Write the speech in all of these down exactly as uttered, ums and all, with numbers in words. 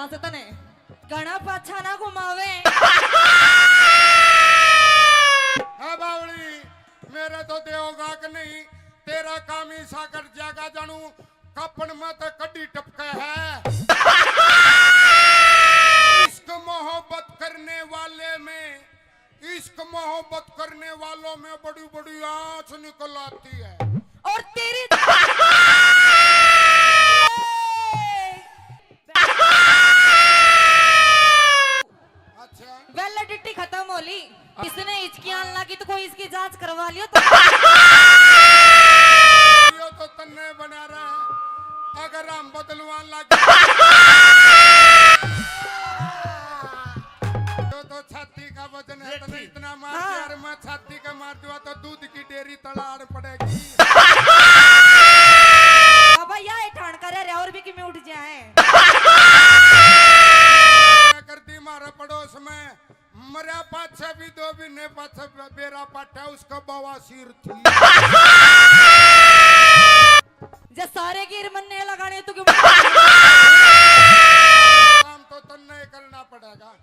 से तने घणा पाछा ना घुमावे। ए बावली, मेरे तो देवगा के नहीं, तेरा काम ही सागर जागा जानू, कपन में तो कड्डी टपके है। इश्क मोहब्बत करने वाले में, इश्क मोहब्बत करने वालों में बड़ी बड़ी आंच निकल आती है। और तेरी अच्छा। वैलिडिटी खत्म हो ली। इसने हिचकी आन लगी तो कोई इसकी जांच करवा लियो तो। यो तो तन्ने बना रहा है। अगर हम बदलवान लग तो, तो छाती का वजन है, तने इतना मार दिया, हाँ। अरे मैं छाती का मार दूंगा तो दूध की डेयरी तलाड़ पड़ेगी। बाबा, या ए ठाण करे रे, और भी किमें उठ जाए। कर दी मारे पड़ोस में, मरया पाछे भी दो महीने पाछे बे-, बेरा पाटा, उसका बवासीर थी। जे सारे गिर मन्ने लगाने तो क्यों? काम तो तन्ने करना पड़ेगा।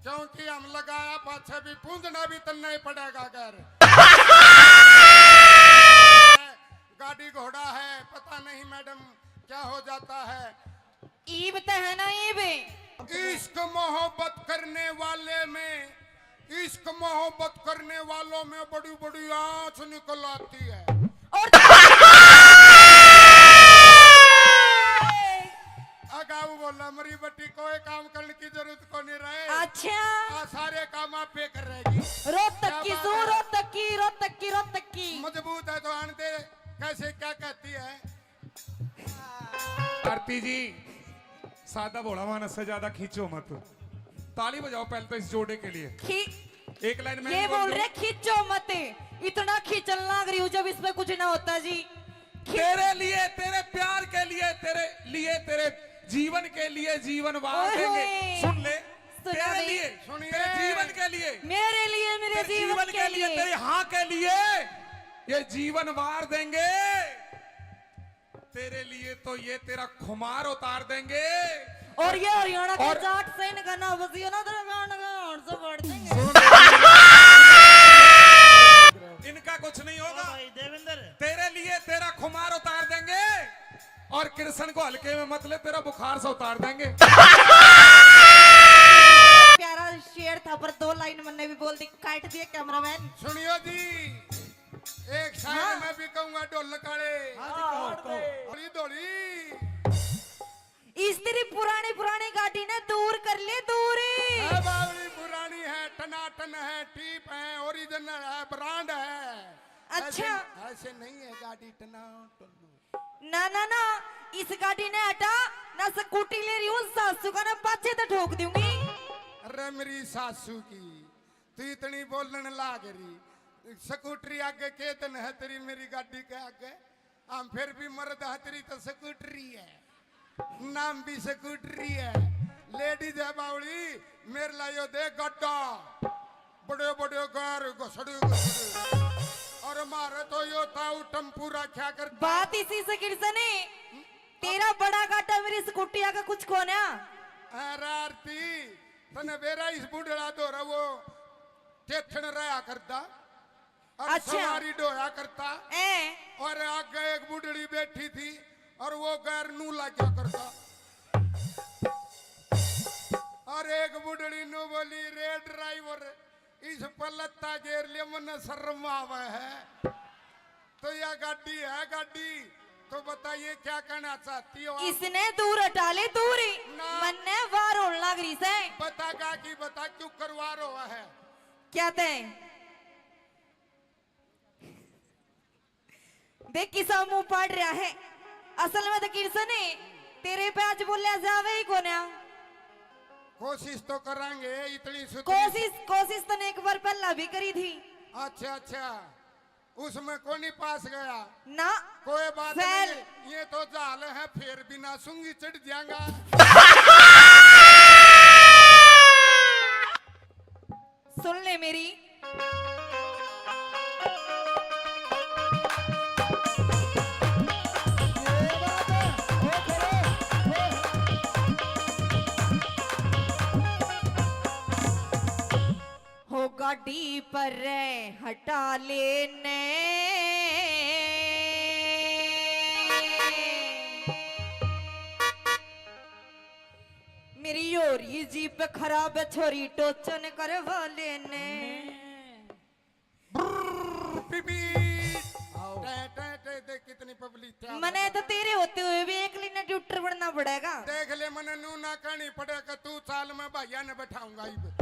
क्योंकि हम लगाया पाछे भी पूंजना भी तन्ने ही पड़ेगा। घर गाड़ी घोड़ा है, पता नहीं मैडम क्या हो जाता है। ईब तो है ना, ईब। इश्क मोहब्बत करने वाले में, इश्क मोहब्बत करने वालों में बड़ी बड़ी आंच निकल आती है। और अगाऊ बोला, मरी बट्टी कोई काम करने की जरूरत को नहीं रहे। अच्छा। आ सारे काम आप पे कर रहेगी। रोहतक की सू, रोहतक की, रोहतक की, रोहतक की। मजबूत है तो आन दे, कैसे क्या कहती है? आरती जी, सादा भोला मानस से ज्यादा खींचो मत। ताली बजाओ पहले तो इस जोड़े के लिए। खी- एक लाइन में ये बोल रहे, खींचो मत। इतना खींचन लाग रही हूँ जब इसमें कुछ ना होता जी। खी- तेरे लिए, तेरे प्यार के लिए, तेरे लिए, तेरे जीवन के लिए जीवन वार देंगे। सुन ले, तेरे लिए, तेरे जीवन के लिए, मेरे लिए, मेरे जीवन के लिए, तेरे हाँ के लिए ये जीवन वार देंगे। तेरे लिए तो ये तेरा खुमार उतार देंगे। और ये हरियाणा के जाट से इनका ना बजियो ना, तेरा गांड का हांड से फाड़ देंगे। इनका कुछ नहीं होगा। भाई देवेंद्र, तेरे लिए तेरा खुमार उतार देंगे और कृष्ण को हल्के में मत ले, तेरा बुखार से उतार देंगे। प्यारा शेर था, पर दो लाइन मैंने भी बोल दी, काट दिए कैमरामैन। सुनियो जी, एक शायर हाँ। मैं भी कहूंगा, ढोल काले। हाँ जी, कहो, कहो। धोली, धोली। इस तेरी पुरानी, पुरानी गाड़ी ने दूर कर ले, दूर। है बावली, पुरानी है, टनाटन है, टीप है, ओरिजिनल है, ब्रांड है। अच्छा। ऐसे, ऐसे नहीं है गाड़ी टनाटन। ना, ना, ना, इस गाड़ी ने हटा, ना स्कूटी ले रही हूँ, सासू का ना पाछे तो ठोक दूंगी। अरे मेरी सासू की, तू इतनी बोलने लाग रही। स्कूटरी आगे के दिन है तेरी, मेरी गाड़ी के आगे। हम फिर भी मर्द है, तेरी तो स्कूटरी है, नाम भी स्कूटरी है। लेडीज है बावली, मेरे ला यो दे गड्ढा, बड़े बड़े गार घसड़े घसड़े। और मारे तो यो ताऊ टम्पू रखा कर। बात इसी से किरसने, तेरा बड़ा गाटा मेरी स्कूटी आगे कुछ कोना। अरे आरती, तने बेरा इस बुढ़ड़ा दो रहा वो टेथन रहा करता। और अच्छा। सवारी ढोया करता। ए। और आगे एक बुढ़ड़ी बैठी थी और वो गैर नू लाग्या करता। और एक बुढ़ड़ी नू बोली, "रे ड्राइवर, इस पर लत्ता गेर ले, मन्ने शर्म आवे है।" तो या गाड़ी है गाड़ी, तो बताइए क्या कहना चाहती हो आप? इसने दूर हटा ले, दूर ही। ना। मन्ने वार होने लग रही से। बता गा की बता, क्यों करवार हुआ है? क्या तय? देख किसा मुंह पाड़ रहा है। असल में तो किरसने तेरे पे आज बोलिया जावे ही कोन्या। कोशिश तो करांगे, इतनी सुथरी कोशिश, कोशिश तने एक बार पहला भी करी थी। अच्छा, अच्छा, उसमें कोनी पास गया ना। कोई बात फेल। नहीं, ये तो जाल है, फिर बिना सूंगी चढ़ जाएगा। सुन ले मेरी। टी पर हटा लेने। मेरी हो रही जीप खराब, छोरी टोचन करवा लेने। ब्रर, पीपी। आओ। टे, टे, टे, देख कितनी पब्लिक है। मने तो तेरे होते हुए भी एकली ने ट्यूटर बनना पड़ेगा। देख ले, मने नू ना कहनी पड़ेगा, तू चाल, मैं भाइया ने बैठाऊंगा इब।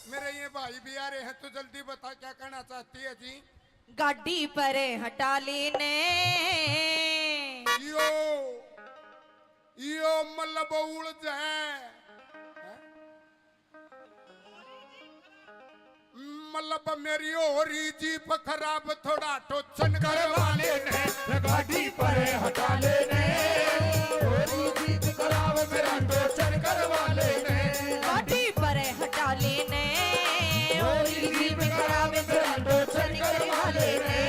मेरे ये भाई भी आ रहे हैं, तू जल्दी बता क्या कहना चाहती है जी? गाड़ी पर हटा लेने। यो, यो मतलब उलझ है। मतलब मेरी हो रही जीप खराब, थोड़ा टोचन करवा लेने। गाड़ी पर हटा लेने। हो रही जीप खराब, मेरा टोचन करवा लेने। गाड़ी पर हटा लेने। हो रही जीप खराब, मेरा टोचन करवा लेने।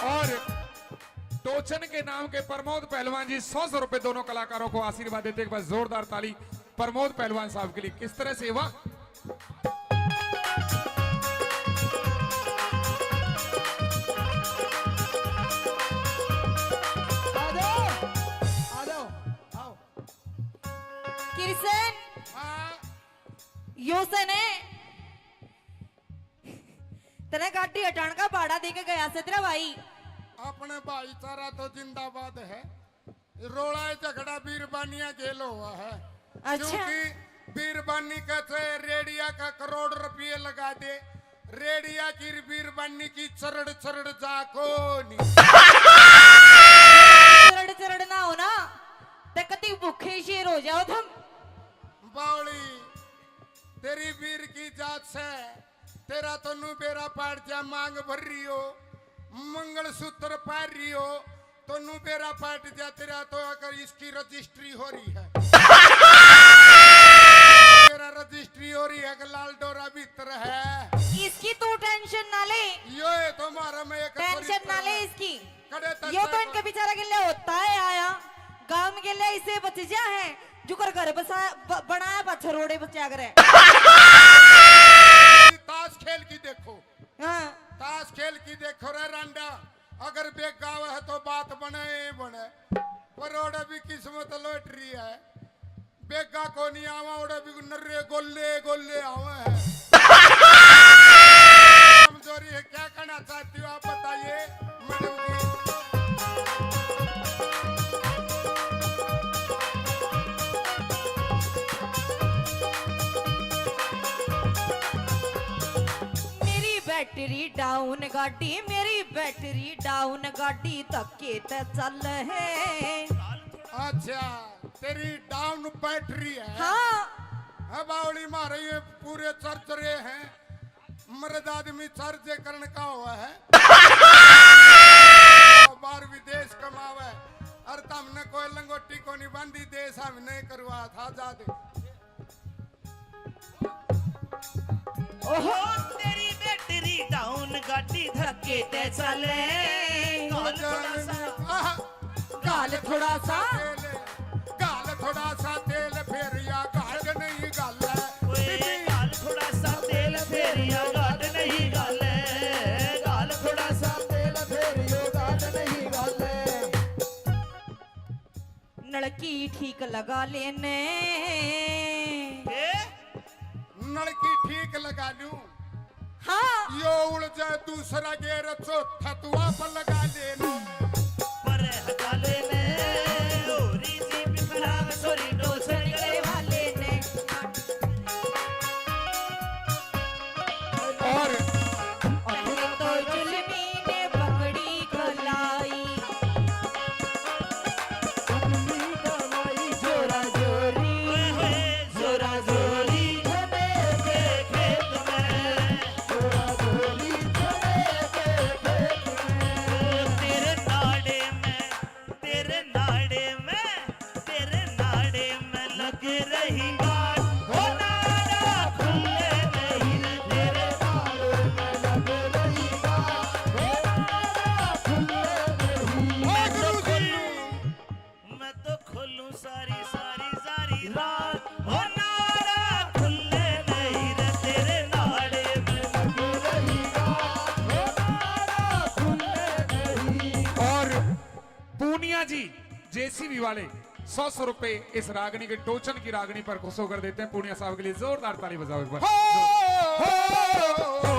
और टोचन के नाम के प्रमोद पहलवान जी सौ सौ रुपए दोनों कलाकारों को आशीर्वाद देते, एक बार जोरदार ताली प्रमोद पहलवान साहब के लिए। किस तरह से, वाह। आ जाओ, आ जाओ, आओ। किरसन, हाँ। यो सने तने गाड़ी हटाण का भाड़ा दे के गया से तेरा भाई। अपने भाईचारा तो जिंदाबाद है, रोला झगड़ा बीरबानिया गेल हुआ है। अच्छा। क्योंकि बीरबानी कहते रेडिया का करोड़ रुपये लगा दे, रेडिया की बीरबानी की चरड़ चरड़ जा को नहीं। चरड़ चरड़ ना हो ना, ते कती भूखे शेर हो जाओ तुम। बावली, तेरी बीर की जात से, तेरा तो नू बेरा पाट जा, मांग भर रही हो, मंगलसूत्र पहन रही हो, तो नू बेरा पाट जा, तेरा तो अगर इसकी रजिस्ट्री हो रही है। तेरा रजिस्ट्री हो रही है कि लाल डोरा भीतर है। इसकी तू टेंशन ना ले। यो है तो हमारा मैं एक टेंशन ना ले इसकी। कड़े तक यो तो इनके बेचारा के लिए होता है आया। गांव के लिए इसे बच जा है। जुकर घर बसा, ब, बनाया पाछे रोड़े बचा करे। ताश खेल की देखो। हाँ। ताश खेल की देखो रे रांडा, अगर बेगा है तो बात बने ही बने, पर ओड़े भी किस्मत लॉटरी है। बेगा को नहीं आवा, ओड़े भी नर्रे गोले गोले आवे है। कमजोरी है, क्या कहना चाहती हो आप बताइए मैडम जी। मेरी बैटरी डाउन गाड़ी, मेरी बैटरी डाउन गाड़ी धक्के ते चल है। अच्छा, तेरी डाउन बैटरी है। हाँ। है बावली मारे, ये पूरे चर्च रहे हैं, मर्द आदमी चर्च करण का हुआ है। बाहर विदेश कमावे, और तमने कोई लंगोटी को नहीं बांधी, देश हमने करवा था आजाद। ओहो। तेरी बैटरी डाउन गाड़ी धक्के ते चले। गाल थोड़ा सा, आह, गाल थोड़ा सा। तेल, गाल थोड़ा सा तेल फेरिया गाढ़ नहीं गाल। ओए, गाल थोड़ा सा तेल फेरिया गाढ़ नहीं गाल। गाल थोड़ा सा तेल फेरियो गाढ़ नहीं गाल। नलकी ठीक लगा लेने। ए? नलकी ठीक लगा लूं। हाँ। यो उड़ जाए दूसरा गेर, चौथा तू आप लगा लेना। पर वाले ने, होरी जी बिखराव छोरी डोसन गले वाले ने। और पहले तो जुल्मी ने पकड़ी कलाई। जोरा जोरी, ओए होए, जोरा जोरी। चने के खेत में, जोरा जोरी चने के खेत में। ओ तेरे नाड़े में, तेरे नाड़े में, तेरे नाड़े में लग रही गांठ। ओ नाड़ा खुले नहीं रे, तेरे नाड़े में लग रही गांठ। ओ नाड़ा खुले नहीं। मैं तो खोलूं, मैं तो खोलूं सारी, सारी, सारी रात। ओ नाड़ा खुले नहीं रे, तेरे नाड़े में लग रही गांठ। ओ नाड़ा खुले नहीं। और पूनिया जी, जेसीबी वाले, सौ सौ रुपए इस रागनी के, टोचन की रागनी पर खुश होकर देते हैं। पूनिया साहब के लिए जोरदार ताली बजाओ एक बार। हो, हो, हो,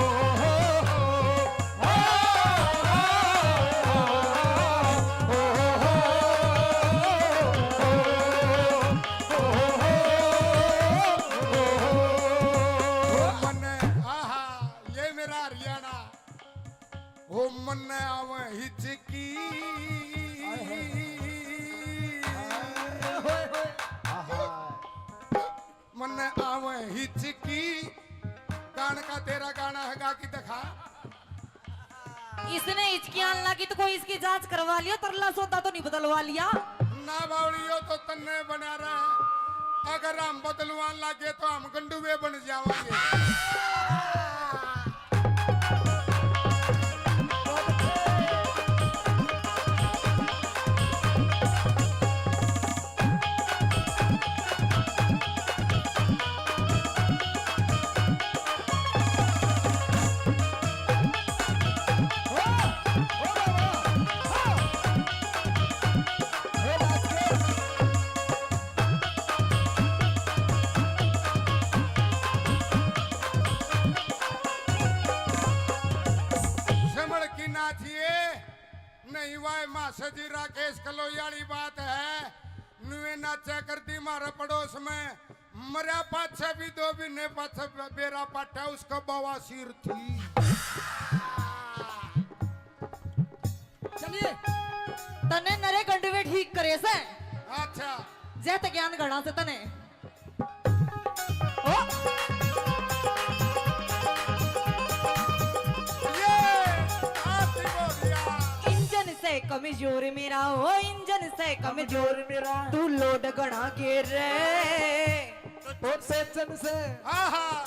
मन्ने, आहा, ये मेरा हरियाणा। ओ मन्ने आवे हिचकी। हाय, हाय, हाय। हाय, हाय, हाय। आहा। मन्ने आवे हिचकी। गान का तेरा गाना है, गा के दिखा। इसने हिचकी आन लगी तो कोई इसकी जांच करवा लियो, तरला सौदा तो नहीं बदलवा लिया। ना बावड़ियो तो तन्ने बना रहे, अगर हम बदलवान लागे तो हम गंडुए बन जावांगे। समझ की ना चाहिए। नहीं वाह मासा जी, राकेश कलोई वाली बात है। नुए नाचा कर दी मारे पड़ोस में, मरया पाछे भी दो महीने पाछे बे-, बेरा पाटा उसका बवासीर थी। चलिए। तने नरे गंडवे ठीक करे से। अच्छा। जय ते ज्ञान घणा से तने। ओ। ये आरती बोलिया। इंजन से कमजोर मेरा, ओ इंजन से कमजोर मेरा। तू लोड घणा गेर रे। टोचन से। हाँ, हाँ।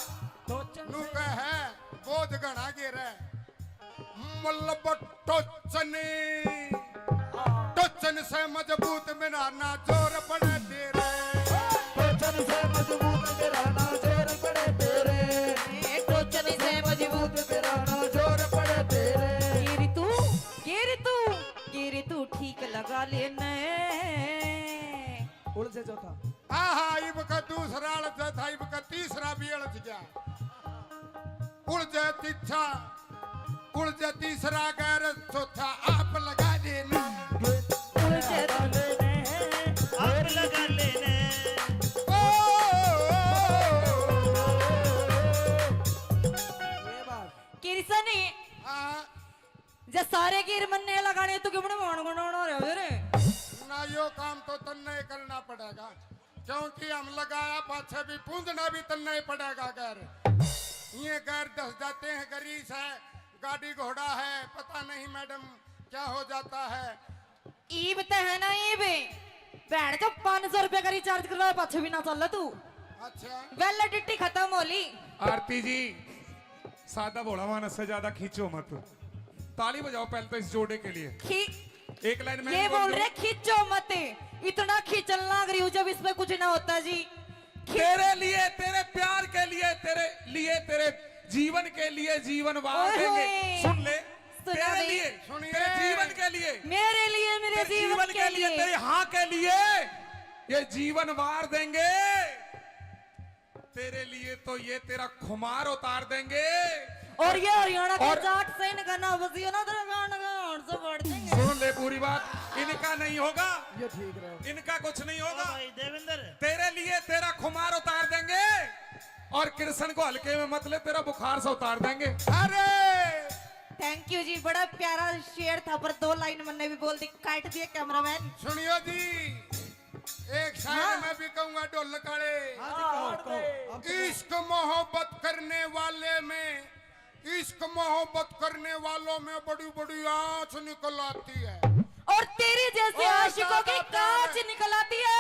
टोचन नू से। कह है, बोझ घणा गेर है। मतलब टोचन, टोचन से मजबूत मेरा ना जोर पड़े तेरे। टोचन से मजबूत मेरा ना जोर पड़े तेरे। ए, टोचन से मजबूत मेरा ना जोर पड़े तेरे। गिर तू, गिर तू, गिर तू ठीक लगा लेने। उलझे चौथा। आहा, इब का दूसरा अड़ज था, इब का तीसरा भी अड़ज गया। उलझे तीछा, उलझे तीसरा गैर, चौथा आप लगा देना। उलझे आप लगा लेने। ओ, ये बात। किरसनी। हाँ। जे सारे गिर मन्ने लगाने तो क्यों भाण गुनाना रहे रे? ना, यो काम तो तन्ने ही करना पड़ेगा, क्योंकि हम लगाया पाछे भी पूंजना भी तन्ने ही पड़ेगा। गैर ये गैर दस जाते हैं, गरीस है, गाड़ी घोड़ा है, पता नहीं मैडम क्या हो जाता है। ईब ते है ना ईब, भैन जो पाँच सौ रुपया का रिचार्ज करवाए पाछे भी ना चल तू। अच्छा। वैलिडिटी खत्म हो ली। आरती जी, सादा भोला मानस से ज्यादा खींचो मत। ताली बजाओ पहले तो इस जोड़े के लिए। खी-, एक लाइन में ये बोल बोल दूं। रहे, खींचो मत। इतना खींचन लाग रही हूँ जब इसमें कुछ ना होता जी। खी- तेरे लिए, तेरे प्यार के लिए, तेरे लिए, तेरे जीवन के लिए जीवन वार ओए देंगे। होए। सुन ले, सुना तेरे दे। लिए, सुनिए। तेरे जीवन के लिए, मेरे लिए, मेरे तेरे जीवन जीवन के के लिए, लिए। तेरे हाँ के लिए ये जीवन वार देंगे। तेरे लिए तो ये तेरा खुमार उतार देंगे। और ये हरियाणा के और जाट से इनका ना बजियो ना, तेरा गान का हाथ से फाड़ देंगे। सुन ले पूरी बात। इनका नहीं होगा, ये ठीक रहे। इनका कुछ नहीं होगा। ओ भाई देवेंद्र। तेरे लिए तेरा खुमार उतार देंगे और कृष्ण को हल्के में मत ले, तेरा बुखार से उतार देंगे। अरे थैंक यू जी, बड़ा प्यारा शेर था, पर दो लाइन मैंने भी बोल दी, काट दिए कैमरामैन। सुनियो जी, एक शायर हाँ। मैं भी कहूंगा, ढोल काले। हाँ जी, कहो, कहो। इश्क मोहब्बत करने वाले में, इश्क मोहब्बत करने वालों में बड़ी बड़ी आंच निकल आती है। और तेरे जैसे और आशिकों की कांच निकल आती है।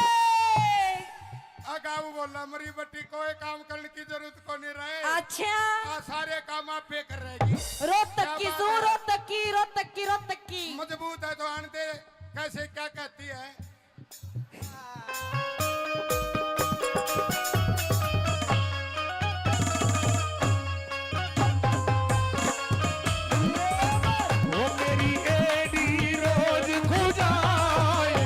अगाऊ बोला, मरी बट्टी, कोई काम करने की जरूरत को नहीं रहे। अच्छा। आ, सारे काम आप पे कर रहेगी। रोहतक की सू, रोहतक की, रोहतक की, रोहतक की। मजबूत है तो आन दे, कैसे क्या कहती है। वो मेरी एडी रोज खुजाए,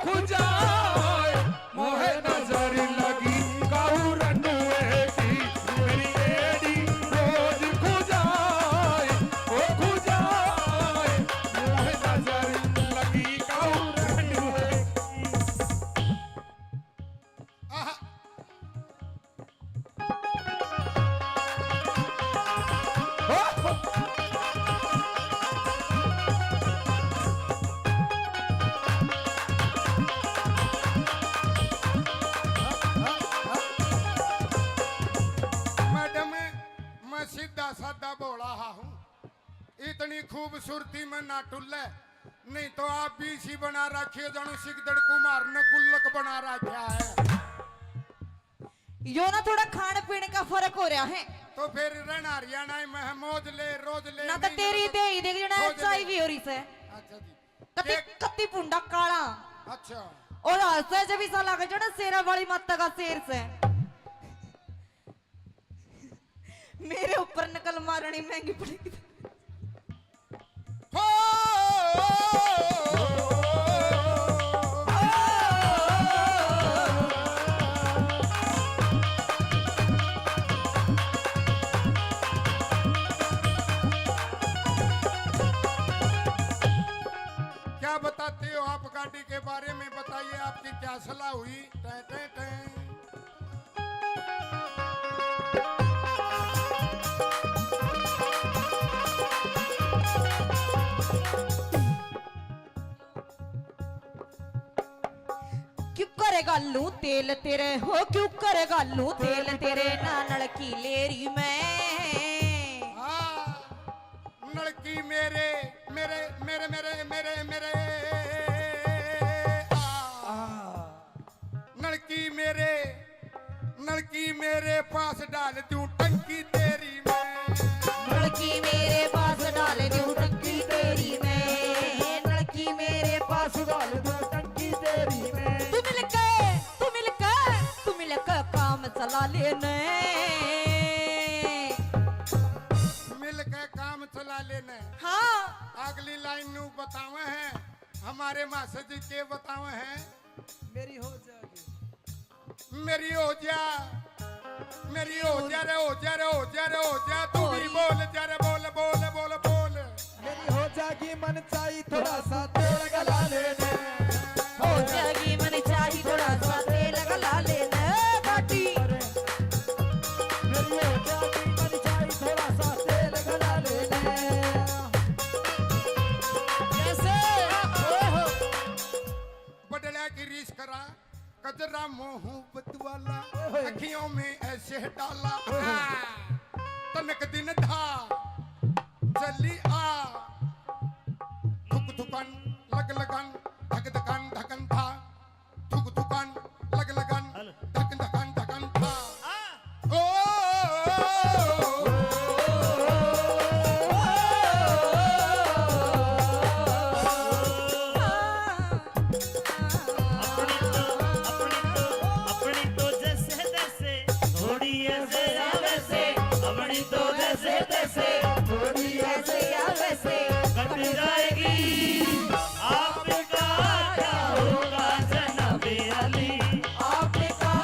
खुजाए, मोहे नजर लगी काऊ रंडुए की। मेरी एडी रोज खुजाए, ओ खुजाए, मोहे नजर लगी काऊ रंडुए की। आहा। मैडम, मैं सीधा साधा भोला हा हूँ, इतनी खूबसूरती में ना टुल्ले, नहीं तो आप भी इसी बना रखी हो, जानू सिकदड़ कुमार ने गुल्लक बना रखा है। यो ना थोड़ा खान पीन का फर्क हो रहा है। तो फिर रहना हरियाणा में है, मौज ले, रोज ले, ना तो महीने तेरी में तो दे ही देख जणा खोज ले। एचआईवी हो रही से। अच्छा जी। कति, एक कति पुंडा काला। अच्छा। और हंसे जब ऐसा लगे जणा शेरा वाली माता का शेर से। मेरे ऊपर नकल मारनी महंगी पड़ेगी। हो। क्या बताते हो आप गाड़ी के बारे में, बताइए, आपकी क्या सलाह हुई? टै, टै, टै। क्यों करे घालू तेल तेरे हो, क्यों करे घालू तेल तेरे ना नलकी लेरी में। हाँ, नलकी मेरे, मेरे, मेरे, मेरे, मेरे, मेरे, आ। आ। नलकी मेरे, नलकी मेरे पास डाल दूं टंकी तेरी में। नलकी मेरे पास डाल दूं टंकी तेरी में। नलकी मेरे पास डाल दूं टंकी तेरी में। तू मिलके, तू मिलके, तू मिलके काम चला लेने। मिलके काम चला लेने। हाँ। अगली लाइन नू बतावे हैं, हमारे मास्टर जी के बतावे हैं। मेरी हो जाएगी। मेरी हो जा, मेरी हो जा रे, हो जा रे, हो जा रे, हो जा। तू भी बोल जा रे, बोल, बोल, बोल, बोल। मेरी हो जाएगी मन चाही थोड़ा सा तेल गला लेने। हो जाएगी मन चाही थोड़ा सा तेल गला लेने, बाटी। मेरी हो जाएगी मन चाही थोड़ा सा तेल गला लेने। कैसे? ओहो। बदला की रीस करा, कजरा मोहब्बत वाला, ओए। अखियों में ऐसे डाला। ओए। हाँ। तनक दिन धा, जल्दी आ। थुक थुकन, लग लगन, धक धकन, धकन था। थुक थुकन, लग लगन, हेलो। धक धकन, धकन था। आ। ओ। अपनी तो, अपनी तो, अपनी तो जैसे तैसे, थोड़ी ऐसे या वैसे। अपनी तो जैसे तैसे, थोड़ी ऐसे या वैसे। कट जाएगी आपका क्या होगा जनाबे अली। आपका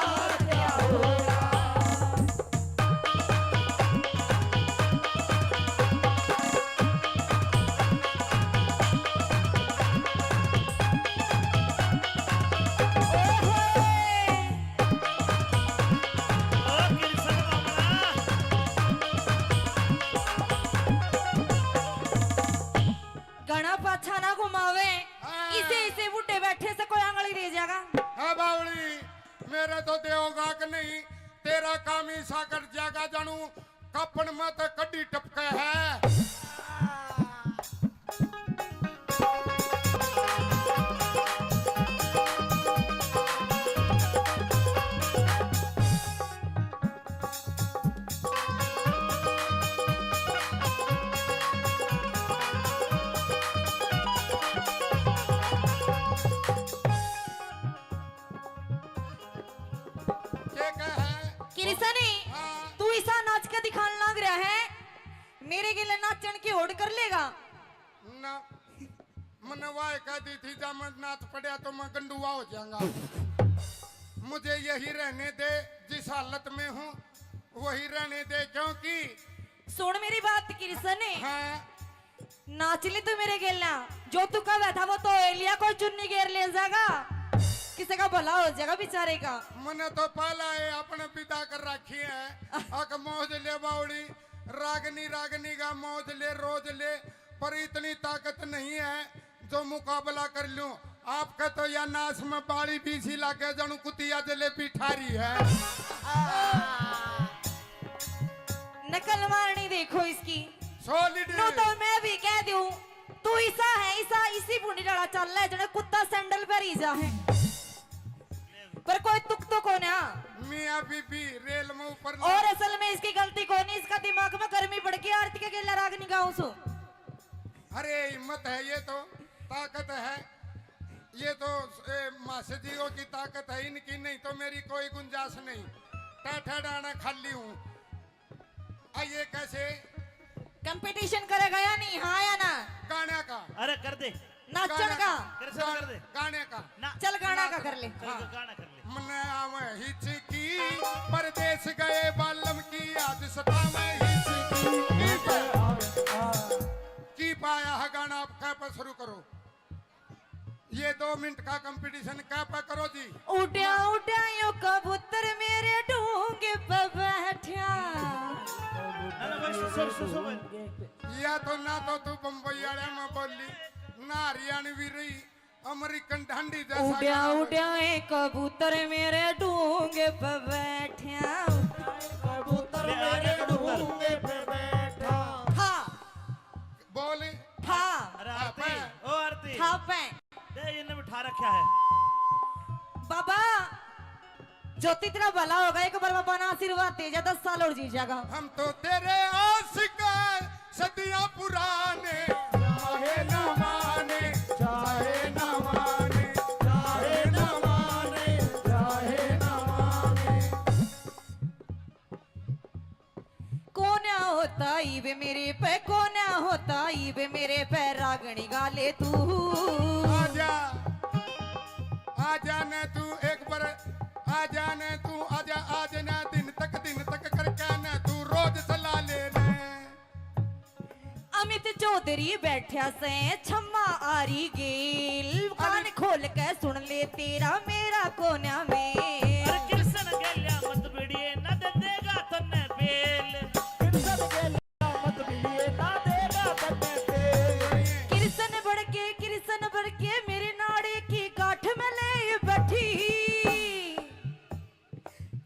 ते होगा कि नहीं, तेरा काम ही सागर जागा जानू, कापण में तो कड्डी टपके है। के कहे? किरसन, हाँ। तू इसा नाच के दिखान लाग रहा है, मेरे गेले नाचण की होड़ कर लेगा? ना, मन्ने वाह कह दी थी, जा मैं नाच पड़या तो मैं गंडुआ हो जाऊंगा। मुझे यही रहने दे, जिस हालत में हूँ वही रहने दे, क्योंकि सुन मेरी बात किरसन, हाँ। नाच ले तू मेरे गेला, जो तू कहवे था वो तो ले लिया, कोई चुन्नी गेर ले जाएगा, किसी का भला हो जाएगा बेचारे का। मने तो पहला ये अपने पिता कर रखी है, अक मौज ले बावड़ी, रागनी रागनी का मौज ले, रोज ले, पर इतनी ताकत नहीं है जो मुकाबला कर लूं। आपके तो या नाच में बाली बीसी लागे, जानू कुतिया जलेबी ठारी है। नकल मारनी देखो इसकी। Solid। नो तो मैं भी कह दूं, तू इसा है, इसा इसी भूंडी डाला चल है, जने कुत्ता सैंडल पहरी जा है। पर कोई तुक तो कोने। मियाँ बीबी रेल में ऊपर ना। और असल में इसकी गलती कोनी, इसका दिमाग में गर्मी बढ़ गई, आरती के गेला रागनी गाऊं सु। अरे हिम्मत है, ये तो ताकत है, ये तो ए, मासे जीओ की ताकत है इनकी, नहीं तो मेरी कोई गुंजाइश नहीं। टाठा डाना खाली हूँ। आ, ये कैसे? Competition करेगा या नहीं, हाँ या ना? गाने का। अरे कर दे। नाचण गाने का। का। कृष्ण कर दे। गाने का। ना। चल गाना ना का कर। कर ले। चल हाँ। गाना कर ले। मने आवे हिचकी, परदेस गए बालम की, आज सतावे हिचकी। की पाया है गाना, आप कह पर शुरू करो। ये दो मिनट का competition कह पे करो जी। उड्या उड्या यो कबूतर मेरे ढूंगे पे बैठा। ना, ना, भाई, सो, सो, सो, सो, भाई। या तो ना तो तू बम्बई वाले में बोली, ना हरियाणवी रही, अमेरिकन ढांडी जैसा उड्या गाना। उड्या ए कबूतर मेरे ढूंगे पे बैठा। कबूतर ले, आ गया मेरे कबूतर। ढूंगे पे बैठा। हाँ। बोल। हाँ। अरे आरती, हाँ, ओ आरती। हाँ, पै। दे, इन्हें बिठा रखा है। बाबा, ज्योति तेरा भला होगा, एक बार बाबा ने आशीर्वाद दे जा, दस साल और जी जाएगा। हम तो तेरे आशिक हैं, सदियां पुराने, चाहे ना माने, चाहे ना माने, चाहे ना माने, चाहे ना माने। कोन्या होता इब मेरे पे, कोन्या होता इब मेरे पे, रागणी गा ले तू। आजा, आजा ने तू एक बार, आजा ने तू, आजा, आज ना दिन तक, दिन तक करके ने तू रोज चला ले ने। अमित चौधरी बैठा से छम्मा आरी गेल, कान अरे खोल के सुन ले तेरा मेरा कोन्या मेल। अरे कृष्ण गेल्या मत भिड़िए, ना दे देगा तन्ने बेल। कृष्ण गेल्या मत भिड़िए, ना देगा तन्ने बेल। कृष्ण बड़के, कृष्ण बड़के मेरे नाड़े की गांठ में ले बैठी।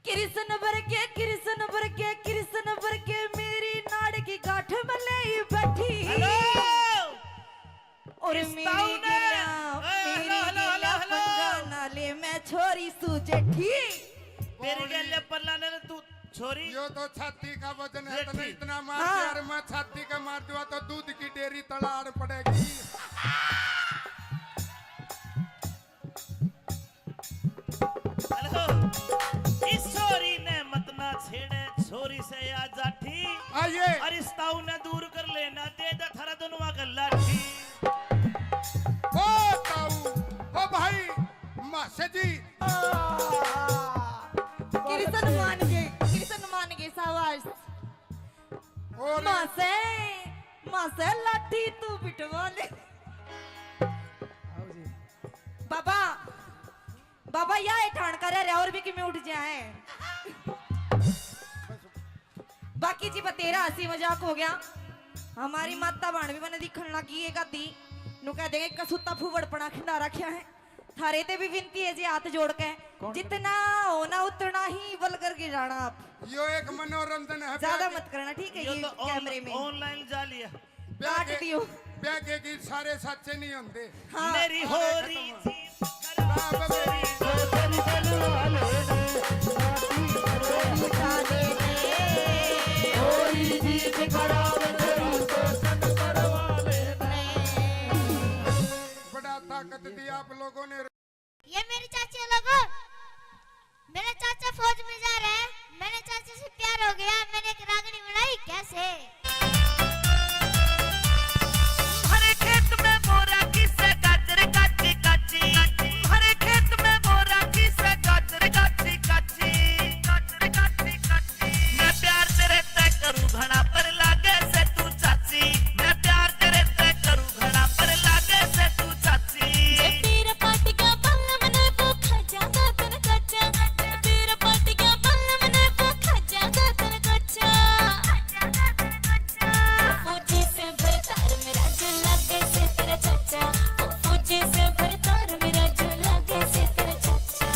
कृष्ण बड़के, कृष्ण बड़के, कृष्ण बड़के मेरी नाड़ की गांठ में ले बैठी। हेलो। और इस मेरी ताऊ ने, गेला, ए, मेरी हेलो, हेलो, गेला हेलो, हेलो। पंगा ना ले, मैं छोरी सू जेठी। तेरी गेले पल्ला ने तू छोरी। यो तो छाती का वजन है, जेठी। तने इतना मार हाँ। दिया, अरे मैं छाती का मार दूंगा तो दूध की डेयरी तलाड़ पड़ेगी। हेलो, इस छोरी ने मत ना छेड़े, छोरी से या जाठी। आइए। और इस ताऊ ने दूर कर लेना, दे दे थारा दोनों का लाठी। ओ ताऊ, ओ भाई, मासे जी। कृष्ण मान गए, कृष्ण मान गए, शाबाश। और मासे, मासे लाठी तू बिठवा ले। आओ जी। बाबा, बाबा, या ए ठाण का रह रहा और भी किमें उठ जाए। बाकी जी, बतेरा हंसी मजाक हो गया। हमारी माता भाण भी मैंने दिखण लगी, एक आधी नु कह देंगे, कसूता फूवड़पना खिंडा रखा है। थारे ते भी विनती है जी, हाथ जोड़ के, कौन जितना होना उतना ही वल्गर गिराना आप। यो एक मनोरंजन है, ज्यादा ब्याह के मत करना, ठीक है? यो ये तो ऑन-, कैमरे में ऑनलाइन जा लिया। ब्याह काट के, दियो। ब्याह के गीत सारे सच्चे नहीं होते। हाँ। मेरी होरी जी। बड़ा ताकत दी आप लोगों ने। ये मेरे चाचे लोगों, मेरा चाचा फौज में जा रहा है। मैंने चाचा से प्यार हो गया। मैंने एक रागनी बनाई। कैसे? हरे खेत में बोरा किसे गाजर काची काची, हरे खेत में बोरा किसे गाजर काची काची, गाजर काची काची। मैं प्यार तेरे ते करूँ घना पर लागे से तू चाची, मैं प्यार तेरे ते करूँ घना पर लागे से तू चाची। जे तेरा पाट गया बालम ने वो खा जाएगा तन कच्चा, तेरा पाट गया बालम ने वो खा जाएगा तन कच्चा। फौजी से भरतार मेरा जो लागे से तेरा चाचा, फौजी से भरतार मेरा जो लागे से तेरा चाचा।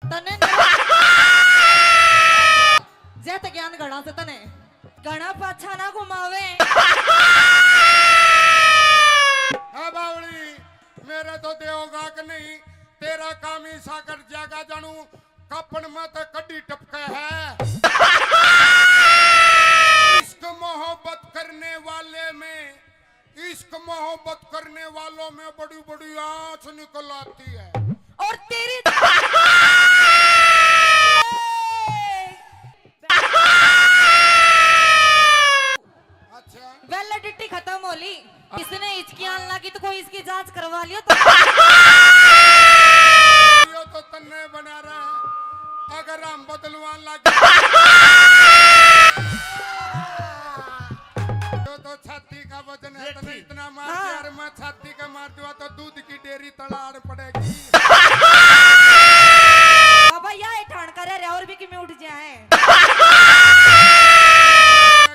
तने जैत ज्ञान घणा से तने घणा पाछा ना घुमावे। ए बावली, मेरे तो देवगा के नहीं, तेरा काम ही सागर जागा जानू, कपन में तो कड्डी टपके है। इश्क मोहब्बत करने वाले में, इश्क मोहब्बत करने वालों में बड़ी बड़ी आंच निकल आती है। और तेरी नाच करवा लियो तो। यो तो तन्ने बना रहा है। अगर हम बदलवान लग तो, तो छाती का वजन है, ये इतना, ठीक। इतना मार हाँ। यार, मैं छाती का मार दूंगा तो दूध की डेयरी तलाड़ पड़ेगी। बाबा, या ठाण करे रे, और भी किमें उठ जाए।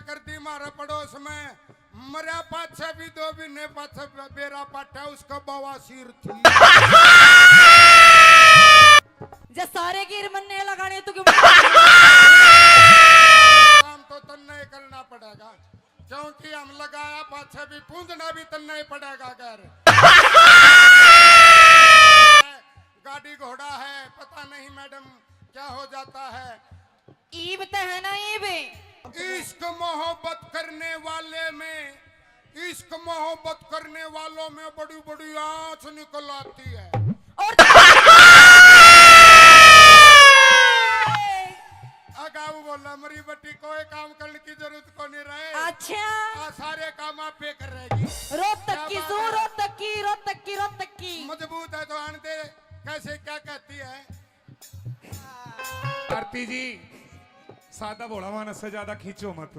कर दी मारे पड़ोस में, मरया पाछे भी दो महीने पाछे बेरा पाटा, उसका बवासीर थी। जे सारे गिर मन्ने लगाने, तू क्यों? काम तो तन्ने ही करना पड़ेगा, क्योंकि हम लगाया पाछे भी, पूंजना भी तन्ने ही पड़ेगा। घर गाड़ी घोड़ा है, पता नहीं मैडम क्या हो जाता है। ईब तो है ना, ईब। इश्क मोहब्बत करने वाले में, इश्क मोहब्बत करने वालों में बड़ी बड़ी आंच निकल आती है। और अगाऊ बोला, मरी बट्टी, कोई काम करने की जरूरत को नहीं रहे। अच्छा। आ, सारे काम आप पे कर रहेगी। रोहतक की सू, रोहतक की, रोहतक की, रोहतक की। मजबूत है तो आन दे, कैसे क्या कहती है? आरती जी, सादा भोला मानस से ज्यादा खींचो मत।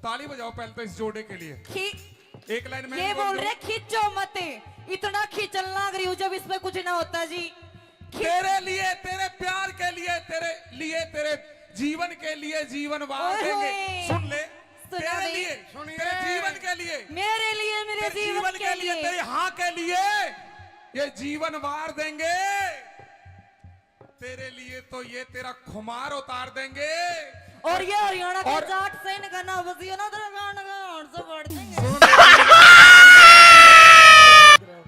ताली बजाओ पहले तो इस जोड़े के लिए। खी- एक लाइन में ये बोल रहे, खींचो मत। इतना खींचन लाग रही हूँ जब इसमें कुछ ना होता जी। खी- तेरे लिए, तेरे प्यार के लिए, तेरे लिए, तेरे जीवन के लिए जीवन वार देंगे। सुन ले, तेरे लिए, तेरे जीवन के लिए, मेरे लिए, मेरे जीवन के लिए, तेरे हाँ के लिए ये जीवन वार देंगे। तेरे लिए तो ये तेरा खुमार उतार देंगे। और ये हरियाणा के जाट से इनका ना बजियो ना, तेरा गान का हाथ से फाड़ देंगे।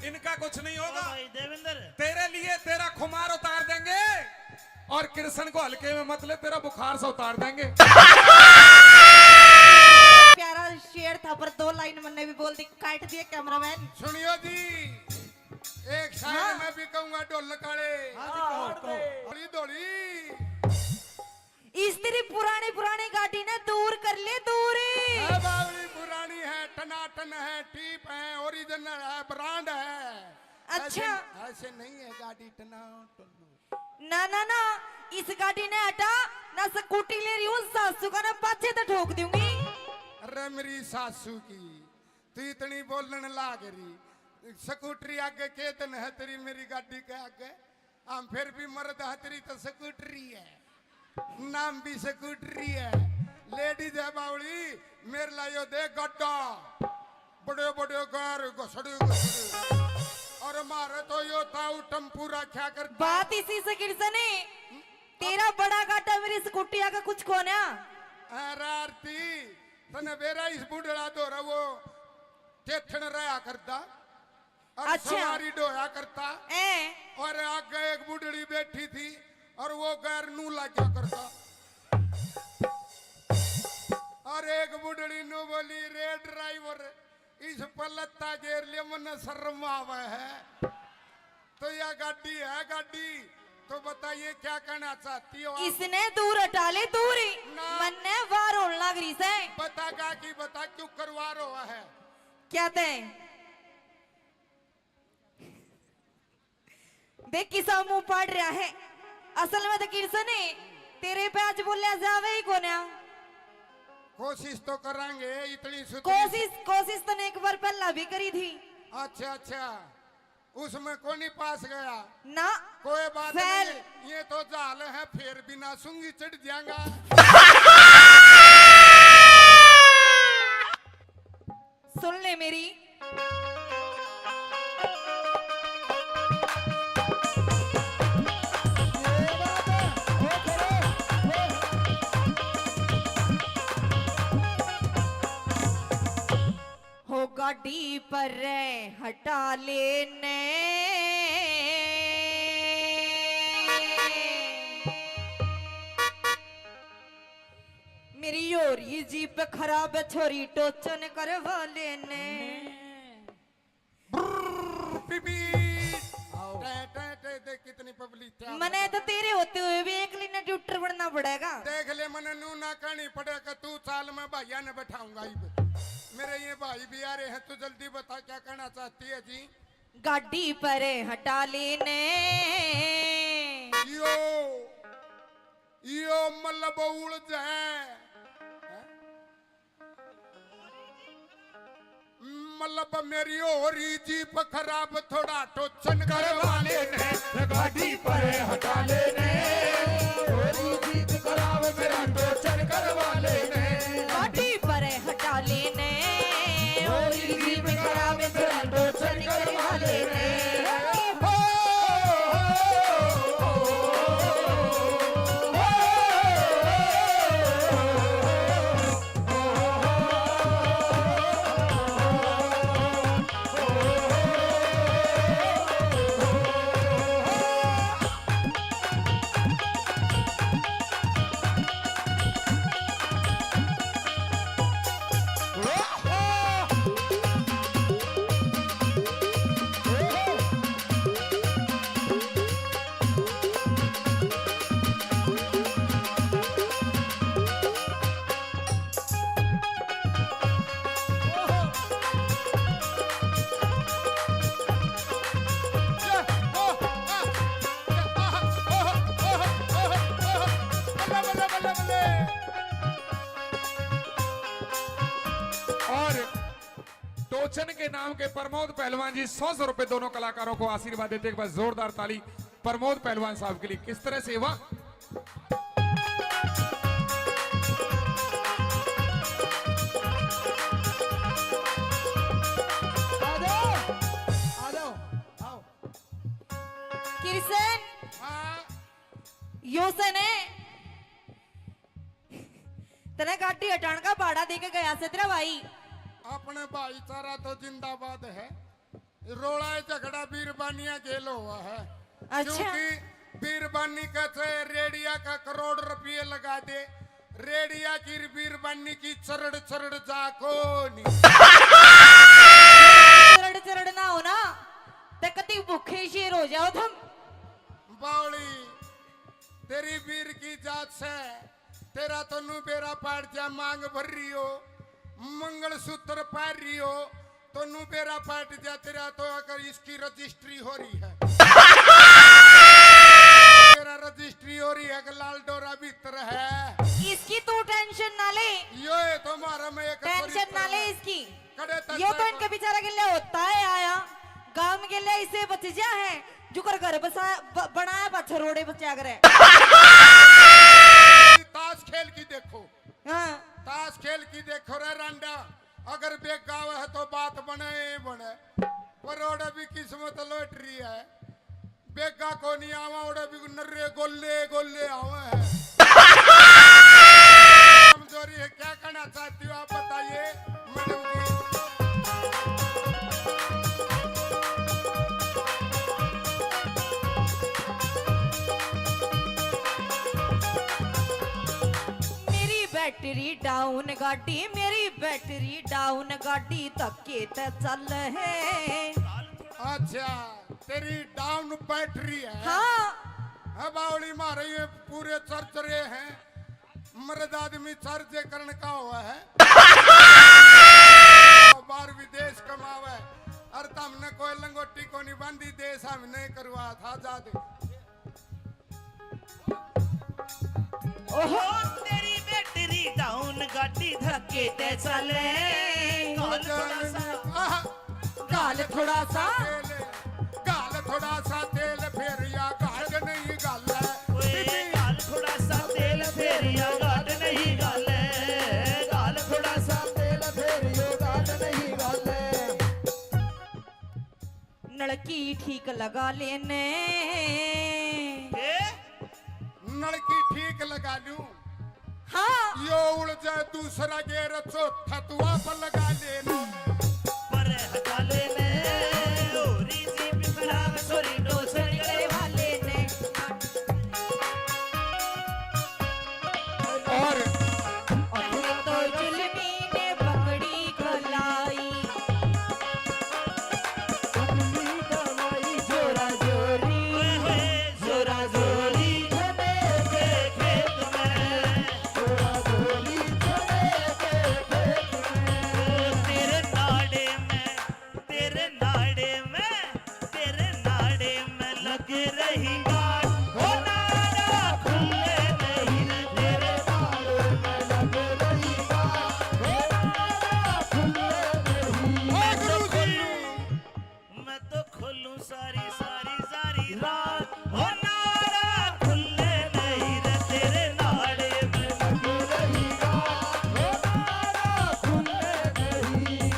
इनका कुछ नहीं होगा। भाई देवेंद्र। तेरे लिए तेरा खुमार उतार देंगे और कृष्ण को हल्के में मत ले, तेरा बुखार से उतार देंगे। प्यारा शेर था, पर दो लाइन मन्ने भी बोल दी, काट दिए कैमरामैन। सुनियो जी, एक शायर हाँ। मैं भी कहूंगा, ढोल काले। हाँ जी, कहो, कहो। धोली धोली। इस तेरी पुरानी पुरानी गाड़ी ने दूर कर ले, दूर। है बावली, पुरानी है, टनाटन है, टीप है, ओरिजिनल है, ब्रांड है। अच्छा। ऐसे, ऐसे नहीं है गाड़ी टनाटन। ना ना ना, इस गाड़ी ने हटा ना, स्कूटी ले रही हूँ, सासू का ना पाछे तो ठोक दूंगी। अरे मेरी सासू की, तू इतनी बोलने लाग रही, स्कूटरी आगे के दिन है तेरी, मेरी गाड़ी के आगे। हम फिर भी मर्द है, तेरी तो स्कूटरी है, नाम भी स्कूटरी है, लेडीज है बावली। मेरे लायो दे गड्ढा, बड़े बड़े गार घसड़े घसड़े। और मारे तो यो ताऊ टम्पू रखा कर। बात इसी से किरसने, तेरा बड़ा गाटा मेरी स्कूटी आगे कुछ कोन्या। अरे आरती, तने बेरा इस बुढ़ड़ा दो रहा वो टेथन रहा करता। और अच्छा। सवारी ढोया करता। ए। और आगे एक बुढ़ड़ी बैठी थी और वो गैर नू लाग्या करता। और एक बुढ़ड़ी नू बोली, "रे ड्राइवर, इस पर लत्ता गेर ले, मन्ने शर्म आवे है।" तो या गाड़ी है गाड़ी, तो बताइए क्या कहना चाहती हो आप? इसने दूर हटा ले, दूर ही। ना। मन्ने वार होने लग रही से। बता गा की बता, क्यों करवा रहा है? क्या तय? देख किसा मुंह पाड़ रहा है। असल में तो किरसने तेरे पे आज बोलिया जावे ही कोन्या। कोशिश तो करांगे, इतनी सुथरी कोशिश, कोशिश तने एक बार पहला भी करी थी। अच्छा, अच्छा, उसमें कोनी पास गया ना। कोई बात नहीं, ये तो जाल है, फिर भी ना सूंगी चढ़ जाएगा। सुन ले मेरी। हो गाड़ी पर हटा लेने। मेरी हो रही जीप खराब, छोरी टोचन करवा लेने। ब्रर, पी, पी। आओ। टे, टे, टे, देख कितनी पब्लिक है। मने तो तेरे होते हुए भी एक लीने ट्यूटर बनना पड़ेगा। देख ले, मने नू ना कहनी पड़ेगा, तू चाल, मैं भाइया ने बैठाऊंगा इब। मेरे ये भाई भी आ रहे हैं, तू जल्दी बता क्या कहना चाहती है जी? गाड़ी पर हटा लेने। यो, यो मतलब उलझ है। मतलब मेरी हो रही जीप खराब, थोड़ा टोचन करवा लेने। गाड़ी पर हटा लेने। हो रही जीप खराब, मेरा टोचन करवा लेने। गाड़ी पर हटा लेने। हो रही जीप खराब, मेरा टोचन करवा लेने। और टोचन के नाम के प्रमोद पहलवान जी सौ सौ रुपए दोनों कलाकारों को आशीर्वाद देते। एक बार जोरदार ताली प्रमोद पहलवान साहब के लिए। किस तरह से वाह। आ जाओ, आ जाओ, आओ। किरसन, हाँ। यो सने तने गाड़ी हटाण का भाड़ा दे के गया से तेरा भाई। अपने भाईचारा तो जिंदाबाद है, रोला झगड़ा बीरबानिया गेल हुआ है। अच्छा। क्योंकि बीरबानी का चाहे रेडिया का करोड़ रुपये लगा दे, रेडिया की बीरबानी की चरड़ चरड़ जा को नहीं। चरड़ चरड़ ना हो ना, ते कति भूखे शेर हो जाओ तुम। बावली, तेरी बीर की जात से, तेरा तो नू बेरा पाट जा, मांग भर रही हो, मंगलसूत्र पहन रही हो, तो नू बेरा पाट जा तेरा तो। अगर इसकी रजिस्ट्री हो रही है, तेरा रजिस्ट्री हो रही है कि लाल डोरा भीतर है। इसकी तू टेंशन ना ले। यो है तो हमारा में एक टेंशन ना ले इसकी। कड़े तक यो तो इनके बेचारा के लिए होता है आया, गांव के लिए इसे बच जा है, जुकर घर बसा, ब-, बनाया पाछे रोड़े बचा करे। ताश खेल की देखो। हाँ। ताश खेल की देखो रे रांडा, अगर बेगा आवे है तो बात बने ही बने, पर ओड़े भी किस्मत लॉटरी है। बेगा को नहीं आवा, ओड़े भी नर्रे गोले गोले आवे है। कमजोरी है, क्या कहना चाहती हो आप बताइए मैडम जी। मेरी बैटरी डाउन गाड़ी, मेरी बैटरी डाउन गाड़ी धक्के ते चल है। अच्छा, तेरी डाउन बैटरी है। हाँ। अब बावली मारे ये पूरे चर्च रहे हैं, मर्द आदमी चार्ज करण का हुआ है। बाहर विदेश कमावे, और तमने कोई लंगोटी को नहीं बांधी, देश हम नहीं करवा था जादे। ओहो, तेरी बैटरी डाउन गाड़ी धक्के ते चले। गाल थोड़ा सा, आह, गाल थोड़ा सा। तेल, गाल थोड़ा सा तेल फेरिया गाल नहीं गाल। ओए, गाल थोड़ा सा तेल फेरिया गाल नहीं गाल। गाल थोड़ा सा तेल फेरियो गाल नहीं गाल। नलकी ठीक लगा लेने। ए? नलकी ठीक लगा लूं। हाँ। यो उड़ जाए दूसरा गेर, चौथा तू आप लगा लेने। पर हटा लेने, होरी जीप खराब, सोरी डोसर करवा लेने। और पहले तो जुल्मी ने पकड़ी कलाई। जोरा जोरी, जोरा जोरी, छोटे से खेत में। जोरा जोरी, छोटे से खेत में। तेरे सारी सारी सारी रात हो नारा खुले नहीं रे तेरे नाड़े में।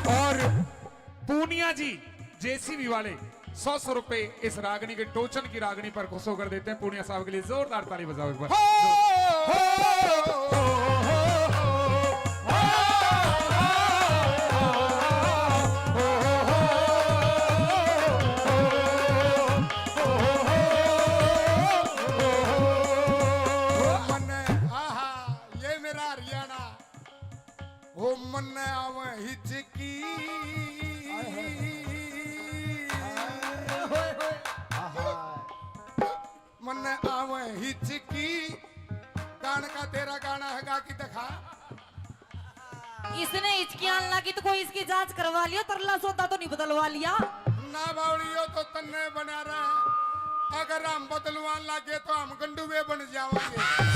और पूनिया जी जेसीबी वाले सौ सौ रुपए इस रागनी के टोचन की रागनी पर खुश होकर देते हैं। पूनिया साहब के लिए जोरदार ताली बजाओ एक बार। हो, हो, हो, हो, हो। मन्ने, आहा, ये मेरा हरियाणा। हो मन्ने आवे हिचकी। मन्ने आवे हिचकी। गान का तेरा गाना है, गा के दिखा। इसने हिचकी आन लगी तो कोई इसकी जांच करवा लियो, तरला सोता तो नहीं बदलवा लिया। ना बावड़ियो तो तन्ने बना रहा है, अगर हम बदलवान लगे तो हम गंडुए बन जावांगे।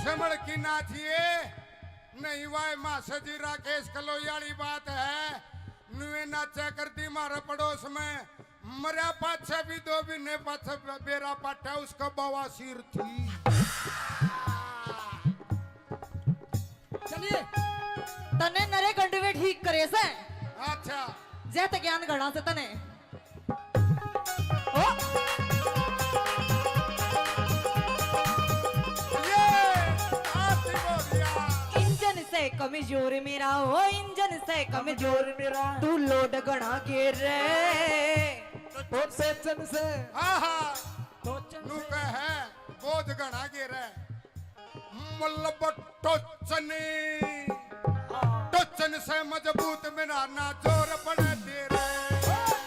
सिमड़ की नाचिए, नहीं वाए मासा जी राकेश कलोई वाली बात है। नुए नाचा कर दी मारे पड़ोस में, मरया पाछे भी दो महीने पाछे बेरा पाटा उसका बवासीर थी। चलिए। तने नरे गंडवे ठीक करे से। अच्छा। जय ते ज्ञान घड़ा से तने। ओ। ये आती बोलिया। इंजन से कमजोर मेरा, ओ इंजन से कमजोर मेरा। तू लोड घणा गेर रे। तो सेचन से। हाँ, हाँ। नू कह है, बोझ घणा गेर है। मतलब टोचन, टोचन से मजबूत मेरा ना जोर पड़े तेरे।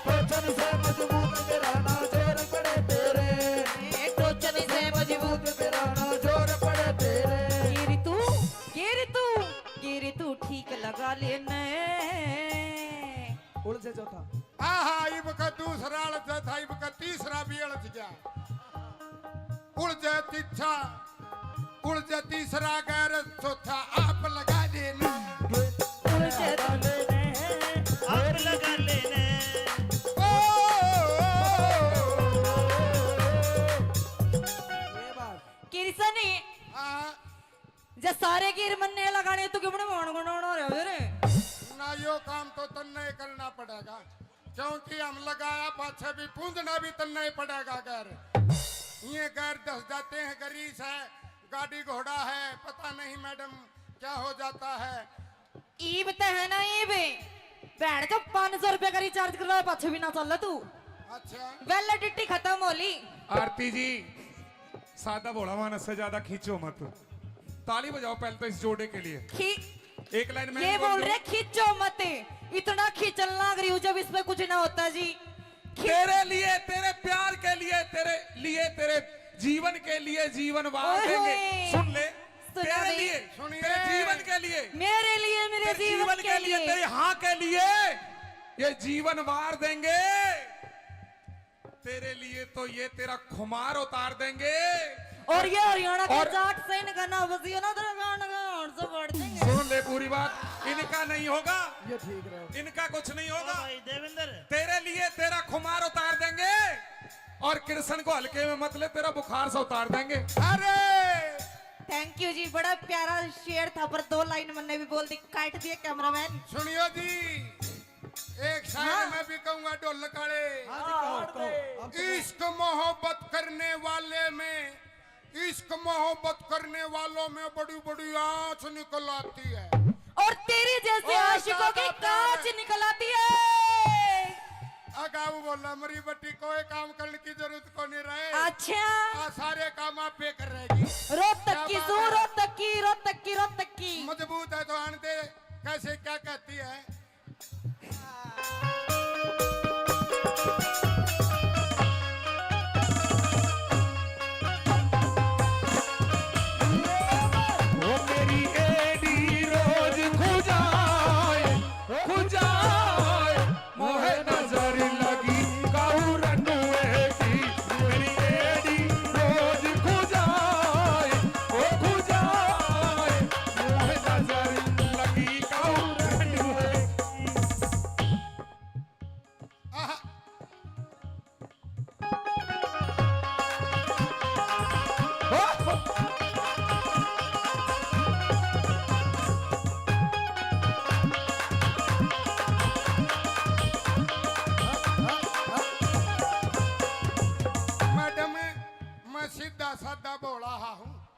टोचन से मजबूत मेरा ना जोर पड़े तेरे। ए, टोचन से मजबूत मेरा ना जोर पड़े तेरे। गिर तू, गिर तू, गिर तू ठीक लगा लेने। उलझे चौथा। आहा, इब का दूसरा अड़चा था, इब का तीसरा भी अड़च गया। उलझे तीछा, उलझे तीसरा गैर चौथा आप लगा देना। उलझे तीसरा आप लगा लेने। ओ, ओ, ओ, ओ, ओ। ये बात। किरसनी। हाँ। जे सारे गिर मन्ने लगाने तो क्यों बने मान गुनाना रहे रे? ना, यो काम तो तन्ने ही करना पड़ेगा, क्योंकि हम लगाया पाछे भी पूंजना भी तन्ने ही पड़ेगा। अगर ये गैर दस जाते हैं, गरीस है, गाड़ी घोड़ा है, पता नहीं मैडम क्या हो जाता है। ईब ते है ना ईब। बहन जो पाँच सौ रुपए का रिचार्ज करवाया, पाछे भी ना चल तू। अच्छा। वैलिडिटी खत्म हो ली। आरती जी, सादा भोला मानस से ज्यादा खींचो मत। ताली बजाओ पहले तो इस जोड़े के लिए। खी-, एक लाइन में ये बोल रहे, खींचो मत। इतना खींचन लाग रही हूँ जब इसमें कुछ ना होता जी। खी- तेरे लिए, तेरे प्यार के लिए, तेरे लिए, तेरे जीवन के लिए जीवन वार ओए देंगे। होए। सुन ले। सुना तेरे दे। लिए, सुनिए। तेरे जीवन के लिए, मेरे लिए, मेरे तेरे जीवन जीवन के के लिए, लिए। तेरे हाँ के लिए, ये जीवन वार देंगे। तेरे लिए तो ये तेरा खुमार उतार देंगे। और ये हरियाणा के और जाट से इनका ना बजियो ना, तेरा गान का हाथ से फाड़ देंगे। सुन ले पूरी बात, इनका नहीं होगा, ये ठीक रहो। इनका कुछ नहीं होगा। ओ भाई देवेंद्र। तेरे लिए तेरा खुमार उतार देंगे और कृष्ण को हल्के में मत ले, तेरा बुखार से उतार देंगे। अरे! Thank you जी, बड़ा प्यारा शेर था, पर दो लाइन मन्ने भी बोल दी, काट दिए कैमरामैन। सुनियो जी, एक शायर हाँ। मैं भी कहूंगा ढोलक वाले। हाँ जी, कहो, कहो। इश्क मोहब्बत करने वाले में, इश्क मोहब्बत करने वालों में बड़ी बड़ी आंच निकल आती है। और तेरे जैसे और आशिकों की ज्यादा कांच प्यार। निकल आती है। अगाऊ बोला, मरी बट्टी कोई काम करने की जरूरत को नहीं रहे। अच्छा। आ, सारे काम आप पे कर रहेगी। रोहतक की क्या बात सू, है? रोहतक की, रोहतक की, रोहतक की। मजबूत है तो आन दे, कैसे क्या कहती है? सादा भोला हा हूँ,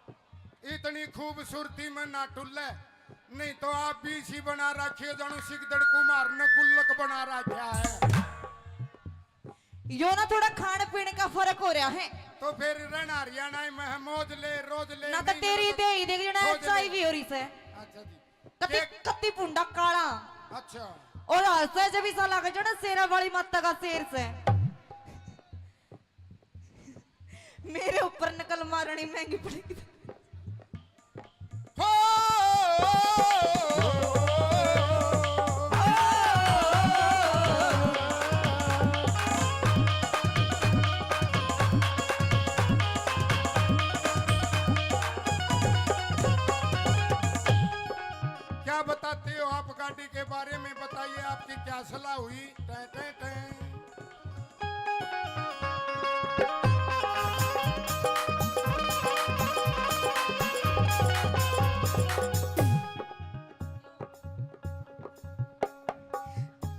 इतनी खूबसूरती में ना टुल्ले, नहीं तो आप भी इसी बना रखिए, जानू सिकदड़ कुमार ने गुल्लक बना रखा है। यो ना थोड़ा खान पीन का फर्क हो रहा है। तो फिर रहना हरियाणा में है, मौज ले, रोज ले, ना तो महीने तेरी में दे ही देख, जणा खोज ले। एचआईवी हो रही से। अच्छा जी। कति, के- कति पुंडा काला। अच्छा। और हंसे जब इसा लगे जो ना शेरा वाली माता का शेर से। मेरे ऊपर नकल मारनी महंगी पड़ेगी। हो। क्या बताते हो आप गाड़ी के बारे में, बताइए, आपकी क्या सलाह हुई? टै, टै, टै।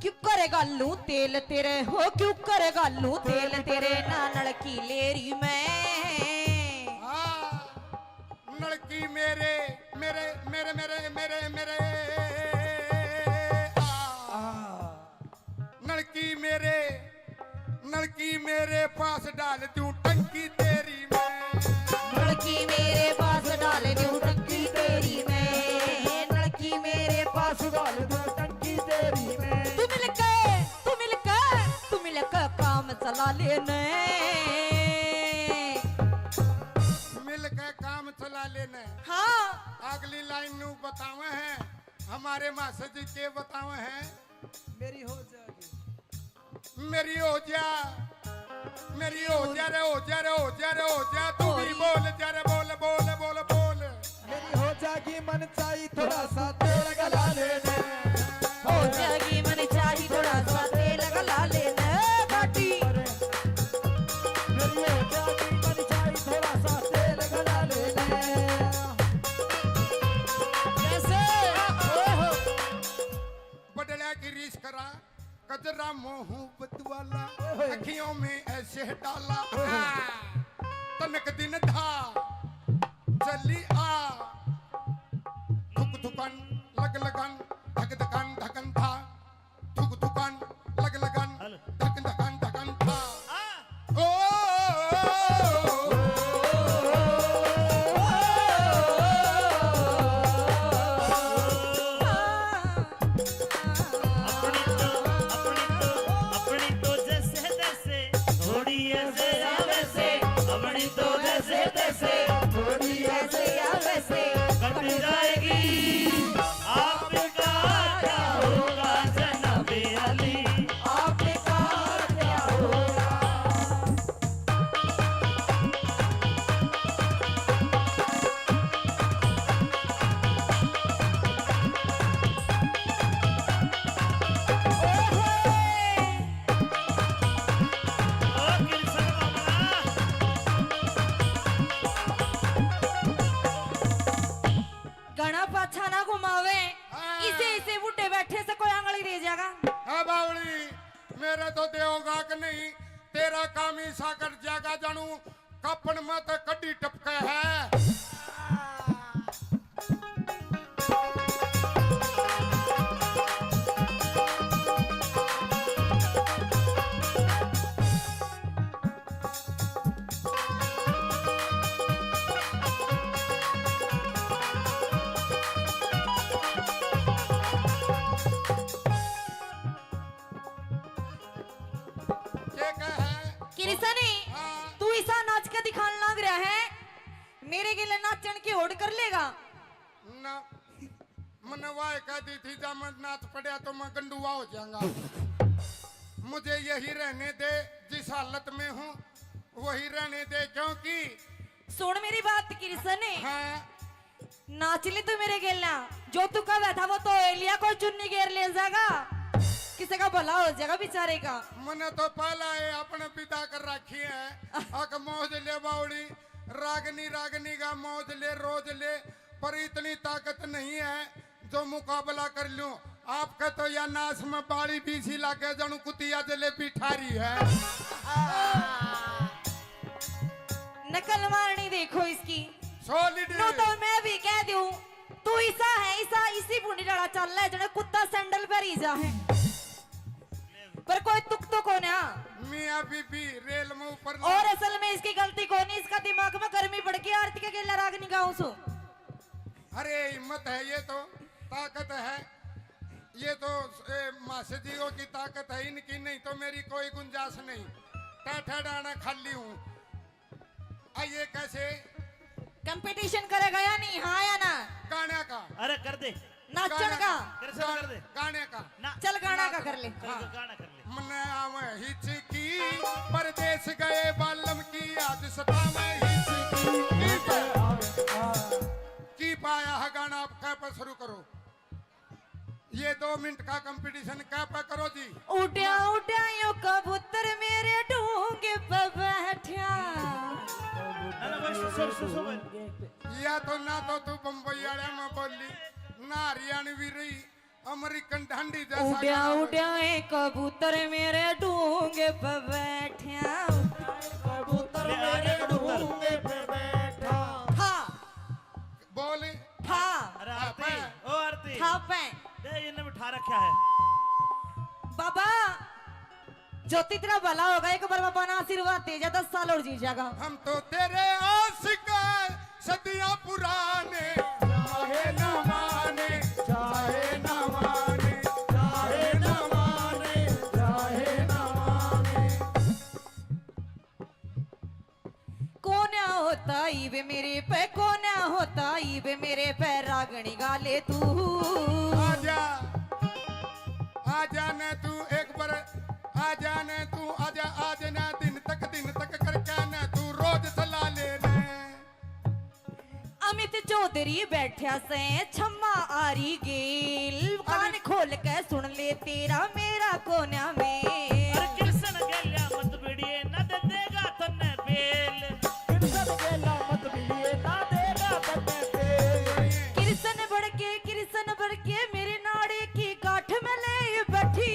क्यों करे घालूं तेल तेरे हो, क्यों करे घालूं तेल तेरे ना नलकी लेरी में। हाँ, नलकी मेरे, मेरे, मेरे, मेरे, मेरे, मेरे, आ। आ। नलकी मेरे, नलकी मेरे पास डाल दूं टंकी तेरी मैं। नलकी मेरे पास डाल दूं टंकी तेरी मैं। नलकी मेरे पास डाल दूं टंकी तेरी मैं। तू मिलके, तू मिलके, तू मिलके काम चला लेने। मिलके काम चला लेने। हाँ। अगली लाइन नू बतावे हैं, हमारे मास्टर जी के बतावे हैं। मेरी हो जाएगी। मेरी हो जा, मेरी हो जा रे, हो जा रे, हो जा रे, हो जा, तू हो भी जा। बोल जा रे, बोल, बोल, बोल, बोल। मेरी हो जाएगी मन चाही थोड़ा सा तेल गला लेने। हो जाएगी मन चाही थोड़ा सा तेल गला लेने, बाटी। मेरी हो जाएगी मन चाही थोड़ा सा तेल गला लेने। कैसे? ओहो। बडला की रीस करा, कजरा मोहब्बत वाला, ओए। अखियों में ऐसे डाला। ओए। हाँ। तनक दिन था, चली आ। धुक धुकन, लग लगन, धक धकन, धकन था। धुक धुकन, लग लगन, हेलो। धक धकन, धकन था। आ। ओ, अपनी तो, अपनी तो, अपनी तो जैसे तैसे, थोड़ी ऐसे या वैसे। अपनी तो जैसे तैसे, थोड़ी ऐसे या वैसे। कट जाएगी। आपका क्या होगा जनाबे अली? आपका क्या होगा? घणा पाछा ना घुमावे। हाँ। इसे, इसे बूढ़े बैठे से कोई आंगली दे जाएगा। हाँ बावली, मेरे तो देवगा कि नहीं, तेरा काम ही सागर जागा जानू, कपन में तो कड्डी टपके है। के कहे? किरसनी, हाँ। तू इसा नाच के दिखान लाग रहा है, मेरे गेले नाचन की होड़ कर लेगा? ना, मन्ने वाह कह दी थी, जा मैं नाच पड़या तो मैं गंडुआ हो जाऊंगा। मुझे यही रहने दे, जिस हालत में हूँ वही रहने दे, क्योंकि सुन मेरी बात किरसनी। हाँ। नाच ले तू मेरे गेला, जो तू कहवे था वो तो हो लिया, कोई चुन्नी गेर ले जाएगा, किसी का भला हो जाएगा बेचारे का। मने तो पहला ये अपने पिता कर रखी है, अक मौज ले बावड़ी, रागनी रागनी का मौज ले, रोज ले, पर इतनी ताकत नहीं है जो मुकाबला कर लूं। आपके तो या नाच में बाली बीसी लागे, जणु कुतिया जलेबी ठारी है। नकल मारनी देखो इसकी। Solid। नो तो मैं भी कह दूं, तू इसा है, इसा, इसी भूंडी डाला चल है, जने कुत्ता सैंडल पहरी जा है। पर कोई तुक तो कोन्या। मियाँ बीबी रेल में ऊपर ना। और असल में इसकी गलती कोनी, इसका दिमाग में गर्मी बढ़ गई, आरती के गेला राग नहीं गाऊं सु। अरे हिम्मत है, ये तो ताकत है, ये तो, ए, मासे जीओ की ताकत है इनकी, नहीं तो मेरी कोई गुंजाइश नहीं। टाठा डाना खाली हूँ। आ, ये कैसे? Competition करेगा या नहीं, हाँ या ना? गाने का। अरे कर दे। नाचण गाने का। का। कर, चल कर दे। गाने का। ना। चल गाना का कर ले। कर, हाँ। गाना कर ले। मन्ने आवे हिचकी, परदेस गए बालम की, आज सतावे हिचकी। की पाया है गाना, आप कह पर शुरू करो। ये दो मिनट का competition कह पे करो जी। उड्या उड्या यो कबूतर मेरे ढूंगे पे बैठा। ना, ना, बस, सुन, सुन, सुन, सुन। या तो ना तो तू बम्बई वाले में बोली, ना हरियाणवी रही, अमेरिकन ढांडी जैसा उड्या गाना। उड्या ए कबूतर मेरे ढूंगे पे बैठा। कबूतर ले, आ जा मेरे कबूतर। ढूंगे पे बैठा। हाँ। बोल। था। अरे आरती, हाँ। ओ आरती। था पे। ए, इन्हें बिठा रखा है। बाबा, ज्योति तेरा भला होगा, एक बार बाबा ने आशीर्वाद दे जा, दस साल और जी जाएगा। हम तो तेरे आशिक हैं, सदियां पुराने, चाहे ना माने, चाहे ना माने, चाहे ना माने, चाहे ना माने। कोन्या होता इब मेरे पे, कोन्या होता इब मेरे पे, रागणी गा ले तू। आजा, आजा ने तू एक बार, आजा ने तू, आजा, आज ना दिन तक, दिन तक करके ने तू रोज चला ले ने। अमित चौधरी बैठा से छम्मा आरी गेल, कान अरे। खोल के सुन ले तेरा मेरा कोन्या में। अरे कृष्ण गेल्या मत भिड़िए, ना दे देगा तन्ने बेल। कृष्ण गेल्या मत भिड़िए, ना देगा तन्ने बेल। कृष्ण बड़के, कृष्ण बड़के मेरे नाड़े की गांठ में ले बैठी।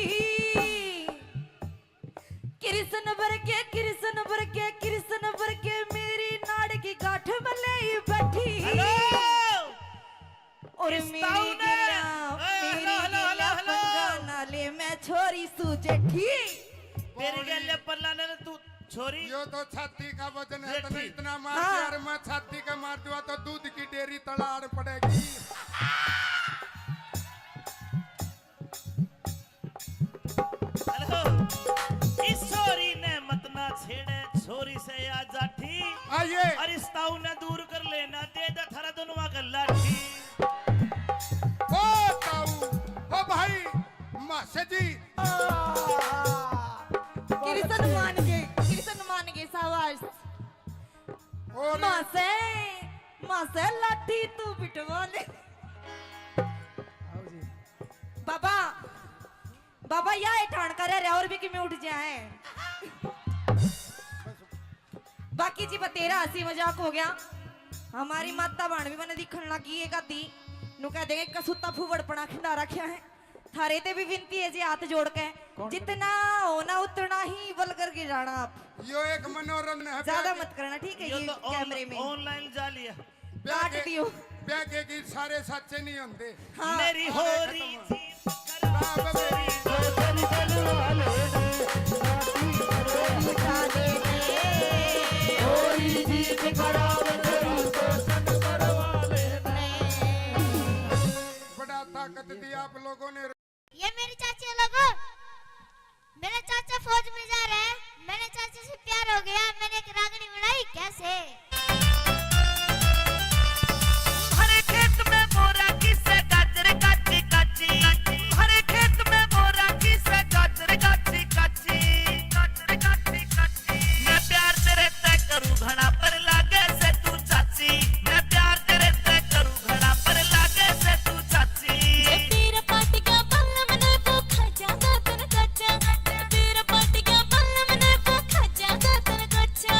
कृष्ण बड़के, कृष्ण बड़के, कृष्ण बड़के मेरी नाड़ की गांठ में ले बैठी। हेलो। और इस मेरी ताऊ ने, गेला, ए, मेरी हेलो, हेलो, गेला हेलो, हेलो। पंगा ना ले, मैं छोरी सू जेठी। तेरी गेले पल्ला ने तू छोरी। यो तो छाती का वजन है, जेठी। तने इतना मार हाँ। दिया, अरे मैं छाती का मार दूंगा तो दूध की डेयरी तलाड़ पड़ेगी। हेलो, इस छोरी ने मत ना छेड़े, छोरी से या जाठी। आइए। और इस ताऊ ने दूर कर लेना, दे दे थारा दोनों का लाठी। ओ ताऊ, ओ भाई, मासे जी। कृष्ण मान गए, कृष्ण मान गए, शाबाश। और मासे, मासे लाठी तू बिठवा ले। आओ जी। बाबा, बाबा, या ए ठाण करे रे, और भी किमें उठ जाए। बाकी जी, बतेरा हंसी मजाक हो गया। हमारी माता भाण भी मने दिखण लगी, एक आधी नु कह देंगे, कसूता फूवड़पणा खिंडा रखा है। थारे ते भी विनती है जी, हाथ जोड़ के, कौन जितना हो ना उतना ही vulgar गिराना आप। यो एक मनोरंजन है, ज्यादा ब्याह के मत करना, ठीक है? यो ये तो ऑन-, कैमरे में online जाली है। ब्याह काट के, दियो। ब्याह के गीत सारे साचे नहीं होंदे। हाँ। मेरी सारे होरी खत्म हो। जी खराब मेरी होरी जी खराब। होरी जी खराब मेरी तो सन करवा लेने। बड़ा ताकत दी आप लोगों ने। ये मेरे चाचे लोगों, मेरा चाचा फौज में जा रहा है, मैंने चाचा से प्यार हो गया, मैंने एक रागनी बनाई कैसे। हरे खेत में बोरा किसे गाजर काची काची, हरे खेत में बोरा किसे गाजर काची काची, गाजर काची काची। मैं प्यार तेरे तै करूँ घना पर लागे से तू चाची, मैं प्यार तेरे तै करूँ घना पर लागे से तू चाची। जे तेरा पाटिया बल्लम ने वो खा जागा तन कच्चा, तेरा पाटिया बल्लम ने वो खा जागा तन कच्चा।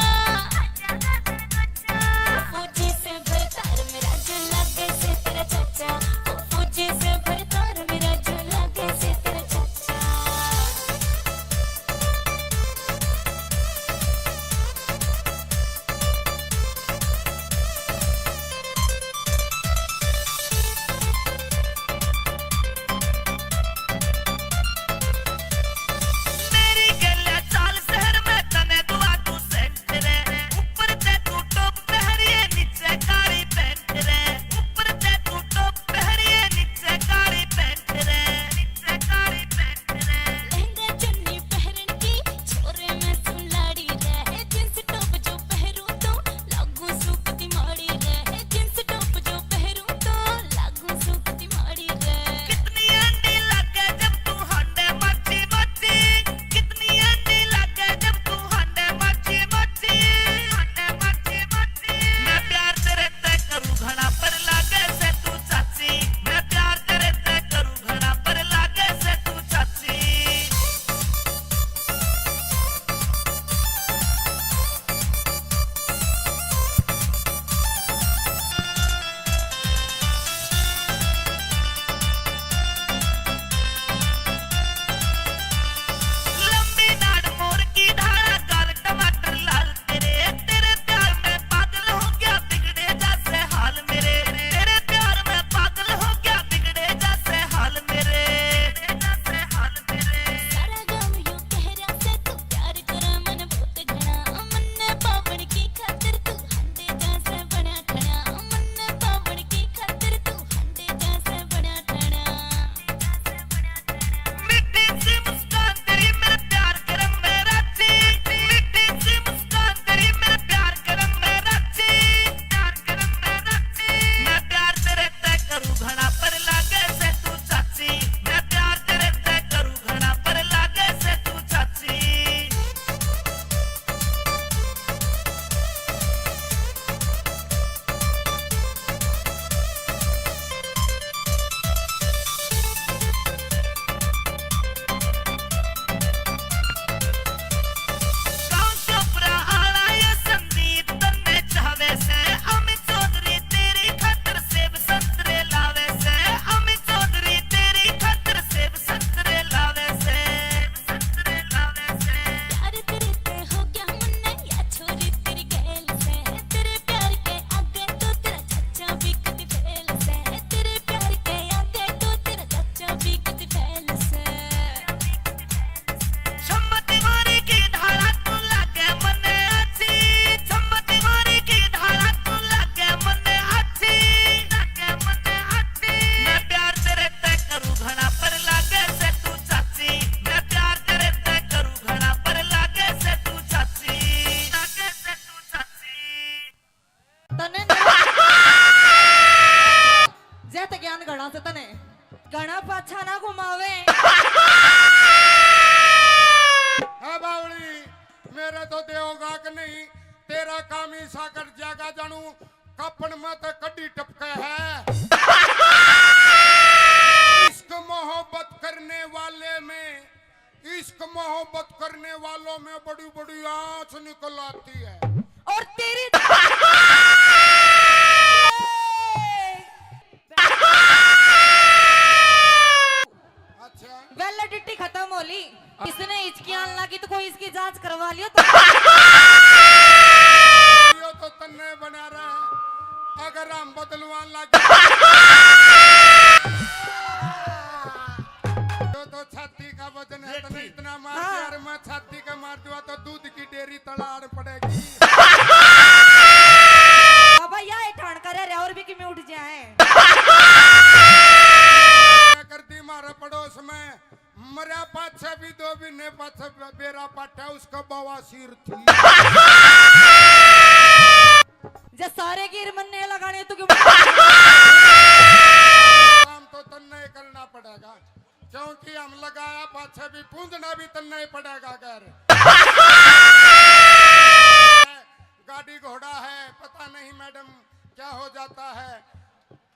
मोहब्बत करने वालों में बड़ी बड़ी आंच निकल आती है। और तेरी अच्छा। वैलिडिटी खत्म हो ली। इसने हिचकी आन लगी तो कोई इसकी जांच करवा लियो तो। यो तो तन्ने बना रहा है। अगर हम बदलवान लग तो, तो छाती का वजन है, तने इतना मार दिया, हाँ। अरे मैं छाती का मार दूंगा तो दूध की डेयरी तलाड़ पड़ेगी। बाबा, या ए ठाण करे रे, और भी किमें उठ जाए। कर दी मारे पड़ोस में, मरया पाछे भी दो महीने पाछे बे-, बेरा पाटा उसका बवासीर थी। जे सारे गिर मन्ने लगाने तो क्यों? काम तो तन्ने करना पड़ेगा। क्योंकि हम लगाया पाछे भी पूंजना भी तन्ने ही पड़ेगा। घर गाड़ी घोड़ा है, पता नहीं मैडम क्या हो जाता है।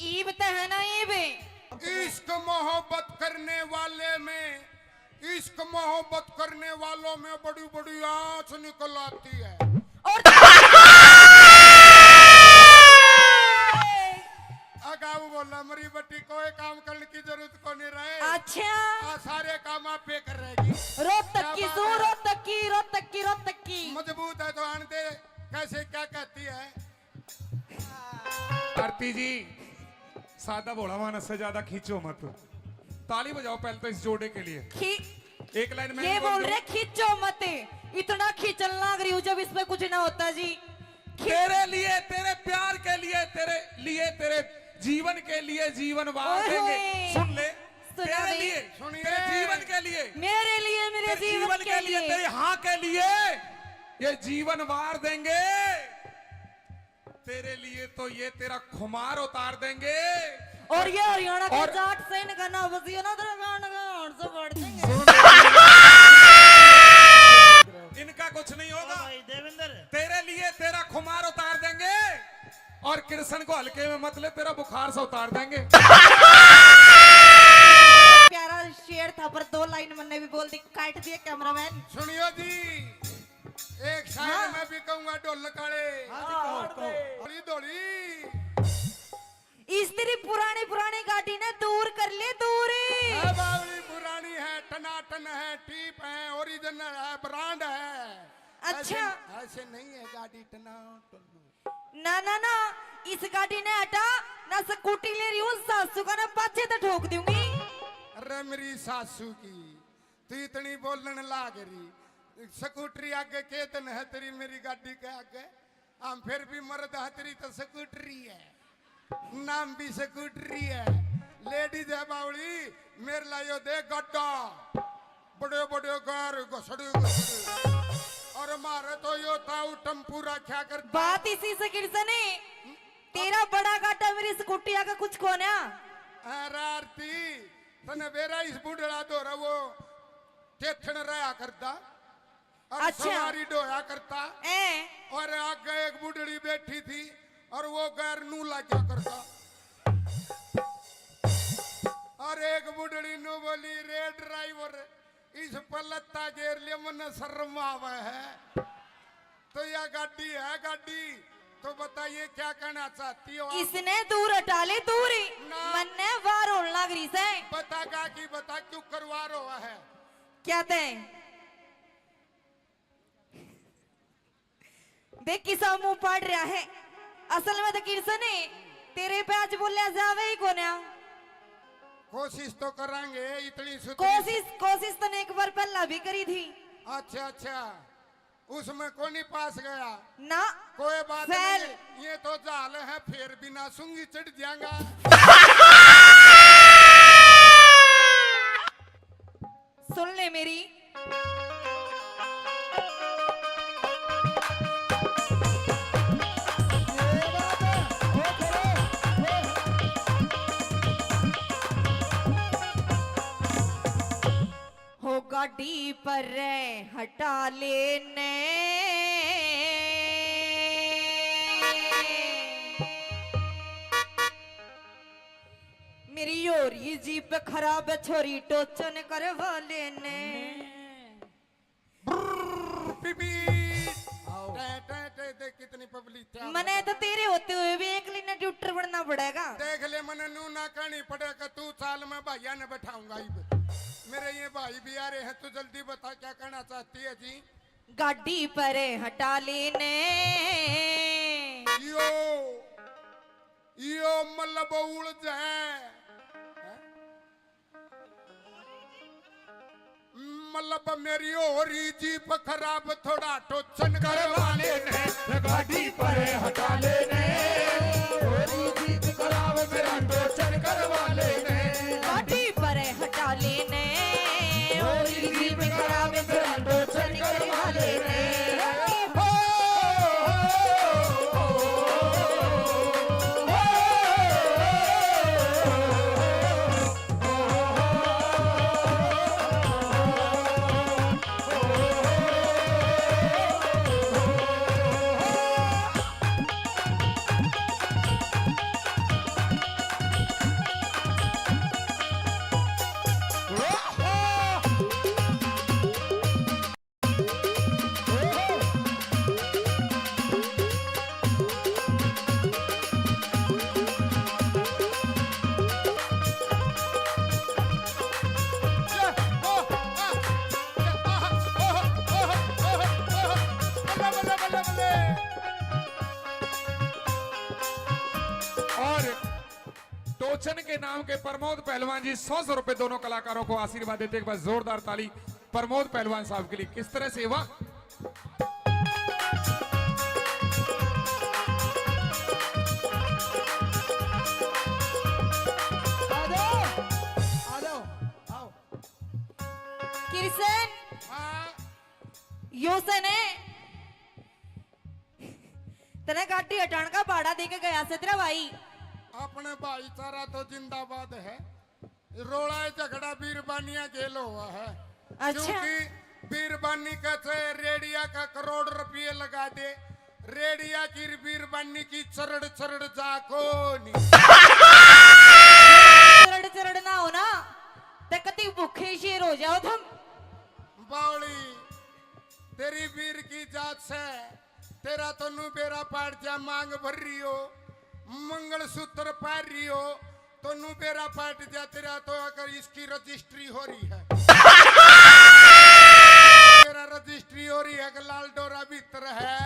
ईब तो है ना, ईब। इश्क मोहब्बत करने वाले में, इश्क मोहब्बत करने वालों में बड़ी बड़ी आंच निकल आती है। और अगाऊ बोला, मरी बटी कोई काम करने की जरूरत को नहीं रहे। अच्छा। आ सारे काम आप पे कर रहेगी। रोहतक की सू, रोहतक की, रोहतक की, रोहतक की। मजबूत है तो आन दे, कैसे क्या कहती है? आरती जी, सादा भोला मानस से ज्यादा खींचो मत। ताली बजाओ पहले तो इस जोड़े के लिए। खी- एक लाइन में ये बोल रहे, खींचो मत। इतना खींचन लाग रही हूँ जब इसमें कुछ ना होता जी। खी- तेरे लिए, तेरे प्यार के लिए, तेरे लिए, तेरे जीवन के लिए जीवन वार देंगे। सुन ले, तेरे लिए, तेरे जीवन के लिए, मेरे लिए, मेरे जीवन के लिए, तेरे हाँ के लिए ये जीवन वार देंगे। तेरे लिए तो ये तेरा खुमार उतार देंगे। और ये हरियाणा के जाट से इनका ना बजियो ना, तेरा गांड का हाड़ से फाड़ देंगे। इनका कुछ नहीं होगा। भाई देवेंद्र, तेरे लिए तेरा खुमार उतार देंगे और कृष्ण को हल्के में मत ले, तेरा बुखार से उतार देंगे। प्यारा शेर था, पर दो लाइन मन्ने भी बोल दी, काट दिए कैमरामैन। सुनियो जी, एक शायर हाँ। मैं भी कहूंगा, ढोल काले। हाँ जी, कहो, कहो। धोली धोली। इस तेरी पुरानी पुरानी गाड़ी ने दूर कर ले, दूर। है बावली, पुरानी है, टनाटन है, टीप है, ओरिजिनल है, ब्रांड है। अच्छा। ऐसे, ऐसे नहीं है गाड़ी टनाटन। ना ना ना, इस गाड़ी ने हटा ना, स्कूटी ले रही हूँ, सासू का ना पाछे तो ठोक दूंगी। अरे मेरी सासू की, तू इतनी बोलने लाग रही। स्कूटरी आगे के दिन है तेरी मेरी गाड़ी के आगे? हम फिर भी मर्द है, तेरी तो स्कूटरी है, नाम भी स्कूटरी है। लेडीज है बावली, मेरे ला यो दे गड्ढा, बड़े बड़े गार घसड़े घसड़े। और मारे तो यो ताऊ टम्पू रखा कर। बात इसी से किरसने, तेरा बड़ा गाटा मेरी स्कूटी आगे कुछ कोन्या। अरे आरती, तने बेरा इस बुढ़ड़ा दो रहा वो टेथण रहा करता। और अच्छा। सवारी ढोया करता। ए। और आगे एक बुढ़ड़ी बैठी थी और वो गैर नू लाग्या करता। और एक बुढ़ड़ी नू बोली, "रे ड्राइवर, इस पर लत्ता गेर लिया, मन्ने शर्म आवे है।" तो या गाड़ी है गाड़ी, तो बताइए क्या कहना चाहती हो आप? इसने दूर हटा ले, दूर ही। ना। मन्ने वार होने लग रही से। बता गा की बता, क्यों करवा रहा है? क्या तय? देख किसा मुंह पाड़ रहा है। असल में तो किरसने तेरे पे आज बोलिया जावे ही कोन्या। कोशिश तो करांगे, इतनी सुथरी कोशिश, कोशिश तने एक बार पहला भी करी थी। अच्छा, अच्छा, उसमें कोनी पास गया ना। कोई बात फेल। नहीं, ये तो जाल है, फिर बिना सूंगी चढ़ जाएगा। सुन ले मेरी। हो गाड़ी पर हटा लेने। मेरी होरी जीप खराब है, छोरी टोचन करवा लेने। अने तो तेरे होते हुए भी एक लीने ट्यूटर बनना पड़ेगा। देख ले, मने नू ना कहनी पड़ेगा, तू चाल, मैं भाइया ने बैठाऊंगा इब। मेरे ये भाई भी आ रहे हैं, तू जल्दी बता क्या कहना चाहती है जी? गाड़ी पर हटा लेने। यो, यो मतलब उलझ है। मतलब मेरी हो रही जीप खराब, थोड़ा टोचन करवा लेने। गाड़ी पर हटा लेने। हो रही जीप खराब, मेरा टोचन करवा लेने। गाड़ी पर हटा लेने। हो रही जीप खराब, मेरा टोचन करवा लेने। और टोचन के नाम के प्रमोद पहलवान जी सौ सौ रुपए दोनों कलाकारों को आशीर्वाद देते, एक बार जोरदार ताली प्रमोद पहलवान साहब के लिए। किस तरह से, वाह। आ जाओ, आ जाओ, आओ। किरसन, हाँ। यो सै ने तने गाड़ी हटाण का भाड़ा दे के गया से तेरा भाई। अपने भाईचारा तो जिंदाबाद है। रोला झगड़ा बीरबानिया गेल हुआ है। अच्छा। क्योंकि बीरबानी का चाहे रेडिया का करोड़ रुपये लगा दे, रेडिया की बीरबानी की चरड़ चरड़ जा कोनी। चरड़ चरड़ ना हो ना, ते कति भूखे शेर हो जाओ थम। बावली, तेरी बीर की जात से, तेरा तो नू बेरा पाट जा, मांग भर रही हो, मंगलसूत्र पहन रही हो, तो नू बेरा पाट जा, तेरा तो अगर इसकी रजिस्ट्री हो रही है। तेरा रजिस्ट्री हो रही है कि लाल डोरा भीतर है।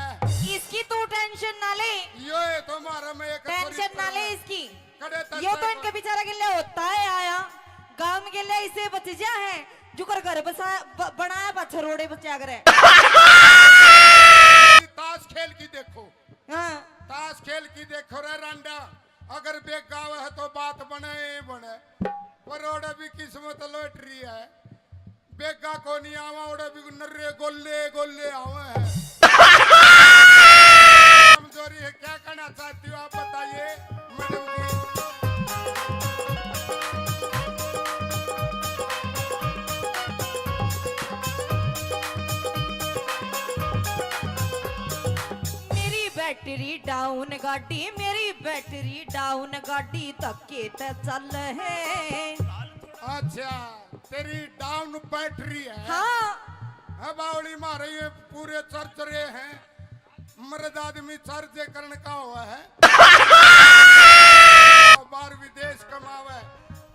इसकी तू टेंशन ना ले। यो है तो हमारा में एक टेंशन ना ले इसकी। कड़े तक यो तो इनके बेचारा के लिए होता है आया। गांव के लिए इसे बच जा है। जुकर घर बसा, ब-, बनाया पाछा रोड़े बचा करे। ताश खेल की देखो। हाँ। ताश खेल की देखो रे रांडा, अगर बेगा आवे है तो बात बने ही बने, पर ओड़े भी किस्मत लॉटरी है। बेगा को नहीं आवा, ओड़े भी नर्रे गोले गोले आवे है। कमजोरी है, क्या कहना चाहती हो आप बताइए मैडम जी। मेरी बैटरी डाउन गाड़ी, मेरी बैटरी डाउन गाड़ी धक्के ते चल है। अच्छा, तेरी डाउन बैटरी है। हाँ। है बावली मारे, ये पूरे चरचरे हैं। मर्द आदमी चार्जे करण का हुआ है। बाहर विदेश कमावे,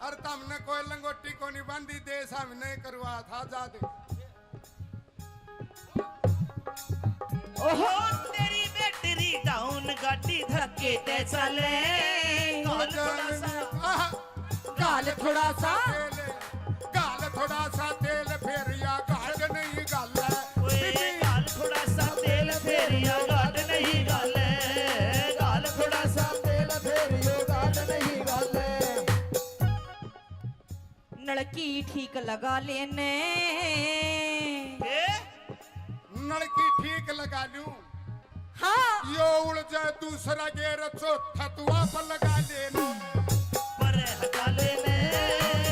और तमने कोई लंगोटी को नहीं बांधी, देश हम नहीं करवा था आजाद। ओहो। तेरी बैटरी डाउन गाड़ी धक्के ते चले। गाल थोड़ा सा, आह। गाल थोड़ा सा। तेल, गाल थोड़ा सा तेल फेरिया, गाल नहीं गाल। ओए, बीबी। गाल थोड़ा सा तेल फेरिया, गाल नहीं गाल। गाल थोड़ा सा तेल फेरियो, गाल नहीं गाल। नलकी ठीक लगा लेने। ए? नलकी ठीक लगा लूं। हाँ। यो उलझे दूसरा गेर, चौथा तू आप लगा लेने। पर हटा लेने,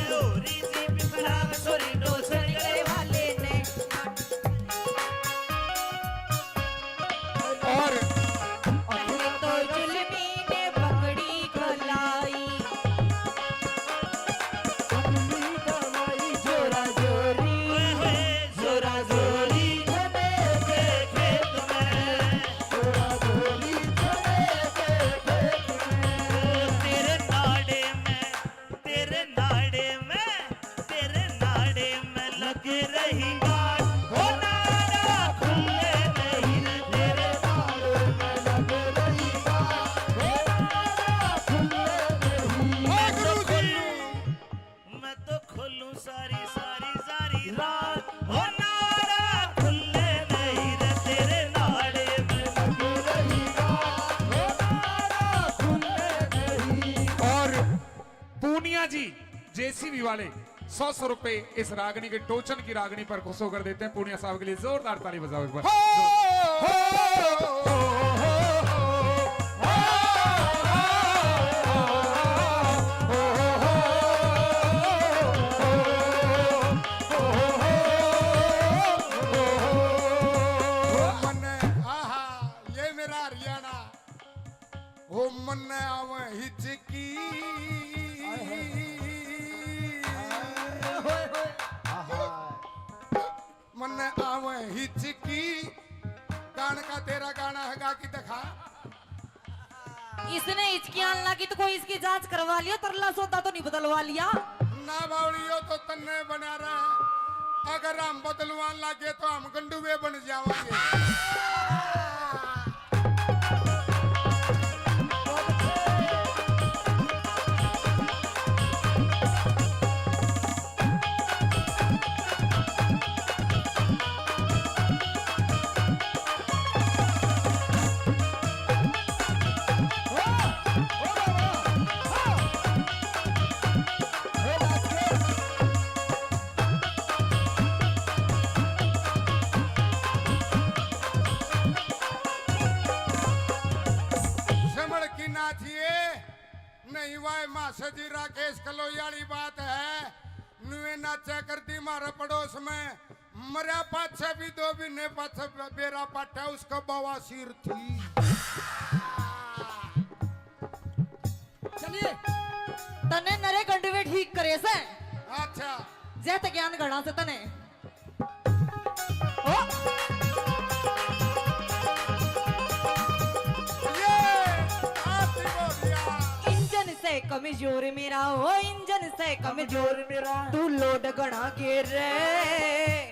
होरी जीप खराब, छोरी टोचन करवा लेने। और पहले तो जुल्मी ने पकड़ी कलाई। जोरा जोरी, जोरा जोरी, खेत में। जोरा जोरी, रही गाल, हो नारा खुले नहीं रे तेरे नाल में लग रही गाल, हो नारा खुले नहीं। मैं तो खोलूं, मैं तो खोलूं सारी, सारी, सारी रात, हो नारा खुले नहीं रे तेरे नाले में लग रही गाल, हो नारा खुले नहीं। और पूनिया जी, जेसीबी वाले, सौ सौ रुपए इस रागनी के, टोचन की रागनी पर खुश होकर देते हैं। पूनिया साहब के लिए जोरदार ताली बजाओ एक बार। हो, हो, हो, हो, हो। मन, आहा, ये मेरा हरियाणा। ओ मन आवे हिचकी। हाय, हाय। हाय, हाय। आहा। मन आवे हिचकी। गान का तेरा गाना है, गा के दिखा। इसने हिचकी आन लगी तो कोई इसकी जांच करवा लियो, तरला सोता तो नहीं बदलवा लिया। ना बावड़ियो तो तन्ने बना रहा। अगर हम बदलवान लगे तो हम गंडुए बन जावांगे। समझ की ना थिए, नहीं वाए मासा जी राकेश कलोई वाली बात है। नुए नाचा कर दी मारे पड़ोस में, मरया पाछे भी दो महीने पाछे बेरा पाटा उसका बवासीर थी। चलिए, तने नरे गंडवे ठीक करे से। अच्छा। जय ते ज्ञान घड़ा से तने। ओ। ये आती बोलिया। इंजन से कमजोर मेरा, ओ इंजन से कमजोर मेरा। तू लोड घणा गेर रे।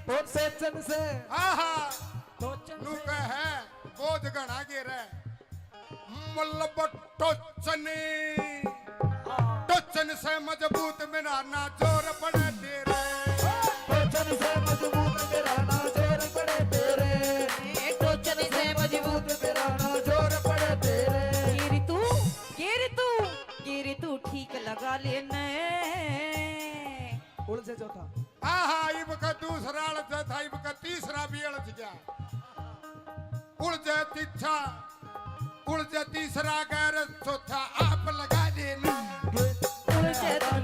टोचन से। हाँ, हाँ। टोचन से। कहे, बोझ घणा गेर है। मतलब टोचन, टोचन से मजबूत मेरा ना जोर पड़े तेरे। टोचन से मजबूत मेरा ना जोर पड़े तेरे। ए, टोचन से मजबूत मेरा ना जोर पड़े तेरे। गिर तू, गिर तू, गिर तू ठीक लगा लेने। उलझे चौथा। आहा, इब का दूसरा अड़ज था, इब का तीसरा भी अड़ज गया। उलझे तीछा, उलझे तीसरा गैर, चौथा आप लगा देना। उलझे तो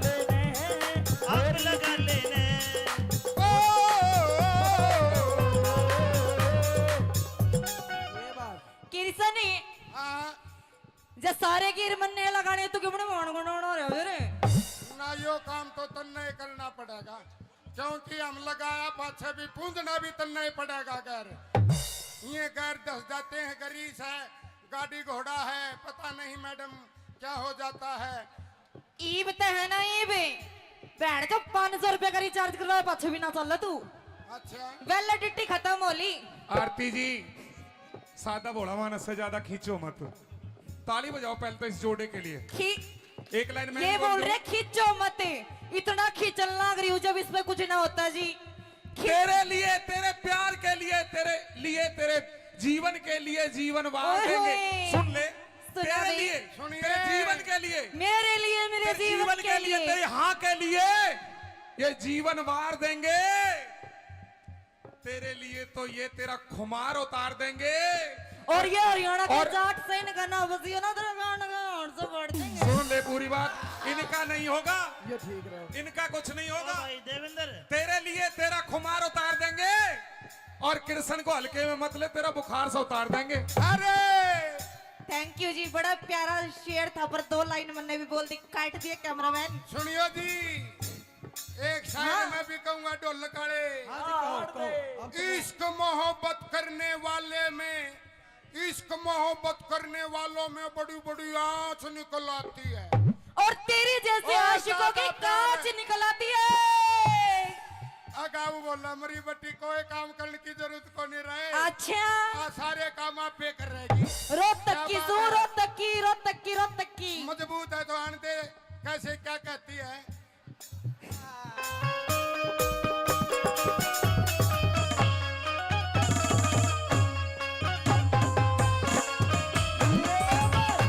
आप लगा लेने। ओ, ओ, ओ, ओ, ओ। ये बात। किरसनी। हाँ। जे सारे गिर मन्ने लगाने तो क्यों भाण गुण होना रहे रे? ना, यो काम तो तन्ने ही करना पड़ेगा, क्योंकि हम लगाया पाछे भी पूंजना भी तन्ने ही पड़ेगा। गैर ये गैर दस जाते हैं, गरीस है, गाड़ी घोड़ा है, पता नहीं मैडम क्या हो जाता है। ईब ते है ना ईब, भैन जो पाँच सौ रुपया का रिचार्ज करवाया पाछे भी ना चल तू। अच्छा। वैलिडिटी खत्म हो ली। आरती जी, सादा भोला मानस से ज्यादा खींचो मत। ताली बजाओ पहले तो इस जोड़े के लिए। खी-, एक लाइन में ये बोल रहे, खींचो मत। इतना खींचन लाग रही हूँ जब इसमें कुछ ना होता जी। खी- तेरे लिए, तेरे प्यार के लिए, तेरे लिए, तेरे जीवन के लिए जीवन वार देंगे। सुन ले, सुना तेरे लिए, सुनिए। तेरे जीवन के लिए, मेरे लिए, मेरे तेरे जीवन जीवन के के लिए, लिए। तेरे हाँ के लिए ये जीवन वार देंगे। तेरे लिए तो ये तेरा खुमार उतार देंगे। और ये हरियाणा के और जाट से इनका ना बजियो ना, तेरा गान का हाथ से फाड़ देंगे। सुन ले पूरी बात, इनका नहीं होगा, ये ठीक रहो। इनका कुछ नहीं होगा। भाई देवेंद्र। तेरे लिए तेरा खुमार उतार देंगे और कृष्ण को हल्के में मत ले, तेरा बुखार से उतार देंगे। अरे! Thank you जी, बड़ा प्यारा शेर था, पर दो लाइन मैंने भी बोल दी, काट दिए कैमरामैन। सुनियो जी, एक शायर हाँ। मैं भी कहूंगा, ढोल काले। हाँ जी, कहो, कहो। इश्क मोहब्बत करने वाले में, इश्क मोहब्बत करने वालों में बड़ी बड़ी आंच निकल आती है। और तेरे जैसे और आशिकों की ज्यादा प्यार कांच निकल आती है। अगाऊ बोला, मरी बट्टी कोई काम करने की जरूरत को नहीं रहे। अच्छा। आ, सारे काम आप पे कर रहेगी। रोहतक की सू, रोहतक की, रोहतक की, रोहतक की। मजबूत है तो आन दे, कैसे क्या कहती है?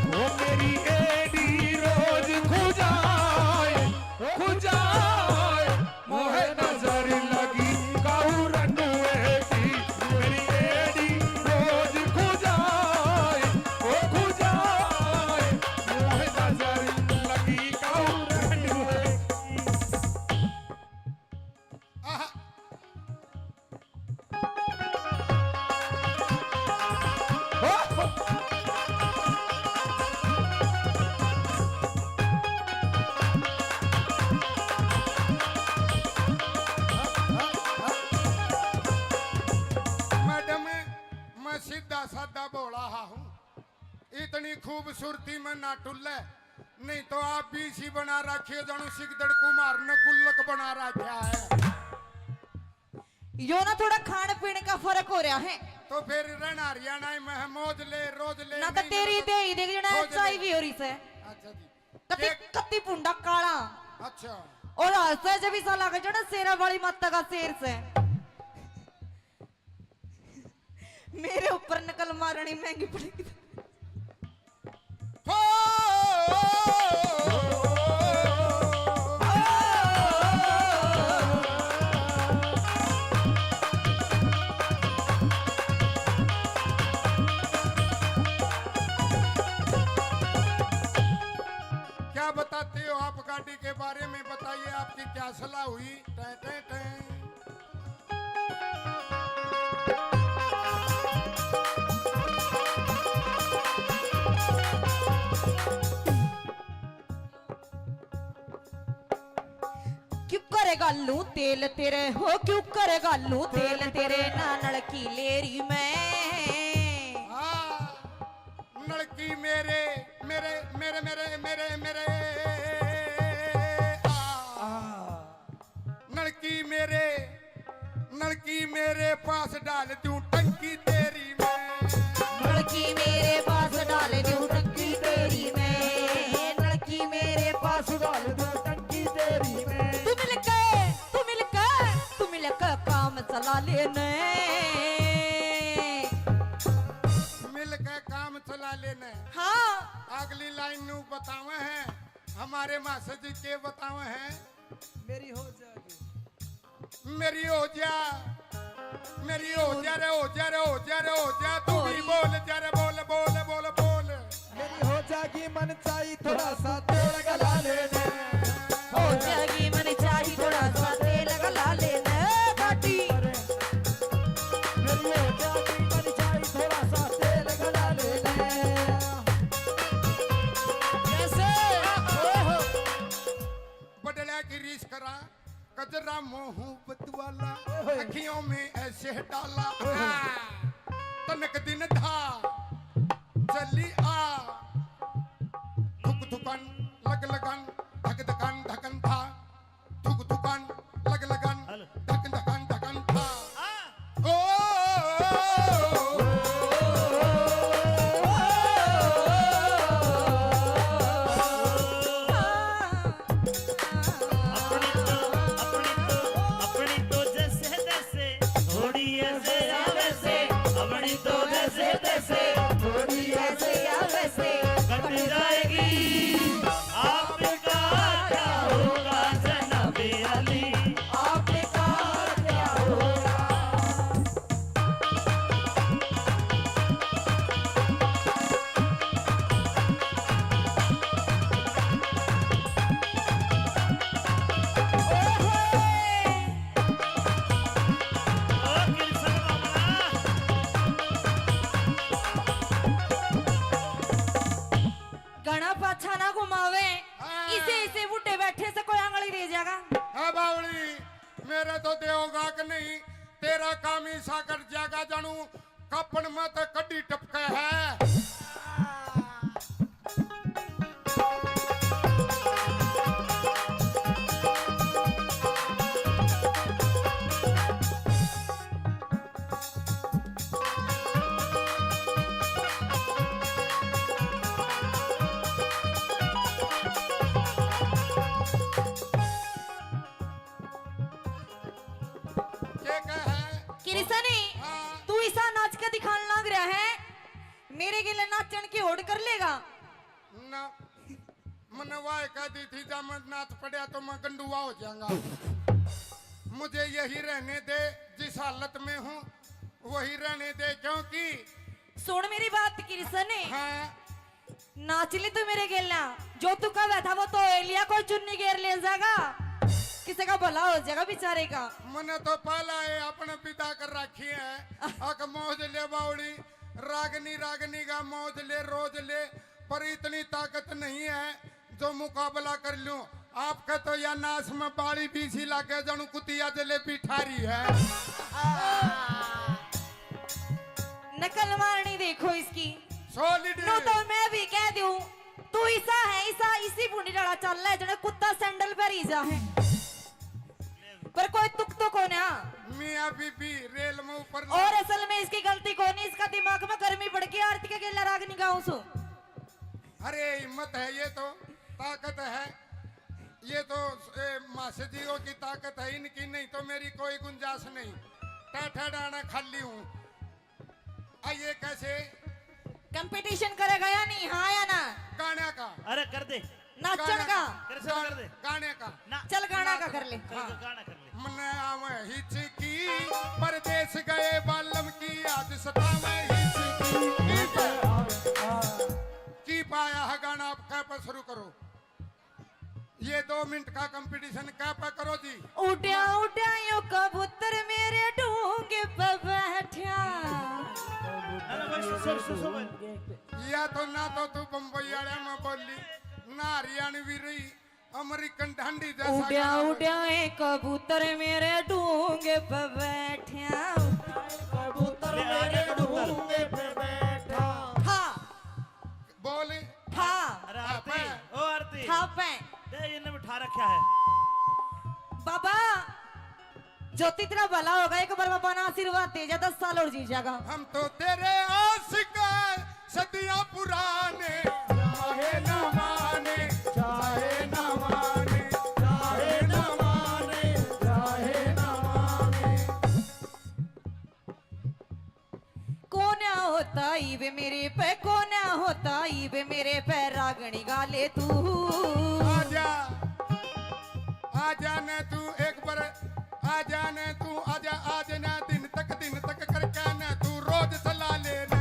वो मेरी एडी रोज खुजाए, खुजाए, मोहे नजर लगी काऊ रंडुए की। मेरी एडी रोज खुजाए, ओ खुजाए, मोहे नजर लगी काऊ रंडुए की। आहा। मैडम, मैं सीधा साधा भोला हा हूँ, इतनी खूबसूरती में ना टुल्ले, नहीं तो आप भी इसी बना रखी हो, जानू सिकदड़ कुमार ने गुल्लक बना रखा है। यो ना थोड़ा खान पीन का फर्क हो रहा है। तो फिर रहना हरियाणा में है, मौज ले, रोज ले, ना तो तेरी दे ही देख जणा चाय भी हो रही से। अच्छा जी। कति, कति पुंडा काला। अच्छा। और हंसे जब इसा लगे जणा शेरा वाली माता का शेर से। मेरे ऊपर नकल मारनी महंगी पड़ेगी। हो। क्या बताते हो आप गाड़ी के बारे में, बताइए, आपकी क्या सलाह हुई? टै, टै, टै। क्यों करे घालूं तेल तेरे हो, क्यों करे घालूं तेल तेरे ना नलकी लेरी में। हाँ, नलकी मेरे, मेरे, मेरे, मेरे, मेरे, मेरे, आ। नलकी मेरे, नलकी मेरे पास डाल दूं टंकी तेरी मैं। नलकी मेरे पास डाल दूं टंकी तेरी मैं। नलकी मेरे पास डाल दूं टंकी तेरी मैं। तू मिलके, तू मिलके, तू मिलके काम चला लेने। मिलके काम चला लेने। हाँ। अगली लाइन नू बतावे हैं, हमारे मास्टर जी के बतावे हैं। मेरी हो जाएगी। मेरी हो जा, मेरी हो जा रे, हो जा रे, हो जा रे, हो जा, तू भी बोल जा रे, बोल, बोल, बोल, बोल। मेरी हो जागी मन चाही थोड़ा सा तेल गला लेने। हो जागी मन चाही थोड़ा सा तेल गला लेने, गाड़ी। मेरी हो जागी मन चाही थोड़ा सा तेल गला लेने। कैसे? ओहो। बडला की रीस करा, कजरा मोहब्बत वाला, ओए। अखियों में ऐसे डाला, ओए। आ, तनक दिन था, जली आ, धुक धुकन, लग लगन, धक धकन, धकन था, धुक धुकन, लग लगन, हेलो। धक धकन, धकन था। आ। अपनी तो, अपनी तो, अपनी तो जैसे तैसे, थोड़ी ऐसे या वैसे, अपनी तो जैसे तैसे, थोड़ी ऐसे या वैसे, कट जाएगी। आपका क्या होगा जनाबे अली? आपका क्या होगा? घणा पाछा ना घुमावे। हाँ। इसे, इसे बूढ़े बैठे से कोई आंगली दे जाएगा। हाँ बावली, मेरे तो देगा कि नहीं, तेरा काम ही सागर जागा जानू, कापण में तो कड्डी टपके है। किरसनी, हाँ। तू इसा नाच के दिखाने लाग रहा है, मेरे गेले नाचन की होड़ कर लेगा? ना, मन्ने वाह कह दी थी, जा मैं नाच पड़या तो मैं गंडुआ हो जाऊंगा। मुझे यही रहने दे, जिस हालत में हूँ वही रहने दे, क्योंकि सुन मेरी बात किरसनी। हाँ। नाच ले तू मेरे गेला, जो तू कहवे था वो तो ए लिया, कोई चुन्नी गेर ले जाएगा, किसी का भला हो जाएगा बेचारे का। मने तो पहला ये अपने विदा कर रखी है। अक मौज ले बावड़ी, रागनी रागनी का मौज ले, रोज ले, पर इतनी ताकत नहीं है जो मुकाबला कर लूं। आपके तो या नाच में बाली बीसी लागे, जणु कुतिया जलेबी ठारी है। नकल मारनी देखो इसकी। Solid। नो तो मैं भी कह दूं, तू इसा है, इसा इसी भूंडी डाला चल है, जने कुत्ता सैंडल पर ही जा है। पर कोई तुक तो कोन्या। मियाँ बीबी रेल में ऊपर ना। और असल में इसकी गलती कोनी, इसका दिमाग में गर्मी बढ़ गई, आरती के गेला राग नहीं गाऊं सु। अरे हिम्मत है, ये तो ताकत है, ये तो ए, मास्टर जी की ताकत है इनकी, नहीं तो मेरी कोई गुंजाइश नहीं। टाठा डाना खाली हूँ। आ ये कैसे? Competition करेगा या नहीं, हाँ या ना? गाने का। अरे कर दे। नाचण गाने का। का। कर, चल कर दे। गाने का। ना। चल गाना का कर ले। कर, हाँ। गाना कर ले। मन आवे हिचकी, परदेस गए बालम की, आज सतावे हिचकी। की पाया है गाना, आप कह पर शुरू करो। ये दो मिनट का competition कह पर करो जी। उड्या उड्या यो कबूतर मेरे ढूंगे पे बैठा। अरे भाई, सो, सो, सो, सो, भाई। या तो ना तो तू बम्बई वाले में बोली, ना हरियाणवी रही, अमेरिकन ढांडी जैसा उड्या गाना। उड्या ए कबूतर मेरे ढूंगे पे बैठा। कबूतर ले, आ मेरे गया कबूतर। ढूंगे पे बैठा। था। बोल। था। अरे आरती, हाँ। ओ आरती। था पे। दे, इन्हें बिठा रखा है। बाबा, ज्योति तेरा भला होगा, एक बार बाबा ने आशीर्वाद दे जा, दस साल और जी जाएगा। हम तो तेरे आशिक हैं, सदियां पुराने, चाहे ना माने, चाहे ना माने, चाहे ना माने, चाहे ना माने। कोन्या होता इब मेरे पे, कोन्या होता इब मेरे पे, रागणी गा ले तू। आजा, आजा न तू एक बार, आजा न तू, आजा, आज ना दिन तक, दिन तक करके न तू रोज चला ले न।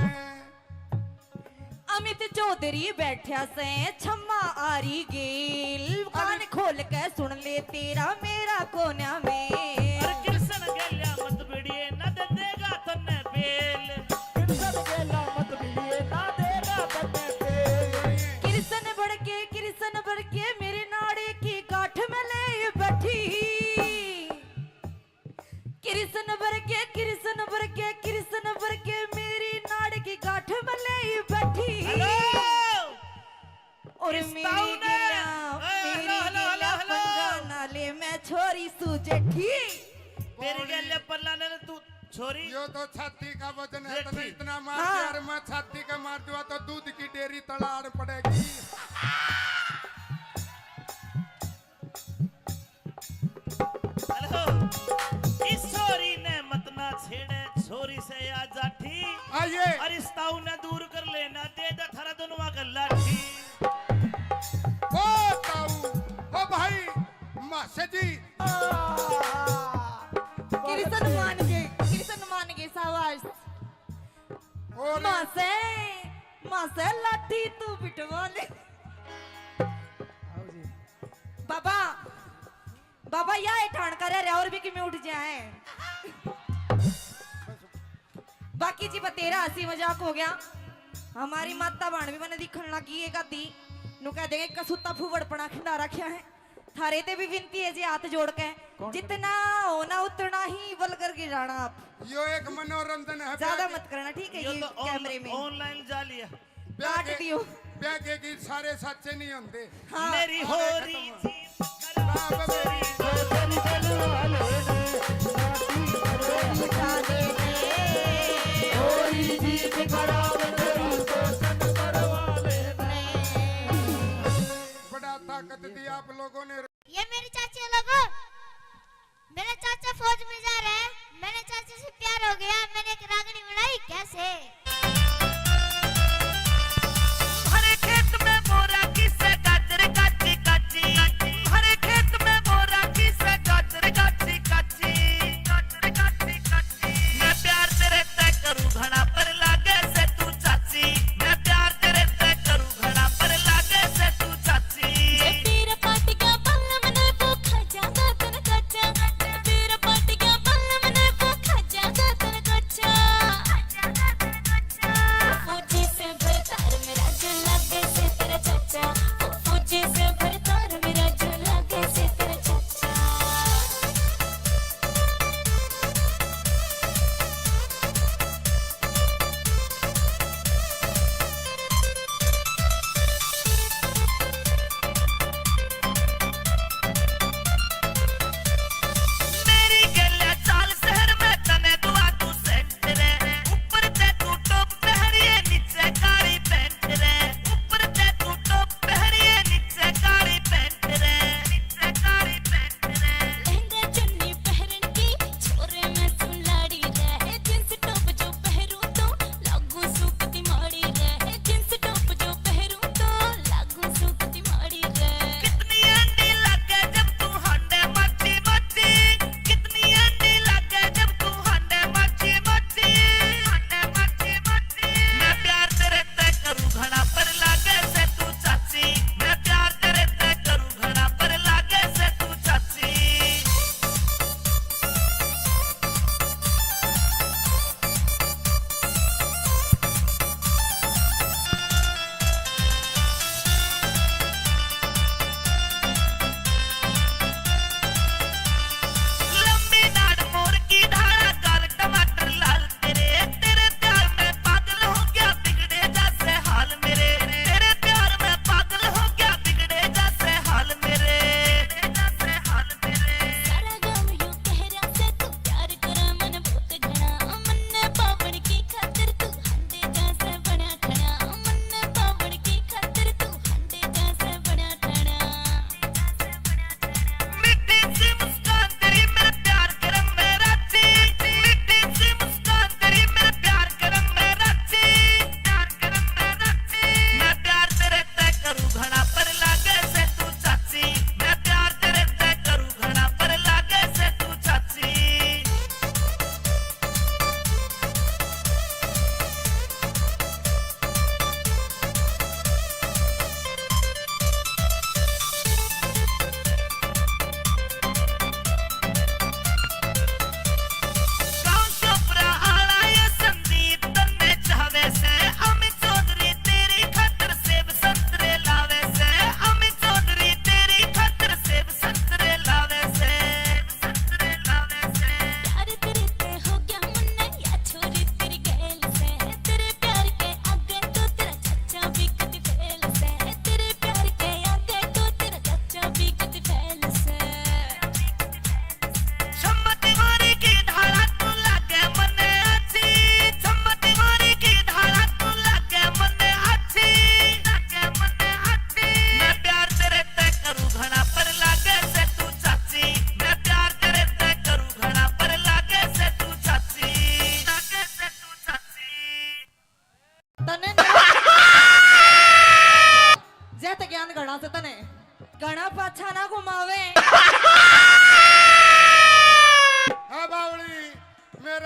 अमित चौधरी बैठा से छम्मा आरी गेल, कान अमित खोल के सुन ले तेरा मेरा कोन्या में। अरे कृष्ण गेल्या मत भिड़िए, ना दे देगा तन्ने बेल। कृष्ण गेल्या मत भिड़िए, ना देगा तन्ने बेल। कृष्ण बढ़ के, कृष्ण बढ़ के मेरे नाड़े की गांठ में ले बैठी। कृष्ण भर के, कृष्ण भर के, कृष्ण भर के मेरी नाड़ की गांठ में ले बैठी। हेलो! और इस मेरी ताऊ ने, गेला, ए, मेरी हेलो, हेलो, गेला हेलो, हेलो। पंगा ना ले, मैं छोरी सू जेठी। तेरी गेले पल्ला ने तू छोरी। यो तो छाती का वजन है, जेठी। तने इतना मार हाँ। दिया, अरे मैं छाती का मार दूंगा तो दूध की डेयरी तलाड़ पड़ेगी। हेलो, इस छोरी ने मत ना छेड़े, छोरी से या जाठी। आइए। और इस ताऊ ने दूर कर लेना, दे दे थारा दोनों का लाठी। ओ ताऊ, ओ भाई, मासे जी। कृष्ण मान के, कृष्ण मान के, शाबाश। और मासे, मासे लाठी तू बिठवा ले। आओ जी। बाबा, बाबा, या ए ठाण करे रे, और भी किमें उठ जाए। बाकी जी, बतेरा हंसी मजाक हो गया। हमारी माता भाण भी मने दिखण लगी, एक आधी नु कह देंगे, कसूता फूवड़पणा खिंडा रखा है। थारे ते भी विनती है जी, हाथ जोड़ के, कौन जितना होना उतना ही वल्गर गिराना आप। यो एक मनोरंजन है, ज्यादा ब्याह के मत करना, ठीक है? यो ये तो ऑन-, कैमरे में ऑनलाइन जाली है। ब्याह काट के, दियो। ब्याह के गीत सारे सच्चे नहीं होंदे। हाँ। मेरी होरी जी खराब मेरी होरी जी खराब मेरी तो सन करवा लेने। बड़ा ताकत दी आप लोगों ने। ये मेरे चाचे लोगों, मेरे चाचा फौज में जा रहे हैं, मैंने चाचा से प्यार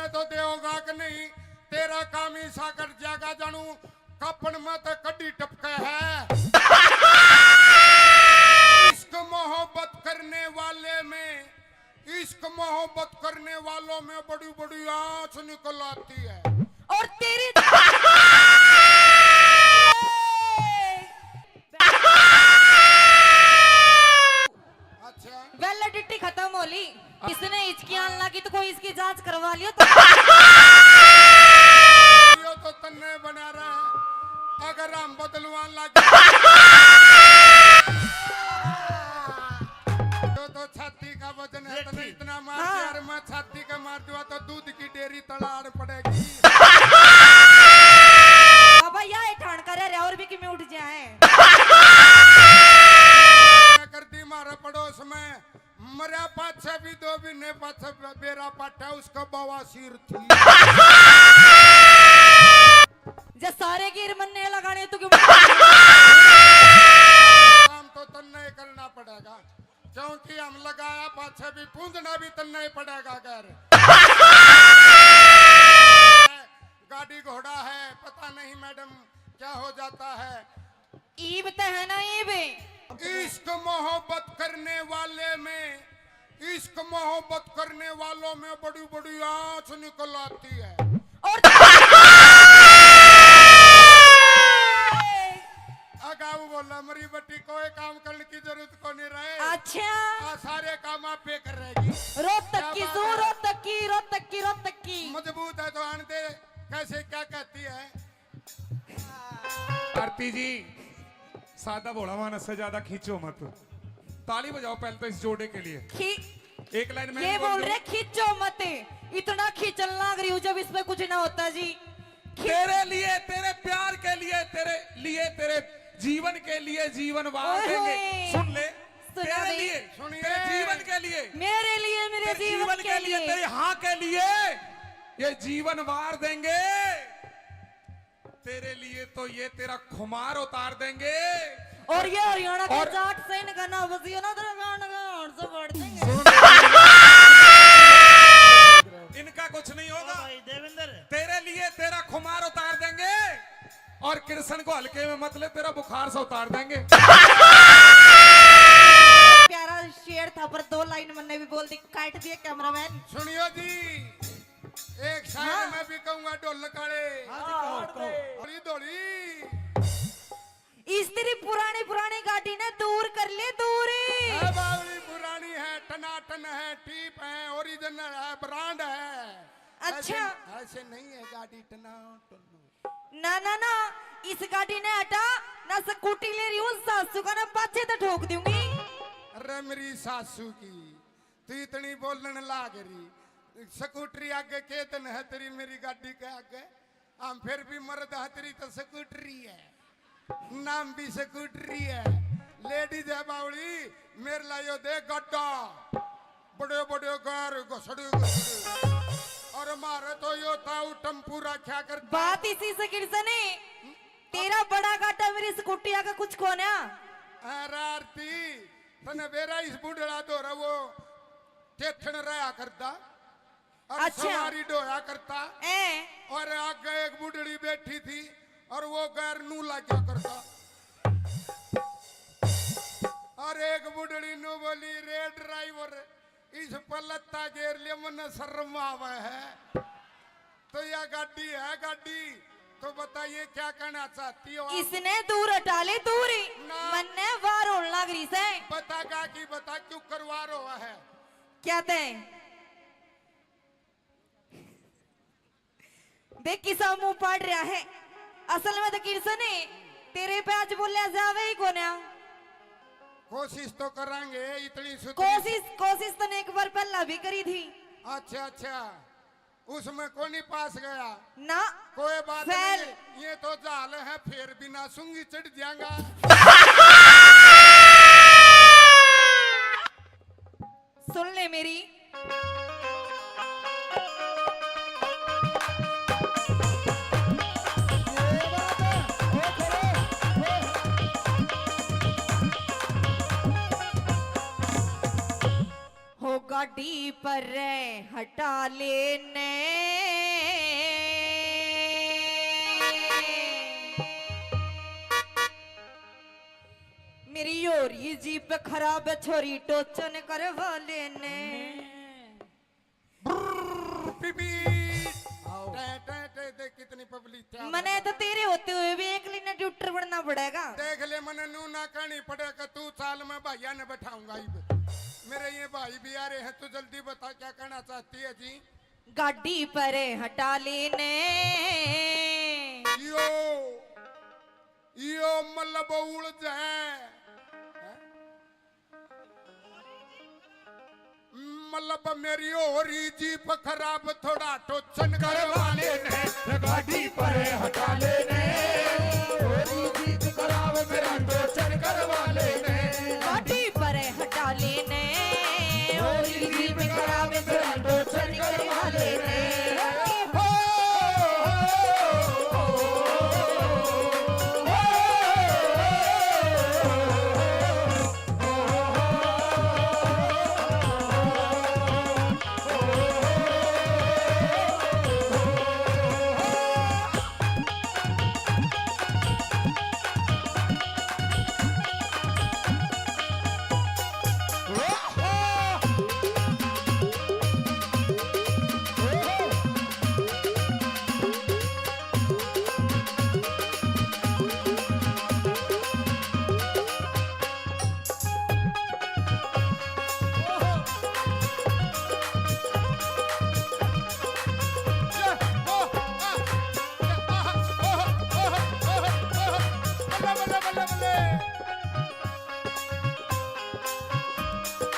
तो देगा कि नहीं? तेरा काम ऐसा कर जागा जानू, कपन में तो कड्डी टपके है। इश्क मोहब्बत करने वाले में, इश्क मोहब्बत करने वालों में बड़ी बड़ी आंच निकल आती है। और तेरी अच्छा। वैलिडिटी खत्म हो ली। इसने हिचकी आन लगी तो कोई इसकी जांच करवा लियो तो। यो तो तन्ने बना रहा है। अगर हम बदलवान लग तो, तो छाती का वजन है, तन्ने इतना मार दिया। हाँ। अरे मैं छाती का मार दूंगा तो दूध की डेयरी तलाड़ पड़ेगी। बाबा, या ठाण करे रे, और भी किमें उठ जाए। कर दी मारे पड़ोस में, मरया पाछे भी दो महीने पाछे बे-, बेरा पाटा, उसका बवासीर थी। जे सारे गिर मन्ने लगाने, तू क्यों? काम तो तन्ने ही करना पड़ेगा, क्योंकि हम लगाया पाछे भी, पूंजना भी तन्ने ही पड़ेगा। घर गाड़ी घोड़ा है, पता नहीं मैडम क्या हो जाता है। ईब तो है ना, ईब। इश्क मोहब्बत करने वाले में, इश्क मोहब्बत करने वालों में बड़ी बड़ी आंच निकल आती है। और अगाऊ बोला, मरी बटी, कोई काम करने की जरूरत को नहीं रहे। अच्छा। आ, सारे काम आप पे कर रहेगी। रोहतक की, सू, रोहतक की, रोहतक की, रोहतक की। मजबूत है तो आन दे, कैसे क्या कहती है? आरती जी, सादा भोला मानस से ज्यादा खींचो मत। ताली बजाओ पहले तो इस जोड़े के लिए। खी- एक लाइन में ये बोल रहे, खींचो मत, इतना खींचन लाग रही हूँ जब इसमें कुछ ना होता जी। खी- तेरे लिए, तेरे प्यार के लिए, तेरे लिए, तेरे जीवन के लिए जीवन वार देंगे। सुन ले, तेरे लिए, तेरे जीवन के लिए, मेरे लिए, मेरे जीवन के लिए, तेरे हाँ के लिए ये जीवन वार देंगे। तेरे लिए तो ये तेरा खुमार उतार देंगे। और ये हरियाणा के जाट से इनका ना बजियो ना, तेरा गान का हाथ से फाड़ देंगे। इनका कुछ नहीं होगा। भाई देवेंद्र। तेरे लिए तेरा खुमार उतार देंगे और कृष्ण को हल्के में मत ले, तेरा बुखार से उतार देंगे। प्यारा शेर था, पर दो लाइन मन्ने भी बोल दी, काट दिए कैमरामैन। सुनियो जी, एक शायर हाँ। मैं भी कहूंगा, ढोल काले। हाँ जी, कहो, कहो। धोली धोली। इस तेरी पुरानी पुरानी गाड़ी ने दूर कर ले, दूर। है बावली, पुरानी है, टनाटन है, टीप है, ओरिजिनल है, ब्रांड है। अच्छा। ऐसे, ऐसे नहीं है गाड़ी टनाटन। ना ना ना, इस गाड़ी ने हटा ना, स्कूटी ले रही हूँ, सासू का ना पाछे तो ठोक दूंगी। अरे मेरी सासू की, तू इतनी बोलने लाग रही। स्कूटरी आगे के दिन है तेरी, मेरी गाड़ी के आगे। हम फिर भी मर्द है, तेरी तो स्कूटरी है, नाम भी स्कूटरी है। लेडीज है बावली, मेरे लायो दे गड्ढा, बड़े बड़े गार घसड़े घसड़े। और मारे तो यो ताऊ टम्पू रखा कर। बात इसी से किरसने, तेरा बड़ा गाटा मेरी स्कूटी आगे कुछ कोन्या। अरे आरती, तने बेरा इस बुढ़ड़ा दो रहा वो टेथन रहा करता। और अच्छा। सवारी ढोया करता। ए। और आगे एक बुढ़ड़ी बैठी थी और वो गैर नू लाग्या करता। और एक बुढ़ड़ी नू बोली, "रे ड्राइवर, इस पर लत्ता गेर ले, मन्ने शर्म आवे है।" तो या गाड़ी है गाड़ी, तो बताइए क्या कहना चाहती हो आप? इसने दूर हटा ले, दूर ही। ना। मन्ने वार होने लग रही से। बता गा की बता, क्यों करवार हुआ है? क्या तय? देख किसा मुंह पाड़ रहा है। असल में तो किरसन है, तेरे पे आज बोलिया जावे ही कोन्या। कोशिश तो करांगे, इतनी सुथरी कोशिश, कोशिश तने एक बार पहला भी करी थी। अच्छा, अच्छा, उसमें कोनी पास गया ना। कोई बात फेल। नहीं, ये तो जाल है, फिर बिना सूंगी चढ़ जाएगा। सुन ले मेरी। हो गाड़ी पर हटा लेने। जीप खराब छोरी टोचन करवा लेने। ब्रर, पीपी। आओ। टे, टे, टे, देख कितनी पब्लिक है। मने तो तेरे होते हुए भी एक line tutor बनना पड़ेगा। देख ले, मने नू ना कहनी पड़ेगा, तू चाल, मैं भाइया ने बैठाऊंगा इब। मेरे ये भाई भी आ रहे हैं, तू जल्दी बता क्या कहना चाहती है जी? गाड़ी पर हटा लेने। यो, यो मतलब उलझ है। मतलब मेरी हो रही जीप खराब, थोड़ा टोचन करवा लेने। गाड़ी पर हटा लेने। हो रही जीप खराब, मेरा टोचन करवा लेने। गाड़ी पर हटा लेने। हो रही जीप खराब, मेरा टोचन करवा लेने। हो, हो, हो, हो, हो।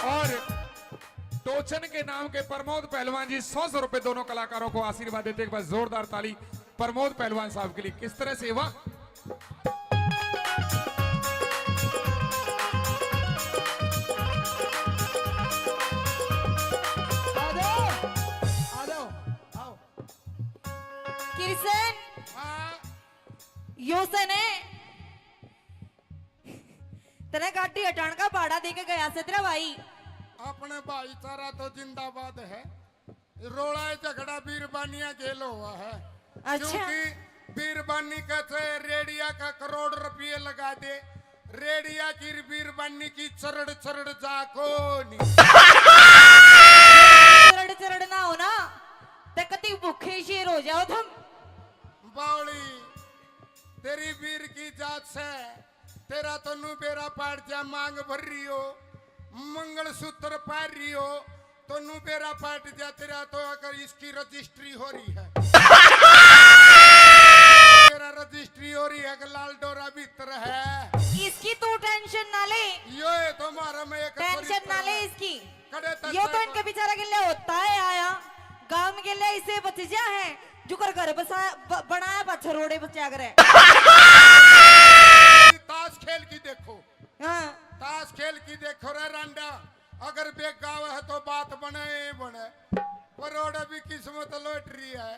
और टोचन के नाम के प्रमोद पहलवान जी सौ सौ रुपए दोनों कलाकारों को आशीर्वाद देते, एक बार जोरदार ताली प्रमोद पहलवान साहब के लिए। किस तरह से, वाह। आ जाओ, आ जाओ, आओ। किशन, हाँ। यो सै ने तने गाड़ी हटाण का भाड़ा दे के गया से तेरा भाई। अपने भाईचारा तो जिंदाबाद है। रोला झगड़ा बीरबानिया गेल हुआ है। अच्छा। क्योंकि बीरबानी का चाहे रेडिया का करोड़ रुपये लगा दे, रेडिया की बीरबानी की चरड़ चरड़ जा कोनी। चरड़ चरड़ ना हो ना, ते कति भूखे शेर हो जाओ थम। बावली, तेरी बीर की जात से, तेरा तो नू बेरा पाट जा, मांग भर रही हो, मंगलसूत्र पहन रही हो, तो नू बेरा पाट जा, तेरा तो अगर इसकी रजिस्ट्री हो रही है। तेरा रजिस्ट्री हो रही है कि लाल डोरा भीतर है। इसकी तू टेंशन ना ले। यो है तो हमारा, मैं एक टेंशन ना ले इसकी। कड़े तक यो तो इनके बेचारा के लिए होता है आया। गांव के लिए इसे बच जा है, जुकर घर बसा, ब-, बनाया पाछे रोड़े बचा करे। ताश खेल की देखो। हाँ। ताश खेल की देखो रे रांडा, अगर बेगा आवे है तो बात बने ही बने, पर ओड़े भी किस्मत लॉटरी है।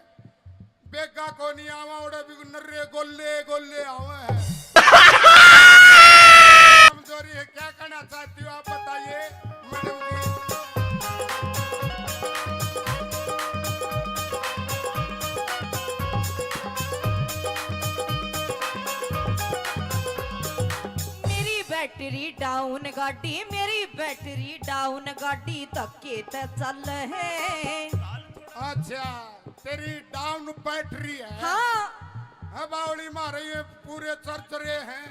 बेगा को नहीं आवा, ओड़े भी नर्रे गोले गोले आवे है। कमजोरी है, क्या कहना चाहती हो आप बताइए मैडम जी। मेरी बैटरी डाउन गाड़ी, मेरी बैटरी डाउन गाड़ी धक्के ते चल है। अच्छा, तेरी डाउन बैटरी है। हाँ। है बावली मारे, ये पूरे चर्च रे हैं।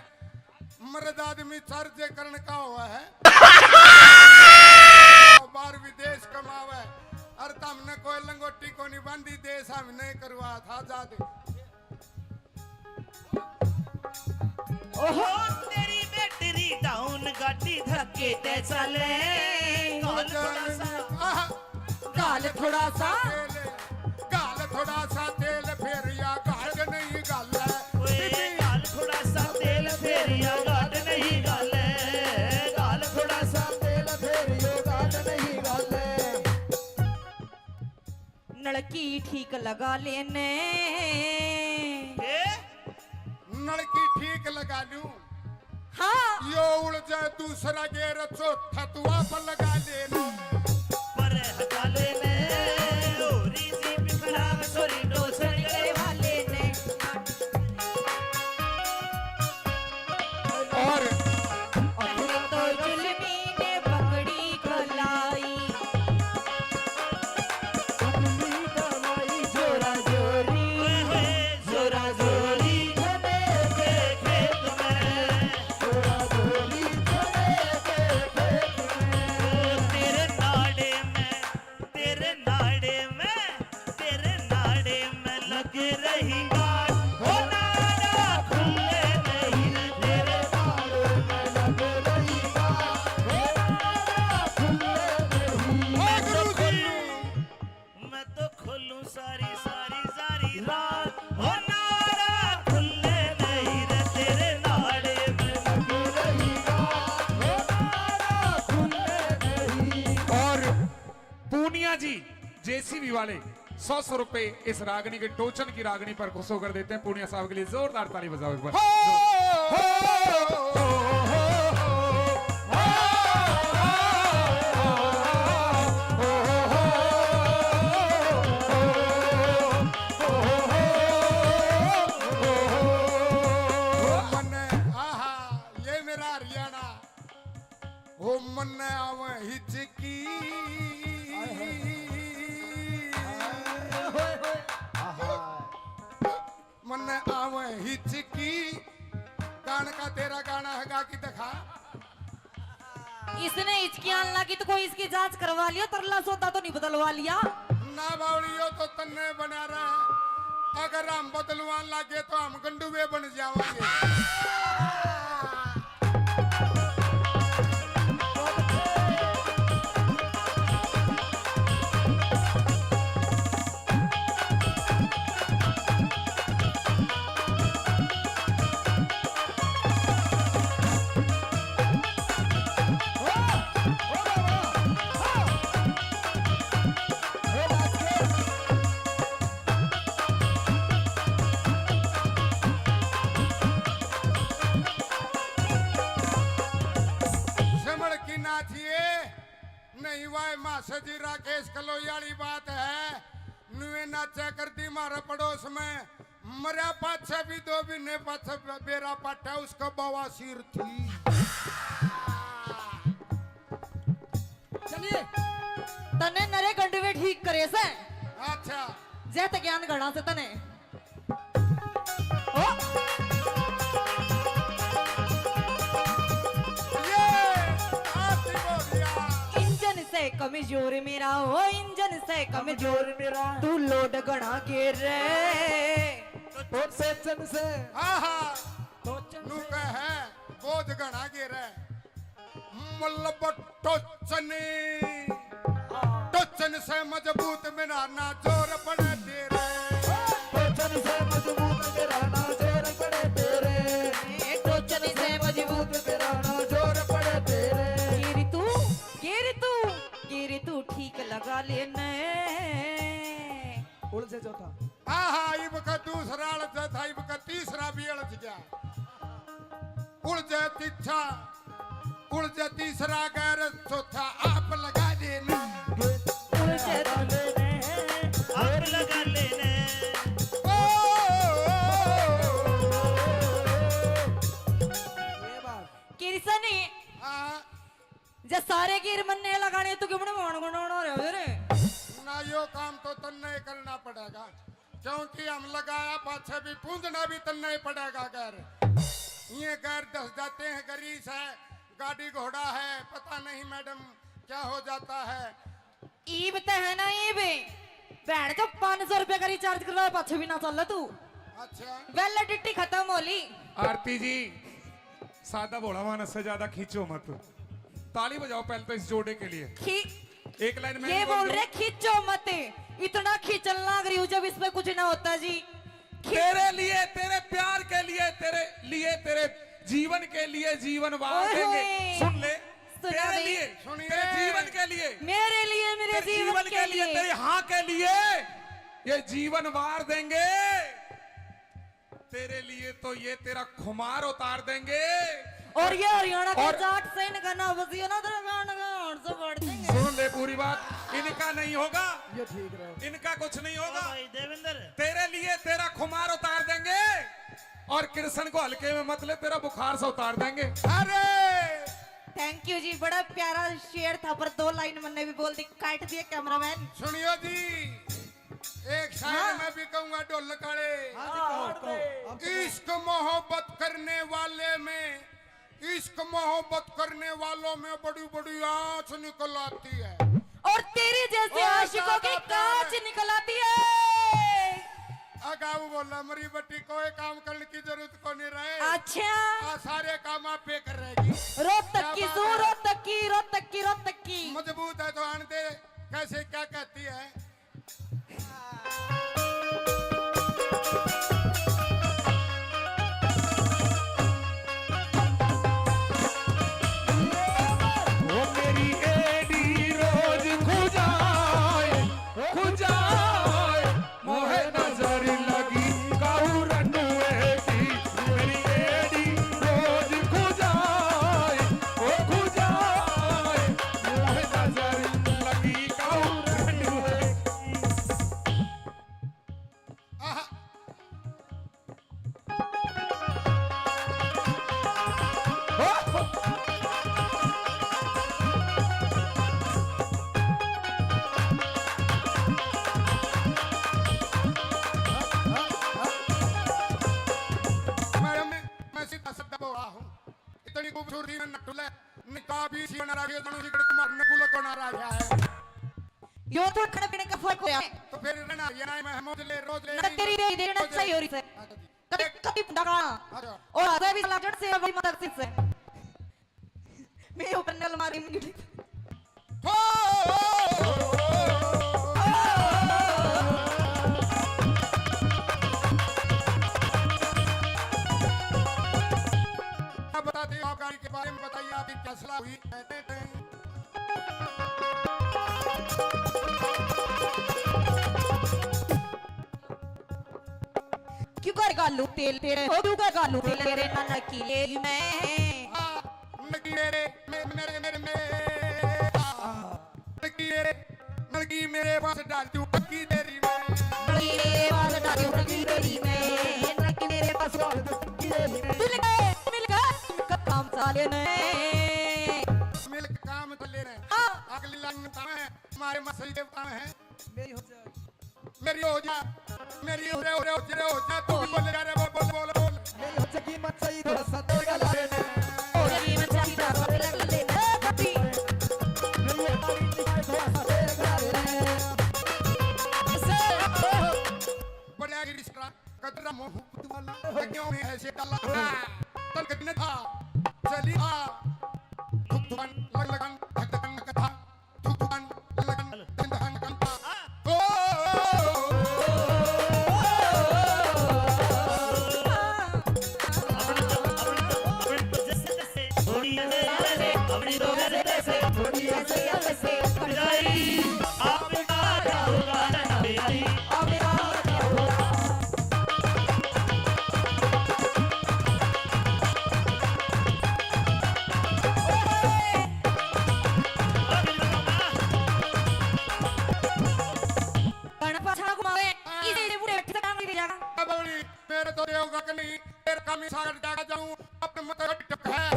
मर्द आदमी चार्ज करण का हुआ है। बाहर विदेश कमावे, और तमने कोई लंगोटी को नहीं बांधी, देश हम नहीं करवा था जादे। ओहो। तेरी बैटरी डाउन, गाड़ी धक्के ते चले। गाल थोड़ा सा, आह। गाल थोड़ा सा। गाल थोड़ा सा तेल फेरिया, गाल नहीं गाल। ओए, गाल थोड़ा सा तेल फेरिया, गाल नहीं गाल। गाल थोड़ा सा तेल फेरियो, गाल नहीं गाल। नलकी ठीक लगा लेने। ए? नलकी ठीक लगा लूं? हाँ। यो उड़ जाए दूसरा गेर, चौथा तू आप लगा लेने। पर हटा लेने, होरी जीप खराब, छोरी टोचन करवा लेने। और पहले तो के रही गाल, हो नारा खुले नहीं रे तेरे गाल में लग रही गाल, हो नारा खुले नहीं। मैं तो खोलूं, मैं तो खोलूं सारी सारी सारी रात, हो नारा खुले नहीं रे तेरे नाड़े में लग रही गाल, हो नारा खुले नहीं। और पूनिया जी जेसीबी वाले सौ सौ रुपए इस रागनी के टोचन की रागनी पर खुश होकर देते हैं। पूनिया साहब के लिए जोरदार ताली बजाओ एक बार। हो, हो, हो, हो, हो। मन्ने, आहा, ये मेरा हरियाणा। हो मन्ने आवे हिचकी। हाय, हाय। हाय, हाय। आहा। मन्ने आवे हिचकी। गान का तेरा गाना है, गा के दिखा। इसने हिचकी आन लगी तो कोई इसकी जांच करवा लियो, तरला सोता तो नहीं बदलवा लिया। ना बावड़ियो तो तन्ने बना रहा। अगर हम बदलवान लगे तो हम गंडुए बन जावांगे। समझ की ना चाहिए। नहीं वाह मासा जी, राकेश कलोई वाली बात है। नुए नाचा कर दी म्हारे पड़ोस में, मरया पाछे भी दो महीने पाछे बेरा पाटा उसका बवासीर थी। चलिए, तने नरे गंडवे ठीक करे से। अच्छा। जय ते ज्ञान घड़ा से तने। ओ। ये आती बोलिया। इंजन से कमजोर मेरा, ओ इंजन से कमजोर मेरा। तू लोड घणा गेर रे। टोचन से। हाँ, हाँ। टोचन से। कह बोझ घणा गेर है। मतलब टोचन, टोचन से मजबूत मेरा ना जोर पड़े तेरे। टोचन से मजबूत मेरा ना जोर पड़े तेरे। ए, टोचन से मजबूत मेरा ना जोर पड़े तेरे। गिर तू, गिर तू, गिर तू ठीक लगा लेने। उलझे चौथा। आहा, इब का दूसरा अड़जा था, इब का तीसरा भी अड़ज गया। उलझे तीछा, उलझे तीसरा गैर, चौथा आप लगा देना। उलझे आप लगा लेने। ओ, ओ, ओ, ओ, ओ। ये बात। किरसनी। हाँ। जे सारे गिर मन्ने लगाने तो किमने भाण गुण होना रहे रे? ना, यो काम तो तन्ने ही करना पड़ेगा, क्योंकि हम लगाया पाछे भी पूंजना भी तन्ने ही पड़ेगा। गैर ये गैर दस जाते हैं, गरीस है, गाड़ी घोड़ा है, पता नहीं मैडम क्या हो जाता है। ईब ते है ना ईब, भैण जो पाँच सौ रुपए का रिचार्ज करवाया पाछे भी ना चल तू। अच्छा। वैलिडिटी खत्म हो ली। आरती जी, सादा भोला मानस से ज्यादा खींचो मत। ताली बजाओ पहले तो इस जोड़े के लिए। खी-, एक लाइन में ये बोल रहे, खींचो मत। इतना खींचन लाग रही हूँ जब इसमें कुछ ना होता जी। खी- तेरे लिए, तेरे प्यार के लिए, तेरे लिए, तेरे जीवन के लिए जीवन वार देंगे। सुन ले, तेरे लिए, तेरे जीवन के लिए, मेरे लिए, मेरे जीवन के लिए, तेरे हाँ के लिए ये जीवन वार देंगे। तेरे लिए तो ये तेरा खुमार उतार देंगे। और ये हरियाणा के जाट से इनका ना बजियो ना, तेरा गान का हाथ से फाड़ देंगे। सुन ले पूरी बात, इनका नहीं होगा, ये ठीक रहो। इनका कुछ नहीं होगा। ओ भाई देवेंद्र। तेरे लिए तेरा खुमार उतार देंगे और कृष्ण को हल्के में मत ले, तेरा बुखार से उतार देंगे। अरे thank you जी, बड़ा प्यारा शेर था, पर दो लाइन मन्ने भी बोल दी, काट दिए कैमरामैन। सुनियो जी, एक शायर हाँ। मैं भी कहूंगा ढोल काले। हाँ जी, कहो, कहो। इश्क मोहब्बत करने वाले में, इश्क मोहब्बत करने वालों में बड़ी बड़ी आंच निकल आती है। और तेरे जैसे आशिकों की कांच निकल आती है। अगर लमरी बट्टी कोई काम करने की जरूरत को नहीं रहे। अच्छा। आ, सारे काम आप पे कर रहेगी। रोहतक की क्या बात सू, है? रोहतक की, रोहतक की, रोहतक की। मजबूत है तो आन दे, कैसे क्या कहती है? वो मेरी एडी रोज खुजाए, खुजाए, मोहे नजर लगी काऊ रंडुए की। मेरी एडी रोज खुजाए, ओ खुजाए, मोहे नजर लगी काऊ रंडुए की। आहा। मैडम, मैं, मैं सीधा साधा बोला हूँ। इतनी खूबसूरती में नटुले, निकाह भी इसी बना रहा है, तनु सिगरेट मारने को लगा ना रहा है। यो तो खाने पीने का फर्क होया। तो फिर रहना, ये ना मैं मौज ले, रोज ले, ना तेरी दे देना रोज ले। सही हो रही से। अच्छा जी। कभी, कभी भुंडा खाना। अच्छा। और आगे भी साला जड़ से अभी मदद से। मैं ऊपर नल मारी मुंडी। हो! अब बताते हैं आप गाड़ी के बारे में, बताइए आपकी क्या सलाह हुई? क्यों कर गालू तेल तेरे हो, क्यों कर गालू तेल तेरे नाना की ले मैं। हाँ, नकी मेरे, मे-, मेरे, मेरे, मेरे, हाँ, नकी मेरे, नकी मेरे पास डाल दूं पक्की तेरी मैं। नकी मेरे पास डाल दूं पक्की तेरी मैं। नकी मेरे पास डाल दूं पक्की तेरी मैं। मिल गए, मिल गए, काम साले ने। मिल काम साले ने। हाँ। अगली लाइन में काम है, हमारे मसई देवता है। मेरी हो जा, मेरी हो जा, मेरी हो रे, हो रे, हो रे, हो जा, तू भी बोल, जा रे, बोल, बोल, बोल, बोल। मेरी हो जा कीमत सही, थोड़ा सा तेरे गला रे। हो जा कीमत सही, थोड़ा सा तेरे गला रे। ए, कभी। मेरी हो जा कीमत सही, थोड़ा सा तेरे गला रे। ऐसे, ओ। बढ़िया गिरी स्ट्रा, कदरा मोहब्बत वाला, लगियों में ऐसे डाला। तन कभी न था, चली आ। धुक धुकन, लग लगन, धक धकन, कथा। कण पाछा घुमावे, हाँ। इसे, इसे बूढ़े बैठे से काम नहीं दे जाएगा। अब बोली, मेरे तो देवगा के नहीं, तेरे कमी सागर जागा जाऊं, अपने मत रट टक है।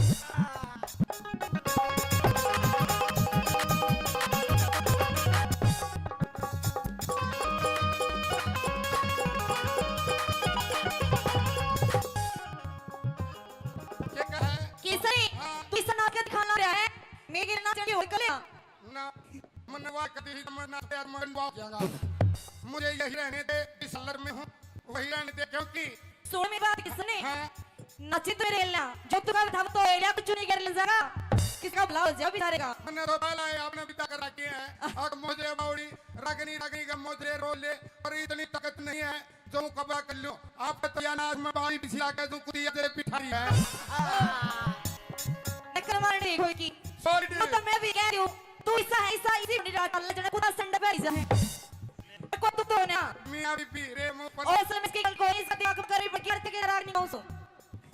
के कहे? केसरी, हाँ। तू इस नाच के दिखाना रहा है, मेरे नाच की होली कले। ना, मन्ने वाह कभी ही मरना से यार मगन बाप जाएगा। मुझे यही रहने दे, जिस लर में हूँ, वही रहने दे, क्योंकि सुन मेरी बात किसने? हाँ। नाची तो मेरे एला, जो तू कभी था तो एला कुछ नहीं कर ले जरा। किसका भला हो जाओ बेचारे का। मन्ने तो पहला है, आपने भी ताकत रखी है। और मुझे बावड़ी, रागनी, रागनी का मुझे रोल ले, और इतनी ताकत नहीं है। जो कबा कर लो, आप तो या नाच में बाणी बिछिया के तू कुदिया तेरे पिठारी है। नक्कर मारने कोई की। Sorry। वो तो मैं भी कह रही हूँ, तू ऐसा है, ऐसा इसी बड़ी रात में जने कुदा संड पे ऐसा है। को तू तो ना। मियाँ बीबी रे मुंह पर। और असलम इसकी गल को नहीं सकती, आंख कर भी बकी करते के राग नहीं गाऊं सो।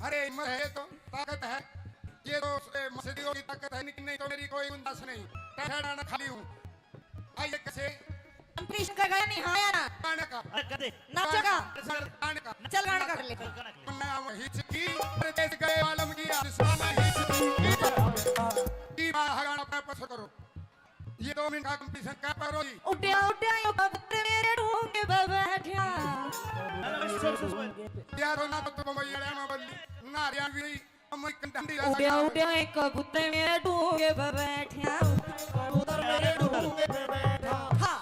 अरे हिम्मत है तो ताकत है, ये तो ए, मसदियों की ताकत है, लेकिन नहीं तो मेरी कोई गुंजाइश नहीं। टहरा ना खाली हूँ। आइए कैसे? कंपटीशन का गाया नहीं, हाँ या ना? गाने का। अरे, कर दे। नाचो का। सर, गाने का। चल, गाना कर ले। चल, गाना कर ले। मन्ना हिचकी, परदेस गए आलम की, आसमान हिचकी। की बाहर गाना अपना पसंद करो। ये दो मिनट का कंपटीशन क्या करो जी? उड्या, उड्या, यो कबूतर मेरे ढूंगे पे बैठा। अरे, सुन, सुन, सुन। यार, ना तो बम्बई वाले में बोली, ना हरियाणवी। उड्या उड्या एक कबूतर मेरे डूंगे पे बैठा। कबूतर मेरे डूंगे पे बैठा। हाँ।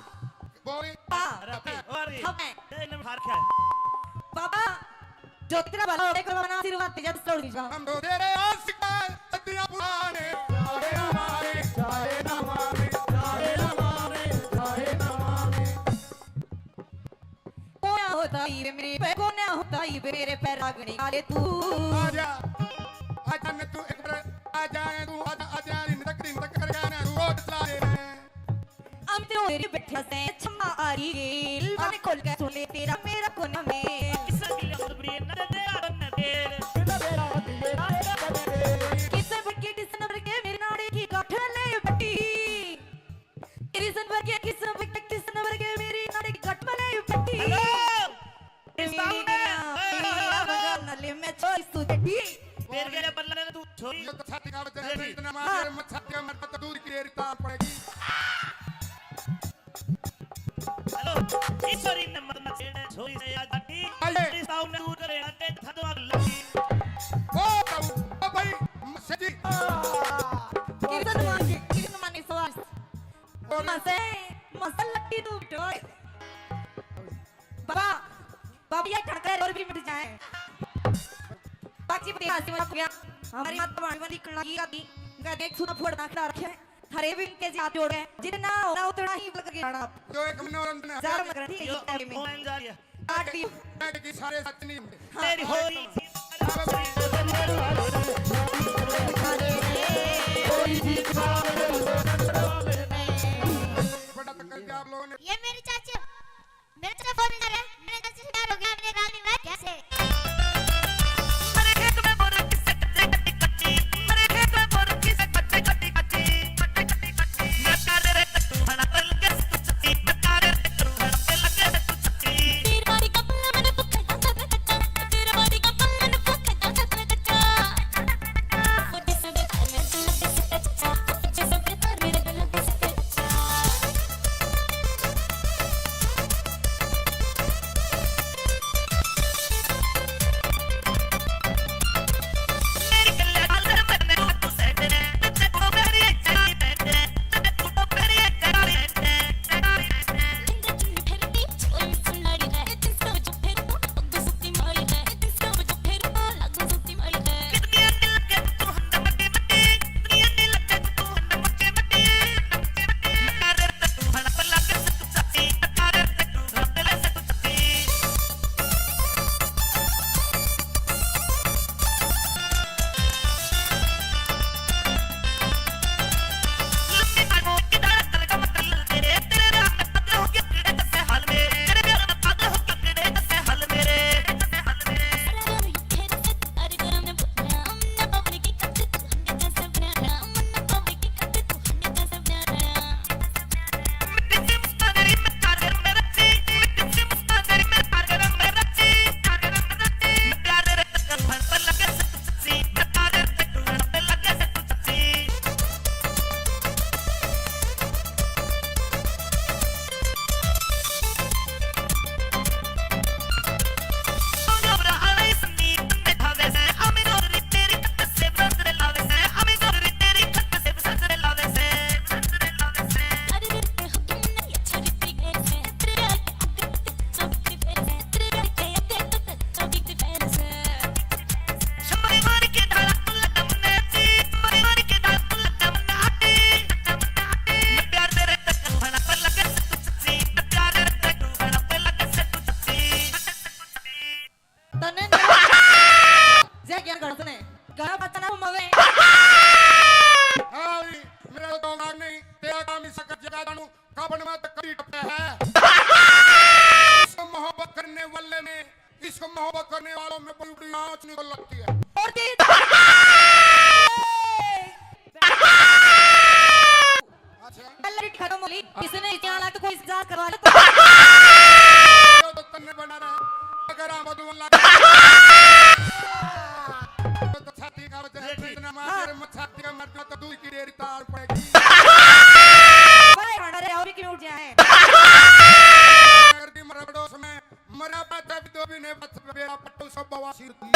बोल। हाँ। अरे, अरे, अरे। हाँ, मैं। ए, इन्हें उठा रखा है। बाप जो तेरा भला हो, एक बार आशीर्वाद दे, जब छोड़ दीजिए। हम तो तेरे आशिक हैं, सदियां पुराने। चाहे ना माने, चाहे ना माने, चाहे ना माने, चाहे ना माने। कोना होता ही वे मेरे पे, कोना होता ही वे मेरे पे रागणी वाले तू। आजा, आजा मैं तू एक बार, आजा तू, आजा, आजा, दिन तक, दिन तक कर गाना रोज चला दे। हम तो तेरे बैठे से छम्मा आ रही गेल, बाने खोल के सुन ले तेरा मेरा कोना में। किसे भी लफ्ज भी न दे, न दे। किसे भी किस नंबर के मेरे नाड़े की गांठ ले बटी। तेरी सनवर के किस नंबर के, किस नंबर के मेरी नाड़े की गांठ ले बटी। हेलो। इस साउंड है। पीला, पीला बजा नले में छोरी सुजटी। तेरे के बल्ला ने तू छोरी। ये तो छाती का बजा है, इतना मार, हाँ। मत छाती में मरता तो दूर की तेरी तार पड़ेगी। हेलो, ईश्वरी ने मत मत छेड़े, छोरी से याद आती। आइए। इस साउंड ने दूर करे, आते था तो आग लगी। ओ, ओ भाई, मस्से जी। किशन मान, किशन मान इस बार। और मसे, मसे लट्टी तू टोय। बाबा, बाबा, ये ठणका और भी मिट जाए। बाकी बता, आसी मत गया। हमारी माता वाणी वाली कला की आती। मैं देख सुना फोड़ ना खिला रखे। थारे भी इनके साथ जोड़ है। जितना होना उतना ही लग गया ना। जो एक मनोरंजन है। जार मगर ठीक है, यो, ये टाइम में। मोहन जा रही है। काट दियो। मैं कि सारे सच नहीं होंगे। हाँ। तेरी होली। बड़ा तक कर दिया आप लोगों ने। ये मेरी चाची। मेरे से फोन कर रहे हैं, मेरे से प्यार हो गया, मेरे रानी भाई कैसे? तन्ने ना जय ज्ञान गण सुने। गाना बजाना वो मवे। हाँ, मेरा तो दिमाग नहीं, तेरा काम इस कर जगा जानू, काबन में तो कभी टपे है। इसको मोहब्बत करने वाले में, इसको मोहब्बत करने वालों में बड़ी बड़ी आँच निकल लगती है। और तेरी अच्छा। पहले खत्म हो ली। इसने इतिहास तो कोई इजाजत करवा ले तो। यो तो तन्ने बना रहा। अगर हम बदलूं लगा। तो छाती का वजह है, इतना मार, हाँ। तेरे छाती का मर जाओ तो दूध की डेयरी तार पड़ेगी। भाई, हमारे और क्यों उठ जाए? अगर की मर पड़ोस में मरा पाता भी तो भी नहीं बच बेरा पट्टू सब बवासीर थी।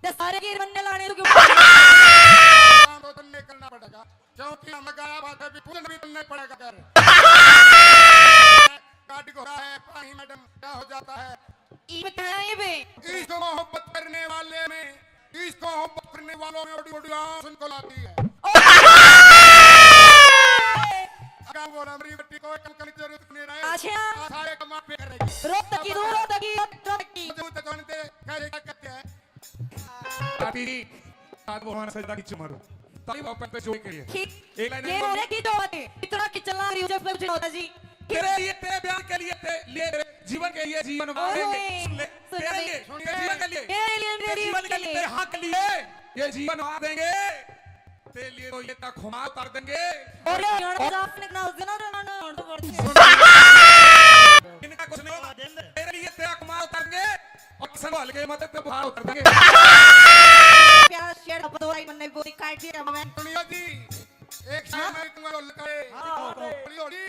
ते सारे गिर बनने लाने तो क्यों? काम तो तन्ने करना पड़ेगा, क्योंकि हम गाया बात है भी पूजन भी तन्ने पड़ेगा कर। काट घोड़ा है पानी मैडम क्या हो जाता है? ये बताया ये बे। इश्क मोहब्बत करने वाले में, इश्क मोहब्बत करने वालों में बड़ी बड़ी आस उनको लाती है। अगर वो मेरी बेटी को कम करने की जरूरत नहीं रहे। अच्छा। आ सारे कमा पे कर रही है। रोज तक की, रोज तक की, रोज तक की। जो तो जानते, कैसे क्या करते हैं? आती जी, आज भगवान सजदा की चुमर। ताली बाप पे जोर के लिए। ठीक। एक लाइन ये और। बोले कि जो बात है, इतना कि चला रही हो, जब कुछ नहीं होता जी। तेरे लिए, तेरे प्यार के लिए, तेरे लिए, तेरे जीवन के लिए जीवन वार देंगे। ओए, सुन ले, सुन तेरे ले। लिए, सुन तेरे ले। जीवन के लिए, तेरे लिए, तेरे जीवन के लिए, तेरे हक के लिए, ये जीवन वार देंगे। तेरे लिए तो ये तक खुमा उतार देंगे। और ये और जान निकला उस दिन और ना, ना, ना, ना, सुन। इनका कुछ नहीं होगा। तेरे लिए तेरा खुमा उतार देंगे। और संभाल के मत तो बाहर उतर देंगे। प्यारा शेर का दो लाई मन्ने बोली काट दिया मैं। सुनियो जी, एक शेर हाँ? मैं तुम्हारे ललकारे। हाँ, हाँ। बोली होली।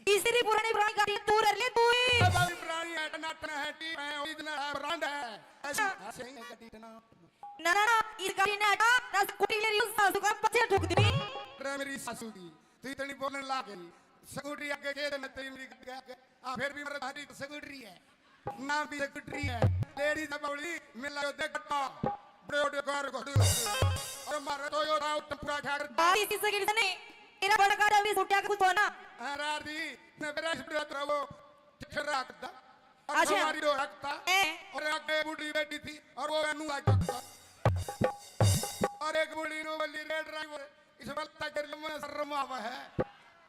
इसी री पुरानी पुरानी गाड़ी तू रह ले तू ही। अब अभी पुरानी है, टनाटन है, टीप है, ओरिजिनल है, ब्रांड है। ऐसी हाँ। हंसेंगे गड्डी टना। ना, ना, ना, इस गाड़ी ने हटा, ना स्कूटी ले रही हूँ, सासू का पछे ठोक दी। रे मेरी सासू की, तू इतनी बोलने लाग गई। स्कूटी आगे के दे, मैं तेरी मेरी गाड़ी आगे। आ, फिर भी मेरे भारी तो स्कूटरी है, नाम भी स्कूटरी है। लेडीज है बावली, मिला यो देख गट्टा, बड़े बड़े कार घोड़े। और मारे तो यो राव टपुरा ठाकर। बात इसी से गिर ने, तेरा बड़ा गाड़ा भी सुटिया का कुछ होना। हाँ, रार दी, ने मेरा सुटिया तेरा वो ठेरा करता। और अच्छा। हमारी वो हकता। ए। और आगे बूढ़ी बैठी थी, और वो अनु आ सकता। और एक बूढ़ी नो बल्ली रेड ड्राइवर। इस बात का कर लो, मैं शर्म आवा है।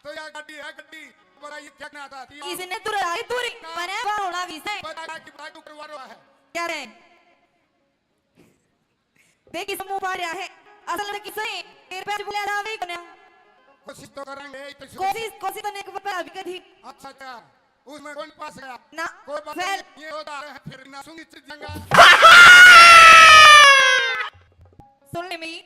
तो या गड्डी है, गड्डी, बड़ा ये क्या ना था? इसने तुरंत आई, तुरंत ना। मने बार होना भी से। बता कि बात करवा रहा है। क्या रे? देख, इस मुंह पर रहा है। असल में किसे तेरे पे बोला था, वही कोन्या। कोशिश तो करेंगे, इतनी कोशिश, कोशिश तो नहीं कर पाया अभी कभी। अच्छा, अच्छा। उसमें कौन पास गया? ना, कोई बात fail। नहीं, ये होता है, फिर ना सुनी चीज जंगा। सुन ले मेरी।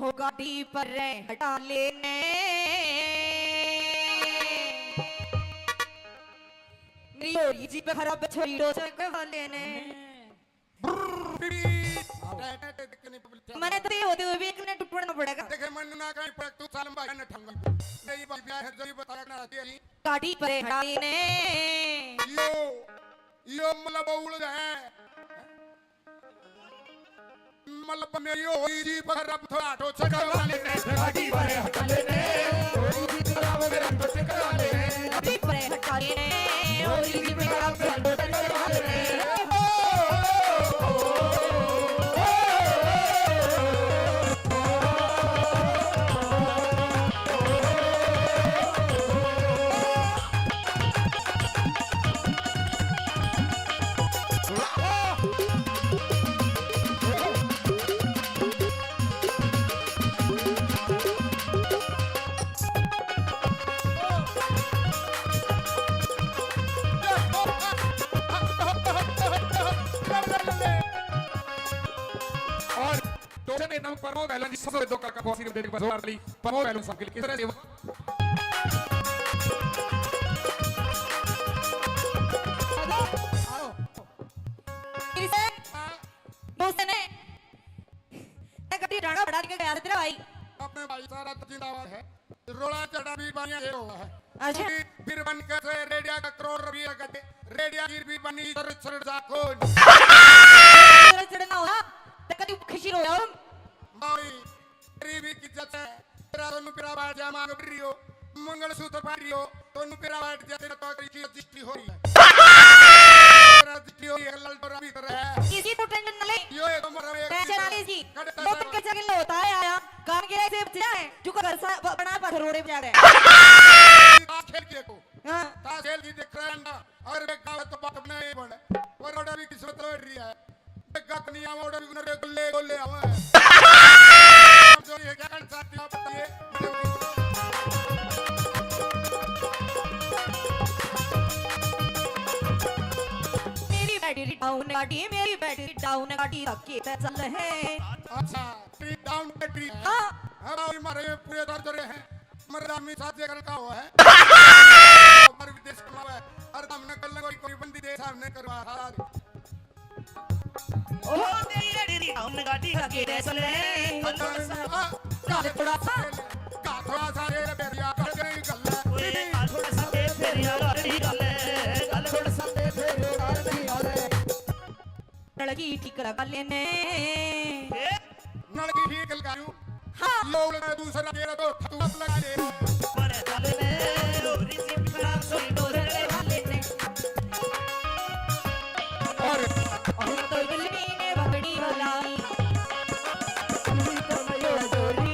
हो गाड़ी पर हटा लेने। नहीं हो रही जी पे खराब छोरी डोसे के वाले ने। मैंने तो ये होते हुए भी एक ने टुटना पड़ेगा। देखे मन ना कहीं पर तू सालम भाई ने ठंगा। नहीं भाई ब्याह है, जरी बता रखना रहती है। गाड़ी पर हटाई ने। यो, यो मतलब उड़ है। मतलब मेरी होई जी पर अब थोड़ा तो चढ़वा लेने। गाड़ी पर हटा लेने। होई जी पर अब मेरा तो चढ़वा लेने। गाड़ी पर हटा लेने। होई जी पर अब मेरा तो चढ़वा लेने। और टोचन ने नाम परमो गैलन जी, ससुर दो काका को आशीर्वाद देने के बाद जोरदार ताली परमो गैलन साहब के लिए। इस तरह से फिर से दूसरे ने कभी डांडा बढ़ा के गया था तेरा भाई। अपने भाई सारा तो जिंदाबाद है। रोला चढ़ा भी बानिया ये हुआ है। अच्छा। क्योंकि फिर बन के से रेडिया का करोड़ रुपया का दे, रेडिया गिर भी बनी सर सर जाको। तेरा चढ़ना हो ना, तो कभी खुशी रो जाओ। भाई, तेरी भी की इज्जत है। तेरा दोनों पिरा बाहर जा मांग रियो, मंगलसूत्र पहन रियो, दोनों पिरा बाहर जा तेरा तो की रजिस्ट्री हो रही है। रजिस्ट्री हो रही है, लल डोरा भी कर रहा है। इसी तो टेंशन न ले। यो ये तो मरा एक टेंशन आने जी। कट दो दिन के जगह होता है आया। काम के ऐसे बच्चा है, जो को घर सा ब-, बना पत्थर रोड़े बजा रहे हैं। ताश खेल के को। हाँ। ताश खेल की देख रहा है अंडा। और एक गाँव तो बात नहीं बने। और रोड़ा भी किस्मत लड़ रही है। एक गत नहीं आवा, रोड़ा भी गुनरे गोले गोले आवा है। जो ये क्या कर सकते हो आप बताइए। मेरी बैटरी डाउन गाड़ी, मेरी बैटरी डाउन गाड़ी, धक्के पे चल रहे। अच्छा, बैटरी डाउन बैटरी है। हाँ। हाँ, भाई, मारे पूरे दर्द रहे हैं। मर्द आदमी साथ जे करता हुआ है। पर विदेश कमावे। और हमने कल कोई, कोई बंदी देश हमने करवा था। ओ तेरी अड़ी री हम गाड़ी का के चले। हाँ, हाँ, थोड़ा सा। का थोड़ा सा रे बेरिया कर गई गल्ला। ओए, का थोड़ा सा रे बेरिया कर गई गल्ला। का थोड़ा सा रे बेरिया कर गई गल्ला। नलकी ठीक लगा लेने। ए? नलकी ठीक लगा लूं। हाँ। लोग ने दूसरा तेरा तो थतू लगा ले। पर चल ले, ओ ऋषि विक्रांत सोई डोर लगा लेने। और हम तो गुल्ली ने बकड़ी बुलाई। हम तो मयो डोरी,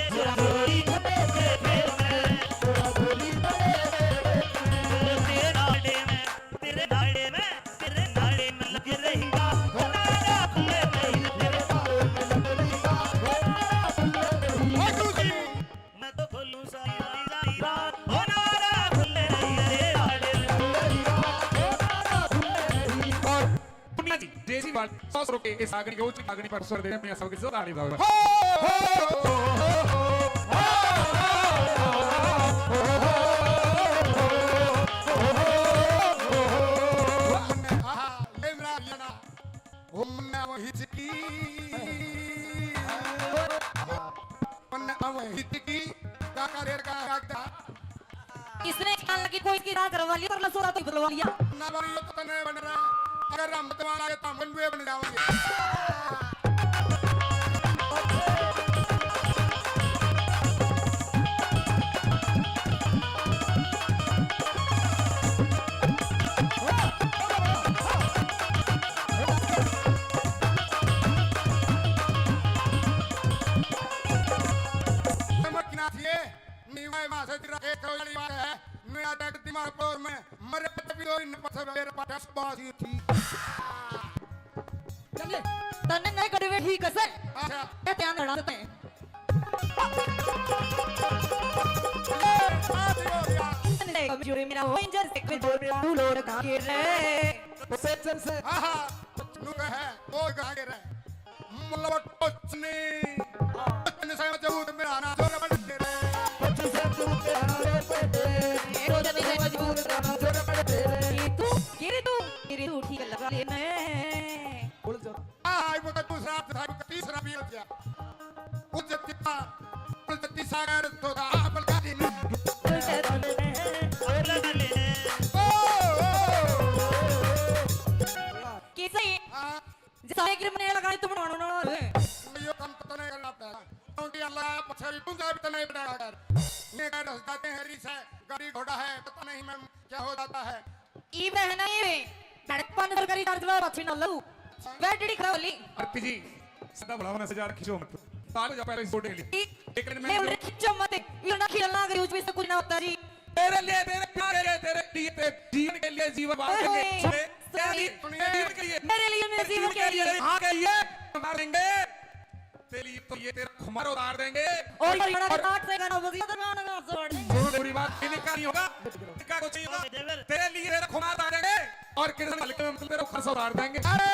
चुरा डोरी खपे से फेर में, चुरा डोरी खपे से फेर में। तेरे नाड़े में, तेरे नाड़े में, तेरे नाड़े में लग रही बात। ओ नारा खुले नहीं, तेरे नाड़े में लग रही बात। ओ नारा खुले नहीं। मैं तो खोलूं सारी रात, सारी रात। ओ नारा खुले नहीं, तेरे नाड़े में लग रही बात। ओ नारा खुले नहीं। और पुनिया जी, देसी बात, सौ रुपए इस आगनी के उच्च आगनी पर स्वर देने में सबके जोरदार ताली बजाओ। हो, हो, हो, हो। आहा, ये मेरा गाना। घूमना वही चिकी। मन अब हिचकी, काका रेड़ का कागदा। इसने जान लगी कोई इसकी राह करवा लिया, कर लो सोरा तो ही बुलवा लिया। ना बन, ये तो तने बन रहा। अगर हम तो आगे तो हम बन जाओगे। समझना चाहिए, नीवा मां से तेरा एक वाली बात है, मेरा देख दिमाग पर में मरे पता भी दो इन पता मेरे पास बात ही थी। चले, तन्ने नहीं कटवे ठीक से। अच्छा। ये ध्यान रखना ते। ए, आ दियो यार। तन्ने कमजोरी मेरा हो, इंजन से कमजोर मेरा तू लोड़ का गिर रे। सेंसर से। हाँ, हाँ। नु कहे, ओ गा गिर रे। मतलब कुछ नहीं। कुछ नहीं से मजबूत मेरा ना जोर बढ़ गिर रे। कुछ से तू मेरा ना जोर बढ़ गिर रे। ये तो जल्दी से मजबूत मेरा ना जोर बढ़ गिर रे। ये तू, गिर तू, गिर तू ठीक लगा लेने। बोल जा। आ, वो तो दूसरा, वो तो तीसरा भी हो गया। कुछ तीसरा, कुछ तीसरा कर तो था, आप लगा देने। ओ, ओ, ओ, ओ। कैसे? हाँ। जैसा एक रिमने लगा, तुम नौ, नौ, नौ। यो काम पता नहीं करना पड़ेगा। क्योंकि अल्लाह पछाड़ी, तू जा भी तो नहीं पड़ेगा कर। ये कर, जाते हैं री से, गाड़ी घोड़ा है, पता नहीं मैं क्या हो जाता है। ई बहना ये धड़कन सरकारी चार्ज में बात सुन लो। बैटरी खराब होली। आरती जी, सदा भला होना से जा रखी जो मत। ताल जा पहले इस बोर्ड के लिए। एक मिनट में ले उन्हें खींचो मत। ये ना खिलना अगर यूज भी से कुछ ना होता जी। तेरे लिए, तेरे प्यार के लिए, तेरे लिए, तेरे जीवन के लिए जीवन बांट देंगे। ओए, सुने, तेरे लिए, सुनिए। तेरे जीवन के लिए। मेरे लिए, मेरे जीवन के लिए। हाँ, के लिए मार देंगे। तेरे लिए तो ये तेरा खुमार उतार देंगे। और ये हरियाणा के और नाच से गाना बजी, तो गाना, गाना से उतार देंगे। बहुत बुरी बात, इनका नहीं होगा, इनका कुछ नहीं होगा। तेरे लिए तेरा खुमार उतार देंगे और किरण मलिक में हम तेरा खर्चा उतार देंगे। अरे!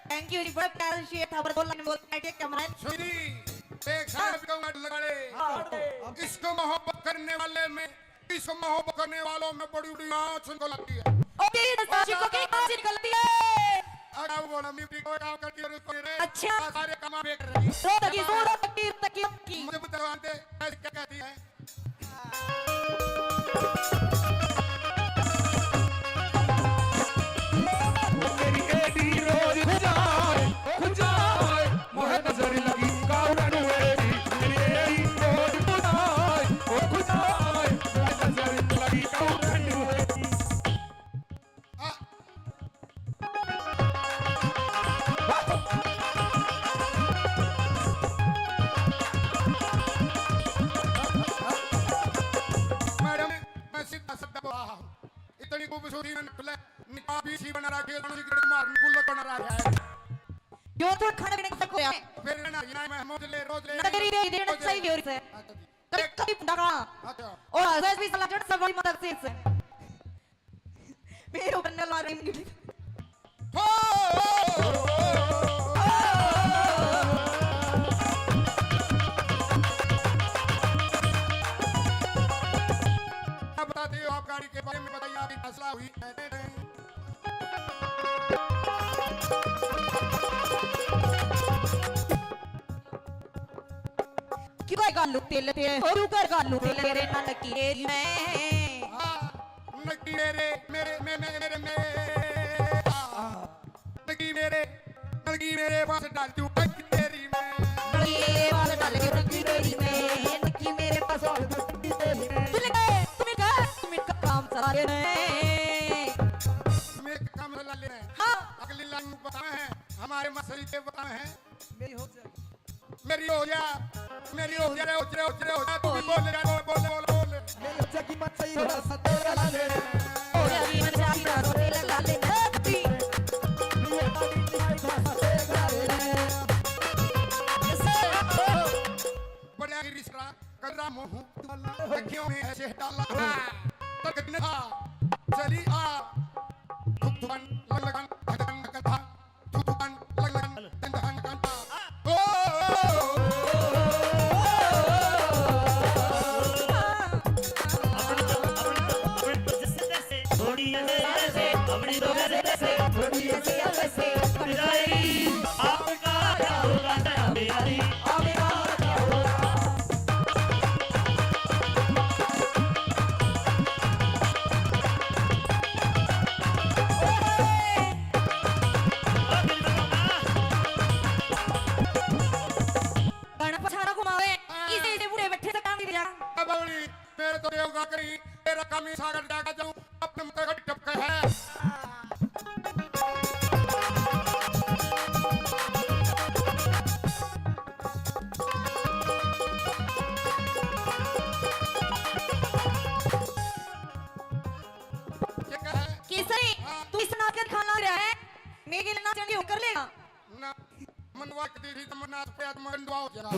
Thank you जी, बड़ा प्यारा शेर था, पर बोलना नहीं बोलना, ठीक है, हमारा। सुनी, एक साल भी कहूँगा लड़े। हाँ। इसको मोहब्बत करने वाले में, इसको मोहब्बत करने वालों में बड़ी बड़ी आँच निकलती है। ओके, तो साक्षी को की आँच निकलती है? अरे वो ना, म्यूजिक को काम करती है, रुको रे। अच्छा। सारे कमा बेच रही। रो तकी, रो तकी, रो तकी। मुझे बता दे, ऐसी क्या कहती है? मेरी एडी रोज खुजाए, खुजाए, मोहे नजर लगी कावड़न वेरी। मेरी एडी रोज खुजाए, ओ खुजाए, मोहे नजर लगी कावड़न वेरी। आ, मैडम, मैं सीधा साधा बोला हूँ। इतनी खूबसूरती में निकले, निकाह भी इसी बना रहा है, कौन सी गड़क मार, गुल्लक बना रहा है। यो तो खाने पीने का शक होया। फिर ना, ना, मैं मौज ले, रोज ले, नगरी दे, दे, रोज ले। सही हो रही है। अच्छा जी। कभी, कभी फुंडा का। अच्छा। और हंस भी साला जड़ सब बड़ी मदद से इससे। मेरे ऊपर न ला रही। हो! अब बताते हो, आप गाड़ी के बारे में बताइए, आपकी फैसला हुई। क्यों कर गालू तेल ते, क्यों कर गालू तेल तेरे नाल की रे मैं। हाँ, नकी मेरे, मेरे, मे-, मे-, मेरे, मे-, हाँ, नकी मेरे, नकी मेरे पास डाल दूं नकी तेरी मैं। नकी मेरे पास डाल दूं नकी तेरी मैं, नकी मेरे पास डाल दूं नकी तेरी मैं। तू लगे, तू मिनट का, तू मिनट का काम चला ले। मेरे काम चला ले। हाँ। अगली लाइन में बताए हैं, हमारे मसली के बताए हैं। मेरी हो जा, मेरी हो जा, मेरी हो जा रे, हो जा रे, हो जा रे, हो जा, तू भी बोल रे, बोल, बोल, बोल, बोल। मेरी हो जा की मत सही हो रहा, सत्य लगा ले रे। हो जा की मत सही हो रहा, सत्य लगा ले रे। ये पानी की भाई था, सत्य लगा ले रे। कैसे? बड़ा गिरी सरा, कर रहा मुंह, अखियों में ऐसे डाला। तक दिन था, चली आ, धुक धुकन, लग लगन, धक धक धक धक। गाना पछाड़ा घुमावे, हाँ। इसे, इसे बूढ़े बैठे से काम नहीं जा। बावली, मेरे तो देवगा करी, तेरा काम ही सागर जागा जाऊं, अपने मुंह का टपका है। ये क्या है? केसरी, हाँ। तू इस नाच का दिखाना रहा है, मेरे लिए नाचने की कर लेगा? ना, मनवा के दी थी तो मन्ना पे आत्मा गंडवा हो जरा।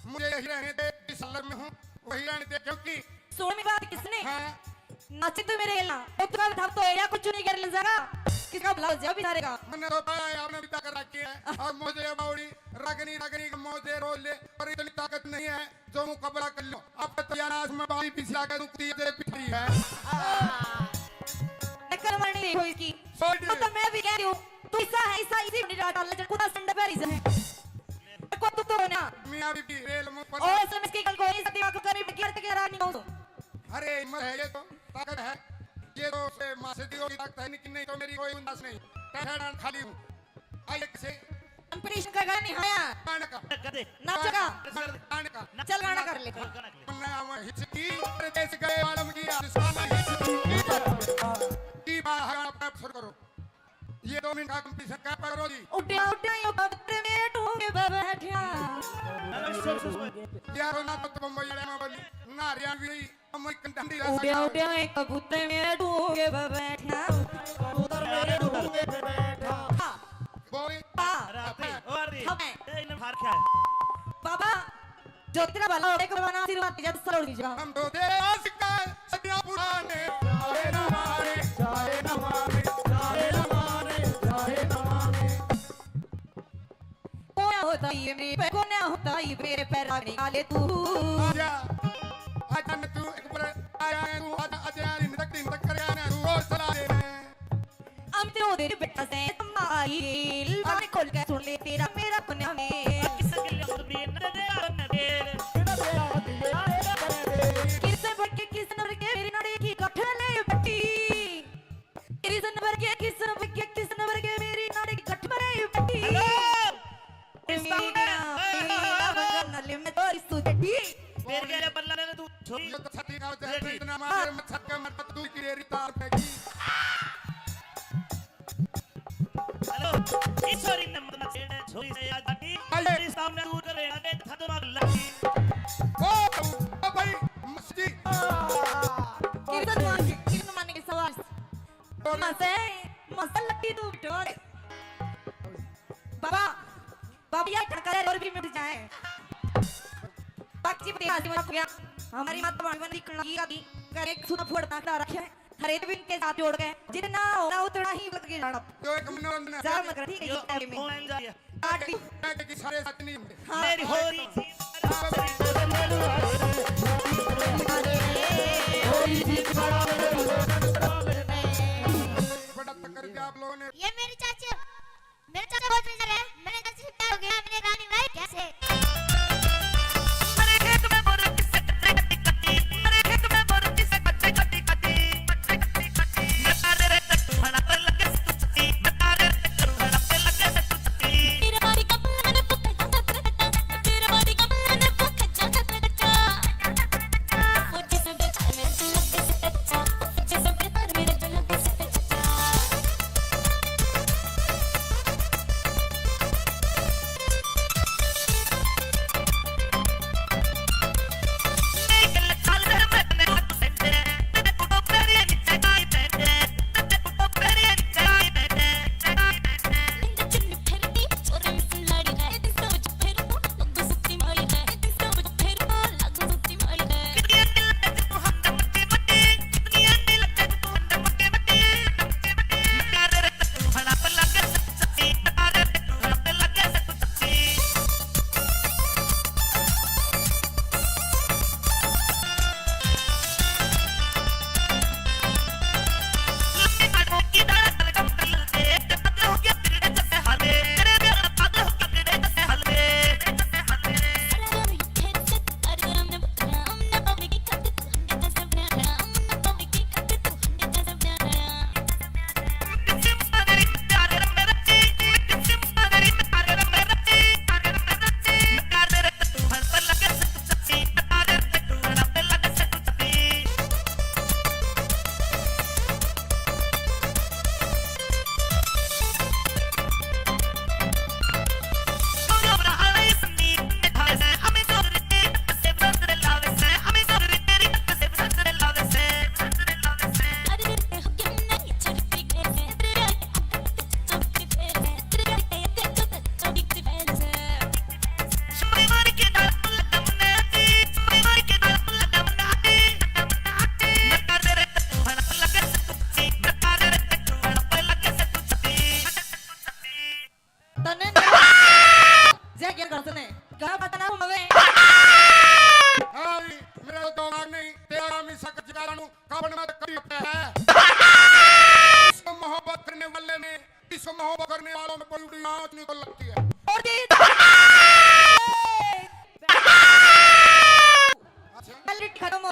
मुझे यही रहने दे, जिस लग में हूँ, वही रहने दे, क्योंकि सोलह में बात किसने? हाँ। नाचे तो मेरे हिलना, तो तुका था तो एरिया कुछ नहीं कर ले जरा। किसका भला हो जाओ बेचारे का। मन्ने तो पाया है, आपने भी ताकत रखी है। और मुझे ये बावड़ी, रगनी, रगनी का मौजे रोज ले, पर इतनी ताकत नहीं है। जो मुकाबला कर लो, अब तो यार आज मैं बाली पीछे आके रुकती है, तेरे पिछड़ी है। टक्कर मारनी नहीं हुई इसकी। Sorry। तो, तो मैं भी कह रही हूँ, तू ऐसा है, ऐसा इसी बड़ी रात डाल, जब कुत्ता संडे पे रीजन है। को तू तो ना। मियाँ बीबी रेल में पर ओ, एसएमएस की कल कोई सती वाक करी, मैं क्या तक यार नहीं हूँ। अरे, हिम्मत है ये तो, ताकत है। ये तो से माँ से दी होगी ताकत है, लेकिन नहीं तो मेरी कोई गुंजाइश नहीं। टहरान खाली हूँ। आइए किसे कंपटीशन का गाना नहीं आया। गाने का। कर दे। नाच का। कर दे। गाने का। चल गाना कर ले। गाना कर ले। मैं आवा हिचकी, परदेस गए आलम की, आलिशान हिचकी। की बाहर आप शुरू करो। ये दो मिनट का कंपटीशन का पकड़ो जी। उड्या, उड्या, यो कबूतर मेरे टूंगे पे बैठा। यारो ना तो बम्बई वाले में बोली, ना हरियाणवी। उड्या, उड्या, एक कबूतर मेरे डूंगे पे बैठा। कबूतर मेरे डूंगे पे बैठा। हाँ। बोल। हाँ। राधे, ओ राधे। हाँ। ए, इन्हें फार क्या है? बाबा, जो तेरा भला हो, एक बार आशीर्वाद दे, जब सरोड़ दीजिएगा। हम तो तेरे आशिक हैं, सदियां पुराने। जाए ना मारे, जाए ना मारे, जाए ना मारे, जाए ना मारे। कोना होता ये मेरे पे, कोना होता ये मेरे पे रागनी वाले तू। आजा, आजा न तू एक बार आया है, तू आजा, आजा, दिन तक, दिन तक कर आया ना, तू और चला दे। हम तो तेरे बेटा से माइल, बात खोल के सुन ले तेरा मेरा कोना में। किस के लिए उम्र में न दे, न दे। किस नंबर के, किस नंबर के मेरी नाड़ी की गठन ले बटी। तेरी सनवर के किस नंबर के, किस नंबर के मेरी नाड़ी गठ मरे बटी। हेलो। इस सामने। मेरा, मेरा बंगला नली में तो इस तू जटी। तेरे के लिए बल्ला ले तू छोरी। ये तो छठी का जय बेटी। इतना मार में छक्का मारता तू की रे तार फेंकी। हेलो। इस छोरी ने मत छेड़े, छोरी से आज बाकी। आइए। इस सामने दूर करे, आगे खतरनाक लगी। ओ, ओ भाई, मस्ती। किरण मान के, किरण मान के सवाल। मसे, मसे लट्टी तू डोल। बाबा, बाबा, ये ठनका रे और भी मिट जाए। बाकी जी, बता, जी, मैं गया। हमारी माता भगवान की कणा की आदि करे, सुना फोड़ ना रखे। हरेक दिन के साथ जोड़ के जितना होगा उतना ही लग के जाना। जो एक मनोरंजन है। जा मत कर, ठीक है, यो, ये टाइम में। Enjoy। पार्टी। मैं कि सारे साथ नहीं होंगे। हाँ। मेरी होरी। बड़ा टक्कर दिया आप लोगों ने। ये मेरी चाची, मेरे चाचा बहुत नजर है। मैंने चाची से प्यार हो गया, मैंने कहा नहीं भाई कैसे।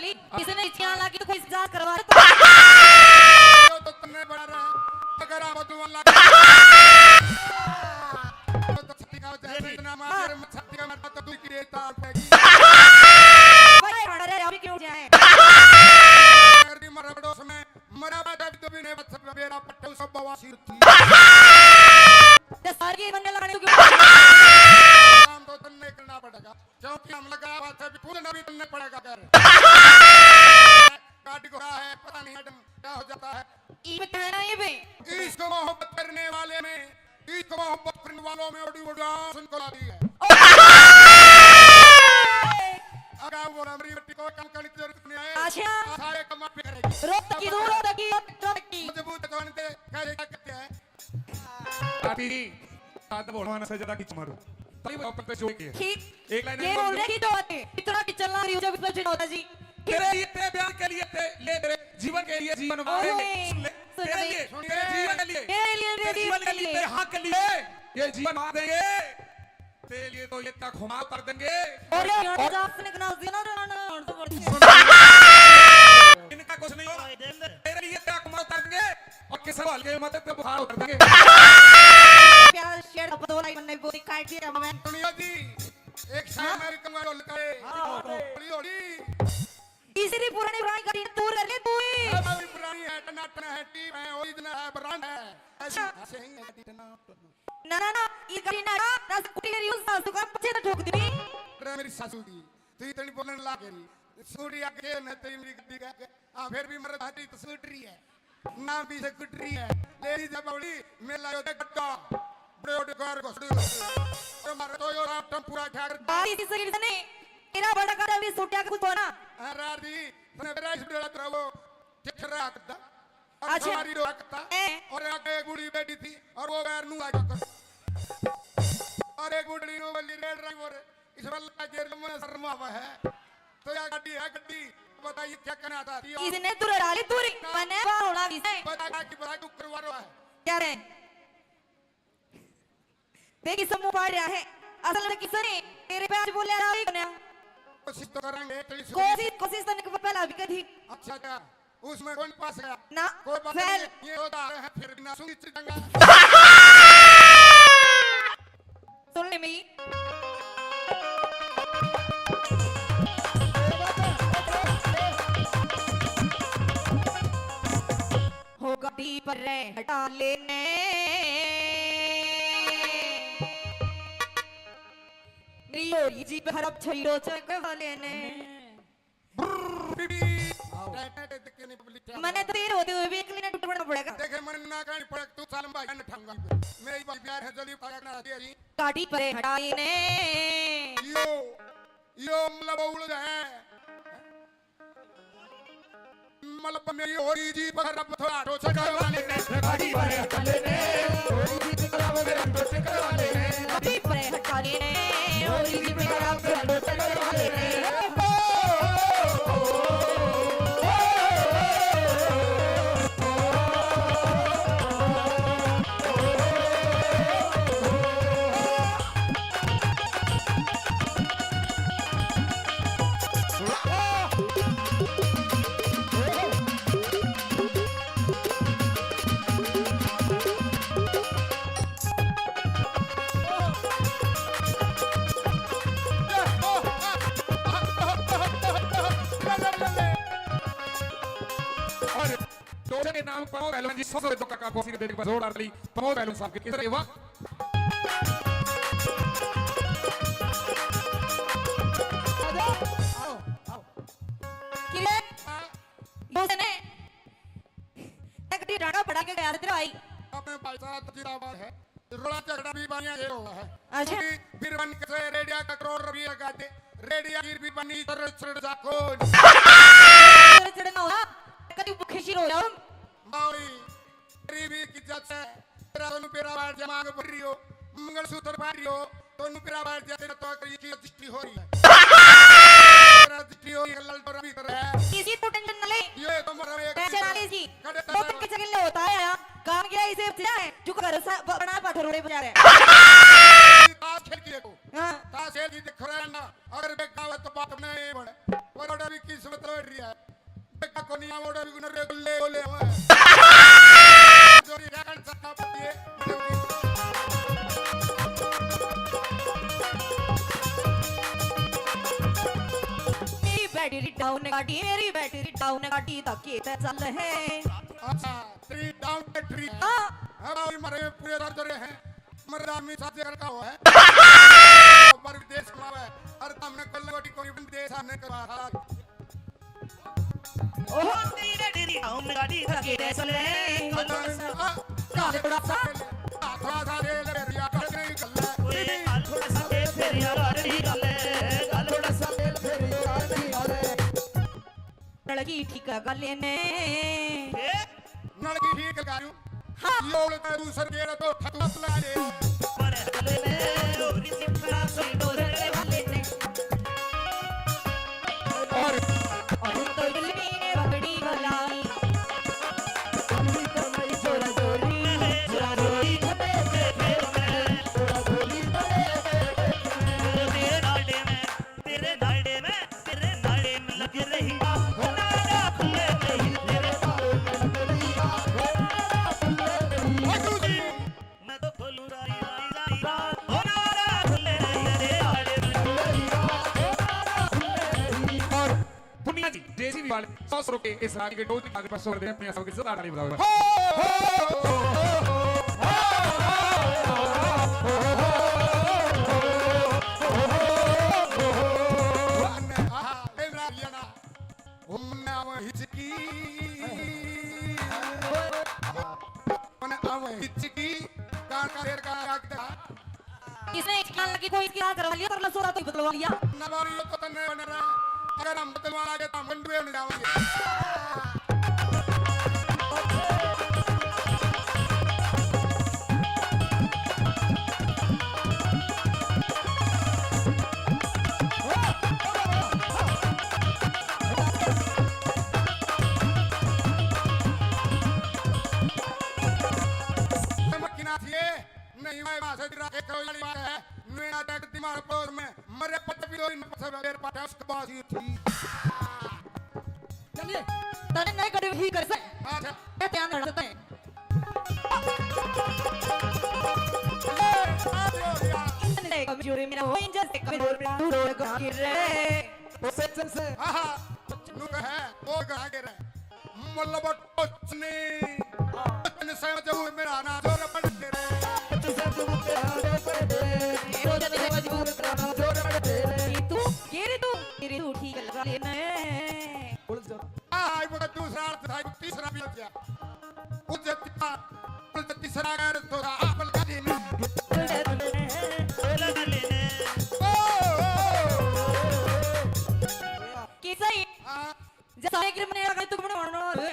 ली, किसी ने इच्छा लगी तो कोई इजाजत करवा दे। तो तन्ने बड़ा रहा, अगर आप दुआ लगा, तो छत्ती का जैसे इतना मार, मैं छत्ती का मरता तो तू की रेत तार फेंकी। भाई, हमारा रे, अभी क्यों जाए? अगर भी मर पड़ोस में, मरा बाटा भी तो भी नहीं बच सकता, बेरा पट्टे सब बवासीर थी। तो सारी ये बनने लगाने क्यों? काम तो तन्ने करना पड़ेगा। क्योंकि हम लगा बात है, भी खुद ना भी बनने पड़ेगा कर। गाड़ी घोड़ा है, पता नहीं मैडम क्या हो जाता है। ये बताना ये बे। इश्क मोहब्बत करने वाले में, इश्क मोहब्बत करने वालों में उड़ी उड़ान सुनको लाती है। अगर वो हमारी बेटी को काम करने की जरूरत नहीं है। अच्छा। सारे काम आप पे करेगी। रोक की, दूर रोक की, रोक की। मजबूत जवान थे, क्या कहते हैं? पापी जी, साथ बोलवाना से ज्यादा खींच मारो। तभी वो अपन पे जोर किए। ठीक। एक लाइन ये में बोल बोल रहे दो। कि जो आते, इतना कि चलना रही हो जब इतना चिढ़ होता जी। तेरे लिए, तेरे प्यार के लिए, ते, ले तेरे जीवन के लिए जीवन मार देंगे। ओए, सुन ले, सुन तेरे ले, लिए, सुन तेरे ले। जीवन के लिए, तेरे लिए, तेरे तेरे जीवन के लिए, तेरे लिए। तेरे हक के लिए, ये जीवन मार देंगे। तेरे लिए तो ये तक खुमार कर देंगे। और ये और आपने इतना जिना रहना, और तो बढ़िया। इनका कुछ नहीं होगा। तेरे लिए तक खुमार कर देंगे। और किस हवाल के मदद पे बुखार उतर देंगे। प्यार शेर अब दो लाइन में बोली काट दिया मैं। सुनियो जी, एक शायर हाँ? मेरी कमर ढोल करे। हाँ, हाँ। हौली हौली। इसी री पुरानी पुरानी गाड़ी दूर कर ले तू ही। है भाई, पुरानी है, टनाटन है, टीप है, ओरिजिनल है, ब्रांड है। ऐसी अच्छा। हंसेंगे, टनाटन। ना, ना, ना, ये गाड़ी ना, ना स्कूटी री use सासू का पीछे तो ठोक दी। अरे मेरी सासू की, तू इतनी बोलने लाग गई। स्कूटी आगे ना तेरी मेरी गाड़ी का। हाँ, फिर भी मर्द हाथी तो स्कूटरी है। ना भी स्कूटरी है। लेडीज है बावली, मेला यो देख गड्ढा। बड़े बड़े कार घुसड़ी घुसड़ी। और मारे तो यो राम टम्पूरा ठाकर। बारी इसी शरीर से नहीं, तेरा बड़ा कर अभी सूटिया का कुछ होना। हाँ, रार दी, तने मेरा इस बेड़ा तेरा वो ठिठरा हकता। और अच्छा। सवारी रो हकता। ए। और आगे एक बूढ़ी बैठी थी, और वो बैर नू आ जाकर। और एक बूढ़ी नू बोली, "रेड ड्राइवर, इस वाला का गेर में शर्मा हुआ है।" तो या गाड़ी है, गाड़ी, बताइए क्या करना था? इसने तू रड़ा ली, तू री, मने बार होना भी से। बता, बता, बता, तू करवा रहा है। क्या रे? देखी समूह पाड़ रहा है। असल में किसने तेरे पे आज बोले रहा है कोन्या? कोशिश तो करेंगे, तेरी सुन। कोशिश, कोशिश तने को पहला भी करी। अच्छा, क्या उसमें कौन पास गया? ना, कोई बात fail। नहीं, ये होता है, फिर भी ना सुनी चिटंगा। सुन ले मेरी। हो गाड़ी पर रे हटा लेने। मेरी होरी जी पे हरप छई रोचक वाले ने। आओ। मने तो देर होते हुए भी एक मिनट उठ पड़ना पड़ेगा। देखे, मने ना कहनी पड़े, तू सालम भाई ने ठंगा। मेरी भाई प्यार है, जली पाया ना दिया जी। गाड़ी पर हटाई ने। यो, यो मतलब उड़ है। मतलब मेरी होरी जी पर अब थोड़ा ठोस करवा लेने। गाड़ी पर हटा लेने। होरी जी पर अब थोड़ा ठोस करवा लेने। गाड़ी पर हटा लेने। होरी जी पर अब थोड़ा ठोस करवा लेने। और टोले के नाम प्रमोद पहलवान जी, सौ सौ रुपये का काफी देने पर जोरदार ताली प्रमोद पहलवान साहब के। इधर ये वाह। आओ, आओ। किले, दूसरे ने एक डी डांडा पड़ा के गया था तेरा भाई। अपने भाई साहब जिंदाबाद है। रोड़ा झगड़ा भी बनिया ये हुआ है। अच्छा। क्योंकि फिर बन के रेडिया का करोड़ रुपये लगा दे, रेडिया गिर भी बनी, चढ़, चढ़ जा कौन? चढ़ना हो ना, कभी भूखे सी रो जाओ। मावड़ी, गरीबी की जत है, तेरा दोनों पेरा बार जमांग भर रही हो, मंगलसूत्र पहन रही हो, दोनों पेरा बार जैसे तो करी की रजिस्ट्री हो रही है। रजिस्ट्री हो रही है, ललडोरा भीतर है। किसी तू टेंशन ना ले। ये तो मरा एक पैसे ना ले जी। कड़े दो पैसे दिन के चगले होता है यार। काम गया इसे बचा है। जो घर सा ब-, बना पाथर रोड़े बजा रहे हैं। ताश खेल की देखो। हाँ। ताश खेल की देखो रे ना। अगर बेटा हो तो बात नहीं बने। पर ऑर्डर भी इसमें तो रही है। देखा कोनी आवड़े भी नरे गुल्ले गोले हुए। जोरी रगड़ सकता पतिए। मेरी बैटरी डाउन गाड़ी, मेरी बैटरी डाउन गाड़ी, धक्के ते चल है। अच्छा, तेरी डाउन बैटरी। हाँ। अब भाई मरे पूरे दर्द रहे हैं। मरे आदमी साथ जगह का हो है। पर विदेश में है। अरे तुमने कल गोटी कोई विदेश आने के बाद। ओहो, तेरी बैटरी डाउन गाड़ी, धक्के ते चल है। काले बड़ा सा। थोड़ा सा रेल रिया कर रही गल्ला। ओए, काले बड़ा सा रेल फेरिया कर रही गल्ला। काले बड़ा सा रेल फेरिया कर रही गल्ला। नलकी ठीक कर लेने। ए? नलकी ठीक कर लूं। हाँ। लोल का दूसर के तो ठक लगा ले। पर हले ने लोरी सिखरा से डोरे वाले ने। और अभी तो दिल में बड़ी भलाई। अभी तो मैं जोरा जोरी, जोरा जोरी खटे पे फेर में। जोरा जोरी खटे पे फेर में। तेरे नाड़े में, तेरे नाड़े में, तेरे नाड़े में लग रही आग। हो नाड़ा खुले नहीं, तेरे नाड़े में लग रही आग। हो नाड़ा खुले नहीं। मैं तो खोलूं राई, राई, राई, राई। हो नाड़ा खुले नहीं, तेरे नाड़े में लग रही आग। हो नाड़ा खुले नहीं। और दुनिया जी, जेसीबी वाले सौ सौ के इस रागी के टोल के आगे पास छोड़ दे, अपने सब के साथ ताली बजाओ। हो, हो, हो, हो। हमने आवा हिचकी, हमने आवा हिचकी, गान का रेट का आग दे। इसने एक लाख की कोई क्या करवा लिया, कर लो, सोरा तो ही बदलवा लिया। नवारी तो तन्ने बन रहा, अगर हम बदलवा लागे तो हम गंडुए बन जाओगे। मक्खी ना थी। नहीं, मैं वहां से गिरा के करो, वाली बात है। मेरा टैग दिमाग पोर में मरे पत्ते भी लोरी न पत्ते बेर पाटा उसके बाद ही थी। चलिए, तने नहीं करे ही कर से। अच्छा। ये ध्यान रखते हैं। ले, आ जाओ यार। इसने कमजोरी मेरा हो, इंजन से कमजोर मेरा दूर होगा गिर रहे। वो सज्जन से। हाँ, हाँ। नुक है, वो गा गिर रहे। मतलब टोचनी, टोचनी से मजबूर मेरा ना जोर पड़ के रे। टोचनी से मजबूर मेरा ना जोर पड़ के रे। ये तो जब से मजबूर मेरा ना जोर पड़ के रे। ये तू, ये रे तू, ये रे तू ठीक लगा लेना है। उलझ जा। आ, आई बड़ा दूसरा अर्थ था, तीसरा भी लग गया। उलझ जा, उलझ जा, तीसरा अगर थोड़ा आप लगा देना। ओ, ओ, ओ, ओ। कैसा है? हाँ। जैसा एक रिमने लगा, तू बने मारना है। नहीं,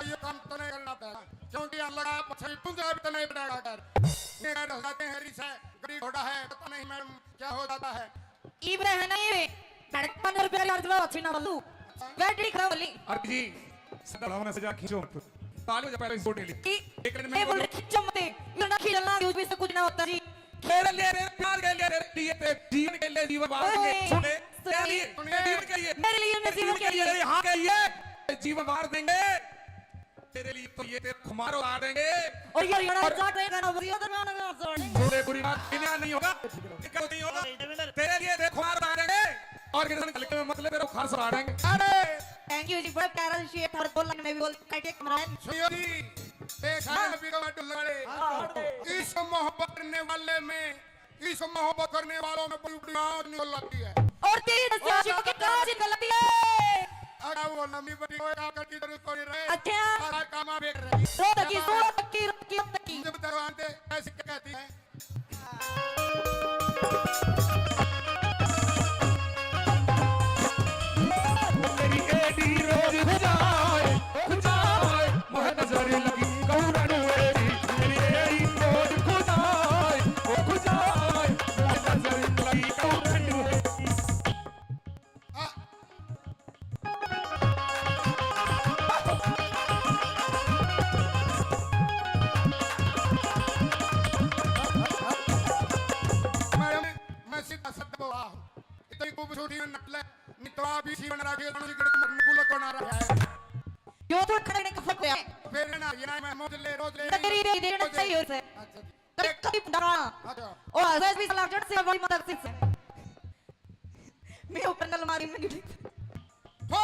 ये काम तो नहीं करना था, क्योंकि हम लगा पछली तुम जरा भी तो नहीं पड़ेगा कर। ये गाड़ी हो जाते हैं, रिस है, गरीब घोड़ा है, पता नहीं मैडम क्या हो जाता है। इब रहे ना ये, साढ़े पाँच सौ रुपया यार, जवाब अच्छी ना बोलू। बैटरी खराब वाली। अरे जी, सदा भावना से जा खींचो मत। ताली बजा, पहले इस बोतल ले। कि एक मिनट ये में बोल बोलो। रहे, खींचो मत। ये ना खींचना, यूपी से कुछ ना होता जी। तेरे लिए, तेरे प्यार के लिए, तेरे लिए, तेरे जीवन के लिए, जीवन बाहर ओए, देंगे। सुन ले, सुन तेरे ले। लिए, तेरे जीवन के लिए, मेरे लिए, मेरे तेरे जीवन जीवन के के लिए, लिए। तेरे यहाँ के लिए जीवन बाहर देंगे। तेरे लिए तो ये तेरे खुमार उड़ा देंगे। और ये हरियाणा और जाट रहेगा ना, वो ये तो ना, ना, ना, सुन। बुरे बुरी बात, इन्हें नहीं होगा, दिक्कत नहीं होगा। तेरे लिए तेरे खुमार उड़ा देंगे। और किसी ने हल्के में मत ले, तेरे को खार सुना देंगे। अरे! Thank you जी, बड़ा प्यारा शेर था और बोल में भी बोल, काटे कमरा है। सुनियो जी, देखा है हाँ। नबी का वाटू लड़े। हाँ, हाँ। इस मोहब्बत करने वाले में, इस मोहब्बत करने वालों में बड़ी बड़ी आग निकल आती है। और तेरी नसीब और की काज निकल आती है। अरे वो लंबी बड़ी कोई आकर की जरूरत कोई रहे। अच्छा। सारा काम आप एक रही। रो तकी, रो तकी, रो तकी, रो तकी। जब दरवाजे ऐसी क्या कहती है? मेरी एडी रोज खुजाए, खुजाए, मोह नजर लगी कौरन एडी, मेरी एडी रोज खुजाए, ओ खुजाए, मोह नजर लगी कौरन एडी। आ, नहीं तो आप इसी बन रखे, तो सिगरेट मरने को लग बना रहा है। यो तो खड़े ने कफक है। फिर ना, ये ना, मैं मौज ले, रोज ले, नगरी रे, देना चाहिए उसे। अच्छा जी। कभी, कभी डरा। अच्छा। ओ, हंस भी लग जड़ से बड़ी मदद से। मैं ऊपर नल मारी में गिरी। हो!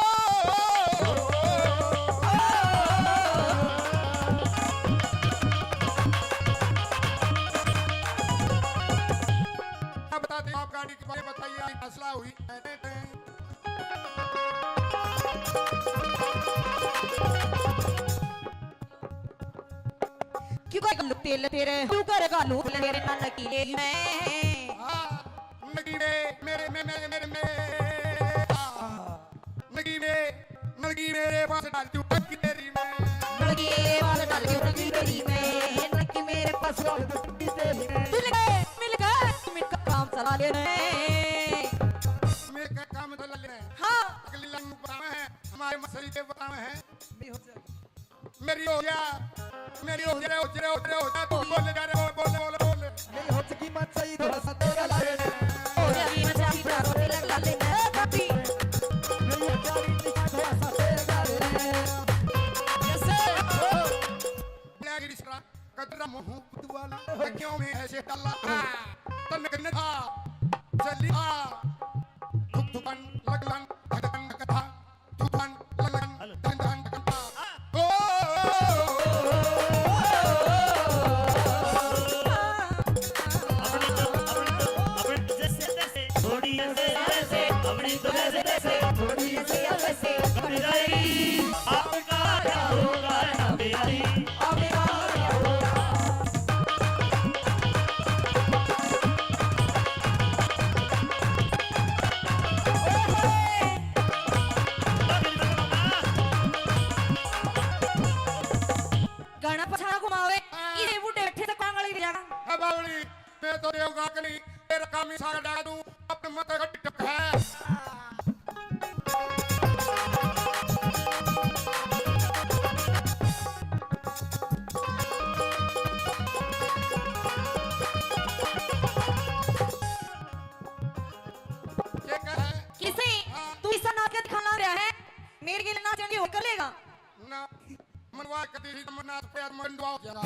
अब बताते हैं, आप गाड़ी के बारे में बताइए, फैसला हुई। क्यों कर घालू तेल तेरे, क्यों कर घालू तेल तेरे, ना नकी रे मैं। हाँ, नकी रे, मेरे, मे-, मेरे, मेरे, मेरे, हाँ। नकी रे, नकी मेरे पास डाल दूं, नकी तेरी मैं। नकी मेरे पास डाल दूं, नकी तेरी मैं। नकी मेरे पास डाल दूं, नकी तेरी मैं। मिल गए, मिल गए, मिलकर काम चला लेना है। मेरे का काम चला लेना है। हाँ। अगली लाइन में बताना है, हमारे मसले के बताना है। नहीं हो जाएगा। मेरी हो जा, मेरी हो जा, हो जा, हो जा, हो जा, तू बोल जा रे, बोल, बोल, बोल, बोल। मेरी हो चुकी मत सही, थोड़ा सा तेरा ला ले। हो गया, ये मचा की प्यार होने लग ला ले, ए, भाभी। मेरी हो जा रही थी, थोड़ा सा तेरा ला ले। कैसे? ब्लैक रिश्ता, कदरा मुंह दुआला, क्यों में ऐसे डाला? तन गन्ने था, जल्दी था, धुक धुकन, लगन, धड़कन, धड़कन था। धुन, लगन, हेलो। धन, धन, धन, धन। ओ, ओ, ओ, ओ, ओ। अपनी तो, अपनी तो, अपनी तो जैसे तैसे, थोड़ी ऐसे ऐसे, अपनी तो जैसे तैसे, थोड़ी ऐसे ऐसे, बन गई। आपका क्या होगा ना प्यारी, आपका क्या होगा? गाना पछाड़ा घुमावे, हाँ। इसे बूढ़े बैठे से कांगड़ी ले जाना। अब बावली, मैं तो देवगा के नहीं, तेरा काम ही सारा डाल दूं, अपने मत का टिकट है। ये क्या है? किसे? हाँ। तू इसा नाच के दिखाना रहा है, मेरे के लिए नाचने हो कर लेगा? ना। मनवा कती ही तमन्ना पे मंडवा हो जाएगा।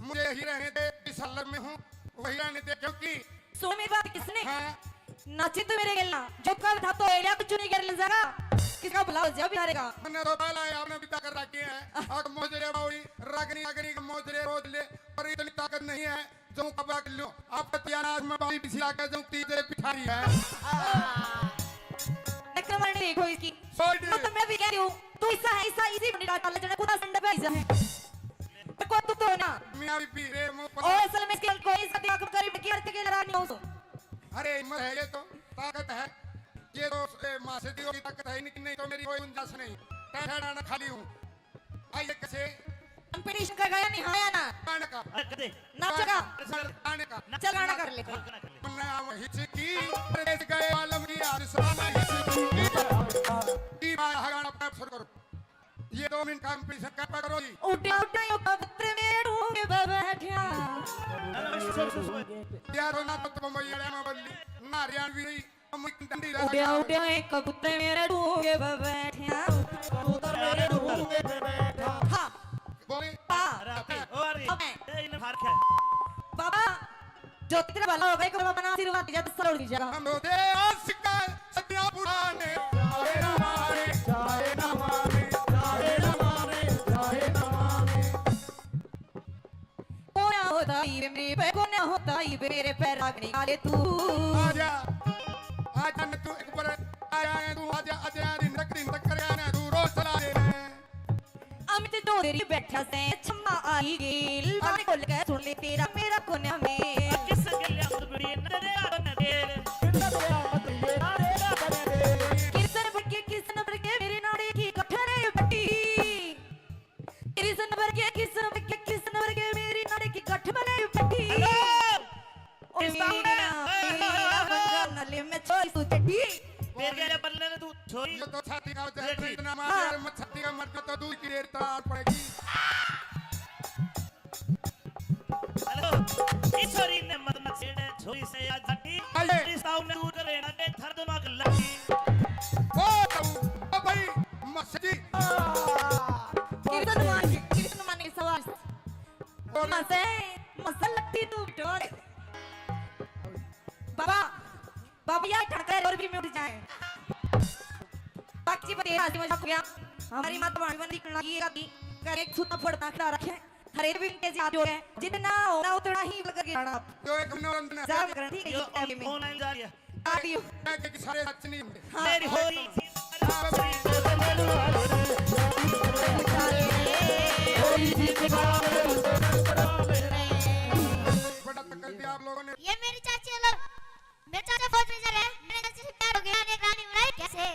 मुझे यही रहने दे, जिस हालत में हूँ, वही रहने दे, क्योंकि सुन मेरी बात, किसने? हाँ। नाचे तो मेरे गेल ना, जो का था तो एलिया कुछ नहीं कर ले जरा, किसका भला हो जा बेचारे का। मैंने तो पहला ही आपने विदा कर रखे हैं, और मोजरे बावड़ी, रागनी, रागनी के मोजरे रोज ले, पर इतनी ताकत नहीं है। जो कबा कर लो, आप पतियाना आज मैं बाई बिछी लाके जो तीजरे पिठारी है। नकल मारने देखो इसकी। Sorry। वो तो मैं भी कह रही हूँ, तू ऐसा है, ऐसा इसी बंडी डाल ले, जने खुदा संडे पे ऐसा है। तो को तू तो ना। मियाँ भी पी रे, मुंह पर ओ, असल में इसके कोई इसका दिमाग करीब की अर्थ के लड़ा नहीं हूँ। अरे, हिम्मत है ये तो, ताकत है। ये तो, ए, माँ से दियो की ताकत है, नहीं, नहीं तो मेरी कोई गुंजाइश नहीं। तै खड़ा ना खाली हूँ। आइए कैसे? Competition का गाया नहीं, हाँ या ना? गाने का। अरे, कर दे। नाच का। सर, गाने का। चल, गाना कर ले। गाना कर ले। मन्ना हिचकी, परदेस गए आलम की आज शाम हिचकी। की बात है, गाना अपना शुरू करो। ये दो मिनट competition का पकड़ो जी। उड्या, उड्या, यो कबूतर मेरे डूंगे पे बैठा। अरे, सुन, सुन, सुन। यार, ना तो तुम बम्बई वाले में बोली, ना हरियाणवी। उड्या, उड्या, एक कबूतर मेरे डूंगे पे बैठा। कबूतर मेरे डूंगे पे बैठा। हाँ। बोले। हाँ। अरे, अरे, अबे। ए, इन्हें मार के। बाबा, जो तेरा भला होगा, एक बाबा ना आशीर्वाद दीजिए, तो सरोड़ दीजिएगा। हम होते आशिक सदियां पुराने, चाहे ना माने, चाहे ना माने, चाहे ना माने, चाहे ना माने। कोना होता ही वे मेरे पे, कोना होता ही वे मेरे पे, रागनी वाले तू। आजा, आजा न तू एक बार, आजा न तू, आजा, आजा, दिन तक, दिन तक कर आना, तू रोज चला दे। अमित चौधरी बैठा से छम्मा आई गेल, बात खोल के सुन ले तेरा मेरा कोना में। किस गल्या मत बड़ी नजरे आ बने तेरे। किस नंबर के, किस नंबर के मेरे नाड़े की गठरे बटी। किस नंबर के, किस नंबर के, किस नंबर के मेरी नाड़े की गठ बने बटी। हेलो। ओ किस मेरी नाम है? ना, मेरी ना बंगा नले में छोरी तू चड्डी। तेरे के बल्ले ने तू छोरी। ये तो छाती का जहर, इतना मार हाँ। यार, मत छाती का मर जा तो दूर की रेत तार पड़ेगी। हेलो, इस छोरी ने मत मत छेड़े, छोरी से आज हटी। अरे। इस ताऊ ने दूर करे ना, देख थर दिमाग लगी। तेरा हंसी मजाक हो गया। हमारी माता भाणी बन दिखना ये का दी। कर एक सूता फड़ना खड़ा रखे। हरे भी के याद हो गए। जितना होना उतना ही बल करके आना आप। यो एक मनोरंजन है। जा करंट ही यो ये तो टाइम में। ऑनलाइन जा रही है। आ रही हूँ। मैं कि सारे सच नहीं होंगे। हाँ। मेरी होली। बड़ा तक कर दिया आप लोगों ने। ये मेरी चाची है, लो। मेरे चाचा फौज में जा रहे हैं। मेरे चाचा से प्यार हो गया, एक रानी बनाई कैसे?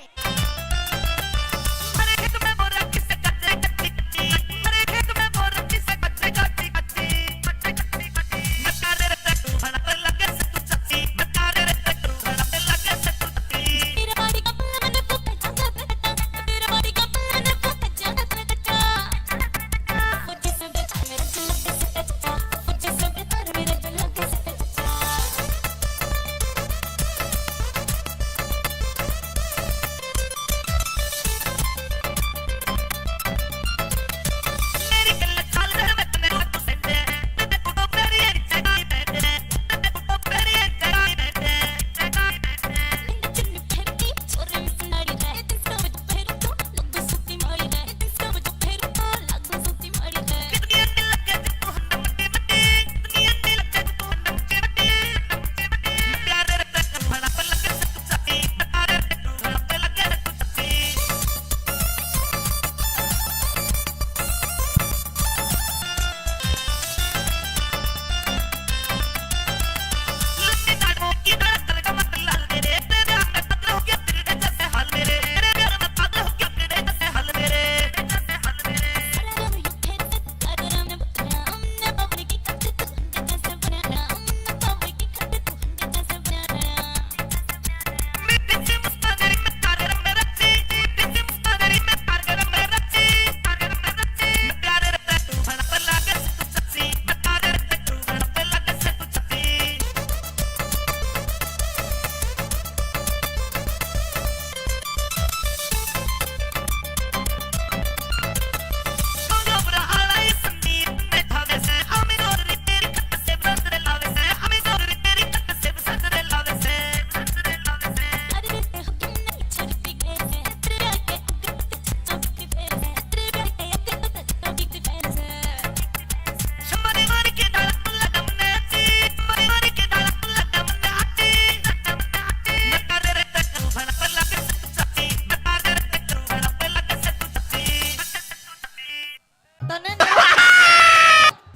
तन्ने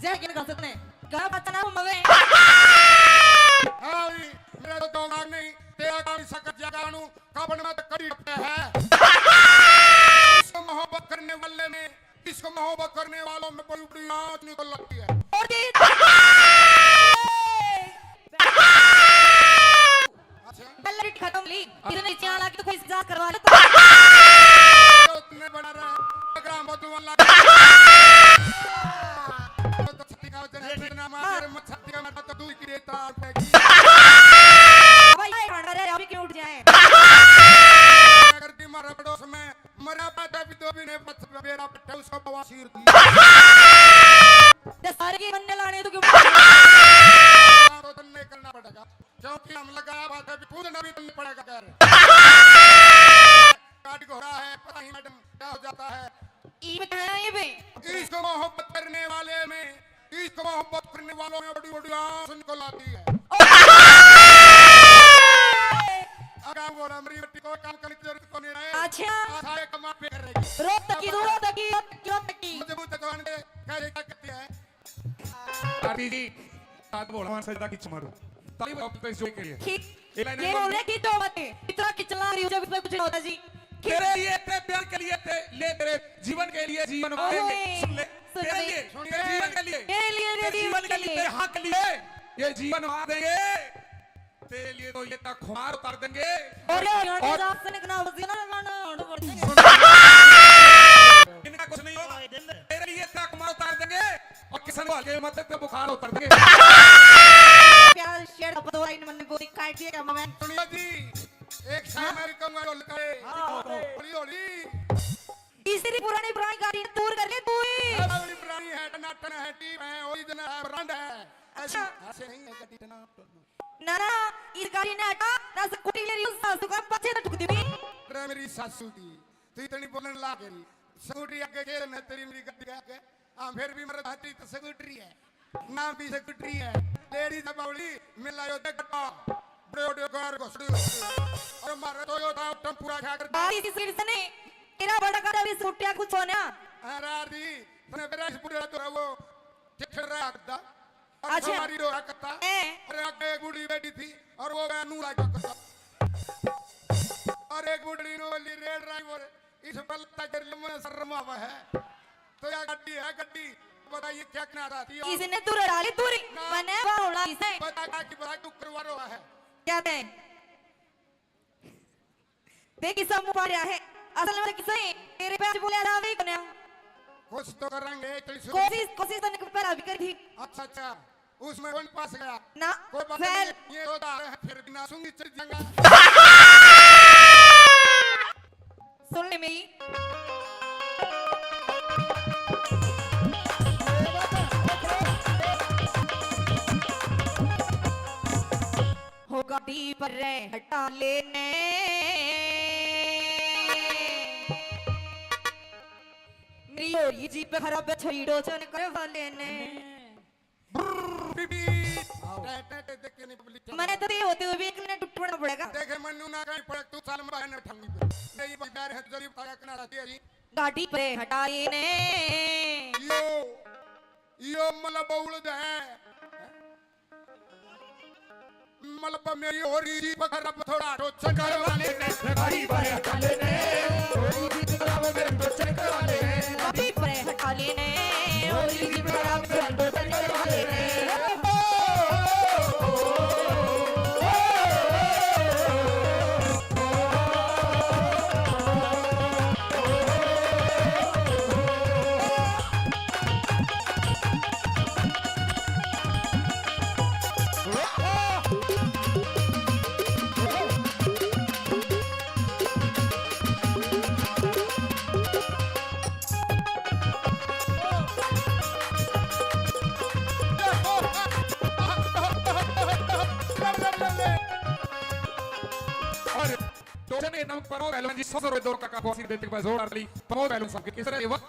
जय किन घसत ने। गाना बच्चा ना मवे। हाँ भी, मेरा तो दिमाग नहीं, तेरा काम इस सकत जगानू, कबन में तो कड़ी रखते हैं। इसको मोहब्बत करने वाले में, इसको मोहब्बत करने वालों में बड़ी बड़ी आँच निकल लगती है। और जी। अच्छा। पहले रेट खत्म ली। कितने चाल आके तो कोई इंतजार करवा ले तो। इतने बड़ा रहा। ग्राम बदुआ लगा। तो छत्ती का वजन है, इतना मार, मत छत्ती का मार, तो दूर की रेत तार फेंकी। भाई, ये ठंडा रहे, अभी क्यों उठ जाए? अगर की मारा पड़ोस में, मरा पाता भी तो भी नहीं, पत्थर पे बेरा पट्टा, उसका बवासीर थी। ते सारे के बनने लाने तो क्यों? हाँ, तो तन्ने करना पड़ेगा। क्योंकि हम लगा बात है, पूछना भी तुमने पड़ेगा कर। काट घोड़ा है, पता नहीं मैडम क्या हो जाता है। ये बताया ये बे। इसको मोहब्बत करने वाले में, इसको मोहब्बत करने वालों में बड़ी बड़ी आँच निकल आती है। अगर वो रमरी बेटी को काम करने की जरूरत को नहीं रहे। अच्छा। आधा एक कमा पे कर रही है। रो तकी, रो तकी, रो तकी, रो तकी। मजबूत जवान के कह रही क्या कहती है? आदि जी, आज भोला सजदा की मारो। ताली बजाओ अपने जोर के लिए। ठीक। एक लाइन ये और बोल रहे की तो मत है। इतना किचला रही हो जब इसमें कुछ नहीं होता जी। ठीक। तेरे लिए, तेरे प्यार के लिए, ते-, ले तेरे जीवन के लिए जीवन वार देंगे। ओए, सुन ले। सुन तेरे ले। लिए, सुन तेरे ले। जीवन के लिए। तेरे लिए, तेरे तेरे जीवन जीवन के के लिए, लिए। तेरे हाँ के लिए। ये जीवन वार देंगे। तेरे लिए तो ये तक खुमार उतार देंगे। और ये हरियाणा और जा सनक ना बजी ना, ना, ना, ना, ना, इनका कुछ नहीं होगा। तेरे लिए इतना खुमार उतार देंगे और किशन को हल्के मत तो बुखार उतार देंगे। प्यार शेर अब दो लाइन मन बोली काट दिया क्या मैं? सुनियो जी, एक शायर हाँ। मैं कहूंगा, ढोल करे। हाँ, हाँ। हौली, हौली। तीसरी पुरानी, पुरानी गाड़ी ने दूर कर ले तू ही। अरे बड़ी पुरानी है, टनाटन है, टीप है, ओरिजिनल है, ब्रांड है। ऐसी अच्छा। ऐसे नहीं है, गड्डी टनाटन। ना, ना, इस गाड़ी ने हटा, ना स्कूटी ले रही हूँ, सासू का पाछे ना ठुक दूंगी। अरे मेरी सासू की। तू इतनी बोलने लाग गई। स्कूटरी आगे गेर न तेरी मेरी गड्डी आगे। हाँ, फिर भी मेरे भाती तो स्कूटरी है, नाम भी स्कूटरी है। लेडीज है बावली, मिला यो देख गड्डा, बड़े बड़े कार घुसड़ी घुसड़ी। और मारे तो यो था टेम्पूरा खा कर। बारी इस सिर से नहीं, तेरा बड़ा कर अभी स्कूटिया कुछ होना। अरे दी, तने मेरा इस बुढ़ा तो है वो, ठेठ रहा करता। और अच्छा। हमारी डोरा करता। ए। अरे आगे एक बूढ़ी बैठी थी और वो वह नूरा का करता। और एक बूढ़ी नू बोली, "रेड राई बोले, इस बलता के लिए मुझे शर्म आवा है।" तो या गड्डी है, गड्डी। बताइए क्या कहना चाहती हो? इसने तू रड़ा ली, तू री-, ना। मने बावड़ा इसे। बता का की बता, तू करवा रहा है। क्या थे? देख, किसा मुंह पा रहा है। असल में किसा है? तेरे पे आज बोला था, वही कोन्या। कुछ तो करेंगे, तेरी सुध-, कोशिश, कोशिश तने पहला भी करी थी। अच्छा, अच्छा, उसमें कौन पास गया? ना, कोई बात fail। नहीं, ये तो आ रहे हैं, फिर भी ना सूंगी चढ़ जाएगा। सुन ले मेरी। हो गाड़ी पर रे हटा लेने। मेरी होरी जीप खराब छड़ी टोचन करवा लेने। ब्रर, बीप, बीप। आओ। टे, टे, टे, देख के नहीं पब्लिक चल। मैंने तो ये होते हुए भी एक मिनट उठना पड़ेगा। देखे मन्नू ना कहीं पड़े, तू साल में बाहर नहीं उठाऊंगी। नहीं, बाजार है, जरी बताया किनारा दिया जी। गाड़ी पे हटा लेने। यो, यो मतलब उड़ दे। मतलब मेरी होरी जीप खराब थोड़ा टोचन करवा लेने। गाड़ी पर हटा लेने, होरी जीप खराब मेरे टोचन करवा लेने। गाड़ी पर हटा लेने, होरी जीप खराब मेरे टोचन करवा लेने। और टोचन के नाम प्रमोद पहलवान जी, सौ सौ रुपए दो का काफी देते के पास जोरदार ताली प्रमोद पहलवान साहब के। इस तरह से वक्त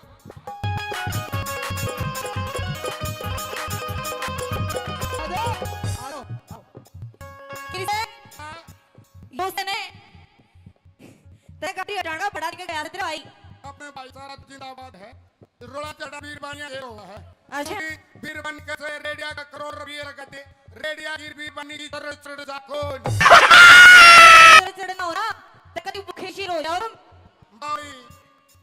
किसे? दोस्त ने तेरे गाड़ी हटाना पड़ा के गया तेरा भाई। अपने भाई साहब जिंदाबाद है। रोड़ा चढ़ा वीर बानिया ये हुआ है। अच्छा। क्योंकि वीर बन के से रेडिया का करोड़ रुपये रख दे। रेडिया गिर भी बनी की चढ़ चढ़ जाको। चढ़ चढ़ ना हो रहा, तो कभी भूखे शीर हो जाओ तुम। बाई,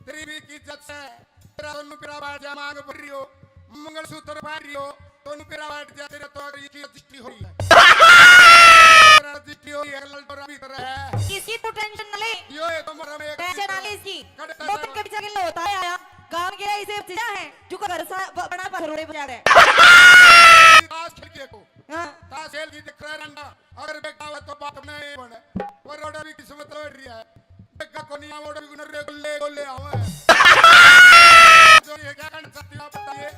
तेरी भी की इज्जत से, तेरा दोनों पिरा बैठ जा, मांग भर रही हो, मंगलसूत्र पहन रही हो, दोनों पिरा बैठ जा, तेरा तो अगर ये की रजिस्ट्री हो रही है। तेरा रजिस्ट्री हो रही है, ललडोरा भी कर रहा है। इसकी तू टेंशन ना ले। यो, ये तो मरा में एक पैसे ना ले इसकी। कट दो दिन के पीछे के होता है आया। काम के इसे चीजा है, जो का घर सा ब-, बड़ा परोड़े बजा दे। ताश खेल के को। हाँ। ताश खेल की दिख रहा है रंडा। अगर बेटा हो तो बाप नहीं बने। वो रोड़ा भी किस्मत रोड़ रही है। बेटा को नहीं आवड़ भी गुनर रे गुल्ले गोले आवे। जो ये क्या करना चाहती हो आप बताइए।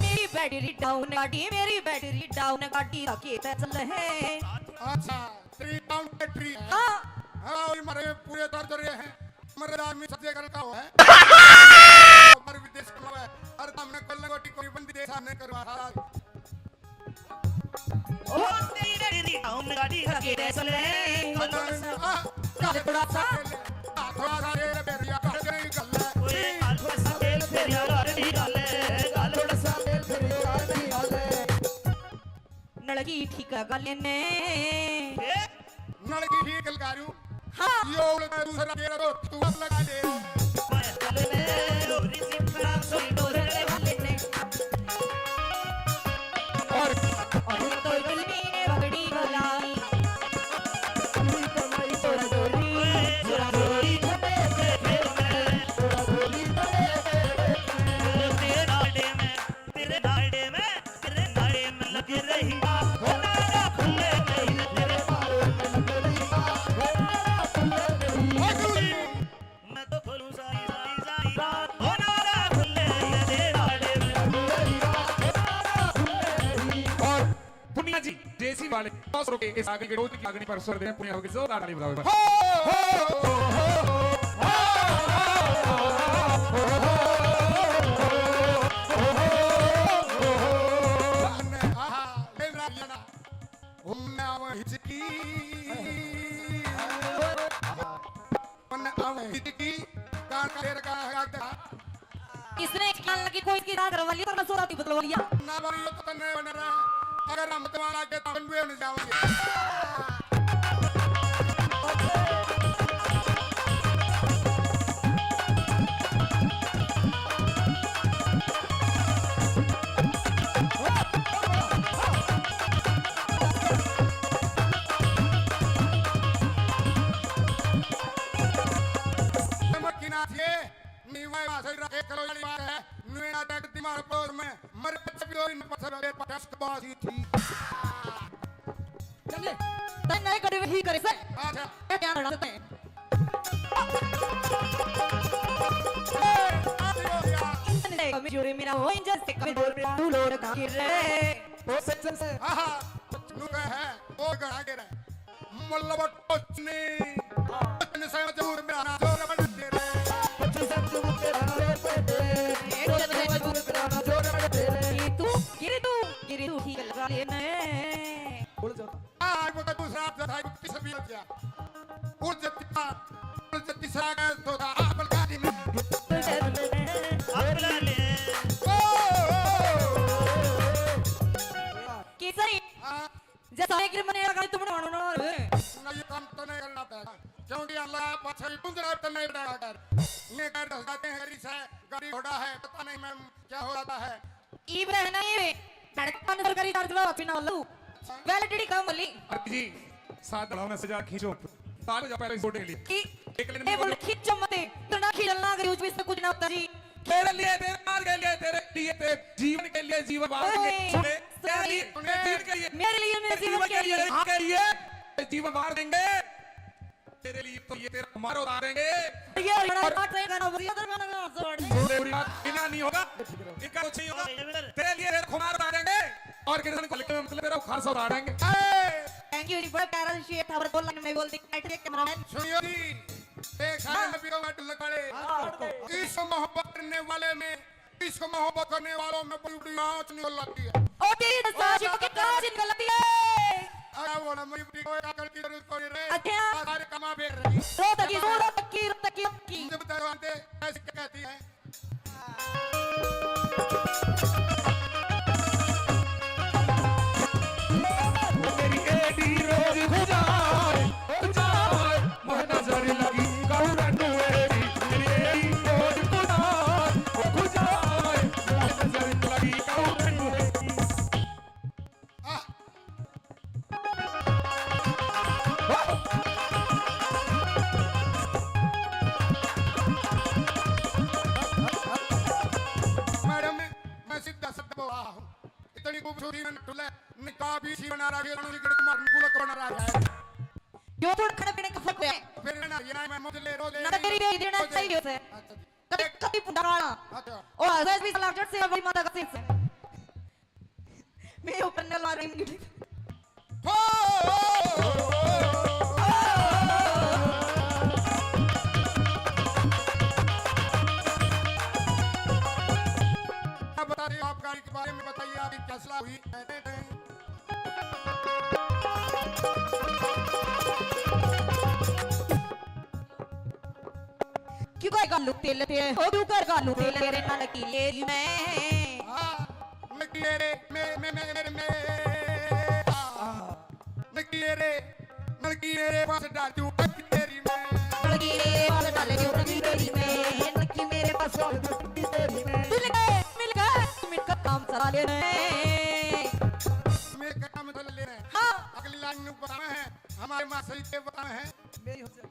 मेरी बैटरी डाउन गाड़ी, मेरी बैटरी डाउन गाड़ी, राखी ते चल है। अच्छा, three down battery है। हाँ। हाँ, वही मरे पूरे दर्द रहे हैं। मरे आदमी सब जगह का है। पर विदेश का है। अरे, हमने कल गोटी कोई बंदी देश हमने करवा था। ओ तेरी रेडी री हम गाड़ी खा के रह चले। आ, थोड़ा सा, थोड़ा सा रेल बेरिया काट गई गल्ला। ओए, आ, थोड़ा सा रेल बेरिया काट दी गल्ला। थोड़ा सा रेल बेरिया काट दी गल्ला। नलकी ठीक लगा लेने। ए? नलकी ठीक लगा लूं। हाँ। यो उड़ता दूसरा तेरा तो तू अब लगा ले। और, और तो गली ने पकड़ी बुलाई। तेरे नाड़े में, तेरे नाड़े में लग रही। मैं तो खोलूं सारी, सारी, सारी। और दुनिया जी, जेसीबी वाले सौ रुपए इस आगनी के, रोज की आगनी पर स्वर देने, पुण्य होगी, जोरदार ताली बजाओ एक बार। आहा, मेरा गाना। उन्ना वही की। उन्ना वही की। कान का तेरे का है आगे। इसने एक कान लगी, कोई इसकी दांत रवा लिया, पर मैं सोरा ती बतलवा लिया। ना बनी तो तन्ने बन रहा। अगर हम तुम्हारा के तंडुए में जाओगे। नीवा भाषा रखे करो वाली बात है। नुएना तक दिमाग पोर में मर पच भी होई न पच बे पटस बाजी थी। चले, तै नहीं करे ही करे से। अच्छा। क्या ध्यान रखते हैं? ए, आदि हो गया। इतने कमी जोड़े मेरा हो, इंजन से कमी जोड़ मेरा, तू लोड़ का गिर रहे। वो सच से। आहा, नु कह है, वो गड़ा गिर है। मतलब टोचनी। टोचनी से मजबूर मेरा ना जोर बन दे रे। टोचनी से मजबूर मेरा ना जोर बन दे रे। टोचनी से मजबूर मेरा ना जोर बन दे रे। ये तू, गिरी तू, गिरी तू ठीक लगा लेने। बोल जाता। आज वो तो दूसरा आप जैसा कुछ भी हो गया। उस जब तीसरा, उस जब तीसरा गया तो था, आप बलगाड़ी में। आप ला ले। ओ, ओ, ओ, ओ। केसरी। हाँ। जैसा एक मने लगा तुम बनाना ना रे। ना, ये काम तो नहीं करना था, क्योंकि अल्लाह पाछे भी गुंजरा तो नहीं डाला कर। ये कर दस जाते हैं, गाड़ी से, गाड़ी घोड़ा है, पता नहीं मैं क्या हो जाता है। ईब रहना ये धड़कन सरकारी चार्ज लो, अपना लो। वैलिडिटी कम वाली। अरे जी, साथ बढ़ाओ ना, सजा खींचो। साथ हो जाओ पहले इस वोट के लिए। कि एक लेने ये बोल, खींचो मत, इतना खींचना अगर यूज भी इससे कुछ ना होता जी। तेरे लिए, तेरे मार के लिए, तेरे लिए, तेरे जीवन के लिए, जीवन वार के लिए, ओए, सुने, तेरे लिए, sorry। तेरे जीवन के लिए, मेरे लिए, मेरे तेरे जीवन जीवन के के लिए, लिए। हाँ, के लिए, जीवन वार देंगे। तेरे लिए तो ये तेरा खुमार उतारेंगे। ये हमारा और पार्ट है, गाना बजा, गाना, गाना, जोड़। तेरे लिए बिना नहीं होगा, इक्का कुछ नहीं होगा। तेरे लिए तेरा खुमार उतारेंगे और किसान को लेकर मतलब तेरा खारसा उतारेंगे। Thank you जी, बड़ा प्यारा शेर था, और दो लाइन में बोल दी, बैठ के कैमरामैन। सुनियो जी, एक साल में भी कौन लगा ले। इस मोहब्बत करने वाले में, इस मोहब्बत करने वालों में बड़ी बड़ी आँच निकल आती है। ओ तेरी तो सांस की कांच निकल आती है। अरे वो ना, मेरी बड़ी कोई अकल की जरूरत पड़ी रे। अच्छा। सारे कमा बेर रही। रो तकी, रो तकी, रो तकी, रो तकी। मुझे बता दो, आंटी, ऐसे क्या कहती है? मेरी एडी रोज खुजाए, खुजाए, मैं नजर लगी कौरन एडी, मेरी एडी रोज खुजाए, खुजाए, मैं नजर लगी कौरन एडी। मैडम, मैं सीधा शब्द बोला हूँ। इतनी खूबसूरती में टुले, निकाह भी इसी बना रहा है, इतनी गड़क मार गुलक बना रहा है। यो थोड़ा खाने पीने का फर्क है। फिर ना, ये ना, मैं मुझे ले, रोज ले, ना तेरी रोज ले, देना रोज ले। चाहिए उसे। अच्छा जी। कभी, कभी पुंडा वाला। अच्छा। और हंसे भी सलाह जट से बड़ी माता का सिर से। मैं ऊपर न ला रही हूँ। हो, हो, हो, हो। आप बता रहे हो, आप गाड़ी के बारे में बताइए, आपकी क्या सलाह हुई? क्यों कर घालू तेल ते, हो क्यों कर घालू तेल तेरे नाल की ले जी मैं। हाँ, मैं की ले रे, मैं, मैं, मैं, मैं, मैं, हाँ, मैं की ले रे, मैं की ले रे, बस डाल दूँ, मैं की तेरी मैं। लड़की रे, बस डाल दूँ, मैं की तेरी मैं, लड़की मेरे पास डाल दूँ, मैं की तेरी मैं। मिल गए, मिल गए, मिलकर काम चला लेना है। मैं काम चला लेना है। हाँ। अगली लाइन में बताना है, हमारे माँ सही के बताना है। मेरी हो जा।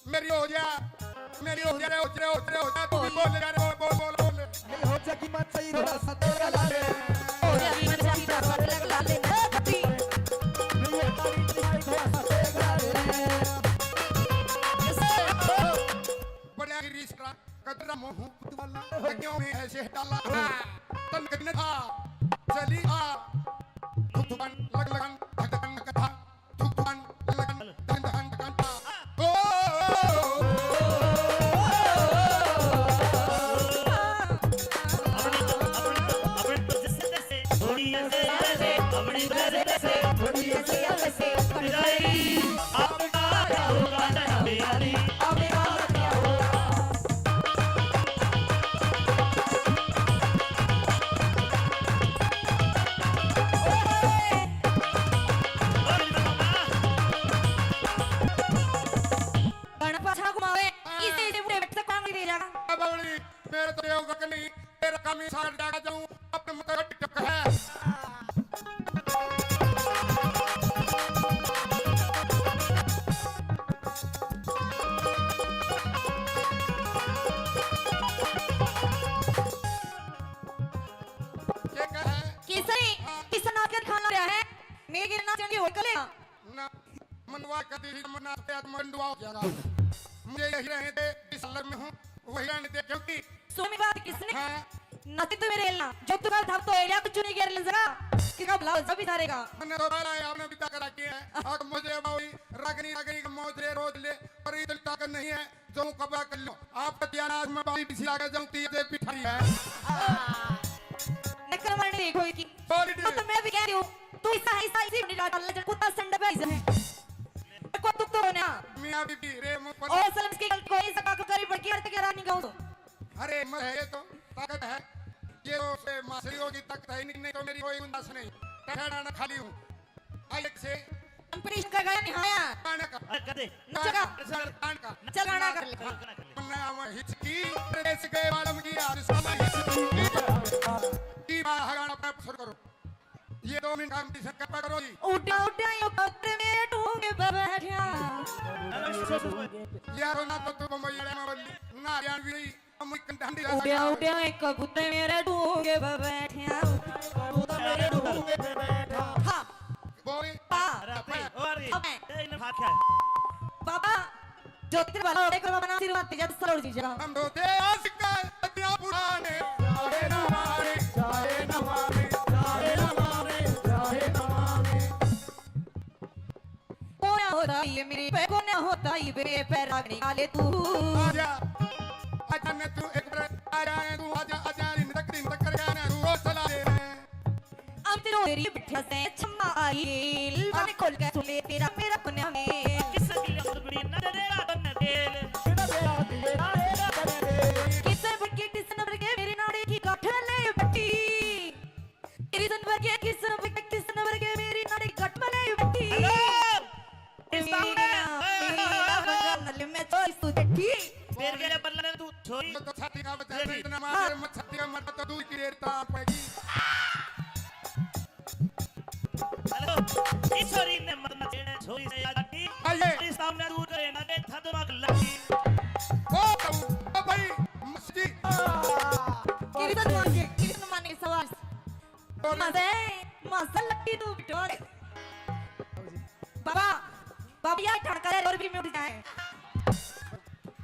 मेरी हो जा, मेरी हो जा, रे, हो जा, रे, हो जा, रे, हो जा, तू भी बोल, यार, बोल, बोल, बोल, बोल। मेरी हो जा की मत सही, थोड़ा सा तेरा ला ले। हो जा की मत सही, थोड़ा सा तेरा ला ले। हे पति। मेरी हो जा की मत सही, थोड़ा सा तेरा ला ले। बड़ा ही रीस करा, कदरा मुंह वाला, क्यों में ऐसे डाला? तन कितने था, चली आ। थुक थुकन, लग लगन, धक धकन, कथा। थुक थुकन, लग लगन, धन धन, धन, धन। ओ, ओ, ओ, ओ, ओ। अपनी तो, अपनी तो, अपनी तो जिस तरह से थोड़ी ऐसे, ऐसे, अपनी तो ऐसे, ऐसे, थोड़ी ऐसे, ऐसे, थोड़ी ऐसे। अपना क्या होगा, ना मेरी, अपना क्या होगा? गाना पाछा घुमावे, हाँ। इसे, इसे बुढ़े बैठ से काम नहीं दे जाना। अब बड़ी, मेरे तो ये होगा कि नहीं, तेरा काम ही सारा जागा जाऊं, अपने मुतरक टक है। ये क्या है? किसने, हाँ। किसने नाच के दिखाना है? मेरे गिरना चंगी हो कले। ना, मनवा कभी भी मरना पे आत्मा मंडुआ हो जाएगा। मुझे यही रहने दे, इस लर में हूँ, वही रहने दे, क्योंकि सुन मेरी बात, किसने हाँ। नाचे तो मेरे हिलना, जो तू कल था तो एलिया कुछ नहीं गिर ले जरा, किसका भला हो जा भी सारेगा। मैंने तो बाला है, आपने बिता करा के है। और मुझे बावली, रागनी, रागनी का मौज ले, रोज ले, और इतनी ताकत नहीं है। जो कबा कर लो, आप तो दिया ना, आज मैं बाली पीछे आगे जाऊं, तीन दे पिठारी है। नकल मारने देखो इसकी। Sorry, तो, तो मैं भी कह रही हूँ, तू ऐसा, ऐसा, इसी मिनट डाल ले, कुत्ता संड पे ऐसा है। को तुक तो होना। मियाँ बीबी, रे मुंह पर। और सलम की गलती को ऐसा काकू करी पड़ के, अरे, क्या रानी गाऊं तो। अरे, मत है, ये तो ताकत है। ये तो से मासरी होगी, ताकत है नहीं, नहीं तो मेरी कोई गुंजाइश नहीं। टहराना खाली हूँ। आइए से। Competition का गाया नहीं आया। गाना का। अरे, कर दे। नचेगा। गाना का। चल, गाना कर ले। गाना कर ले। मन्ना आवा हिचकी, प्रदेश गए वालम की, आज समय हिचकी। की बाहर गाना शुरू करो। ये दो मिनट competition कर पकड़ो जी। उड्या, उड्या, यो कबूतर मेरे ढूंढ पे बैठा। यारो ना तो तू बम्बई वाले में बोली, ना हरियाणवी। उड्या, उड्या, एक कबूतर मेरे ढूंगे पे बैठा। कबूतर मेरे ढूंगे पे बैठा। हाँ। बोल। हाँ। अरे, अबे, अबे। ए, इन्हें भाग क्या है? बाबा, जो तेरे वाला होड़े करो, बाबा, ना आशीर्वाद दे जा, सरोड़ जी जगह। हम रोते आशिक का, इतना पुराने। चाहे ना मारे, चाहे ना मारे, चाहे ना मारे, चाहे ना मारे। कोना होता ये मेरे पे, कोना होता ये मेरे पे, रागनी काले तू। आजा, आजा ने तू एक बार, आजा ने तू, आजा, आजा, दिन तक, दिन तक कर जाना, तू वो चला ले। हम तेरे तेरी बिठिया से छम्मा आई, बाने खोल के सुन ले तेरा मेरा कोना में। किस दिल में बड़ी नजर तेरा बन दिल। किस बके किस नंबर के मेरे नाड़े की गांठ ले बटी। किस नंबर के, किस नंबर के, किस नंबर के मेरी नाड़ी कट मले बैठी। Hello, इस सामने। मेरा, मेरा बंगाल नले में छोरी तू बैठी। तेरे के बल्ले तू छोरी। तो छाती का बच्चा इतना मार, मत छाती का मत तो दूर की रेत ताप पड़ेगी। Hello, इस छोरी ने मत नचेने छोरी से याद की। आइए। इस सामने दूर करे ना दे, था दिमाग लगी। ओ, ओ भाई, मस्ती। किरितन मान के, किरितन मान के सवाल। मजे, मजे लट्टी तू बिटोर। बाबा, बाबा यार ठड़का दे और भी मिट जाए।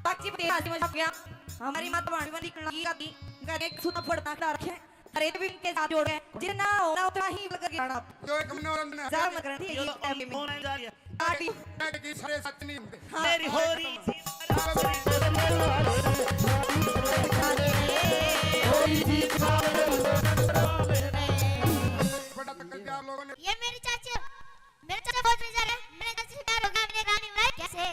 बाकी बते आज मजा गया। हमारी माता भांडी वाली कणा की आती, घर एक सूता फड़ता खड़ा रखे। अरे तो भी इनके साथ जोड़ के जितना होना उतना ही लग गया ना। जो एक मनो रंग ना। जा मत कर, ठीक है, ये तो ये टाइम में। ऑनलाइन जा रही है। पार्टी। मैं की सारे सच नहीं होंदे। हाँ। मेरी होरी। बड़ा तकलीफ आप लोगों ने। ये मेरी चाची, मेरे चाचा बहुत मजा आ रहा है। मेरे चाची से प्यार होगा, मेरे रानी भाई कैसे?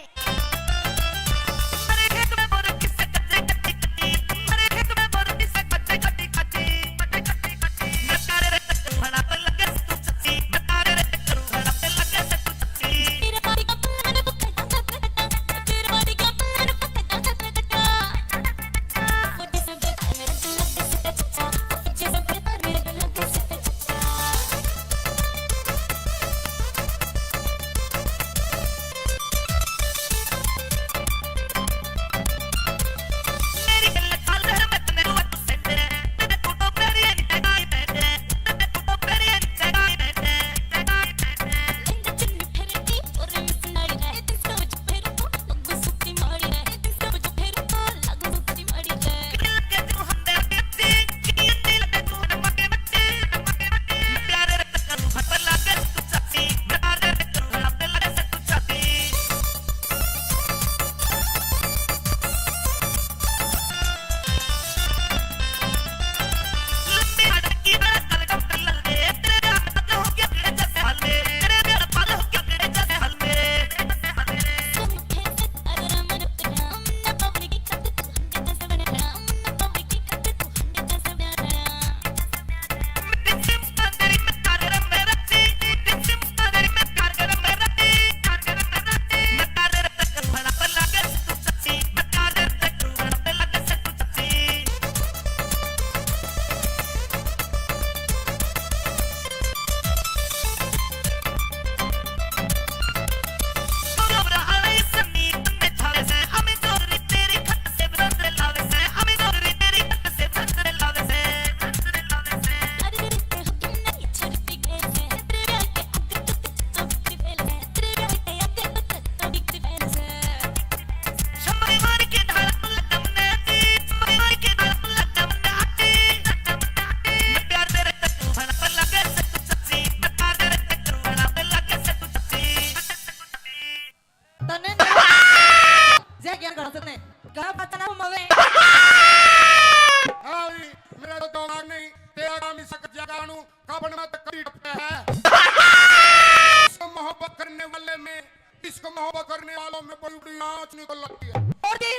इश्क मोहब्बत करने वालों में बड़ी बड़ी आँच निकल लगती है। और तेरी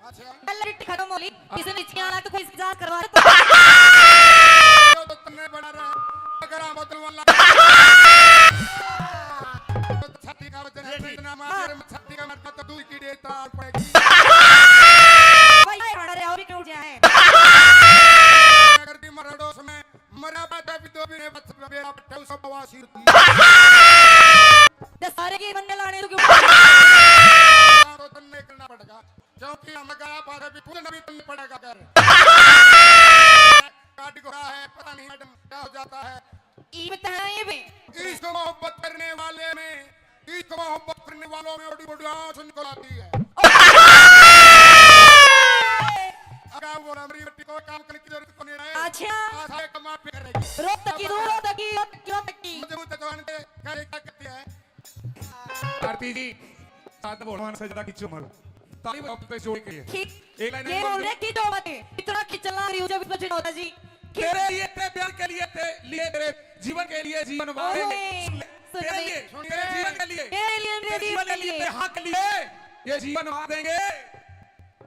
अच्छा। पहले रिट खत्म हो ली, किसी ने नीचे आना तो कोई इजाजत करवा दे। तो तन्ने बना रहा, अगर हम बदलवा ला। तो छाती का वजन है, इतना मार, छाती का मरता तो दूध की डेट तार पड़ेगी। भाई, ये खड़ा रहे, और भी क्यों जाए? अगर दी मरडोस में मरा बाटा भी दो भी ने बच बेरा पट्टा उस बवासीर की। दे सारे के मन्ने लाने रुके। तो तन्ने करना पड़ेगा, क्योंकि हम गया बारे भी पूरे नबी तन्ने पड़ेगा कर। काट को है, पता नहीं मैडम क्या हो जाता है। ई बताना ये भी। इश्क मोहब्बत करने वाले में, इश्क मोहब्बत करने वालों में बड़ी बड़ी आँच निकल आती है। अगर वो हमारी बेटी को काम करने की जरूरत को नहीं रहे। अच्छा। आशा है कमा पे करेगी। रो तकी, रो, रो तकी, रो तकी, रो तकी। मुझे वो जवान के करे क्या कहती है? आरती जी, साथ में भगवान से ज्यादा खींचो मारो। ताली बजाओ पे जोर के लिए। खींच, एक लाइन ये बोल रहे, खींचो मत। इतना खींचना रही हूँ जब इसमें चिढ़ होता जी। खींच। तेरे लिए, तेरे प्यार के लिए, तेरे लिए, तेरे जीवन के लिए जीवन वार देंगे। ओए, सुन ले। सुन तेरे ले, लिए, सुन तेरे ले। जीवन के लिए, तेरे लिए, मेरे तेरे जीवन के लिए, तेरे हक के लिए ये जीवन वार देंगे।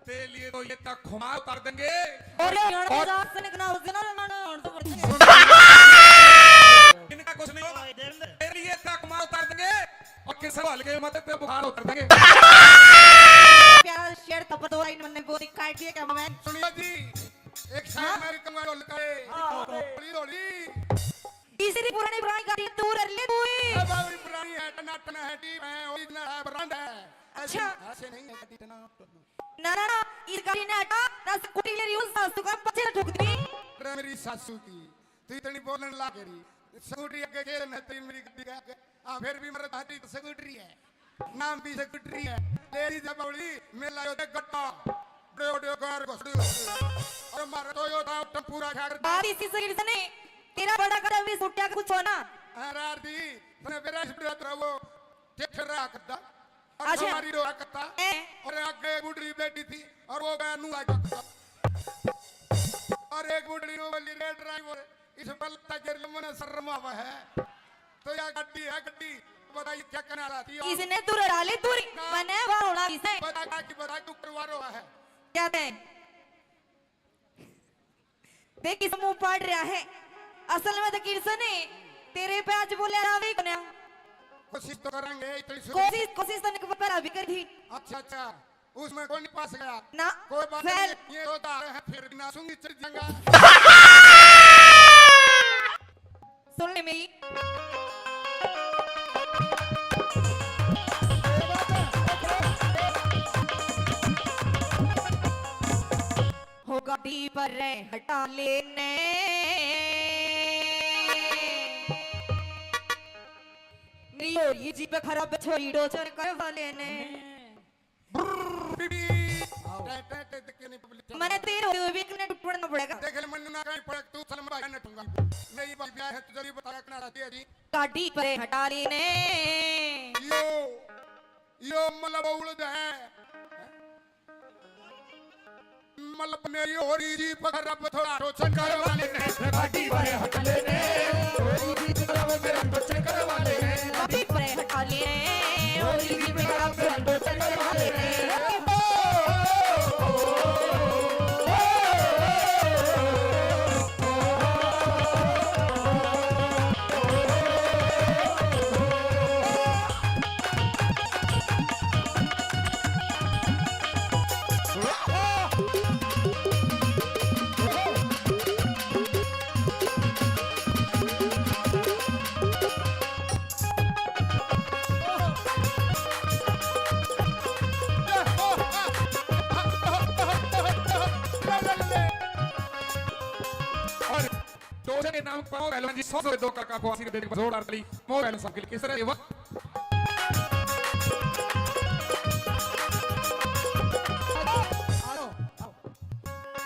तेरे लिए तो ये तक खुमार उतार देंगे। और ये हरियाणा और के जात से निकला उस दिन ना, ना, ना, ना, तो पड़ते हैं। इनका कुछ नहीं होगा। तेरे लिए तक खुमार उतार देंगे और किस हवाल के मत पे बुखार उतार देंगे। प्यारा शेर थप्पड़ दो लाइन मैंने गोली काट दिए क्या मैं? सुनिए जी, एक शायर हाँ? मेरे कमर ढोल करे। हाँ, हाँ। होली, होली। तीसरी पुरानी पुरानी गाड़ी तू रख ले तू ही। ए बाबरी पुरानी है, टनाटन है, टीप है, ओरिजिनल है, ब्रांड है। अच्छा। ऐसे नहीं है गाड़ी टनाटन। ना, ना, ना, इस गाड़ी ने हटा, ना स्कूटी ले रही हूँ, सासू का पछे ठुक दी। अरे मेरी सासू की, तू इतनी बोलने लाग रही। स्कूटी आगे गेर न तेरी मेरी गाड़ी के आगे। हाँ, फिर भी मेरे हाथी तो स्कूटरी है। नाम भी स्कूटरी है। ले ली जब बावली, मेला यो देख गट्टा। बड़े बड़े कार घुसड़ी घुसड़ी। अरे मारे तो यो था टम्पूरा छाड़। बात इसी शरीर से नहीं, तेरा बड़ा कर अभी सुट्टिया का कुछ होना। अरे यार दी, तने मेरा सुट्टिया तेरा वो ट्रैक्टर रहा करता। और अच्छा। हमारी डोरा करता। ए। और आगे बुढ़ी बैठी थी और वो गया नू आया करता। और एक बुढ़ी नो बोली, "रे ड्राइवर, इस बल तक गिर लो, मने शर्म आवा है।" तो या गड्डी है, गड्डी। बताइए क्या करना चाहती हो? इसने तू रड़ा ले, तू री-, ना। मने वार होना इसे। बता क्या की बता, तू करवा रहा है। क्या ते? देख किस मुंह पाड़ रहा है। असल में तो किरसन है, तेरे पे आज बोले रावे कोन्या। कोशिश तो करेंगे, इतनी शुरू कोशिश, कोशिश तो निक पर अभी कर थी। अच्छा, अच्छा, उसमें कोई नहीं पास गया। ना, कोई बात fail। नहीं, ये तो आ रहे हैं, फिर भी ना सूंगी चढ़ जाएगा। सुन ले मेरी। हो गाड़ी पर रे हटा लेने। मेरी हो रही जीप खराब, छोरी डोजर करवा लेने। टे, टे, टे, देख के नहीं पब्लिक चल मैंने रहा। तेरे होते हुए भी एक मिनट पढ़ना पड़ेगा। देख ले, मन्नू ना कहीं पड़े, तू सलम भाई ने ठूंगा। मेरी भाई ब्याह है, तुझे भी बताया करना रहती है जी। गाड़ी परे हटा लेने। यो, यो मतलब उलझ है। मतलब मेरी हो रही जी पकड़, अब थोड़ा रोचन करवा लेने। गाड़ी परे हटा लेने। गाड़ी परे हटा लेने। और डोजर के नाम पर पहलवान जी सौ सौ दो काका को आशीर्वाद देने के बाद जोरदार ताली मोहन पहलवान साहब के लिए। किस तरह ये वक्त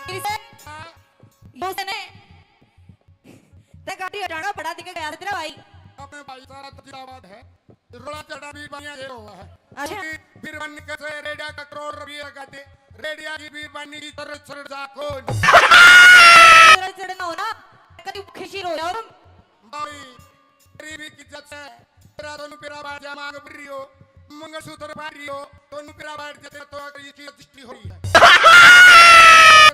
किरसन, यो सने ते गाड़ी हटाना पड़ा दिखे गया तेरा भाई। अपने भाई सारा तो जिंदाबाद है। रोड़ा चढ़ा भी बढ़िया ये हुआ है। अच्छा। क्योंकि बीरबानी कैसे रेडिया का करोड़ रुपये का दे, रेडिया की बीरबानी की तरह चढ़ जा कौन? चढ़, चढ़ना हो ना, कभी खुशी रो जाओ तुम। भाई, मेरा बाजा मांग भर रही हो, मंगलसूत्र पहन रही हो, तो नु मेरा बैठ जाते तो अगर ये चीज रजिस्ट्री हो रही है।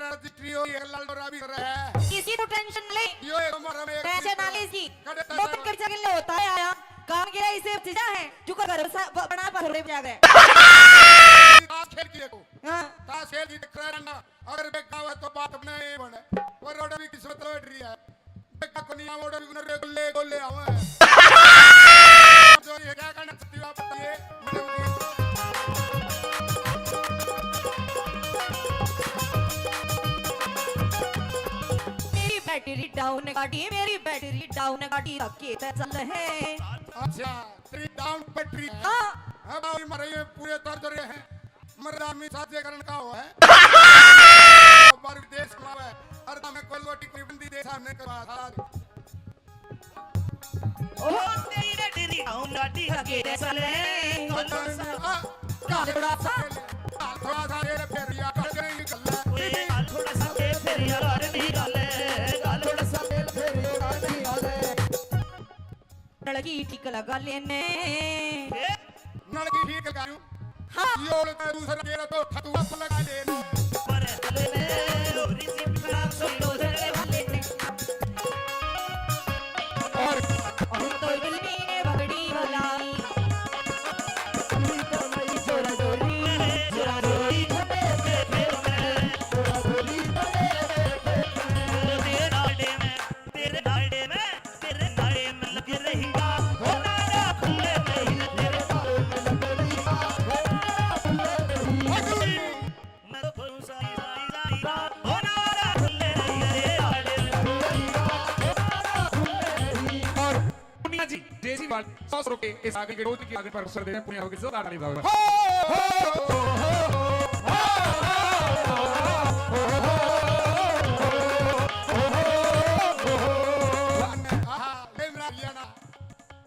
रजिस्ट्री हो रही है, लाल डोरा भी कर रहा है। किसी को टेंशन ले। यो एक हमारा में एक टेंशन ना ले इसकी। कड़े दो दिन कर जगह ले होता है आया। काम किया इसे चीजा है, जो का घर सा-, ब-, बना पर थोड़े बजा गए। ताश खेल की देखो। हाँ। ताश खेल की देख रहा है ना। अगर बेटा हुआ तो बात अपने ही बने। वो रोड भी किस्मत बैठ रही है। बेटा को नहीं आवड़े भी उन्हें गोले, गोले आवे। जो ये क्या कहना चाहती हो आप बताइए, मैडम जी। मेरी बैटरी डाउन गाड़ी, मेरी बैटरी डाउन गाड़ी, धक्के ते चल है। अच्छा, तेरी डाउन बैटरी है। हाँ। अब आओ, मरे ये पूरे तर रहे हैं। मर आदमी साझेकरण का हो है। बार देश बनावे, अरे तमे कोई रोटी कोई बंदी दे सामने करवा था। ओ तेरी रे तेरी आऊं लाडी हगे चले। हाँ, थोड़ा सा, थोड़ा सा रे फेरिया कर गई गल्ला। ओए, थोड़ा सा रे फेरिया कर गई गल्ला। थोड़ा सा रे फेरिया कर गई गल्ला। नलकी ठीक लगा लेने। ए? नलकी ठीक लगा लूं। हाँ। ये ओले तो दूसरा तेरा तो ठतुआ लगा लेने। पर हले में लोरी चिपका सोई लो जगह वाले ने। और हम तो बिल्ली ने बगड़ी वाला। जोरा जोरी, जोरा जोरी, जोरा जोरी। तेरे डांडे में, तेरे डांडे में। तेरे ताले में लग रही, हो नारा खुले नहीं, तेरे ताले में लग रही, हो नारा खुले नहीं। मैं तो खोलूं सारी, सारी, सारी रात, हो नारा खुले नहीं, तेरे ताले में लग रही, हो नारा खुले नहीं। और पूर्णिया जी, डेजी वाल, सौ सौ रुपए इस आगे के रोज की आगे पर अवसर दे रहे हैं, पूर्णिया होगी जोरदार ताली बजाओ। हो, हो, हो, हो। आहा, प्रेम रागिया ना।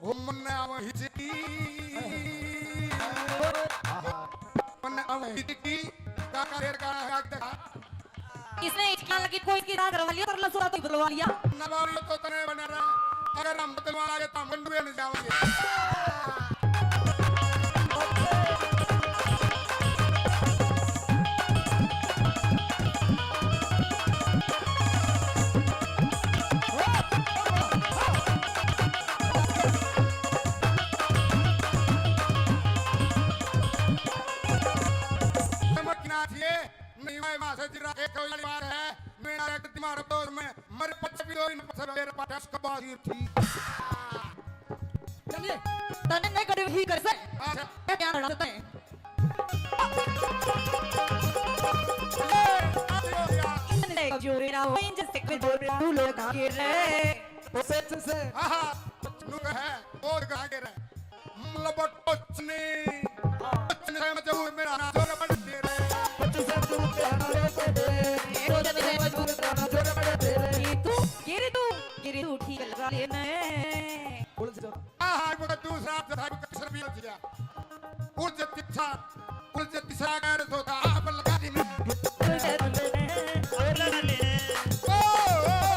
ओ मन्ने आवे हिचकी, मन्ने आवे हिचकी, काका देर का आग देखा। इसने हिचकी लगी, कोई इसकी राह करवा लिया, तरला सुरा तो बुलवा लिया। नवारी तो तने बना रहा, अगर हम बदलवा लागे तो हम गंडुए में जाओगे। समझना चाहिए, नहीं, मैं मां से जिरा एक वाली बात है, मेरा एक दिमाग दोस्त में मर पच भी दो इन पच मेरे पास कबाजी थी। चलिए। तने नहीं करे ही कर से। अच्छा। क्या क्या लड़ा सकता है? जोरे ना हो, इन जैसे के जोरे ना हो, लोग आगे रहे। उसे, उसे। हाँ, हाँ। नु कहे, और आगे रहे। मतलब, कुछ नहीं। कुछ नहीं, मैं जाऊँ, मेरा ना जोर बन दे रे। कुछ से तू क्या ना रे, ये तो जब मैं मजबूर था, ना जोर बन दे रे। ये तू, ये रे तू, ये रे तू ठीक लगा लेना है। बोल से जाओ। आहा, वो तो दूसरा आप जरा कसर भी हो गया। उलझ तिरछा, उलझ तिरछा कर दो था, आप लगा दी ना। ओ, ओ, ओ।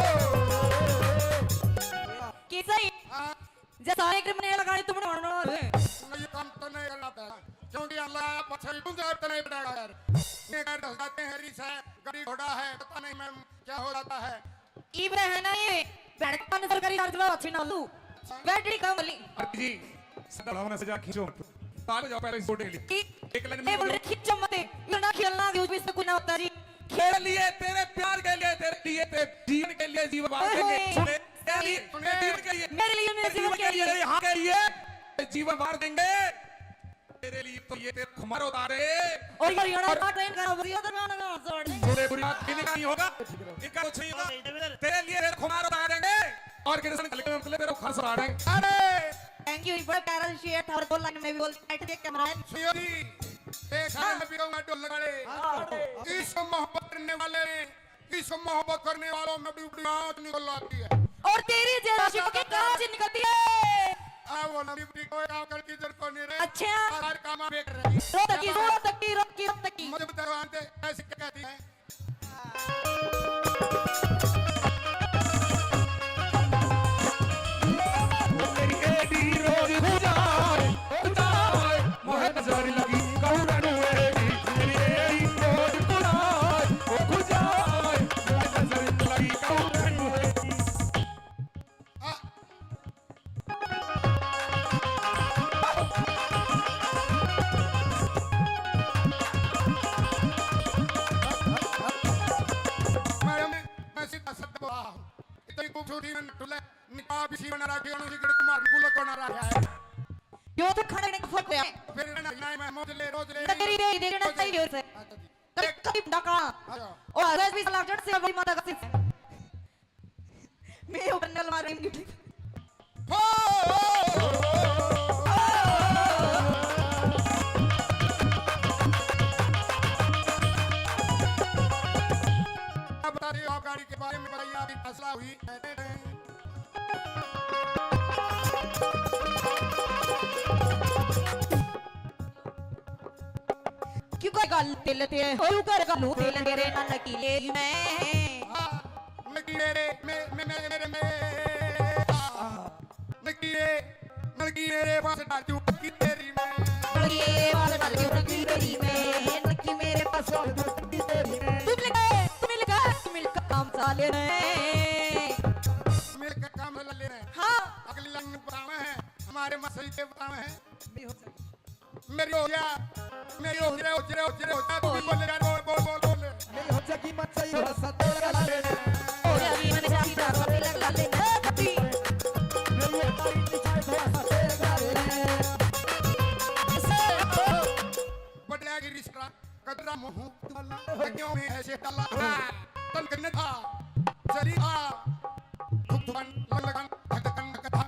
कैसा ही? हाँ। जैसा एक मने लगाने तुमने मारना है। नहीं, काम तो नहीं करना था। क्योंकि अल्लाह पछल तुम जब तने बड़ा यार। ये कर दस जाते हैं, रिस है, गाड़ी घोड़ा है, पता नहीं मैम क्या हो जाता है। इब रहे ना ये, बैठ के पाँच सौ सरकारी चार्ज लो, अच्छी ना लू। बैटरी कम वाली। अरे जी, सदा भावना से जा खींचो मत। ताल जाओ पहले इस गोटे के लिए। एक लगने ये बोल रहे खींचो मत, ये ना खेलना, यूज भी इससे कुछ ना होता जी। तेरे लिए, तेरे प्यार के लिए, तेरे लिए, तेरे जीवन के लिए जीवन वार देंगे। ओए। सुने, तेरे लिए, तेरे जीवन के लिए, मेरे लिए, मेरे जीवन के लिए। तेरे यहाँ के लिए जीवन वार देंगे। तेरे लिए तो ये तेरे खुमार उतारे। और ये हरियाणा का ट्रेन का बरिया तो गाना गा जोड़ दे। तेरे बुरी बात भी नहीं होगा। इनका कुछ नहीं होगा। तेरे लिए तेरे खुमार उतारेंगे। और किसान कल के मतलब तेरे घर से उतारेंगे। अरे। Thank you, बड़ा प्यारा शेर था और दो लाइन में भी बोल, बैठ के कैमरा है। सुनियो जी, एक हाथ में भी कहूंगा ढोल लगा ले। हाँ। इस मोहब्बत करने वाले इस मोहब्बत करने वालों में भी बड़ी आंच निकल आती है। और तेरी जैसी आशिकों की कांच निकलती है। आ, वो नबी बड़ी कोई काम करके इधर को नहीं रहे। अच्छा। हर काम आप देख रहे हैं। रो तकी, रो तकी, रो तकी, रो तकी। मुझे बता दो, आंटी, ऐसी क्या कहती है? तेरी एडी रोज हो जाए। कोई खूबसूरती में टुले, निकाब इसी बना रखे, उन्होंने गिर कुमार गुल को ना रहा है। यो तो खाने ने फक है। फिर ना, ना, मैं मौज ले, रोज ले, नगरी रे, दे ना रोज ले। चाहिए उसे। अच्छा जी। कभी, कभी डका। अच्छा। और आज भी साला जट से बड़ी माता का सिर। मैं ऊपर नल मार रही हूँ। हो! अब बता रही हूँ, आप गाड़ी के बारे में बताइए, आपकी फैसला हुई। क्यों कोई गल तेल ते हो कर गलू तेल तेरे ना नकीले मैं। हाँ, नकीले रे, मे-, मे-, मे-, मेरे, मे-, हाँ, नकीले, नकीले रे पास डाल दूं नकी तेरी मैं। नकीले पास डाल दूं नकी तेरी मैं, नकी मेरे पास डाल दूं नकी तेरी मैं। तू मिल गए, तू मिल गए, तू मिल गए काम साले ने। मिल के काम साले ने। हाँ। अगली लाइन में बताना है, हमारे मसई के बताना है। मेरी हो गया, मेरी हो गया, हो गया, हो गया, हो गया, तू भी बोल यार, बोल, बोल, बोल, बोल। मेरी हो जाएगी मत सही, हो सकता है लगा ले। हो गया, ये मैंने शादी का पति लगा ले, ए, पति। मेरी हो जाएगी मत सही, हो सकता है लगा ले। ऐसे, बदला की रिश्ता, कदरा मुंह वाला, क्यों में ऐसे डाला? तन करने था, चली था, धुक धुकन, लग लगन, धक धकन, धक धक।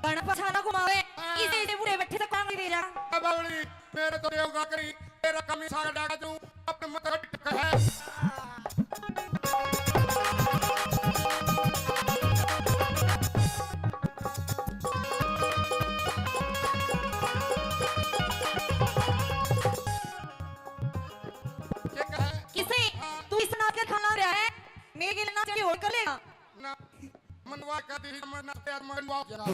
बड़ा पछाना घुमावे, हाँ। इसे, इसे बूढ़े बैठे से कांगड़ी दे जा। अब बावली, मेरे तो देवगा करी, तेरा कमी सारा डाका तू, अपने मत हट है। ये कहा? किसे? हाँ। तू इस नाच के खाना रहा है? मेरे के लिए नाच के और कर लेगा? ना, मनवा का दी, मन ना प्यार मनवा जरा।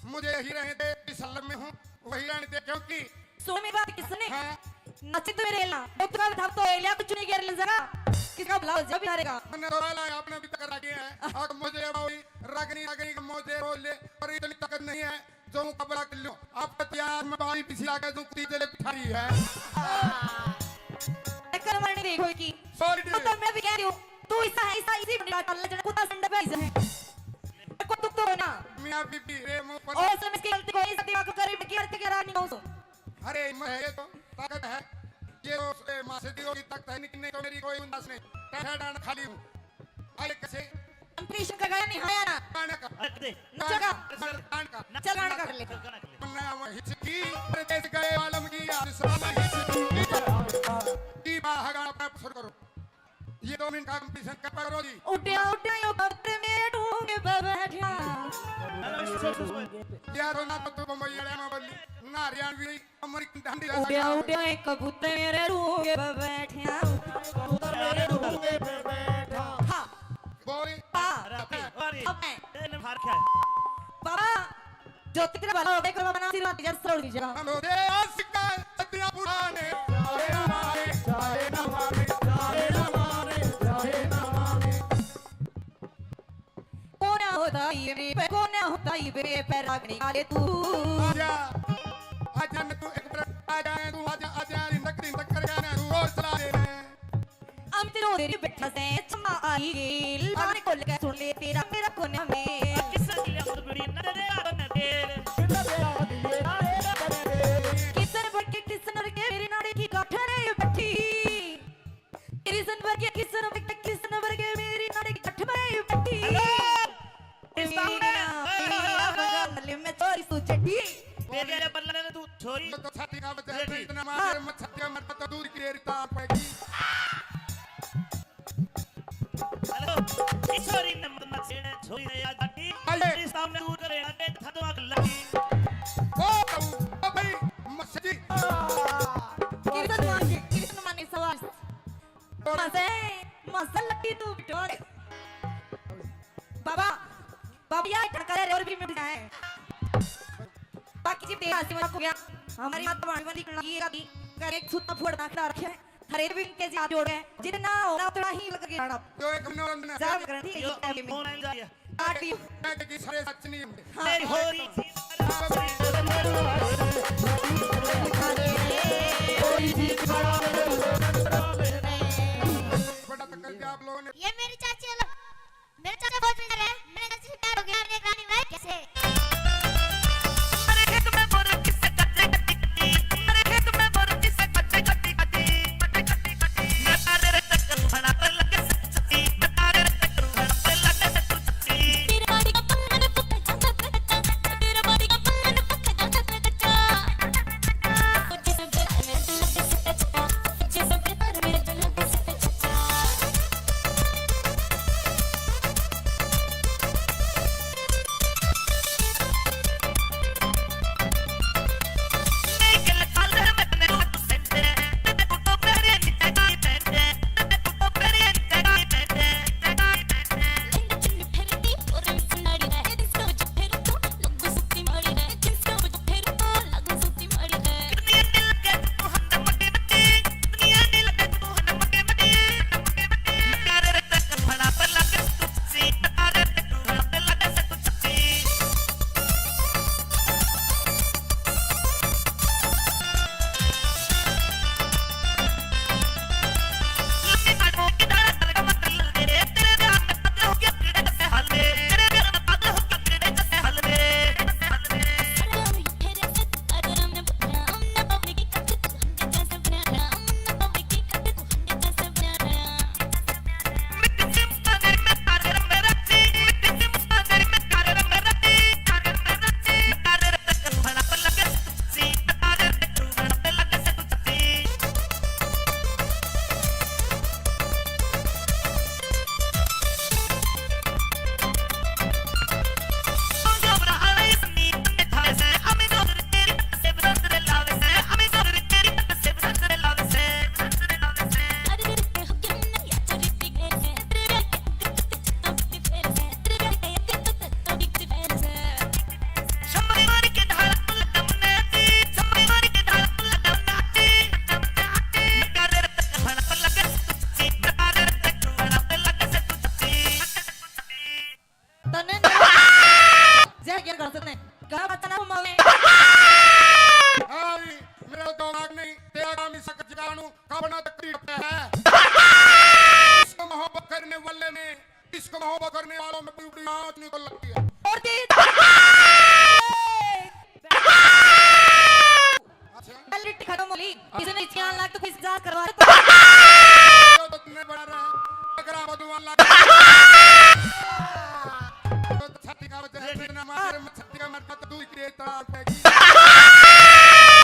मुझे यही रहने दे, जिस हालत में हूँ, वही रहने दे, क्योंकि सुन मेरी बात, किसने? हाँ। नाचे तो मेरे ला, वो तो था तो एलिया कुछ नहीं कर ले जरा। किसका भला हो जा बिना रहेगा? मैंने तो लाया अपने भी तक रखे हैं। और मुझे अब वही रगनी, रगनी के मौजे रोज ले, और इतनी ताकत नहीं है। जो कबरा कर लो, आपका तैयार में बाई पिछला के जो कुत्ती जले पिठारी है। कर मरने देखो की। Sorry तो dear। मैं भी कह रही हूँ, तू ऐसा है, ऐसा इसी बंदा का लजन कुत्ता संड पे ऐसा है। को दुख तो हो ना। मियाँ बीबी रे मुंह पर। और इसमें इसकी गलती को इस दिमाग को करीब की अर्थ कह रहा नहीं हो। अरे मैं ये तो ताकत है, ये तो ए, माँ से दियो की ताकत है, लेकिन नहीं तो मेरी कोई उंदास नहीं। टहडा खाली हूँ। अरे कैसे? हम कृष्ण का गाया नहीं, हाँ या ना? गाना का। अरे दे। नचेगा? गाना का। चल गाना कर ले। चल गाना कर ले। मन्ना वह हिचकी, परदेस गए आलम की याद, साला हिचकी। की बाहर आप शुरू करो। ये दो मिनट का competition कर पकड़ो जी। उड्या, उड्या, यो कबूतर मेरे डूंगे पे बैठा। यार, ना तो तू बम्बई वाले में बोली, ना हरियाणवी। उड्या, उड्या, एक कबूतर मेरे डूंगे पे बैठा। कबूतर मेरे डूंगे पे बैठा। हाँ। बोल। हाँ। अरे, अरे, अरे। अब मैं। तेरे ने फाड़ क्या है? बाबा, ज्योति तेरा भला हो, देख बाबा ना आशीर्वाद दीजिए, सरोड़ दीजिएगा। हम हो गए आशिक, सदियां पुराने। चाहे ना माने, चाहे ना माने, चाहे ना माने, चाहे ना माने। कोना होता ये रे पे, कोना होता ये रे पे, रागनी काले तू। आजा, आजा न तू एक बार आजा, तू आजा, आजा, रिंदक, रिंदक कर गाना, तू और चला दे। हम तेरे तेरी बैठा से चमा आई गेल, कान खोल के सुन ले तेरा मेरा कोना में। किस लिए हम बड़ी नजर आ रहे हैं तेरे? किसन बन के किसन के मेरी नाड़ी की गांठ रे बैठी। कृष्ण वर्गीय, कृष्ण वर्गीय, कृष्ण वर्गीय मेरी नाड़ी की कठ में बैठी। हेलो। इस बार में, पीला, पीला बंगाल में छोरी तू चड्डी। तेरे बल्ले ने तू छोरी। तो छाती का बच्चा है, रेडी। इतना मार, हाँ। मत छाती का मत तो दूर की रेडी तार पड़ेगी। हेलो। इस छोरी ने मत, मत छेड़े, छोरी ने याद आती। आइए। इस सामने दूर करे, आगे था तो आग लगी। ओ, ओ भाई, मस्जिद। कृष्ण मान के, कृष्ण मान के सवाल। मजे, मसल लगी तू बिटोर। बाबा, बाबा, या ठड़का रे और भी मिट जाए। बाकी जी तेरा आशीर्वाद हो गया। हमारी माता भाणी बंदी करना, ये का भी कर एक सूता फोड़ ना खिला रखे हैं। हरे भी इनके जी हाथ जोड़ गए। जितना होगा उतना ही लग गया। जो एक मनोरंजन है। जा करती है ये टाइम में। ऑनलाइन जा रही है। काट दी। मैं कि सारे सच नहीं होंगे। हाँ। मेरी होरी। बड़ा तक करके आप लोगों ने ये मेरी चाची है, लो। मेरा चाचा बहुत सुंदर है। मेरे चाची से प्यार हो गया। मेरे एक रानी भाई कैसे? तन्ने जय गिर कर सकते हैं। घर बच्चा ना घुमावे। हाँ, मेरा दिमाग नहीं, तेरा काम इस जगानू का बना तक पीट पे है। इसको मोहब्बत करने वाले ने, इसको मोहब्बत करने वालों में बड़ी, बड़ी आँच निकल लगती है। और तेज। अच्छा। पहले लिट्टी खत्म हो ली, किसी ने इच्छा लाग तो किसी जांच करवा दे। तो तुमने बड़ा रहा, अगर आप दुआ लाग तो छाती का वजह है, बिना मारे में छाती का मर जाता, दूध के तड़ाव पैगी।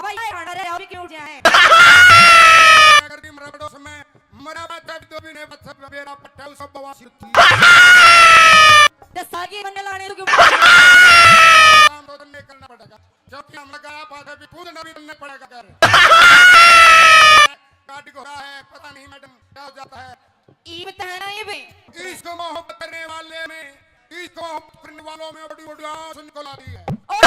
भाई, ये खाना रे, और क्यों उठ जाए? अगर भी मरा बड़ो समय, मरा बात है, तो भी नहीं बच सकता, मेरा पट्टा, उस सब बवासीर थी। तो सागी बनने लाने तो क्यों? काम तो तुमने करना पड़ेगा। क्योंकि हम लगा बात है, भी कूदना भी तुमने पड़ेगा कर। काट घोड़ा है, पता नहीं मैडम क्या हो जाता है। ई बताना ये बे। इसको मोहब्बत करने वाले में, इसको मोहब्बत करने वालों में बड़ी, बड़ी आँच निकल आती है। और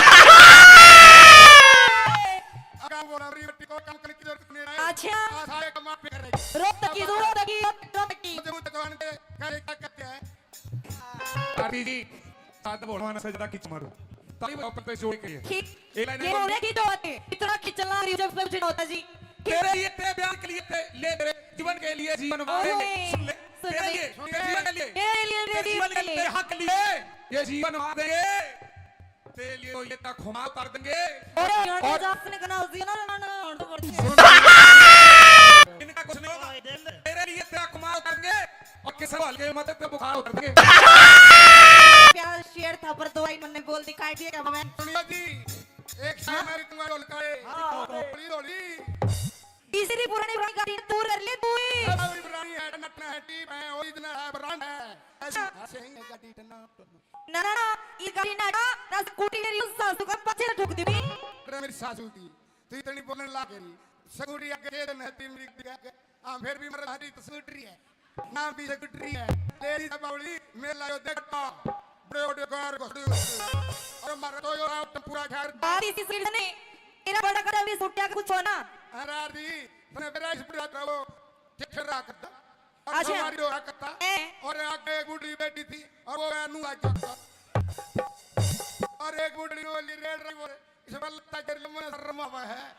अगर वो रबड़ी बट्टी को कम करने की जरूरत नहीं है। अच्छा। आसारे कमा पे कर रही है। रोक तकी, रोक तकी, रोक तकी। मुझे वो दुकान पे करे क्या कहते हैं? आदि जी, साथ बोलवाना से ज्यादा खींच मारो। ताली बजाओ, पत्ते जोड़ के। खींच। एक लाइन ये बोल बोले दे। खींचो आते। इतना खींचना रही जब कुछ नहीं होता जी। तेरे लिए, तेरे प्यार के लिए, ते-, ले तेरे जीवन के लिए जीवन वार देंगे। ओए, सुन ले। सुन तेरे ले। लिए, तेरे जीवन के लिए। तेरे लिए, तेरे तेरे जीवन के लिए, तेरे हक लिए। ये जीवन वार देंगे। तेरे लिए तो ये तक खुमार कर देंगे। अरे, और और जात ने कना उसी ना, ना, ना, ना, और तो बढ़ इनका कुछ नहीं होगा। तेरे लिए तेरा खुमार करेंगे। और किस हवाल के मदद पे बुखार उतर देंगे। प्यारा शेर था, पर दवाई मन्ने बोल दी, काट दिया क्या मैं? सुनियो जी, एक शेर हाँ? मैं भी तुम्हारे बोल का है। हाँ। थोड़ी, थोड़ी। तीसरी पुरानी, पुरानी गाड़ी दूर कर ले तू ही। अब पुरानी है, नटना है, टीप है, ओरिजिनल है, ब्रांड है। ऐसी हाँ। हंसेंगे गाड़ी टना टना। ना, ना, ना, ये गाड़ी ना, ना, स्कूटी मेरी उस सासू का पाछे ठोक दी भी। अरे मेरी सासू थी, तू इतनी बोलने लाग रही। स्कूटी आगे दे दे, नहती मेरी आगे। हाँ, फिर भी मर हरी तो स्कूटी है। नाम भी सेक्रेटरी है। लेडीज है बावली, मेला यो देखता। बड़े बड़े कार घोड़े। और मारा तो यो राव पूरा घर। बात इसी सीट ने, तेरा बड़ा कदम भी सुट्या कुछ हो ना। अरे दी, तने मेरा इस बुढ़ा था वो, ठेठर रहा करता। और अच्छा। हमारी हो रहा करता। ए। और आगे एक बुढ़ी बैठी थी, और वो नू आ जाता। और एक बुढ़ी बोली, रेड रही बोले, इस पर लगता है, जरा मन शर्म आवा है।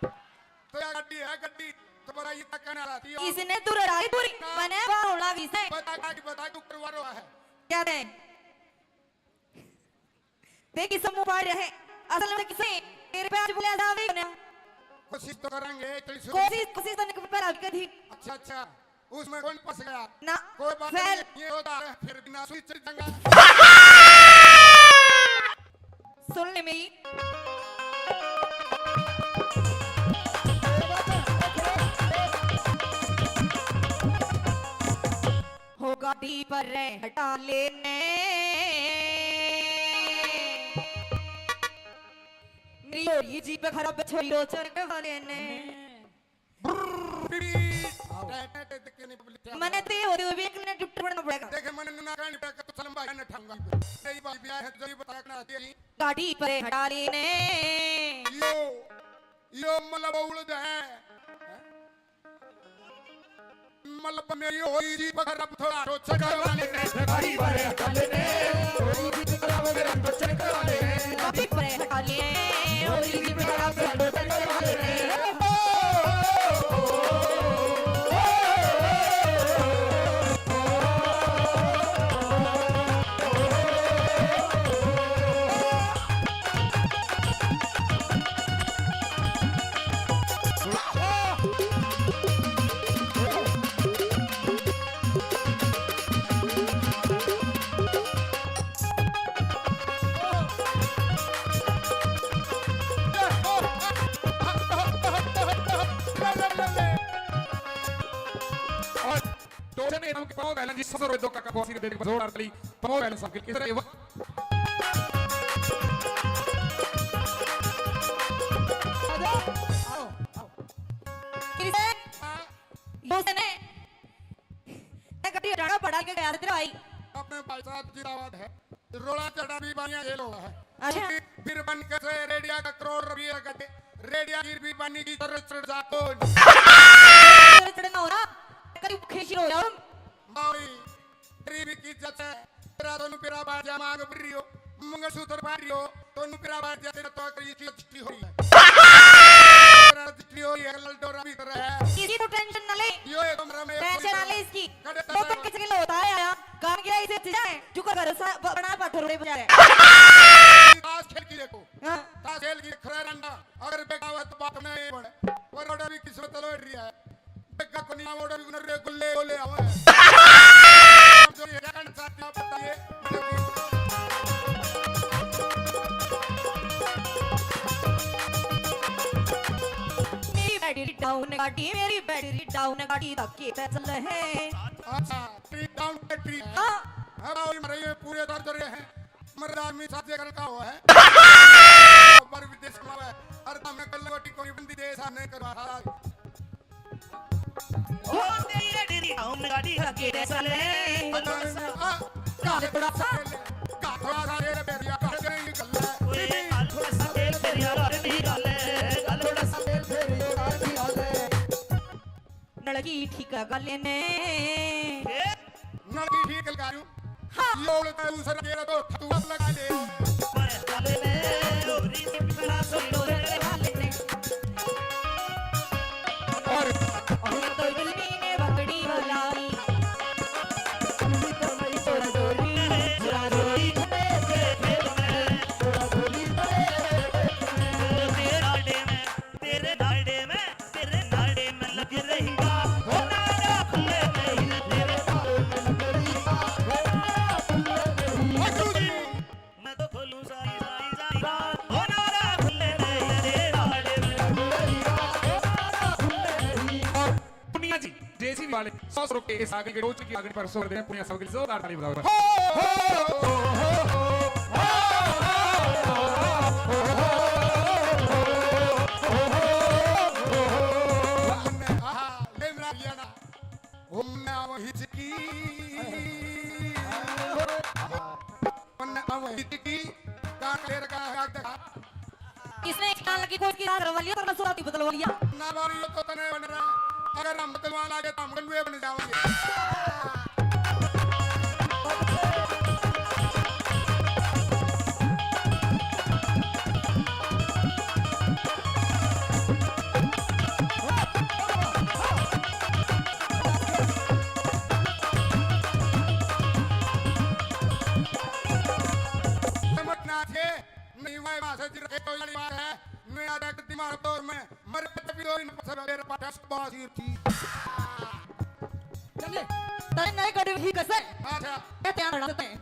तो या गड्डी है, गड्डी, तो बड़ा ये तक कहना लाती हो। इसने दूर रही, दूरी, ना। मने बाहर होना किसे। बता, बता, तू करवा रहा है। क्या है? देख, इस मुंह पाड़ रहे। असल में किसे? तेरे पे आज बोले जावे ना। कोशिश तो करेंगे, तो इस कोशिश, कोशिश तो नहीं कर रहा कभी। अच्छा, अच्छा, उसमें कौन फंस गया? ना, कोई बात फैल। नहीं, ये होता है, फिर बिना सुई चल जाएगा। सुन ले मेरी। हो गाड़ी पर रे हटा लेने। मेरी हो रही जीप खराब छोरी रोचर के वाले ने। मने ते होते हुए भी एक मिनट टूट पड़ना पड़ेगा। देखे, मने ना कहनी पड़ेगा, तो सलम भाई ने ठाऊंगा। तेरी भाई भी आए हैं, जरी बता के ना तेरी। गाड़ी पर हटा लेने। यो, यो मतलब उड़द है। मतलब मेरी होई जी पकड़, अब थोड़ा रोचक करवा लेने। गाड़ी पर हटा लेने। होई जी पकड़, अब थोड़ा रोचक करवा लेने। गाड़ी पर हटा लेने। होई जी पकड़, अब थोड़ा रोचक करवा लेने। और टोचन इनाम के पाओ बैलन जी, ससुर दो काका को आशीर्वाद देने के जोरदार ताली पाओ बैलन साहब के लिए। इधर ये व- आओ, आओ। किसे? हाँ। यो से ने? मैं कभी हटाना पड़ा के गया तेरा भाई। अपने भाई साहब जिंदाबाद है। रोड़ा चढ़ा भी बानिया ये लोग है। अच्छा। फिर बन के से रेडिया का करोड़ रुपये का दे, रेडिया की भी बानी की जरूरत चढ़ जा तो। चढ़ना हो ना, कभी खेशी हो जाओ। मावी, गरीबी की इज्जत है। तेरा दोनों पेरा बाजा मांग भरियो, मंगलसूत्र पारियो, दोनों पेरा बाजा तेरा तो करी की रजिस्ट्री हो रही है। तेरा रजिस्ट्री हो रही है, ललडोरा भी कर रहा है। किसी को टेंशन ना ले। यो एक कमरा में टेंशन ना ले इसकी। कड़े वो तो किसी के लिए होता है आया। काम किया इसे चीजें, चुका घर सा, ब-, बना पत्थर उड़े बजा रहे। ताश खेल की देखो। हाँ। ताश खेल की खरा रंडा, अगर बेगावत बात नहीं बने, वो रोड़ा भी किस्मत लौट रही है। बेगा को नहीं, वो रोड़ा भी उन्हें रे गुल्ले, गुल्ले आवे। जो ये क्या करना चाहते हैं, आप बताइए। मेरी बैटरी डाउन गाड़ी, मेरी बैटरी डाउन गाड़ी, धक्के पे चल रहे। अच्छा। ट्री डाउन पे ट्री। हाँ। अब आओ, ये मरे, ये पूरे दर्द रहे हैं। मर आदमी साथे कर का हो है। पर विदेश में है। अरे, तो हमने कल गोटी कोई बंदी दे, सामने करवा था। ओ तेरी रे, तेरी डाउन गाड़ी हके रे साले। हाँ। का थोड़ा सा, का थोड़ा सा रे, रे, बेरिया, कर दे, ये गल्ला। ओए, का थोड़ा सा रे, बेरिया, कर दी गल्ला। का थोड़ा सा रे, बेरिया, कर दी गल्ला। नलकी ठीक गाले ने। ए? नलकी ठीक लगा लूं। हाँ। ये उड़ता है, दूसरा तेरा तो ठतुआ लगा ले। और ये तो बिल्ली ने बकरी वाला। तेरे नाड़े में, तेरे नाड़े में। तेरे नाड़े में लग रही। ओ नाड़ा खुले नहीं, तेरे नाड़े में लग रही। ओ नाड़ा खुले नहीं। मैं तो खोलूं सारी, सारी, सारी। ओ नाड़ा खुले नहीं, तेरे नाड़े में लग रही। ओ नाड़ा खुले नहीं। और पुनिया जी, जेसीबी वाले सौ सौ रुपए इस आगे के रोज की आगे पर सौ दे, पुनिया सब के लिए जोरदार ताली बजाओ। आहा, ले मेरा लिया ना। घूमना हिचकी। इसने एक कान लगी, कोई इसकी साथ रवा लिया, तो मैं सुराती बदलवा लिया। ना बारी, ये तो तने बन रहा है। अगर हम बदलवा लागे, तो हम गंडुए बन जाओगे। समझना थे, नहीं, वह वहां से रखे तो वाली बात है। मैं आ जाकर दिमाग तौर में मर पता भी दो इन पर सब मेरे पास बाजीर थी। चले, तय नहीं कड़ी ही कसर। अच्छा। ये ध्यान रखते हैं।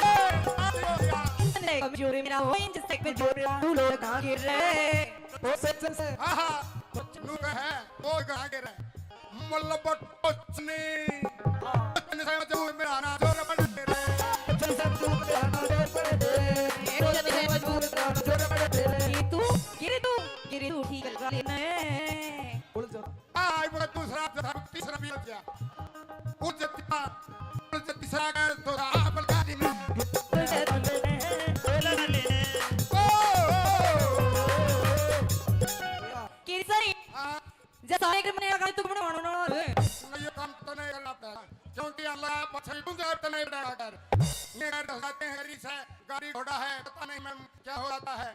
ए, आ गया। नहीं, कमजोरी मेरा हो, जिससे कमजोरी तू लोग कहाँ गिर रहे। ओ सच से। हाँ, हाँ। नू कहे, ओ कहाँ गिर रहे। मतलब कुछ नहीं। कुछ नहीं समझ में मेरा ना जोर पड़ रे। कुछ नहीं समझ में मेरा ना जोर पड़ रे। ये तो जब मैं मजबूर था, जोर पड़ रे। गिरी तू, गिरी तू, गिरी तू ठीक लगा ले मैं। उड़ जा। आ, एक बार दूसरा, दूसरा, तीसरा भी लग गया। उड़ जा, तीसरा, उड़ जा, तीसरा कर, दूसरा, आ, बलका दी मैं। ओ, ओ, ओ, ओ, ओ। गिरी सही। हाँ। जैसा एक मने अगर तू बनवानो ना रे। नहीं, ये काम तो नहीं करना पड़ेगा, क्योंकि अल्लाह पछल तू जब तो नहीं डरा कर। ये कर दसाते हैं, गाड़ी से, गाड़ी घोड़ा है, पता नहीं मैं क्या हो जाता है।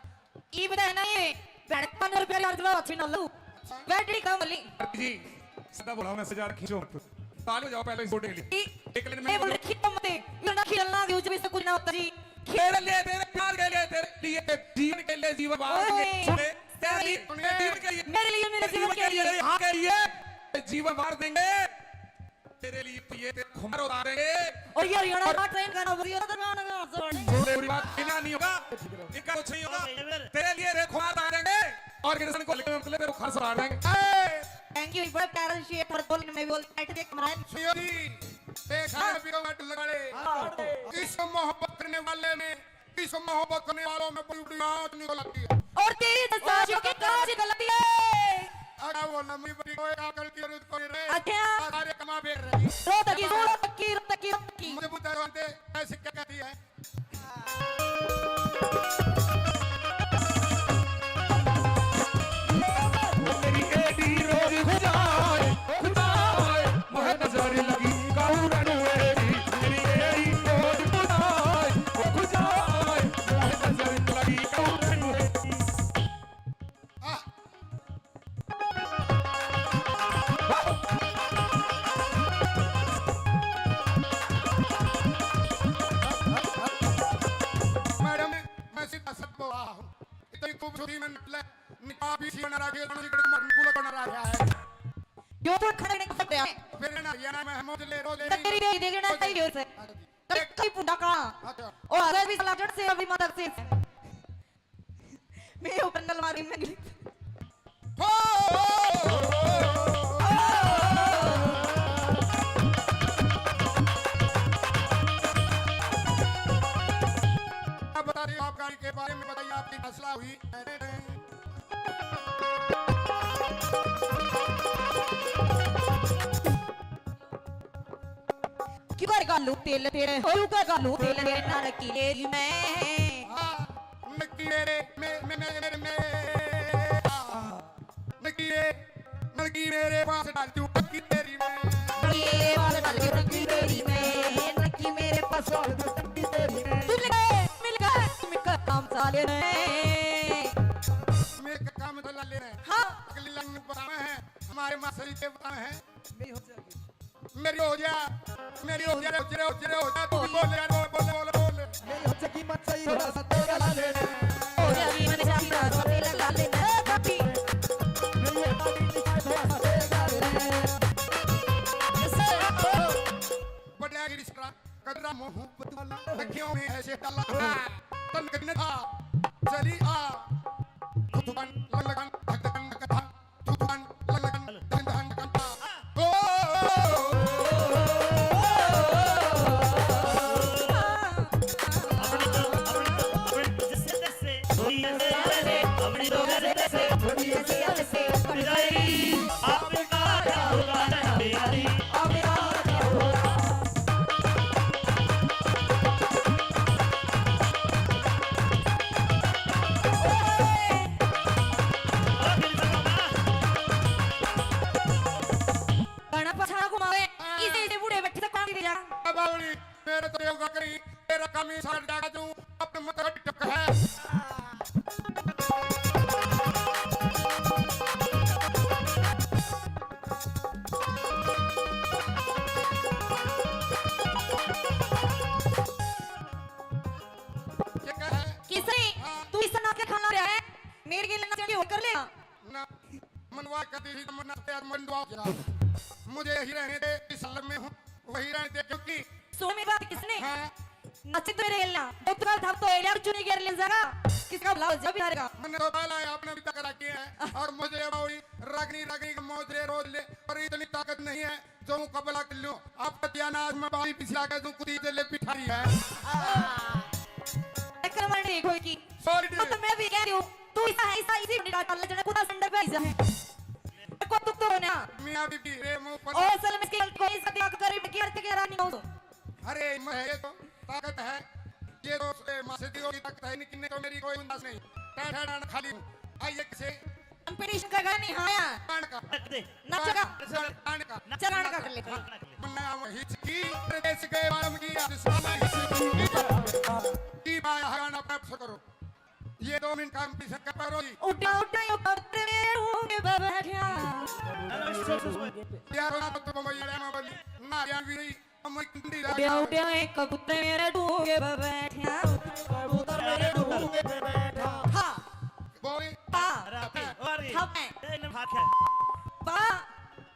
ये बता है ना, ये बैठ पन्द्रह रुपया यार, जवाब अच्छी ना लूं। बैटरी कम वाली। जी, सदा बोला मैं सजा खींचो मत। ताली बजाओ पहले इस वोट के लिए। एक लाइन में ये बोल बोलो। खींचो मत, ये ना खिलना, यूं जब इससे कुछ ना होता जी। तेरे लिए, तेरे प्यार के लिए, तेरे लिए, जीवन के लिए, जीवन बाहर ओए। के लिए। तेरे लिए, तेरे जीवन के लिए, मेरे लिए, मेरे जीवन के लिए। हाँ, के लिए जीवन वार देंगे। तेरे लिए ये तेरे खुमार उतारेंगे। और ये हरियाणा का ट्रेन गाना बजिया तो गाना गाना जोड़ेंगे। जोरे बुरी बात, इतना नहीं होगा। इनका कुछ नहीं होगा। तेरे लिए रे खुमार उतारेंगे। और गिरसन को लेकर मतलब तेरे को खर्च उतार देंगे। ए! Thank you, बड़ा प्यारा शेर, थोड़ा बोल, मैं बोल, बैठ के कमरा है। सुनियो जी, देखा है, हाँ। पीरो मत लगा ले। हाँ। इस मोहब्बत करने वाले में इस मोहब्बत करने वालों में बड़ी बड़ी आंच निकल आती है। और तेरी जज्बातियों की कांच निकलती है। अरे वो लंबी बड़ी कोई आकल की जरूरत कोई रे। अच्छा। सारे कमा बेर रही। रो तकी, रो तकी, रो तकी, रो तकी। मुझे बुद्धा जानते, मैं सिक्का कहती है। मेरी एडी रोज खुजाए, खुजाए। मोह नजर लगी कौरन वेरी, मेरी एड़ी कोट बुझाए, ओ बुझाए, मोह नजर लगी कौरन वेरी। आह! मैडम, मैं सीधा सच बोल रहा हूँ। इतनी खूबसूरती में निकले, निकाह भी सी बना रखी है, दोनों की कड़क मरने को बना रहा है। यो तो खड़े नहीं कर सकते हैं। फिर ना, ये ना मैं मौज ले, रो ले। तेरी रे, देख ना, सही हो से। हाँ जी। कल कहीं पुंडा का। अच्छा। ओ, अगर भी साला जड़ से अभी मदद से। मैं ऊपर नलवारी में गई। हो! अब बता रही हूँ, आप गाड़ी के बारे में बताइए, आपकी फैसला हुई। क्यों कर गालू तेल तेरे, क्यों कर गालू तेल तेरे, नलकी ले रही मैं। हाँ, नलकी मेरे, मे-, मे-, मे-, मेरे, मे-, हाँ। नलकी, नलकी मेरे पास डाल दूं टंकी तेरी मैं। नलकी मेरे पास डाल दूं टंकी तेरी मैं। नलकी मेरे पास डाल दूं टंकी तेरी मैं। तू मिल गए, मिल गए, मिल गए काम साले ने। मेरे काम तो ला ले रहे हैं। हाँ। अगली लाइन में बताना है, हमारे मास्टर जी के बताना है। मेरी हो जाएगी। मेरी हो जा, मेरी हो जा, हो जा, हो जा, हो जा, तू भी बोल यार, बोल, बोल, बोल, बोल। मेरी हो जाएगी, मत सही, थोड़ा सा तेरा ला ले। हो जाएगी, मैंने चाबी का तेरा ला ले, ए, कभी। मेरी हो जाएगी, थोड़ा सा तेरा ला ले। Yes, sir। बड़ा गिरी सकरा, कदरा मोहब्बत वाला, अखियों में ऐसे डाला। तन कदने था, चली आ। खुद बन, लग लगन, धक धकन, धक धक। धुन, लगन, धन, धन, धन, धन। ओ, ओ, ओ, ओ। घुमावे, हाँ। इसे, इसे बूढ़े बैठे से कौन दे जा? बावली, मेरे तो देवगा करी, तेरा काम ही सार जागा तू, अपने मत हट टक है। ये क्या है? किसने? हाँ। तू इस नाक के खाना रहा है? मेरे के लिए ना चढ़ी होकर ले। ना, मनवा कभी ही मन पे मनवा गया। मुझे यही रहने दे, इस हालत में हूँ, वही रहने दे, क्योंकि सुन मेरी बात, किसने? हाँ। नाचे तो मेरे हिलना, बहुत बार था तो एलिया चुनी गेर ले जाएगा, किसका भला हो जा बिहार का। मैंने तो पहला है, आपने भी तक रखी है, और मुझे बावली रागनी, रागनी का मौज रे रोज ले, पर इतनी ताकत नहीं है जो मुकाबला कर लूं। आपका दिया ना, आज मैं बावली पिछला के दूं, कुत्ती से ले पिठारी है। टक्कर मारने कोई की। Sorry, तो मैं भी कह रही हूँ, तू ऐसा है, ऐसा इसी मिनट डाल ले, जने कुत्ता संडे पे ऐसा है। को दुख तो होना। मियाँ बीबी रे मुंह पर। ओ सलम, इसकी गलती कोई सा दिमाग गरीब की अर्थ के रानी हो। अरे, मैं ये तो ताकत है, ये तो ए, माँ से दी होगी ताकत है, लेकिन नहीं तो मेरी कोई गुंजाइश नहीं। टाटा डांड खाली हूँ। आइए किसे? Competition का गाना नहीं, हाँ यार। डांड का। रख दे। नाचेगा। डांड का। चल, डांड का कर ले। हाँ। मन्ना वही की, प्रदेश के बालम की, आज साला हिचकी। की बाय हराना प्राप्त करो। ये दो मिनट काम की शक्कर पर रोई। उठा, उठा, यो कबूतर मेरे ढूंढ पे बैठा। यार, ना तो तुम ये ना बोली, ना यार भी नहीं, हम एक ठंडी रात उड्या, उड्या, एक कबूतर मेरे ढूंढ पे बैठा। कबूतर मेरे ढूंढ पे बैठा। हाँ। बोली। हाँ। राती, वारी। हाँ, मैं। ए, ने भाग है। बा,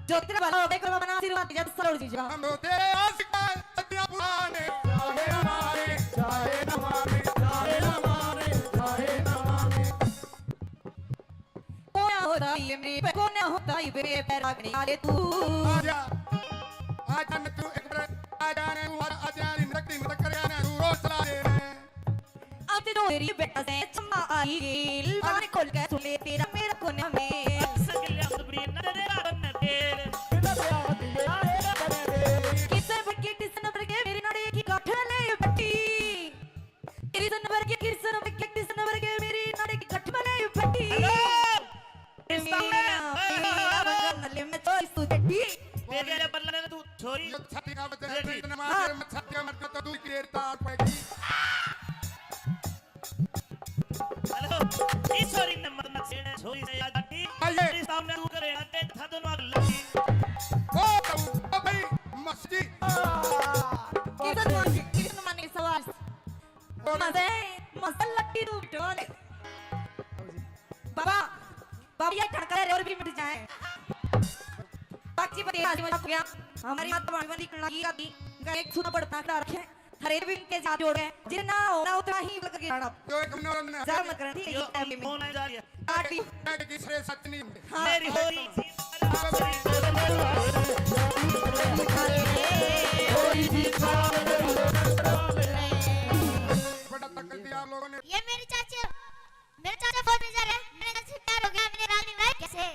जो तेरा भला हो, देख लो, बना आशीर्वाद दीजिए, तो सरोड़ दीजिए। हम तो तेरे आशिक हैं, सदियां पुराने, चाहे हमारे, चाहे हमारे, चाहे हमारे, चाहे हमारे। कोना होता ये मेरे पे, कोना होता ये मेरे पे, रागने वाले तू। आजा, आजा न तू एक बार, आजा न तू, आजा न तू, रखती मत कर, आजा न तू, रोज चला दे। अब तो तेरी बेटा से चम्मा आई गेल, कान खोल के सुन ले, तेरा मेरा कोना में। किसे बरके, किस नंबर के मेरी नाड़ी की गांठ ले बटी। तेरी नंबर के, किस नंबर के, किस नंबर के मेरी नाड़ी की गांठ ले बटी। Hello। मियाँ, मियाँ, बंगले में चोरी तू जटी। तेरे बल्ले ने तू छोरी। ये छाती का बच्चा है, जटी। इतने मार, हाँ। मैं छाती का मर जाता, तू की देर तार पड़ेगी। Hello, ई छोरी ने मत ना छेड़े, छोरी से याद आती। आइए। तेरे सामने तू करे, आते था दोनों आग लगी। ओ, ओ भाई, मस्ती। किशन मान, किशन मान के सवाल। मजे, मजे लट्टी तू बिटोले। बाबा, बाबा, ये ठड़का रे और भी मिट जाए। बाकी बते आज मजाक हो गया। हमारी माता वाली वाली कला की आती, गाय एक सुना पड़ता खड़ा रखे। हरे भी इनके साथ जोड़ गए। जितना होना उतना ही लग गया ना। जो एक नौ रन है। जा मत करना, ठीक है, यो ये टाइम में। कौन है जा रही है? आठ ही। बैठ की श्रेय सच नहीं। हाँ। मेरी होरी। बड़ा तकलीफ आप लोगों ने। ये मेरे चाचे, मेरे चाचा फौज में जा रहे हैं। मेरे चाचा से प्यार हो गया, मैंने राग निभाया कैसे?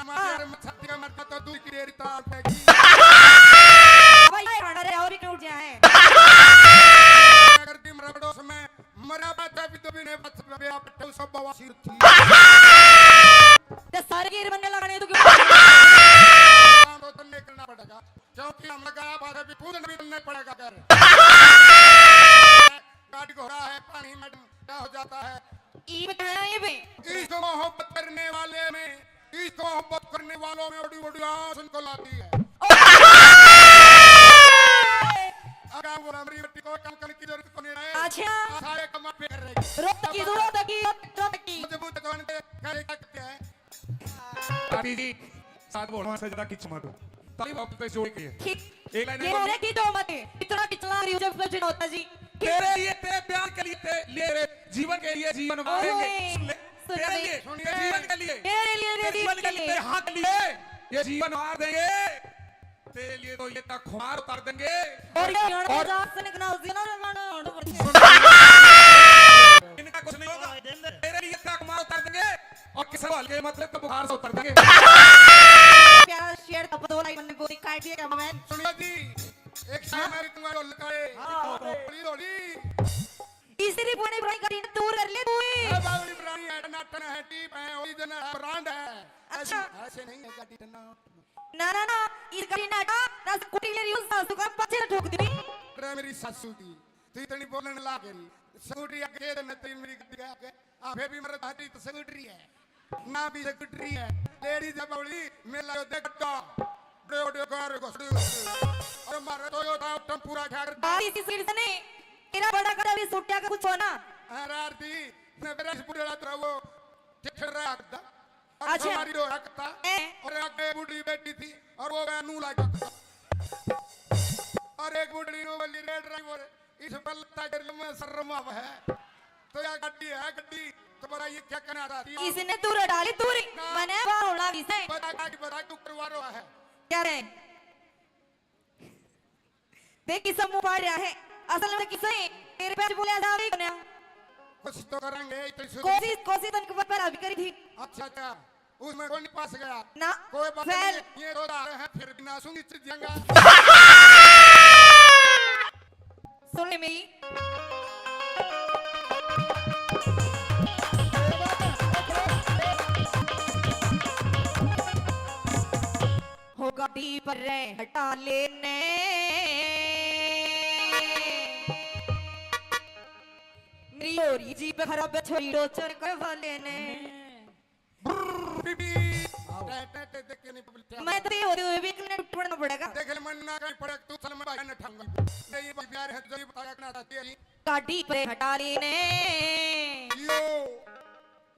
मारे, हाँ। अरे, मैं छाती का मर जाता, दूध की डेयरी तार फेंकी। भाई, ये खाना रे, और भी क्यों उठ जाए? अगर दिन रबड़ोस में मरा बात है, भी तो भी नहीं बच, भी आप तो सब बवासीर थी। ते सारे गिर बनने लगाने तो क्यों? काम तो तन्ने करना पड़ेगा, क्योंकि हम लगाया बात है, भी पूजन भी तन्ने पड़ेगा कर। गाड़ी घोड़ा है, पानी में क्या हो जाता है? ये बताया ये भी। इश्क मोहब्बत करने वाले में, इश्क मोहब्बत करने वालों में बड़ी बड़ी आस उनको लाती है। अगर वो हमारी बेटी को कम करने की जरूरत को नहीं है, अच्छा। सारे कमा पे कर रही है। रोक की, रोक की, रोक की। मजबूत जवान के घर एक तक है। आदि जी, सात बोलवा से ज्यादा किच मारो। ताली वापस पे जोड़ के। ठीक। एक लाइन ये में बोले कि तो मत, इतना किचला रही हो जब कुछ होता जी। तेरे लिए, तेरे प्यार के लिए, तेरे लिए, तेरे जीवन के लिए जीवन वारेंगे। ओए, सुन ले। सुन तेरे ले। लिए, सुनिए। तेरे जीवन के लिए। तेरे लिए, तेरे जीवन के लिए, तेरे हाथ के लिए ये जीवन वार देंगे। तेरे लिए तो ये तक खुमार उतार देंगे। और ये और मजाक से निकला उस दिन और मानो, और इनका कुछ नहीं होगा। तेरे लिए तक खुमार उतार देंगे। और किस हवाल के मतलब तो बुखार से उतर देंगे। प्यारा शेर का दो लाइन मैंने बोली, काट दिया cameraman। सुनिए जी, एक शेर हाँ। मैं लिखूंगा ढोल का, हाँ। होली, होली। तीसरी पुरानी पुरानी गाड़ी ने दूर कर ले तू ही। ए, बावली पुरानी है, टनाटन है, टीप है, ओरिजिनल है, ब्रांड है। अच्छा। ऐसी, ऐसे नहीं है गाड़ी टनाटन। ना, ना, ना, इस गाड़ी ने हटा, ना स्कूटी ले रही हूँ, सासू का पाछे ठोक दी। रे मेरी सासू की, तू इतनी बोलने ला के रही। स्कूटी आगे दे न तेरी मेरी गाड़ी आगे। आ, फिर भी मेरे दादी तो स्कूटरी है, ना भी स्कूटरी है। लेडीज है बबली, मेला यो देख गड्ढा, डे, डे, गारे घुसड़ी, घुसड़ी। अरे मारे तो यो था टेम्पूरा झाड़। बात इसी सीट से नहीं, तेरा बड़ा कड़ा भी सुट्टिया का कुछ होना। अरे आरती, मैं मेरा इस बुढ़ा तेरा वो ठेठर रहा था। अच्छा। हमारी हो रहा था। ए। और आगे बुढ़ी बैठी थी और वो वह नू लाग गया। और एक बुढ़ी नू बोली, "रे ड्राइवर, इस बल्ला कर में शर्म आवे है, तो या गड्डी है गड्डी, तो बड़ा ये क्या कहना था?" इसने दूर हटा ली, दूर ही। ना। मने बाहर होना भी से। बता, बता, बता, तू करवा रहा है। क्या रे? देख किस मुंह पाड़ रहा है। असल में किसे तेरे पे बोले ऐसा नहीं करना। कुछ तो करेंगे, इतनी सुधर- कोशिश, कोशिश तन के ऊपर अभी करी थी। अच्छा, अच्छा। उसमें कोई नहीं पास गया। ना, कोई बात fail। नहीं, ये दो दार हैं, फिर भी नासूंगी चीज जंगा। सुन ले मेरी। हो गाड़ी पर रे हटा लेने। मेरी हो रही जीप खराब, छोरी टोचर करवा लेने। ब्रर, बीबी। आओ। टे, टे, टे, देख के नहीं पब्लिक क्या मैं तो ये होते हुए भी इतने टूटना पड़ेगा। देख ले, मन ना कहीं पड़े, तू चल, मैं भाई ने ठाऊंगा। ये, ये भाई प्यार है, तुझे ये बताया करना चाहती है। गाड़ी पे हटा लेने। यो,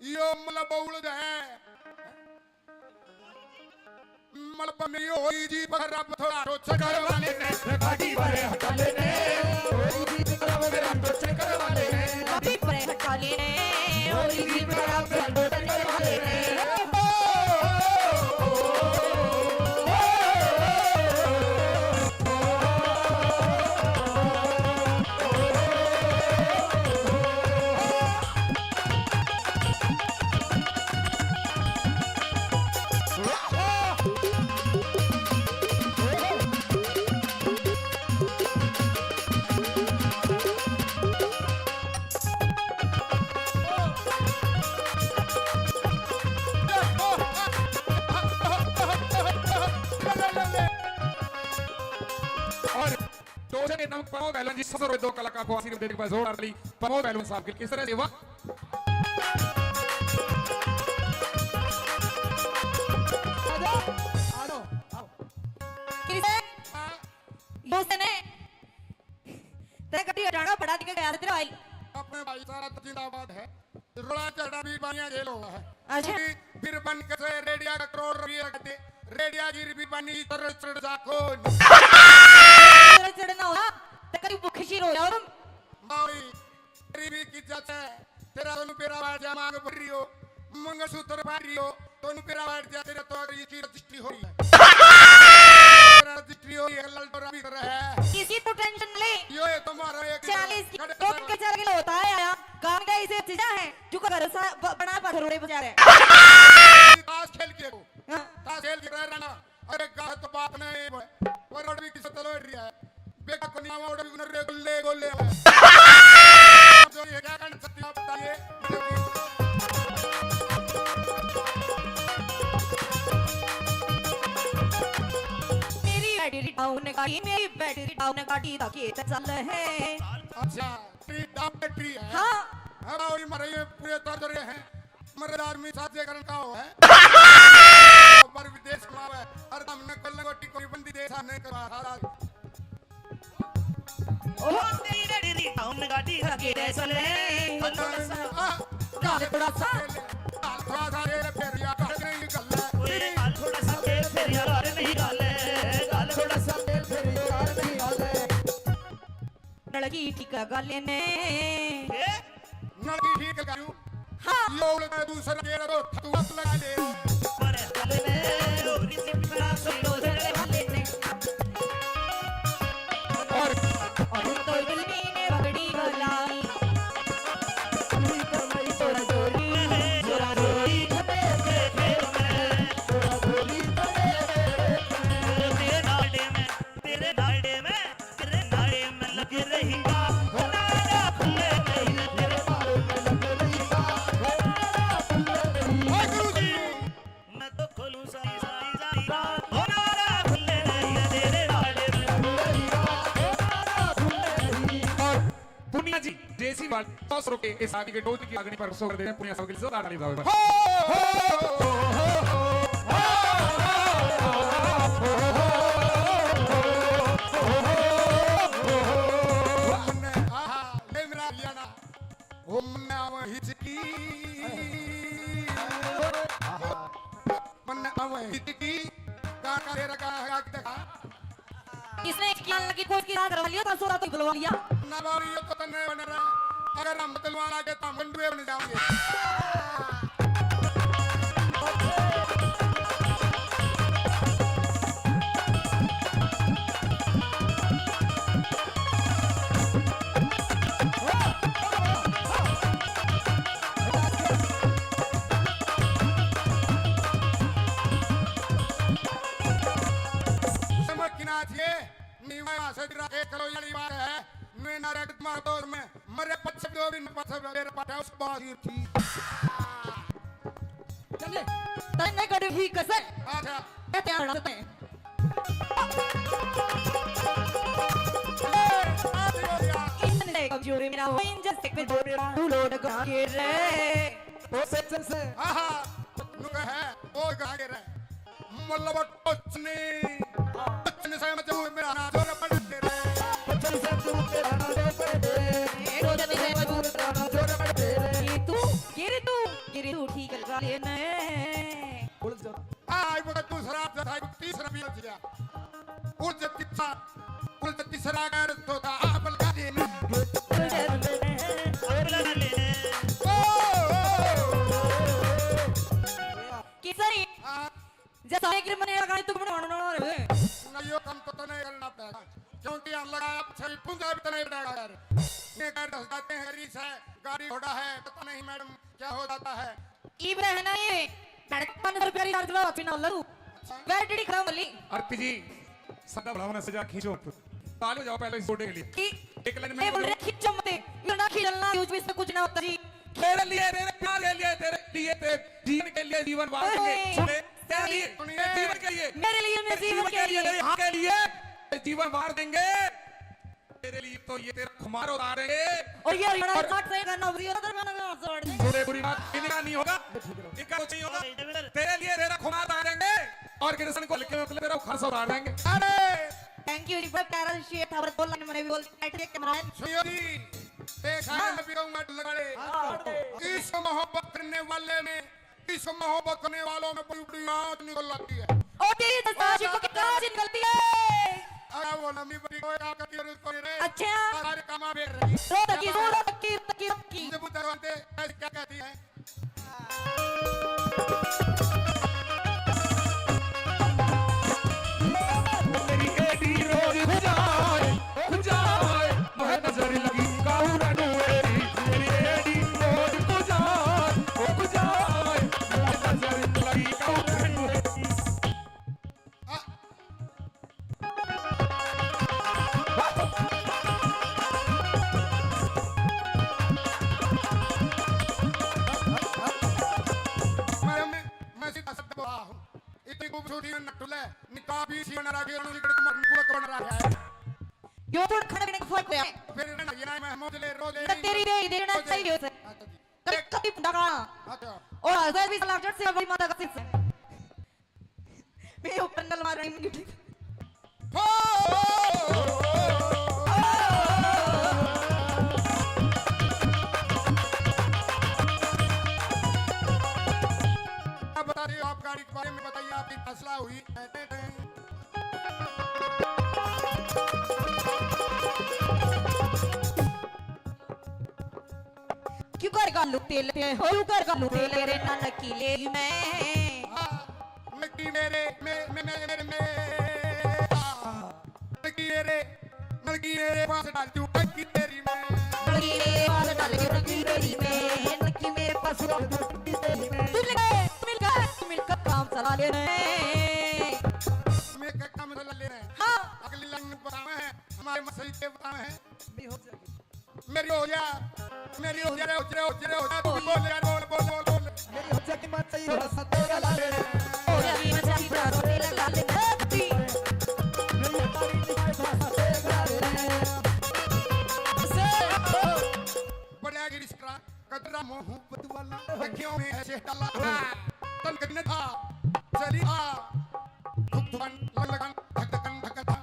यो मतलब बउल है। मतलब मेरी होई जी पर रब थोड़ा रोच करवा लेने। गाड़ी वाले हटा लेने। होई जी पर रब मेरा रोच करवा लेने। गाड़ी पर हटा लेने। होई जी पर रब मेरा रोच करवा लेने। और टोचर के नाम प्रमोद पहलवान जी, सौ रुपए दो कलाकार को आशीर्वाद देने के बाद जोरदार ताली प्रमोद पहलवान साहब के लिए। इस तरह से वाह। आ जाओ, आ जाओ, आओ। किसे? दोस्त ने तेरे कटी हटाना पड़ा, दिखे गया तेरा भाई। अपने भाई सारा तो जिंदाबाद है। रोड़ा चढ़ा भी बानिया जेल हुआ है। अच्छा। क्योंकि बीरबन के से रेडिया का करोड़ रुपये का दे, रेडिया गिर भी बनी चढ़ चढ़ जा कौन। चढ़ चढ़ना हो, ते करी भूखी सी रो जाओ तुम। बावली, तेरी भी की जात है, तेरा दोनों बेरा बार जा मांग भर रही हो, मंगलसूत्र बार रही हो, दोनों बेरा बार जा, तेरा तो अगर ये की रजिस्ट्री हो रही है। तेरा रजिस्ट्री हो रही है, ललटोरा भी कर रहा है। किसी को टेंशन ले। यो ये तुम्हारा एक चालीस की खड़े टोपी के चल के होता है आया। काम का इसे चीजा है, जो का भरोसा ब-, बना पत्थरों पे जा रहे हैं। ताश खेल के को। हाँ। तासेल की रह रहना। अरे गाह तो बात नहीं है, वो रोड भी किस तरह रही है। बेटा को नहीं आवा, रोड भी उन्हें रे गोले गोले है। जो ये क्या करना चाहती है, आप बताइए। मेरी बैटरी डाउन गाड़ी, मेरी बैटरी डाउन गाड़ी दा खेत चल है। अच्छा, बैटरी डाउन बैटरी है। हाँ। अब और ये मरे, ये पूरे तर रहे हैं। मरे आदमी साजे करन का हो है। पर विदेश में आवे, हर दम न कर लगोटी कोई बंदी देश नहीं करवा सारा। ओ तेरी रेडी री टाउन गाड़ी लगे रे चले। गाल थोड़ा सा, गाल थोड़ा सा तेल फेरिया कर नहीं गल। ओए गाल थोड़ा सा तेल फेरिया कर नहीं गल। गाल थोड़ा सा तेल फेरिया कर नहीं गल। नलकी ठीक गाले ने। ए? नलकी ठीक करू। हाँ। यो उलटा दूसरा गेर दो, तू बस लगा दे। पर गाले ने, और किसी तरह से लो झगड़े वाले ने। और, और तो दिल में ने पगड़ी वाला। थोड़ा जोरी, थोड़ा जोरी, थोड़ा जोरी। तेरे नाड़े में, तेरे नाड़े में। तेरे नाड़े में लग रही का, हो नाड़ा खुले नहीं। तेरे नाड़े में लग रही का, हो नाड़ा खुले नहीं। वाह गुरु जी। मैं तो खोलूं सारी, सारी, सारी का, हो नाड़ा खुले नहीं। तेरे नाड़े में लग रही का, हो नाड़ा खुले नहीं। और पुनिया जी, देसी वाली सौ रुपए इस आदमी के डोज की अग्नि पर सौ कर दे रहे हैं। पुनिया साहब के लिए जोरदार ताली बजाओ एक बार। हो, हो, हो, हो। मन्ने, आहा, ले मेरा हरियाणा। ओ मन्ने आवे हिचकी। मन्ने आवे हिचकी। गा का तेरा गा है, गा के दिखा। इसने एक किया लगी, कोई की रात रख लियो, तो सोरा तो बुलवा लिया। ना बाबू, ये तो तन्ने बन रहा। अगर हम बतलवा लागे, तो हम मंडुए बन जाओगे। समझ की ना थी। नीवा से गिरा के करो, यारी बात है। मैं ना रेड मार दो में, मरे पछे दो दिन पछे मेरे पाटा उस बाजी थी। चले, तन्ने कड़ी ही कसर। अच्छा। मैं तैयार हूं तन्ने। ए, आ दियो यार। इतने कमजोर मेरा हो, इंजन से कमजोर मेरा, तू लोड गा के रे। ओ सच्चन से। हाँ, हाँ। नुका है, ओ गा के रे। मतलब टोचनी, टोचनी से मजबूर मेरा ना जोर पड़ दे रे। टोचनी से मजबूर मेरा ना जोर पड़ दे। ए, टोचनी से मजबूर मेरा ना जोर पड़ दे रे। ये तू, ये रे तू, ये रे तू ठीक लगा लेने। उलझ जा। आ, एक बार दूसरा, जैसा एक तीसरा भी उलझ गया। उलझ तीसरा, उलझ तीसरा कर तो था, आप लगा देने। उलझ और लगा लेने। ओ, ओ, ओ, ओ, ओ। किसरी? हाँ। जैसा एक मने लगाई तू बनाना ना रे। ना, यो काम तो तने करना पड़ेगा, क्योंकि हम लगा आप छवि पूंजा भी तने बनाएगा यार। ये कर दस जाते हैं, रीस है, गाड़ी घोड़ा है, पता नहीं मैडम क्या हो जाता है। ईब रहे ना ये, साढ़े पाँच सौ रुपया रिचार्ज लो, अपना लड़ू। बैटरी खराब वाली। आरती जी, सदा बढ़ाओ ना, सजा खींचो। ताली बजाओ पहले इस गोटे के लिए। एक लाइन में ये बोल रहे, खींचो मत, इतना खींचना, यूज भी इससे कुछ ना होता जी। तेरे लिए, तेरे प्यार के लिए, तेरे लिए, तेरे जीवन के लिए जीवन वार देंगे। ओए। तेरे लिए, तेरे जीवन के लिए, मेरे लिए, मेरे जीवन के लिए, तेरे यहाँ के लिए जीवन वार देंगे। तेरे लिए तो ये तेरा खुमार उतारेंगे। और ये हरियाणा और का सही गाना बजी, उधर गाना गाना जोड़ दे। बुरे बुरी बात, इनका नहीं होगा, इनका कुछ नहीं होगा। तेरे लिए तेरा खुमार उतारेंगे और कृष्ण को हल्के में तेरा खर्च उतार देंगे। अरे! Thank you जी, बड़ा प्यारा शेर था, और बोल लाइन मैंने भी बोल, बैठ के कैमरा है। सुनियो जी, देखा है, हाँ। मैं भी कहूँगा, लगा ले। हाँ। इश्क मोहब्बत करने वाले में, इश्क मोहब्बत करने वालों में बड़ी बड़ी आँच निकल आती है। ओ तेरी जैसा आशिकों की कांच निकलती है। अरे वो लंबी बड़ी कोई आँख की जरूरत कोई रे। अच्छा। सारे कामा बेर रही। रो तकी, रो तकी, रो तकी, रो तकी। मुझे बुद्ध करवाते, ऐसे क्या कहती है? मेरी एडी रोज खुजाए, खुजाए, मैं नजर लगी काऊ रडुए, मेरी एडी रोज खुजाए, ओ खुजाए, मैं नजर लगी काऊ रडुए। तीन नटुले, निकाह भी सी बना रहा है, गुलक बन रहा है। यो तो खाने पीने का फर्क है। फिर ना, ये ना, मैं मोजले, रोले, ना तेरी रे, इधर ना रोले। चाहिए उसे। अच्छा जी। कभी, कभी भुंडा खाना। अच्छा। और हजार भी लाख जट से बड़ी माता का सिर से। मेरे ऊपर नल मार रही मुंडी। हो! अब बता रही हो, आप गाड़ी के बारे में बताइए, आपकी फैसला हुई। क्यों कर घालू तेल ते हो, क्यों कर घालू तेल रे ना नकी ले मैं। हाँ, नकी मेरे, मे-, मे-, मे-, मेरे, मे-, हाँ, नकी मेरे, नकी मेरे पास डाल दूं, नकी तेरी मैं। नकी मेरे पास डाल दूं, नकी तेरी मैं। नकी मेरे पास डाल दूं, नकी तेरी मैं। तू मिलकर, तू मिलकर, तू मिलकर काम चला ले मैं। मेरे का काम चला ले रहे हैं। हाँ। अगली लाइन में बताना है, हमारे मसई के बताना है। मेरी हो जा, मेरी हो जा रे, हो जा रे, हो जा रे, हो जा, तू भी बोल यार, बोल, बोल, बोल, बोल। मेरी हो जा कि मत चाहिए, बस तेरा लाल। हो जा कि मत चाहिए, बस तेरा लाल। धरती। मेरी हो जा कि मत चाहिए, बस तेरा लाल। से, बढ़िया गिरीश करा, कदरा मोहब्बत वाला, अखियों में ऐसे डाला। तन कदने था, चली आ, धुक धुकन, लग लगन, धक धकन, धक धक।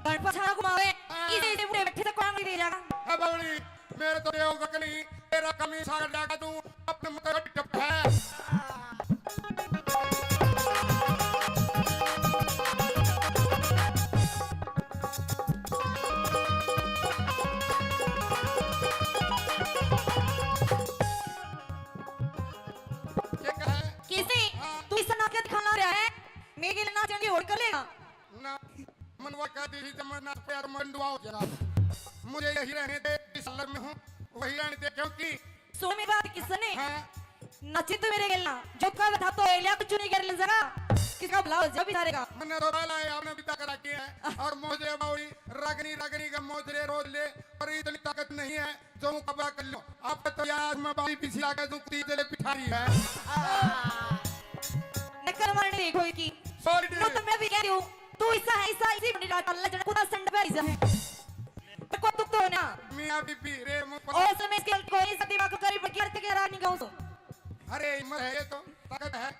गणपत छाना घुमावे, हाँ। इसे, इसे बूढ़े बैठे से कौन नहीं दे जाएगा? हाँ, बावली, मेरे तो देव बकनी, तेरा कमी सागर जागा तू, अपने मुंह पे टप है। ये क्या है? कैसे? हाँ। तू इस नाक के दिखाना रहा है? मेरे लिए नाचने की होड़ कर लेगा। ना, मनवा का दी ही जब मैं नाच पे यार मंडुआ हो गया। मुझे यही रहने दे, इस लर में हूँ, वही रहने दे, क्योंकि सुन मेरी बात, किसने? हाँ। नाची तो मेरे गेल ना, जो कल था तो एलिया कुछ नहीं कर ले जरा, किसका भला हो जा बेचारे का। मन्ने तो पहला है, आपने भी तक रखी है, और मोजरे बावली, रगनी, रगनी का मोजरे रोज ले, पर इतनी ताकत नहीं है, जो मुकाबला कर लो। आप तो यार, मैं बावली पीछे आके जो कुत्ती जले पिठारी है। नकल मारने देखो इनकी। Sorry। नो, तो मैं भी कह रही हूँ, तू ऐसा है, ऐसा, इसी बंडी डाल, अल्लाह जन खुदा संड पे ऐसा है। तो को दुख तो हो ना। मियाँ बीबी रे मुंह पर। और समय इसके कोई सा दिमाग को करीब की अर्थ के रानी गाऊं सो। अरे हिम्मत है, ये तो ताकत है,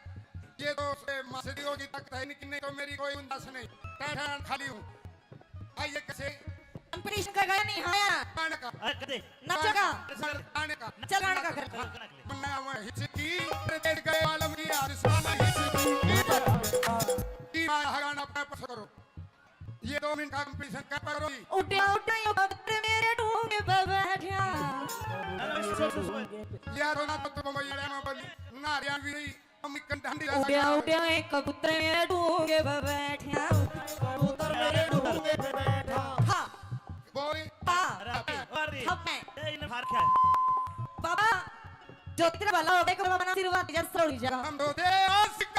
ये तो उसके मासड़ियों की ताकत है, लेकिन नहीं तो मेरी कोई गुंजाइश नहीं। टैठान खाली हूँ। आइए कैसे? Competition का गाया नहीं, हाँ यार। गाने का। अरे, कदे। नचेगा। सर, गाने का। चल, गाने का कर। मन्ना वह हिचकी, तेरे गए आलम की आरिस्तान हिचकी। की बात है, गाना अपना पसंद करो। ये दो मिनट का competition कर पा रही। उड्या, उड्या, यो कबूतर मेरे ढूंगे पे बैठा। यार, ना तो तुम ये ना बोली, ना हरियाणवी, हम कंढांडी उड्या, उड्या, एक कबूतर मेरे ढूंगे पे बैठा। कबूतर मेरे ढूंगे पे बैठा। हाँ। बोल। हाँ। अरे, अरे। हाँ, मैं। ए, इन्हें मार क्या है? बाबा, जो तेरा भला हो गया, बाबा ना आशीर्वाद जब सरोड़ी जगह। हम दो दे आशिक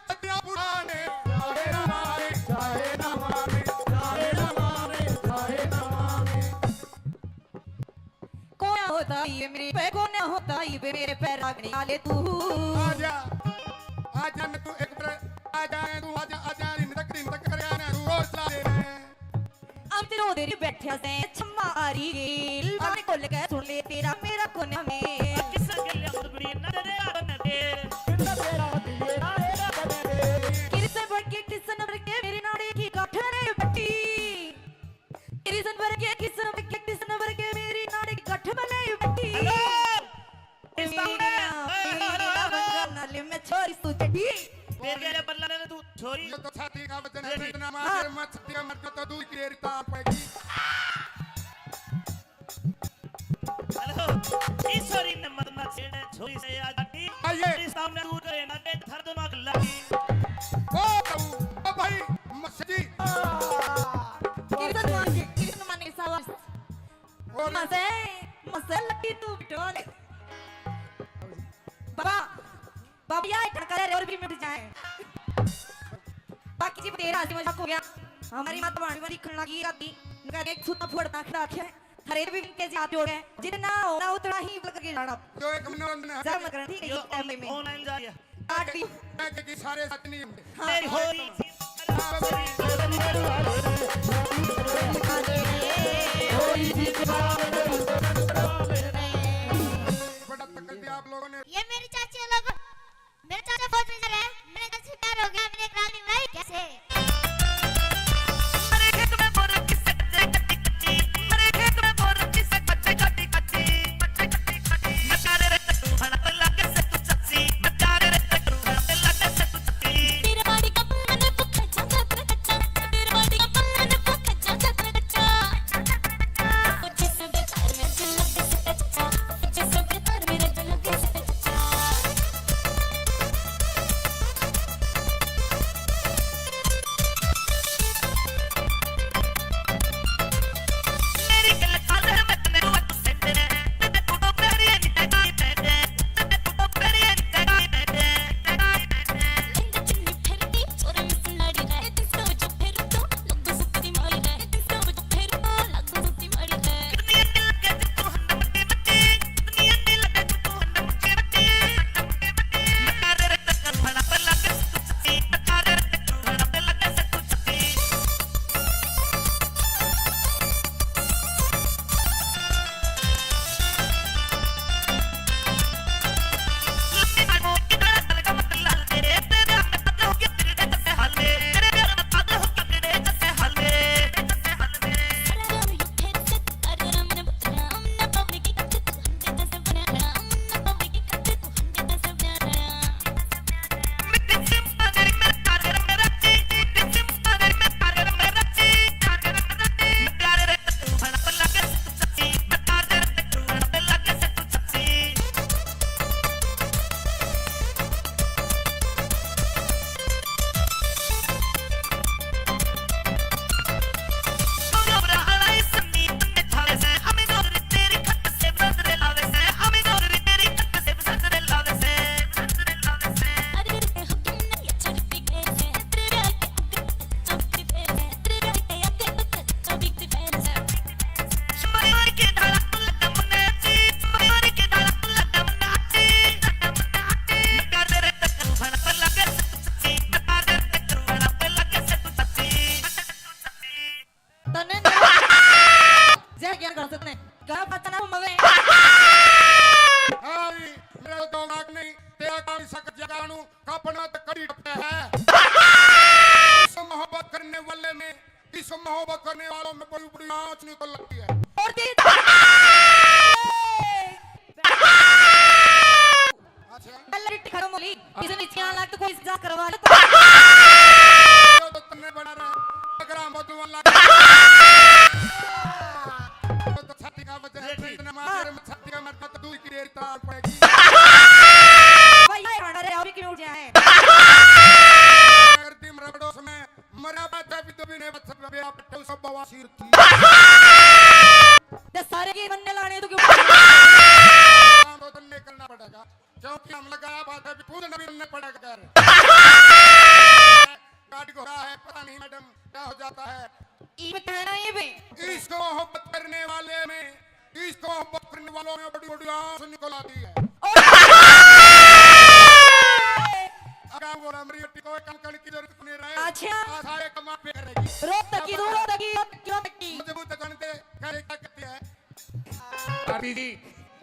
सदियां पुराने, चाहे ना माने, चाहे ना माने, चाहे ना माने, चाहे ना माने। कोना होता ये मेरे पे, कोना होता ये मेरे पे रागने वाले तू। आजा, आजा न तू एक बार, आजा न तू, आजा, आजा, रिंदक, रिंदक कर आना, तू और ला ले। हम तेरे उधर ही बैठे से छम्मा आ रही गेल। बात खोल के सुन ले, तेरा मेरा कोना में। किस गेल हम दुबड़ी नजर आ बन दे। किस बढ़ के किस नंबर के मेरी नाड़ी की गांठ रे बट्टी। किस नंबर के, किस नंबर के, किस नंबर के मेरी नाड़ी की गांठ में नहीं बट्टी। Hello। मेरा, मेरा बंगाल नाले में छोरी तू चढ़ी। तेरे बल्ला ने तू छोरी। ये तो छाती का वजन है, अरे। इतना मार, हाँ। मत दिया, मत तो दूर की रेरी ताप पड़ेगी। Hello, ईश्वरी ने मत ना छेड़े, छोरी से आज की। आइए। तेरे सामने दूर करे ना, और भी मिट जाए। बाकी जी, तेरा हंसी मजाक हो गया। हमारी माता भाणी वाली खन्ना की राती, उनका एक सूता फोड़ता खड़ा रखे। हरे भी इनके जी हाथ जोड़ है, जितना हो ना उतना ही बल करके जाना। जो एक मनोरंजन है। ज्यादा मत करना, ठीक है, यो ये टाइम में। ऑनलाइन जा रही है। काट दी। मैं क्योंकि सारे सच नहीं होंगे। हाँ। नहीं, हो रही। बड़ा तकड़ दिया आप लोगों ने। ये मेरी चाची है लोगों। मेरे चाचा फौज में जा रहे हैं। मैंने जैसे प्यार हो गया, मैंने एक रागनी बनाई। कैसे? तने जय ज्ञान कर सकने। क्या पता ना मवे। हाय, मेरा तो नाक नहीं, तेरा काम सक जगानू, कापना तो कड़ी टपटा है। इस मोहब्बत करने वाले में, इस मोहब्बत करने वालों में बड़ी बड़ी आँच निकल लगती है। और तेरी अच्छा। पहले रिट खत्म हो ली। किसी ने इतनी आग तो कोई जा करवा ले तो। तो तन्ने बना रहा। अगर हम बदुआ लगा। तो छाती का बजा है, इतने मार, छाती का मर तो दूर की देर तार पड़ेगी। भाई, ये खाना रे, और क्यों उठ जाए? अगर दिम रबड़ों में मरा बात है, भी तो भी नहीं बच सकता, आप तो सब बवासीर थी। ते सारे के बनने लाने तो क्यों? काम तो तन्ने करना पड़ेगा, क्योंकि हम लगाया बात है, भी खुद नबी बनने पड़ेगा। कर काट घोड़ा है, पता नहीं मैडम क्या हो जाता है। ये बताना ये बे। इश्क मोहब्बत करने वाले में, इश्क मोहब्बत करने वालों में बड़ी बड़ी आँच निकल आती है। और अगर वो हमारी बेटी को काम करने की जरूरत नहीं रहे, अच्छा। आ सारे कमा पे करेगी। रो तकी, रो तकी, रो तकी, रो तकी। मुझे वो तो जानते, क्या, क्या कहती है? आरती जी,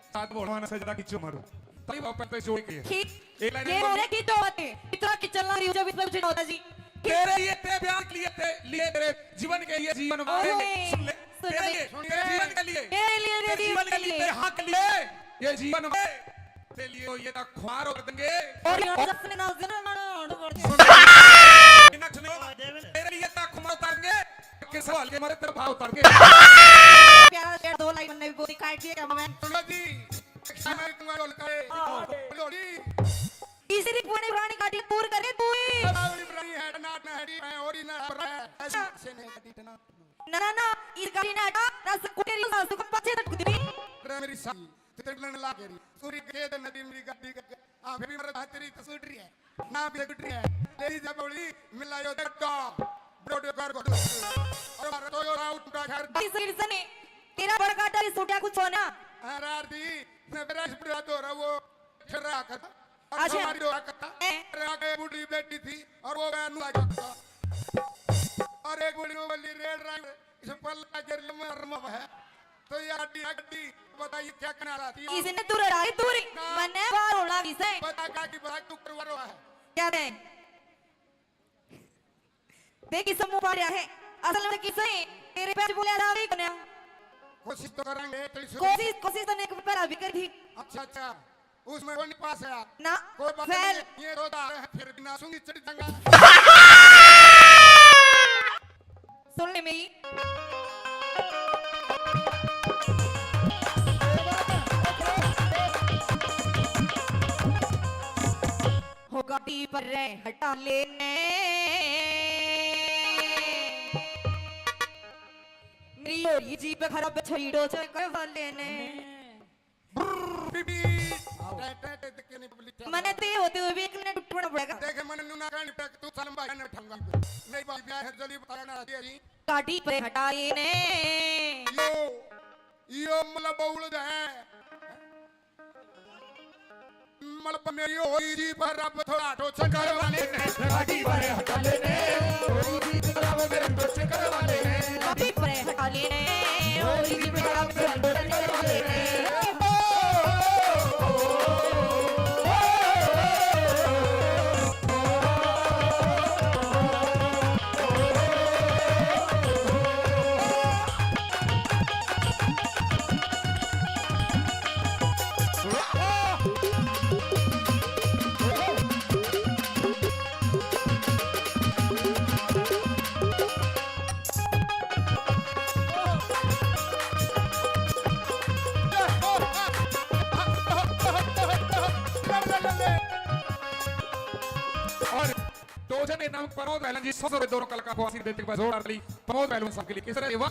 साथ बोलवाना से ज्यादा खींचो मारो। ताली वापस पे जोड़ के। ठीक। एक लाइन ये बोल। हो रहा कि जो बात है, इतना कि चलना रही हो जब इतना कुछ ना होता जी। तेरे लिए, तेरे प्यार के लिए, तेरे लिए, तेरे जीवन के लिए, जीवन वाले। ओए, सुन ले। सुन तेरे ले। लिए, तेरे जीवन के लिए। तेरे लिए, तेरे तेरे जीवन जीवन के के लिए, लिए। तेरे हाँ के लिए। ये जीवन वाले। तेरे लिए तो ये तक खुमार कर देंगे। और ये जश्न ना, जश्न ना, ना, ना, ना। सुन ले। इन्हें सुनो। तेरे लिए तक खुमार उतारेंगे। किस सवाल के मारे तेरे भाव उतर गए। प्यारा शेर, दो लाइन मैंने भी बोली, काट दिया क्या मैं? सुनो जी, समय तुम्हारा होता है। लोड़ी। तीसरी पुरानी पुरानी काटी पूर करे तू ही। बावली पुरानी है, नाट ना हटी, मैं और ही ना पर है। ऐसे नहीं हटी ना। ना, ना, ना, इस गाड़ी ने हटा, ना सकुटी रही, ना सुख पाछे तक कुछ नहीं। रे मेरी साली, तू तेरे लड़ने लाग रही। सूरी के दे नदी मेरी गाड़ी का हाँ, फिर भी मेरे हाथ तेरी तो छूट रही है। ना भी छूट रही है। तेरी जब बोली, मिला यो डड्डा। बड़ो डे कर को। और हमारा तो यो राउत का घर। भाई सिरजने, तेरा बड़का डर सूटा कुछ हो ना? हाँ, रार दी, मैं मेरा इस बुढ़ा तो रहा वो, फिर रहा करता। और अच्छा। हमारी दो रहा करता। हैं? फिर आगे बूढ़ी बैठी थी, और वो मैं नुआ जाता। और एक बूढ़ी वो बोली, "रेड रंग, इस पल का गिर में रमव है।" तो ये हड्डी, हड्डी, बताइए क्या कहना चाहती है? इसने दूर रहा, दूर। ना। मने बाहर होना भी सही। बता का की बता, तू करवा रहा है। क्या दे? देख, किस मुंह पाड़ रहा है। असल में किसे तेरे पे बोले आधा भी कोन्या। कोशिश तो करेंगे, तेरी सुन। कोशिश, कोशिश तो ने एक बार अभी कर दी। अच्छा, अच्छा, उसमें वो नहीं पास है। ना, कोई बात fail। नहीं, ये रोता है, फिर बिना सुनी चढ़ जाऊंगा। सुन ले मेरी। हो गाड़ी पर रे हटा लेने। मेरी हो रही जीप खराब छड़ी डो चेक करवा लेने। ब्रर, बीबी। आओ। टे, टे, टे, देख के नहीं पब्लिक क्या मने ते होते हुए भी एक मिनट उठना पड़ेगा। देखे, मने नूना कानी पे तू सालम भाई ने उठाऊंगा। नहीं भाई, ब्याह है, जल्दी बताया ना, जी, जी। गाड़ी पे हटा लेने। यो, यो मतलब बउल है। मलब मेरी होई जी पर अब थोड़ा टोचन करवा लेने। गाड़ी पर हटा लेने, होई जी पर अब मेरे टोचन करवा लेने। गाड़ी पर हटा लेने, होई जी पर अब मेरे टोचन करवा लेने। और टोचन के नाम प्रमोद पहलवान जी, सौ सौ रुपए दोनों कलाकार को आशीर्वाद देते हुए जोरदार ताली प्रमोद पहलवान साहब के लिए। किस तरह से वाह।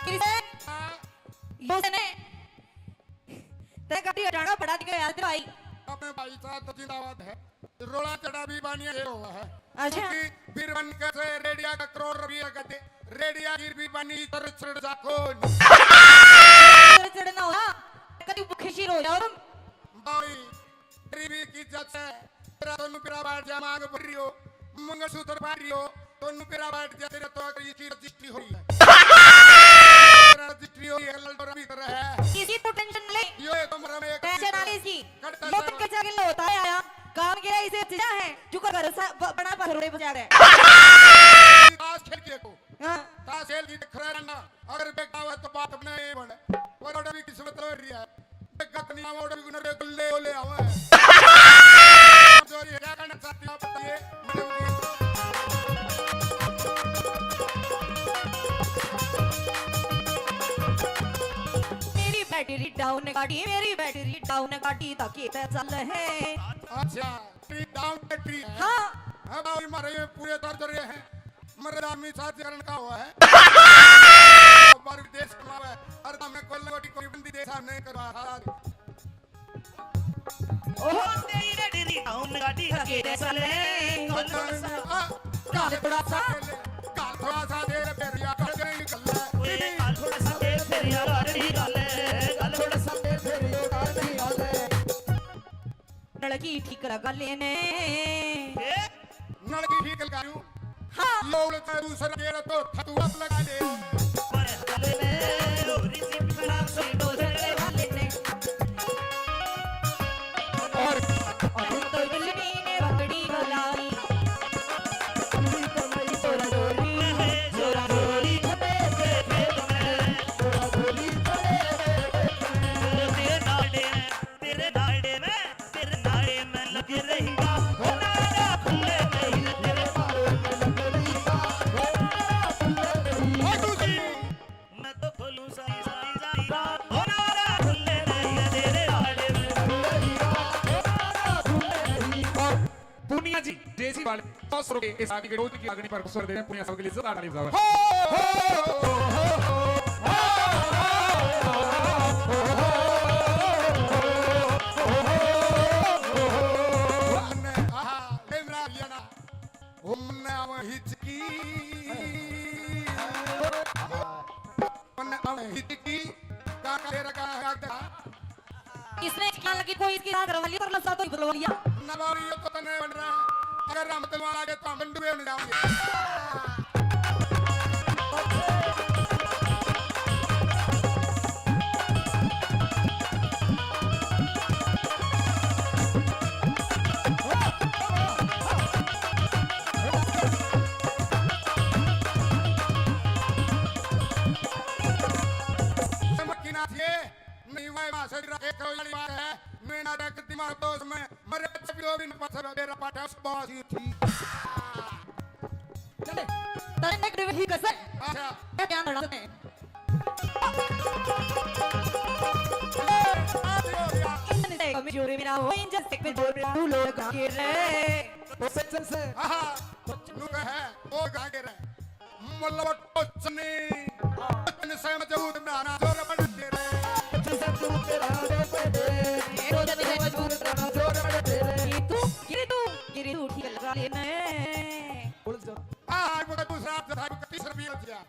किसे? यूं से ने। तेरे कभी हटाना पड़ा दिखे यार तेरा भाई। अपने भाई साहब तो जिंदाबाद है। रोड़ा चढ़ा भी बानिया ये हुआ है। अच्छा। क्योंकि फिर बन के से रेडिया का करोड़ रुपया का दे, रेडिया गिर भी बानी तर चढ़ जाको। तर चढ़ना हो ना, कभी भूखे शीर हो जाओ तुम। भाई, गरीबी की इज्जत है। तेरा तो नुकरा बैठ जा, मांग भर रही हो, मंगलसूत्र पहन रही हो, तो नुकरा बैठ जा, तेरा तो अगर ये चीज रजिस्ट्री हो रही है। तेरा रजिस्ट्री हो रही है, ललडोरा भी कर रहा है। किसी को टेंशन ले। यो एक कमरा में एक टेंशन आने सी। कड़ता यो सा तुम कैसे अकेले होता है आया? काम के इसे अच्छा है, जो का घर सा ब-, बना पर रोड़े बजा रहे। ताश खेल के को। हाँ। ताश खेल की खरा रहना, अगर बेटा हुआ तो बात अपने ही बने। पर ओड़ा भी किस्मत रह रही है। बेटा नहीं आवा, ओड़ा भी गुनर गुल्ले ओले आवे। जो ये क्या कहना चाहती हो, आप बताइए। मेरी बैटरी डाउन गाड़ी, मेरी बैटरी डाउन गाड़ी, ताकि चल है। अच्छा। बैटरी डाउन बैटरी है। हाँ। अब आओ, हमारे ये पूरे दर्द रहे हैं। मर्द आदमी साथ करने का हुआ है। बाहर विदेश कमावे, अरे हमने कोई लंगोटी कोई बंदी देश हमने करवा था। ओहो, तेरी बैटरी डाउन गाड़ी हके दे साले। हाँ। काल थोड़ा सा, काल थोड़ा सा देर फिर या कर गई निकल। ओए, काल थोड़ा सा देर फिर या कर गई निकल। काल थोड़ा सा देर फिर या कर गई निकल। नलकी ठीक लगा लेने। ए? नलकी ठीक लगा लूं। हाँ। लोल का दूसरा गेड़ा तो थतुआ लगा ले। पर हले में लोरी सिंह खराब से डोले वाले ने। और, और तो बिल्ली ने पकड़ी गलाई। जोरा जोरी, जोरा जोरी, जोरा जोरी। तेरे नाड़े, तेरे नाड़े में, तेरे नाड़े में लग रही। ओ नाड़ा खुले नहीं, तेरे नाड़े में लग रही। ओ नाड़ा खुले नहीं। मैं तो खोलूं वाले सौ रुपए इस आदमी के रोज की अग्नि पर स्वर देने पुण्य सबके लिए जोरदार ताली बजाओ। हमने, आहा, ले मेरा लिया ना। हमने आवा हिचकी। हमने आवा हिचकी। का का ले रखा है आगे? इसने क्या लगी कोई इसकी साथ रवा लिया, पर लसा तो ही बुलवा लिया। नवारी ये तो तने बन रहा है। अगर राम तलवार आगे तो हम डूबे हो जाओगे। समझ की ना थी। नहीं, मैं मां से डरा, एक वाली बात है, मैं ना रख दिमाग दोस्त में, मरे तो भी दो दिन पाछे मेरा पाटा उस बास ही थी। चले, तने देख रहे ही कसर। अच्छा। क्या ध्यान रखना है? ए, आ गया, आ गया। इसने कमजोरी मेरा हो, इंजन से कमजोर मेरा, तू लोग के रे। वो सच से। हाँ, हाँ। नु कहे, ओ गागे रे। मतलब टोचनी। टोचन से मजबूत बनाना जोर बन तेरे। टोचन से मजबूत बनाना जोर बन तेरे। ये तो जब मैं मजबूत बनाना जोर बन तेरे। ये तू, ये तू, ये तू ठीक लगा लेना है। उलझ जा। आ, वो तो दूसरा, जो था, वो तीसरा भी उलझ गया।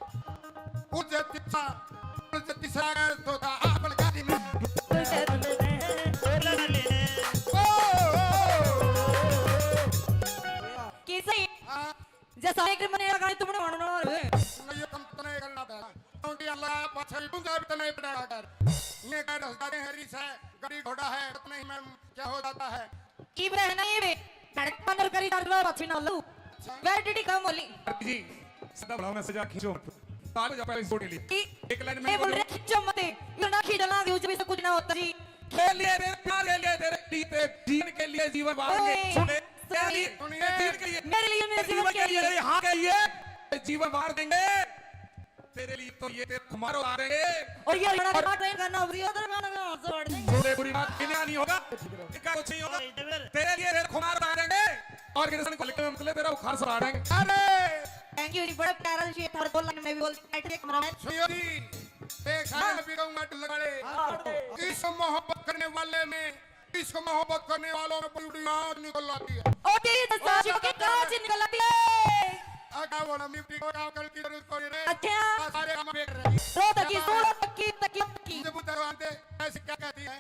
उलझ तीसरा, उलझ तीसरा गया तो था, आ, अपन गाड़ी में। ओ, ओ, ओ, ओ। कैसे? हाँ। जैसा एक मने लगा तुमने मानो ना रे। नहीं, ये कम तो नहीं करना था। क्योंकि अल्लाह पाछे भी गुंजा भी तो नहीं पड़ा कर। ये कह रहा है, हरी से, गाड़ी घोड़ा है, तो नहीं मैं क्या हो जाता है। इब रहना ये बे, धड़क बंदर करी दर्द अच्छी ना लो। Validity कम होली। जी, सीधा बढ़ाओ ना, सजा खींचो मत। ताल जा पहले इस बोर्ड के लिए। एक लाइन में ये बोल बोलो। रहे, खींचो मत। ये ना खींचो ना, यूं जब इसे कुछ ना होता जी। खेल लिए रे, प्यार के लिए, तेरे लिए, तेरे जीवन के लिए जीवन वार देंगे। ओए, सुने, तेरे लिए, सुनिए। तेरे जीवन के लिए, मेरे लिए, मेरे जीवन के लिए। तेरे हाँ के लिए जीवन वार देंगे। तेरे लिए तो ये तेरे खुमार उतारेंगे। और ये लड़ा और का ट्रेन करना, उधर गाना का जोड़ देंगे। बोले बुरी बात, इन्हें नहीं होगा, इनका कुछ नहीं होगा। तेरे लिए तेरे खुमार उतारेंगे। और कृष्ण को लिखने में मतलब तेरा बुखार सड़ा देंगे। अरे! Thank you जी, बड़ा प्यारा शेर था। और दो लाइन में भी बोल, बैठ के cameraman। सुनियो जी, देख, हाँ। मैं भी कहूँगा, लगाड़े। हाँ, कर दो। इस मोहब्बत करने वाले में, इस मोहब्बत करने वालों में पूरी आग निकल आती है। ओके, तो और साजिद के ज्यादा कांच निकल आती है। आगा वाला म्यूजिक को काम करने की जरूरत पड़ी रे। अच्छा। सारे काम बेच रहे हैं। रो तकी, सोलो तकी, तकी, तकी। जब उधर आते, ऐसे क्या कहती है?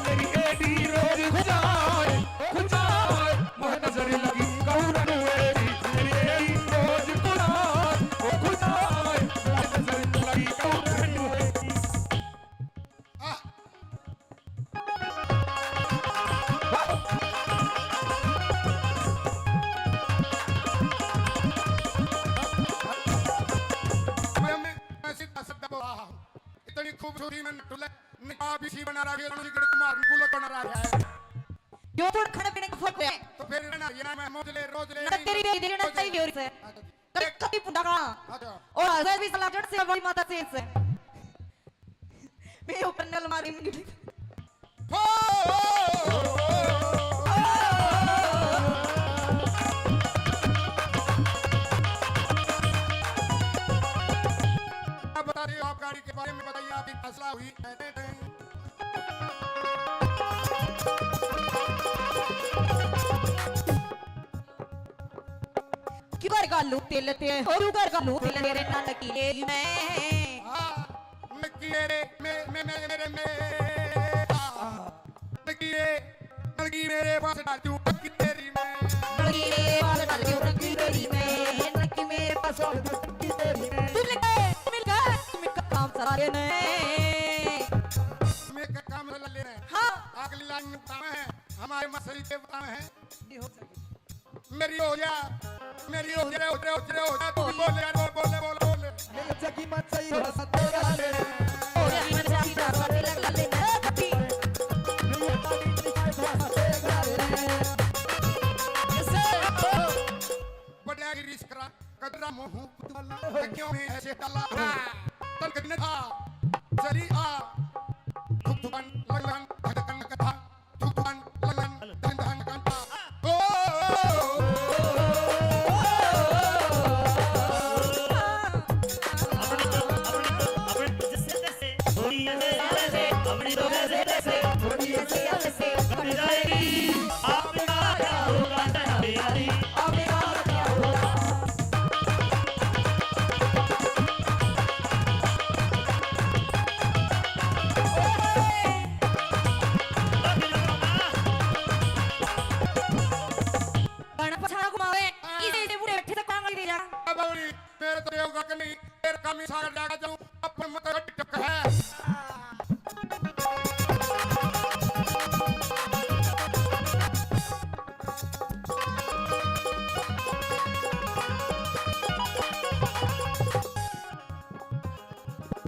मेरी एडी रोज खुजाए, खुजाए, मोह नजर लगी कौरन एडी, मेरी एडी रोज खुजाए, ओ खुजाए, मोह नजर लगी कौरन एडी। आह! मैं, मैं, मैं सीधा साधा बोल रहा हूँ। इतनी खूबसूरती में नटुले, निकाह भी सी बना रहा है, रणजीत कुमार गुलक बना रहा है। यो थोड़ा खाने पीने का फर्क है। तो फिर ना, ये ना मैं मौज ले, रोज ले, ना तेरी बेटी ना चाहिए और से। अच्छा जी। कभी, कभी पुंडा का। अच्छा। और हजर भी सला जड़ से बड़ी माता से इनसे। मेरे ऊपर नल मारी मुंडी। हो! अब बता रही हूँ, आप गाड़ी के बारे में बताइए, आपकी फैसला हुई। क्यों कर गालू तेल ते, हो क्यों कर गालू तेल तेरे नानकी रे मैं। हाँ, नकी रे, मैं, मैं, मैं, मेरे, मैं, हाँ, नकी रे, नकी मेरे पास डालू, नकी तेरी मैं। नकी मेरे पास डालू, नकी तेरी मैं, नकी मेरे पास डालू, नकी तेरी मैं। तू मिल गए, मिल गए, मिल गए काम सारे ने। मैं का काम ले लेना है। हाँ। अगली लाइन में बताना है, हमारे मसली के बताना है। मेरी हो जा, मेरी हो जा, हो जा, हो जा, हो जा, तू भी बोल यार, बोल, बोल, बोल, बोल। मेरे जगी मत चाहिए, हो सकते गाले। हो जा, मेरे जगी मत चाहिए, हो सकते गाले। बड़ा गिरीश करा, कदरा मोहू कुतवाला, क्यों है ऐसे काला? तन कदने था, चली आ। धुक धुकन, लग लगन, धक धकन कथा। धुक धुकन, लग लगन, धन धन कथा। ओ, अपनी तो, अपनी तो, अपनी तो जैसे तैसे, थोड़ी ऐसे, ऐसे, अपनी तो जैसे तैसे, थोड़ी ऐसे, ऐसे, कट जाएगी। आपका क्या होगा, यारी, आपका क्या होगा? गाना पछाड़ा घुमावे, इसे, इसे बूढ़े बैठे से कांगड़ी दे जा। अब बावली, मेरे तो योगा के नहीं, तेरे काम ही सागर जागा जाऊं, अपन मत रट टक है।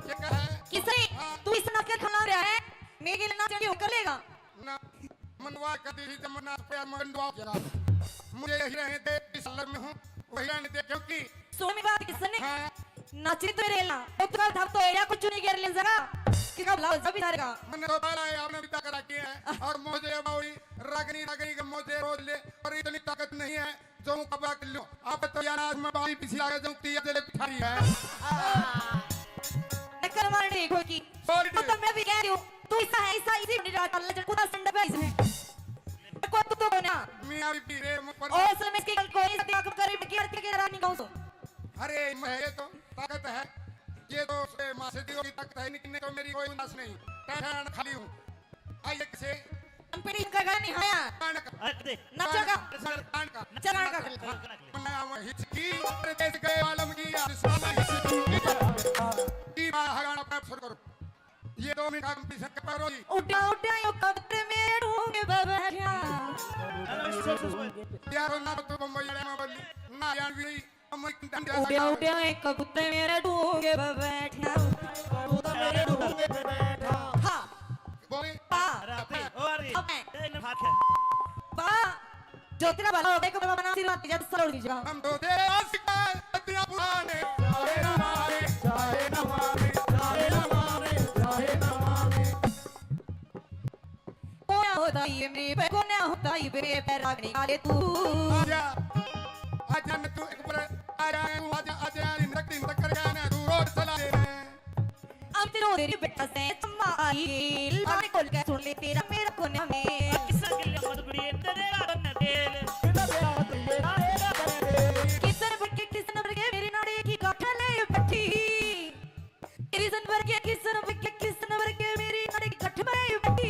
ये क्या है? किसे? हाँ। तू इस नक के खिला रहा है, मेरे लिए ना चढ़ी होकर लेगा। ना, मनवा कदी ही जब मना पे मगन दुआ किया। मुझे यही रहने दे, इस लग में हूँ, वही रहने दे, क्योंकि सुन मेरी बात, किसने? हाँ। नाचनी तो रेला, तो कल था तो एरिया को चुनी गेर ले जरा, कि कब लाओ जब इधर का। मैंने तो बाला है, आपने भी तक रखी है, और मुझे बावड़ी, रगनी, रगनी के मुझे रोज ले, और इतनी ताकत नहीं है, जो कबा कर लो। आप तो यार, आज मैं बावड़ी पीछे आगे जाऊँ, कि ये जले पिठारी है। नकल मारने को की। Sorry, तो मैं भी कह रही हूँ। तू ऐसा है, ऐसा, इसी बड़ी रात अल्लाह जब कुत्ता संड पे इसने। को तू तो कोना। मियाँ भी पी रहे, मुँह पर ओ, असल में इसकी गल कोई नहीं, सत्या को करीब की आरती के रानी गाऊँ सो। अरे, मैं ये तो ताकत है, ये तो उसके माँ से दी होगी ताकत है, लेकिन नहीं तो मेरी कोई उनास नहीं। टहन खाली हूँ। आइए किसे? हम पीढ़ी का गाना नहीं आया। कान का। अरे, दे। नाचो का। कान का। चला का। कान का। मैं हिचकी, अरे, देश गए आलम की, आज साला हिचकी। की बाहर गाना अपना शुरू करो। ये दो मिनट का competition के पारो जी। उड्या, उड्या, यो कबूतर मेरे ढूंढ पे बैठा। यार, ना तो बम्बई वाले में बोली, ना यार भी, हम एक डंडा उड्या, लगा। उड्या, एक कबूतर मेरे ढूंढ पे बैठा। कबूतर मेरे ढूंढ पे बैठा। हाँ। बोले। पा। अरे, अरे, ओ, अरे, अब मैं। ए, ने भाग है। पा। जो तेरा भला हो गया, को बाबा ना आशीर्वाद दीजिए, तो सरोड़ दीजिएगा। हम तो तेरे आशिक हैं, सदियां पुराने। चाहे ना माने, चाहे ना माने, चाहे ना माने, चाहे ना माने। कोना होता ये मेरे पे, कोना होता ये मेरे पे, रागनी वाले तू। आजा, आजा मैं तू एक बार, आजा तू, आजा, आजा, इन तक, इन तक कर गया ना, तू रोड चला दे। अब तेरे तेरी बेटा से चम्मा आई, बातें खोल के सुन ले तेरा मेरा कोना में। किसन के लिए मत बड़ी तेरे रात में तेल। किसन बरके, किसन बरके मेरी नाड़ी की गाठा ले बैठी। किसन बरके, किसन बरके, किसन बरके मेरी नाड़ी की गाठ में बैठी।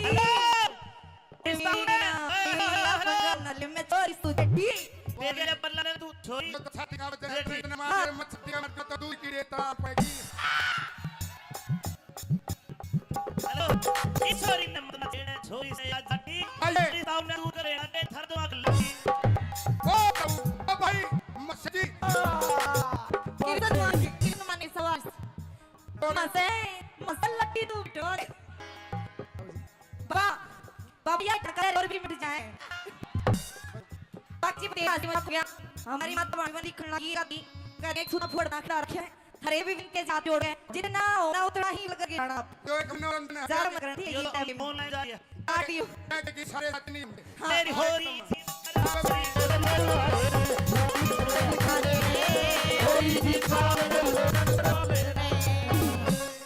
हेलो। मेरा, मेरा पंगा नल में छोरी तू जटी। तेरे पल्ला ने तू छोरी। तो छाती का बच्चा है, इतने मार, हाँ। मत छाती का मत तो दूर की रे तड़ाप पड़ेगी। हेलो, इस छोरी ने मत ना छेड़े, छोरी से आज जाती। अरे। तेरी ताऊ ने तू करे ना, के थर तो आग लगी। ओ, ओ भाई, मस्जिद। किसन मानी, किसन मानी सवाल। और मसे, मसे लट्टी तू बिठोर। बाबा, बाबा, ये टकरार और भी मिट जाए। बातचीत तेरा आदमी हो गया। हमारी माता बाणी लिखण लगी राती, कर एक सूता फोड़ दाखला रखे। हरे भी इनके साथ जोड़ गए, जितना होना उतना ही लग गया ना। जो एक मनोरंजन है। चार मकरंद थी, ये ये तो टाइम। फोन आ जा रही है। काट दियो। मैं देखी सारे साथ नहीं होंगे। हाँ। तेरी हो रही।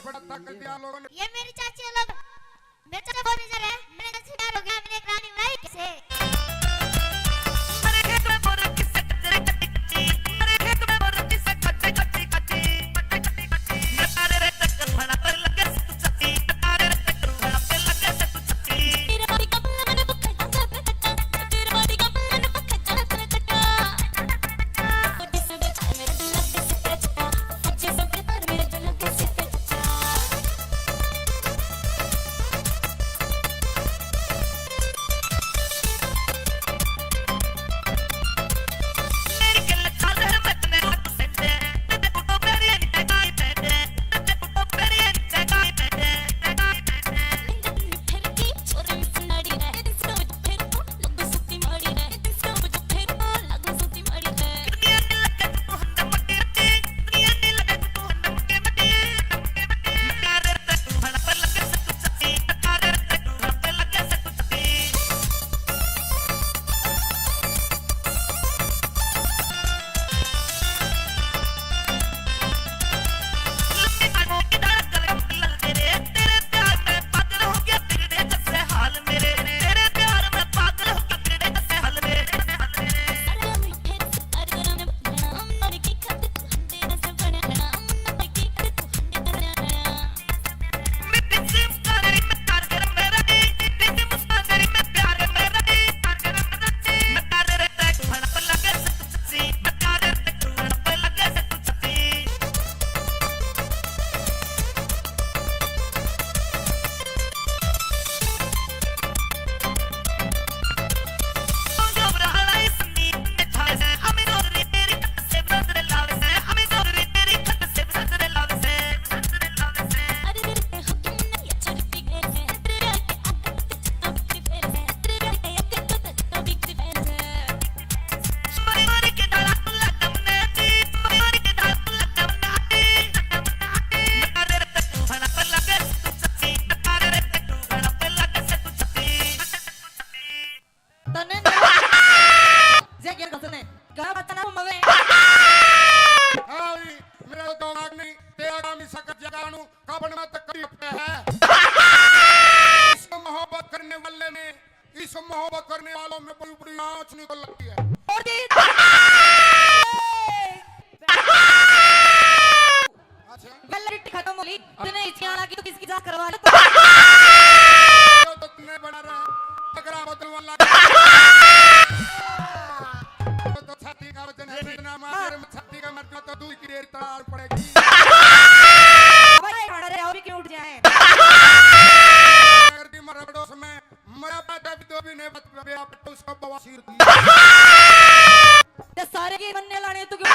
बड़ा ताकत दिया लोगों ने। ये मेरी चाची अलग। मेरे चाचा बहुत बेजार है, मैंने चाची से प्यार हो गया, मैंने एक रानी बनाई कैसे। अरे मैं छाती का मर जाऊं तो दूध की डेयरी तड़ाड़ पड़ेगी। भाई, खड़ा रहे, और क्यों उठ जाए? अगर भी मरा पड़ोस में, मरा पाता भी दो भी नहीं बच पावे, आप तो उसको बवासीर की। ये सारे के बनने लाने तो क्यों?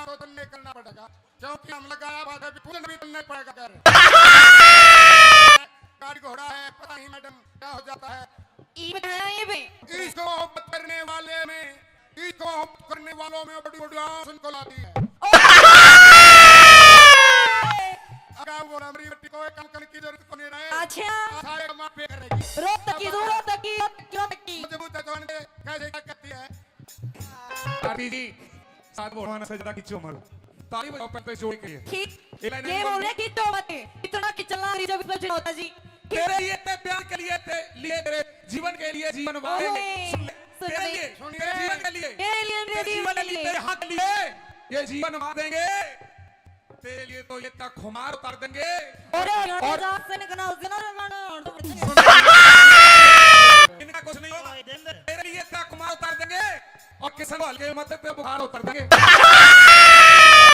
तो तन्ने करना पड़ेगा, क्योंकि हम लगाया बात है, पूजन भी तन्ने पड़ेगा कर। गाड़ी घोड़ा है, पता नहीं मैडम क्या हो जाता है। ई बताया ये बे। इसको मोहब्बत करने वाले में, इसको मोहब्बत करने वालों में बड़ी बड़ी आस उनको लाती है। ओ! अगर वो हमारी बेटी को एक काम करने की जरूरत को नहीं रहे। अच्छा। सारे काम आप पे करेगी। रो तकी, रो तकी, रो तकी, रो तकी। मुझे मुझे जान के कैसे क्या करती है? आरती जी, साथ भगवान से ज्यादा खींचो मत। ताली बजाओ पहले जोर के लिए। ठीक। ये लाइन ये नहीं बोल रहे बोल। कि तो मत, इतना कि चलना रही जब इसमें होता जी। तेरे लिए, तेरे प्यार के लिए, तेरे लिए, तेरे जीवन के लिए जीवन वार देंगे। ओए, सुन ले। सुन तेरे ले। लिए, सुन तेरे ले। जीवन के लिए, तेरे लिए तेरे मेरे जीवन के लिए, लिए। तेरे हक के लिए ये जीवन वार देंगे। तेरे लिए तो ये तक खुमार उतार देंगे। अरे, और और जा से निकलना, उस दिन और ना, और तो सुन। इनका कुछ नहीं होगा। तेरे लिए तक खुमार उतार देंगे। और किशन को हल्के मत पे बुखार उतर देंगे।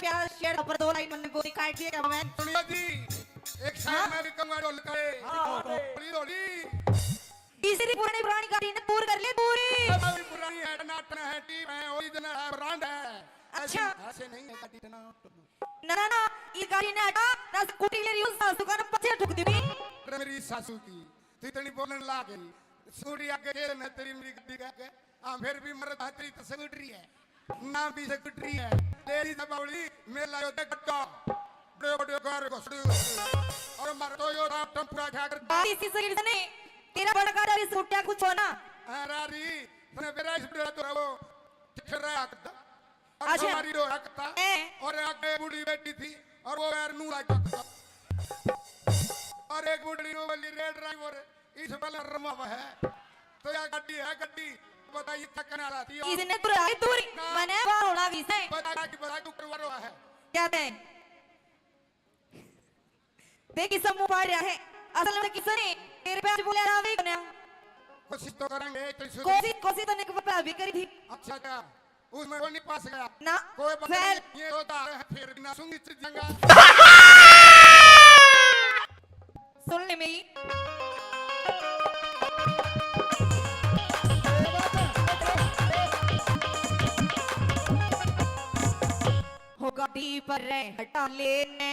प्यार शेर पर दो लाइन मैंने बोली काट दिया क्या मैं? सुनियो जी, एक शायर हाँ? मैं भी कहूंगा ढोल करे। हाँ, हाँ। ढोली, ढोली। तीसरी पुरानी पुरानी गाड़ी ने पूर कर ले पूरी। अब अभी पुरानी है, टनाटन है, टीप है, ओरिजिनल है, ब्रांड है। अच्छा। ऐसे, ऐसे नहीं है गाड़ी टनाटन। ना, ना, ना, ये गाड़ी ने हटा, ना स्कूटी ले रही हूँ, सासू का ना पछे ठुक दी। अरे मेरी सासू की, तू इतनी बोलने लाग गई। स्कूटी आगे गेर न तेरी मेरी गाड़ी का आगे। हाँ, फिर भी मर्द हाथरी तो स्कूटरी है, ना भी स्कूटरी है। तेरी दबावली, मेला यो देख कट्टा। बड़े बड़े कार घुसड़े घुसड़े। और मार तो यो राम टम्पूरा क्या कर। बारिश की सरीर से नहीं, तेरा बड़ा गाड़ा भी स्कूटिया कुछ हो ना। हाँ, रारी, तने बेरा इस बड़ा तो वो, ठिठर रहा है। और अच्छा। हमारी डोरा कता। ए। और आगे बूढ़ी बैठी थी और वो यार नूरा कता। और एक बूढ़ी नो वाली रेड ड्राइवर इस वाला रमा हुआ है। तो या गड्डी है गड्डी, बताइए क्या करना रहती है? इसने तो राय दूरी, ना। मैंने बाहर होना भी से। बता कि बता तू करवा रहा है। क्या थे? देख, किसने मुंह पाड़ रहा है। असल में किसने तेरे पे आज बोला ना, नहीं बना। कोशिश तो करेंगे, तो शुरू कोशिश, कोशिश तो निक पे भी करी थी। अच्छा, अच्छा। उसमें वो नहीं पास गया। ना। कोई बात फैल। नहीं, ये होता है, फिर भी ना सुंगी चिट जंगा। सुन ले मेरी। हो गाड़ी पर रह हटा लेने।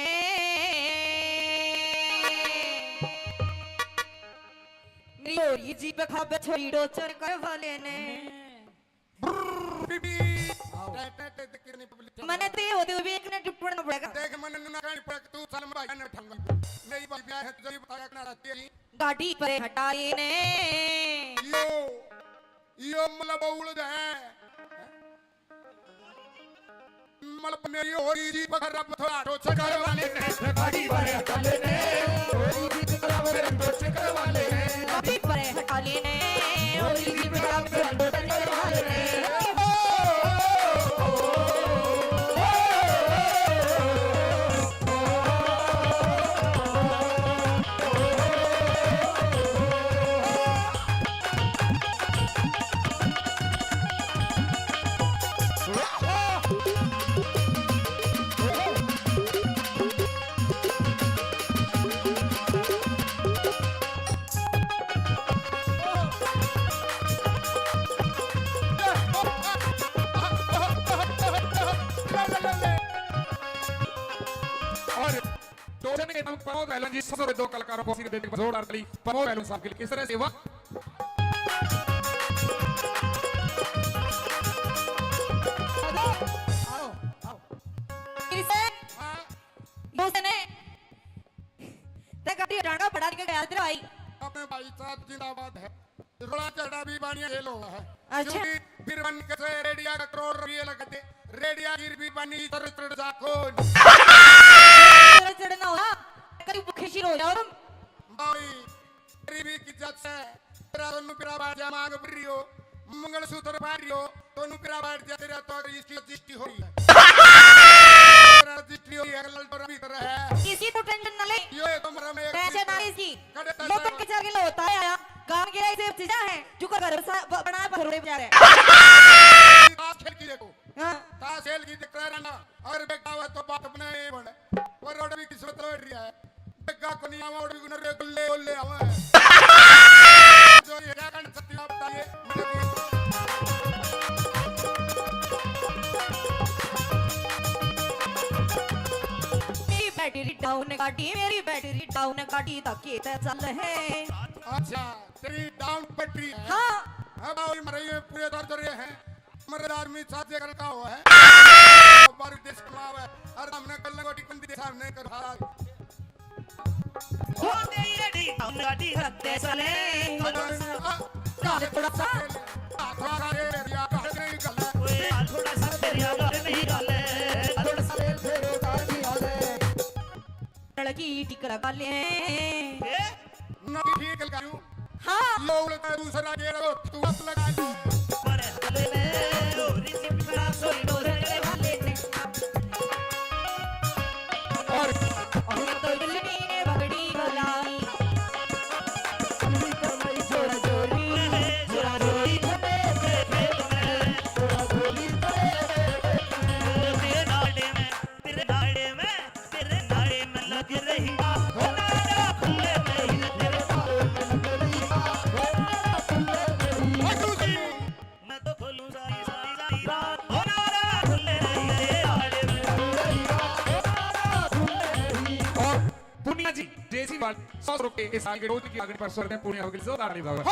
मेरी होरी जीप खा बछड़ी डोचर करवा लेने। मने ते होते हुए भी एक ने टुटना पड़ेगा। देख, मने ना कहनी पड़ेगा, तू साल में भाई ने ठंगा। मेरी भाई ब्याह है, तुझे बताया करना रहती है। गाड़ी पर हटा लेने। यो, यो मतलब उड़ है। मलब मेरी होरी जीप खा बछड़ी डोचर करवा लेने। गाड़ी पर हटा लेने। होरी जीप खा बछड़ी डोचर करवा लेने। गाड़ी पर हटा लेने। होरी जीप खा बछड़ी डोचर करवा लेने। और टोचन के नाम प्रमोद पहलवान जी, सबसे बड़े दो कलाकारों को आशीर्वाद देने के बाद जोरदार ताली प्रमोद पहलवान साहब के लिए। किस तरह से वाह। आओ, आओ। फिर से हाँ। दूसरे ने ते गाड़ी हटाना पड़ा के गया तेरा भाई। अपने भाई साहब जिंदाबाद है। रोड़ा चढ़ा भी बानिया खेल हुआ है। अच्छा। क्योंकि बीरबन के से रेडिया का करोड़ रुपये लगा दे, रेडिया गिर भी बानी सर चढ़ जा कौन। सर चढ़ना हो, कभी भूखे शी हो जाओ तुम। भाई, गरीबी की जत से तेरा दोनों पिरा बाजा मांग रियो, मंगलसूत्र पहन रियो, दोनों पिरा बैठ जा, तेरा तो इसकी रजिस्ट्री हो रही है। तेरा रजिस्ट्री हो रही है, ललटोरा भीतर है। इसी तो टेंशन ना ले। यो तो मरा में एक पैसे ना इसकी। कड़े पैसे लोगन के चल के होता है आया। गांव के ऐसे चीजा है, जो का घर सा-, ब-, बना है भरोड़े बेचारे। आज खेल की देखो। हाँ। सेल की दिक्कत रहना। अगर बेटा हुआ तो बात अपने ये बने। और रोड भी किस्मत लौट रही है। बेगा को नहीं आवा, और भी गुनर रे गुल्ले गुल्ले आवे। जो ये क्या कण सत्य आप बताइए, मेरे को। मेरी बैटरी डाउन गाड़ी, मेरी बैटरी डाउन गाड़ी, धक्के ते चल है। अच्छा, तेरी डाउन बैटरी है। हाँ। अब आओ, मरे ये पूरे दर्द रहे हैं। मरे आदमी साजे करता हुआ है। बारिश देश कमावे, हर हमने कल गोटी कंदी देश हमने कर हाल। ओ तेरी रेडी, हम गाड़ी हत्ते चले। काले थोड़ा सा। थोड़ा सा रे, या काले नहीं गल। ओए, थोड़ा सा तेरी आगे नहीं गल। थोड़ा सा रे, फेरो गाड़ी आले। लड़की टिक लगा ले। ए? ना ठीक लगा लूं। हाँ। लो उल्टा दूसरा गेड़ा, तू मत लगा ले। पर हले में लोरी चिपका सोई डोरे वाले ने। और हम तो दुल्हनी ने पगड़ी बुलाई। जोरा जोरी, जोरा जोरी। तेरे नाड़े में, तेरे नाड़े में। तेरे नाड़े में लग रही आग, हो नाड़ा खुले में ही तेरे नाड़े में लग रही आग, हो नाड़ा खुले में ही। मैं तो खोलूं सारी, सारी, सारी रात, हो नाड़ा खुले में ही तेरे नाड़े में लग रही आग, हो नाड़ा खुले में ही। और पुनिया जी, जेसी वाल, सौ रुपए इस साल के रोज की आगन पर स्वर्ग में पुनिया होगी, जोरदार ताली बजाओ।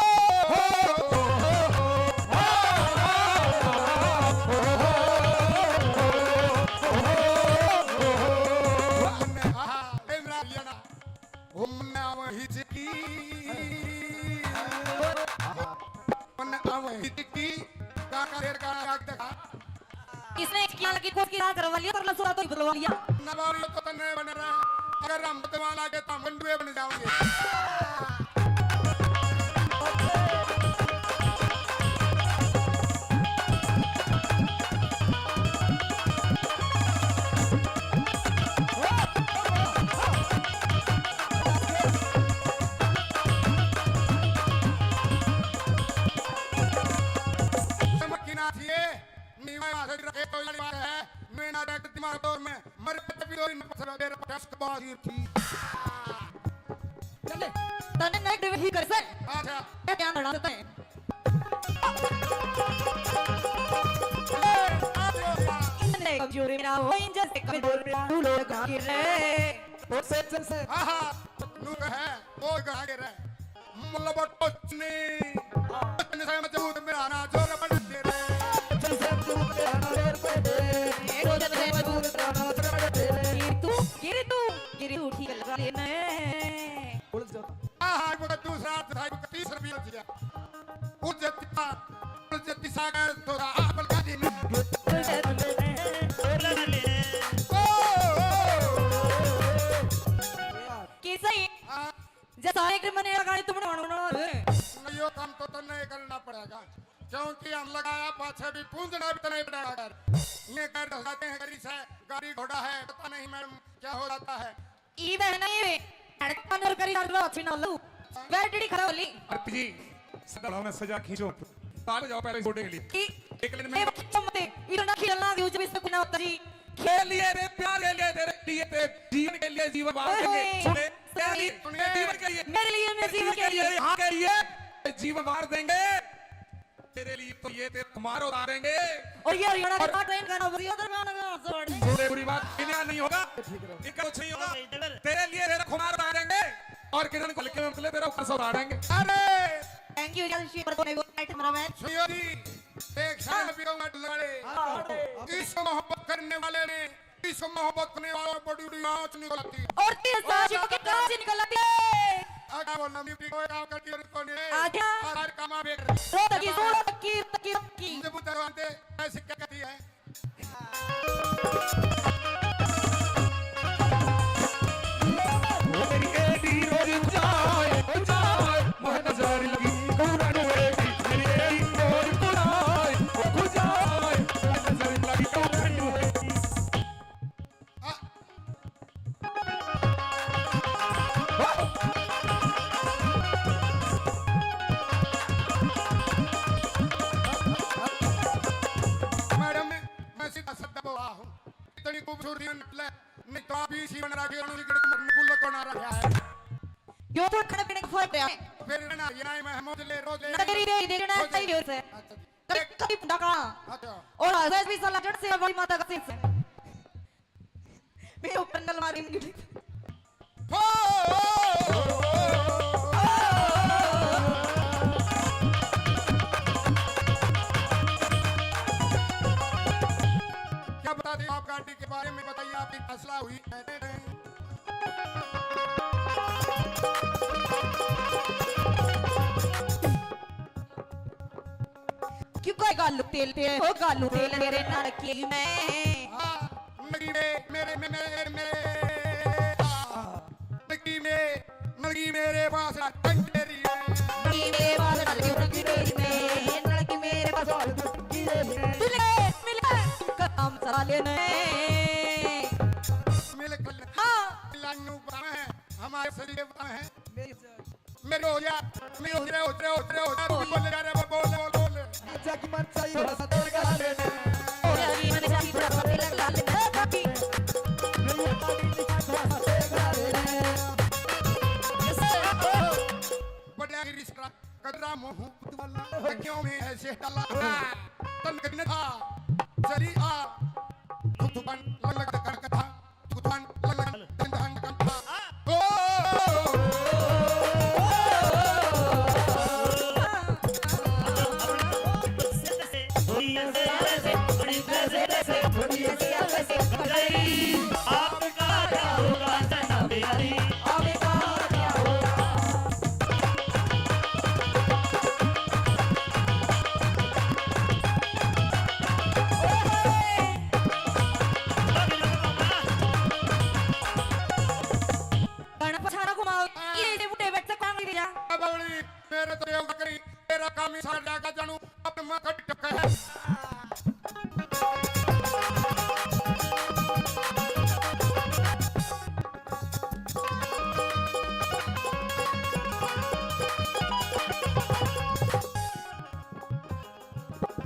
हमने आवा हिचकी, हमने आवा हिचकी, काका देर का आग देखा। इसने एक लाल की कोट की रात करवा लिया, पर लसुआ तो ही बुलवा लिया। नवाब तो तन्ने बन रहा, अगर हम तो वहाँ लागे तो हम गंडुए बन जाओगे। समझ की ना थी ये। नीवा हाथ रखे तो वाली बात है, मैं ना देख दिमाग दौर में, मर पे भी दो इन पसंद मेरे पटस बाजी थी। चले, तने नेगेटिव ही कर से। अच्छा। क्या ध्यान रखना देता है? ए, आ जाओ। इतने कमजोर मेरा हो, इन जैसे कमजोर मेरा, तू लोग गिर रहे। वो से, से, से। हाँ, हाँ, नूर है, वो गा गिर रहे। मुल्ला बट्टो चुन्नी, वचन से मजबूत मेरा ना जोर बन तेरे। वचन से मजबूत मेरा ना जोर बन तेरे। वचन से मजबूत मेरा ना जोर बन तेरे। गिर तू, गिर तू, गिर तू ठीक लगा लेना है। उलझ जाता। हाँ, हाँ, वो दूसरा हाथ था, वो तीस रुपये दिया। उलझ जाता, उलझ जाती सागर थोड़ा आप लगा देना। ओ, ओ, ओ, ओ। कैसा ही? हाँ। जैसा एक मने लगाए तुमने होना होना है। नहीं, यो काम तो तन्ने ही करना पड़ेगा, क्योंकि हम लगाया पाछे भी पूंजना भी तन्ने ही पड़ेगा। ये कर दसाते हैं, गाड़ी से, गाड़ी घोड़ा है, पता नहीं मैडम क्या हो जाता है। ई बहना ये धड़कन और करी दर्द अच्छी ना लो, बैटरी खराब होली। अरे जी, सदा में सजा खींचो, ताल जाओ पहले छोटे के लिए। एक लाइन में। खींचो मत, इतना खिलना भी उजब इससे कुना होता जी। के लिए रे प्यार के लिए, तेरे लिए, तेरे जीवन के लिए जीवन वार देंगे। सुने, तेरे लिए, तेरे जीवन के लिए, मेरे लिए, मेरे जीवन के लिए, यहाँ के लिए जीवन वार देंगे। तेरे लिए तो ये तेरे खुमार उतारेंगे। और ये हरियाणा का ट्रेन का ना, ये उधर का ना, जोड़। सुने, बुरी बात, इन्हें नहीं होगा, इनका कुछ नहीं होगा। तेरे लिए तेरा खुमार उतारेंगे और किरण को लेके हम तेरा ऊपर से उतारेंगे। अरे, thank you, जय श्री प्रभु ने वो नाइट हमारा मैच। सुनियो जी, एक शायर भी कहूंगा लड़े। हाँ। इश्क मोहब्बत करने वाले ने, इश्क मोहब्बत करने वाला बड़ी बड़ी आँच निकलती है। और तेरे साथ और शिव के कांच निकलती है। आगे बोलना, म्यूजिक को काम करके रुको नहीं। आजा। हर काम आप एक रो तकी, रो तकी, रो तकी, रो तकी। मुझे बुद्ध भगवान दे, ऐसे क्या कहती है? मैडम, मैं सीधा साधा बोला हूँ। इतनी खूबसूरती न निकले, नहीं तो आप इसी बन रखे, उन्होंने गिर के मरने को लको ना रखा है। यो तो खाने पीने का फर्क है। फिर ना, ये ना, मैं मौज ले, रोज ले, नगरी दे, दे, ना रोज ले। चाहिए उसे। अच्छा जी। कभी, कभी पुंडा का। अच्छा। और हंस भी साला जड़ से बड़ी माता का सिर से। मेरे ऊपर नल मारी मुझे। हो! क्या बता दें, आप गाड़ी के बारे में बताइए, आपकी फैसला हुई है? क्यों कोई गालू तेल तेल हो, गालू तेल मेरे नलकी में। हाँ, नलकी में, मेरे, मेरे, मेरे, मेरे, हाँ, नलकी में, नलकी मेरे पास ना टंकेरी में। नलकी मेरे पास ना टंकेरी में, नलकी मेरे पास ना टंकेरी में। मिल गए, मिल गए, काम चला लेने। मिल गए। हाँ। लानू बाण है, हमारे शरीर बाण है। मेरी हो जा, मेरी हो जा, हो जा, हो जा, हो जा, तू भी बोल जा रे, बोल, बोल, बोल। जग मन चाहिए, बस तेरे का ले। ओ यारी मन चाहिए, बस तेरे का ले। हे भाभी। बढ़िया गिरी सकरा, कदरा मोह पुतवाला, क्यों में ऐसे डाला? तन कदने था, चली आ, थुक थुकन लग लग कर कथा। गाना पछाड़ा घुमाओ, ये बूढ़े बच्चे कांगड़ी दे जा। बावली, मेरे तो देव बकरी, तेरा काम ही सार जाएगा जानू, अब मैं कट चुका है।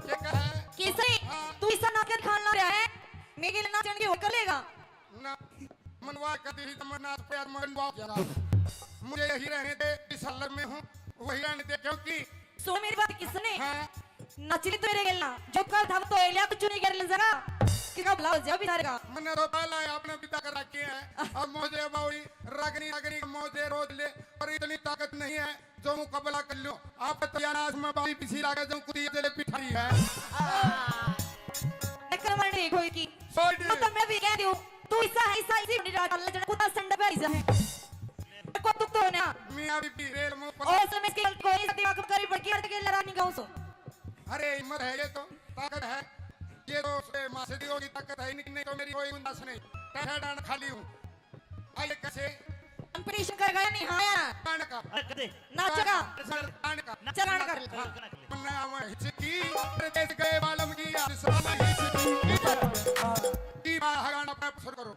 ये कहा है? कैसे? हाँ। तू ऐसा नाटक खान लग रहा है, मेरे लिए नाचन की होकर लेगा? ना, मनवा कभी ही तमन्ना पे आत्मा बनवाओ जरा। मुझे यही रहने दे, इस हालत में हूँ, वही रहने दे, क्योंकि सुन मेरी बात, किसने हाँ। नाचली तो मेरे गेल ना, जो कल था वो तो एलिया कुछ नहीं कर ले जरा, कि कब लाओ जा बेचारे का। मैंने तो पहला ही आपने विदा कर रखे हैं, अब मुझे बावड़ी रगनी रगनी मुझे रोज ले, और इतनी ताकत नहीं है जो मुकाबला कर लो। आप तो यार आज मैं बावड़ी पीछे लागे जो कुतिया जले पिठारी है। नकर मंडी कोई की। सोल्ड। वो तो मैं भी कह दूँ। तू ऐसा है, ऐसा इसी बड़ी रात अल्लाह जन कुत्ता संड पे ऐसा है। को दुख तो होना। मियाँ बीबी रेल मुंह पर। और समय इसकी गलती कोई नहीं, दिमाग में करी पड़ के लड़ा नहीं गाँव सो। अरे हिम्मत है, ये तो ताकत है, ये तो उसके माँ से दी होगी ताकत है, नहीं, नहीं तो मेरी कोई गुंजाइश नहीं। पैसा डांड खाली हूँ। आइए कैसे? कंपटीशन कर गया नहीं, हाँ यार। डांड का। अरे कदे। नाचेगा। डांड का। चलान कर ले। हाँ। मन्ना आवा हिचकी, परदेस गए बालम की, आज शाम हिचकी। की बाहर गाना पे शुरू करो।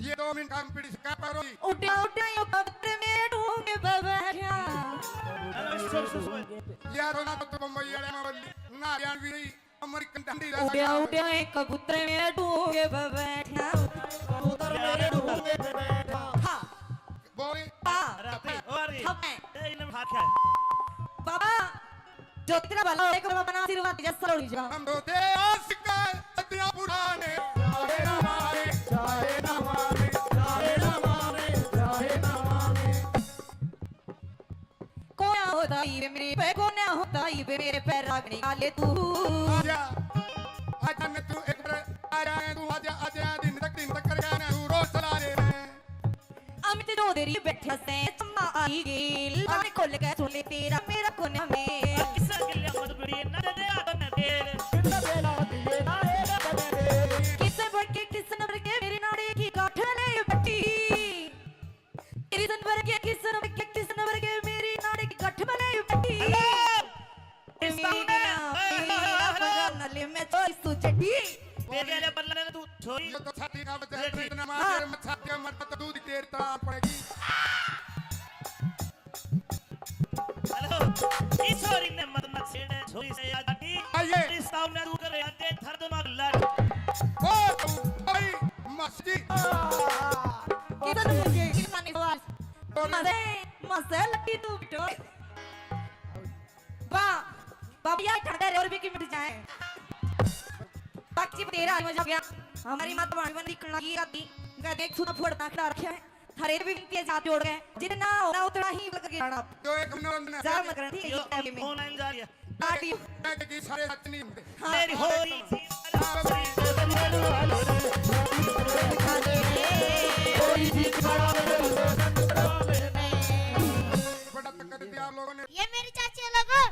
ये दो मिनट हम पीढ़ी से क्या करो? उड्या, उड्या, यो कबूतर में ढूंढ बैठा। अरे, सुन, सुन, सुन। यार, ना तो बम्बई वाले में बोली, ना हरियाणवी नहीं, अमेरिकन डंडी रह उड्या, सकता है। उड्या, एक कबूतर में ढूंढ बैठा। कबूतर में ढूंढ बैठा। हाँ। बोल। हाँ। अरे, अरे, अरे। हाँ। ए, इन्हें उठा क्या है? बाबा, जो तेरा भला हो, एक बाबा ना आशीर्वाद जैसा हो जा। हम रोते आशिक सदियां पुराने, चाहे ना माने, चाहे ना माने, चाहे ना माने, चाहे ना माने। कोना होता ही वे मेरे पे, कोना होता ही वे मेरे पे, रागनी काले तू। आजा, आजा न तू एक बार, आजा न तू, आजा, आजा, दिन तक, दिन तक कर गया ना तू, रोज चला रे। अमित चौधरी बैठा से चम्मा आई गेल, लाने खोल के सुन ले तेरा मेरा कोना में। किसा गिल्ला मत बड़ी ना दे दे आदम में तेल। कितना बेला दिए ना रे बने रे। किसे बढ़ के किस नंबर के मेरी नाड़ी की गांठ ले बट्टी। तेरी सन भर के किस नंबर के, किस नंबर के मेरी नाड़ी की गांठ ले बट्टी। हेलो। मेरा, मेरा बगान ले मैं छोरी सू चड्डी। तेरे वाले बल्ले ने तू छोरी। ये तो छाती का बच्चा है, देखी। इतना मार, हाँ। मैं छाती का मरता तो दूध तेरे तरह पड़ेगी। हेलो, इस छोरी ने मत मत छेड़े, छोरी से याद आती। आइए। इस सामने तू करे आते, थर दिमाग लड़। सुन मुझे, किसानी सवाल। मजे, मजे लगी तू बिटो। वाह, बाबा, ये ठंडा रे और भी की मिट जाए। बाकी तेरा आज मजा हो गया। हमारी माता भाणी बंदी करना ये राती, मैं देख सुना फोड़ना खिला रखा है। थारे भी विनती है, जात जोड़ के, जितना होना उतना ही लग गया ना। जो एक हमने बंधना जा है। मत करना, ठीक है, यो ये टाइम में। ऑनलाइन जा रही है। पार्टी। मैं कि सारे सच नहीं होते। हाँ। मेरी होली। बड़ा तक कर दिया आप लोगों ने। ये मेरी चाची है लोगों।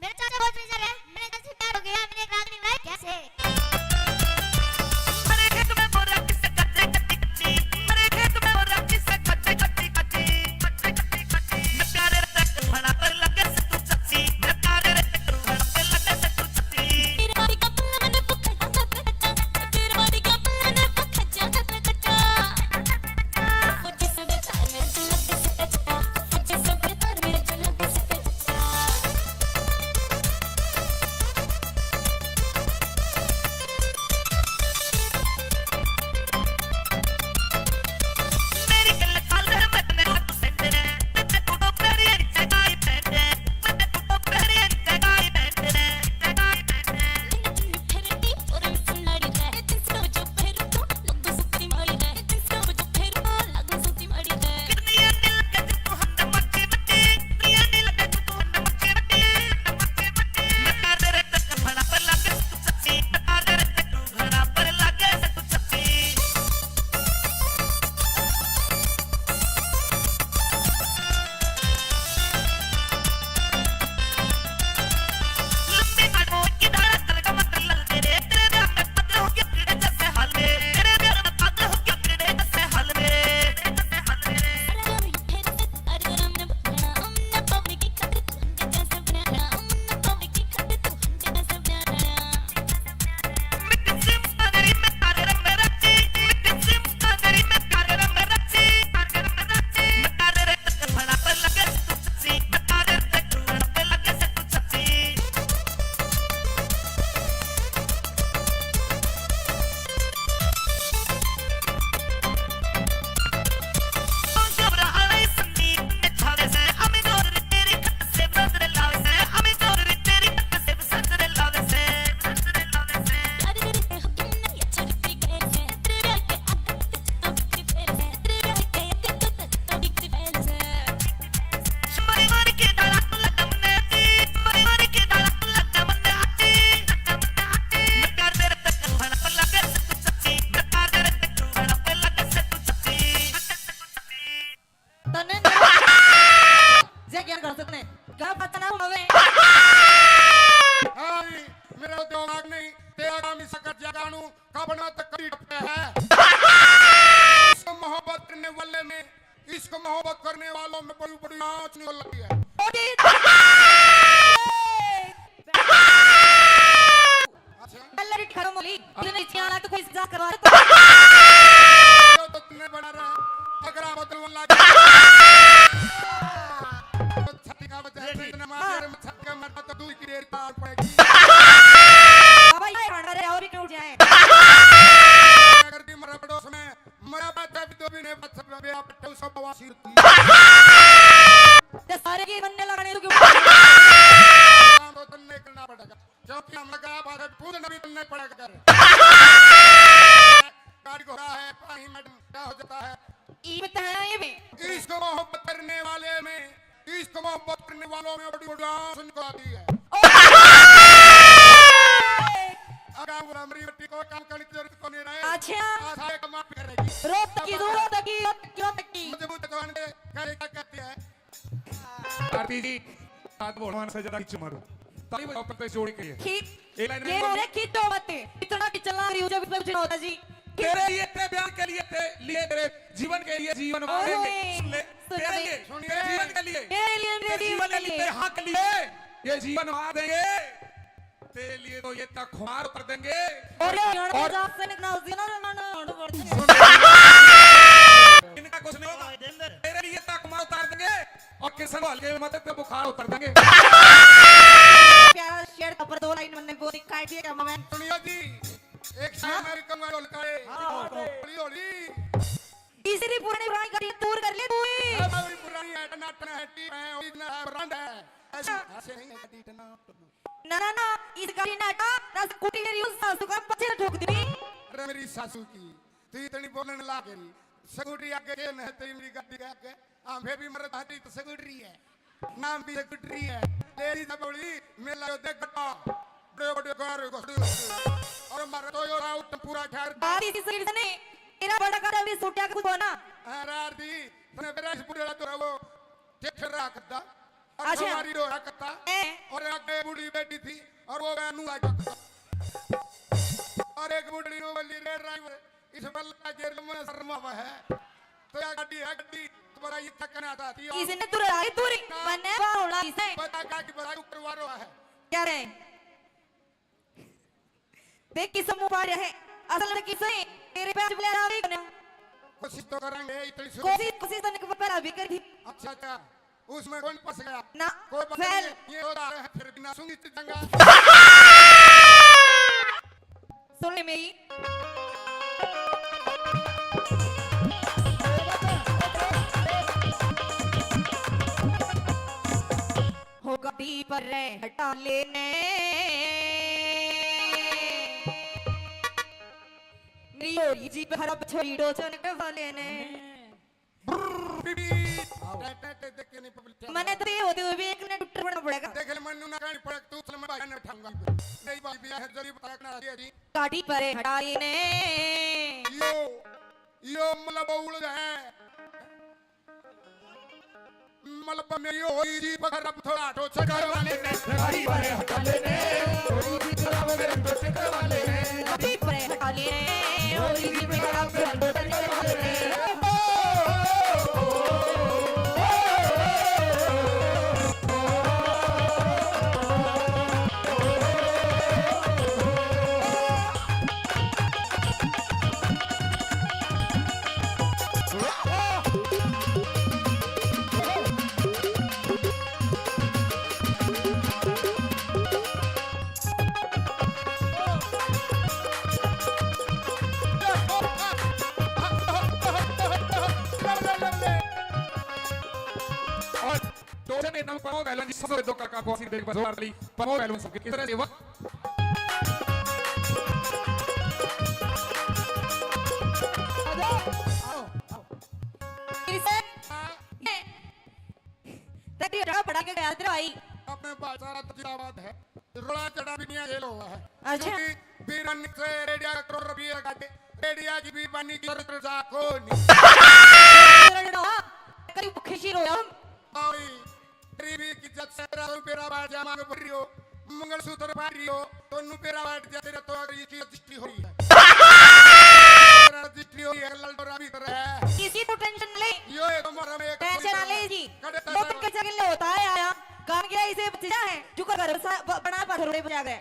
मेरा चाचा बहुत बेजार है, मैंने चाचा से प्यार हो गया, मैंने एक रागनी बनाई कैसे। मेरे खेत में बोरा किससे कच्चे कच्ची कच्ची, मेरे खेत में बोरा किससे कच्चे कच्ची कच्ची, कच्चे कच्ची कच्ची। मैं प्यारे रत्ता के फणा पर लगे से तू चच्ची, मैं प्यारे रत्ता के फणा पर लगे से तू चच्ची। तेरे बारी का पल्ला मैंने पकड़ा था कच्चा, तेरे बारी का पल्ला मैंने पकड़ा था कच्चा। तन्ने जे ज्ञान कर सकने, क्या पता ना होवे। हाँ, मेरा दिमाग नहीं, तेरा काम इस सकत जगानू, का बना तक कभी टपटा है। इस मोहब्बत करने वाले में, इश्क मोहब्बत करने वालों में बड़ी बड़ी आँच निकल लगी है। अच्छा। पहले रिट खत्म हो ली, इतने नीचे आना तो कोई इज्जत करवा दे। तो तुमने बना रहा, अगर आप बदलवन लग गए। तो छठी का बच्चा है, तो इतना मार दे, मैं छठी का मरता तो दूध की डेयरी तार पड़ेगी। बाबा, ये ठंडा रे, और भी क्यों जाए? अगर भी मरा पड़ोस में, मरा बात है, तो भी नहीं बात सब, अभी आप टू सब बवासीर थी। ते सारे की बनने लगाने तो क्यों? काम तो तन्ने करना पड़ेगा, क्योंकि हम लगा बात है, पूरे नबी तन्ने पड़ेगा कर। गाड़ी घोड़ा है, पानी मैडम, क्या हो जाता है? ई बताया ये भी। इश्क मोहब्बत करने वाले में, इश्क मोहब्बत करने वालों में बड़ी बड़ी आँच निकल आती है। ओए! अगर वो हमारी बेटी को काम करने की जरूरत को नहीं रहे, अच्छा। आशा एक माँ भी करेगी। रो तकी, रो तकी, रो तकी, रो तकी। मजबूत जवान के घर क्या कहती है? आरती जी, हाथ भगवान से ज्यादा खींच मारो। ताली बजाओ, पत्ते जोड़े के लिए। खींच। एक लाइन ये में बोलो। अरे खींचो मत, इतना खींचना रही हो जब कुछ ना होता जी। तेरे लिए, तेरे प्यार के लिए, तेरे लिए, तेरे जीवन के लिए जीवन वार देंगे। ओए, सुन ले, सुन तेरे ले। लिए, सुनिए। तेरे जीवन के लिए, तेरे लिए, तेरे जीवन के लिए, तेरे हाँ के लिए, ये जीवन वार देंगे। तेरे लिए तो ये तक खुमार उतार देंगे। और ये और हरियाणा से निकला उस दिन ना, ना, ना, ना, ना। इनका कुछ नहीं होगा। तेरे लिए तक खुमार उतार देंगे और किशन को हल्के में मत पे बुखार उतार देंगे। प्यारा शेर का ऊपर दो लाइन मैंने वो दिखाई दिया क्या मैं? सुनियो जी, एक शेर हाँ? मेरे कमर ढोलकाए। हाँ, हाँ, हाँ। हौली, हौली। इसी री पुरानी पुरानी गाड़ी दूर कर ले तू ही। ए, बावरी पुरानी है, टनाटन है, टीप है, ओरिजिनल है, ब्रांड है। ऐसी, हाँ। ऐसे नहीं है, गाड़ी टनाटन। ना, ना, ना, इस गाड़ी ना हटा, ना स्कूटी तेरी उस सासू का पछे ठोक दूंगी। अरे मेरी सासू की, तू इतनी बोलने लाग रही। स्कूटी आगे के न है, तेरी मेरी गाड़ी के आगे। हाँ, फिर भी मरद हाथी तो स्कूटी है। नाम भी स्कूटी है। तेरी जबड़ी, मेला यो देख गड्ढा। बड़े बड़े कार घोड़े। और मारे तो यो राउत पूरा ठहर। बात इसी सही से नहीं। तेरा बड़ा गाड़ा भी सोटिया का कुछ होना। हाँ, रार दी। तने मेरा इस बुढ़ा तो वो। ठेठर रहा करता। और अच्छा। हमारी डोरा करता। ए। और आगे बूढ़ी बैठी थी और वो वह नूरा करता। और एक बुढ़ी नो बोली, "रे ड्राइवर, इस बल्ला गेर में शर्मा हुआ है। तो या गाड़ी है गाड़ी, तुम्हारा ये क्या कहना चाहती हो?" इसने तुरंत आई दूरी, ना। मन्ने बाहुला इसने। पता क्या कि बड़ा ऊपर वारो है। क्या रे? देख किस मुंह पा रहे हैं। असल में किसे तेरे पैर चले आ रही ना। कोशिश तो करेंगे, इतनी शुरू। कोशिश, कोशिश तो निक पहला भी कर दी। अच्छा, अच्छा, उसमें कौन फंस गया? ना, कोई पता फैल। नहीं, ये हो रहा है, फिर बिना सुनी तो चंगा। सुन ले मेरी। हो गाड़ी पर रे हटा लेने। मेरी होरी जीप खराब छोरी डोचन के वाले ने। ब्रर, बीबी। आओ। टे, टे, टे, देख के नहीं पब्लिक क्या मने तो ये होते हुए भी एक ने ट्रैक्टर बना पड़ेगा। देख ले, मन्नू ना कहनी पड़े, तू चल, मैं भाई ने उठाऊंगा। नहीं भाई, भी है, जरूरी बताया करना चाहिए जी। गाड़ी परे हटाई ने। यो, यो मतलब उड़ है। मतलब मेरी होई जी, पकड़ अब थोड़ा ठोस कर वाले ने। गाड़ी परे हटा लेने, होई जी, थोड़ा मेरे ठोस कर वाले ने। गाड़ी परे हटा लेने, होई जी, थोड़ा मेरे ठोस कर वाले ने। और टोचन ने नाम पमो बैलन जी, सब दो काका को आशीर्वाद देख बजोर ली, पमो बैलन सबके इस तरह से वक्त। फिर से, ये, तक ये जगह पड़ा के गया तेरा भाई। अपने भाईचारा तो जिंदाबाद है। रोला चढ़ा भी नहीं है, जेल हुआ है। अच्छा। क्योंकि बीरन से रेडिया करोड़ रुपये का दे, रेडिया की भी पानी की जरूरत जा को नहीं। तेरा जड़ा, करीब खुशी रोया हम। भाई, गरीबी की जब से तेरा रुपया बाहर जा मांग पड़ रही हो, मंगलसूत्र पा रही हो, तो नुपेरा बैठ जा, तेरा तो अगर ये चीज रजिस्ट्री हो रही है। तेरा रजिस्ट्री हो रही है, ललडोरा भी कर रहा है। किसी को टेंशन ले। यो एक हमारा में एक टेंशन ना ले जी। कड़े वो तो पैसा कैसे के लिए होता है आया? काम क्या इसे बचा है? जो का घर बसा-, ब-, बना पा थोड़े बचा गए।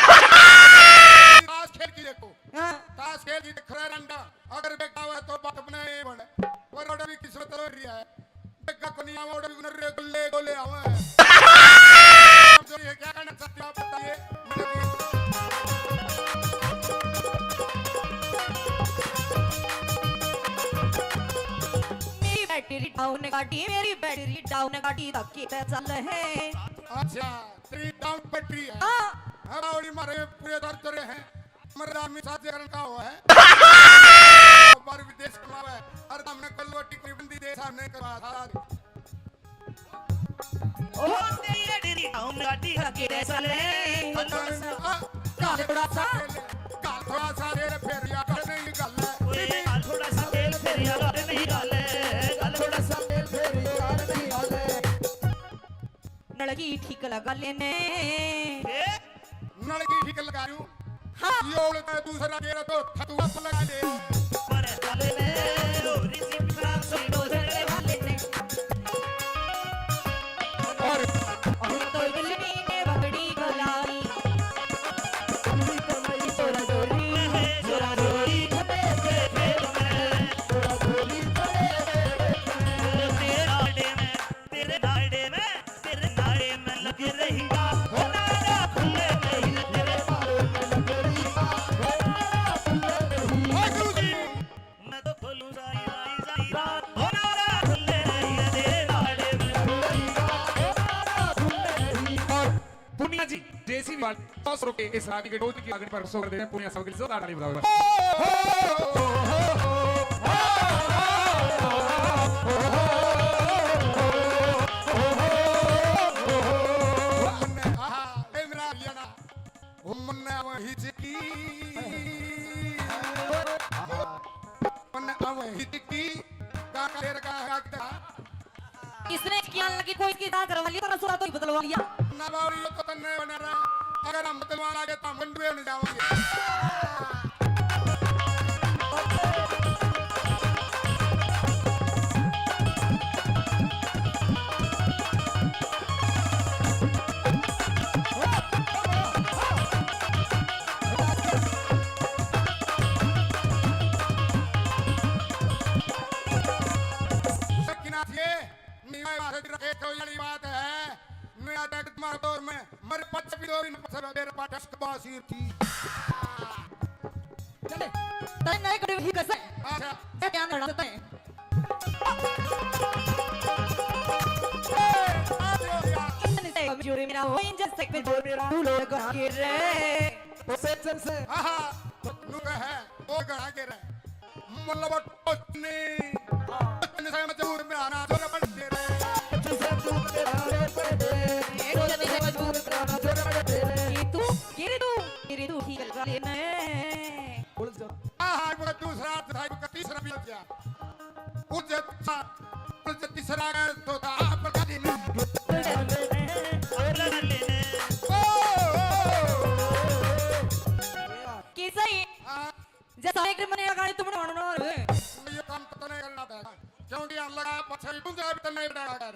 ताश खेल की देखो। हाँ। ताश खेल की देख रहा है रंडा। अगर बेटा हुआ तो बाप अपना ये बने। पर बड़ा भी किस्मत हो रही है। देखा कोनी आवा, उड़ा भी उन्हें रे गुल्ले गोले आवा है। जो ये क्या कहना चाहते हो आप बताइए। मेरी बैटरी डाउन गाड़ी, मेरी बैटरी डाउन गाड़ी धक्के पे चल है। अच्छा, तेरी डाउन बैटरी है। हाँ। हमारी मारे पूरे दर्द रहे हैं। मर्दा आदमी साथ जगह का हुआ है। बाहर विदेश कमावे, अरे हमने कल वो टिकनी बंदी दे सामने करवा था। ओ तेरी एडी री हम गाड़ी का के चले। गाल थोड़ा सा, गाल थोड़ा सा तेरे फेरिया कर नहीं गल। ओए, गाल थोड़ा सा तेरे फेरिया कर नहीं गल। गाल थोड़ा सा तेरे फेरिया कर नहीं गल। नलकी ठीक लगा लेने। ए? नलकी ठीक लगा लूं। हाँ। ये उड़ता है दूसरा गेरा तो थतुआ पर लगा ले। पर चले ने, ओ रिजी पिछड़ा सोई डोजर वाले ने। और हम तो बिल्ली ने बकरी को लाई। जोरा जोरी, जोरा जोरी, तेरे नाड़े में, तेरे नाड़े में। तेरे नाड़े में लग रही आग, हो नाड़ा खुले नहीं। तेरे नाड़े में लग रही आग, हो नाड़ा खुले नहीं। सौ रुपए इस रागी के डोज की आगनी पर सो कर देते हैं, पूरे सब के लिए जोरदार ताली बजाओ। आहा, ए मेरा हरियाणा। ओ मन्ना वही चिकी। मन्ना वही चिकी। का का तेरे का का का। इसने क्या लगी कोई की दांत रवा लिया, तेरा सुरा तो ही बदलवा लिया। ना बावरी, यो तो तन्ने बना रहा। अगर हम बदलवा लागे तो हम गंडुए बन जावांगे। सकिना थे, नीवा बात रखे तो यही बात है। मेरा तक तुम्हारे दौर में मर पच भी दो, इन पच बेर पाटस के बासीर थी। चले, तने नए कड़े ही कसे। अच्छा। ये क्या लड़ा तने? ए, आ जाओ यार। इतने से कमजोरी मेरा हो, इंजन से पे जोर मेरा, तू लोग आगे रे। उसे चल से। हाँ, हाँ, नु कहे, ओ गड़ा के रे। मतलब टोचनी। टोचनी से मजबूर में आना जोर बन दे रे। टोचनी से मजबूर में आना जोर बन दे रे। टोचनी से मजबूर में आना जोर बन दे रे। ये तू, ये रे तू, ये रे तू, ठीक लगा लेना है। उलझ जा। हाँ, हाँ, वो दूसरा अर्थ था, वो तीसरा भी लग गया। उलझ जा, उलझ जा, तीसरा अगर तो था, आप लगा देना। उलझ जा। ओ, ओ, ओ, ओ, ओ। कैसा है? हाँ। जैसा एक मने गाड़ी तुमने मानो ना रे। ये काम पता नहीं करना पड़ेगा, क्योंकि हम लगा पछे भी गुंजा भी तो नहीं पड़ेगा कर।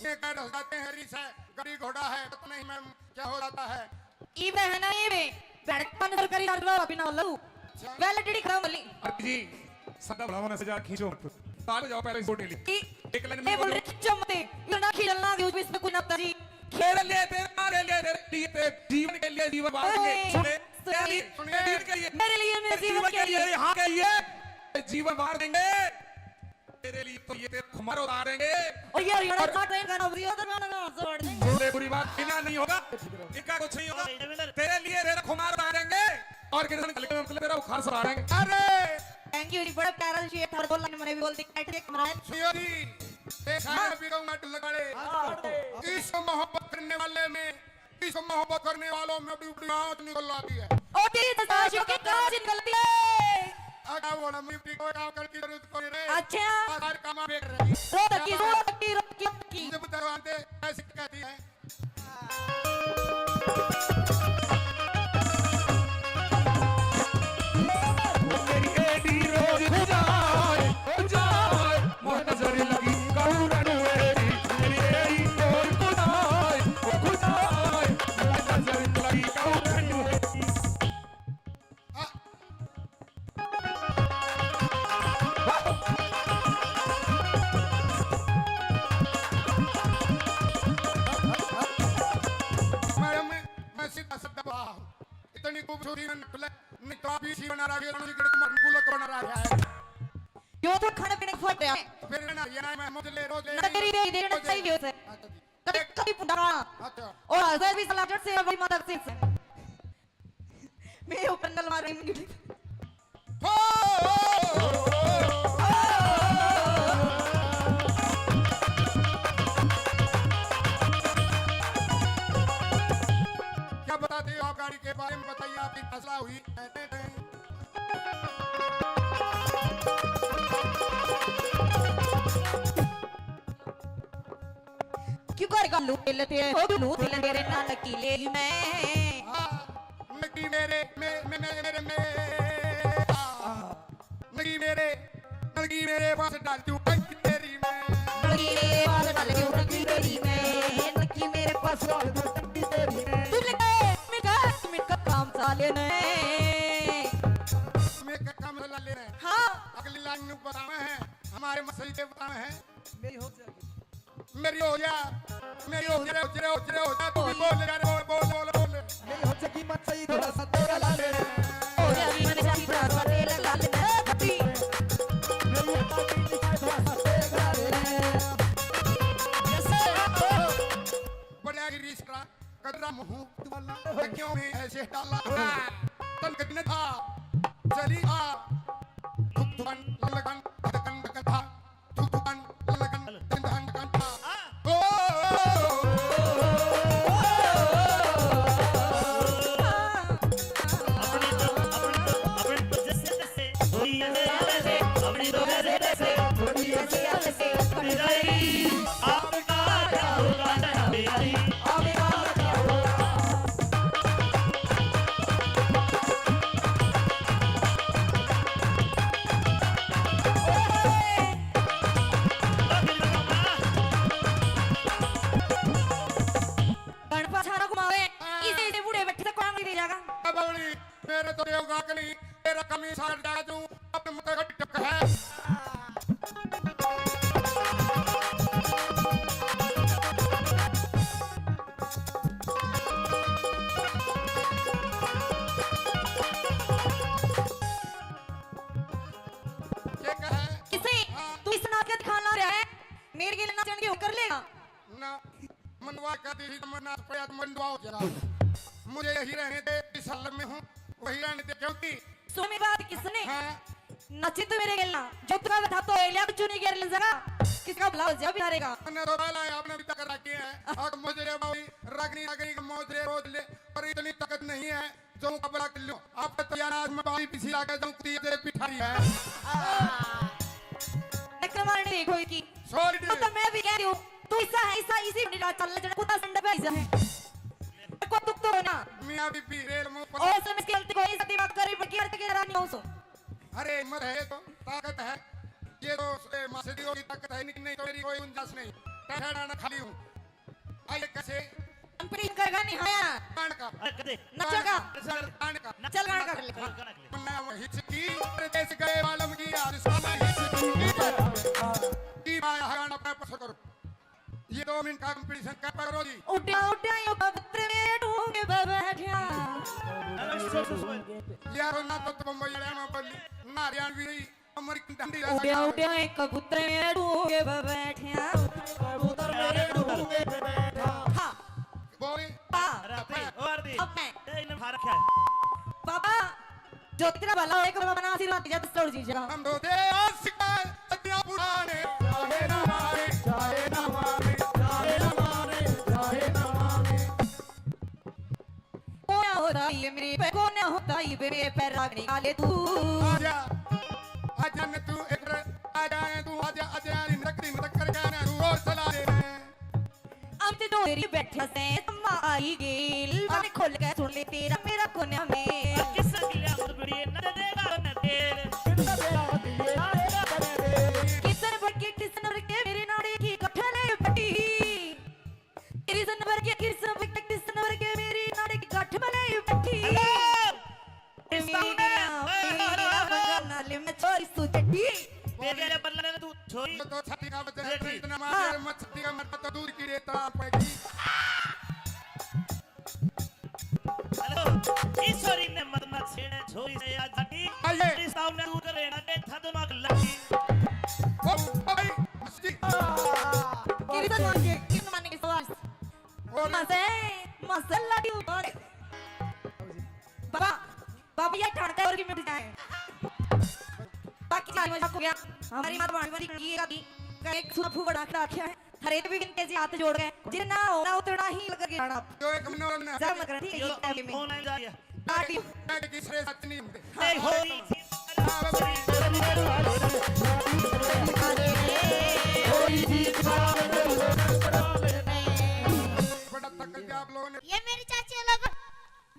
ये कह रह जाते हैं, रीस है, गाड़ी घोड़ा है, पता नहीं मैं क्या हो जाता है। ई बहना ये बे, भड़कन सरकारी डॉक्टर बिना लू। अच्छा। वैलिडिटी खत्म वाली। अरे जी, सदा भलावन से जा खींचो मत। ताल जाओ पहले इस बोतल की। एक लाइन ये में बोल बोलो। रहे खींचो मत। इतना खींचना दो, इसमें कोई ना जी। तेरे लिए, तेरे, तेरे लिए, तेरे लिए, तेरे जीवन के लिए जीवन बांट के, ओए, सुने, तेरे लिए, सुनिए। तेरे लिए, मेरे लिए, मेरे जीवन के लिए। यहाँ के लिए जीवन बांट देंगे। तेरे लिए तो ये तेरे खुमार उतारेंगे। और ये हरियाणा और का ट्रेन का नौकरी होता ना, ना, ना, जोड़ देंगे। बोले बुरी बात, बिना नहीं होगा, इनका कुछ नहीं होगा। तेरे लिए तेरा खुमार उतारेंगे और किसान कल के मतलब तेरा बुखार सुधारेंगे। अरे! Thank you जी, बड़ा प्यारा जी, ये थर्ड बोल लाइन मैंने भी बोल दी, बैठ के कमरा है। सुनियो जी, देखा है, अभी कहूँगा, लगा ले। हाँ। इस मोहब्बत करने वाले में, इस मोहब्बत करने वालों में बड़ी, बड़ी आँच निकल आती है। ओ तेरी दस्ताशों की कांच निकलती है। आगा वो ना, मुझे कोई काम करने की जरूरत कोई रे। अच्छा। आधार काम बेच रही। रो तकी, रो तकी, रो तकी। जब दरवाजे ऐसी कहती है। मेरी एडी रोज हो जाए, हो जाए, मोह नजर लगी कौरन मेरी, मेरी एडी रोज हो जाए, हो जाए, मोह नजर लगी कौरन मेरी। मैडम, मैं सीधा साधा बड़ा हूँ। इतनी खूबसूरती में नकल नहीं तो आप इसी बना रहा है, रणजीत कुमार गुलक बना रहा है। यो तो खाने पीने की फट है। फिर ना, ये ना, मैं मुझे ले, रोज ले, ना तेरी दे, दे, रोज ले। सही है उसे। अच्छा जी। कभी, कभी पुंडा। अच्छा। और हंसे भी सलाह से, अभी मदद से। मेरे ऊपर नल मार रही मुझे। हो! क्या बताते हो आप गाड़ी के बारे में, बताइए, आपकी फैसला हुई। क्यों कर गालू मिलते हो, लू मिल मेरे नानकी ले मैं। हाँ, नकी मेरे, मे-, मे-, मे-, मेरे, मे-, हाँ। नकी मेरे, नकी मेरे पास डाल दूं टंकी तेरी मैं। नकी मेरे पास डाल दूं टंकी तेरी मैं। नकी मेरे पास डाल दूं टंकी तेरी मैं। तू लगे, मैं कहा, मैं का काम साले ने। मैं का काम साले ने। हाँ। अगली लाइन में बतावे हैं, हमारे मसई के बतावे हैं। मेरी हो जाएगी। मेरी हो जा, मेरी हो जा, हो जा, हो जा, हो जा, तू भी बोल यार, बोल, बोल, बोल, बोल। मेरी हो जाएगी मत सही, थोड़ा सा तेरा ला ले। हो जाएगी मत सही, थोड़ा सा तेरा ला ले। ए, कभी। मेरी हो जाएगी मत सही, थोड़ा सा तेरा ला ले। जैसे बढ़िया गिरी स्ट्रा। कदरा मुंह वाला, क्यों में ऐसे डाला? हाँ। तन कदने था, चली आ। धुक धुकन, ललकन, धड़कन, धड़कन था। धुक धुकन, ललकन, धड़कन, धड़कन था। हाँ। ओ, ओ, ओ, ओ, ओ, ओ। अपनी तो, अपनी तो, अपनी तो जैसे तैसे, थोड़ी ऐसे, ऐसे, अपनी तो जैसे तैसे, थोड़ी ऐसे, ऐसे, अपनी जाएगी। आपका क्या होगा, ना मेरी, आपका क्या होगा? गणपत छाना घुमावे, इसे, इसे बूढ़े बैठे से कौन नहीं दे जाएगा? अब मेरे तो देवगा के नहीं, तेरा कमी सार जा तू, अपने मुंह का टक है। ये कहे? किसे? हाँ। तू इस नाच का दिखाना रहा है? मेरे के लिए नाचन की कर लेगा? ना, मनवा का दीदी तो मरना पड़ा तो मंडवाओ जरा। मुझे यही रहने दे, इस हाल में हूँ, वही रहने दे, क्योंकि सुन मेरी बात किसने? हाँ। नाची तो मेरे गेल ना, जो तुका था तो एलिया चुनी गेर ले जरा, किसका भला हो जा बेचारे का। मैंने तो पहला ही आपने भी टकर रखी है, और मुझे रे भाई, रगनी रगनी का मौज रे रोज ले, पर इतनी ताकत नहीं है। जो मुकाबला कर लो, आप तो तैयार आज मैं बारी पीछे आके जो कुत्ती तेरे पिठारी है। नकल मारने देखो इसकी। Sorry वो तो मैं भी कह रही हूँ, तू ऐसा है, ऐसा इसी बंडी रात चल, जरा कुत्ता संडा पे ऐसा है। को दुख तो हो ना। मियाँ बीबी रेल मुंह पर। और उसमें इसकी गलती कोई सा दिमाग करी, बल्कि अर्थ के रानी हो सो। अरे हिम्मत है तो ताकत है, ये तो ए, मासड़ी की ताकत है, नहीं, नहीं तो मेरी कोई गुंजाइश नहीं। टहरा ना खाली हूँ। आइए कैसे? कंपनी कर गानी हाया। कान का। अरे कदे। नचेगा। सर, कान का। चल गाना कर ले। मन्ना वो हिचकी, परदेस गए वालम की, आज साला हिचकी। की माया हराना पे पसंद करो। ये दो मिनट का competition कर पकड़ो जी। उड्या, उड्या, यो कबूतर में ढूंढ के बैठा। अरे, सुन, सुन, सुन। यार, ना तो तुम बम्बई वाले में बोली, ना हरियाणवी रही। उड्या उड्या एक कबूतर मेरे डूंगे पे बैठा। कबूतर मेरे डूंगे पे बैठा। हाँ। बोल। हाँ। अरे आरती, ओ आरती। अब मैं। ए, इन्हें उठा रखा है। बाबा, जो तेरा भला हो, एक बाबा ना आशीर्वाद दे जा, तो सौर जी जगह। हम दो दे आशिक, सदियां पुराने, चाहे ना माने, चाहे ना माने, चाहे ना माने, चाहे ना माने। कोना होता ये मेरे पे, कोना होता ये मेरे पे, रागनी आले तू। आजा, आजा न तू इधर, आजा न तू, आजा, आजा, इन तक, इन तक कर गाना तू और चला दे। अब ते डोरी बैठा से, अम्मा आई गेल, बात खोल के सुन ले तेरा मेरा कोना में। किस गिला मुरबड़ी न देगा न तेल। किसन बरके, किसन बरके मेरे नाड़े की कठले पटी। कृष्ण वर्गे, कृष्ण वर्गे, कृष्ण वर्गे मेरी नाड़ी की गांठ बनाई बैठी। Hello! मेरी ना, मेरी ना, बंगाल नाले में छोरी सु चड्डी। तेरे बल्ला ने तू छोरी। तो छाती का बच्चा है, इतना मार, हाँ। मत छाती का मरता तो दूर की रेता पड़ेगी। Hello, ईश्वरी ने मत मत छेड़े छोरी से आज जाती। आइए। इस ताऊ ने तू करे ना, देख था दिमाग लगी। ओ, ओ भाई, मस्ती। कृष्ण मान के, कृष्ण मान के सवाल। और मजे, मजे लाड़ी उतारे। बाबा, बाबा ये ठाणता है और की मिट जाए। बाकी चार मजा को गया। हमारी माता भाणी वाली की का की का एक सुना फूबड़ा खड़ा रखा है। हरे भी इनके जी हाथ जोड़ गए। जितना होना उतना ही लग गया ना। जो एक महीना होना। सब मत कर, ठीक है, यो ये टाइम में। ऑनलाइन जा रही है। पार्टी। बैठ के श्रेय सच नहीं होते। नहीं होती। बड़ा तक करके आप लोगों ने ये मेरी चाची है लोगों।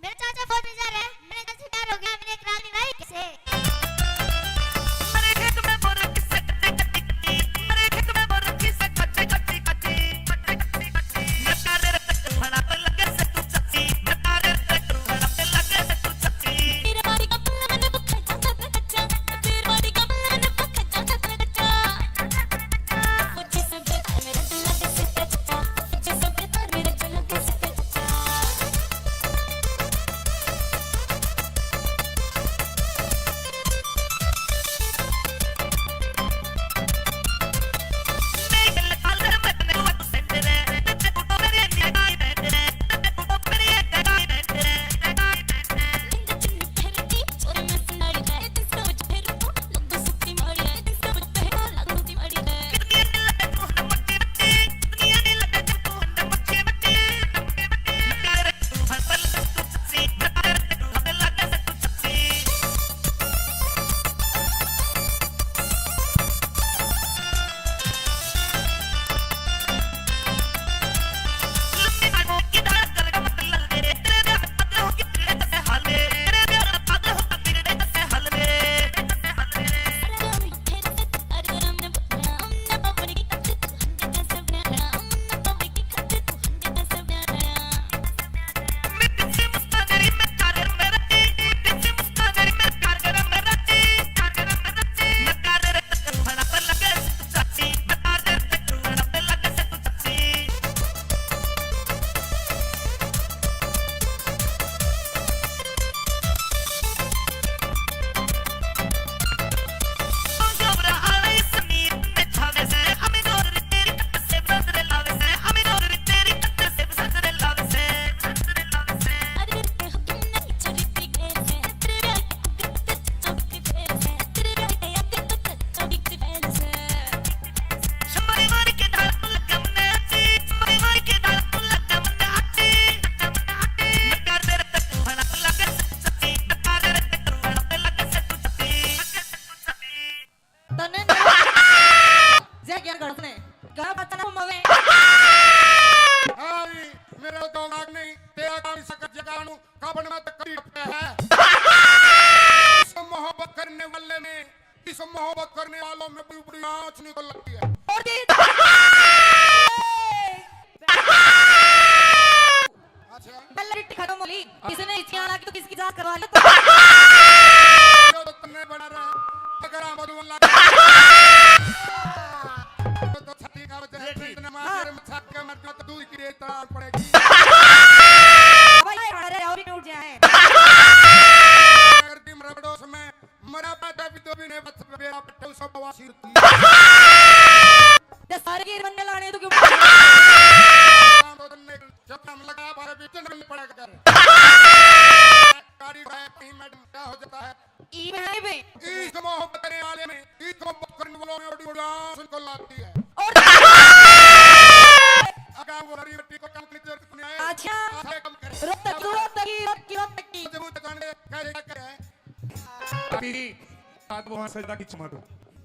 मेरे चाचा फौजी जा रहे हैं। मेरे चाचा प्यार हो गया। मैंने एक रानी लाई किसे। गाना बजाना हम हमें। हाँ भी, मेरा तो नाक नहीं, तेरा काम इस जगह नु, काबड़ में तो कभी टपका है। इस मोहब्बत करने वाले में, इस मोहब्बत करने वालों में बड़ी बड़ी आँच निकल लगती है। और जी। अच्छा। पहले रिट्टी खत्म हो ली, किसी ने इच्छा लगी तो किसकी जांच करवा ले तो। जो तो तन्ने बना रहा, अगर आप बोलने लगे, तो, तो छाती का वजह है, ये ठीक। इतने मार हाँ। के मच्छर के मर जाओ तो दूध की रेत तलाश पड़ेगी। भाई, अरे, और भी उठ जाए। अगर तुम रबड़ों में मरा पाता भी तो भी नहीं बच, बेरा पट्टू सब बवासीर थी। ते सारे गिर बनने लाने तो क्यों? काम तो तन्ने जब काम लगा, बारे भी चंद्र में पड़ा कर। गाड़ी भाई, कहीं मैडम क्या हो जाता है? ई भाई बे। इस मोहब्बत करने वाले में, इस मोहब्बत करने वालों में बड़ी बड़ी आँच निकल आती है। और अगर वो हरी मिट्टी को कम करने की जरूरत नहीं है, अच्छा। आधे कम करें। रोहतक, रोहतक की, रोहतक की, रोहतक की। जब वो दुकान में कह रहे, क्या कह रहे हैं? ताली, हाथ वहां सजदा की चमक।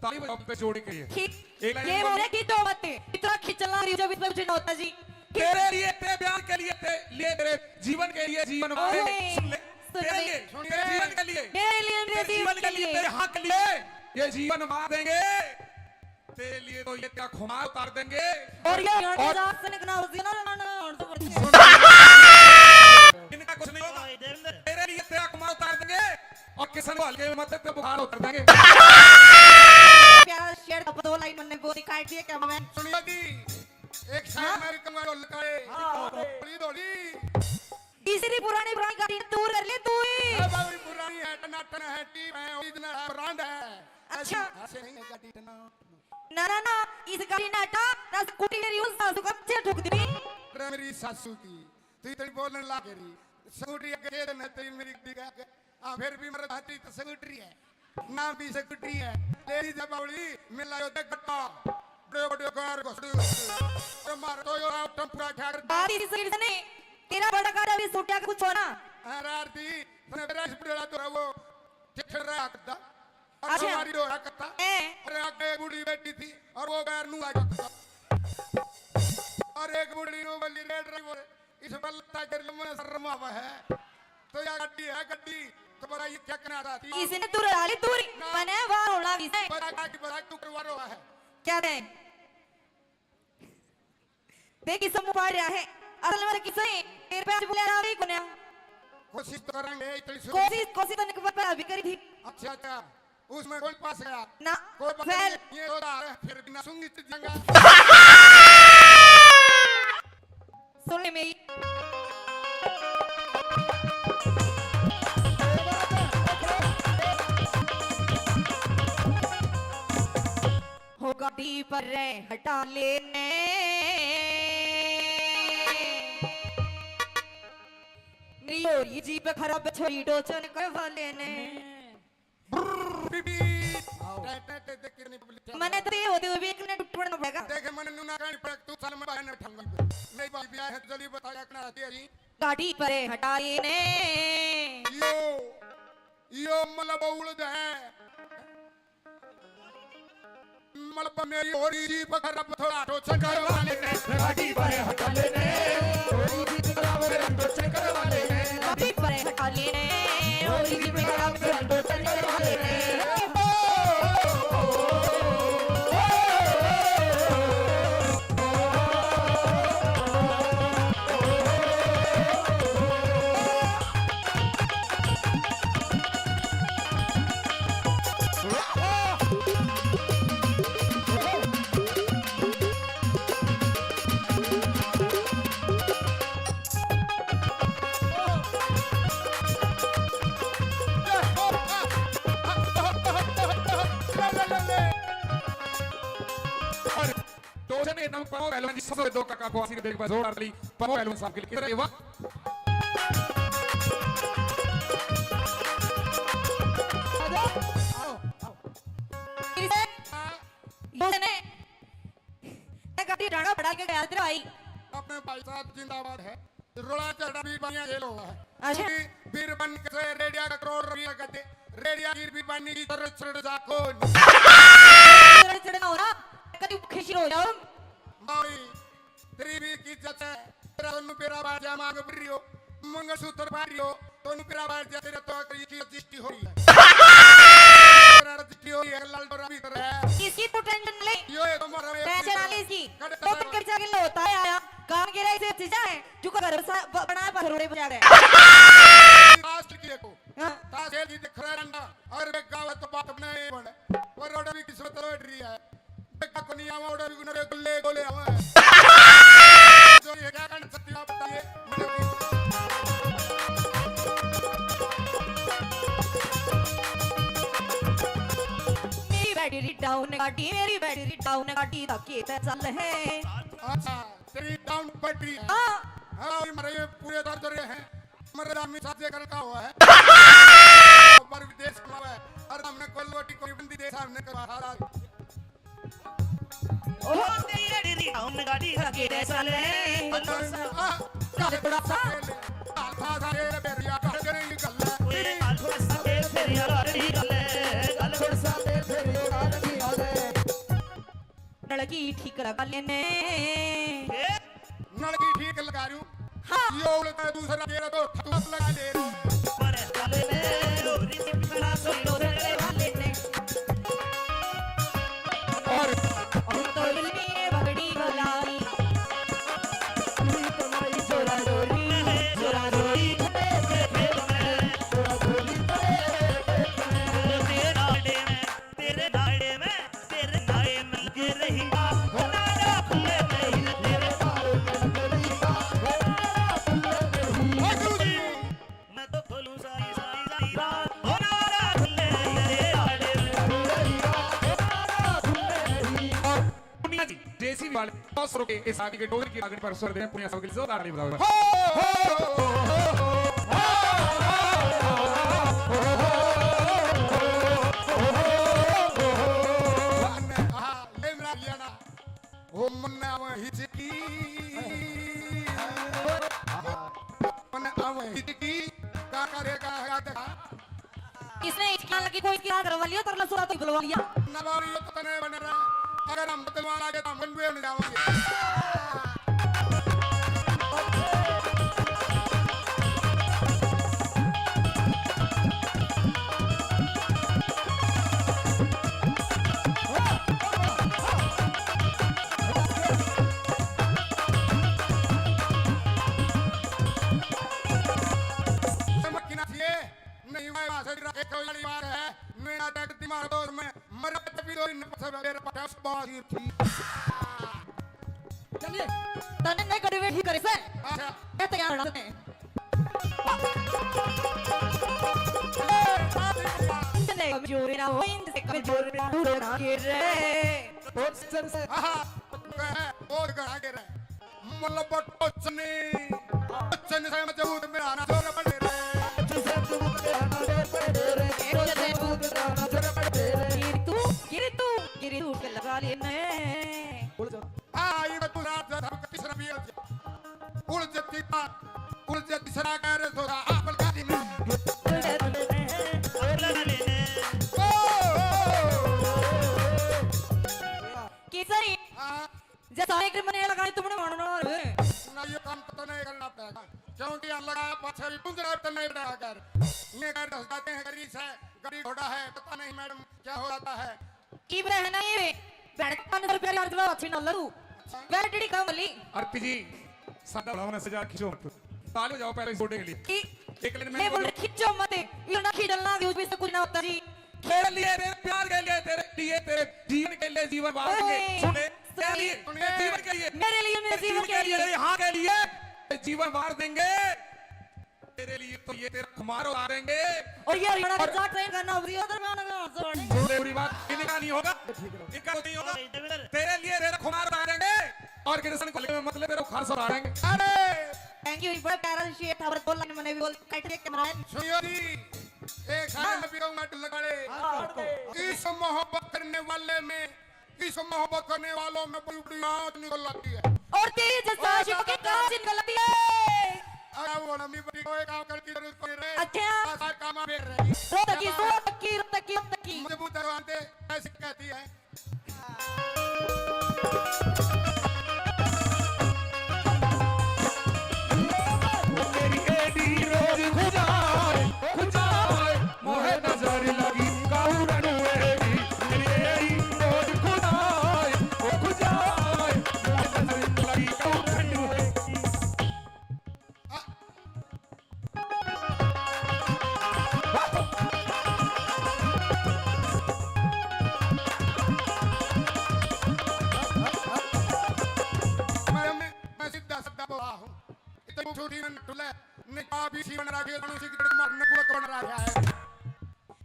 ताली बजाओ पे जोड़े के लिए। ठीक। एक लाइन ये बोलो। बोले कि दो बातें। इतना खिंचना रही जब इतना कुछ ना होता जी। तेरे लिए, तेरे प्यार के लिए, तेरे लिए, तेरे जीवन के लिए जीवन वार देंगे। ओए, सुन ले। सुन तेरे ले। लिए, तेरे जीवन के लिए। मेरे लिए, मेरे तेरे जीवन जीवन के के लिए, लिए। तेरे हाँ के लिए ये जीवन वार देंगे। तेरे लिए तो ये तेरा खुमार उतार देंगे। और ये और आसन इतना हो गया ना, ना, ना, और तो बढ़िया। इनका कुछ नहीं होगा। तेरे लिए तेरा खुमार उतार देंगे और किशन को हल्के में मत पे बुखार उतार देंगे। प्यारा शेर का दो लाइन मैंने बोली काट दिए क्या मैं? सुनियो जी, एक शायर हाँ? मेरी कमर और लकाए। हाँ। बड़ी दौड़ी। तीसरी पुरानी पुरानी गाड़ी दूर कर ले तू ही। ए बाबरी पुरानी है, टनाटन है, टीप है, ओरिजिनल है, ब्रांड है। अच्छा। ऐसी हाथ से नहीं है गाड़ी टना। ना, ना, ना, इस गाड़ी ना हटा, ना स्कूटी ले रही हूँ, सासू का पीछे ठोक दी। अरे मेरी सासू की, तू इतनी बोलने लाग रही। स्कूटी आगे दे देना तेरी मेरी गाड़ी के आगे। हाँ, फिर भी मेरे हाथी तो स्कूटी है। ना भी स्कूटी है। ले ली जब बावली, मिला यो देख गट्टा। बड़े बड़े कार घुसड़ी घुसड़ी। अरे मार तो यो आओ टम्परा ठाकर। बात इसी शरीर से नहीं, तेरा बड़ा कार अभी सूटिया का कुछ होना। हाँ, रार दी, तने मेरा इस बुढ़ा तो वो, ठिठर रहा करता। और अच्छा। हमारी डोरा करता। हैं? अरे आगे एक बूढ़ी बैठी थी और वो पैर नू आ जाता। और एक बूढ़ी नू बोली, "रे ड्राइवर, इस पर लत्ता गिर लो, मुझे शर्म आवा है।" तो या गड्डी है गड्डी, तो बड़ा ये क्या कहना चाहती है? इसने दूर डाली, दूर। ना। मने वार होना भी है। बड़ा गाड़ी बड़ा तू करवा रहा है। क्या दे? देख, किसम पाड़ रहा है। असल में किसे तेरे पे आज बोला रहा है कोन्या? कोशिश तो करेंगे, इतनी शुरू कोशिश, कोशिश तो निकबत पर अभी करी थी। अच्छा, अच्छा, उसमें कौन पास गया? ना, कोई बात fail। नहीं, ये तो रहा है, फिर भी ना सूंगी तो जंगा। सुन ले मेरी। हो गाड़ी पर रे हटा लेने। मेरी हो रही जीप खराब, छोरी टोचन करवा लेने। ब्रर, बीबी। आओ। टे, टे, टे, देख कितनी पब्लिक है। मने तो ये होते हुए भी एक ने टूट पड़ना पड़ेगा। देखे मने नूना कहनी पड़े, तू साल में बाहर न उठाऊंगा। नहीं भाई, ब्याह है, जल्दी बताया कना रहती है जी। गाड़ी पर हटा लेने। यो, यो मतलब उड़द है। मलब मेरी हो रही जी पकड़, अब थोड़ा टोचन करवा लेने, गाड़ी पर हटा लेने। हो रही जी पकड़, अब थोड़ा टोचन करवा लेने। गाड़ी पर हटा लेने। हो रही जी पकड़, अब थोड़ा टोचन करवा लेने। टोचन के नाम पवन पहलवान जी, सबसे दो काका को आशीर्वाद देने के बाद जोरदार ताली पवन पहलवान साहब के लिए। किधर है? वाह। आओ, आओ। किसे? ये ने, ये गाड़ी डांडा बड़ा के गया तेरा भाई। अपने भाई साहब जिंदाबाद है। रोड़ा चढ़ा भी बनिया जेल हुआ है। अच्छा। क्योंकि बीर बन के रेडिया का करोड़ रुपया कहते, रेडिया गिर भी बनी की तरह चढ़ जा कौन? चढ़ चढ़ ना हो रहा, कभी खुशी हो जाओ। तन्नू पेरा बार जा मांग भर रही हो, मंगलसूत्र पहन रही हो, तन्नू पेरा बार जा तेरा तो करी की रजिस्ट्री हो रही है। तेरा रजिस्ट्री हो रही है, लाल डोरा भीतर है। इसकी तो टेंशन ले। यो ये तो मारा पैसे ना ले इसकी। कड़े दो दिन कर जाके लो, ताया आया। काम के रहे से चीजा है, जो का घर सा-, ब-, बना है, पथरोड़े बजा रहे। लास्ट की देखो। हाँ। ताशेर की दिख रहा है डंडा, और वे गावत तो बात अपने ही बने। वो रोड भी किस्मत रोड रही है। देखा कोनी आवा, ओड़ा भी गुनरे गुल्ले गोले आवा। जो ये क्या करना सकती हो, आप बताइए। मेरी बैटरी डाउन गाड़ी, मेरी बैटरी डाउन गाड़ी, धक्के ते चल है। अच्छा, तेरी डाउन बैटरी है। हाँ। हाँ, और मरे पूरे दर्द रहे हैं। मरे आदमी साजे करता हुआ है। पर विदेश में है। और हमने कोई रोटी कोई बंदी देश हमने करवा हारा। ओ तेरी री हम गाड़ी खा के रह साले। हाँ, काले थोड़ा सा। काल थोड़ा सा ये बेरिया काल करेंगी गल्ला। ओए, काल थोड़ा सा ये बेरिया काल करेंगी गल्ला। काल थोड़ा सा ये बेरिया काल करेंगी गल्ला। नलकी ठीक लगा लेने। ए? नलकी ठीक लगा रही हूँ। हाँ। ये उल्टा दूसरा तेरा तो थप लगा ले। पर हाले ने रोरी चिपकना तो रोरी हाले ने। और हम तो इल्मी बगड़ी भलाई। चोरा चोरी, चोरा चोरी। तेरे नाड़े में, तेरे नाड़े में। तेरे नाड़े में लगे रही, हो नाड़ा खुले नहीं, तेरे नाड़े में लगे रही, हो नाड़ा खुले नहीं। मैं तो खोलूं सारी, सारी, सारी रात, हो नाड़ा खुले नहीं, तेरे नाड़े में लगे रही, हो नाड़ा खुले नहीं। और पूनिया जी, जेसीबी वाले, दो सौ रुपए इस आदमी के डोर की लागत पर स्वर दें, पूनिया साहब के लिए जोरदार ताली बजाओ। हो, हो, हो, हो। हाँ, ले मेरा लिया ना। ओ मन्ना वही हिचकी। मन्ना वही हिचकी। का करेगा याद? इसने हिचकी लगी, कोई हिचकी ना करवा लिया, तरला सुरा तो बुलवा लिया। नवारी तो तने बन रहा। अगर हम बदलवा लागे तो हम गंडुए में जावांगे। समझ की ना चाहिए। नहीं, मैं वहां से एक वाली बात है, मेरा टैक दिमाग दोस्त में मरा भी दो इन सब मेरे पास बाजी थी। चलिए, तने नहीं कड़ी बैठी करे से। अच्छा। ये तैयार रहना तने। इतने कमजोर ना हो, इनसे कमजोर ना हो, ना गिर रहे। बहुत सर से। हाँ, हाँ, बहुत घना गिर रहे। मतलब टोचनी, टोचनी से मजबूत मेरा ना जोर पड़े रे। गिर तू, गिर तू, गिर तू के लगा लेने। आ, ये तो रात रात हम किस रवि है? उड़ जती बात, उड़ जती सरा कर थोड़ा आप लगा दी मैं। ओ, ओ, ओ, ओ। केसरी। हाँ। जैसा एक मने लगाई तुमने मानो ना रे। ना, ये काम तो नहीं करना पड़ेगा, क्योंकि हम लगा पाछे भी गुंजरा तो नहीं बढ़ा कर। ये कर दस जाते हैं, गरीब है, गरीब घोड़ा है, पता नहीं मैडम क्या हो जाता है। की बरे है ना ये, बैठ पाँच सौ रुपया यार, चलो अच्छी ना लड़ू। बैटरी कम ली। आरती जी, सादा बढ़ाओ ना, सजा खींचो मत। ताली बजाओ पहले इस गोटे के लिए। की? एक लाइन में ले बोल बोलो। खींचो मत, इतना खींचना भी उसमें से कुछ ना होता जी। तेरे लिए, तेरे प्यार के लिए, तेरे लिए, तेरे जीवन के लिए जीवन वार देंगे। ओए, सुन ले, तेरे लिए, सुन ले। तेरे जीवन के लिए, मेरे लिए, मेरे तेरे जीवन जीवन के के लिए, लिए। तेरे हाँ के लिए, तेरे जीवन वार देंगे। तेरे लिए तो ये तेरा खुमार उतारेंगे। और ये हरियाणा का और जाट ट्रेन करना होगी, उधर गाना गा, जोड़ेंगे। बोले बुरी बात, इनका नहीं होगा, इनका नहीं होगा। तेरे लिए तेरा खुमार उतारेंगे और कृष्ण को लेकर मतलब तेरा खार उतारेंगे। अरे! Thank you, बड़ा प्यारा शेर था, और बोल लाइन मैंने भी बोल, कट के कैमरा है। सुनियो जी, एक साल में भी कहूंगा, लगाड़े। हाँ, काट दे। इस मोहब्बत करने वाले में, इस मोहब्बत करने वालों में बड़ी बड़ी आंच निकल आती है। और तेरे जैसा और आशिकों की कांच निकल आती है। अरे वो लंबी बड़ी कोई काम करने की जरूरत नहीं रहे। अच्छा। ऐसा काम आप कर रहे हैं। रो तकी, रो तकी, रो तकी, रो तकी। मजबूत दरवाजे ऐसी कहती है। अभी सी बन रहा है, मनुष्य की तरह मारने बुआ बन रहा है।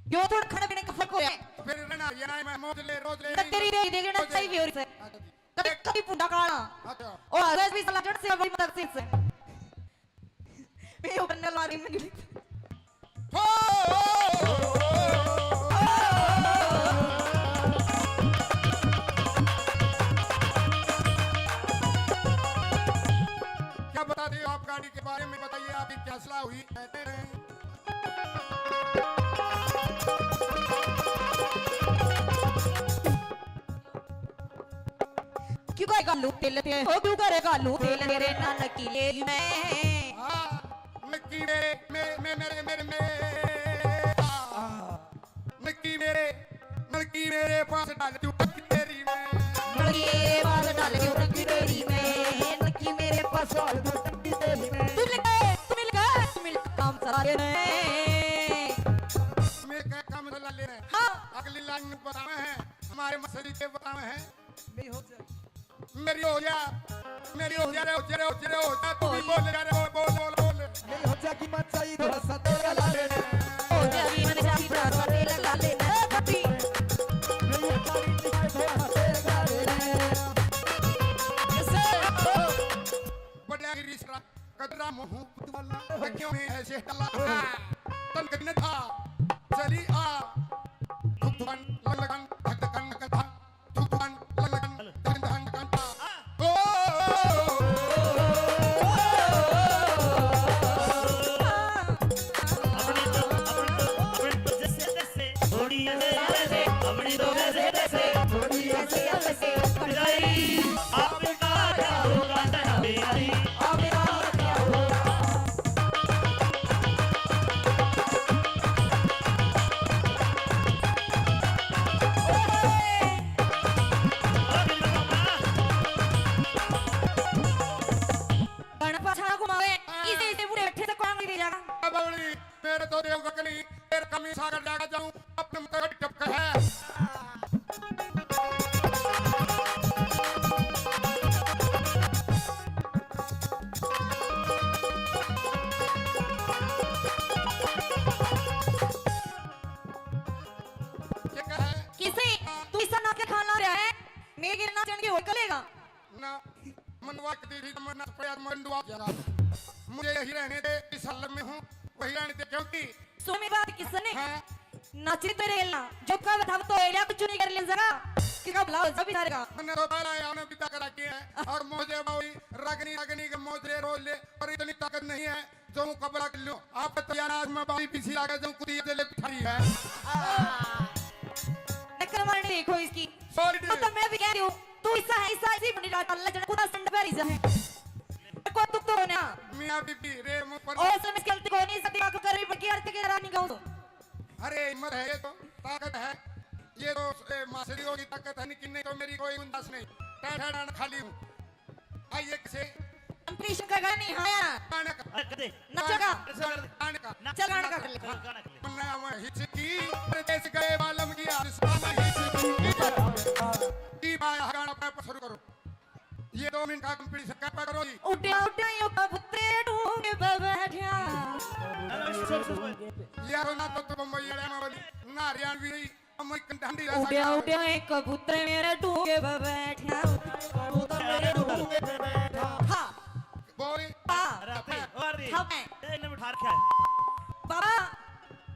यो थोड़ा खाने पीने का फर्क हो रहा है। फिर रहना, ये ना, मैं मौज ले, रोज ले, न तेरी रे, दे देना चाहिए और से। अच्छा जी। कभी, कभी पुंडा काला। अच्छा। और रोज भी साला जट से बड़ी मदद से। मैं ऊपर न ला रही, मैं गिरी। हो! क्या बता दें आप गाड़ी के बारे में, बताइए, आपकी क्या सलाह हुई? क्यों करेगा लू तेल ते, ओ क्यों करेगा लू तेल तेरे नानकी ले मैं। हाँ, नक्की मेरे, मे-, मे-, मेरे, मेरे, मेरे, आ, नक्की मेरे, नक्की मेरे पास डाल दूं टंकी तेरी मैं। नक्की मेरे पास डाल दूं टंकी तेरी मैं, नक्की मेरे पास डाल दूं टंकी तेरी मैं। तू मिल गए, तू मिल गए, तू मिल काम चला लेने। मेरे का काम चला लेने। हाँ। अगली लाइन में बतावे हैं, हमारे मसली के बतावे हैं। मेरी हो जा। मेरी हो जा, मेरी हो जा रे, हो जा रे, हो जा रे, हो जा, तू भी बोल जा रे, बोल, बोल, बोल, बोल। मेरी हो जा की मचाई थोड़ा सा तेल ला ले। हो जा की मचाई थोड़ा सा तेल ला ले। ए, कभी। मेरी हो जा की मचाई थोड़ा सा तेल ला ले। ऐसे। बड़ा गिरी सरा, कदरा मुँह पुतवाला, लड़कियों में ऐसे हल्ला। तन कदने था, चली आ। धुक धुकन, लग लगन, धक धकन, धक धक। गणपत छाना घुमावे, इसे, इसे बूढ़े बैठे से कौन नहीं दे जाएगा? बावली, मेरे तो देव गगनी, तेरे कमी सागर जागा जाऊं, अपने मुतगड़ टपक है। ये क्या है? किसे? तू इसा नाच के खाना रहा है? मेरे गिरना चढ़ के होटल लेगा? ना, मनवा के दे दी, मरना पड़ा, मंडवा जाएगा। मुझे यही रहने दे, इस हालत में हूँ, वही रहने दे, क्योंकि सुन मेरी बात, किसने? हाँ। नाचरी तो रेलना, जो का बताओ तो एलिया कुछ नहीं कर ले जरा, कि का भला हो जा बेचारे का। मैंने तो बाला है, हमने पिता करा के है, और मुझे बावली, रगनी, रगनी के मोजरे रोज ले, और इतनी ताकत नहीं है। जो कपड़ा के लो, आप तो यार आज मैं बाई पीछे लागे जो कुतिया दे ले पिठारी है। नकल मारने देखो इसकी। Sorry वो तो मैं भी कह रही हूँ, तू ऐसा है, ऐसा ऐसी बंडी डाल, अल्लाह जन कुदा संड पर ही जा। को तुक तो होना। मियाँ बीबी रे मुँह पर। ओ, समझ गलती को नहीं सकती, बात कर रही, बल्कि अर्थ के रानी गाऊँ तो। अरे, हिम्मत है ये तो, ताकत है। ये तो, ए, मासड़ियों की ताकत है, लेकिन नहीं तो मेरी कोई गुंजाइश नहीं। टाटा खाली हूँ। आइए किसे? कंपटीशन का गाना नहीं आया। गाना का। अरे, कदे। नचेगा। गाना का। ना। चल, गाना का कर ले। गाना कर ले। मन्ना मैं हिचकी, परदेस गए बालम की आलिस में हिचकी। की बाया गाना पे शुरू करो। ये दो मिनट का कंपटीशन का करो जी। उड्या, उड्या, यो कबूतरे ढूंढ पे बैठा। अरे, सुन, सुन, सुन। यारो ना तो, तो बम्बई वाले में बोली, ना हरियाणवी रही। उड्या, उड्या, एक कबूतर मेरे ढूंगे पे बैठा। कबूतर मेरे ढूंगे पे बैठा। हाँ। बोल। हाँ। राती, और दी। हाँ, मैं। ए, इन्हें बिठा रखा है। बाबा,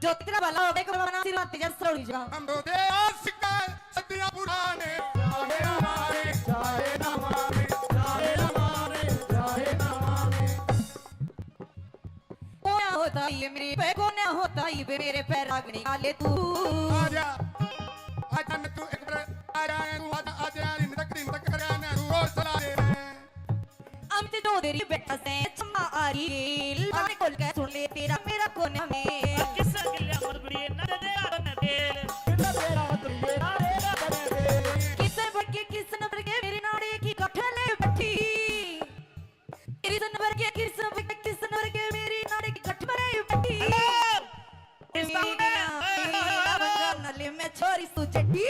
जो तेरा भला हो गया, एक बार मना आशीर्वाद दे, जब सरोड़ी जा। हम तो दे आशिक है, सदियां पुराने। चाहे ना माने, चाहे ना माने, चाहे ना माने, चाहे ना माने। कोना होता ये मेरे पे, कोना होता ये बे मेरे पे रागनी आले तू। आजा, आजा न तू एक बार, आजा न तू, आजा, आजा, दिन तक, दिन तक कर आना, तू और चला दे। अमित चौधरी बैठा से चम्मा आ रही, लाने खोल के सुन ले तेरा मेरा कोना में। किस गिल्या मत बुढ़िए, न दे दे आदम ने तेल। किस तेरा मत बुढ़िए, न दे दे आदम ने तेल। किस बढ़ के, किस नंबर के मेरे नाड़े की गठले बैठी। तेरी तो नंबर के, किस नंबर के, किस नंबर के मेरी नाड़े की गठ में बैठी। हेलो, किस नाम है? मेरा बंगाल नली में छोरी सु चड्ढी।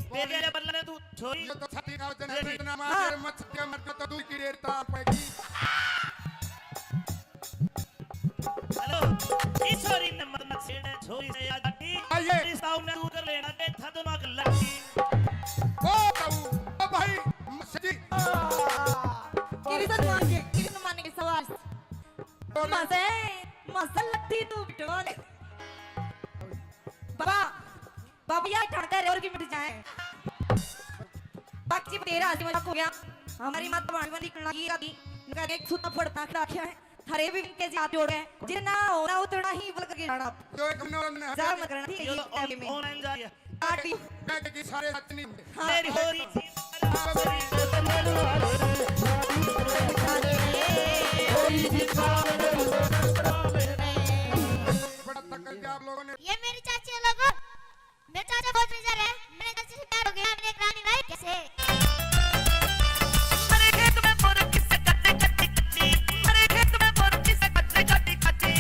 तेरे बदले में तू छोरी। ये तो छाती का वजन है, इतना मार, हाँ। मत छक्के मर के तो दूर की रेत ताप पड़ेगी। इस छोरी ने मत ना छेड़े, छोरी से याद आती। आइए। रिश्ता उन्हें दूर कर लेना, दे था दिमाग लट्टी। ओ ताऊ, ओ भाई, मस्जिद। किरी सलमान के, किरी सलमान के सवाल। मजे, मजे लट्टी तू बिटोले। बाबा, बाबा, या ठंडा रे और की मिट जाए। बाकी जी, तेरा आज मजाक हो गया। हमारी माता भाणी वाली कणा की राती, इनका एक सूता पड़ता खड़ा रखा है। थारे भी इनके जी हाथ जोड़ गए। जितना होना उतना ही बोल करके जाना। जो एक नौ ने जा मत करना, ठीक है, यो ये तो टाइम में। ऑनलाइन जा रही है। पार्टी। मैं कि सारे सच नहीं। हाँ। मेरी हो रही थी। बड़ा तकल दिया आप लोगों ने। ये मेरी चाची है लोगों। मेरे चाचा बहुत बेजार है। मेरे चाची से प्यार हो गया। मैंने एक रानी लाई कैसे? हमारे खेत में बोर किसे कच्ची कच्ची कच्ची। हमारे खेत में बोर किसे कच्ची कच्ची कच्ची।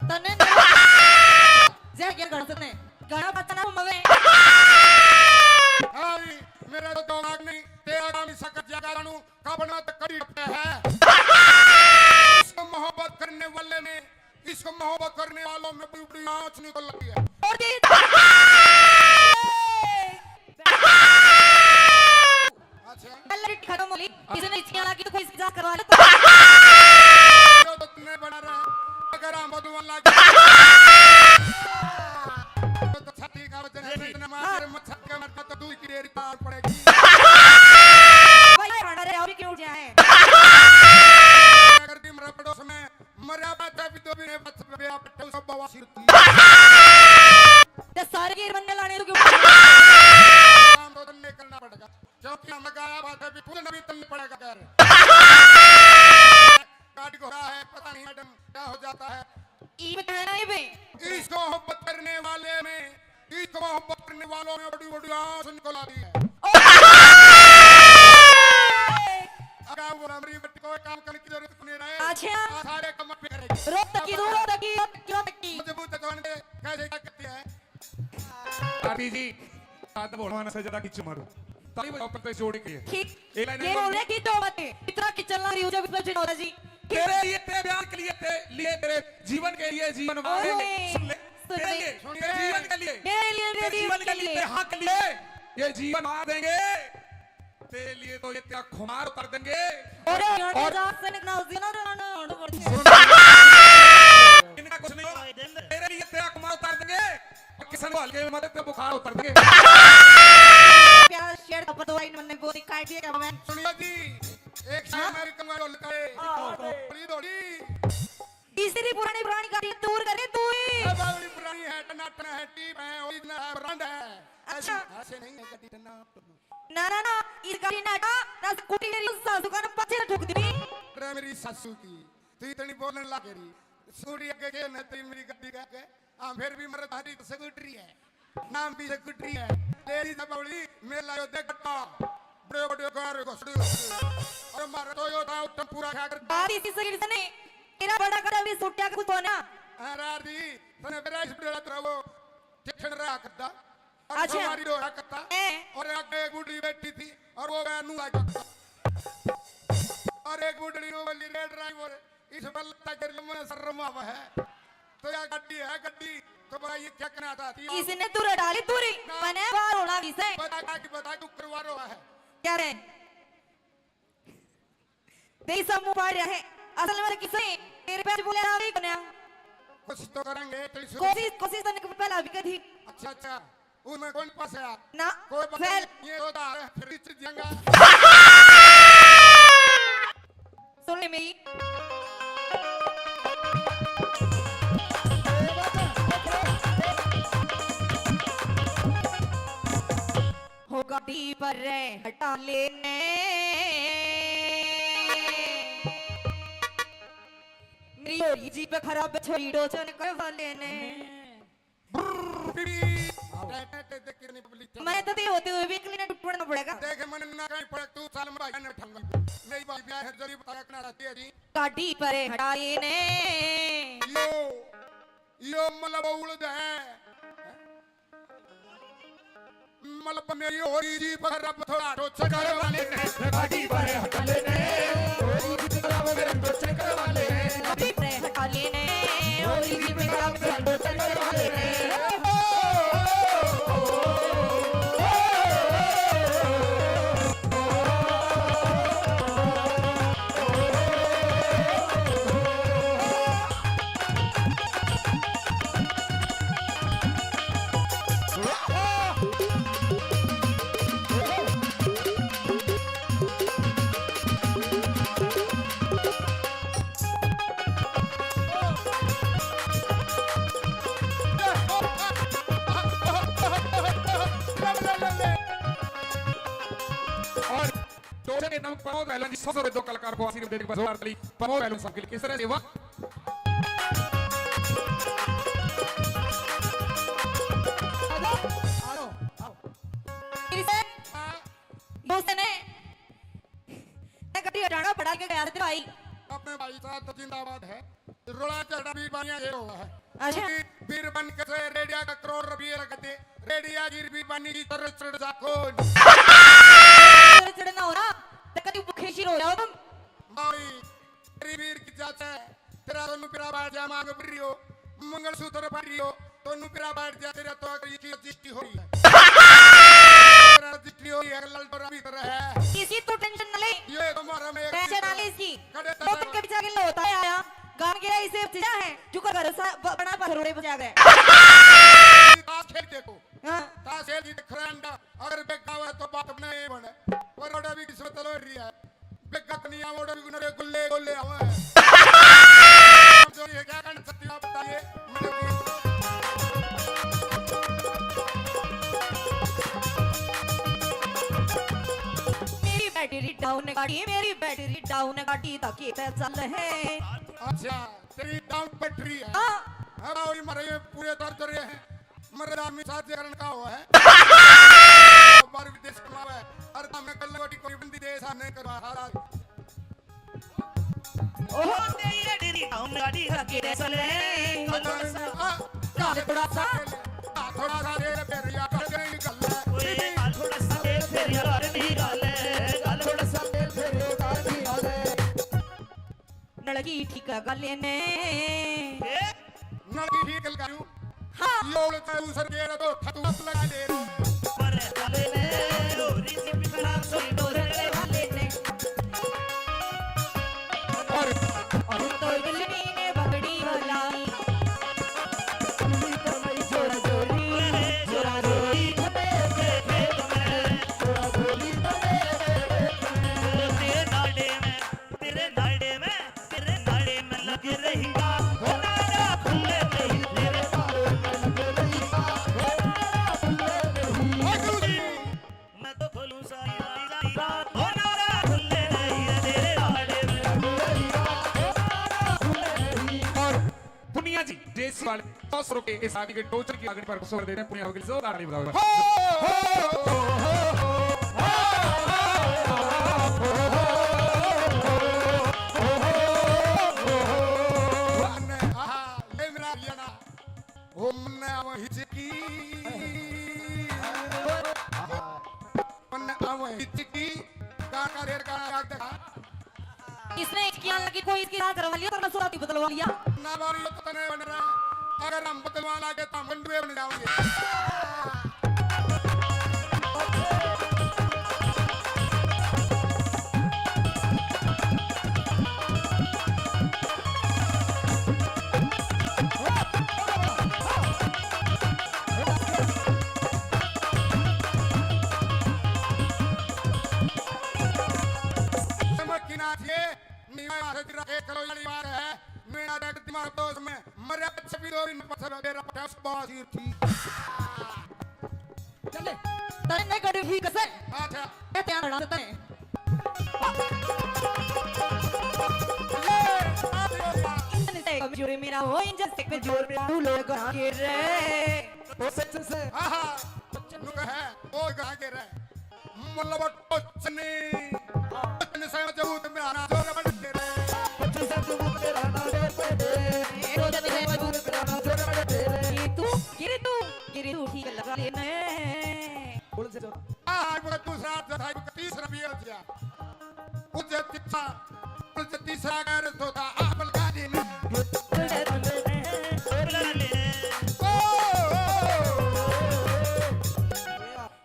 तने जय के गण सने गणा पता ना मवे। हाँ भी, मेरा तो दिमाग नहीं, तेरा काम ही सकत जगा करूँ, कबना तो कड़ी पे है। इसको मोहब्बत करने वाले में, इसको मोहब्बत करने वालों में बड़ी बड़ी आँच निकल रही है। और जी। अच्छा। पहले खत्म हो ली, किसी ने इच्छा लगी तो कोई इसकी जांच करवा ले तो। तो तुमने बना रहा, अगर हम बदुआ लग तो छाती का वजन है, इतने मार, मच्छर का मरता तो दूध की डेयरी पार पड़ेगी। भाई, ये भांडा रे, और क्यों उठ जाए? अगर भी मरा पड़ोस में, मरा बात है, भी तो भी नहीं, बस बे आप तो सब बवासीर थी। ते सारे गिर बंदे लाने तो क्यों? काम तो तन्ने करना पड़ेगा, क्योंकि हम गाया बात है, भी पूरे नबी तन्ने पड़ेगा कर। काट घोड़ा है, पता नहीं मैडम क्या हो जाता है। ई बताना है बे। इसको मोहब्बत करने वाले में, इसको मोहब्बत करने वालों में बड़ी बड़ी आँच निकल आती है। ओए! अगर वो हमारी बेटी को काम करने की जरूरत नहीं रहे, अच्छा। सारे काम पे करेगी। रो तकी, रो तकी, रो तकी, रो तकी। मजबूत जवान के कैसे क्या करती है? आरती जी, साथ बोलवाना से ज्यादा किच मारो। ताली बजाओ, पत्ते जोड़ के। ठीक। एक लाइन ये और बोल रहे कि दो बातें। इतना किचन ला रही हो जब इसमें जिन होता जी। तेरे लिए, तेरे प्यार के लिए, तेरे लिए, तेरे जीवन के लिए जीवन मार देंगे। ओए, सुन ले। सुन तेरे ले। लिए, सुन तेरे ले। जीवन के लिए। मेरे लिए, तेरे तेरे जीवन जीवन के के लिए, लिए। तेरे हाँ के लिए। ये जीवन मार देंगे। तेरे लिए तो ये तेरा खुमार उतार देंगे। और ये और जा से निकला उस दिन और ना, ना, ना, ना, सुन। इनका कुछ नहीं होगा। तेरे लिए तेरा खुमार उतार देंगे। किसन को हल्के में मदद पे बुखार उतर देंगे। प्यारा शेर, पर दो लाइन मैंने बोली, काट दिया क्या मैं? सुनियो जी, एक शेर हाँ? मैं भी कहूंगा, ढोल का है। हाँ, हाँ। थोड़ी, थोड़ी। तीसरी पुरानी, पुरानी गाड़ी दूर करे तू ही। ए, बावली पुरानी है, टनाटन है, टीप है, ओरिजिनल है, ब्रांड है। अच्छा। ऐसे, ऐसे नहीं है, गड्डी टनाटन। ना, ना, ना, इस गाड़ी ना हटा, ना स्कूटी मेरी सासू का ना पाछे ना ठोक दी। अरे मेरी सासू की, तू इतनी बोलने लग रही। स्कूटी आगे के ना, तेरी मेरी गड्डी का आगे। हाँ, फिर भी मरे थारी तो स्कूटरी है, नाम भी स्कूटरी है। तेरी जबौली मेला यो देख गट्टा, बड़े बड़े कार घोसड़ी घोसड़ी। और मारे तो यो था उत्तम पूरा खा कर। बात इसी शरीर से नहीं, तेरा बड़ा कड़ा भी सुट्या का कुछ होना। हाँ, रार दी, तने मेरा इस बड़ा तरह वो ठिठण रहा करता। और अच्छा। हमारी डोरा करता। हैं? और आगे एक बूढ़ी बैठी थी और वो गया नुआ करता। और एक बुढ़ड़ी नु बोली, "रे ड्राइवर, इस बल्ला के लिए मने शर्म आवे है। तो या गड्डी है गड्डी, तो बड़ा ये क्या कहना चाहती है?" इसने दूर डाली दूरी, ना। मने बाहर होना भी से। बता का कि बता, तू करवा रहा है। क्या रे? देख सब मुंह फाड़ रहा है। असल में किसे तेरे पे बोले ना भी कोन्या। कुछ तो करेंगे, तेरी शुरू कोशिश, कोशिश तने पहला भी करी। अच्छा, अच्छा। उसमें कौन पास है? ना, कोई पता फैल। नहीं, ये होता है, फिर इस जंगा। सुन ले मेरी। हो गाड़ी पर रे हटा लेने। मेरी होरी जीप खराब छोरी डोचन करवा लेने। मैं तो ते होते हुए भी अगले ने टूटना पड़ेगा। देख, मन ना कहीं पड़े, तू साल में भाई ने ठंगा। मेरी भाई ब्याह है, जरूरी बताया करना रहती है जी। गाड़ी परे हटाए ने। यो, यो मतलब उड़द है। मतलब मेरी होरी जीप खराब थोड़ा तो चक्कर वाले ने, गाड़ी परे हटा लेने। होरी जीप खराब मेरे तो चक्कर वाले ने। गाड़ी परे हटा लेने। होरी जीप खराब मेरे तो चक्कर वाले ने। और टोले के नाम प्रमोद पहलवान जी, सौ सौ रुपए दो कलाकार को आशीर्वाद देने के बाद जोरदार ताली प्रमोद पहलवान साहब के लिए। किस तरह से वाह। फिर से, हाँ। दूसरे ने, ने कभी हटाना पड़ा के गया तेरा भाई। अपने भाई साहब तो जिंदाबाद है। रोला चढ़ा भी बानिया ये हुआ है। अच्छा। बीरबन के से रेडिया का करोड़ रुपये लगते, रेडिया गिर भी बानी की तरह चढ़ जा कौन? चढ़ना हो ना, तो कभी भूखे शिर हो जाओ तुम। भाई, तेरी वीर की जात है, तेरा तो नुकरा बाहर जा मांग बरियो, मंगलसूत्र पहरियो, तो नुकरा बाहर जा, तेरा तो अगर ये की रजिस्ट्री हो रही है। तेरा रजिस्ट्री हो रही है, ललटोरा भी कर रहा है। किसी तू टेंशन ना ले। ये तो मारा मैं एक पैसे ना ले इसकी। खड़े दो दिन के पीछे के होता है आया। गान के इसे चीजा है, जो का घर सा ब-, बना पथरोड़े बजा गए। ताश खेल देखो। हाँ। ताश खेल की खरांडा, अगर बेगावा तो बात नहीं बने। पर बड़ा भी किस्मत लो रही है। बेगा तो नहीं आवड़ा भी गुनरे गुल्ले गुल्ले आवे। जो ये क्या करना सकती आप बताइए। मेरी बैटरी डाउन गाड़ी, मेरी बैटरी डाउन गाड़ी ताकि पे चल है। अच्छा, तेरी डाउन बैटरी है। हाँ। अब और मरे पूरे दर्द रहे हैं। मरे आदमी साथ करण का हो है। बार विदेश कमावे। अरे तो हमने कल गोटी कोई बंदी दे सामने करवा हारा। ओहो, तेरी रेडी डाउन गाड़ी लगे रे चले। काले थोड़ा सा, थोड़ा सा दे फेर यार कर गई गल। ओए, काले थोड़ा सा दे फेर यार नहीं गल। काले थोड़ा सा दे फेर यार नहीं गल। नलकी ठीक गाले ने। नलकी ठीक करूं। हाँ। ये उड़ के दूसर के रे तो ठतू लगा ले रे। पर हले ने, डोरी से बिखरा सोई डोरे वाले ने। और, और तो बिल्ली ने बगड़ी वाला। बिल्ली तो मई जोड़ा जोड़ी। वाले दस रुपए इस आदमी के टोचन की आगनी पर खुश कर देते हैं। पूरी हवा के लिए जोरदार ताली बजाओ। हो, हो, हो, हो। आहा, ले मेरा हरियाणा। ओ मन्ने आवे हिचकी। मन्ने आवे हिचकी। गाना रेड गाना याद देखा। इसने इसकी आग की कोई इसकी राह करवा लिया, तो मैं सुराती बदलवा लिया। ना बारी तो तने बन रहा। अगर हम बदलवा लागे तो हम गंडुए बन जाओगे। समझ की ना थी, मेरा हाथ रखे करो, वाली बात है। मेरा देख दिमाग तो उसमें मरे अच्छे भी दो दिन पत्थर मेरा पटा बाजीर थी। चले, तने नहीं कड़ी ठीक से। अच्छा। ये ध्यान रखना तने। ले, आ गया। इंजन से कमजोर मेरा हो, इंजन से कमजोर मेरा, तू लोग आगे रे। ओ सच से। हाँ, हाँ। नुक है, ओ आगे रे। मतलब टोचनी। टोचनी से मजबूत मेरा ना जोर बन के रे। टोचनी से मजबूत मेरा ना जोर बन के रे। टोचनी से मजबूत मेरा ना जोर बन के रे। ये तू, ये तू, ये तू ठीक लगा ले मैं। बोल से जोर। आ, एक बार दूसरा हाथ था, एक तीसरा भी हो गया। उसे तीसरा, उसे तीसरा कर दो था, आप लगा दे ना। ओ, ओ, ओ, ओ।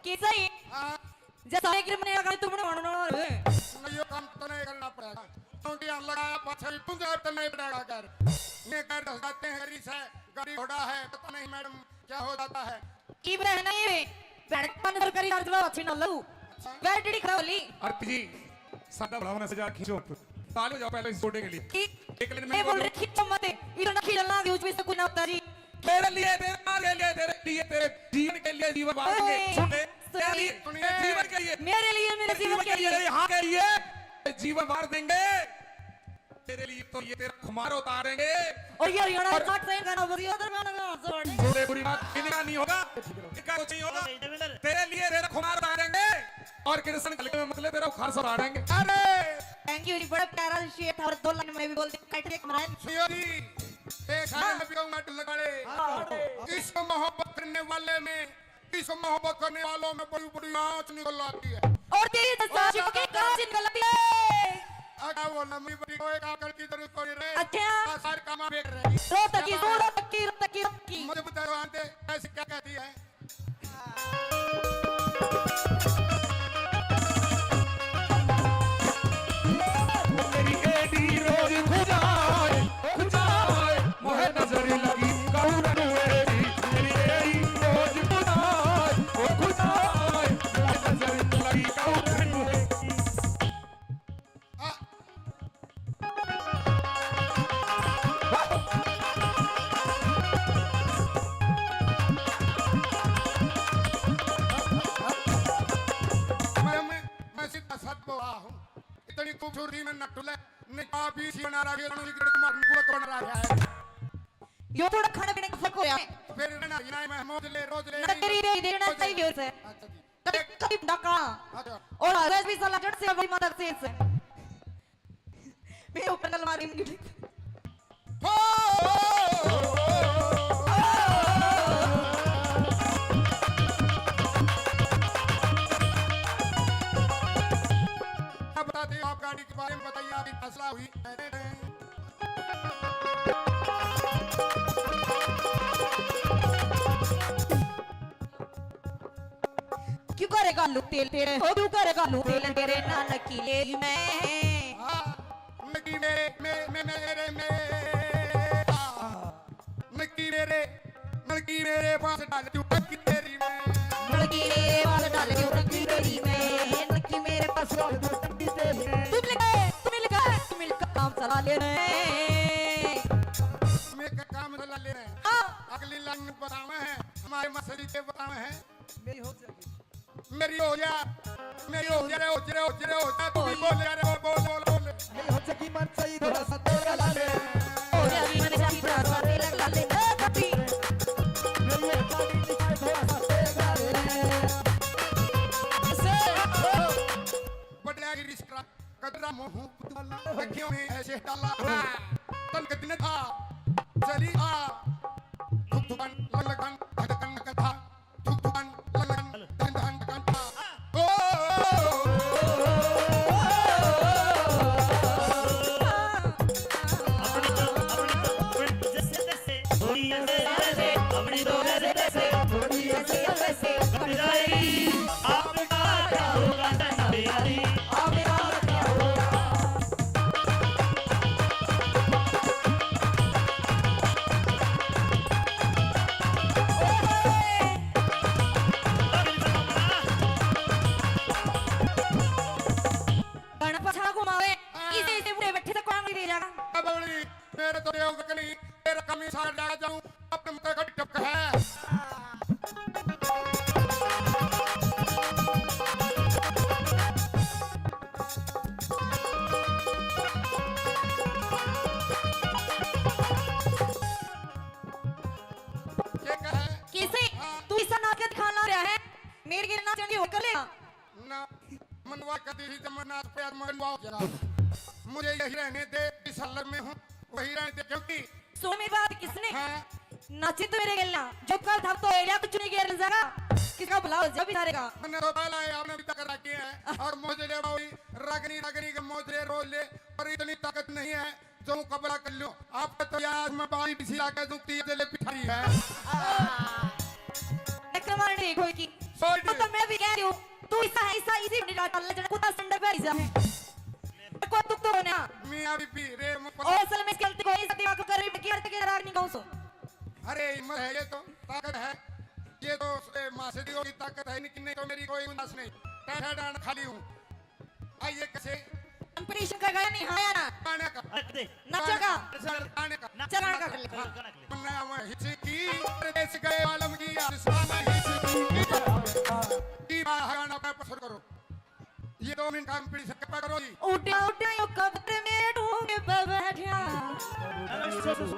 कैसा ही? हाँ। जैसा एक मैंने अगर तुमने मानो ना रे। नहीं, यो काम तो नहीं करना पड़ेगा। क्योंकि हम लगा पाछे तुम जब तो नहीं पड़ेगा कर। ये कर दस जाते हैं, गरीब है, गाड़ी घोड़ा है, पता नहीं मैडम क्या हो जाता है। की बहन है ये? बहन का नजर करी यार, चलो अच्छी ना लो। बैटरी खराब होली। आरती जी, सादा बढ़ाओ ना, सजा खींचो। ताली बजाओ पहले इस छोटे के लिए। ठीक। एक लाइन में ये बोल बोलो। रहे, खींचो मत। इतना खींचना के उसमें से कोई ना होता जी। तेरे लिए, तेरे माँ के लिए, तेरे लिए, तेरे जीवन के लिए जीवन बांट के। ओए, सुन ले, तेरे लिए, सुनिए। तेरे जीवन के लिए। मेरे लिए, मेरे तेरे जीवन जीवन के के लिए, लिए। तेरे हाँ के लिए जीवन बांट देंगे। तेरे लिए तो ये तेरा खुमार उतारेंगे। और ये हरियाणा और का ट्रेन गाना बजी उधर गाना गा, जोर। बोले बुरी बात, इनका नहीं होगा, इनका कुछ नहीं होगा। तेरे लिए तेरा खुमार उतारेंगे और कृष्ण कल के मतलब तेरा उखार उतारेंगे। अरे! Thank you जी, बड़ा प्यारा शेर था और दो लाइन में भी बोल दे, कट के कमरा। सुनियो जी, एक है, हाँ। मैं भी कहूँगा, लगा ले। हाँ। इश्क मोहब्बत करने वाले में इस मोहब्बत करने वालों में बड़ी बड़ी आँच निकल आती है। और तेरी और दस्तार चिपके आकर कांच निकल आती है। अगर वो लंबी बड़ी को एक आकर की जरूरत पड़ी रहे, अच्छा। तो सारे काम आप एक रहे। रो तकी, रो तकी, रो तकी, रो तकी। मुझे बता दो, आंटी, ऐसी क्या कहती है? मेरी एडी रोज खुजाए, खुजाए, मोहे नजर लगी कौरन मेरी, मेरी एडी रोज खुजाए, ओ खुजाए, मोहे नजर लगी कौरन मेरी। मैं, मैं, मैं सीधा सच बोला हूँ। इतनी खूबसूरती में नटुले नहीं, आप ही सी बना रहा है, रणवीर मार बुआ बना रहा है। यो थोड़ा खाने पीने का फर्क होया। फिर ना, ना, मैं मौज ले, रोज ले, ना नहीं, तेरी रे, देना रोज ले। चाहिए उसे। अच्छा जी। कभी, कभी डाका। अच्छा। और हवेस भी साला जट से वही माता से इसे। मेरे ऊपर कल मारी मुझे। हो! अब बताते हो, आप गाड़ी के बारे में बताइए, आपकी फैसला हुई। क्यों करे घालू तेल तेरे, हो क्यों करे घालू तेल तेरे, नानकी ले मैं। हाँ, नकी मेरे, मे-, मे-, मेरे, मेरे, हाँ। नकी मेरे, नकी मेरे पास डाल दूं नकी तेरी मैं। नकी मेरे पास डाल दूं नकी तेरी मैं, नकी मेरे पास डाल दूं नकी तेरी मैं। तुम लगा, तुम लगा, तुम लगा काम चला ले रहे। मैं का काम चला ले रहे। हाँ। अगली लाइन बतावे हैं, हमारे मसरी के बतावे हैं। मेरी हो जाएगी। मेरी हो जा, मेरी हो जा रे, हो जा रे, हो जा रे, हो जा, तू भी बोल यार, बोल, बोल, बोल, बोल। मेरी हो जाएगी मन सही, थोड़ा सा तेरा ला ले। हो जाएगी मन सही, थोड़ा सा तेरा ला ले। क्यों ने ऐसे डाला? तन के दिन था, चली आ। धुक धुकन, लग लगन, धड़कन कथा। धुक धुकन, लग लगन, धन धन कथा। ओ, ओ, ओ, ओ, ओ, ओ। गाना पछा घुमावे, इसे, इसे बूढ़े बैठे से कौन नहीं दे जाएगा? अब बड़ी, मेरे तो देव ककली, तेरा कमी सार डाल जाऊं, अपने मुंह का टपक है। ये कहे? किसे? हाँ। तू इसा नाच के दिखाना रहा है? मेरे के नाचन की होकर लेगा? ना, मनवा कदी ही जब मैं नाच पे आज मनवा हो गया। मुझे यही रहने दे, इस हल्लर में हूँ, वही रहने दे, क्योंकि सुन मेरी बात, किसने हाँ। नाचे तो मेरे गेल ना, जो कल था तो एरिया कुछ नहीं गेर जाएगा, किसका भला हो जाए बेचारे का। मैंने तो बाला है, आपने भी तक रखे हैं, और मोजरे बावली, रगनी, रगनी के मोजरे रोज ले, पर इतनी ताकत नहीं है, जो मुकाबला कर लो। आपका तो यार मैं बाई बिछी लाके दूं, तीर जले पिठारी है। नकल मारने कोई की। सोल्ड। तो मैं भी कह रही हूँ, तू ऐसा है, ऐसा इसी बंडी डाल ले, जरा कुत्ता संडर पे जा। को तुक तो ना। मियाँ बीबी, रे मुक-, ओ, असल में इसकी गलती कोई सा दिमाग कर रही, बल्कि हर जगह राग नहीं गाऊं सो। अरे, हिम्मत है, ये तो ताकत है। ये तो, ए, माँ से दी होगी ताकत है, लेकिन नहीं तो मेरी कोई गुंजाइश नहीं। टैठा डांड खाली हूँ। आइए, कैसे? कंपटीशन का गाना नहीं आया ना? गाने का। रख दे। नाचेगा। गाने का। चलाना कर ले। हाँ। मन्ना मैं हिचकी, परदेस गए आलम की आसमान हिचकी। की बाहर गाना पे पसंद करो। ये दो मिनट हम पीछे से पकड़ो जी। उड्या उड्या यो कबूतर मेरे ढूंढे पे बैठा। अरे, सो, सो, सो।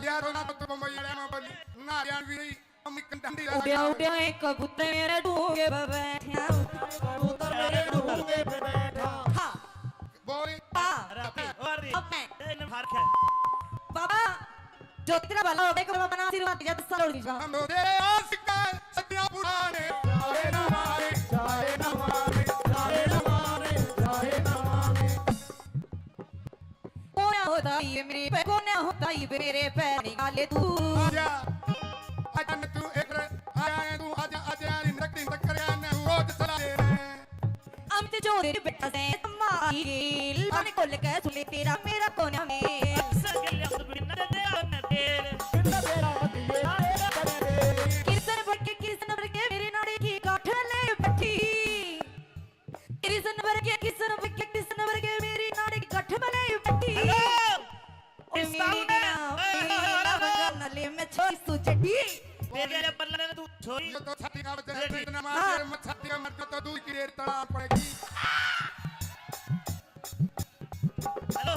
यार, ना तो तुम बम्बई वाले में बोली, ना हरियाणवी नहीं, हम एक डंडी लगा उड्या के उड्या एक कबूतर मेरे ढूंढे पे बैठा। कबूतर मेरे ढूंढे पे बैठा। हाँ। बोल। हाँ। राती, और दी। अब मैं। ए, ने मार के। बाबा, जो तेरा भला हो गया, को बाबा ना आशीर्वाद दीजिए, दस साल और दीजिए। हम तेरे आशिक हैं, सदियां पुराने, जाए ना मारे, जाए ना मारे, जाए ना मारे, जाए ना मारे। कोना होता ये मेरे पे, कोना होता ये मेरे पे, निकाले तू। आजा, आजा न तू एक र-, आजा न तू, आजा, आजा, दिन तक, दिन तक करे, न रोज चला दे। अमित जोरे बैठा से माइल, मन खोल के सुने तेरा मेरा कोना में। किरसन भर के, किरसन भर के मेरे नाड़े की गांठ ले बैठी। किरसन भर के, किरसन भर के, किरसन भर के मेरी नाड़े की गांठ ले बैठी। Hello। ओ मेरी ना, मेरी ना, नले में छोरी सू चड्डी। तेरे बल्ले ने तू छोरी। ये तो छाती का बच्चा है, हाँ। इतना मार दे, मत छाती का मर तो दूध की रेट तड़ा पड़ेगी। Hello,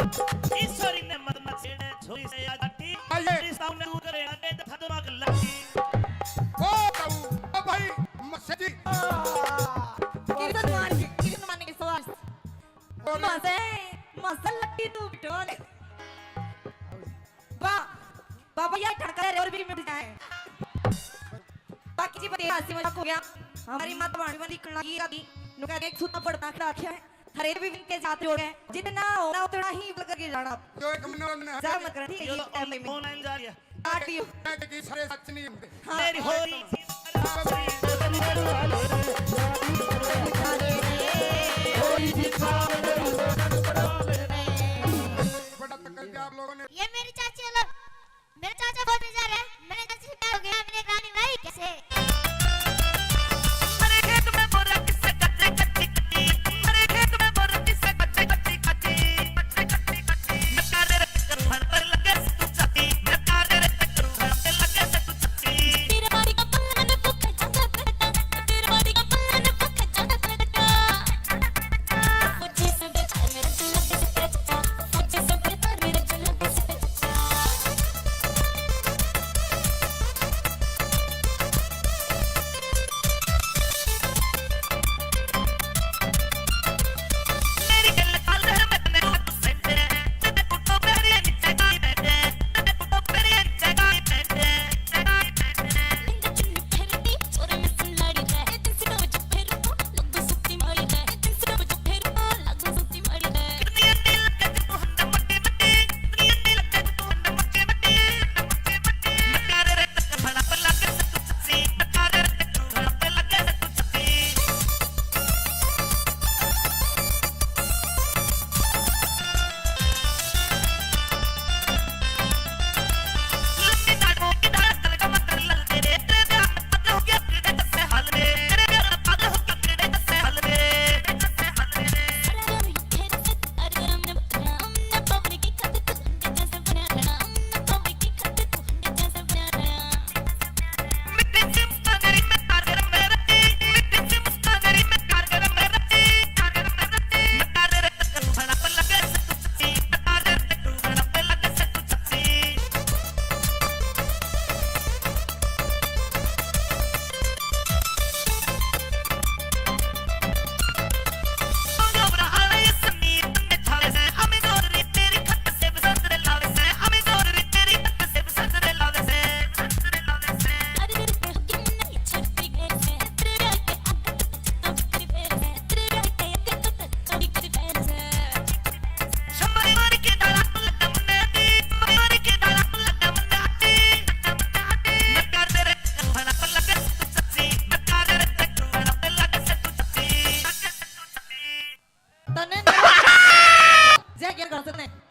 ईश्वरी ने मत मत छेड़े, छोरी से याद आती। आइए। इस सामने तू करे, आगे तो खतरनाक लगती। ओ बाबू, ओ भाई, मस्से जी। किरसन मान के, किरसन मान के सवाल। मजे, मजे लट्टी तू बिटोले। वाह, बाबा यार ठणका रे और भी मिट जाए। बाकी जी बते हंसी मजाक हो गया। हमारी माता वाणी वाली कला की आदि नुका एक सूता पड़ता खड़ा रखा है। हरे भी इनके साथ जोड़ है। जितना होना उतना ही लग के जाना। जो एक मनोरंजन है। जा मत कर, ठीक है, यो ये तो टाइम में। ऑनलाइन जा रही है। काट दियो। मैं देखी सारे सच नहीं होंदे। हाँ। मेरी होरी। बड़ा तकड़ दिया आप लोगों ने। ये मेरी चाची है, लो। मेरे चाचा बहुत बेजार है। मेरे चाची से प्यार हो गया, मैंने एक रानी भाई कैसे?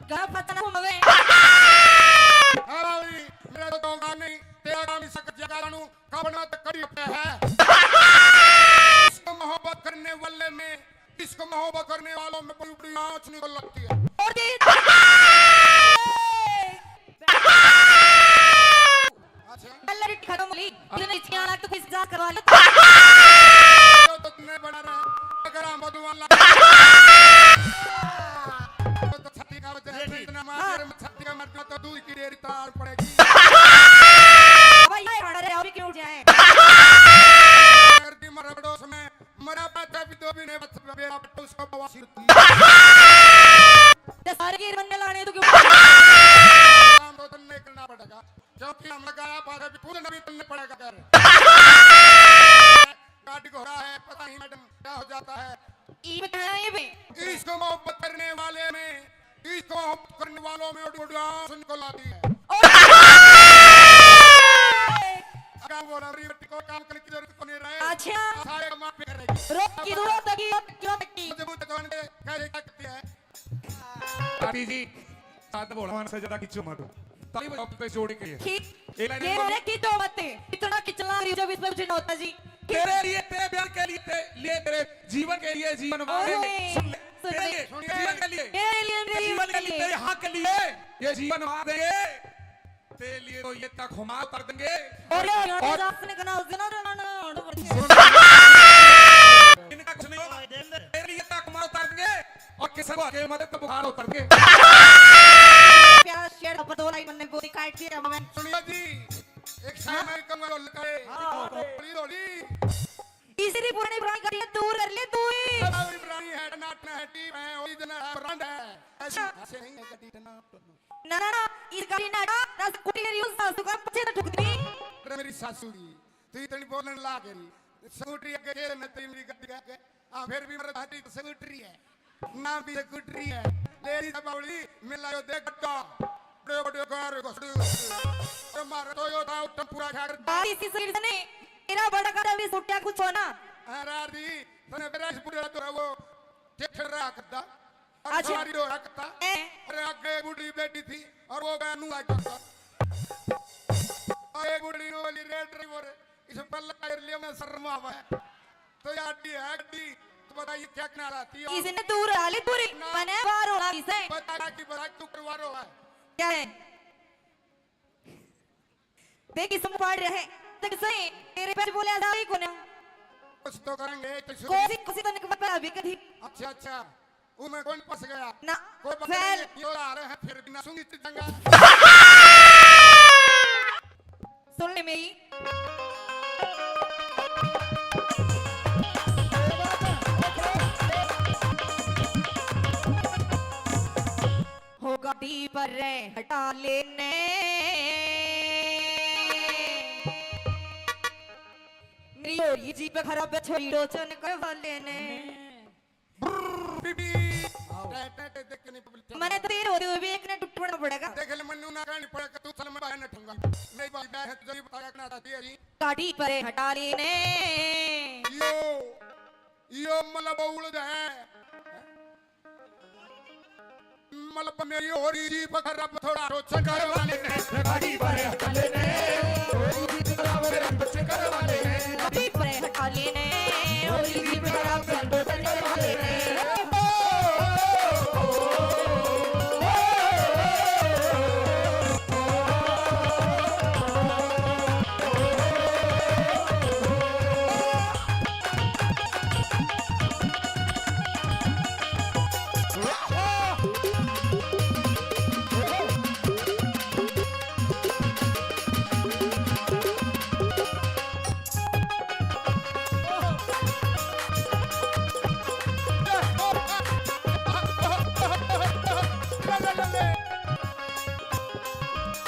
घर पता ना घूमवे। अरे भाई, मेरा तो काम नहीं, तेरा काम इस जगह जानू, कब ना तो कड़ी पे है। इसको मोहब्बत करने वाले में, इसको मोहब्बत करने वालों में बड़ी बड़ी आँच निकल लगती है। और भी अच्छा। पहले रिट खत्म हो ली, इतने इसकी आलत तो कोई इजाजत करवा लो। तो तुमने बना रहा, अगर हम भगवान ला-, तो छाती का वजह है, इतना मार, हाँ। छाती का मर जाओ तो दूध की डेयरी तार पड़ेगी। भाई, ये हमारा रे, और क्यों जाए? कर दी मर पड़ोस में, मरा पाछा भी दो भी नहीं बच, बेरा बट्टू उसको बवासीर होती। ते सारे गिर बनने लाने तो क्यों? काम तो तुमने करना पड़ेगा। क्योंकि हम लगाया पाछा भी खुद नबी तुमने पड़ेगा कर। गाड़ी घोड़ा है, पता नहीं मैडम क्या हो जाता है। ये बताया ये भी। इसको मोहब्बत करने वाले में, इसको मोहब्बत करने वालों में उड़ उड़ आंसू निकल आती है। ओए! अगर वो रबड़ी बट्टी को काम करने की जरूरत को नहीं रहे, अच्छा। सारे काम आप पे करेगी। रोक की जरूरत है कि क्यों तक की? मजबूत दुकान पे कह रहे क्या करती है? आदि जी, साथ बोला, से ज्यादा खींचो मत। ताली बजाओ पे जोड़ के। ठीक। ये लाइन ये बोलो। बोले खींचो मत। इतना खींचना रही जब इसमें कुछ ना होता जी। तेरे लिए, तेरे प्यार के लिए, तेरे लिए, तेरे जीवन के लिए, जीवन मांगेंगे। ओए, सुन ले। सुन तेरे ले। लिए, जीवन के लिए। तेरे लिए, जीवन के लिए, तेरे हक के लिए, ये जीवन मार देंगे। तेरे लिए तो ये तक हुमाल कर देंगे। और ये और आपने कहा उस दिन ना, ना, ना, ना, सुन। इनका कुछ नहीं होगा। तेरे लिए तक हुमाल कर देंगे। और किसी को आके मदद तो बुखार उतर के। प्यारा शेर पर दो लाइन मैंने बोली काट दिया मैं। सुनिए जी, एक शायर हाँ। कमल ललकाए। हाँ। होली, होली। तीसरी पुरानी पुरानी गाड़ी है, दूर कर ले तू ही। पुरानी है, नाटना है, टीम है, ओरिजिनल है, ब्रांड है। ऐसी अच्छा। ऐसे नहीं है गाड़ी, टनाटन। ना, ना, ना, इस गाड़ी ना, ना, ना, स्कूटी मेरी उस सासू का पीछे तो ठुक दी। अरे मेरी सासू की, तू इतनी बोलने लाग गई। स्कूटी आगे के, मैं तेरी मेरी गाड़ी आगे। हाँ, फिर भी मेरे भाई तो स्कूटरी है, ना भी स्कूटरी है। ले ली बावली, मिला यो देख गड्ढा, बड़े बड़े कार घुसड़ी घुसड़ी। तो मारा तो यो था टम्पूरा खा कर। बारिश इस वजह से नहीं, तेरा बड़ा कर अभी सुट्या कुछ हो ना। हाँ, रार दी, तने मेरा इस बुढ़ा तो वो ठेठर रहा करता। और अच्छा। सवारी रो रहा करता। ए। अरे आगे बुढ़ी बैठी थी और वो गया नू आ करता। और एक बुढ़ी नू बोली, "रे ड्राइवर, इस पर लगा लिया, मैं शर्मा हुआ है।" तो यार, डी है, डी, तो बताइए क्या किनारा थी? इसने दूर हाली पूरी, ना। मने बाहर होना इसे। बता कि बता, तू करवा रहा है। क्या है? देख, इसमें पाड़ रहे। तक सही, तेरे पे बोले, ऐसा ही कोने। कुछ तो करेंगे, तो शुरू कोसी, कोसी तो निकल पड़ा अभी कभी। अच्छा, अच्छा। वो मैं कौन फंस गया? ना। कोई पकड़ फैल। नहीं, ये आ रहे हैं, फिर भी ना सुनी तो चंगा। सुन ले मेरी। हो गाड़ी पर रे हटा लेने। मेरी हो रही जीप खराब है, छोरी टोचन करवा लेने। ब्रर, बीबी। आओ। टे, टे, टे, देख के नहीं पब्लिक। मैंने तो तेरे होते हुए भी एक ने टूट पड़ना पड़ेगा। देख ले, मन्नू ना कहनी पड़ेगा, तू चल, मैं बाहर न ठूंगा। नहीं भाई, मैं है, तुझे नहीं बताया, इतना था, दिया जी। गाड़ी पर हटा लेने। यो, यो मलबा उड़ जाए। मलब मेरी हो रही जी पकड़, अब थोड़ा रोचन करवा लेने। गाड़ी पर हटा लेने, हो रही जी पकड़, अब रंग से करवा लेने। गाड़ी पर हटा लेने, हो रही जी पकड़, अब रंग से करवा लेने।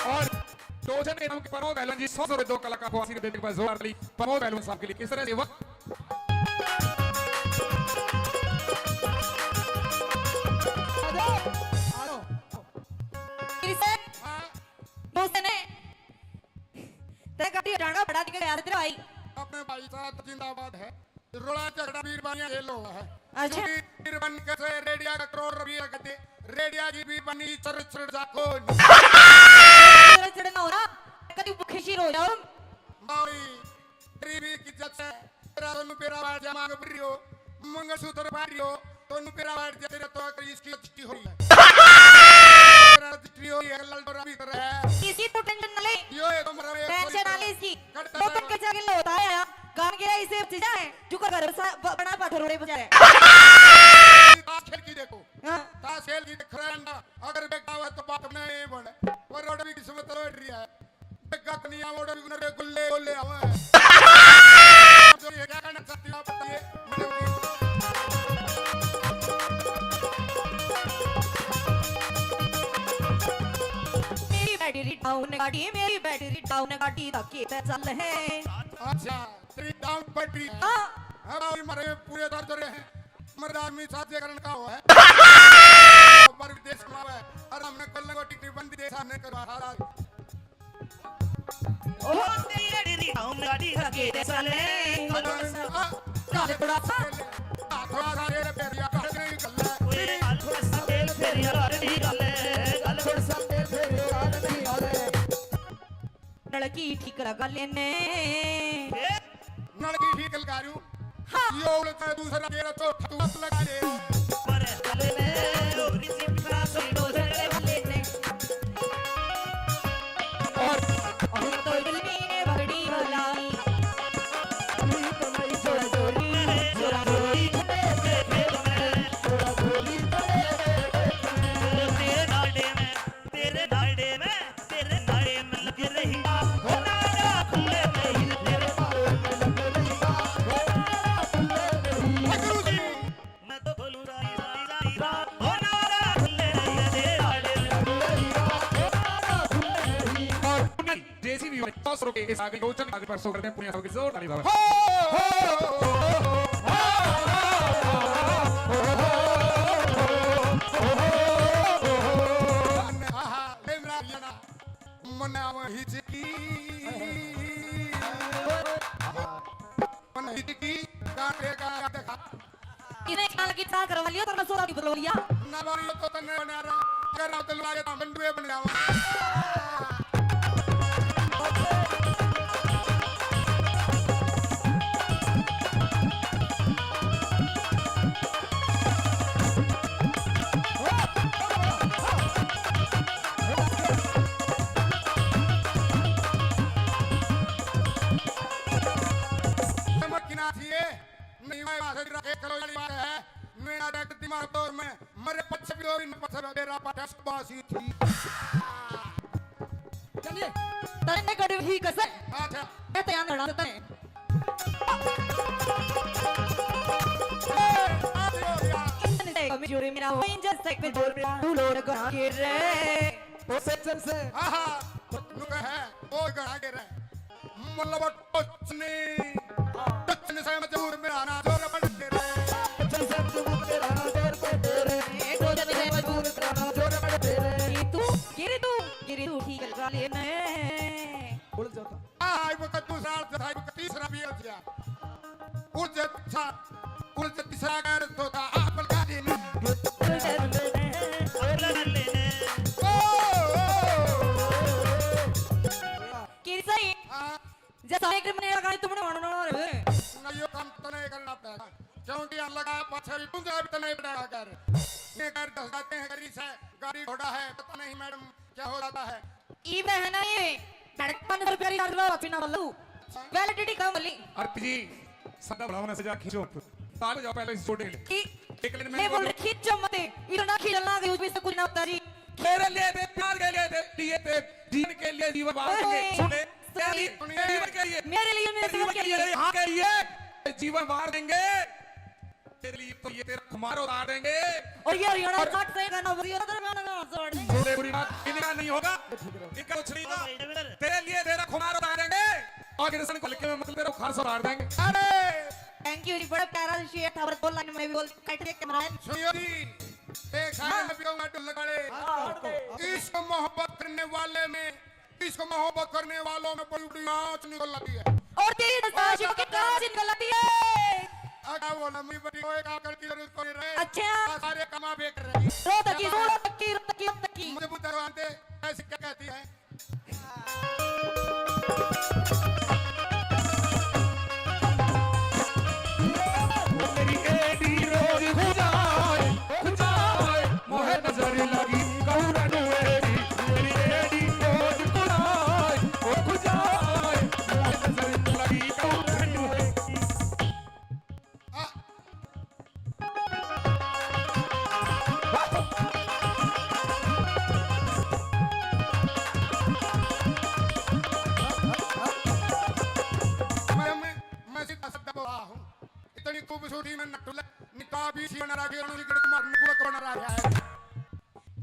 और टोचन के नाम के प्रमोद पहलवान जी, सौ सौ रुपए दो कलाकार को आशीर्वाद देने के बाद जोरदार ताली प्रमोद पहलवान साहब के लिए। किस तरह से वक्त फिर से दोस्त ने तेरा गाड़ी हटाना पड़ा, दिख गया तेरा भाई। अपने भाई साहब जिंदाबाद है। रोला झगड़ा वीर बानिया खेल हुआ है। अच्छा। क्योंकि वीर बन के से रेडिया का करोड़ रुपया कहते रेडिया की भी बनी चर चर जाको। चर चर ना हो रहा, कभी भूखे सी रो जाओ। बावड़ी, तेरी भी इज्जत है। तेरा तो नुपेरा वाट जा मांग भर रही हो, मंगलसूत्र फाड़ रही हो, तो नुपेरा वाट जा, तेरा तो अगर इसकी रजिस्ट्री हो रही है। तेरा रजिस्ट्री हो रही है, ललडोरा भी कर रहा है। किसी तो टेंशन ना ले। यो एक तो मरा, एक टेंशन ना ले इसकी। दो तक के जाके होता है, काम गिरा इसे चीजा है, जुकर घर सा-, ब-, बना पाथर रोड़े बजा रहे। ताश खेल की देखो। हाँ। ताश खेल की देख रहा है अंडा, अगर बेटा हुआ तो बाप नहीं बने, पर रोड भी किस्मत रोड रही है। बेटा नहीं आवे, रोड भी गुल्ले गुल्ले आवे। जो ये क्या कहना चाहती हो आप बताइए, मैडम जी। मेरी बैटरी डाउन गाड़ी, मेरी बैटरी डाउन गाड़ी, धक्के पे चल है। अच्छा। तेरी डाउन बैटरी। हाँ। अब और मरे पूरे दर्द रहे हैं। मर्द आदमी साजे करण का हो है। पर विदेश में है। और हमने कल को टिकट बंद दे सामने करवा हारा। ओ तेरी डाउन गाड़ी लगे दे साले। हाँ, हाँ, थोड़ा सा। हाँ, थोड़ा सा तेरे पैर या काट नहीं कर ले। ओए, हाँ, थोड़ा सा तेरे पैर या काट नहीं कर ले। हाँ, थोड़ा सा तेरे पैर या काट नहीं कर ले। नलकी ठीक लगा लेने। नलकी ठीक लगा लूं। हाँ। यो उलझा दूसरा तेरा चौथा तू मत लगा ले। पर हल में लोरी सी पिता से डोजर वाले ने। और हम तो दिल में बड़ी भलाई। तेरे नाड़े में, तेरे नाड़े में। तेरे नाड़े में लग रही, हो नाड़ा खुले नहीं, तेरे नाड़े में लग रही, हो नाड़ा खुले नहीं। मैं तो बोलूं राई, राई, राई, राई, हो नाड़ा खुले नहीं, तेरे नाड़े में लग रही, हो नाड़ा खुले नहीं। और उन्हें जैसी भी हो, सौ रुपए इस आगे दो चंद आगे पर सौ करते हैं, पूरे सौ की जोर ताली बजाओ। आहा, ए मेरा मनाव हिचकी, मन हिचकी, गाने गा दिखा। इन्हें खान की चाह करवा लिया, तो मैं सोरा की बुलवा लिया। ना बोलियो तो तन्ने बना रहा, अगर रात लगा के तो मंडुए बन जावा। समझ की ना थी ये? नहीं, मैं बात है, एक करो वाली बात है। मेरा देख दिमाग दौर में मरे पछे भी और इन पछे मेरा पाटा बासी थी। चलिए, तन्ने कड़ी ही कसर। अच्छा। मैं तो यहाँ लड़ा देता है। ए, आ गया, आ गया। इतने से कमी जोरे मेरा हो, इंजन से पे जोर मेरा, तू लोड़ करा के रे। वो सेक्शन से। हाँ, हाँ, नुका है, वो करा के रे। मतलब टोचनी, टोचनी से मजबूर मेरा ना जोर बन के रे। टोचनी से मजबूर मेरा ना जोर बन के रे। ए, टोचनी से मजबूर मेरा ना जोर बन के रे। ये तू, ये रे तू, ये रे तू ठीक लगा ले ने। बोल जाता। आ, आई वो तो दूसरा, आई वो तीसरा भी हो गया। उलझ अच्छा, उलझ तीसरा कर तो था, आप लगा देने। ओ, ओ, ओ, ओ। के सही? हाँ। जैसा एक महीने का गाने तुमने मानो ना रे। ना, यो काम तो नहीं करना पड़ेगा, क्योंकि हम लगा पाछे भी तुम जरा भी तो नहीं पड़ेगा कर। ये कर दस जाते हैं, गाड़ी से, गाड़ी घोड़ा है, पता नहीं मैडम क्या हो जाता है। ई बहना ये साढ़े पाँच सौ रुपया रिचार्ज वाला पिना वालू। वैलिडिटी कम वाली। आरती जी, सदा बढ़ाओ ना, सजा खींचो। ताल जाओ पहले इस छोटे के लिए। एक लाइन में ले बोल बोलो। खींचो मत। इतना खींचना कि उसमें से कुछ ना होता जी। तेरे लिए थे, प्यार के लिए थे, लिए थे, जीवन के लिए जीवन वार देंगे। ओए, सुने, तेरे लिए, सुनिए। जीवन के लिए, मेरे लिए, मेरे जीवन के लिए। यहाँ के लिए जीवन वार देंगे। तेरे लिए तो ये तेरा खुमार उतार देंगे। और ये हरियाणा और जाट से गाना बजाओ, तो गाना गाना जोड़ देंगे। छोटे बुरी बात, इनका नहीं होगा, इनका कुछ नहीं होगा। तेरे लिए तेरा खुमार उतार देंगे और गिरसन को लेके मैं मतलब तेरा खुमार उतार देंगे। अरे! Thank you जी, बड़ा प्यारा शेर था, और दो लाइन में भी बोल, कट के कैमरा। सुनियो जी, एक गाना भी गाऊंगा ढोलक वाले। हाँ, हाँ। इश्क मोहब्बत करने वाले में इसको मोहब्बत करने वालों में बड़ी बड़ी आँच निकल आती है। और तेरी नसाशियों की कांच निकल आती है। आगा बोला, मेरी बड़ी कोई काकड़ की जरूरत कोनी रहे। अच्छा। आ सारे कमा बेच रहे। रो तकी, रो तकी, रो तकी, रो तकी। मुझे बुद्ध भगवान दे, ऐसी क्या कहती है? मेरी एडी रोज खुजाए, खुजाए, मोहे नजर लगी कौरन एडी। मेरी एडी रोज खुजाए, ओ खुजाए, मोहे नजर लगी कौरन एडी। मैं, मैं, मैं सीधा साधा बोला हूँ। इतनी खूबसूरती में नटुला निकाब ही सी बना रहा है, उन्होंने गिरक मार नुकुलक बना रहा है।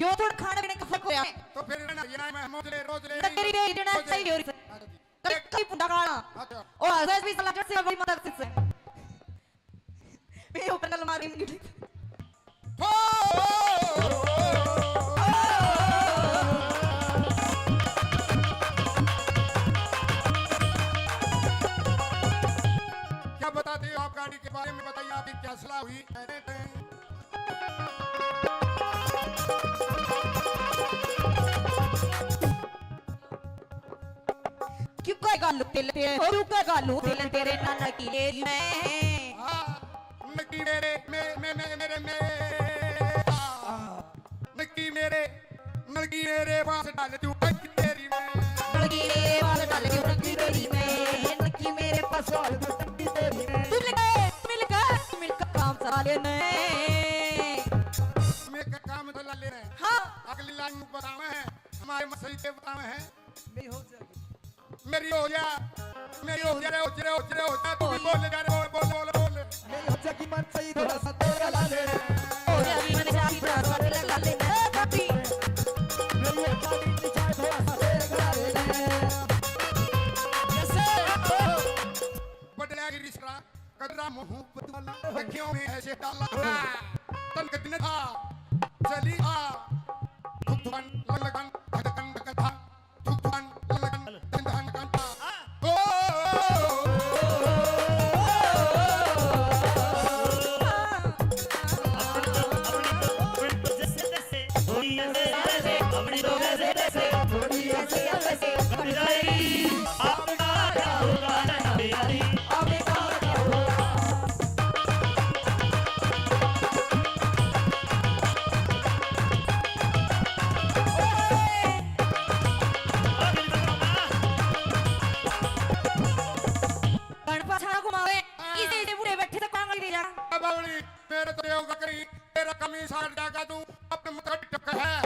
यो थोड़ा खाने पीने का फर्क होया। तो फिर ना, ये ना मैं मोजले, रोजले, ना तेरी रे, इतना रोजले। सही हो रही है। हाँ जी। कई, कई पुंडा काला। अच्छा। ओ, हजरत भी सलाह से बड़ी मदद से। मैं ऊपर नल मारी। हो! क्या बताते हो आप गाड़ी के बारे में, बताइए, आपकी क्या सलाह हुई? क्यों का गालू तेल ते, क्यों का गालू तेल तेरे नाना की ले मैं। हाँ, नकी मेरे, मे-, मे-, मे-, मेरे, मे-, हाँ। नकी मेरे, नलकी मेरे पास डाल तू नकी तेरी मैं। नलकी मेरे पास डाल तू नकी तेरी मैं। नलकी मेरे पास डाल तू नकी तेरी मैं। तू मिलकर, तू मिलकर, तू मिलकर काम चला लेने। मैं का काम चला लेने। हाँ। अगली लाइन में बतावे हैं, हमारे मसई के बतावे हैं। मेरी हो जा, मेरी हो जा रे, हो जा रे, हो जा रे, हो जा, तू भी बोल जा रे, बोल, बोल, बोल, बोल। मेरी हो जा की मन सही थोड़ा सा तेरा ला ले। हो जा की मन सही थोड़ा सा तेरा ला ले। ए, भाभी। मेरी हो जा की मन सही थोड़ा सा तेरा ला ले। जैसे बदला की रिश्ता कदरा मुहब्बत वाला, अखियों में ऐसे डाला। तन कितने था, चली आ, धुक धुकन, लग लगन, धड़कन, धड़कन था। गणपा छाना घुमावे, इसे, इसे बूढ़े बैठे से कांगड़ी दे जा। बावली, मेरे तो ये करी, तेरा कमी सार जागा तू, अपने मतलब टक है।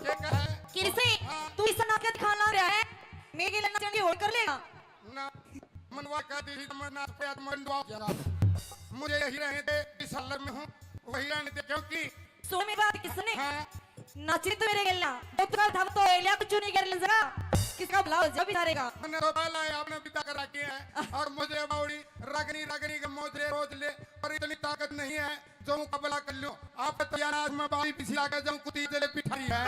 ये कहे? किसे? हाँ। तू इस नाक के दिखाना रहा है, मेरे लिए नाचने की होड़ कर लेगा। ना, मनवा कहती थी, तो मैं नाच पे आत्मा दुआ जरा। मुझे यही रहने दे, जिस हालत में हूँ, वही रहने दे, क्योंकि सुन मेरी बात, किसने? हाँ। नाचरी तो मेरे गेला, तो कल था तो एलिया कुछ नहीं कर ले जरा, किसका भला हो जा बेचारे का। मैंने तो पहला है, आपने पिता कर रखे हैं, और मुझे बावड़ी रगनी, रगनी के मोजरे रोज ले, पर इतनी ताकत नहीं है। जो मुकाबला कर लो, आप तो यार आज मैं बारी पीछे आके जाऊं, कुत्ती जले पिठारी है।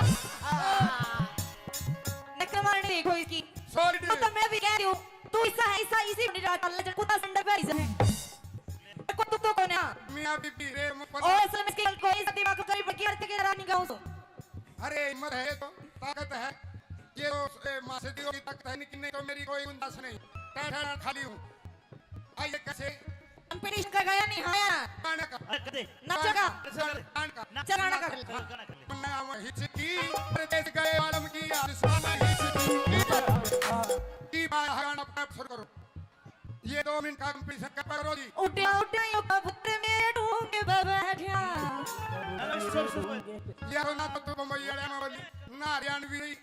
नखरे मारने देखो इसकी। Sorry। वो तो मैं भी कह रही हूँ, तू ऐसा है, ऐसा इसी बड़ी रात अल्लाह जब कुत्ता संडर पे ऐसा है। को तू तो कौन है? मियाँ बीबी रे मुफत। और असल में इसके कोई सा दिमाग को करीब की अर्थ के रानी गाऊं सो। अरे हिम्मत है तो ताकत है। ये तो, ए, माँ से दियो की ताकत है, लेकिन नहीं तो मेरी कोई गुंजाइश नहीं। टा, टा, टा, खाली हूँ। आइए कैसे? Competition का गाया नहीं, हाँ। गाना का। अरे, कदे? नाचेगा। गाना का। नाच, गाना का। गाना कर ले। ना वो हिचकी, परदेस गए आलम की, आज सुना हिचकी। की बात, की बात, गाना शुरू करो। ये दो मिनट का competition का पकड़ो जी। उड्या, उड्या, यो कबूतर मेरे ढूंढ पे बैठा। अरे, सुन, सुन, सुन। ये ना तो तू बम्बई वाले में बोली, ना हरियाणवी।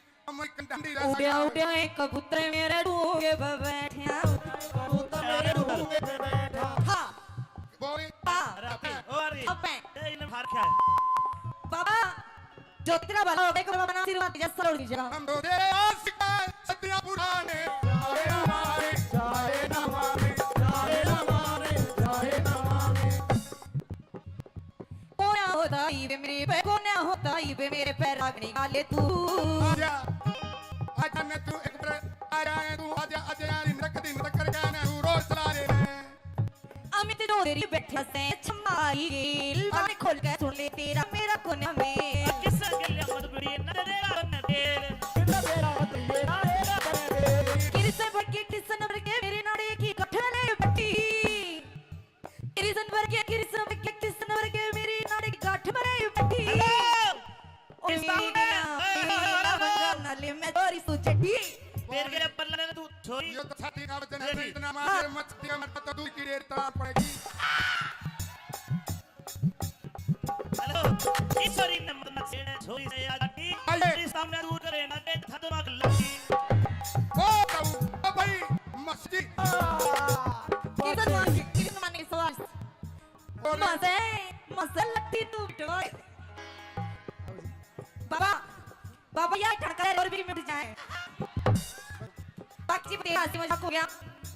उड्या, उड्या, एक कबूतर मेरे डूंगे पे बैठा। कबूतर मेरे डूंगे पे बैठा। हाँ। बोल। पा। राती। ओ, अरे। अबे। ए, इन्हें फार क्या है? बाबा, जो तेरा भला हो, एक बाबा ना आशीर्वाद दीजिए, सर, और दीजिएगा। हम तो तेरे आशिक हैं, सदियां पुराने। जाए ना मारे, जाए ना मारे, जाए ना मारे, जाए ना मारे। ताई वे मेरे पे कोन्या होता ही वे मेरे पे रागनी गाले तू। आजा, आजा ने तू एक बार आजा ने तू आजा, आजा यार, नक दिन तक कर गया ने तू रोज चला ले ने। अमित चौधरी बैठा से छमाई गेल, बात खोल के सुन ले तेरा मेरा कोन्या में। किस गल्या मत बुरी न तेरा न तेल। किरिस भर के किसन भर के मेरे नाड़े की गठले बटी। किरिस भर के किरिस भर के किसन भर के मेरी नाड़े की गांठ भरे बटी। हेलो। ओ मेरी ना, मेरी ना बंगा नाले में चोरी सू चड्डी। तेरे के पल्ला ने तू छोरी। ये तो छाती का वजन है, तो इतना मार मत दिया, मत तो दूर की रेत तड़ान पड़ेगी। हेलो, ईश्वरी ने मत ना छेड़े, छोरी से याद आती। आइए। तेरी सामने दूर करे ना, देख था दिमाग लगी। ओ, ओ भाई, मस्ती। किसन मान, किसन मान के सवाल। बोले। मजे, मजे लगती तू बिटोए। बाबा, बाबा, यार ठड़का है और भी मिट जाए। बाकी जी, बतेरा हंसी मजाक हो गया।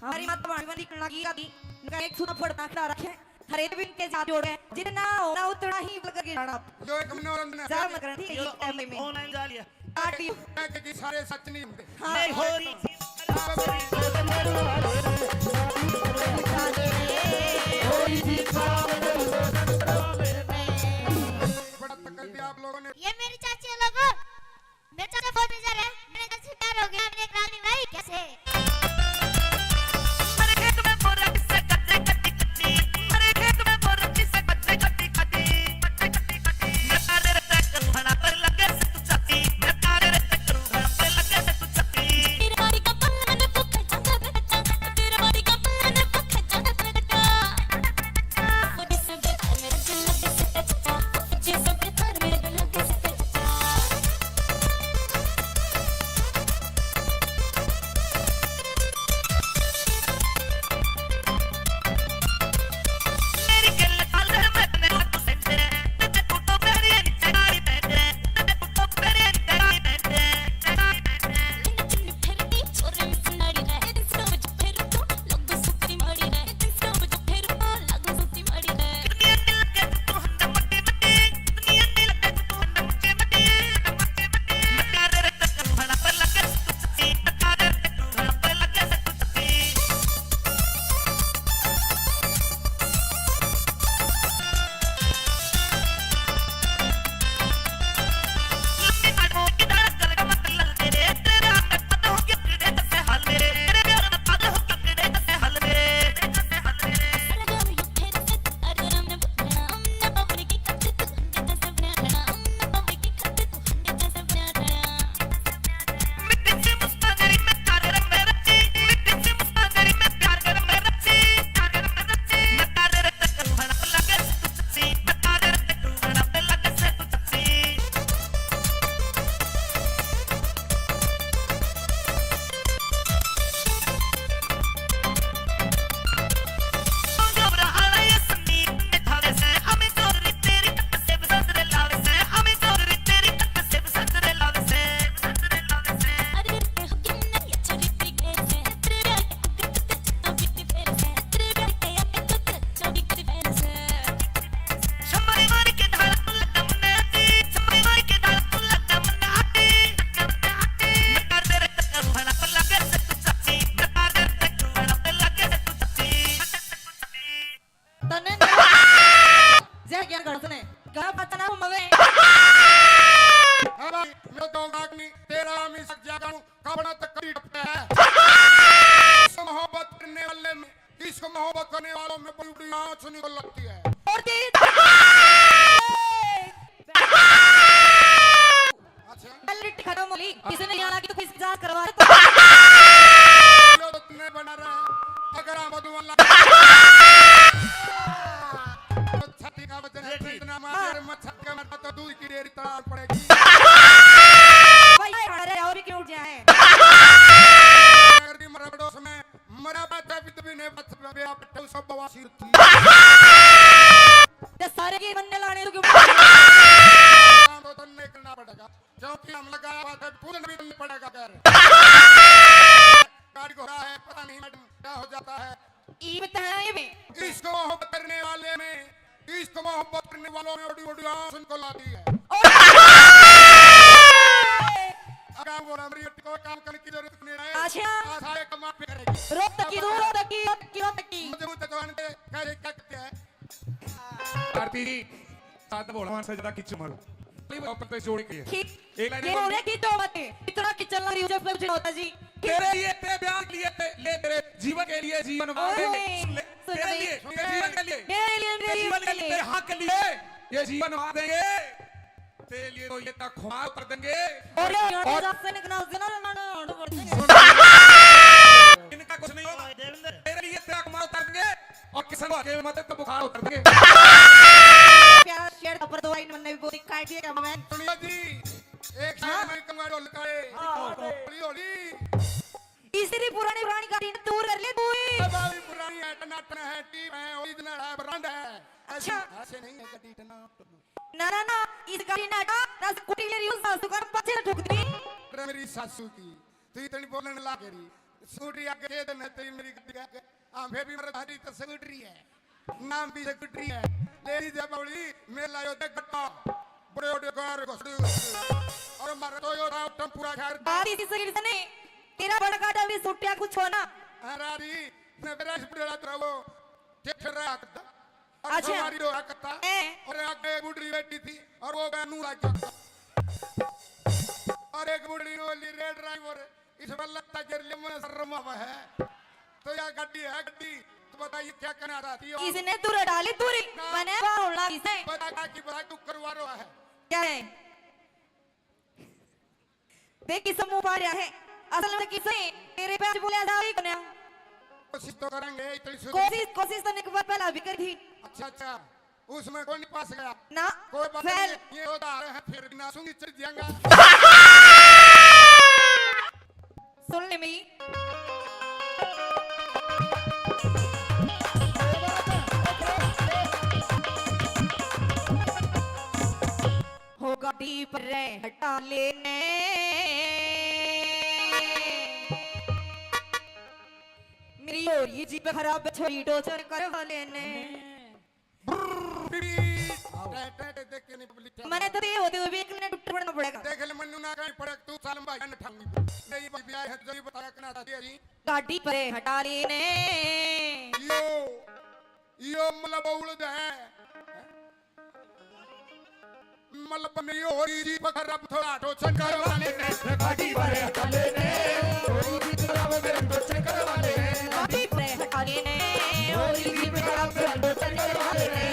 हमारी माता भाणी वाली कणा की आदि, इनका एक सुना पड़ता खड़ा रखे। हरे दिन के साथ जोड़ गए। जितना होना उतना ही बल करके जाना। जो एक मनोरंजन है। जा मत करना, ठीक है, यो एक टाइम में। ऑनलाइन जा लिया। काट लिया। मैं के सारे सच नहीं होते। हाँ। नहीं हो रही थी। बड़ा तक कर दिया आप लोगों ने। ये मेरी चाची है लोगों। मेरे चाचा बहुत बेजार है। मैंने चाची से प्यार हो गया। मैंने एक रागनी गाई कैसे? तन्ने जय ज्ञान गण सुने। गला पचना मवे। हाँ भाई, मैं तो नाक नहीं, तेरा मी सक जा करूं, कपड़ा तक करी टपटा है। इस मोहब्बत करने वाले में, इस मोहब्बत करने वालों में बड़ी बड़ी आंच निकल लगती है। और तेरी अच्छा। पहले लिट्टी खत्म हो ली, किसी ने यहाँ आके तो किसकी जांच करवा दे। लो तो तन्ने बना रहा, अगर हम मधुवन ला छाती का वजन है, इतना मार, मत छाती का मरता तो दूध की डेयरी तड़ान पड़ेगी। भाई, अरे, और भी क्यों उठ जाए? अगर भी मरा पड़ोस में, मरा बात है, भी तभी ने बच, बे आप सब बवासीर थी। ते सारे की बनने लाने तो क्यों? काम तो तन्ने करना पड़ेगा। क्योंकि हम लगाया हुआ था, पूजन भी करना पड़ेगा कर। गाड़ी घोड़ा है, पता नहीं मैडम क्या हो जाता है। ई बताए में। इसको करने वाले में इश्क मोहब्बत करने वालों में बड़ी बड़ी आस उनको लाती है। अगर वो मेरी को काम करने की जरूरत नहीं है। अच्छा। आशाएं कमा पे करेगी। रो तकी, रो तकी, रो तकी, रो तकी। मुझे वो तकवान के कह रहे क्या कहते हैं? आरती जी, साथ बोला, मान सजदा किच मारो। नहीं, वो अपन तो जोड़ी के है। ठीक। एक लाइन ये और बोल। रे की तो मत है। इतना किचन लग रही है, मुझे कुछ नहीं होता जी। तेरे लिए, तेरे प्यार के लिए, ते-, ले तेरे जीवन के लिए जीवन वार ओए, देंगे। सुन ले, सुन तेरे ले। लिए, तेरे जीवन के लिए, मेरे लिए, तेरे मेरे जीवन के लिए, लिए। तेरे हक के लिए ये जीवन वार देंगे। तेरे लिए तो ये तक खुमार कर देंगे। और ये और गाने जात से निकलना, जिना ना, ना, ना, ना, ना, सुन। इनका कुछ नहीं होगा। तेरे लिए तेरा खुमार उतार देंगे। और किसान के मत तो बुखार उतर देंगे। प्यारा शेर का पर दो लाइन मैंने भी बोली, काट दिया क्या मैं? सुनियो जी, एक शेर हाँ? मैं कहूँगा ढोल का है। हाँ, हाँ। हौली, हौली। इसी री पुरानी, पुरानी गाड़ी ने दूर कर ले तू ही। अब अभी पुरानी है, टनाटन है, टीप है, ओरिजिनल है, ब्रांड है। अच्छा। ऐसे नहीं है गाड़ी टनाटन। ना, ना, ना, इस गाड़ी ने हटा, ना स्कूटी ले रही हूँ, सासू का पाछे ठोक दी। अरे मेरी सासू की, तू इतनी बोलने लाग रही। स्कूटी आगे दे देना, तेरी मेरी गाड़ी आगे। हाँ, फिर भी मेरे भारी तो स्कूटरी है। नाम भी स्कूटरी है। ले लीजिए बावली, मेला यो देख गट्टा। बड़े बड़े कार घुसड़ी घुसड़ी। और मारे तो यो राव टम्पूरा खैर। बात इसी सरीर से नहीं, तेरा बड़ा काटा भी सुट्टिया कुछ हो ना। हाँ, रारी, ने मेरा इस बड़ा तेरा वो, जे फिर रहा था। और अच्छा। हमारी जो हरकत था, हैं? और आगे एक बुढ़ी बैठी थी, और वो गया नूरा क्या। और एक बुढ़ी ने बोली, "रे ड्राइवर, इस पर लगता गिर ले, मुझे शर्म आवा है।" तो या गड्डी है, गड्डी, तो बताइए क्या करना चाहती हो? इसने दूर डाली दूरी, ना। मैंने बाहर उड़ा इसे। बता का की बता, तू करवा रहा है। क्या है? देख किस मुंह पा रहा है। असल में किसे तेरे पे आज बोले आजा ही कोन्या। कोशिश तो करेंगे, इतनी सुधर- कोशिश, कोशिश तो एक बार पहला भी करी थी। अच्छा, अच्छा, उसमें कोई नहीं पास गया। ना, कोई बात fail। नहीं, ये होता है, फिर भी ना सुनी चढ़ जाएगा। सुन ले मेरी। हो गाड़ी पर हटा लेने। मेरी हो रही जीप खराब, छोरी टोचन करवा लेने। टे, टे, टे, देख के नहीं पब्लिक क्या मैंने तो ये होते हुए भी एक मिनट टूट पड़ना पड़ेगा। देख ले मन्नू ना कहीं पड़े, तू सालम भाई ने ठाऊंगी। नहीं भाई, ब्याह है, जल्दी बताया करना चाहती है जी। गाड़ी पर हटा लेने। यो, यो मतलब उड़द है। मतलब नहीं हो रही जी, पकड़ अब थोड़ा टोचन करवा लेने। गाड़ी पर हटा लेने। हो रही जी, थोड़ा वो मेरे टोचन करवा लेने। गाड़ी पर हटा लेने। हो रही जी, थोड़ा वो मेरे टोचन करवा लेने।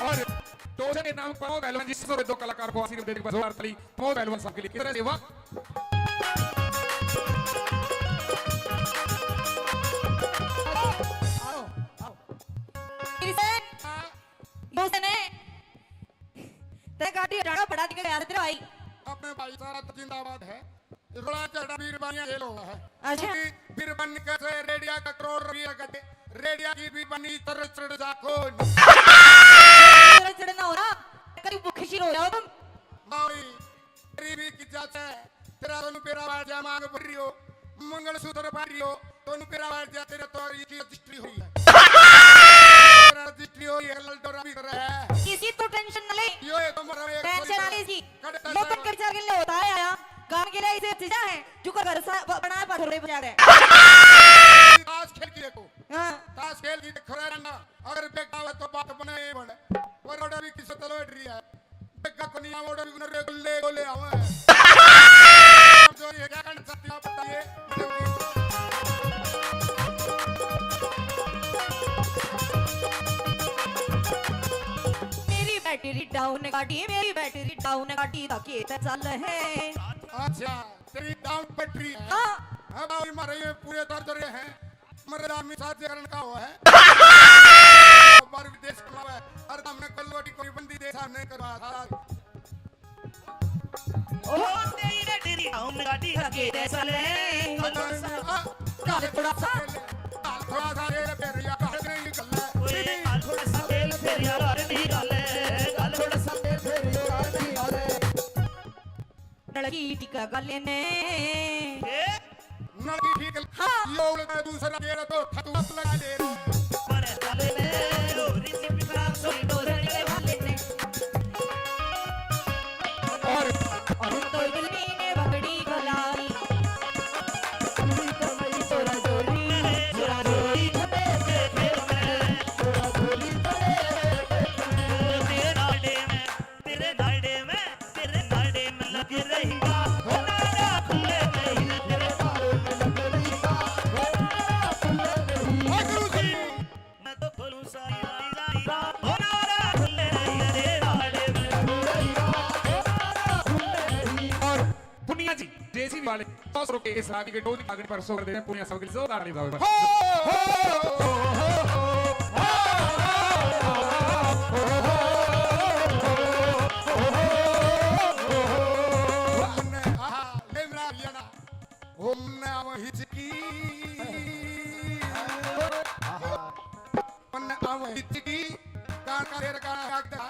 और टोचन के नाम पवन पहलवान जी, सौ दो कलाकार को आशीर्वाद देने के बाद जोरदार ताली पवन पहलवान साहब के लिए। किस तरह से, वाह। आओ, आओ। फिर से, दूसरे ने, तेरे गाड़ी हटाना पड़ा, दिखे यार तेरा भाई। अपने भाई सारा तो जिंदाबाद है। रोड़ा चढ़ा बीरबानिया जेल हुआ है। अच्छा। क्योंकि बीरबानी कैसे रेडिया का करोड़ रुपया का दे, रेडिया की बीरबानी तर चढ़ जा कौन? तर चढ़ना हो ना, कभी भूखी सी रो जाओ तुम। भाई, गरीबी की जात है, तेरा दोनों पेरा बाहर जा मांग भर रही हो, मंगलसूत्र पहन रही हो, दोनों पेरा बाहर जा तेरा तो ये की रजिस्ट्री हुई है। तेरा रजिस्ट्री हुई है, ललडोरा भी कर रहा है। किसी तो टेंशन ना ले। यो ये तो मरा एक टेंशन ना ले जी। कड़े यो तक तो कर जा के ले होता है आया। गान के लिए इसे चीजा है, जो का घर सा ब-, बनाया पत्थर पे बजा रहे। ताश खेल की देखो। हाँ। ताश खेल की देखो रे रंडा। अगर बेटा हो तो बात बने ही बने। पर ओड़ा भी किसे तलो बैठ रही है। बेटा को नहीं आवड़े भी गुनरे गुल्ले गोले आवे। जो ये क्या करना चाहती हो आप बताइए। मेरी बैटरी डाउन गाड़ी, मेरी बैटरी डाउन गाड़ी दा खेत चल है। अच्छा, तेरी डाउन बैटरी है। हाँ। अब आओ, ये मारे ये पूरे दर्द रहे हैं। मरे आदमी साथ जे करण का हो है। बाहर विदेश कमावे, अरे हमने कल रोटी कोई बंदी दे सामने करवा था। ओ तेरी रे तेरी, हम गाड़ी लगे दे साले। काल थोड़ा सा, काल थोड़ा सा रे फेरिया, काल नहीं गल्ला। ओए, काल थोड़ा सा तेल फेरिया, काल नहीं गल्ला। काल थोड़ा सा तेल फेरिया, काल नहीं गल्ला। लड़की टिका गले ने। ए? नलकी ठीक। हाँ। ये उलटा दूसरा गेर तो थतुआ लगा दे। पर चले ले, डोरी से पिपरा सोई डोरने वाले ने। और, और तो बिल्ली ने बकरी को लाई। तोरा डोरी, तोरा डोरी, तेरे डांडे में, तेरे डांडे में, तेरे डांडे में लग रही। और पुनिया जी, जेसीबी वाले, सौ रुपए इस रागी के डोज कागज पर सौ कर देते हैं, पुनिया सब के लिए जोरदार ताली बजाओ। ओम नमः हिचकी। ओम नमः हिचकी। गाना ढेर गाना गाता।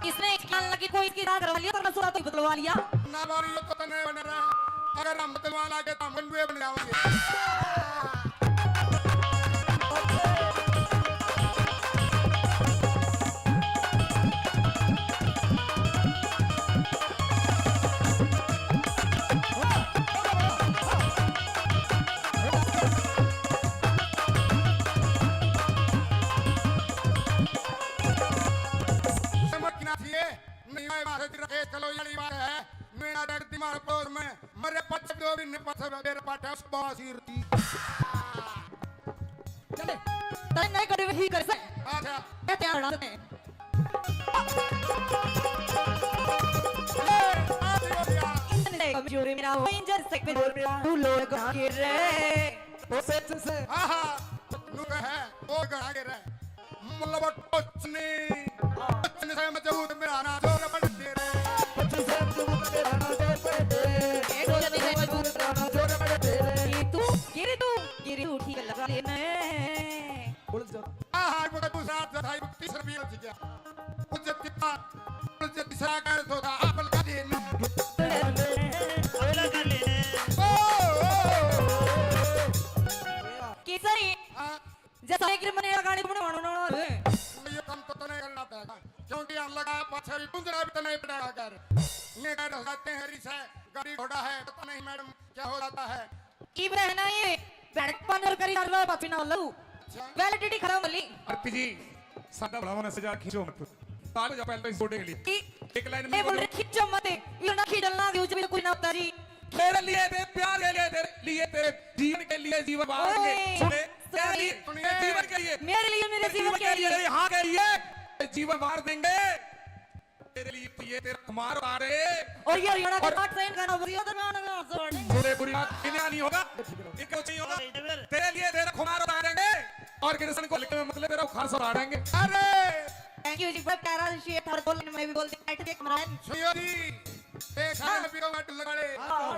इसने हिचकी आने लगी, कोई इसकी राह करवा लिया, तो मैं सुरा तो ही बदलवा लिया। ना बारी, ये तो तने बन रहा। अगर हम बदलवा लागे तो हम गंडुए बन जाओगे। समझना चाहिए, नहीं आए मारे तेरा खेत चलो, यही बात है। मेरा दर्द दिमाग पोर में, मरे पत्थर दो दिन पत्थर मेरे पाटा बासीर थी। चले, तय नहीं करे, वही कर से। अच्छा। मैं त्यार ना से। ए, आ गया। इसने कमजोरी मेरा हो, इंजन से पे तू लोग गिर रहे। वो सच से। हाँ, हाँ, नु कहे, वो गड़ा गिर रहे। मतलब टोचनी, टोचनी से मजबूत मेरा ना जोर बन दे रे। टोचनी से मजबूत मेरा ना जोर बन दे रे। ए, टोचनी से मजबूत मेरा ना जोर बन दे रे। ये तू, ये रे तू, ये रे तू ठीक लगा ले मैं। बोल जा। आ, हाय, वो तू साथ जा, हाय, तीस रुपये लग गया। मुझे कितना, मुझे तीसरा कर दो था, आप लगा दे। ओ, ओ, ओ, ओ। केसरी। हाँ। जैसा एक मने गाने तुमने मानो ना रे। ये काम तो तने करना पड़ेगा, क्योंकि हम लगा पाछे भी गुंजरा भी तने पड़ेगा कर। ये कर हंसाते हैं रिस है, गाड़ी घोड़ा है, पता नहीं मैडम क्या हो जाता है। इब रहना ये बैठ पानर करी कर रहा है, बापी ना लू। अच्छा। वैलिडिटी खत्म कर ली। आरती जी, सादा भला होना सजा खींचो मत। ताल जा पहले इस गोडे के लिए। एक लाइन में ए, बोल बोलो। रहे, खींचो मत, ये ना खींचना, यूं भी कोई ना होता जी। मेरे लिए, तेरे प्यार के लिए, तेरे लिए, तेरे जीवन के लिए जीवन वार देंगे। ओए, सुने, तेरे लिए, सुनिए। तेरे जीवन के लिए, मेरे लिए, मेरे तेरे जीवन जीवन के के लिए, लिए। तेरे हाँ के लिए जीवन वार देंगे। तेरे लिए तो ये तेरा खुमार उतारे। और ये हरियाणा का और पाक सैन गाना बजी, उधर गाना गाना सुन। सुने, बुरी बात, इन्हें नहीं होगा, ये क्यों नहीं होगा? तेरे लिए तेरा खुमार उतारेंगे। और कृष्ण को लिखने में मतलब तेरा खार उतारेंगे। अरे! Thank you जी, बहुत प्यारा शेर था, और बोलने में भी बोलते हैं, बैठ के कमरा है। सुनियो जी, देखा है हाँ। भी तो मत लड़े। हाँ।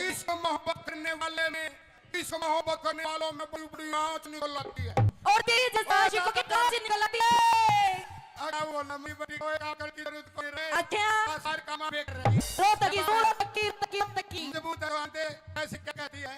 इश्क मोहब्बत करने वाले में, इश्क मोहब्बत करने वालों में बड़ी बड़ी आँच निकल आती है। और तेरे जैसा और आशिकों की आँच निकल आती है। अरे वो लंबी बड़ी कोई आकर की जरूरत कोई रे। अच्छा। सारे काम आप एक रही। रो तकी, रो तकी, रो तकी, रो तकी। मजबूत दरवाजे ऐसी क्या कहती है?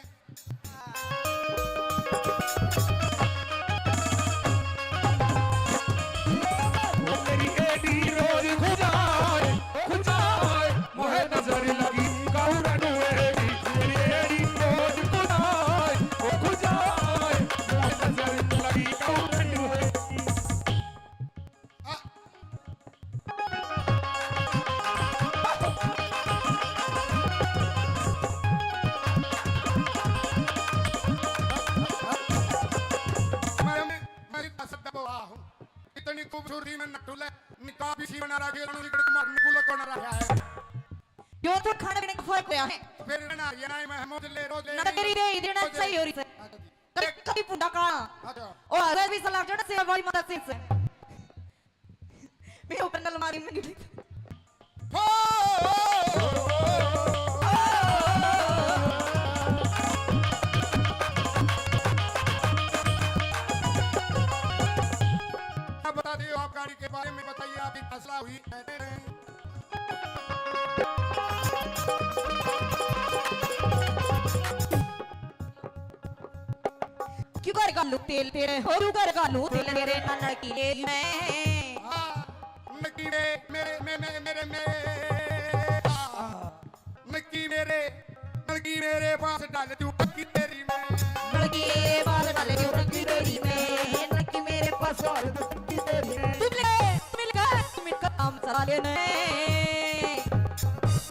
मैं, मैं इतना सदा बोला हूँ, इतनी खूबसूरती में नटुले, निकाब इसी बना रखी है, उन्होंने इधर तुम्हारे मुकुल को ना रखा है। यो तो खाने पीने का फर्क होया है। फिर ना ये ना मैं मौज ले, रोज ले, ना तेरी रे, इधर ना रोज ले। सही हो रही से। अच्छा जी। कभी, कभी पुंडा का। अच्छा। ओ, अरे भी सलाह जो ना सेवा वाली माता सिंह से। मेरे ऊपर न अलमारी में गिरी। हो! अब बता दियो, आप गाड़ी के बारे में बताइए, आपकी फैसला हुई है? क्यों कर घालू तेल तेरे, हो क्यों कर घालू तेल तेरे, ननकी ले मैं। हाँ, ननकी में, मेरे, में, में, मेरे, में। हाँ, ननकी मेरे, ननकी मेरे पास डाल दूं टंकी तेरी में। ननकी मेरे पास डाल दूं टंकी तेरी में, ननकी मेरे पास डाल दूं टंकी तेरी में। तुम ले, तुम मिलकर, तुम मिलकर काम चला लेने।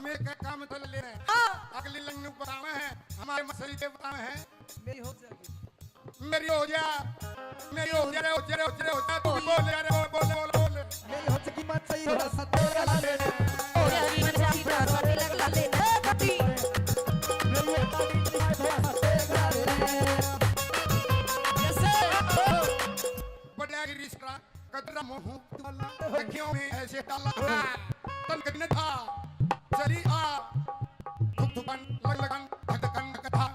मिलकर काम चला लेने। हाँ। अगली लाइन में बताना है, हमारे मसली के बताना है। मेरी हो जाएगी। मेरी हो जा, मेरी हो जा रे, हो जा रे, हो जा रे, हो जा, तू भी बोल यार, बोल, बोल, बोल, बोल। मेरी हो जाएगी मत सही हो सकते गला ले। ओ यार, ये मजा की बात है, लग ला ले, ए, कटी। मेरी हो जाएगी मत सही हो सकते गला ले। जैसे बड़ा गिरीश का कदरा मोह वाला, अखियों में ऐसे डाला। तन कदने था, चली आ, धुक धुकन, लग लगन, धक धकन, धक था।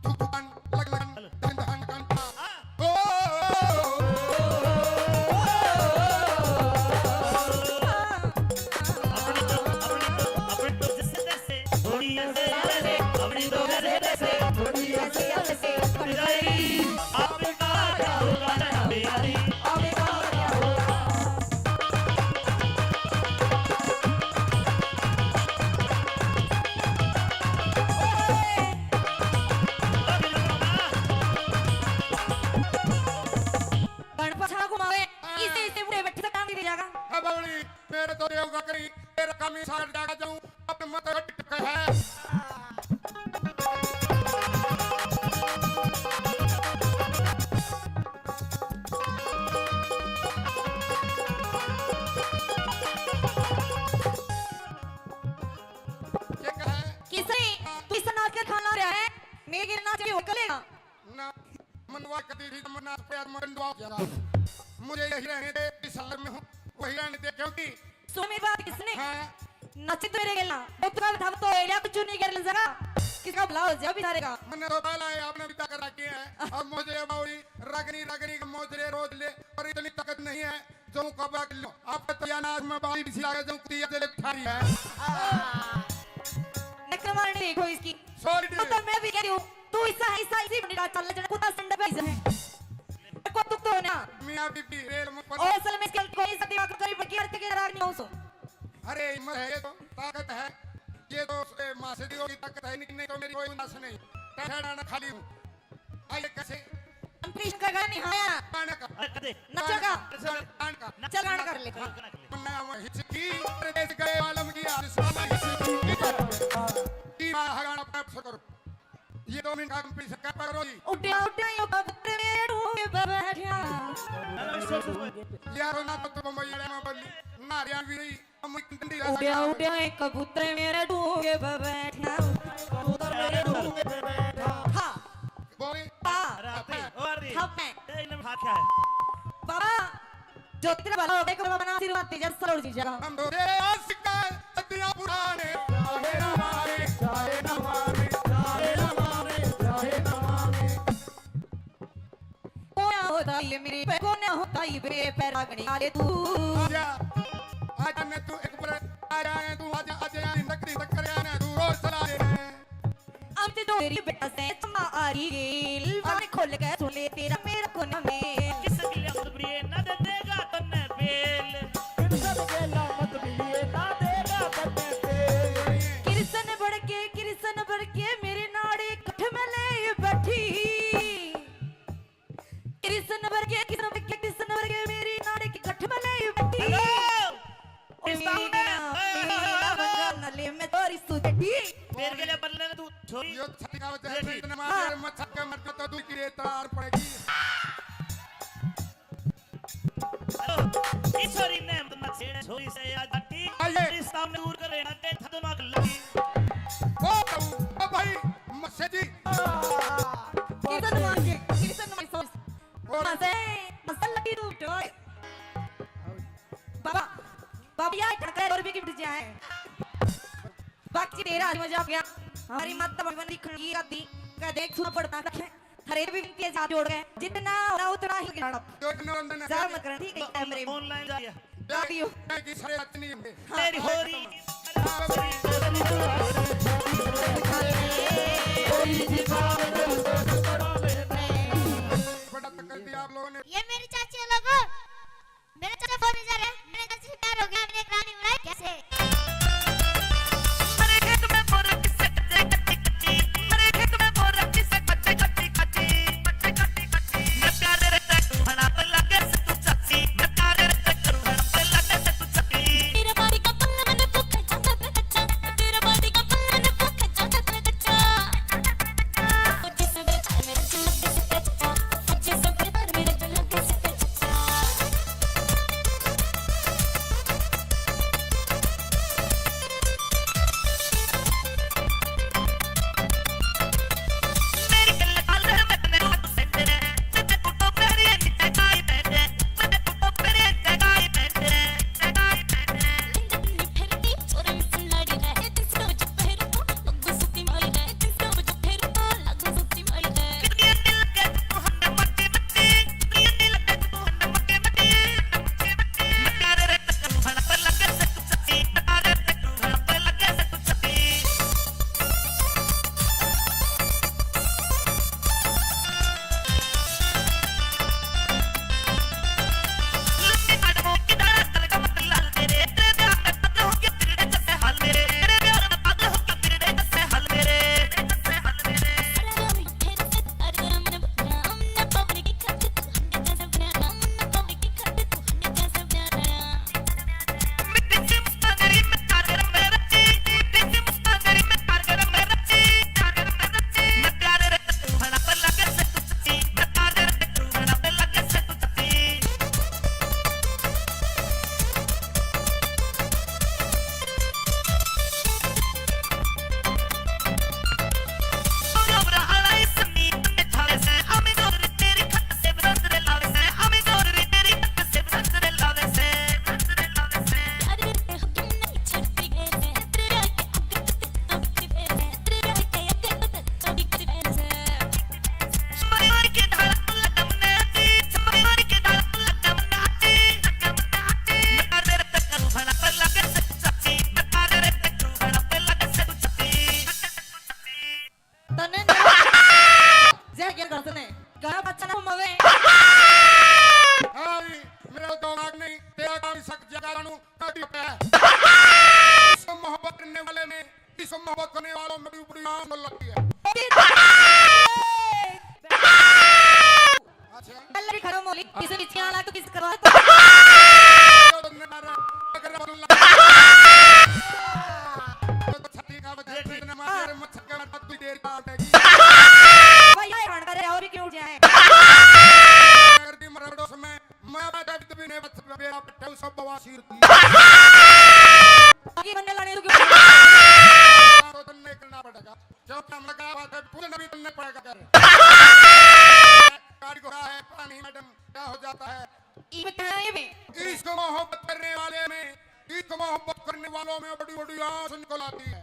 थुक थुकन, लग लगन, धन धन कन। ओ, अपनी तो, अपनी तो, अपनी तो जैसे तैसे, थोड़ी ऐसे ऐसे, अपनी तो जैसे तैसे, थोड़ी ऐसे ऐसे, आपका क्या होगा ना प्यारी, आपका क्या होगा? गणपत छा घुमावे, इसे, इसे बूढ़े बैठे से काम नहीं दे जाएगा। अब बावली, मेरे तो देव का करी, तेरा काम ही सार जागा जाऊं, अब मत हट है। ये क्या है? किसे? तू इस नाच के खाना रहा है? मेरे नाच के होकर लेगा। ना, मनवा कती थी तो मना पे आत्मा डंडवा हो गया। मुझे यही रहने दे, इस शहर में हूँ, वही रहने दे, क्योंकि सुन मेरी बात, किसने हाँ। नाची तो मेरे गेला, वो तो बता तो एरिया कुछ नहीं कर ले जरा, किसका भला हो जाए बेचारे का। मैंने तो पहला है, आपने भी ताकत रखी है। अब मुझे बावली रगनी, रगनी का मोजरे रोज ले, और इतनी ताकत नहीं है जो कबा कर लो। आप तो या नाच में बावली भी सिला के जो कुतिया दे ठारी है। नकल मारने देखो इसकी। Sorry तो, तो मैं भी कह रही हूँ, तू ऐसा है, ऐसा इसी बंडी का चल, जरा कुत्ता संड पे ऐसा है। को दुख तो होना। मियाँ बीबी रेल में पड़- और असल में इसके कोई सा दिमाग करीब की अर्थ के नाराज नहीं हो सो। अरे हिम्मत है, ये तो ताकत है, ये तो उसके माँ से दी होगी ताकत है, नहीं, नहीं तो मेरी कोई नस नहीं, टहरा ना खाली हूँ। आइए कैसे? हम कृष्ण का गाना नहीं आया। गाना का। अरे, कदे। नचेगा। गाना का। चल गाना कर ले। गाना कर ले। मन्ना वह हिचकी, परदेश गए आलम की आदि सुना हिचकी। की माँ हगाना पैप से करो। ये दो मिनट का कंपटीशन कर पा रही। उड्या, उड्या, यो कबूतर मेरे ढूंढ पे बैठा। यारो ना तो तू बम्बई वाले में बोली, ना हरियाणवी रही, हम एक डंडी रह उड्या, सकता है। उड्या, एक कबूतर मेरे ढूंढ पे बैठा। कबूतर मेरे ढूंढ पे बैठा। हाँ। बोले। पा। राती, और दी। हाँ। ए, इन्हें बिठा क्या है? बाबा, जो तेरा भला हो गया, एक बार बना आशीर्वाद दे, जब सरोड़ जी जगह। हम दो तेरे आशिक हैं, सदियां पुराने, चाहे ना माने, चाहे ना माने, चाहे ना माने, चाहे ना माने। कोना होता ये मेरे पे, कोना होता ये बे, पैरागनी आले तू। आजा, आजा ने तू एक बार, आजा ने तू, आजा, आजा, नकली टक्कर आने, तू रोज चला ले। अब तो तेरी बेटा से चमा आ रही गेल, बाने खोल के सुन ले तेरा मेरा कोना मेल। किस गिले मत प्रिय ना दे देगा तन्ने बेल। किस गिले मत प्रिय ना देगा तन्ने बेल। कृष्ण बढ़ के, कृष्ण बढ़ के मेरे नाड़े कठ में ले बैठी। कृष्ण वर्गे, कृष्ण वर्गे, कृष्ण वर्गे मेरी नाड़ी की गठ में ले बैठी। Hello! ओ कृष्णा मीना, उठे। मीना बंगा नले में तोरी सुजटी। तेरे के लिए बदले में तू छोरी। यो छटका बजा है, बैठी। इतने मार हाँ। मच्छर का मर तो तू की रे तार पड़ेगी। Hello! इस छोरी ने हम तो मच्छर छोरी से आज हटी। आइए। इस सामने दूर कर रहना के था दिमाग लगी। ओ, ओ, ओ, क्या ठटका और भी गिफ्ट जाए। बाकी तेरा आज मजा आ गया। हमारी माता भगवान लिखन की आती का देख सुना पड़ता रखे। हरे भी विनती है, हाथ जोड़ के जितना होना उतना ही गिराना। जो इतना वंदन है। ज्यादा मत करना, ठीक है? कैमरे में ऑनलाइन जा रही है। Love you। कि सारे इतनी है। हाँ। तेरी हो रही। बड़ा तक कर दिया आप लोगों ने। ये मेरी चाची है लोगों। मेरा चाचा फोन नहीं जा रहा है। मेरे चाची से प्यार हो गया, मैंने एक रानी बनाई। कैसे? तने जय क्या कर तने गाना बच्चा ना मवे। हाँ भी, मेरा तो दिमाग नहीं, तेरा काम ही सक जगा जानू, काटी होता है। इस मोहब्बत करने वाले में, इस मोहब्बत करने वालों में भी बड़ी आंच लगती है। अच्छा। पहले भी खत्म हो ली, इसे नीचे आना तो किस करवा तो। भाई, ये हरण करे और भी क्यों उठ जाए? मैं बात भी नहीं, बस बेरा पट्टा सब बवासीर थी। आगे बनने लाने तो क्यों? तो तन्ने करना पड़ेगा। क्योंकि हम लगा बात है, पूरे नबी तुमने पढ़ेगा कर। गाड़ी घोड़ा है, पानी, मैडम, क्या हो जाता है? ये बताया ये भी। इश्क मोहब्बत करने वाले में, इश्क मोहब्बत करने वालों में बड़ी बड़ी आंच निकल आती है।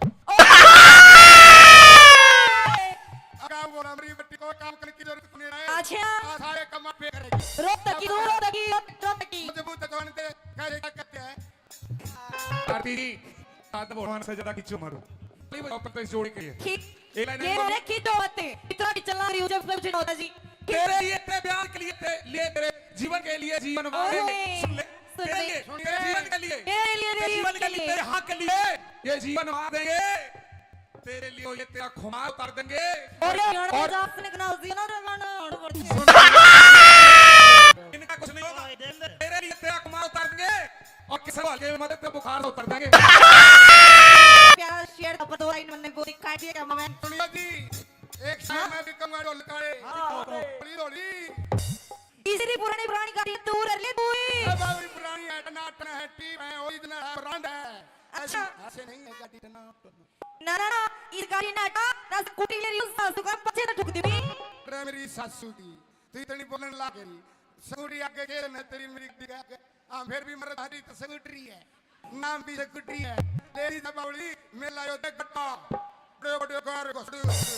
अगर वो हमारी बेटी को काम करने की जरूरत नहीं है। अच्छा। आ, सारे काम आप पे करेगी। रोक तकी, रोक तकी, रोक तकी। मजबूत जवान थे, कह रहे क्या कहते हैं? आरती जी, साथ भगवान से ज्यादा खींचो मारो। नहीं, वो अपन तो इस जोड़ी के लिए। खींच, एक लाइन ये और। बोले, खींचो मत। इतना भी चला रही हूँ, जब सब कुछ होता जी। तेरे लिए, तेरे प्यार के लिए, तेरे लिए, तेरे जीवन के लिए जीवन वार देंगे। ओए, सुन ले। सुन तेरे ले। लिए, तेरे जीवन के लिए। तेरे लिए, तेरे जीवन के लिए, तेरे हक के लिए। ये जीवन वार देंगे। तेरे लिए ये तेरा खुमार उतार देंगे। और ये और जास ने कनाल दिया ना रे गाना, और बढ़ के। इनका कुछ नहीं होगा। तेरे लिए तेरा खुमार उतार देंगे और किसी को हल्के में मदद पे बुखार उतार देंगे। प्यारा शेर का पर दो लाइन मैंने बोली काट दिया क्या मैं? सुनियो जी, एक शेर मैं भी कहूंगा ढोल काले। हाँ। ढोली, ढोली। तीसरी पुरानी पुरानी गाड़ी दूर ले तू ही। ए बाबरी पुरानी है, टनाटन है, टीप है, ओरिजिनल है, ब्रांड है। अच्छा। ऐसे, ऐसे नहीं है गाड़ी टनाटन। ना, ना, ना, इस गाड़ी ना हटा, ना स्कूटी ले रही हूँ, सासू का पछे तो ठुक दूंगी। अरे मेरी सासू की, तू इतनी बोलने लाग गई। स्कूटी आगे के ना तेरी मेरी गाड़ी आगे। हाँ, फिर भी मर्द हरी तो स्कूटरी है। नाम भी से गुड्डी है। लेडीज है बावली, मेला यो देख गट्टा। बड़े बड़े कार घुसड़े घुसड़े।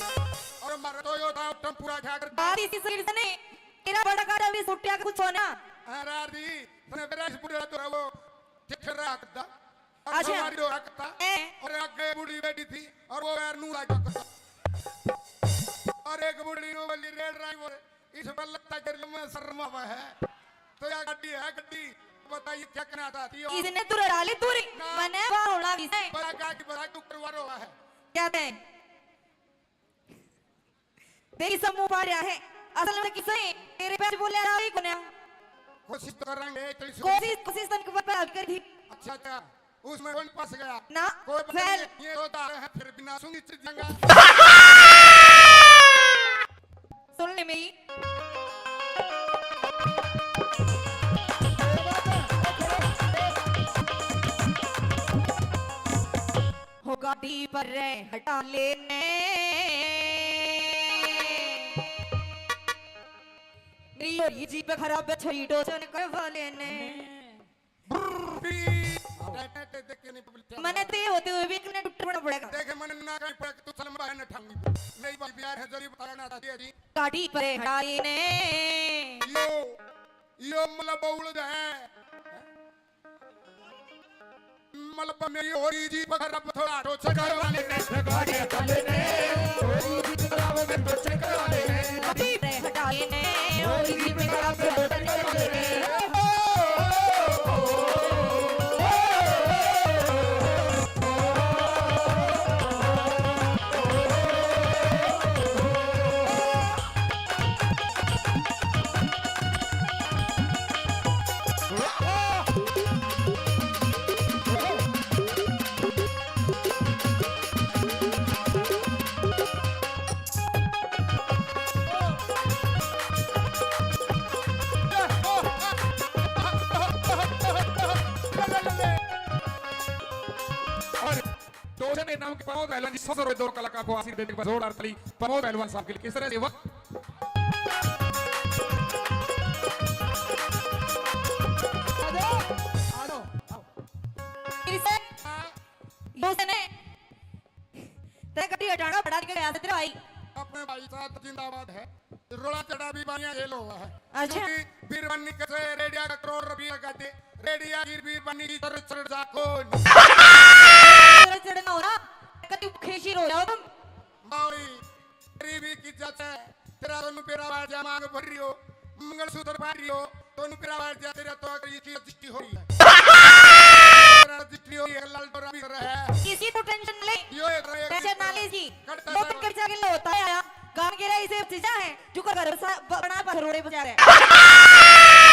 और मारा तो यो था टम्पूरा क्या कर। बात इसी शरीर से नहीं, तेरा बड़ा काटा भी सुट्टिया का कुछ होना। हाँ, रार दी, तने मेरा इस बुढ़ा तो है वो, ठेठर रहा करता। और अच्छा। हमारी हो रहा करता। ए। और आगे बूढ़ी बैठी थी, और वो यार नू लाग करता। और एक बूढ़ी नू वाली रेड राई बोले, इस पर लगता है कि मैं शर्मा हुआ है। तो या गड्डी है गड्डी, बताइए क्या करना चाहती हो? इसने तू डाली दूरी, ना। मने बावला भी से। बड़ा का की बड़ा तू करवा रहा है। क्या थे? तेरी समूह पा रहा है। असल में किसे तेरे पे बोले रहा ही कोन्या। कोशिश तो करेंगे, तेरी सुन। कोशिश, कोशिश तन के ऊपर कर दी। अच्छा, अच्छा। उसमें कौन फंस गया? ना, कोई पता फैल। नहीं, ये होता है, फिर बिना सुनी चीज जंगा। सुन ले मेरी। हो गाड़ी पर रे हटा लेने। मेरी हो ये जीप खराब है, छोरी टोचन करवा लेने। मने ते होते हुए भी इतने टूट पड़ना पड़ेगा। देखे, मने ना कहीं पड़ा कि तू सलम बाहर न ठाऊंगी। नहीं भाई, प्यार है, जरूरी बताना चाहती है जी। गाड़ी पे हटाई ने। यो, यो मतलब बउल है। मतलब मेरी हो रही जी पकड़, अब थोड़ा टोचन करवा लेने। गाड़ी हटा लेने। हो रही जी पकड़, अब टोचन करवा लेने। गाड़ी पे हटाई ने। हो रही जी पकड़, अब टोचन करवा लेने। और टोचन इनाम के प्रमोद पहलवान जी, सौ सौ रुपए दो कलाकार को आशीर्वाद देने के बाद जोरदार ताली प्रमोद पहलवान साहब के लिए। किस तरह से वक्त तै कभी हटाना पड़ा के गया तेरा भाई। अपने भाई साहब जिंदाबाद है। रोड़ा चढ़ा भी बानिया ये लो है। अच्छा। क्योंकि बीरबानी कैसे रेडिया का करोड़ रुपया का दे, रेडिया की बीरबानी की चढ़ चढ़ जा कौन। चढ़ चढ़ ना हो रहा, कभी खेशी रो जाओ तुम। बावली, गरीबी की जत है, तेरा तो नुपेरा बार जा मांग भर रही हो, मंगलसूत्र बार रही हो, तो नुपेरा बार जा तेरा तो अगर ये चीज दृष्टि हो रही है। तेरा दृष्टि हो रही है, लाल डोरा भी कर रहा है। किसी को टेंशन ले, यो एक, एक टेंशन ना ले जी। दो दिन कर जाके लो होता है, काम के रहे इसे चीजा है, जो कर घर सा ब-, बना पर रोड़े बजा रहे।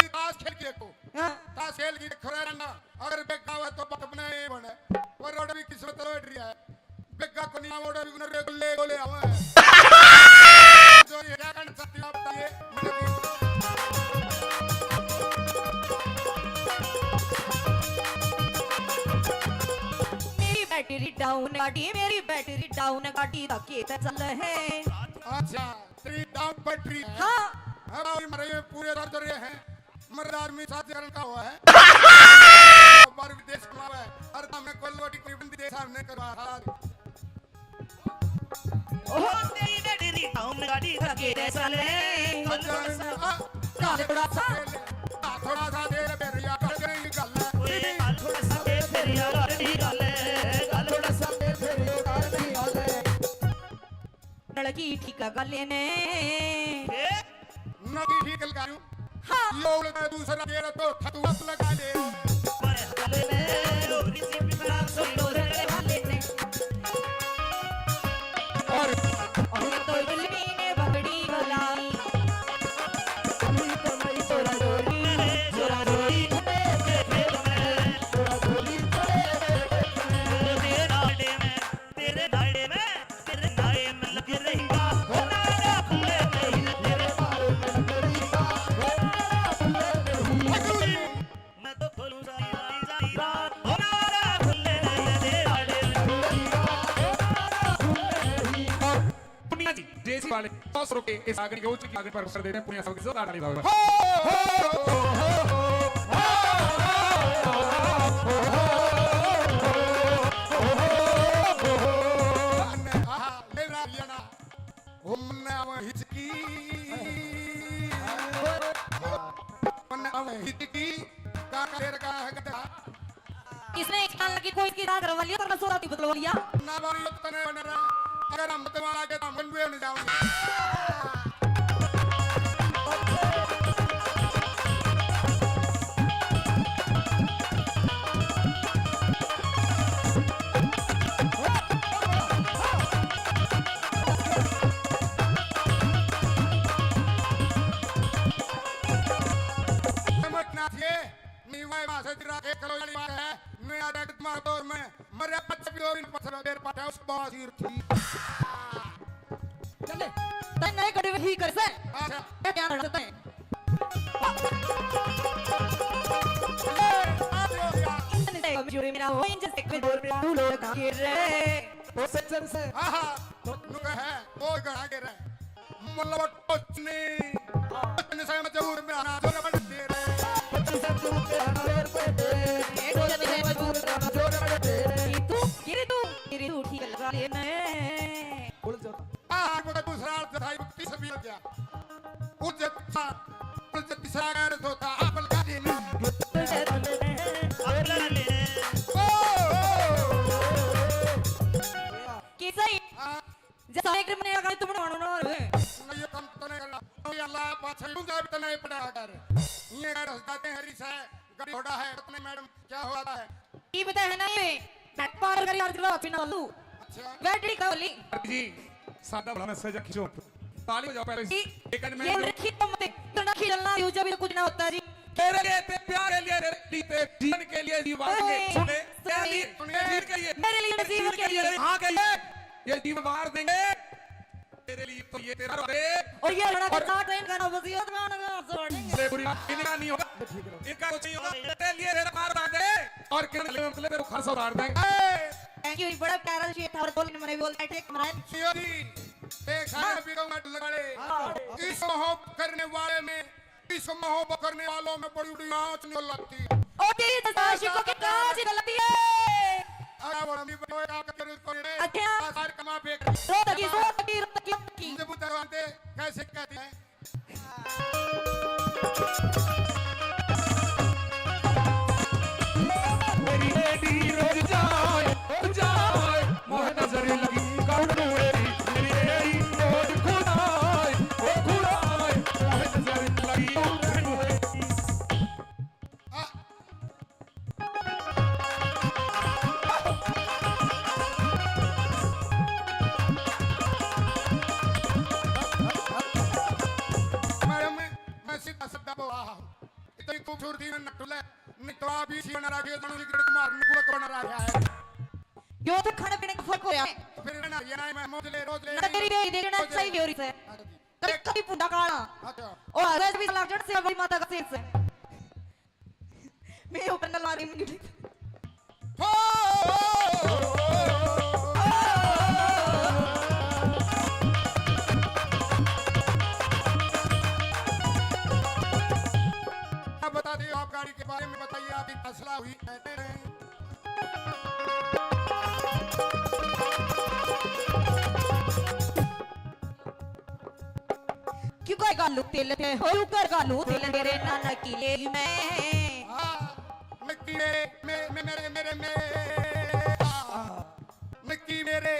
ताश खेल के को। हाँ। ताश खेल की खरा रंडा, अगर बेगा हुआ तो बाप अपना ये बने। वो रोड भी किस्मत रोड रही है। बेगा को नहीं, वो भी उन्हें रेगुले गोले आवे। जो ये क्या करना चाहती हो आप बताइए? मेरी बैटरी डाउन गाड़ी, मेरी बैटरी डाउन गाड़ी धक्के ते चल है। अच्छा, तेरी डाउन बैटरी है। हाँ। अब ये मरे पूरे दर्द रहे हैं। मर्द आदमी साथ जलन का हुआ है। बाहर विदेश कमावे, हर काम में कोई लोटी कोई बंदी देश सामने करवा हाल। ओ तेरी बैटरी डाउन गाड़ी धक्के ते चले। थोड़ा सा, थोड़ा सा तेल, थोड़ा सा तेल, बेरिया कर गई गल। ओए, थोड़ा सा तेल, बेरिया कर गई गल। थोड़ा सा तेल, बेरिया कर गई गल। नलकी ठीक कर लेने। ए? नलकी ठीक लगा लूं। हाँ। ये उलटा दूसरा गेर तो खतुआ लगा ले। और, और तो बिल्ली ने बकरी बुलाई। तेरे नाड़े में, तेरे नाड़े में, तेरे नाड़े में लग रही। मैं तो खोलूं सारी, सारी, सारी रात। पुनिया जी, जेसी वाले, सौ रुपए इस आगन के उच्च की आगन पर अवसर देते हैं, पुनिया साहब की जोरदार ताली बजाओ। हो, हो, हो, हो। क्या करवा लिया, तेरा सोरा ती बदलवा लिया। ना बारी तने बन रहा, अगर हम तो वाला के हम गंडुए नहीं जाओगे। समझना चाहिए, नीवा भाषा तेरा एक कलो वाली बात है, मैं आ जाके तुम्हारे दौर में मरे पच्चीस भी दो दिन पत्थर बेर पाटा उस बाजीर थी। चले, तै नए कड़े ही कर से। अच्छा। क्या ध्यान रखता है? ए, आ जाओ यार। इंजन से कमजोरी मेरा हो, इंजन से कमजोरी मेरा हो, लोग गिर रहे। वो सज्जन से। हाँ, हाँ। नु कहे, ओ घड़ा गिर रहे। मतलब कुछ नहीं। कुछ नहीं से मजबूर में आना जोर बन दे रहे। कुछ से दूर पे आना जोर बन दे। ये कुछ नहीं से मजबूर में आना जोर बन दे। तू, गिरे तू, गिरे तू, ठीक लगा लेना है। बोल जाता। आ, वो दूसरा अर्थ था, वो तीसरा भी हो गया। उज्जत सा, उज्जत तीसरा का अर्थ होता, आप लगा देना। आप लगा लेना। ओ, ओ, ओ, ओ। कैसा ही? हाँ। जैसा एक मने अगर तुम मानो ना रे। नहीं, ये काम तो नहीं करना। ये अल्लाह पाछे लूंगा भी तो नहीं पड़ा कर। ये अगर हंस जाते हैं, हरी सा है, गड़ी घोड़ा है, पता नहीं मैडम क्या हो रहा है। ये पता है ना ये? मैं पार करी यार, दिलवा पीना लू। अच्छा। बैटरी का होली। जी, सादा भला मैसेज खींचो। ताली बजाओ पहले। जी, एक ये मैंने रखी तो मत, इतना खिलना यूं जब कुछ ना होता जी। तेरे लिए, तेरे प्यार के लिए, तेरे लिए, तेरे जीवन के लिए, जीवन के, ओए, सुने, तेरे लिए, सुने। तेरे लिए, तेरे जीवन के लिए। हाँ, के लिए, ये जीवन वार देंगे। तेरे लिए तो ये तेरा रे। और ये लड़का और के साथ है, इनका ना वसीयत में आने का छोड़ेंगे। ले बुरी बात, इनका नहीं होगा। इनका कुछ नहीं होगा। तेरे लिए तेरा मार बांधे और किरण ले मतलब तेरे को खर्च उतार देंगे। Thank you, बड़ा प्यारा शेर था और बोलने मने बोल बैठे कमरा। जियो जी, देखा है हाँ। बीरो मत लगाड़े। हाँ। इस मोह करने वाले में इस मोह करने वालों में बड़ी बड़ी आँच निकल लगती है। ओ जी, दस आशिकों की कांच निकल लगती है। अरे वो हम भी बड़े आकर के रुक पड़े। अच्छा। बाजार कमा पे। रो तकी, रो तकी, रो तकी, रो तकी। जब उतरवाते कैसे कहते हैं? मेरी बेटी रुक जाए, रुक जाए, मोह नजर लगी कौन मेरी, मेरी बेटी रोज खुदाए, ओ खुदाए, मोह नजर लगी कौन मेरी। मैडम, मैं, मैं सीधा साधा बोला हूँ। इतनी खूबसूरती में नटुले, नहीं तो आप इसी बना रहा है, जानू जी, गिरक मार, नुकुलक बना रहा है। यो तो खाने पीने का फर्क हो रहा है। तो फिर ना, ये ना, मैं मौज ले, रोज ले, ना तेरी बेटी देखना रोज ले। सही हो रही है। हाँ जी। कभी, कभी पुंडा काला। अच्छा। और हर भी लग जड़ से बड़ी माता का शेर से। मैं ऊपर नलवा रही हूँ। हो! अब बता दिए, आप गाड़ी के बारे में बताइए, आपकी फैसला हुई है? क्यों कर गालू तेल थे, हो क्यों कर गालू तेल, तेरे नाना की ले मैं। हाँ, नक्की मेरे, मे-, मे-, मेरे, मेरे, मेरे, हाँ। नक्की मेरे,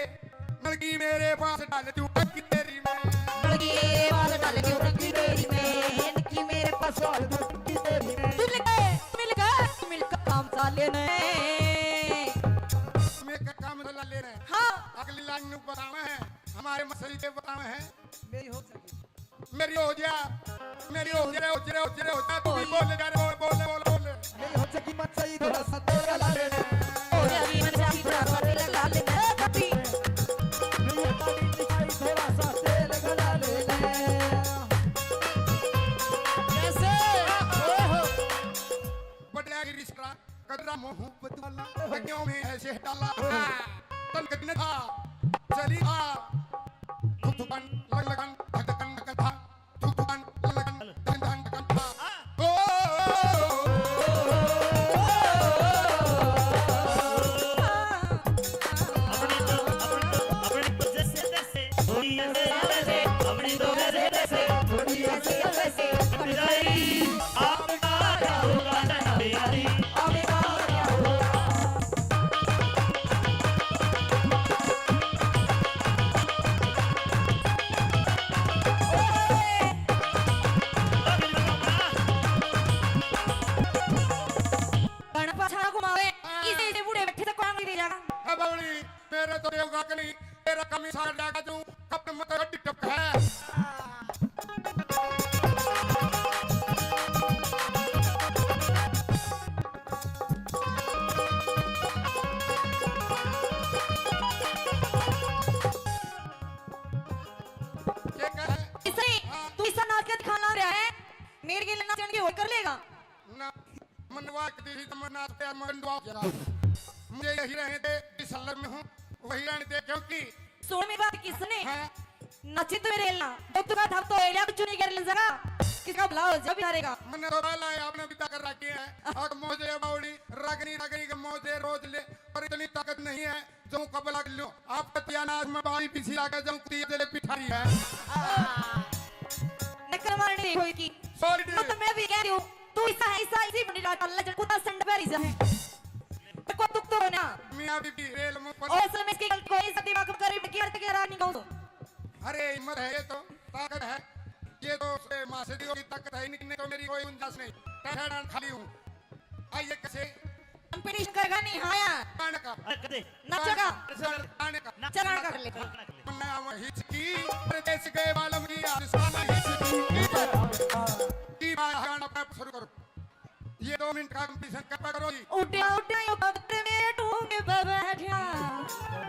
नक्की मेरे पास डाल दूं नक्की तेरी मैं। नक्की मेरे पास डाल दूं नक्की तेरी मैं, नक्की मेरे पास डाल दूं नक्की तेरी मैं। तू मिल गए, तू मिल गए, तू मिल गए काम साले ने। मैं का काम साले ने। हाँ। अगली लाइन में बताना है, हमारे मसले के बताना है। मेरी हो सकी। मेरी हो जा, मेरी हो जा, हो जा, हो जा, हो जा, तू भी बोल जा रे, बोल, बोल, बोल, बोल। मेरी हो सकी मत सही, थोड़ा सा तेल लगा ले। हो जा, मेरी हो सकी थोड़ा सा तेल लगा ले। ए, कभी। मेरी हो सकी मत सही, थोड़ा सा तेल लगा ले। कैसे? ओहो। बटला की रिश्ता कदरा मोहब्बत वाला, क्यों में ऐसे डाला? तन कदन था, चली था, धुक धुकन, लग लगन, धक धकन, धक था। धुक धुकन, लग लगन, धन धन, धक था। ओ, अपनी तो, अपनी, अपनी तो जैसे तैसे, थोड़ी ऐसे, अपनी तो जैसे तैसे, थोड़ी ऐसे, ऐसे, अपनी जाएगी। आपका क्या होगा, जनाबे आली? आपका क्या होगा? है बावली, मेरे तो देवगा के नहीं, तेरा कमी सार जाएगा तू, कपड़ मत गड्डी टपक है। के कहे? इसे हाँ। तू इसा नाच के दिखाना रहा है, मेरे के लिए नाचन की होड़ कर लेगा। ना, मनवा के दी ही तो मैं नाच पे मन दुआ जरा। मुझे यही रहने दे, इस सलर में हूँ, वही रहने दे, क्योंकि सुन मेरी बात, किसने हाँ। नाची तो मेरे ना, तो तू का था तो एलिया तो चुनी कर ले जरा, किसका भला हो जा बेचारे का। मैंने तो पहला है, आपने भी ताकत रखी है, और मौजे बावड़ी, रागनी, रागनी के मौजे रोज ले, पर इतनी ताकत नहीं है। जो कबला कर लो, आप कतिया नाच में बारी पीछे लाके जो कुतिया जले पिठारी है। नकल मारने नहीं होई की। Sorry। तो मैं भी कह रही हूँ, तू ऐसा है, ऐसा इसी बंडी लाट अल्लाह जन कुत्ता संड पर ही जा। तो को दुख तो हो ना। मियाँ बीबी रेल मुंह पर। और असल में इसकी गलती कोई सा दिमाग में करीब की अर्थ के रानी कहूँ तो। अरे हिम्मत है ये तो, ताकत है। ये तो उसके माँ से दी होगी ताकत है, नहीं तो मेरी कोई गुंजाइश नहीं। टहडा खाली हूँ। आइए कैसे? Competition करेगा नहीं, हाँ यार। गाने का। अरे कदे। नाचेगा। गाने का। चलाना कर ले। मन्ना वो हिचकी, परदेस गए बालम की आसमान हिचकी। की बात गाना शुरू करो। ये दो मिनट का competition कर पकड़ो जी। उड्या उड्या यो कबूतर मेरे ढूंढ पे बैठा। ना,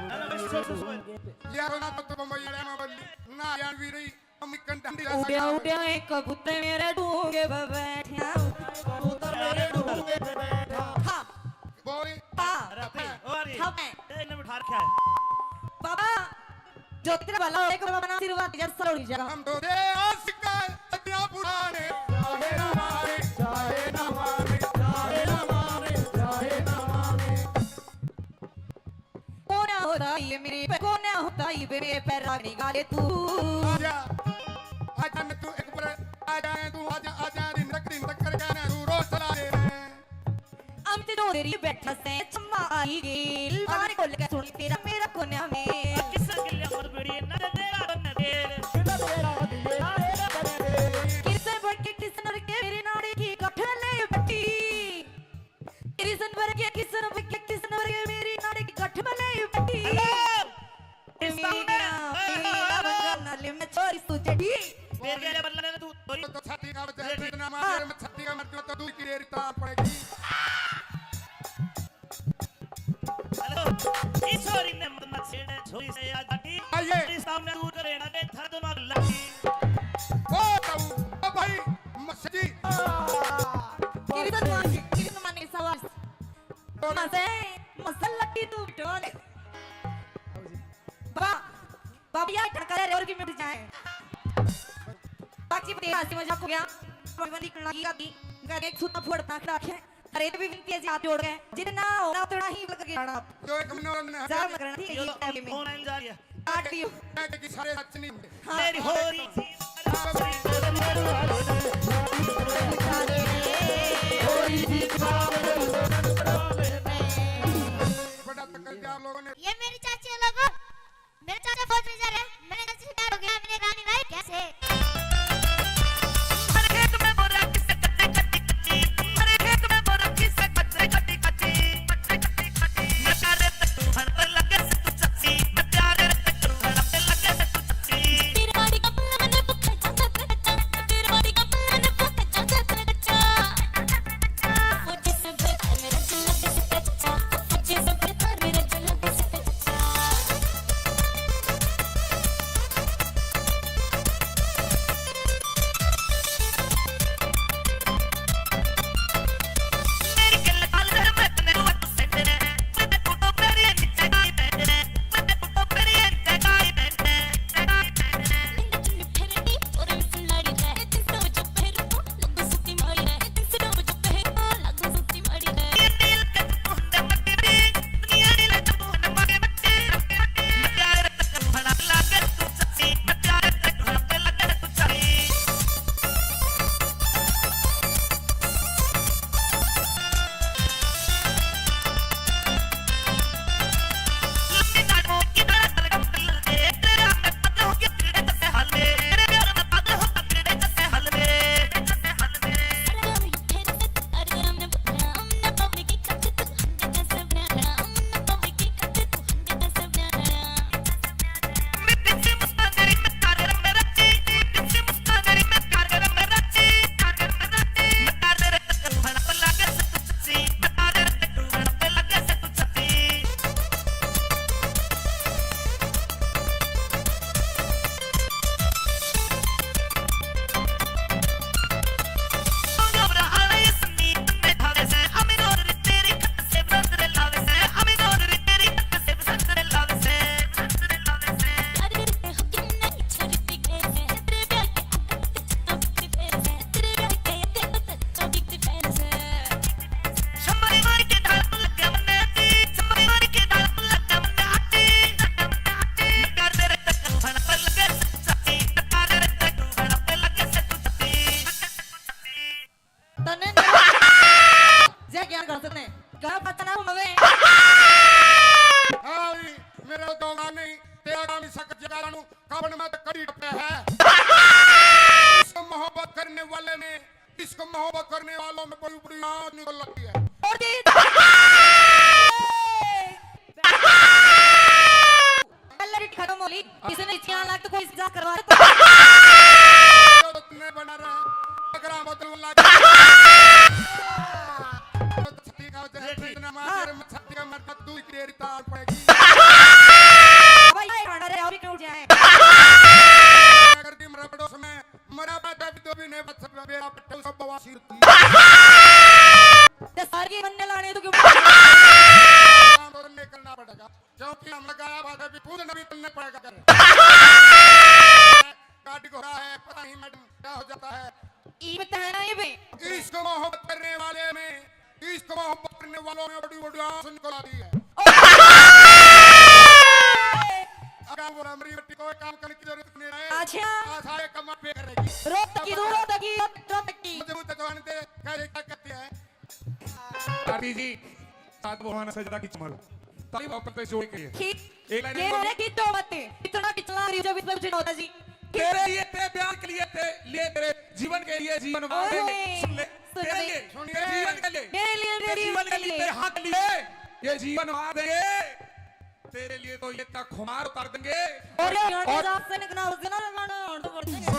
ना, बस, बस, बस, बस। यार ना तो तुम बम्बई वाले में बल्ली, ना यार वीरी। उड्या उड्या एक कबूतर मेरे ढूंढ पे बैठा। कबूतर मेरे ढूंढ पे बैठा। हाँ। बोल। हाँ। अरे, अबे, ओ, अरे। हाँ, मैं। ए, इन्हें बिठा रखा है। बाबा, जो तेरा भला हो, एक बाबा ना आशीर्वाद जब सलोड़ी जगह। हम तो दे आशिक सदियां पुराने, चाहे ना माने, चाहे ना माने, चाहे ना माने, चाहे ना माने। कोना होता ये मेरे पे, कोना होता ये मेरे पे रागनी गा ले तू। आजा, आजा न तू एक बार, आजा न तू, आजा, आजा, दिन तक, दिन तक कर गाना तू रोज चला ले। हम ते दो देरी बैठा से छम्मा आई गेल, बारे खोल के सुन तेरा मेरा कोना में। किसा गिल्ला मत बेड़िए, ना तेरा कोना देर। किसे बढ़ के किसनर के मेरे नाड़े की गठले बटी। किसन वर्गे, किसन वर्गे, किसन वर्गे मेरी नाड़ी की गठ में नहीं बटी। Hello। मेरी ना, मेरी ना, बंगाल नाले में छोरी तू चढ़ी। मेरे लिए बदला लेना तू, छोरी। तो छाती का बच्चा है, इतना मार, मैं छाती का मर जाऊँ तो दूध की रेरी तार पड़ेगी। Hello। इस छोरी ने मत ना छेड़े, छोरी से आ जाती। आइए। इस सामने दूर करे ना, दे थर दिमाग लगी। ओ ताऊ, ओ भाई, मस्जिद। किरतन मान, किरतन मान, ऐसा आवाज। मजे, मजे लगी तू टोले। बाबा, बाबा यार टका रे और की मिट जाए। बाकी बते हंसी मजाक हो गया। बंदी करना की आती। घर एक सूता फोड़ता खड़ा है। अरे तो भी विनती है जी हाथ जोड़ के। जितना होना उतना ही लग गया ना। जो एक मनोरंजन है। जा मत करना ठीक है, यो ये तो टाइम में। Online जा रही है। काट दियो। मैं कि सारे सच नहीं होंगे। हाँ। मेरी होरी। बड़ा तकड़ दिया आप लोगों ने। ये मेरी चाची है लोगों, मेरे चाचा फौज में जा रहे हैं, मैंने चाची से प्यार हो गया, मैंने रानी भाई कैसे। अपन में तो कड़ी टपे है। इसको मोहब्बत करने वाले ने, इसको मोहब्बत करने वालों में बड़ी बड़ी आंच निकल लगती है। और जी, कलर खत्म हो ली, इसने इसकी आंख लग तो कोई इजाजत करवा दे तो। जो तुमने बना रहा है, अगर हम बदलूं लागे। छाती का वजह है, इतना मार, हाँ। तेरे में छाती का मर, तू तेरी तार पड़ेगी। भाई, ये खाना रे, और क्यों जाए? अगर दिन रबड़ों में मरा बाटा भी तो भी नहीं बच सकता, बेरा पट्टे सब बवासीर थी। ते सारी बनने लाने तो क्यों? काम तो नहीं करना पड़ेगा, क्योंकि हम लगाया बाटा भी पूर्ण भी तुमने पड़ेगा कर। गाड़ी घोड़ा है, पता नहीं मैडम क्या हो जाता है। ई बताना ये बे। इश्क मोहब्बत करने वाले में, इश्क मोहब्बत करने वालों में बड़ी बड़ी आंसू निकल आती है। अगर वो हमारी बेटी को काम करने की जरूरत नहीं है। अच्छा। आशाएं कमा पे करेगी। रो तकी, रो तकी, रो तकी। मुझे वो जवान दे, क्या, क्या कहते हैं? आरती जी, साथ भगवान से ज्यादा खींच मारो। ताली वापस पे जोड़ के। ठीक। एक लाइन ये और। बोले कि दो बातें, इतना पिछला रही जब इसमें कुछ नहीं होता जी। ठीक। तेरे लिए, तेरे प्यार के लिए, तेरे लिए, तेरे जीवन के लिए जीवन वार देंगे। ओए, सुन ले। सुन तेरे ले। लिए, सुन तेरे ले। जीवन के लिए। मेरे लिए, तेरे तेरे जीवन के लिए, लिए। तेरे हाथ के लिए ये जीवन वार देंगे। तेरे लिए तो ये तक खुमार उतार देंगे। और ये और और जात से निकला उस दिन ना, ना, ना, ना, तो बढ़ जाएगा।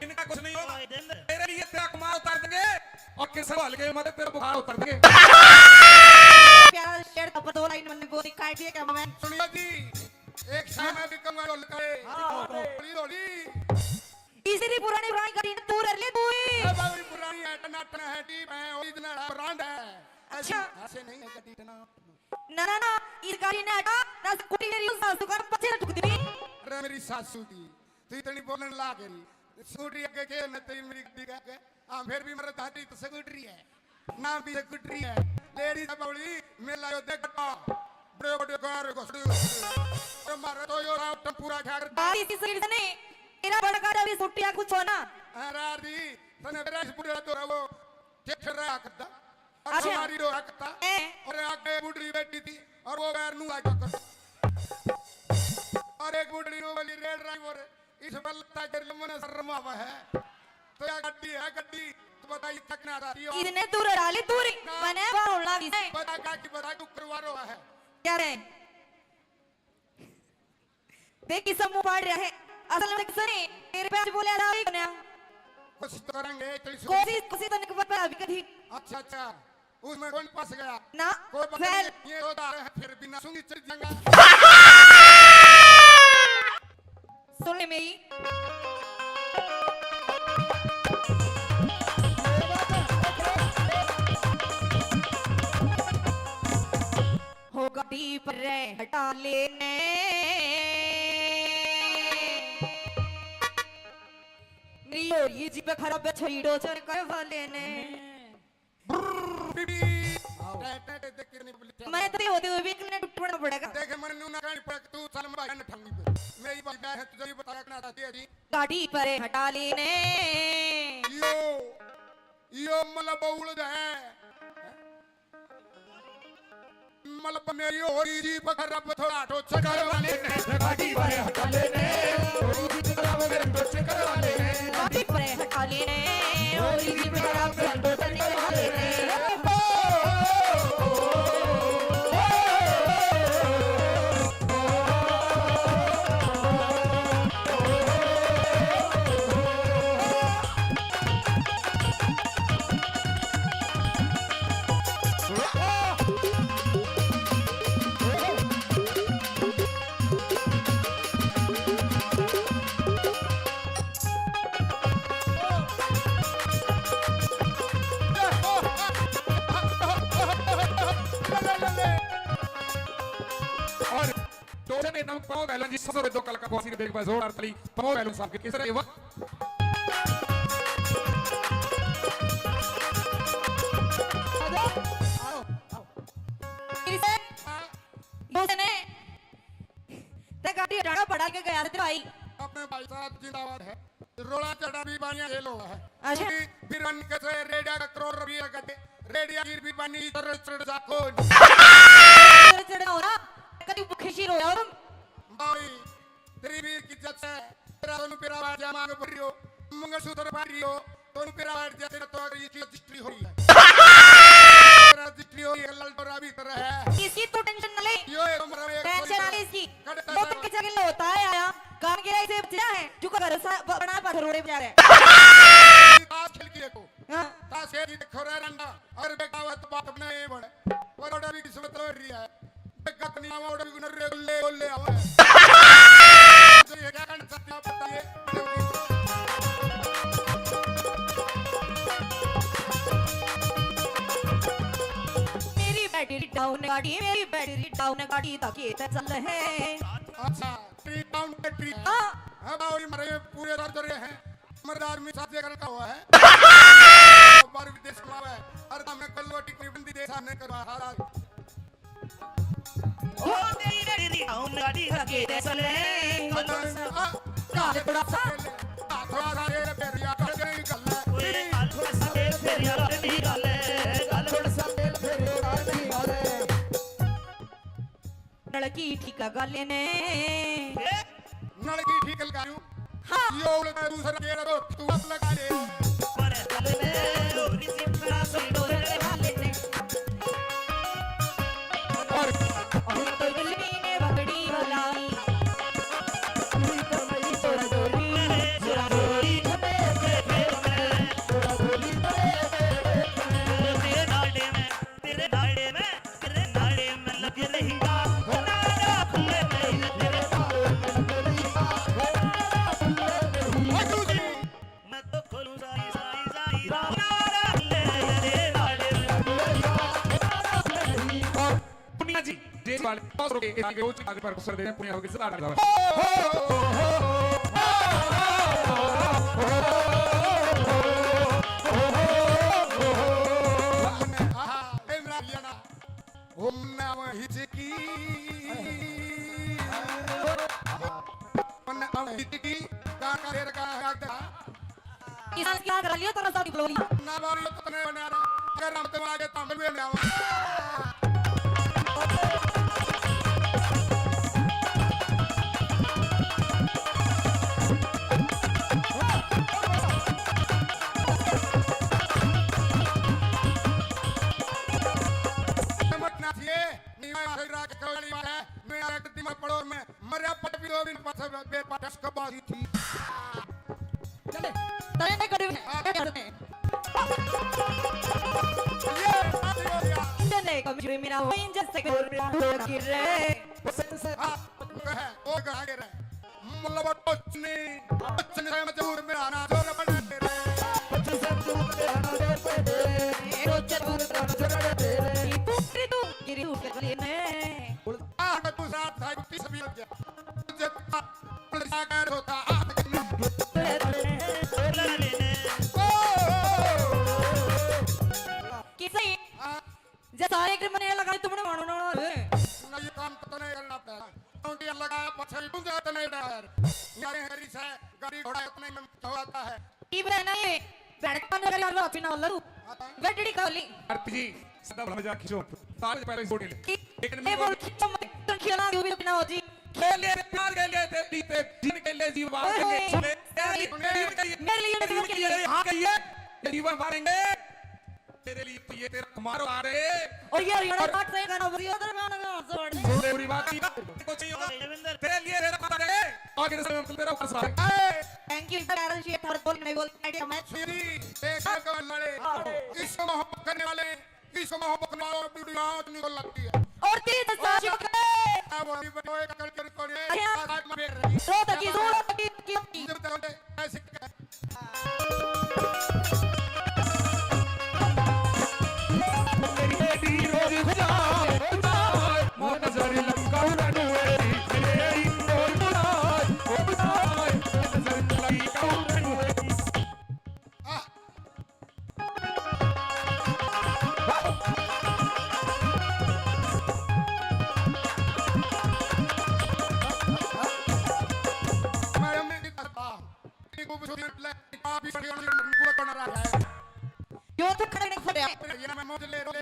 इनका कुछ नहीं होगा। तेरे लिए तेरा खुमार उतार देंगे और किस हवाले के मत तेरा बुखार उतार देंगे। प्यारा शेर था, पर दो लाइन मैंने बोली, काट दिया क्या मैं? सुनियो जी, एक समय भी कम ढोल करे। हाँ, हाँ। होली, होली। इसी री पुरानी पुरानी गाड़ी ने तू रख ले तू ही। ए बाबू, पुरानी है, टनाटन है, टीप है, ओरिजिनल है, ब्रांड है। अच्छा। ऐसे नहीं है, गड्डी टना। ना, ना, ना, इस गाड़ी ने हटा, ना स्कूटी ले रही हूँ, सासू का पीछे ठुक दी। अरे मेरी सासू जी, तू इतनी बोलने लाग रही। स्कूटी आगे के न तेरी मेरी गड्डी का आगे। हाँ, फिर भी मेरे दादी तो स्कूटरी है। ना भी स्कूटरी है। लेडीज है बावली, मेला यो देख गड्डा। बड़े बड़े कार घुसड़ी। तो मारे तो यो राव टम्पूरा झाड़। बात इसी सीट से नहीं, तेरा बड़का जब इस छुट्टिया कुछ हो ना। अरे दी, तने मेरा इस बुढ़ा तो रहो। ठेठर रहा करता। और अच्छा। हमारी डोरा करता। ए। और आगे बुढ़ी बैठी थी और वो पैर नू आया करता। और एक बुढ़ी नू बोली, "रे ड्राइवर, इस पर लत्ता गिर ले, मने शर्म आवा है।" तो या गड्डी है, गड्डी, तो बताइए, थकना चाहती हो? इसने दूर हटा ली, दूर ही। ना। मने बाहर होना भी है। बता, काकी, बता, तू करवा रहा है। क्या रे? देख, किसम मुंह फाड़ रहा है। असल में किसने तेरे पे आज बोले, अदा ही बना। कोशिश तो करेंगे, तेरी सुन। कोशिश, कोशिश तो निकल पे अभी कभी। अच्छा, अच्छा, उसमें कौन फंस गया? ना, कोई पता फैल। नहीं, ये तो दार है, फिर बिना सुनी चढ़ जाएगा। सुन ले मेरी। हो गड्डी पर हटा लेने। मेरी हो रही जीप खराब है, छड़ी डोजर करवा लेने। ब्रर, बीबी। आओ। टे, टे, टे, देख कितनी पुलिस है। मैं तो होते हुए भी इतने टूटना पड़ेगा। देख, मन नू ना कहनी पड़े, तू चल, मैं भाई ने ठंगी पे। मेरी भाई है, तुझे भी बताया करना चाहती है जी। गाड़ी पर हटा लेने। यो, यो मतलब उड़ है। मलब मेरी होरी जी पकड़, अब थोड़ा टोच कर वाले ने गाड़ी पर हटा लेने। होरी जी पकड़, अब मेरे टोच कर वाले ने। गाड़ी पर हटा लेने। होरी जी पकड़, अब मेरे टोच कर वाले ने। और टोचन एकदम पाओ पहलवान जी, सबसे दो कलाकार को आशीर्वाद देख पाए, जोरदार ताली पाओ पहलवान साहब के, किस तरह ये वक्त। फिर से, दूसरे ने, ते गाड़ी हटाना पड़ा के गया रे भाई। अपने भाई साहब जिंदाबाद है। रोड़ा चढ़ा भी बानिया खेल हुआ है। अच्छा। क्योंकि फिर मन के से रेडिया का करोड़ रुपया का दे, रेडिया गिर भी बानी चढ़ चढ़ जा कौन। चढ़ चढ़ हो रहा, कभी भूखे शी रोया हो तुम। भाई, पेरा बार जा मांग भर रही हो, मंगलसूत्र बार रही हो, तो पेरा बार जा तेरा तो अगर ये चीज रजिस्ट्री हो रही है। तेरा रजिस्ट्री हो रही है, लाल डोरा भी तरह है। इसकी तो टेंशन न ले। यो एक उम्र में एक टेंशन ना ले इसकी। कड़े दो तक के जगह होता है आया। काम के इसे बचना है। जो का घर सा ब-, बना पत्थर रोड़े बेचारे। आज खेल के देखो। हाँ। ताश ये देखो रे रंडा। और बेटा वो तो बात अपने ये बड़े। और बड़ा भी किस्मत लड़ रही है। बेटा कनी आवा और भी गुनर रे गुल्ले गुल्ले आवे। तो ये क्या करना चाहते हो बताइए। मेरी बैटरी डाउन गाड़ी, मेरी बैटरी डाउन गाड़ी ताकि चल है। अच्छा, ट्री डाउन बैटरी। हाँ। हाँ, बावरी मरे पूरे दर्द रहे हैं। मर्द आदमी साथ लेकर रखा हुआ है। बार विदेश में है। अरे हमने कल वो टिकरी बंदी देश हमने करवा हारा। ओ तेरी, तेरी, तेरी, हम गाड़ी रखे दे चले। काले थोड़ा सा। थोड़ा सा ये फेरिया कर गई गल। ओए, काले थोड़ा सा ये फेरिया कर गई गल। काले थोड़ा सा ये फेरिया कर गई गल। नलकी ठीक गाले ने। ए? नलकी ठीक लगा लूं। हाँ। यो उल्टा दूसरा के रखो, तू अब लगा ले। पर गल ने डोरी सी बड़ा सी डोरे वाले ने। और और तो गली ने बकड़ी वाला। तेरे नाड़े में, तेरे नाड़े में, तेरे नाड़े में लग रही। मैं तो खोलूं सारी, सारी, सारी रात। और पुनिया जी, जे वाले पास रोके, आगे रोज आगे पर कुछ दे, पुनिया होके सदा डाल। ओम नमः हिचकी। ओम नमः हिचकी। का का रे का का। किसान की आग रलियो तो रसा टिपलोली। ना बारी तो तने बना रहा। अगर हम तो आगे तांबल में आवा। समझना चाहिए। नहीं, मैं आखिर रात कौड़ी वाला है, मैं एक दिमाग पड़ोर में मरा पट भी दो दिन पाछे बे-, बेपाटस कबासी थी। चले, तने नहीं करी, हाँ। क्या करते हैं? ये बात हो गया। चले, कमजोरी मेरा हो, इंजन से कमजोरी मेरा हो, गिर रहे। हाँ, वो है, वो गिर रहे। मतलब टोचनी, टोचनी से मजबूर मेरा ना जोर बना दे रे। टोचनी से मजबूर मेरा ना जोर बना दे रे। टोचनी से मजबूर मेरा ना जोर बना दे रे। टोचनी तू गिरी उठ के गली में। आठ तू सात था, तीस भी लग गया। जब पुलिस आ कर होता, आठ के नौ। ओ, किसे? हाँ। जे सारे एक मन लगा तुमने मानो ना रे। ना, ये काम तो नहीं करना पड़ा। क्योंकि लगा पछल तुम जाते नहीं डर। यार हरी से गाड़ी घोड़ा इतने में होता है। टीम रहना ये बैठ के बंद कर यार, बात ना लड़ू। गड्डी काली। आरती जी, सदा भला मजाक खींचो। सारे पहले छोड़ ले। लेकिन ये बोल खींचो मत, तुम खिलाना भी ना हो जी। खेल ले प्यार के लिए, तेरी पे जीने के लिए जीवन के लिए। मेरे लिए जीवन के लिए। हाँ, कहिए। ये जीवन मारेंगे। तेरे लिए तो ये तेरा मारो आ रहे। और ये हरियाणा और काट से गाना बजियो, उधर गाना गा, जोर दे। जोर दे, बुरी बात नहीं। कुछ नहीं होगा। रविंदर। तेरे लिए तेरा मारो आ रहे। आगे से हम तेरा फंसा है। Thank you, sir। यार, ये थोड़ा बोल, नहीं बोल, idea match। सुधी, एक कर लड़े। इस मोहब्बत करने वाले, इस मोहब्बत करने वालों की आंख निकल लगती है। और तेरे जैसा आशिक है। अब अभी बड़े कल कर कोने। अरे हाँ। आज मैं देख रही। रो तकी, रो तकी, तकी, तकी। जब तक ऐसे क्यों तो खड़े नहीं खड़े?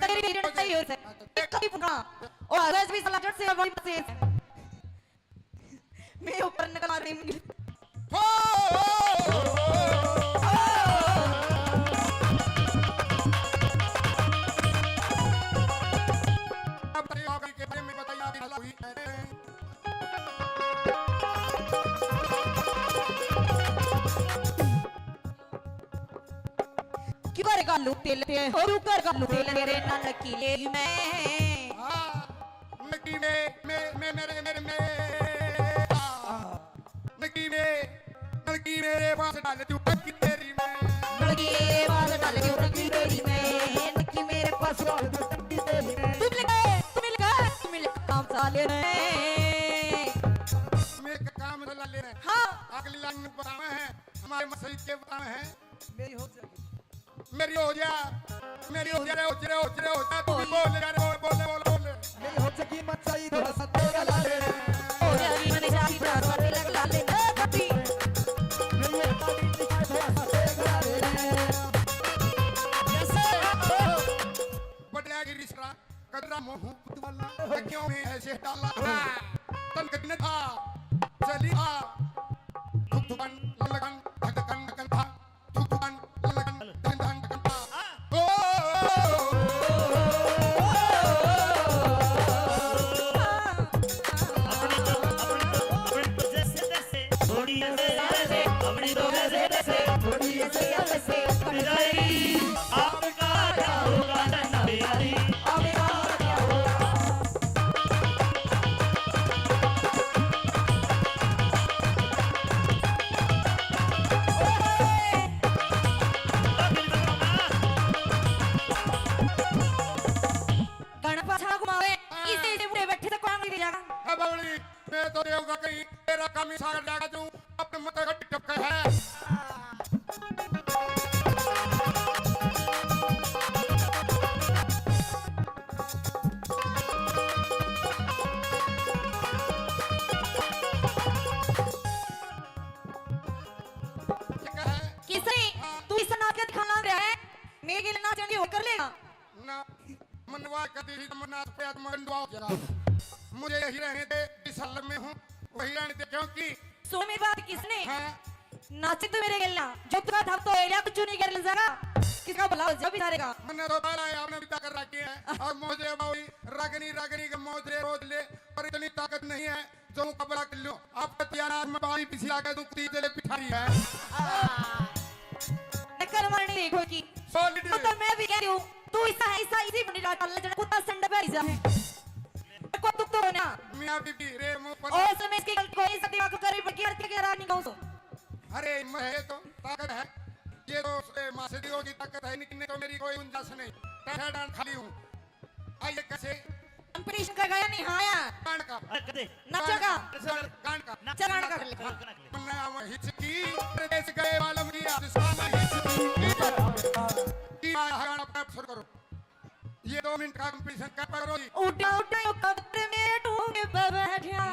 तेरी वीडियो नहीं सही हो से। एक ही फुकरा। और आज भी साला जट से बड़ी बसे। मैं ऊपर निकल आ रही हूँ। हो! अब बताइए, आपके बारे में बताइए, आप भला हुई है? क्यों करेगा लू तेल ते, क्यों करेगा लू तेल तेरे नानकी ले मैं? हाँ, नकी में, में, में, मेरे, मेरे में। हाँ। नकी में, नकी मेरे पास डाल तू टंकी तेरी में। नकी मेरे पास डाल तू टंकी तेरी में। नकी मेरे पास डाल तू टंकी तेरी में। तू मिल गए, तू मिल गए, तू मिल गए काम साले ने। मेरे काम साले ने। हाँ। अगली लाइन में बतावे हैं, हमारे मसीह के बतावे हैं। मेरी हो जाएगी। मेरी हो जा, मेरी हो जा रे, हो जा रे, हो जा रे, हो जा, तू भी बोल यार, बोल, बोल, बोल, बोल। मेरी हो चुकी मचाई, थोड़ा सा तेरा ला ले। ओ रे हरी मनी जाती, थोड़ा सा तिलक ला ले, ए कभी। मेरी हो चुकी मचाई, थोड़ा सा तेरा ला ले। जैसे बटला की रिश्ता, कदरा मोहू वाला, क्यों में ऐसे डाला? तन कितने था, चली था, धुक धुकन, लगन, धक धकन, धकन था। घण पाछा घुमावे, हाँ। इसे, इसे बूढ़े बैठे से कोई आंगली दे जाएगा। अब बावली, मैं तो देवगा कहीं, तेरा काम ही सागर जाएगा तू, अपने मत का टपका है। किसे? हाँ। तू इस नाच के दिखाना रहा है, मेरे के लिए नाच कर लेगा? ना, मनवा कदी ही मनवा पे आत्मा गंडवा हो गया। मुझे यही रहने दे, जिस हाल में हूँ, वही रहने दे, क्योंकि सुन मेरी बात किसने? हाँ। नाचे तो मेरे गेल ना, जो तुका था तो एरिया कुछ नहीं कर ले जरा। किसका भला हो जा बेचारे का? मैंने तो पहला ही आपने बिता कर रखी है। और मुझे बावली रगनी, रगनी के मौज रे रोज ले, पर इतनी ताकत नहीं है जो मुकाबला कर लो। आप कतियानार में बाई पिछला के दुखती जले पिठारी है। नकर मारने देखो कि solid। तो, तो मैं भी कह रही हूँ, तू ऐसा, ऐसा, इसी बंडी डाल ले, जरा कुत्ता संड पे जा। को दुख तो ना। मियाँ बीबी रे मुंह पर। और समय इसकी गलती को इस दिमाग को करीब की अर्थ के रानी गाऊं सो। अरे, मैं तो ताकत है। ये तो, ए, माँ से दियो की ताकत है, लेकिन तो मेरी कोई गुंजाइश नहीं। टहल डांड खाली हूँ। आइए कैसे? Competition का गाया नहीं, हाँ यार। गान का। अरे, कदे। नाचो का। गान का। नाच गान का। नाच गान का। मन्ना आवा हिचकी, प्रदेश गए वालों की आज शाम हिचकी। की आया गाना, आप शुरू करो। ये दो मिनट का competition का पकड़ो जी। उड़ा, उड़ा, यो कबूतर मेरे ढूंढे पे बैठा।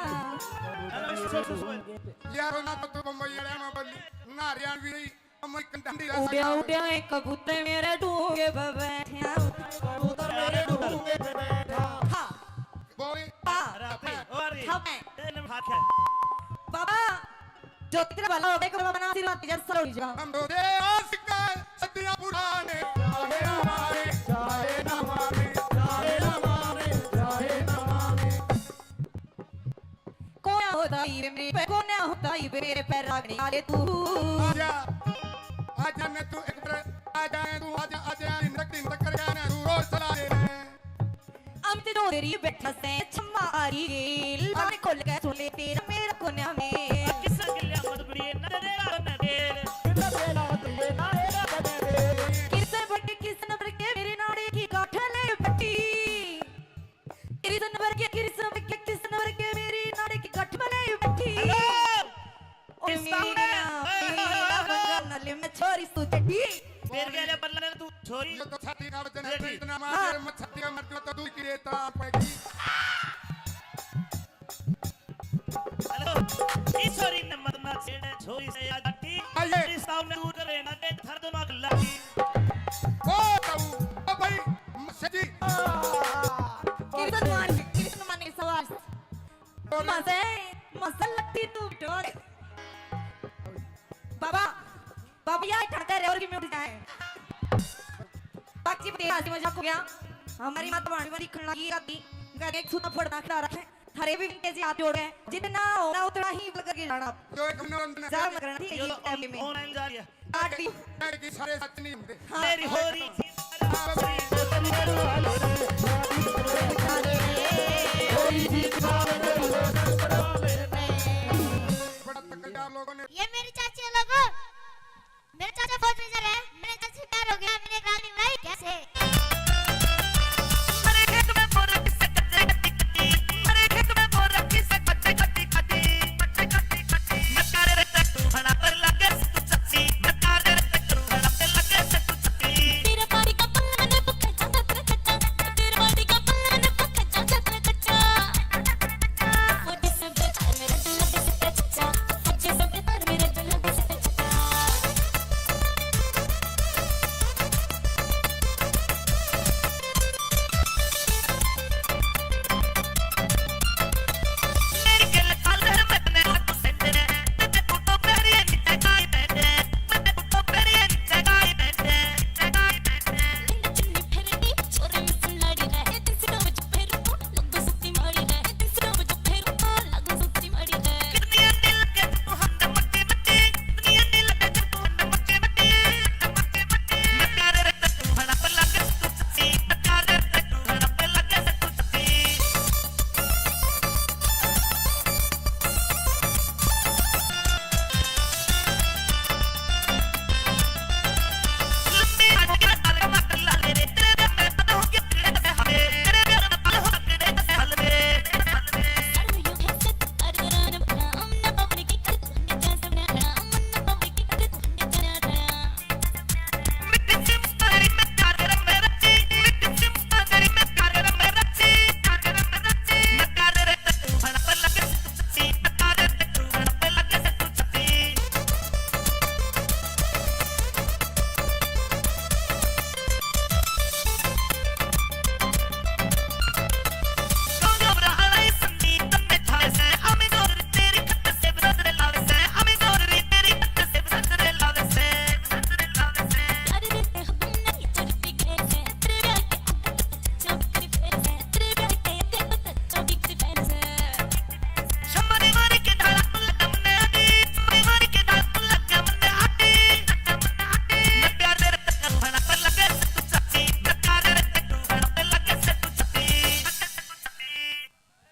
यार, ना तो तू बम्बई वाले में बोली, ना हरियाणवी रही। उड़्या, उड़्या, एक कबूतर मेरे ढूंगे पे बैठा। कबूतर मेरे ढूंगे पे बैठा। हाँ। बोले। हाँ। राते, ओ रे। हाँ, मैं। ए, नम हाथ है। बाबा, जो तेरा भला हो गया, बाबा ना आशीर्वाद दे, जैसा हो जा। हम तो दे आशिक सदियां पुराने। चाहे ना माने, चाहे ना माने, चाहे ना माने, चाहे ना माने। कोना होता ही वे मेरे पे, कोना होता ही वे मेरे पे रागने वाले तू। आजा, आजा ने तू एक बार, आजा ने तू, आजा, आजा, दिन तक, दिन तक कर गया ना तू, रोज चला ले। अमित जो तेरी बैठा से छम्मा आ रही गेल, बाने खोल के सुन ले तेरा मेरा कोना में। किसा गिल्या मत बड़ी ना तेरा ना तेरे। किसा तेरा मत बड़ी ना तेरा ना तेरे। किसे बड़के किस नंबर के मेरे नाड़े की गांठ ले बैठी। कृष्ण वर्गे, कृष्ण वर्गे, कृष्ण वर्गे मेरी नाड़ी की गठ में नहीं बैठी। Hello! ओ मेरी ना, मेरी ना, बंगाल नली में छोरी सू चड्डी। तेरे के लिए बदला तू छोरी। ये तो छाती का वजन है, तो इतना मार, हाँ। मैं छाती का मर जाऊं तो दूर की रेत आ पड़ेगी। Hello, इस छोरी ने मत ना छेड़े, छोरी से याद आती। आइए। इस ताऊ ने दूर करे ना, के थर दिमाग लागी। ओ ताऊ, ओ भाई, मस्से जी। कृष्ण मान, कृष्ण मान, सवाल। मजे, मजे लगती तू डोर। बाबा, बाबा, या ठड़का रे और की म्यूट जाए। बाकी बते हंसी मजाक हो गया। हमारी माता भाणी वाली खन्ना की राती घर एक सूता पड़ना खड़ा रखे। थारे भी कैसे हाथ जोड़ गए, जितना होना उतना ही बल करके जाना। जो एक मनोरंजन है। जा मत करना, ठीक है, यो ये तो टाइम में। ऑनलाइन जा रही है। काट दी। लड़की सारे सच नहीं होते। हाँ। मेरी हो रही थी। बड़ा तगड़ा लोगों ने। ये मेरी चाची है लोगों। मेरा चाचा फौज में जा रहा है, मेरे चाचा से प्यार हो गया, मैंने एक रागनी बनाई, कैसे?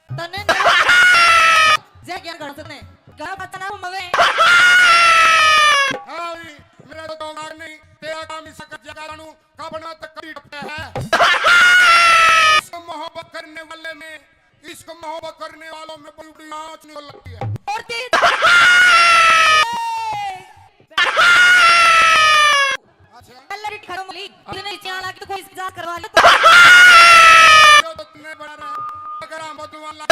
तन्ने जय ज्ञान गण सतने। गला बच्चा ना मवे। हाँ भी, मेरा तो दिमाग नहीं, तेरा काम इस जगह जानू, कपड़ा तक कभी टपटा है। इश्क मोहब्बत करने वाले में, इश्क मोहब्बत करने वालों में बड़ी बड़ी आँच निकल लगती है। और तेरी अच्छा। पहले भी खत्म ली, इतने चाला कि तो कोई इजाजत करवा ले तो। जो तो तन्ने बड़ा रहा, अगर हम बदलवा ला।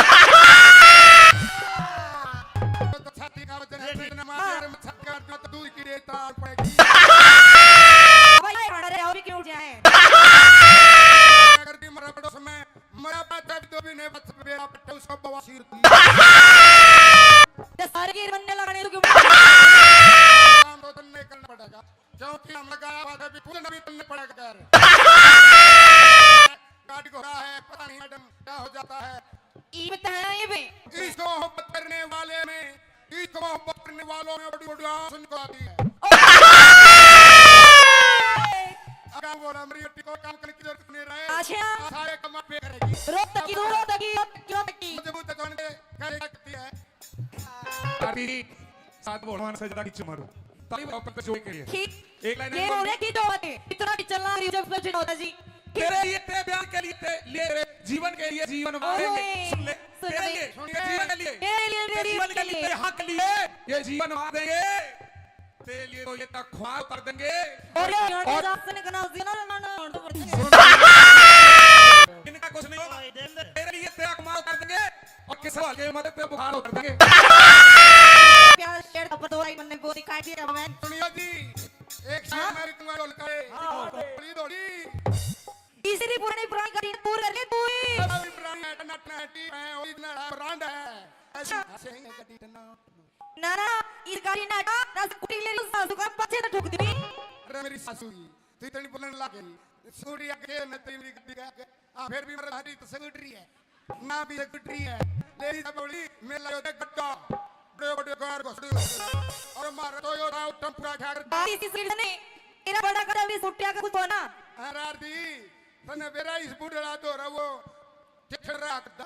तो छाती का वजन है, इतने मार यार, छाती का वजन तो दूध की रेत तार पड़ेगी। भाई, ये बड़ा रहे, और भी क्यों उठ जाए? अगर भी मरा पड़ोस में, मरा पाता भी तो भी नहीं बच, बेरा पट्टे उसका बवासीर थी। ये सारे के बनने लगाने तो क्यों? काम तो तन्ने करना पड़ेगा। क्योंकि हम लगाया हुआ था भी खुद नबी तन्ने पड़ा कर। गाड़ी घोड़ा है, पता नहीं मैडम क्या हो जाता है। ये बताया ये बे। इश्क मोहब्बत करने वाले में, इश्क मोहब्बत करने वालों में बड़ी बड़ी आँच निकल आती है। अगर वो हमारी हट्टी को काम करने की जरूरत नहीं रहे, अच्छा। सारे काम आप पे करेगी। रोक तकी, रोक तकी, रोक तकी, रोक तकी। मुझे बहुत जान के करेगा करती है। ताली साथ भगवान से ज्यादा खींच मारो। ताली बजाओ पंकज जोड़े के लिए। ठीक। एक लाइन ये और बोले की दो बातें। इतना भी चलना रही जब कुछ होता जी। तेरे लिए, तेरे प्यार के लिए, तेरे लिए, तेरे जीवन के लिए जीवन मारेंगे। ओए, सुन ले। सुन तेरे ले। लिए, सुन तेरे ले। जीवन के लिए। तेरे लिए, तेरे तेरे जीवन के लिए, लिए। तेरे हक के लिए ये जीवन मार देंगे। तेरे लिए तो ये तक खुमार कर देंगे। और ये और जात से निकलना उस दिन ना, ना, ना, ना, ना। इनका कुछ नहीं होगा। तेरे लिए तेरा खुमार कर देंगे और किस हल्के में तेरे बुखार उतर देंगे। प्यार शेर का पतोरा ही बनने को दिखाई दिया मैं। सुनियो जी, एक शेर हाँ? मारी तुम्हारे ढोल का है। हाँ, हाँ, ढोली, ढोली। तीसरी पुरानी पुरानी कटी पूर कर ले तू ही। अभी पुरानी है, टना, टना, टी है, ओरिजिनल है, ब्रांड है। ऐसी अच्छा। हंसेंगे कटी टना। ना, ना, इस गाड़ी ना हटा, ना स्कूटी ले लो, सासू का पाछे तो ठोक दी। अरे मेरी सासू जी, तू इतनी बोलने लग गई। स्कूटी आगे न तेरी मेरी गाड़ी के आगे। आ, फिर भी मेरे भारी तो स्कूटी है। ना भी स्कूटी है। ले ली सब बोली, मेरे लगे गड्ढा। बड़े बड़े कार घुस गए। और मारे तो यो राव टम्परा खा कर बात इसी स्पीड से नहीं। तेरा बड़ा गड्ढा भी स्कूटी का कुछ हो ना। हाँ, रार दी। तने बेरा इस बुढ़ड़ा तो रहा वो। ठेठर रहा करता।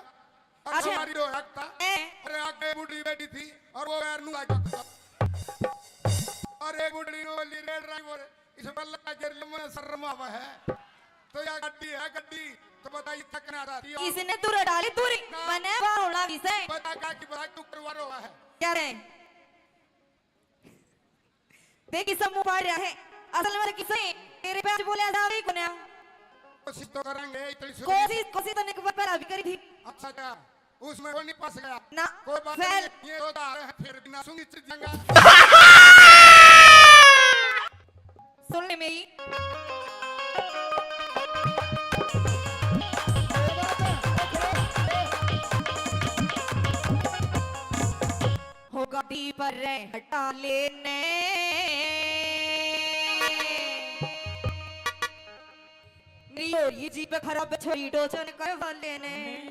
और अच्छा। हमारी हो रखता। ए। अरे आगे बुढ़ी बैठी थी और वो यार नुआ करता। और एक बुढ़ी नो बोली, "रे ड्राइवर, इस बल्ला के लिए मुझे शर्म आवा है। तो या गड्डी है गड्डी, तो बताइए थकना चाहती हो?" इसने दूर डाली दूरी, ना। मने बावला किसे। बता का की बता तू करवा रहा है। क्या रे? देख, किसा मुंह पाड़ रहा है। असल में किसे तेरे पे आज बोले, आज आवे ही कोन्या। कोशिश तो करेंगे, इतनी सी कोशिश, कोशिश तो निक पर अभी करी थी। अच्छा, अच्छा, उसमें वो नहीं फंस गया। ना, कोई बात fail। नहीं, ये तो आ रहे हैं, फिर भी ना सुनी चीज जंगा। सुन ले मेरी। हो गाड़ी पर रे हटा लेने। नहीं हो ये जीप खराब छोरी टोचन करवा लेने।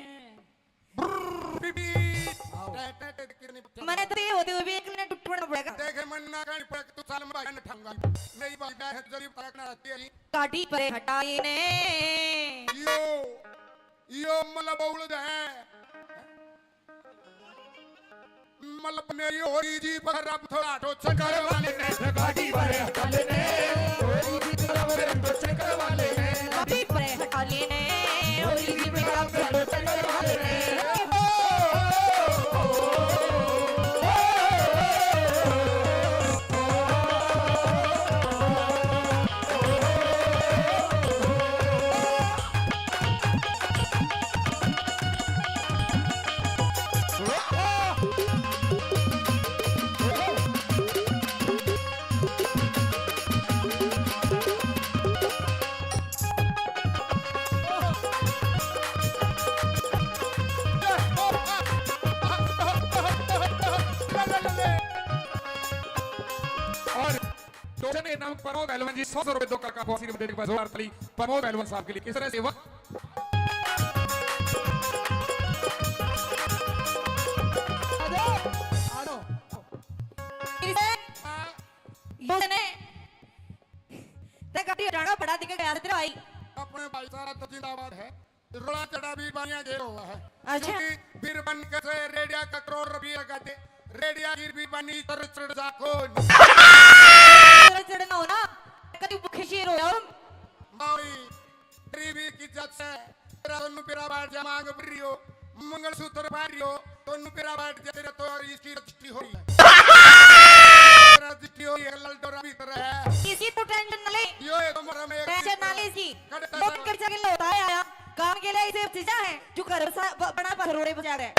मने तो ये होते हुए भी एक ने टूटना पड़ेगा। देखे मन ना कान पर तू साल में भाई ने ठंगा। नहीं भाई मैं जरूर पलटना रहती है। गाड़ी पर हटा लेने। यो, यो मतलब उड़ है। मलब ने यो होरी जी पर अब थोड़ा तो चक्कर वाले ने गाड़ी पर हटा लेने। होरी जी पर अब तो चक्कर वाले ने। गाड़ी पर हटा लेने। होरी जी पर अब तो चक्कर वाले ने। और टोचन के नाम प्रमोद पहलवान जी, सौ सौ रुपए दो कलाकार को आशीर्वाद देने के बाद जोरदार ताली प्रमोद पहलवान साहब के लिए। किस तरह से वाह। ते कभी हटाना पड़ा दिख गया तेरा भाई। अपने भाई सारा तो जिंदाबाद है। रोला चढ़ा भी बानिया घेर हुआ है। अच्छा। क्योंकि बीरबन के से रेडिया का करोड़ रुपये लगा दे, रेडिया की भी बनी तर चढ़ जा कौन। तर चढ़ना हो ना, कभी भूखे शेर हो जाओ। मावी, गरीबी की इज्जत से, तेरा तो नुपेरा बैठ जा मांग भरी हो, मंगलसूत्र पहन रही हो, तो नुपेरा बैठ जा, तेरा तो और इसकी रजिस्ट्री हो रही है। रजिस्ट्री हो रही है, ललडोरा भीतर है। इसी तो टेंशन ना ले। यो एक हमारा में एक टेंशन ना ले इसकी। कड़े लोग कर जाके लौटा है आया। काम के लिए इसे चीजा है, जो घर सा-, ब-, बड़ा पर रोड़े बजा रहे हैं।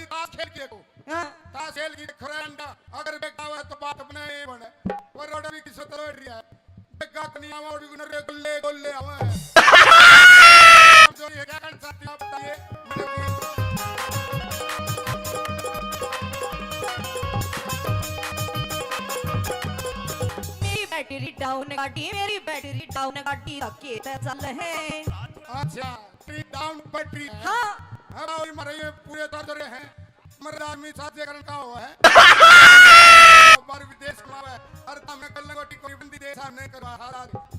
ताश खेल के को। हाँ। ताश खेल की खरा अंडा, अगर बेटा हुआ तो बात अपना ये बने। वो रोड़ा भी किसे तरह रही है। बेगा तो नहीं आवा और भी गुनर रे गुल्ले, गुल्ले आवा है। जो ये क्या कर सकते हैं आप बताइए? मेरी बैटरी डाउन गाड़ी, मेरी बैटरी डाउन गाड़ी धक्के ते चल है। अच्छा, बैटरी डाउन बैटरी है। हाँ। अब और मरे ये पूरे दर्द रहे हैं। मरे आदमी साथ ये करने का हो है। बार विदेश में है। अरे तमने कल गोटी कोई बंदी देश हमने करवा हारा।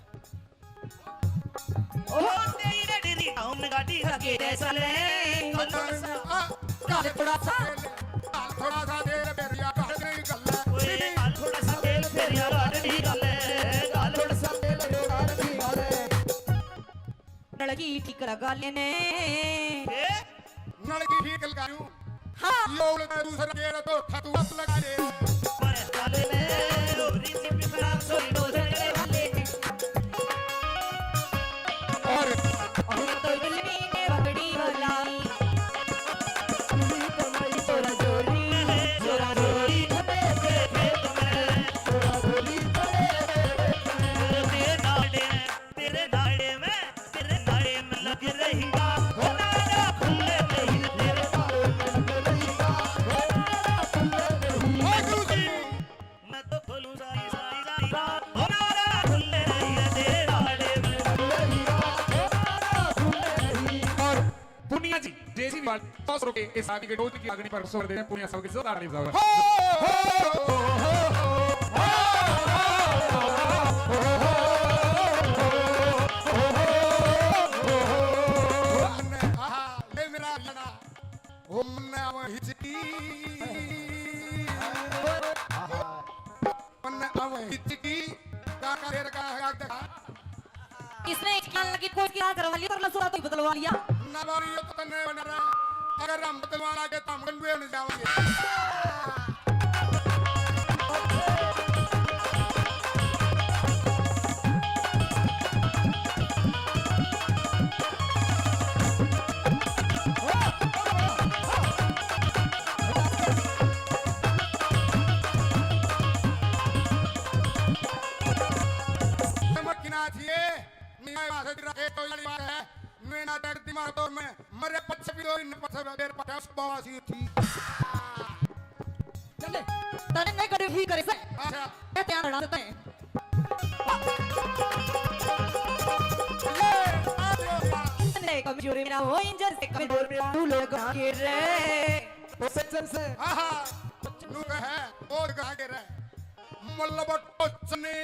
ओ तेरी बैटरी डाउन गाड़ी धक्के ते चल है। काल थोड़ा सा, काल थोड़ा सा तेल बेरिया काट नहीं गल है। ओए, काल थोड़ा सा तेल बेरिया काट नहीं गल है। काल थोड़ा सा तेल बेरिया काट नहीं गल है। नलकी ठीक लगा लेने। ए? नलकी ठीक लगा लूं। हाँ। यो उलटा दूसरा गेर तो खतुआ लगा ले। और, और तो दिल में ने बकरी बुलाई। जोरा जोरी, जोरा जोरी, खपे से खेत में। जोरा जोरी, खपे से खेत में। तेरे नाड़े, तेरे नाड़े में, तेरे नाड़े में लग रही। हो नाड़ा खुले नहीं, तेरे नाड़े में लग रही। हो नाड़ा खुले वाले सौ सौ के इस आदमी के डोज की अग्नि पर सौर देते हैं, पूरे सब के जोरदार ताली बजाओ। आहा, ले मेरा लड़ा। ओ मन्ने आवे हिचकी। मन्ने आवे हिचकी। का का देर का है, दिखा। इसने हिचकी आने लगी, कोई इसकी आँख करवा लिया, कर लो, सुरा तो ही बदलवा लिया। ना बारी, ये तो तन्ने बना रहा। अगर हम बदलवा लागे, तो हम गंडुए बन जाओगे। मक्खीनाथ ये, मैं वहाँ से रखे तो वाली बात है, मैं ना डर दिमाग तो मैं मरे पच्चीस भी दो, इन पच्चीस बेर पचास बवासी थी। चले, तने नहीं करे, भी करे से। अच्छा। मैं ध्यान रखना देता है। ले, आ जाओ। इतने कमजोर मेरा हो, इंजर से कमजोर मेरा, तू लोग आगे रे। वो सज्जन से। हाँ, हाँ। नू कहे, और आगे रे। मल्लब टोचनी।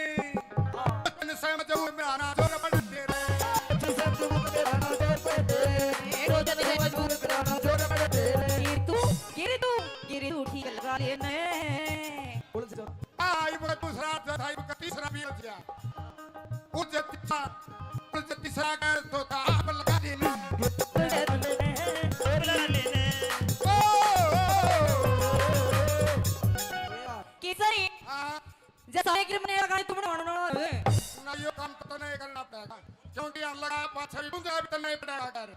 टोचन से मजबूर मेरा ना जोर बन दे रे। टोचन से मजबूर मेरा ना जोर बन दे रे। टोचन से मजबूर मेरा ना जोर बन दे रे। गिर तू, गिर तू, गिर तू ठीक लगा लेने। बोल से जोर। आ, इब का दूसरा अर्थ था, इब का तीसरा भी अर्थ था। उज तीसरा, उज तीसरा का अर्थ होता, आप लगा देने। जोर लगा लेने। ओ, ओ, ओ, ओ, ओ। केसरी। हाँ। जैसा एक रिम ने लगाई तुमने होना ना है। ना, यो काम तो नहीं करना पड़ेगा, क्योंकि हम लगा पाछे भी तुम जरा भी तो नहीं पड़ेगा कर।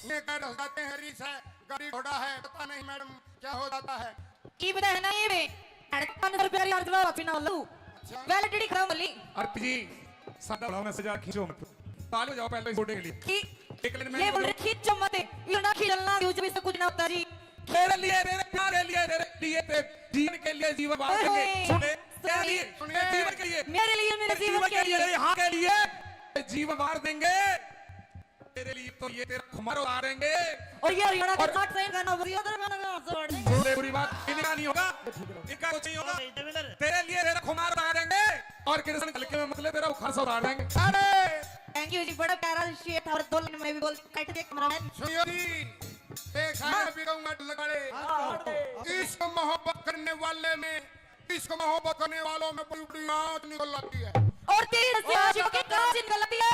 ये कह रह जाते हैं रीस है, गाड़ी घोड़ा है, पता नहीं मैडम क्या हो जाता है। की पता है ना ये बे, अरे पाँच सौ रुपया रिचार्ज वाला पीना लो। अच्छा। वैलिडिटी खत्म होली। आरती जी, सादा बढ़ाओ ना, सजा खींचो मत। ताल हो जाओ पहले इस छोटे के लिए। की? एक लाइन में ये बोल रहे खींचो मत, इतना खींचना, यूं जब इससे कुछ ना होता जी। तेरे लिए, तेरे प्यार के लिए, तेरे लिए, तेरे जीवन के लिए जीवन वार देंगे। ओए, सुने, तेरे लिए, सुनिए, तेरे जीवन के लिए, मेरे जीवन के लिए, तेरे यहाँ के लिए जीवन वार देंगे। तेरे लिए तो ये तेरा खुमार उतारेंगे। और ये हरियाणा का और साठ सही गाना, वो ये उधर गाना, गाना जोड़ देंगे। सुने, बुरी बात, इनका नहीं होगा, इनका कुछ नहीं होगा। देवेंद्र। तेरे लिए तेरा खुमार उतारेंगे और कृष्ण कल के में मतलब तेरा खर्च उतारेंगे। अरे! Thank you जी, बड़ा प्यारा शेर था और दो लाइन में भी बोल, कट दे cameraman। सुनियो जी, देखा है हाँ। भी कहूंगा लगाड़े। हाँ, काट दे। इश्क मोहब्बत करने वाले में, इश्क मोहब्बत करने वालों में बड़ी बड़ी आंच निकल आती है। और तेरे से और आशिकों की कांच निकल आती है।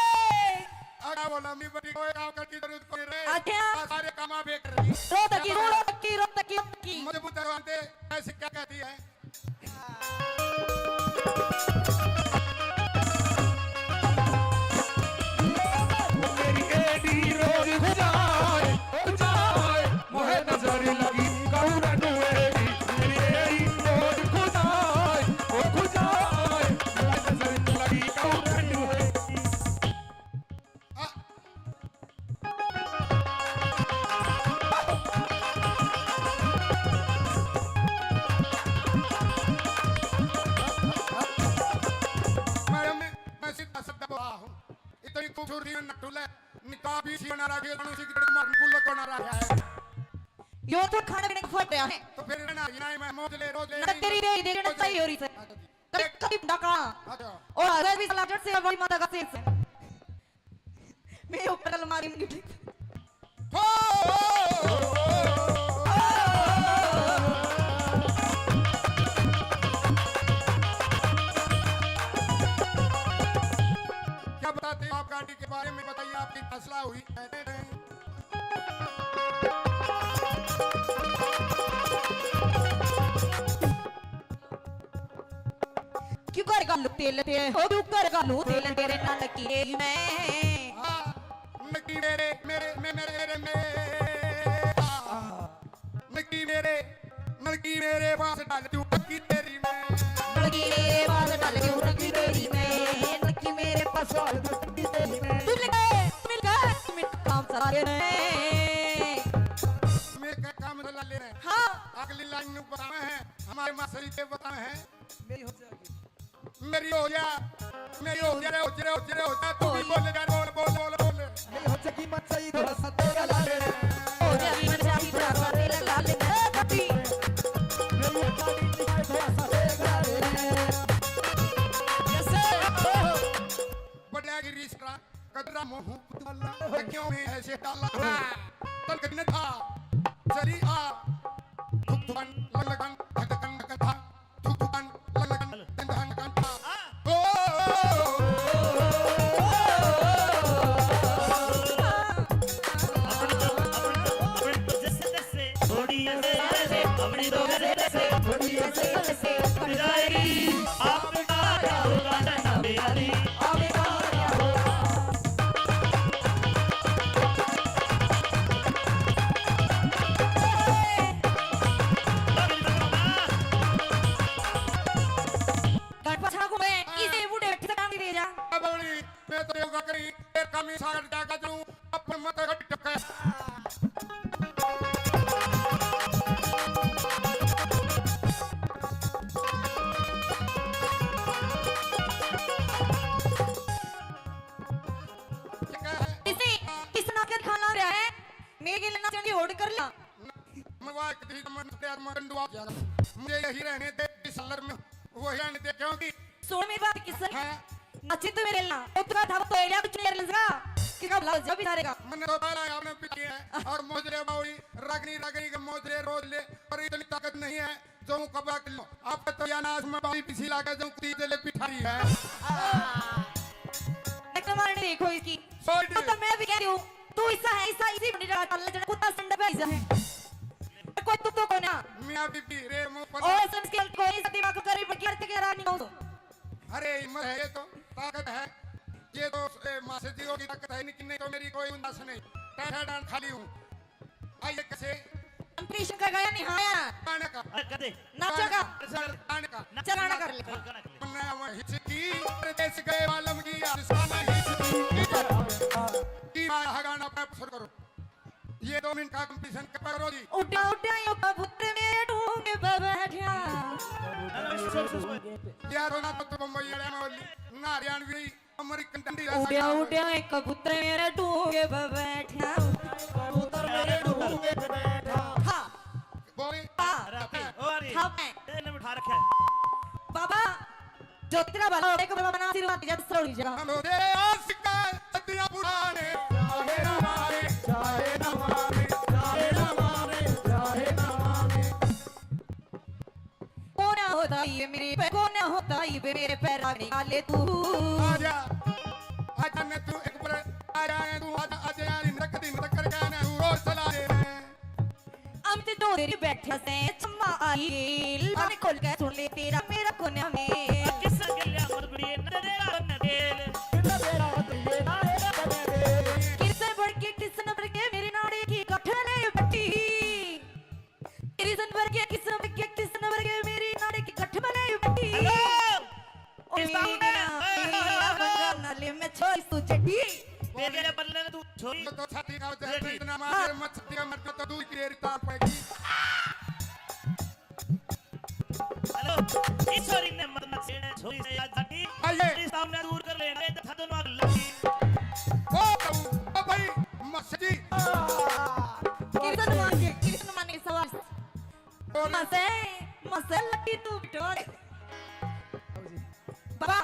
अरे बोला, मी बड़ी कोई काम करने की जरूरत कोई रे। अच्छा। आ सारे काम आप एक कर रही। रो तकी, रो तकी, रो तकी, रो तकी। मुझे बुद्ध भगवान दे, ऐसी क्या कहती है? मेरी एडी रोज खुजाए, खुजाए, मोहे नजर लगी कौरन मेरी, मेरी एडी रोज खुजाए, ओ खुजाए, मोहे नजर लगी कौरन मेरी। मैडम, मैं, मैं सीधा साधा बोला हूँ। इतनी खूबसूरती में नटुले, निकाब भी सी बना रखी है, इतनी सी कितनी मार गुल्ले को ना रहा है। यो तो खाने पीने का फट रहा है। तो फिर ना, ये ना, मैं मौज ले, रोज ले, ना तेरी दे, दे, ना सही हो रही से। अच्छा जी। कभी, कभी डाका। अच्छा। और हर भी सलाह से बड़ी माता का शेर से। मेरे ऊपर अलमारी में गिर। हो! क्या बताते हो आप गाड़ी के बारे में, बताइए, आपकी फैसला हुई? क्यों कर घालू तेल ते, ओ क्यों कर घालू तेल तेरे नाल की में। हाँ, नकी मेरे, मेरे, मे-, मेरे, मेरे, मे-, हाँ। नकी मेरे, नकी मेरे पास डाल दूं नकी तेरी में। नकी मेरे पास डाल दूं नकी तेरी में। नकी मेरे पास डाल दूं नकी तेरी में। तू मिल गए, तू मिल गए, तू मिल काम चला लेने। मैं क्या काम चला लेने? हाँ। अगली लाइन में बतावे हैं, हमारे मास्टर जी के बतावे हैं। मेरी हो जा, मेरी हो जा, मेरी हो जा रे, हो जा रे, हो जा रे, हो जा, तू भी बोल जा, बोल, बोल, बोल, बोल। मेरी हो जा की मत चाहिए, थोड़ा सा तेरा ला ले। हो जा की मत चाहिए। चली आ। धुक धुकन, लग लगन, धक धकन, धक धा। धुक धुकन, लग लगन, धक धकन, धक धा। ओ, अपनी तो, अपनी, अपनी तो जैसे तैसे, थोड़ी ऐसे तैसे, अपनी तो जैसे तैसे, थोड़ी ऐसे तैसे, जाएगी। आप गणपत ठाकुर है, इसे बूढ़े बैठे तक नहीं दे जा। बावली, मैं तो योगा करी, तेरे कमी सागर जागा तू, अपन मत गट टपका। इसे किस नाक खाना रहा है? मेरे के लिए नाचण की होड़ कर ला। मरवा एक दी मन से आत्मा कंडुआ जाएगा। मुझे यही रहने दे, इस सलर में वही रहने दे, क्योंकि सुन मेरी बात किस। हाँ। नाचे तो मेरे ला, तो तू था तो एलिया कुछ नहीं लगा। कि का भला जब भी सारेगा। मन तो बाला आपने पीछे है, और मोजरे बावली, रागनी रागनी के मोजरे रोज ले, और इतनी ताकत नहीं है। जो कबा कर लो, आप तो या नाश में बाई पिछली लागे जो कुत्ती जले पिठारी है। एक मारने देखो इसकी। Sorry। तो, तो मैं भी कह रही हूँ, तू ऐसा है, ऐसा इसी बंडी रहा, अल्लाह जने कुत्ता संड पे ऐसा है। कोई तू तो कोना। मियाँ बीबी रे मुंह पर। ओ संस्कृत कोई ऐसा दिमाग करे बल्कि अर्थ के रानी हो। अरे हिम्मत है, ये तो ताकत है। ये तो, ए, मासे जी की ताकत है, लेकिन नहीं तो मेरी कोई उंदास नहीं। टाटा डांड खाली हूँ। आइए कैसे? हम कृष्ण का गाया नहीं, हाँ यार। गाने का। अरे, कर दे। नाचो का। गाने का। चल, गाना कर ले। गाना कर ले। मन्ना वह हिचकी, परदेस गए वालम की, आज साला हिचकी। की बात है, गाना आप शुरू करो। ये दो मिनट का competition करो जी। उड्या, उड्या, यो कबूतर मेरे ढूंढ पे बैठा। ना, ना, सुन, सुन, सुन। यार, ना तो, तो बम्बई वाले में बोली, ना हरियाणवी। अमेरिकन डंडी जैसा उड्या, गाना। उड्या, एक कबूतर मेरे ढूंढ पे बैठा। कबूतर मेरे ढूंढ पे बैठा। हाँ। बोली। हाँ। राती, ओ, आ रही। हाँ, मैं। ए, ने उठा रखा है। बाबा, जो तेरा भला हो, एक बाबा नाम सिरवा दे, जब सरोड़ी जगह। हम हो तेरे आशिक, सदियां पुराने, चाहे ना माने, चाहे ना माने, चाहे ना माने, चाहे ना माने। कोना होता ये मेरे पे, कोना होता ये मेरे पे, रानी काले तू। आजा, आजा ने तू एक बार, आजा ने तू, आजा, आजा यार, नक दिन तक कर गया ने, तू रोज चला दे। हम ते दो दिन बैठे से, चम्मा आई, लाने खोल के सुन ले, तेरा मेरा कोना में। किस गल्या मरबड़ी, न तेरा न तेल। किस बढ़ के, किस न बढ़ के, मेरे नाड़े की गठले बटी। तेरी सन भर के किस्म के किस्म भर के मेरी नाड़े की गठ बनाई बैठी। हेलो। ओ किस्म मेरी ना, है? मेरी ना बंगाल नाले में छोरी तू चड्डी। तेरे बल्ले ने तू छोरी। तो छाती का जहर चड्डी। इतना मार हाँ। मत छाती का मर तो दूध की रेरी तार पड़ेगी। हेलो, इस छोरी ने मत मत छेड़े, छोरी से याद हटी। आइए। तेरी सामने दूर कर लेने, तो था दोनों आग लगी। ओ, ओ भाई, मस्ती। कृष्ण मान के, कृष्ण मान के सवाल। मसे, मसे लगी तू बिटोर। बाबा,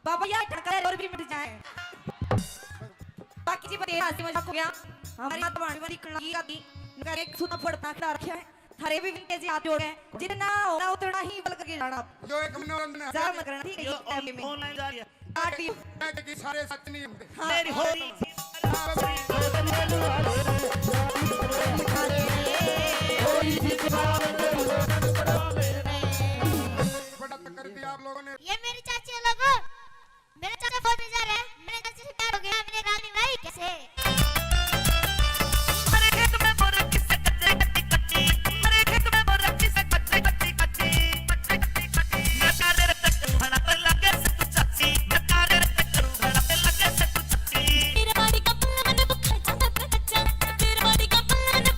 बाबा, यार ठनका और भी मिट जाए। बाकी जी, बतेरा हंसी मजाक हो गया। हमारी माता भाणी वाली कणगी का थी। इनका एक सूता फड़ता खड़ा रखा है। थारे भी विनते जी हाथ जोड़ के, जितना होना उतना ही बल करके जाना। यो एक मनोरंजन है। जा मत करना, ठीक है, यो ये टाइम में। ऑनलाइन जा रही है। काट दियो। मैं देखी सारे सच नहीं होते। हाँ। मेरी होली। बड़ा टक्कर दिया आप लोगों ने। ये मेरे चाचे लोगों, मेरे चाचा फौज में जा रहे हैं, मेरे चाचे से प्यार हो गया, मैंने रानी लाई कैसे? हमारे खेत में बोर किससे कच्चे कच्ची कच्ची, हमारे खेत में बोर किससे कच्चे कच्ची कच्ची, कच्चे कच्ची कच्ची। मैं काले रत्ते करूँ घड़ा पे लगे से तू चाची, मैं काले रत्ते करूँ घड़ा पे लगे से तू चाची। तेरे बाड़ी का पल्ला मैंने बुखार जाता था कच्चा, तेरे बाड़ी का पल्ला मैंने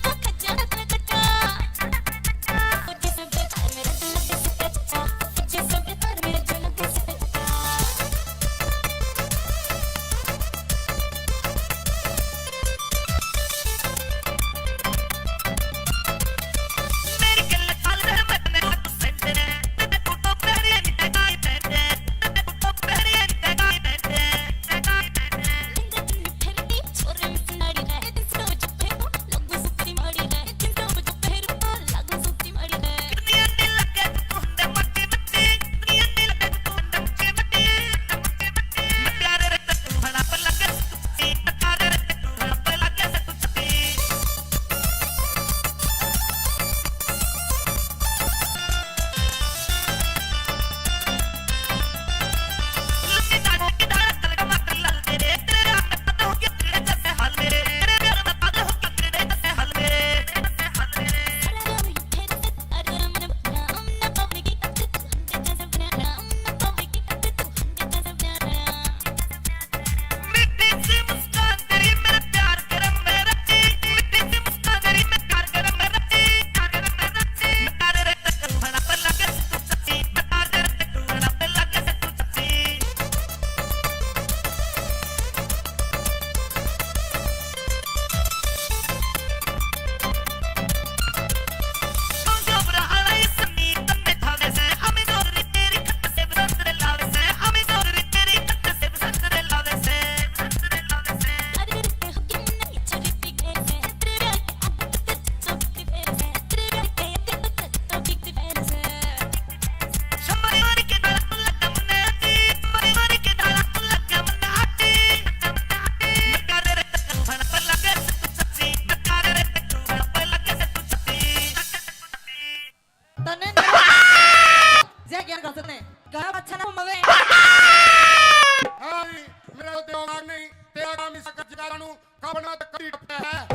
गाना अच्छा ना मवे। हाँ, मेरा तो देवदार नहीं, तेरा काम इस का जिगारा नू, कबना तो कभी टपटा है।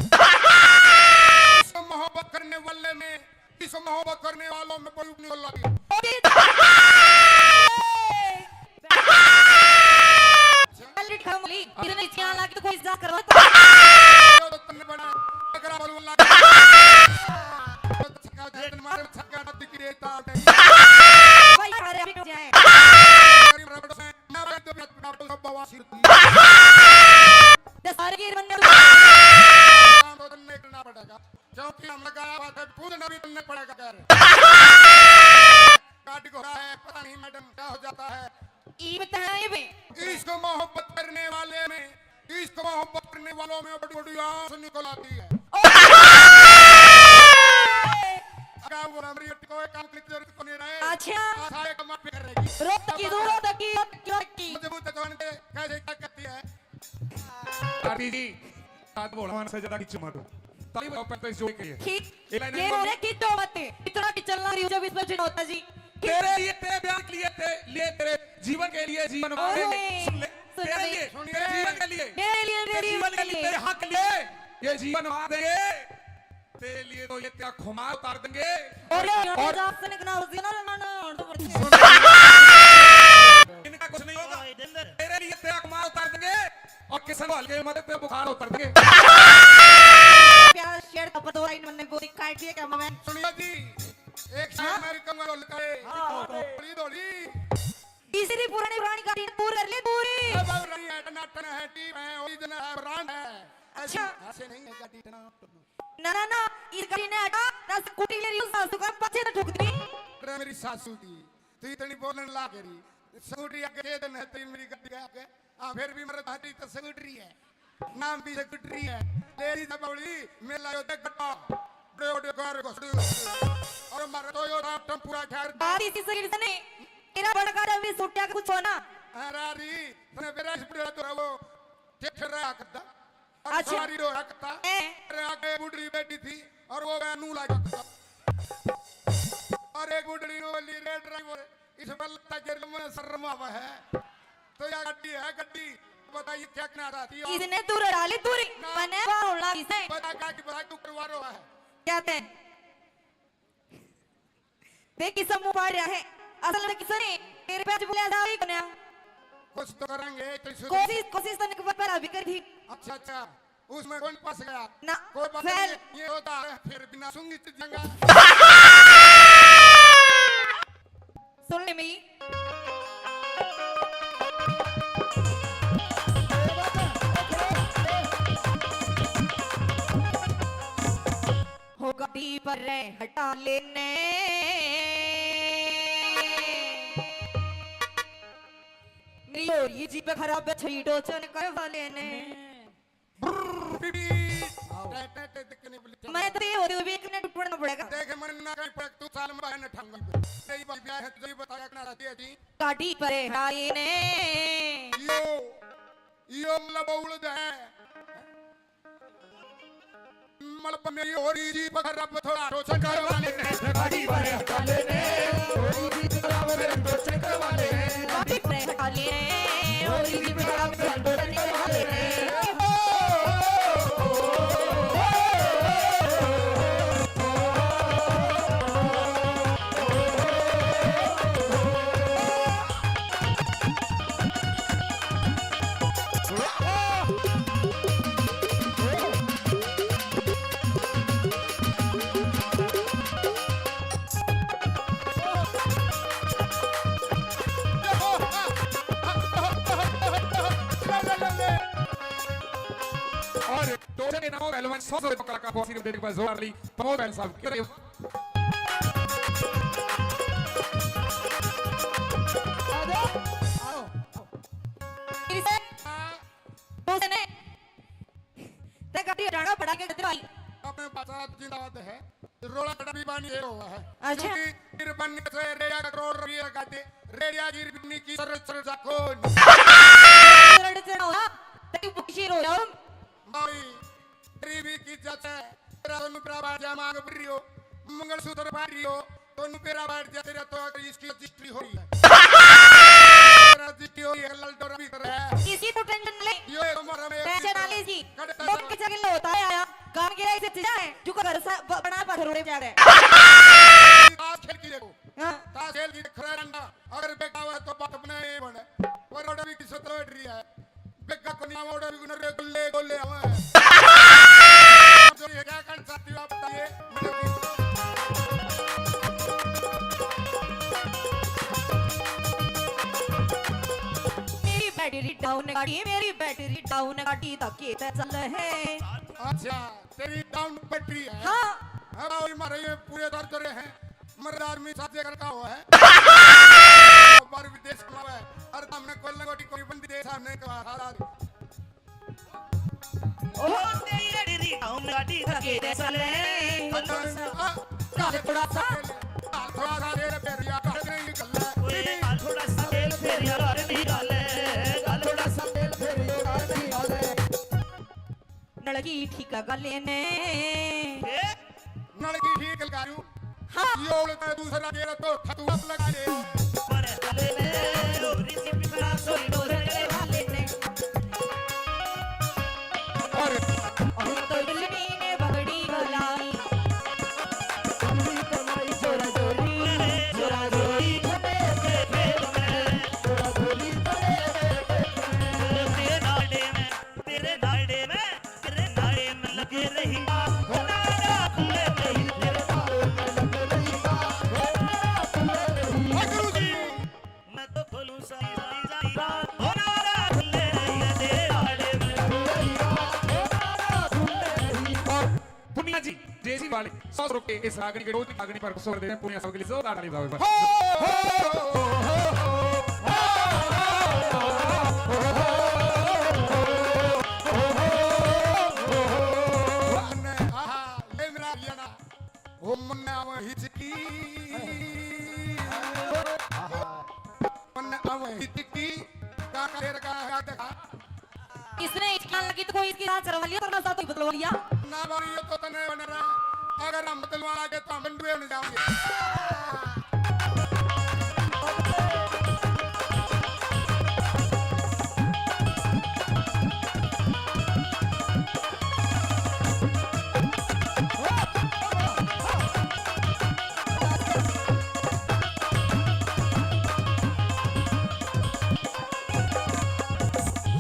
इस मोहब्बत करने वाले में, इस मोहब्बत करने वालों में बड़ी निकल लगी। चल, रिठा मली, इतने चियां लागी तो कोई इज्जत करवा तो। तो तन्ने बड़ा अगरा बोलने लगा। तो छक्का दे, मार छक्का ना दिख रहे था। भाई, अरे, अभी तो जाए। गरीब रबड़ से ना बैठ तो बैठ, बैठ तो सब बवासीर थी। दस सारे के बंदे काम तो तन्ने करना पड़ेगा, क्योंकि हम लगाया हुआ था, कूदना भी तन्ने पड़ेगा। कर गाड़ी घोड़ा है, पता नहीं मैडम क्या हो जाता है। ई बताए बे। इश्क मोहब्बत करने वाले में, इश्क मोहब्बत करने वालों में बड़ी बड़ी आंसू निकल आती है। ओए! अगर वो हमारी कोई काम की जरूरत को नहीं रहे। अच्छा। सारे काम आप ही कर रहेगी। रोत की, रोत की, रोत की, रोत की। मजबूत जवान के कैसे क्या करती है? आरती जी, साथ बोल, हमारे से ज्यादा खींच मारो। ताली बजाओ, पैंतालीस जोड़ी के लिए। खींच, एक लाइन ये और बोल। रे, खींचो मत। इतना कि चलना रही हो जब इसमें चिन्ह होता जी। तेरे लिए, तेरे प्यार के लिए, तेरे लिए, तेरे जीवन के लिए जीवन वार देंगे। ओए, सुन ले। सुन तेरे ले। लिए, सुन तेरे ले। जीवन के लिए, मेरे लिए, तेरे मेरे जीवन के लिए, लिए। तेरे हक के लिए, ये जीवन वार देंगे। तेरे लिए तो ये तेरा खुमार उतार देंगे। और ये और जासन के ना हो, ना, ना, ना, ना, सुन। इनका कुछ नहीं होगा। तेरे लिए तेरा खुमार उतार देंगे और किशन को हल्के में तेरे बुखार उतार देंगे। प्यारा शेर का पर दो लाइन मैंने बोली काट दिए क्या मैं? सुनियो जी, एक शेर हाँ? मेरी कमर लुकाए। हाँ, हाँ। थोड़ी, थोड़ी। तीसरी पुरानी, पुरानी गाड़ी ने पूरी कर ली, पूरी। अब और नहीं है, टनाटन है, टीम है, ओरिजिनल है, ब्रांड है। ऐसी, अच्छा। ऐसे नहीं है गाड़ी टनाटन। ना, ना, ना, इस गाड़ी ने हटा, ना स्कूटी ले रही हूँ, सासू का पाछे तो ठुक दी। अरे मेरी सासू की, तू इतनी बोलने लाग रही। स्कूटी आगे दे देना है, तेरी मेरी गाड़ी आगे। हाँ, फिर भी मेरे दादी तो स्कूटरी है, नाम भी स्कूटरी है। तेरी जब बौली, मेला यो देख गड्ढा, बड़े बड़े कार घुसड़ी। और मारे तो यो रात टेम्पूरा खैर। बात इसी शरीर से नहीं, तेरा बड़का जब भी सुट्टिया का कुछ हो ना। हाँ, रारी, तने मेरा इस बड़ा तो वो ठेठर रहा करता। और अच्छा। सवारी रो रहा करता। ए। अरे आगे बुढ़ी बैठी थी और वो गया नू लाग करता। और एक बुढ़ी नो बोली, "रे ड्राइवर, इस पर लगता गिर, मुझे शर्म आवा है।" तो या गड्डी है, गड्डी, बताइए क्या कहना चाहती हो? इसने दूर डाली दूरी, ना। मैंने बाहर उड़ा इसे। बता क्या की बता, तू करवा रहा है। क्या थे? देख किस मुंह पाड़ रहा है। असल में किसने तेरे पे आज बोला था ही कोन्या। कुछ तो करेंगे, तो शुरू कोशिश, कोशिश तो निकल पर अभी कर दी। अच्छा, अच्छा, उसमें कौन फंस गया? ना, कोई बात फैल। नहीं, ये होता है, फिर बिना सूंघी तो जंगा। सुन ले मेरी। हो गाड़ी पर रे हटा लेने। मेरी हो रही जीप खराब है, छड़ी टोचन करवा लेने। ब्रर, पीप, पीप। आओ। टे, टे, टे, टे, के नहीं बोली। मैं तो ये होते हुए भी एक मिनट रुकना पड़ेगा। देख, मन ना कहीं पड़े, तू साल में बाहर न ठाऊंगा। यही बात ब्याह है, तुझे ही बताया करना रहती है जी। गाड़ी पर हटा लेने। यो, यो मतलब उड़द है। मलब मेरी हो रही जीप खराब, थोड़ा टोचन करवा लेने। गाड़ी वाले हटा लेने। हो रही जीप खराब, थोड़ा टोचन करवा लेने। गाड़ी वाले हटा लेने। हो रही जीप खराब, थोड़ा टोचन करवा लेने। और टोचन के नाम पहलवान सौ सौ रुपये का कलाकार को आशीर्वाद देने के बाद जोरदार ली प्रमोद बैन साहब के लिए। आओ, आओ। फिर से, हाँ। उसने, ते गाड़ी हटाना पड़ा के कितने भाई? अपने पास जिंदाबाद है। रोला बड़ा भी बानी ये हुआ है। अच्छा। क्योंकि गिरबानी से रेडिया का करोड़ रुपये का दे, रेडिया गिरबानी की सर, सर जाकोन। रड़ से ना हुआ, तेरी बुद्धि शेर हो जाओ। भाई, गरीबी की जत है, तेरा अनुप्रा बाजा मांग प्रियो, मंगलसूत्र पारियो, तो नु बेरा बैठ जा, तेरा तो अगर इसकी रजिस्ट्री हो रही है। तेरा रजिस्ट्री हो रही है, ललडोरा भी कर रहा है। इसकी तो टेंशन ले। यो एक हमारा में टेंशन ना ले जी। कड़े लोग के जगह होता है आया। काम के ऐसे चीज है, जो का घर सा ब-, बना पत्थर उड़े जा रहे। ताश खेल की देखो। हाँ। ताश खेल की खरा रंडा, अगर बेटा हुआ तो बात अपना ये बने। पर ओड़ा भी किस्मत बैठ रही है। बेगा को नाम ओड़ा भी गुनर रे गुल्ले गोले आवे। तो ये क्या कर सकती हो आप बताइए? मेरी बैटरी डाउन गाड़ी, मेरी बैटरी डाउन गाड़ी, धक्के ते चल है। अच्छा, तेरी डाउन बैटरी है। हाँ। अब आओ, हमारे ये पूरे दर्द रहे हैं। मर्द आदमी साजे घर का हुआ है। बाहर विदेश में है। अरे हमने कोई लंगोटी कोई बंदी दे सामने का हालात। ओ तेरी री हम गाड़ी धके दे चले। हाँ। काले थोड़ा सा। काले थोड़ा सा तेरे पैर या काले नहीं गल्ला। ओए, काले थोड़ा सा तेल फेर यार नहीं गाले। काले थोड़ा सा तेल फेर यार नहीं गाले। नलकी ठीक लगा लेने। ए? नलकी ठीक लगा लूं। हाँ। ये उल्टा दूसरा गेरा तो थतू आप लगा ले। पर हले ने, ओ रिसी पिछड़ा सोई डोरे वाले ने। और हम तो दिल्ली ने बगड़ी गलाई। जोरा जोरी, जोरा जोरी, तेरे नाले में, तेरे नाले में, तेरे नाले में लगे रही। मैं तो खोलूं सारी, सारी, सारी रात। तेरे नाले में। और पुनिया जी, जेसी वाले सौ रुपए इस रागनी के रोज की रागनी पर खुश कर देते हैं। पुनिया साहब के लिए जोरदार ताली बजाओ एक बार। आहा, ले मेरा लिया ना। ओ मन्ने आवे हिचकी। मन्ने आवे हिचकी। का का तेरे का है, दिखा। इसने हिचकी लगी तो कोई इसकी साथ चलवा लिया, तो ना साथ ही बदलवा लिया। ना बारी, ये तो तने बन रहा। अगर हम बदलवा लागे तो हम बंडुए बन जाओगे।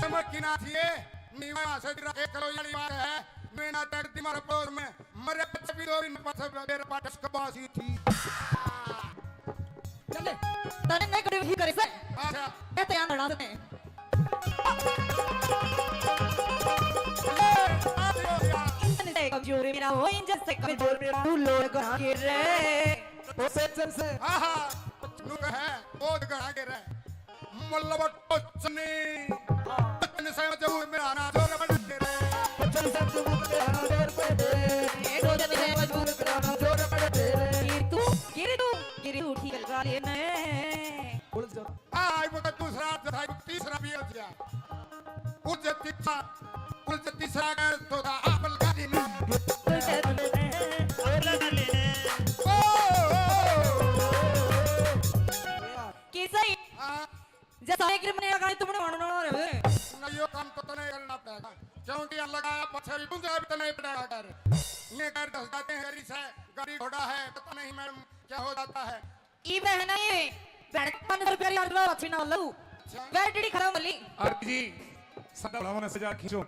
समझ की ना थी ये, नीवा से तेरा एक करो यानी बात है, मैं ना तड़ दी मारा पोर में, मरे पच भी दो दिन पच मेरे पाटस कबासी थी। चले, तने नहीं करे ही करे से। अच्छा। मैं तो यहाँ लड़ा देते हैं। इंजन से कमजोर मेरा हो, इंजन से कमजोर मेरा, तू लोग आगे रे। वो से इंजन से। हाँ, हाँ, नुक है, बहुत गड़ा के रे। मतलब टोचनी। टोचन से मजबूर मेरा ना जोर बन तेरे। टोचन से मजबूर मेरा ना जोर बन तेरे। ये टोचन से मजबूर मेरा ना जोर बन तेरे। ये तू, गिर तू, गिर तू ठीक लगा लेने। उलझ जा। आई वो तो दूसरा, आई वो तीसरा भी उलझ गया। उलझ तीसरा, उलझ तीसरा गैर तो था आप लगा देने। ओ, ओ, ओ, ओ, ओ। कैसा ही? हाँ। जैसा एक महीने का गाने तुमने मानो ना रे। ना, यो काम तो तने करना पड़ेगा, क्योंकि अल्लाह का पछाड़ी तुम जरा भी तो नहीं पड़ेगा कर। ये कर दस जाते हैं, गाड़ी से, गाड़ी घोड़ा है, पता नहीं मैडम क्या हो जाता है। ई बहना ये, बैठ पाँच सौ रुपया री आदमी अच्छी ना लो। अच्छा। बैटरी खराब वाली। आरती जी, सदा बढ़ावा ना सजा खींचो।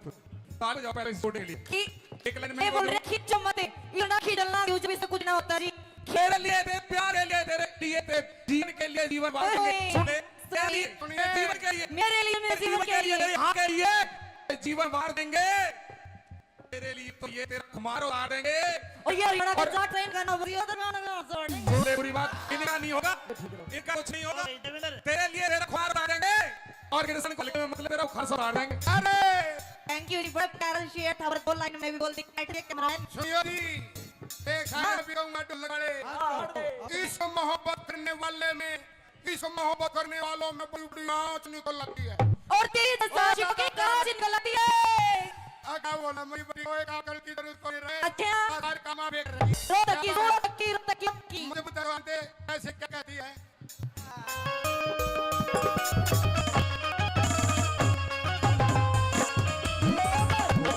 ताल जाओ पहले इस छोटे के लिए। कि एक लाइन में ये बोल बोलो। रहे, खींचो मत। ये ना खींचना, यूं भी से कुछ ना होता जी। तेरे लिए दे, प्यारे लिए, तेरे लिए दे, जीवन के लिए जीवन बांट के ओए, सुने। तेरे लिए, सुनिए। जीवन के लिए। मेरे लिए, मेरे जीवन के लिए। तेरे यहाँ के लिए जीवन वार देंगे। तेरे लिए तो ये तेरा खुमार उतार देंगे। और ये हरियाणा का और जा ट्रेन का ना, वो ये तो गाना गा, sorry। बोले बुरी बात, इनका नहीं होगा, इनका कुछ नहीं होगा। तेरे लिए तेरा खुमार उतार देंगे और गिरसन को लेकर मतलब तेरा खुमार उतार देंगे। अरे! Thank you जी, बड़ा प्यारा शेर था, और दो लाइन में भी बोल दी, बैठ के कैमरा। सुनियो जी, एक गाना भी गाऊंगा ढोल वाले। हाँ, हाँ। इस मोहब्बत करने वाले में, इस मोहब्बत करने वालों में बड़ी बड़ी आँच निकल आती है। और तेज और आशिक की आकर कांच निकल आती है। आका बोला, मेरी बड़ी कोई काकल की जरूरत कोई रहे। अच्छा। आधार कामा बेच रही। रो तकी, रो तकी, रो तकी, तकी। मुझे बता, जानते कैसे क्या कहती है?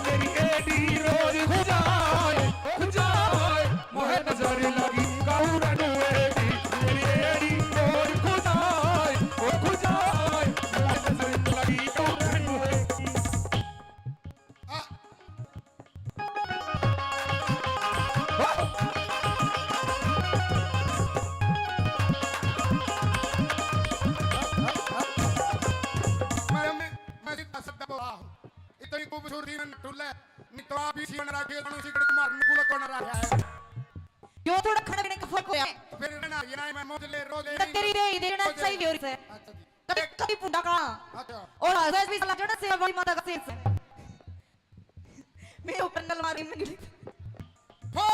मेरी एडी रोज खुजाए, खुजाए, मोहे नजर लगी काउरन एडी। मेरी एडी रोज खुजाए, ओ खुजाए, मोहे नजर लगी काउरन एडी। आ, मैं, मैं, मैं सीधा सीधा बोला हूँ। इतनी खूबसूरती में न टुल्ले, नहीं तो आप इसी बन रखी है, दोनों सिगरेट मार, निकुल कौन रहा है? यो थोड़ा खाने पीने का फर्क होया। फिर ना, ये ना, मैं मोजले, रोले, न तेरी रे, ही देखना रोले। चाहिए और से। अच्छा जी। कभी, कभी पूरा का। अच्छा। और आज भी साला जड़ा से बड़ी माता का शेर से। मेरे ऊपर नल मारी मंगली। हो!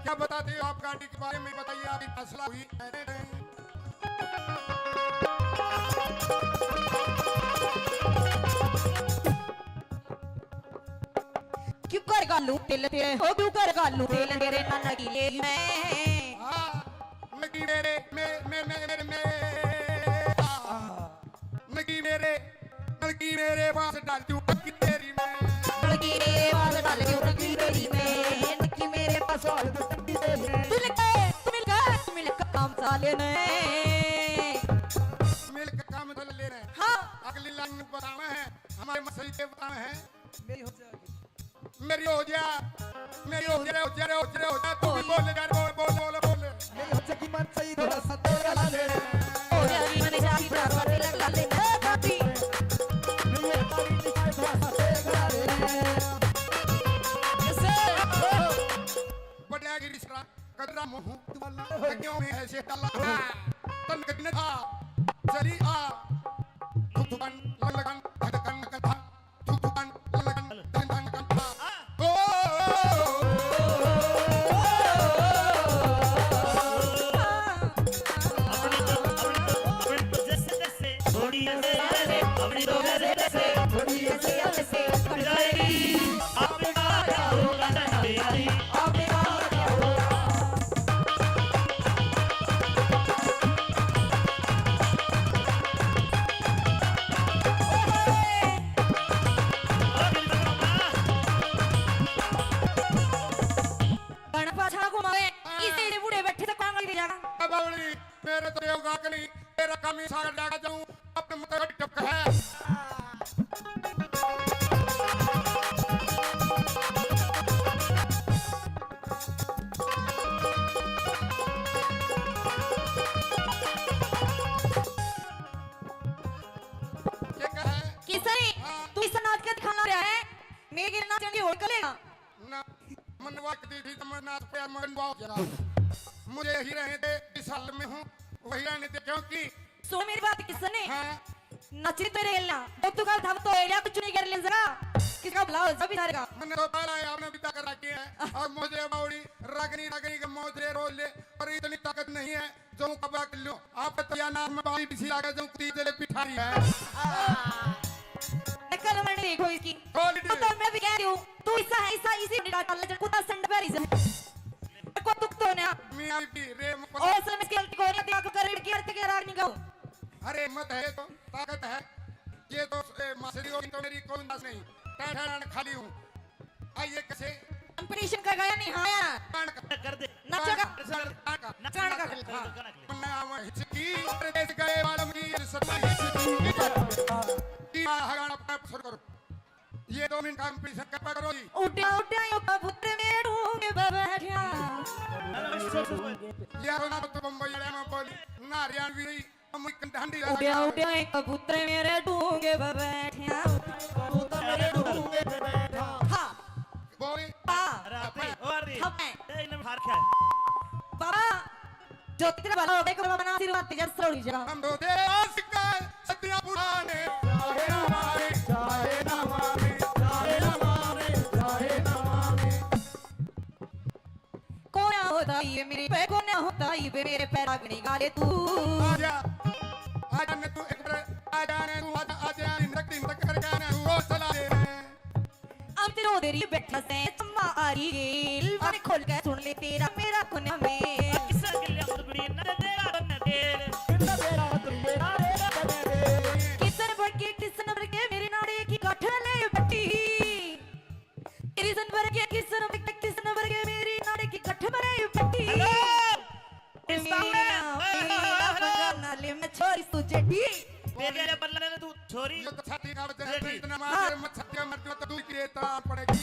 क्या बताते हो आप गाड़ी के बारे में? बताइए, आपकी फैसला हुई। क्यों कर घालूं तेल तेरे, ओ क्यों कर घालूं तेल तेरे नाना की ले मैं। हाँ, लड़की मेरे, मे-, मे-, मे-, मेरे, मेरे, हाँ। लड़की मेरे, लड़की मेरे पास डाल दूं टंकी तेरी मैं। लड़की मेरे पास डाल दूं टंकी तेरी मैं, लड़की मेरे पास डाल दूं टंकी तेरी मैं। तू मिल के, तू मिल के, तू मिल के काम साले ने। मिल के काम साले ने। हाँ। अगली लाइन में बतावे हैं, हमारे मसई के बतावे हैं। मेरी हो जाएगी। मेरी हो जा, मेरी हो जा, हो जा, हो जा, हो जा, तू भी बोल यार, बोल, बोल, बोल, बोल। मेरी हो जाएगी मन सही, थोड़ा सा तेरा ला ले। हो जाएगी मन सही, थोड़ा सा तेरा ला ले, ए भाभी। मेरी हो जाएगी मन सही, थोड़ा सा तेरा ला ले। ऐसे, हो। बढ़िया गिरी सरा, कदरा मुंह, तू वाला, क्यों में ऐसे डाला? तन कितने था, चली आ, धुक धुकन, लग लगन, धड़कन, लगन था। गण पाछा घुमावे, हाँ। इसे बूढ़े बैठे से कांगड़ी दे जाना। बावली, मेरे तो देवगा के नहीं, तेरा काम ही सागर जागा जाऊं, अपने मुंह तक टपका है। ये क्या है? किसने? हाँ। तू इस नाच का दिखाना रहा है? मेरे गिरना चंगी होड़ करेगा। ना, मनवा के दी थी तो मैं नाच पे मगन बाव जरा। मुझे यही रहने दे, जिस हाल में हूँ, वही रहने दे, क्योंकि सुन मेरी बात, किसने? हाँ। नाची तेरे हिलना, जब तू कल था तो एरिया कुछ नहीं कर ले जरा। किसका भला हो, सभी सारे का। मैंने तो पहला ही आपने बिता कर रखी है, और मुझे बावड़ी रगनी, रगनी के मोजरे रोज ले, और इतनी ताकत नहीं है। जो कबा कर लो, आप तो या नाम में बाई बिछी लागे जो कुत्ती तेरे पिठारी है। नकल बन रही कोई की। खोल दे। तो मैं भी कह रही हूँ, तू ऐसा, ऐसा, इसी डाटा ले, कुत्ता संड पर ही से। को दुख तो ना। मियाँ भी रे मुकल। और असलम इसकी गलती को नहीं, दिया को कर रही की अर्थ के राग नहीं गाओ। अरे मत है तो ताकत है। ये तो, ए, मसरी होगी तो मेरी कोई अंदाज नहीं। टहटहन खाली हूँ। आ, ये कैसे? कंपटीशन का गाया नहीं, हाँ यार। कान का। कर दे। नाचो का। कान का। कान का। हाँ। मैं आवा हिचकी, परदेस गए वालम की सत्ता हिचकी। की हगाना पकड़ शुरू करो। ये दो मिनट कंपटीशन का पकड़ो जी। उड्या उड्या यो कबूतर में ढूंढ बैठा। यार ना तो बम्बई वाले में बोली, ना हरियाणवी। उड्या उड्या एक कबूतर मेरे डूंगे पे बैठा। कबूतर मेरे डूंगे पे बैठा। हाँ। बोल। हाँ। अरे, अरे, ओ, अरे। हाँ, मैं। ए, इन्हें मार क्या है? बाबा, जो तेरा भला हो गया, बाबा ना आशीर्वाद दे, जब सरोड़ी जगह। हम दो तेरे आशिक हैं, सदियां पुराने। चाहे ना माने, चाहे ना माने, चाहे ना माने, चाहे ना माने। कोना होता ये मेरे पे, कोना होता ये पे मेरे पैर आगनी गाले तू। आजा, आजा ने तू एक बार, आजा ने तू, आजा, तेरी बैठा से चम्मा आ रही गेल। मन खोल के सुन ले तेरा मेरा कोना में। किसा गिल्ले उदबड़ी ना तेरा बन्ने तेल। कितना तेरा उदबड़ी ना तेरा बन्ने तेल। किसन बन के किसन बन के मेरे नाड़े की गांठ ले बट्टी। तेरी सन भर के किसन, किसन भर के मेरी नाड़े की गठ भरे पट्टी। हेलो। इस सामने। मियाँ, मियाँ, बंगाल नाले में छोरी तू जेठी। तेरे बल्ले ने तू छोरी। ये तो छाती का वजह है, जेठी। इतना मार, हाँ। मत छाती का मर जाओ तो दूध की रेत पड़ेगी।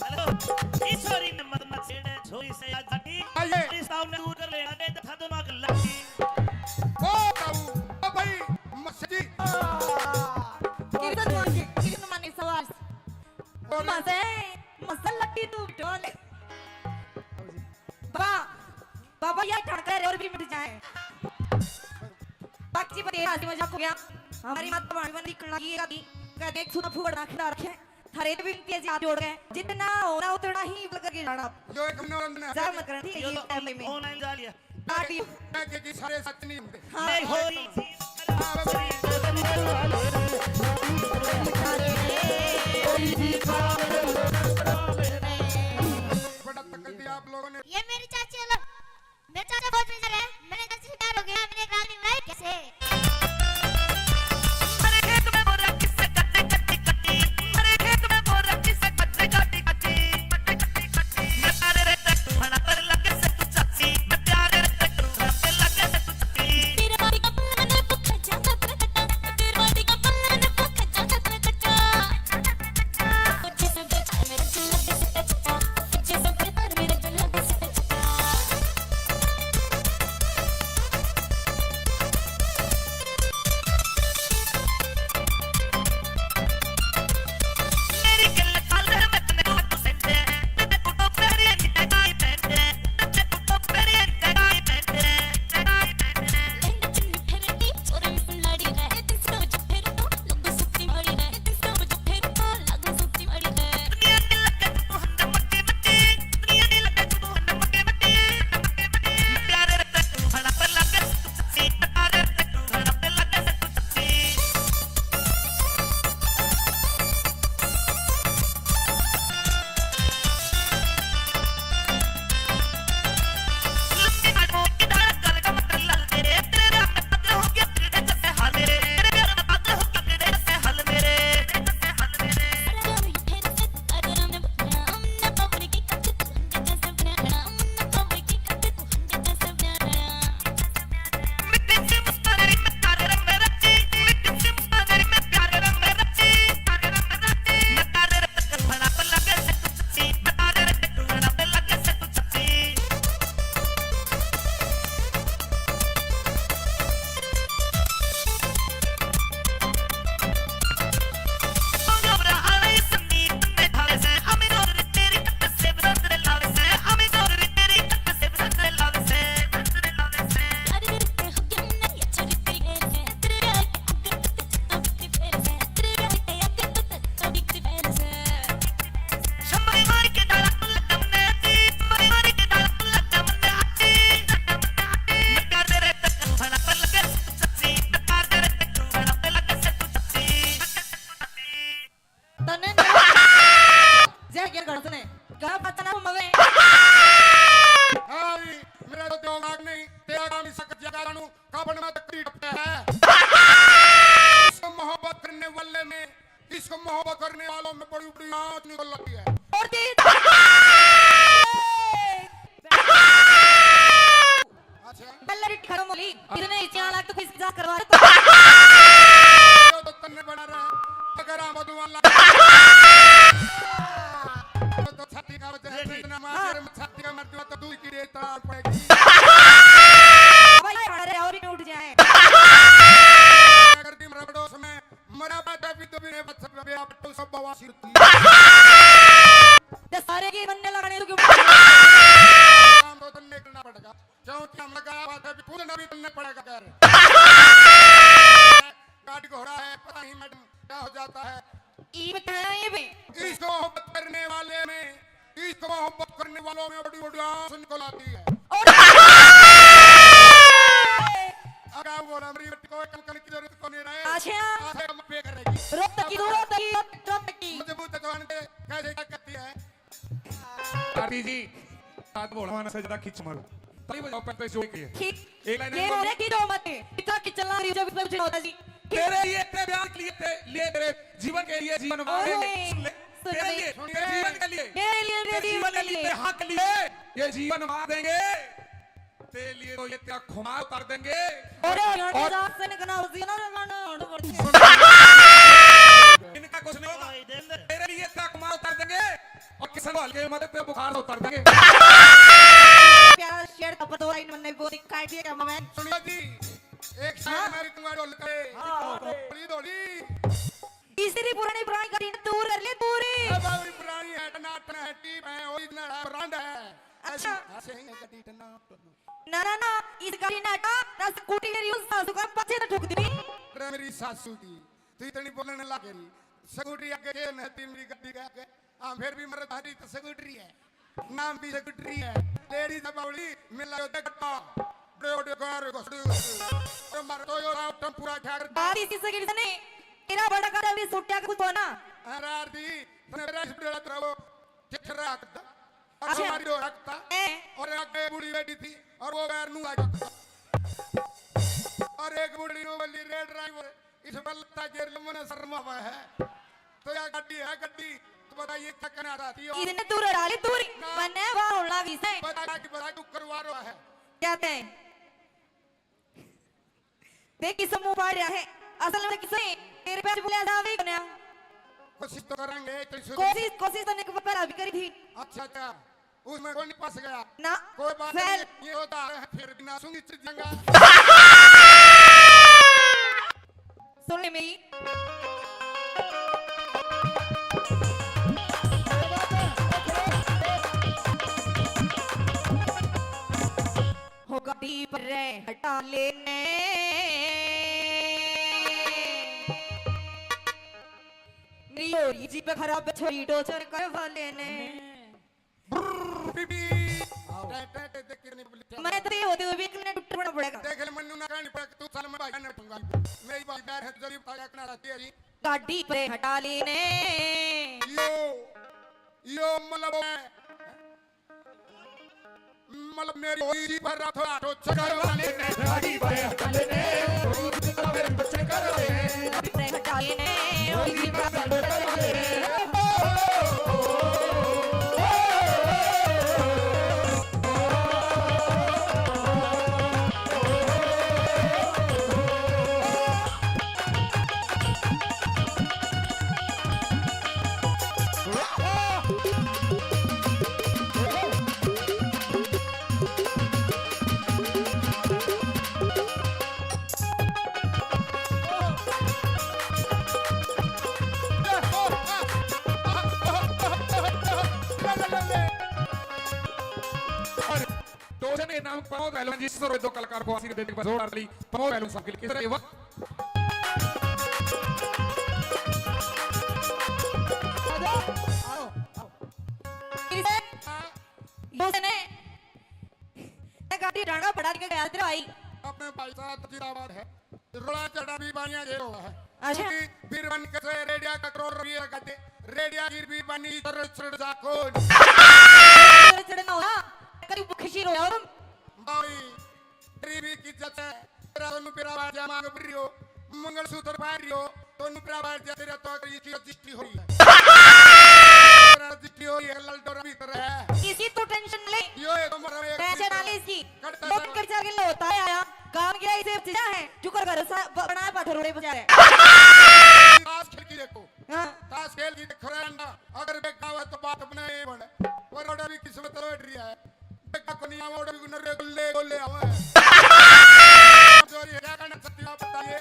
हेलो। इस छोरी ने मत, मत छेड़े, छोरी से आज जाती। आइए। इस सामने दूर कर लेना, दे था दिमाग लगी। ओ बाबू, ओ भाई, मस्जिद। किसन मांगे, किसन मांगे सवाल। मजे, मजे लट्टी तू डोले। बाबा, बाबा, ये ठड़का रे और भी मिट जाए। बाकी बते हंसी मजाक हो गया। हमारी माता भाणी बन दिखण लगी है, कह देख सुना फुगड़ ना खिला रखे। थारे तो विनती है जी हाथ जोड़ के, जितना होना उतना ही लग के जाना। जो एक मनोरंजन है। जा मत करना, ठीक है, ये तो फैमिली में। ऑनलाइन जा लिया। काट दिया। मैं के, के सारे सच नहीं होते। हाँ। नहीं होती। बड़ा तकड़ दिया आप लोगों ने। ये मेरी चाची है, लो। मेरे चाचा फौज में जा रहे हैं। मैंने चाची से प्यार हो गया, मैंने एक रागनी बनाई कैसे। तन्ने जय गिर गणत ने। क्या पता ना मवे। हाँ जी, मेरा तो दिमाग नहीं, तेरा काम इस जगह काबड़ में तकड़ी टपटा है। इस मोहब्बत करने वाले में, इसको मोहब्बत करने वालों में बड़ी बड़ी आंच निकल लगी है। और तेज। अच्छा। बल्ला रिट्टी खत्म हो ली। इतने इच्छा लाग तो किस जा करवा तो। तो तन्ने बना रहा। अगर हम दुआ ला। तो छाती का वजह है, इतना मार, छाती का मर जाओ तो दूध की रेत पड़ेगी। भाई, अरे और ही उठ जाए। अगर दिन रबड़ों में मरा बाटा भी तो भी नहीं बच सकता, बे आप तो सब बवासीर थी। ते सारे की बनने लगाने तो क्यों? काम तो तन्ने करना पड़ेगा, क्योंकि हम लगाया बाटा भी पूर्ण भी तन्ने पड़ेगा कर। गाड़ी घोड़ा है, पता नहीं मैडम क्या हो जाता है। ये बताया ये भी। इसको मोहब्बत करने वाले में, इसको मोहब्बत करने वालों में बड़ी बड़ी आंच निकल आती है। और अगर वो लमरी बेटी को कल कल की जरूरत को नहीं रहे। अच्छा। आधे कम पे करेगी। रोक तो की दूर होता जी, आज बोला से ज्यादा खींच मारो। ताली बजाओ, पैंतीस जोड़ी के लिए। ठीक। एक लाइन ये और बोले कि दो मत, इतना कि चलना रही जब इतना कुछ नहीं होता जी। ठीक। तेरे लिए, तेरे प्यार के लिए, तेरे लिए, तेरे जीवन के लिए जीवन वार देंगे। ओए, सुन ले, सुन तेरे ले। लिए, तेरे जीवन के लिए, मेरे लिए, तेरे तेरे जीवन जीवन के के लिए, लिए। तेरे हक के लिए ये जीवन वार देंगे। तेरे लिए तो ये तेरा खुमार उतार देंगे। अरे, और और जात से निकलना उसी ना, ना, ना, ना, ना। इनका कुछ नहीं होगा। तेरे लिए तेरा खुमार उतार देंगे। और किशन को हल्के में तेरा बुखार उतार देंगे। प्यारा शेर का पर दो लाइन मैंने वो दिखाई दिया क्या मैं? सुनियो जी, एक शेर हाँ? मेरी तुम्हारी ढोल करे। हाँ। थोड़ी, थोड़ी। तीसरी पुरानी, पुरानी गाड़ी ने दूर कर ले, दूर। ए बाबरी पुरानी है, टनाटन है, टीप है, ओरिजिनल है, ब्रांड है। अच्छा। ऐसी हंसेंगे गड्डी टनाटन। ना, ना, ना, इस गाड़ी ना हटा, ना स्कूटी मेरी उस सासू का पाछे ना ठोक दी। अरे मेरी सासू की, तू इतनी बोलने लग गई। स्कूटी आगे के न थी मेरी गड्डी के आगे। हाँ, फिर भी मर्द हरी तो स्कूटरी है, नाम भी स्कूटरी है। लेडीज है बावली, मिला यो देखता। बड़े बड़े कार घसड़े घसड़े। और मार तो यो राव टम्पूरा ठाकर। बात इसी से गिर नहीं, तेरा बड़ा कर अभी सुट्टिया का कुछ होना। अरे यार दी, तने मेरा इस बेड़ा तेरा वो चिट्ठरा हकता। और अच्छा। हमारी वो हकता। ए। और आगे बूढ़ी बैठी थी, और वो बैर नू आ जाता। और एक बूढ़ी नू बोली, "रे ड्राइवर, इस पर लत्ता गिर लो, मने शर्म आवे है।" तो या गड्डी है गड्डी, तो बताइए क्या कहना चाहती हो? इसने दूर हटा ले, दूर। ना। मने वाह होना किसे? बता कि बता, तू करवा रहा है। कहते हैं, देख किसे मुंह पाड़ रहा है, असल में किसे तेरे पे बोले ऐसा भी बना। कोशिश तो करेंगे, तो शुरू कोशिश, कोशिश तो निक पर अभी करी थी। अच्छा, अच्छा। उसमें कोई नहीं फंस गया। ना, कोई बात फैल। नहीं, ये होता है, फिर भी ना सुनी चीजेंगा। सुन ले मेरी। हो गाड़ी पर रे हटा लेने। मेरी हो रही जीप खराब, छोरी टोचर करवा लेने। ब्रर, पी, पी। आओ। टे, टे, टे, देख कितनी पुलिस। मैं तो ये होते हुए भी इतने टूट पड़ा पड़ेगा। देख ले मन्नू ना कहनी पड़े, तू साल में भाई ने ठूंगा। मेरी भाई बैर है, जरूर भाई रखना रहती है जी। गाड़ी पे हटा लेने। यो, यो मतलब है। मतलब मेरी होई जी पर रात रात चक्कर वाले ने गाड़ी पे हटा लेने। गाड़ी पे हटा लेने। और टोचन के नाम पाओ पहलवान जी, सौ दो कलाकार को आशीर्वाद देने के बाद जोरदार ताली पाओ पहलवान साहब के लिए। किस तरह ये वक्त यूं से ने, ए, गाड़ी डांडा फड़ा के गया तेरा भाई। अपने भाई साहब जिंदाबाद है। रोड़ा चढ़ा भी बानिया ये हुआ है। अच्छा। क्योंकि बीरबन के से रेडिया का करोड़ रुपये का दे, रेडिया की भी बनी चढ़ चढ़ जा कौन। चढ़ चढ़ ना हो ना, करीब खुशी रो यार। भाई, गरीबी की जत है। तेरा दोनों पेरा बार जा मांग भरी हो, मंगलसूत्र पहन रही हो, दोनों पेरा बार जा तेरा तो ये की रजिस्ट्री हो रही है। तेरा रजिस्ट्री हो रही है, ललडोरा भीतर है। इसी तो टेंशन ले। यो ये तो मरा एक टेंशन आ ले इसकी। कटता लोग है। कर जा के लो, ताया आया। काम किया इसे चीजा है। चुकर घर सा ब-, बनाया पाथर रोड़े बजा रहे। ताश खेल की देखो। हाँ। ताश खेल की देखो रे अंडा। अगर बेटा हुआ तो बात अपने ही बने। पर रोड़ा भी किस्मत बैठ रही है। देखा कोनी आवा, ओड़ा भी नरे गोले गोले आवा है। जोरी क्या कहना चाहती हो आप बताइए।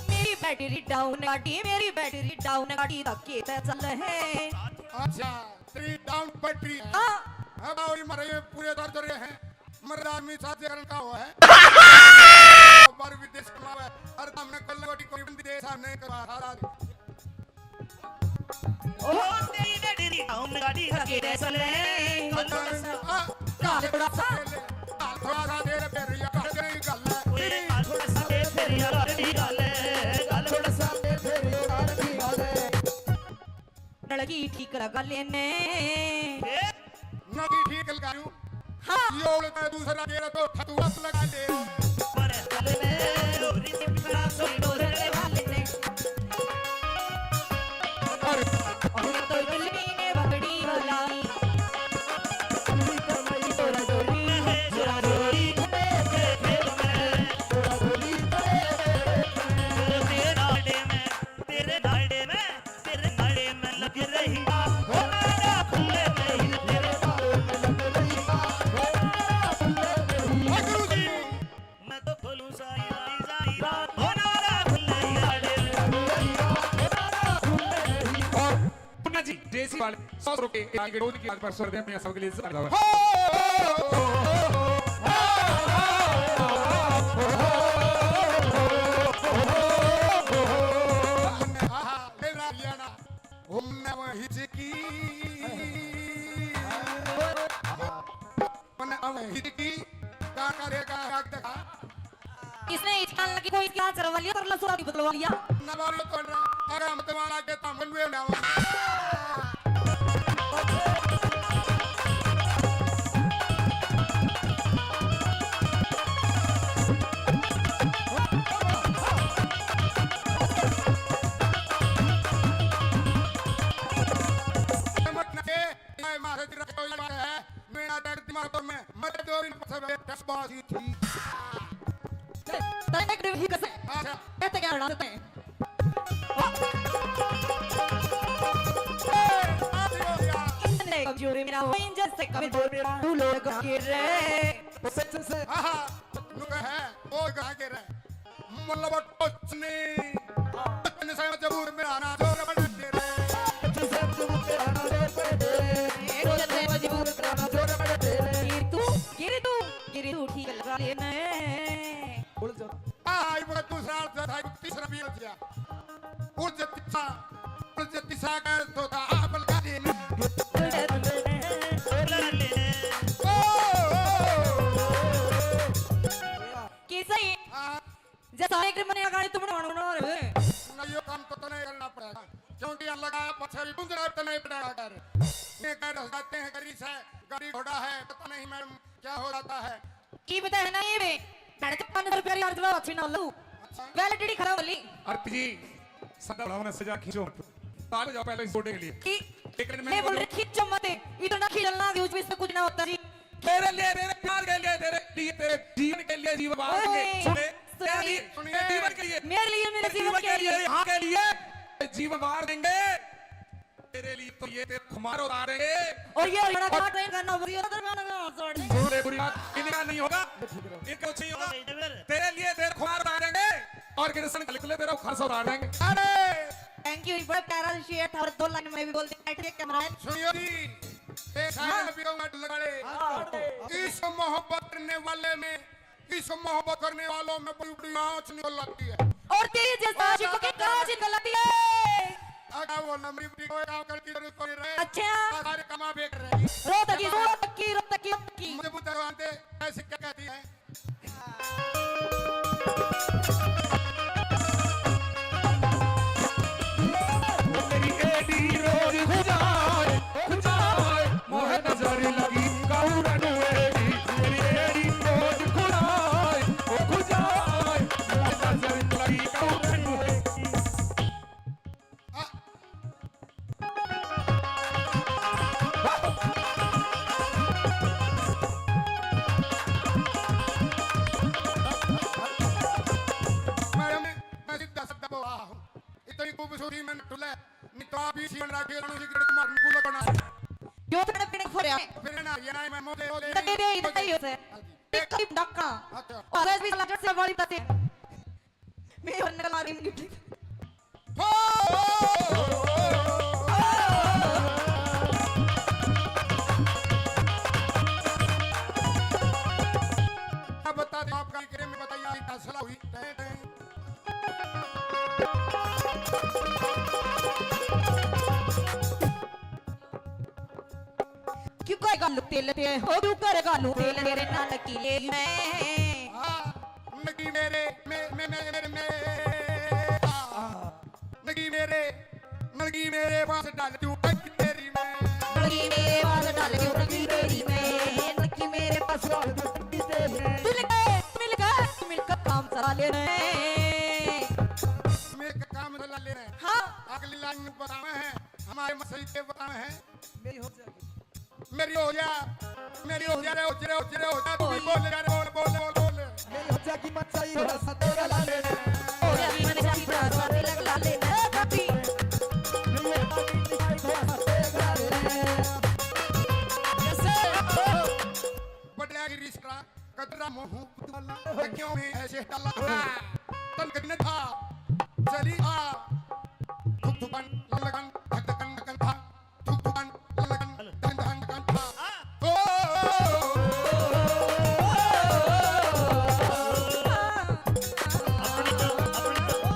मेरी बैटरी डाउन गाड़ी, मेरी बैटरी डाउन गाड़ी धक्के ते चल है। अच्छा, तेरी डाउन बैटरी है। हाँ। अब और मरे पूरे दर्द रहे हैं। मर आदमी साथ जगन का हुआ है। बार विदेश कमावे, हर काम में कल कोटी कोई बंदी दे सामने करवा हारा। ओ तेरी डडरी डाउन गाड़ी धक्के दे चले। काल थोड़ा सा, काल थोड़ा सा तेरे पैर या काट गई गल। ओए काल थोड़ा सा तेरे पैर या काट गई गल। काल थोड़ा लगी ठीक लगा लेने। ए, नगी ठीक लगा लूं। हाँ। ये उल्टा दूसरा गेरा तो ठतुआ लगा ले। पर हल में लोरी से पिछड़ा कोई डोरे वाले ने। और और तो जुल्मी ने बकड़ी वाला। तेरे नाड़े में, तेरे नाड़े में, तेरे नाड़े में लग रही आग। हो मेरा खुले में ही तेरे नाड़े में लग रही आग। हो मेरा खुले में ही। मैं तो खोलूं सारी, सारी, सारी रात। हो मेरा खुले में ही नाड़े में लग रही आग। हो मेरा खुले में ही। और मुन्ना जी, देसी वाले सौ रुपए के आगे रोज की आज पर स्वर्ग में सबके लिए सजा हुआ है। आहा, ले रहा लिया ना। हमने वही की। हमने वही की। का करेगा, का दिखा? इसने हिचकान लगी, कोई क्या चरवा लिया, तरला सुरा भी बदलवा लिया। नवारी तो बन रहा, अगर हम तुम्हारा के तामन में ना हो। मत ना के, मैं मारे तेरा कोई बात है, मेरा दर्द दिमाग में, मत दो दिन पछे टस बाजी थी। तने एक ही कसे। अच्छा। कहते क्या रहा तने? ए, आ गया। इतने कमजोर मेरा हो, जैसे कमजोर मेरा तू लोग गिर रहे। सच से। हाँ, हाँ, नुका है, वो गा गिर रहे। मतलब टोचनी। टोचनी से मजबूर मेरा ना जोर बड़ा तेरे। टोचनी से मजबूर मेरा ना जोर बड़ा तेरे। टोचनी से मजबूर मेरा ना जोर बड़ा तेरे। गिर तू, गिर तू, गिर तू ठीक लगा लेना है। बोल जा। आ, ये बोला दूसरा अर्थ था, तीसरा भी अर्थ था। उर्ज तिसा, उर्ज तिसा का अर्थ होता है, आप लगा देना। ओ, ओ, ओ, ओ। कैसा है? हाँ। जैसा एक मने गाड़ी तुमने बनाना रे। ना, यो काम तो तने करना पड़ेगा, क्योंकि अल्लाह का पछे भी गुंजरा तने पड़ेगा कर। ये कह रह जाते हैं, गाड़ी से, गाड़ी घोड़ा है, पता नहीं मैडम क्या हो जाता है। की पता है ना ये बे, साढ़े छप्पन सौ रुपया यार जवाब अच्छी ना लो। अच्छा। Validity खराब वाली। आरती जी, सदा बढ़ाओ ना, सजा खींचो मत। ताल जाओ पहले इस गोडे के लिए। की? एक मिनट मैं बोल रही, खींचो मत, इतना खींचना कि उसमें से कुछ ना होता जी। तेरे लिए, तेरे प्यार के लिए, तेरे लिए, तेरे जीवन के लिए, जीवन बाहर ओए, देंगे। सुने? सुनिए, तेरे लिए, सुनिए। तेरे जीवन के लिए, मेरे लिए, जीवन के लिए, यहाँ के लिए जीवन बाहर देंगे। तेरे लिए तो ये तेरे खुमार उतारेंगे। और ये हरियाणा का ट्रेन करना, वो ये उधर गाना गा, छोड़ दे। सुन ले बुरी बात, इनका नहीं होगा, ये कुछ नहीं होगा। तेरे लिए तेरे खुमार उतारेंगे और कृष्ण कल के लिए तेरा खर्च उतार देंगे। अरे! Thank you, बड़ा प्यारा शेर था और दो लाइन में भी बोल दिया, बैठ के कैमरा है। सुनियो जी, एक हाँ। साइड में भी मत लगा ले। हाँ, काट दो। इस मोहब्बत करने वाले में इस मोहब्बत करने वालों में बड़ी बड़ी आँच निकल आती है। और तेरे जैसा आशिक की कांच निकल आती है। अगर वो लंबी बड़ी कोई काम करके जरूरत पड़ी रहे, अच्छा। तो सारे कमा बेच रहे हैं। रो तकी, रो तकी, रो तकी, रो तकी। मुझे बुद्ध भगवान दे, ऐसे क्या कहती है? मेरी एडी रोज खुजाए, खुजाए, मोह नजर लगी कौरन वेगी। मेरी एडी रोज खुजाए, ओ खुजाए, मोह नजर लगी कौरन वेगी। मैं, मैं सीधा साधा बोला हूँ। इतनी खूबसूरती में टुले, नहीं तो आप ही सीवन राखे, रणू जी गणेश कुमार को लगना। क्यों तेरे पीने को फोड़या? फिर ना, ये ना, मैं मोदे, मोदे, दे, दे, दे, दे, दे, दे। एक ही डक्का। अच्छा। और वैसे भी साला जट से वाली बातें। मैं और नकल आ रही हूँ। हो! अब बता दे, आपका इकरे में बताइए, आज फैसला हुई। क्यों करेगा लू तेल ते, हो क्यों करेगा लू तेल तेरे नाल की ले मैं। हाँ, नगी मेरे, मे-, मे-, मे-, मेरे, मे-, हाँ, नगी मेरे, नगी मेरे पास डाल तू। लेने। मैं एक काम चला लेने। हाँ। अगली लाइन में बतावे हैं, हमारे मसीह के बतावे हैं। मेरी हो जाएगी। मेरी हो जा, मेरी हो जा रे, हो जा रे, हो जा रे, हो जा, तू भी बोल जा रे, बोल, बोल, बोल, बोल। मेरी हो जाएगी मचाई हो सतेगा लाले ने। हो जाएगी मचाई हो सतेगा लाले ने, कभी। जैसे बड़ा गिरीश का कदरा मोहू पुतला, क्यों है ऐसे डाला? तन कदने था, चली आ। धुक धुकन, लगन, धक धकन, लगन था। धुक धुकन, लगन, धन धन, लगन था। ओ, अपनी तो, अपनी तो,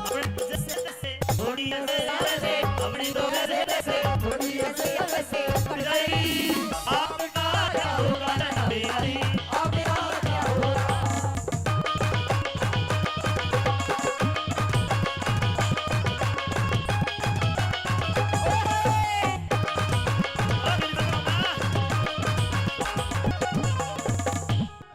अपनी तो जैसे तैसे, थोड़ी ऐसे, ऐसे, अपनी तो जैसे तैसे, थोड़ी ऐसे, ऐसे, थोड़ी ऐसे। आपका क्या होगा ना बेटी? आपका क्या होगा?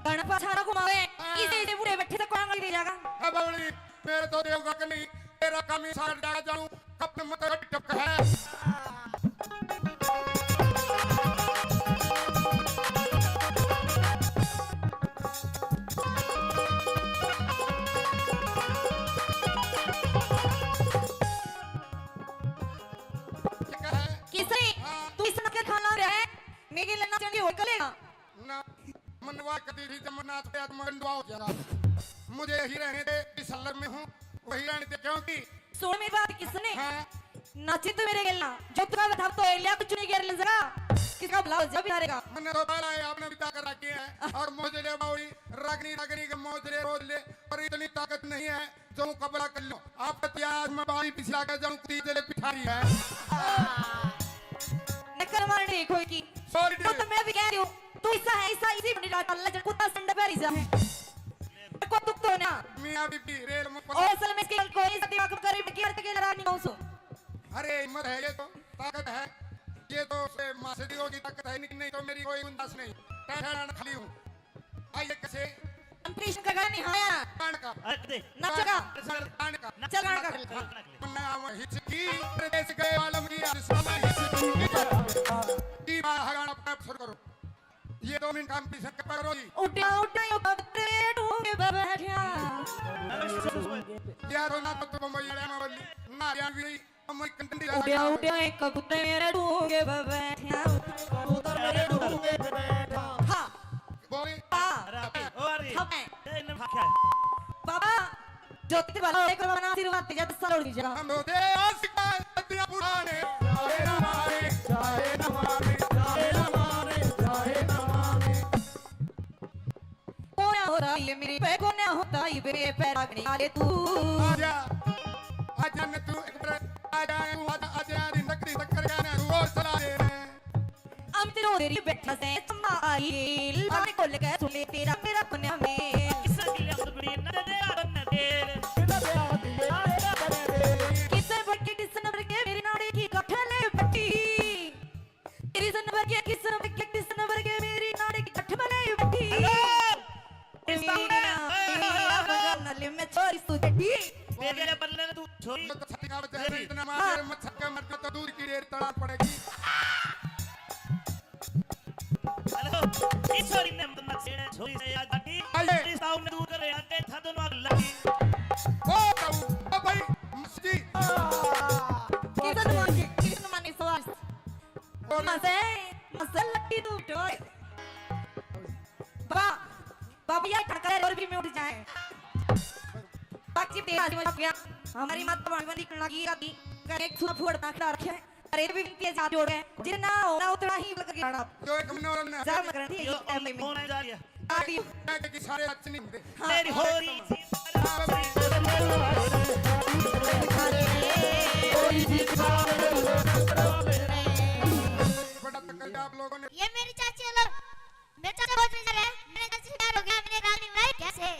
गणपत सारा घुमावे, हाँ। इसे, इसे बूढ़े बैठे से कौन गल दे जाएगा? अब बावली, मेरे तो देवगा के नहीं, तेरा काम ही सार डाला जाऊं, कपड़े मत रख टपक है। किसे? हाँ। तू इस नके खाना रहे, मेरे लेना चंगी हो कलेगा। ना, मनवा कती थी जमरनाथ पे आज मंडवा हो जाएगा। मुझे यही रहने दे, इस हल्लर में हूँ, वही रहने दे, क्योंकि सुन मेरी बात, किसने? हाँ। नाचे तो मेरे गेल ना, जो तुका था तो एलिया कुछ नहीं गेर ले जरा। किसका भला हो जा बेचारे का। मैंने तो पहला है, आपने भी ताकत रखी है। और मोजरे बावड़ी, रागनी, रागनी के मोजरे रोज ले, पर इतनी ताकत नहीं है जो मुकाबला कर लो। आप तो आज मैं बारी पिछला के जाऊं, कुत्ती जले पिठारी है। नकल मार रही कोई की। Sorry। तो, तो मैं भी कह रही हूँ, तू ऐसा है, ऐसा, इसी बंडी डाल, अल्लाह जब कुत्ता संड पर ही जा। को दुख तो ना। मियाँ बीबी रेल में और असल में इसके कोई सा दिमाग में करीब की अर्थ के लड़ा नहीं हूँ सो। अरे हिम्मत है, ये तो ताकत है, ये तो से मासड़ी होगी ताकत है, नहीं, नहीं तो मेरी कोई गुंजाइश नहीं। टहरान खाली हूँ। आइए कैसे? हम कृष्ण का गाना नहीं आया। कान का। अरे दे। नचेगा। कान का। चल, कान का। मन्ना हम हिचकी, प्रदेश गए आलम की आज साला हिचकी। की बाहर गाना अपना शुरू करो। ये दो मिनट काम पीछे पकड़ो जी। उड्या, उड्या, यो पत्थर ढूंढ के बैठा। यार, ना तो तुम बम्बई वाले में बोली, ना हरियाणवी, हम एक कंडी उड्या, उड्या, एक कबूतर मेरे ढूंढ के बैठा। कबूतर मेरे ढूंढ के बैठा। हाँ। बोली। हाँ। अरे, अरे, ओ, अरे। हाँ, मैं। ए, इन्हें भाग क्या है? बाबा, ज्योति वाला एक बार बना आशीर्वाद दे जा, दस साल और दीजिएगा। हम होते आशिक दुनिया पुराने, चाहे ना माने, चाहे ना माने, चाहे ना माने, चाहे ना माने। कोना हो रहा ये मेरी पे, कोना होता ये मेरे पैरा में आले तू। आजा, आजा न तू एक बार, आजा तू, आजा, आजा, दिन तक, दिन तक कर गाना, तू और सला दे। हम तेरे तेरी बैठा से चम्मा आई, लाने को लगे सुने तेरा मेरा कोना में। किसा की ले सुबड़ी न दे बन दे। किसे बड़के किस नंबर के मेरी नाड़ी की कठले बटी। तेरी नंबर के किस नंबर के किस नंबर के मेरी नाड़ी की कठले बटी। हेलो। इस सामने। नली में छोरी सुजटी। मेरे बल्ले ने तू छोरी। तो छक्का बजा दे, इतना मार, हाँ। मत छक्का मत तो दूर की रेल तड़ा पड़ेगी। हेलो, इस छोरी ने मत छेड़े, छोरी से याद आती। आइए। इस ताऊ ने दूर करे, आते था दोनों आग लगी। ओ ताऊ, ओ भाई, मस्ती। किशन मानी, किशन मानी सवास। और मजे, मजे लट्टी तू टोय। बा, बाबा यार खड़का है और भी में उठ जाए। बाकी तेरा आज मजा गया। हमारी माता वाली वाली कणा की आती। कर एक सुना फोड़ ना खड़ा रखे। अरे भी विनती है, हाथ जोड़ के, जितना होना उतना ही लग गया ना। जो एक मनोरंजन है। जा मकरन थी, यो ये टाइम में। कौन है जा रही है? आ गई। मैं कि सारे अच्छे नहीं होते। हाँ। तेरी हो रही थी। बड़ा तकलीफ आप लोगों ने। ये मेरी चाची है, लो। मेरे चाचा बहुत बेजार है, मेरे चाची से प्यार हो गया, मैंने राग नहीं बनाई कैसे?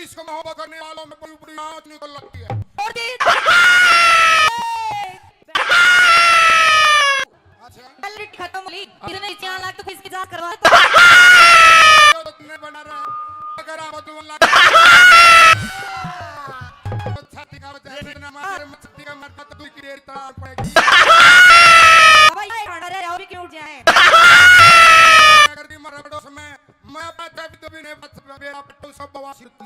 इश्क मोहब्बत करने वालों में बड़ी बड़ी आंच निकल लगती है। और जी, अच्छा। पहले खत्म हो ली। इतने चार लाख तो किसकी जांच करवा तो। तो तुमने बना रहा। अगर आप तो लाख। तो छाती का बचा, इतना मार, छाती का मरता तो तू की देर तड़ाक पड़ेगी। भाई, ये खाना रहे, और भी क्यों उठ जाए? अगर भी मर पड़ोस में, मैं बात भी तो भी नहीं बच, मेरा पट्टू सब बवासीर होती।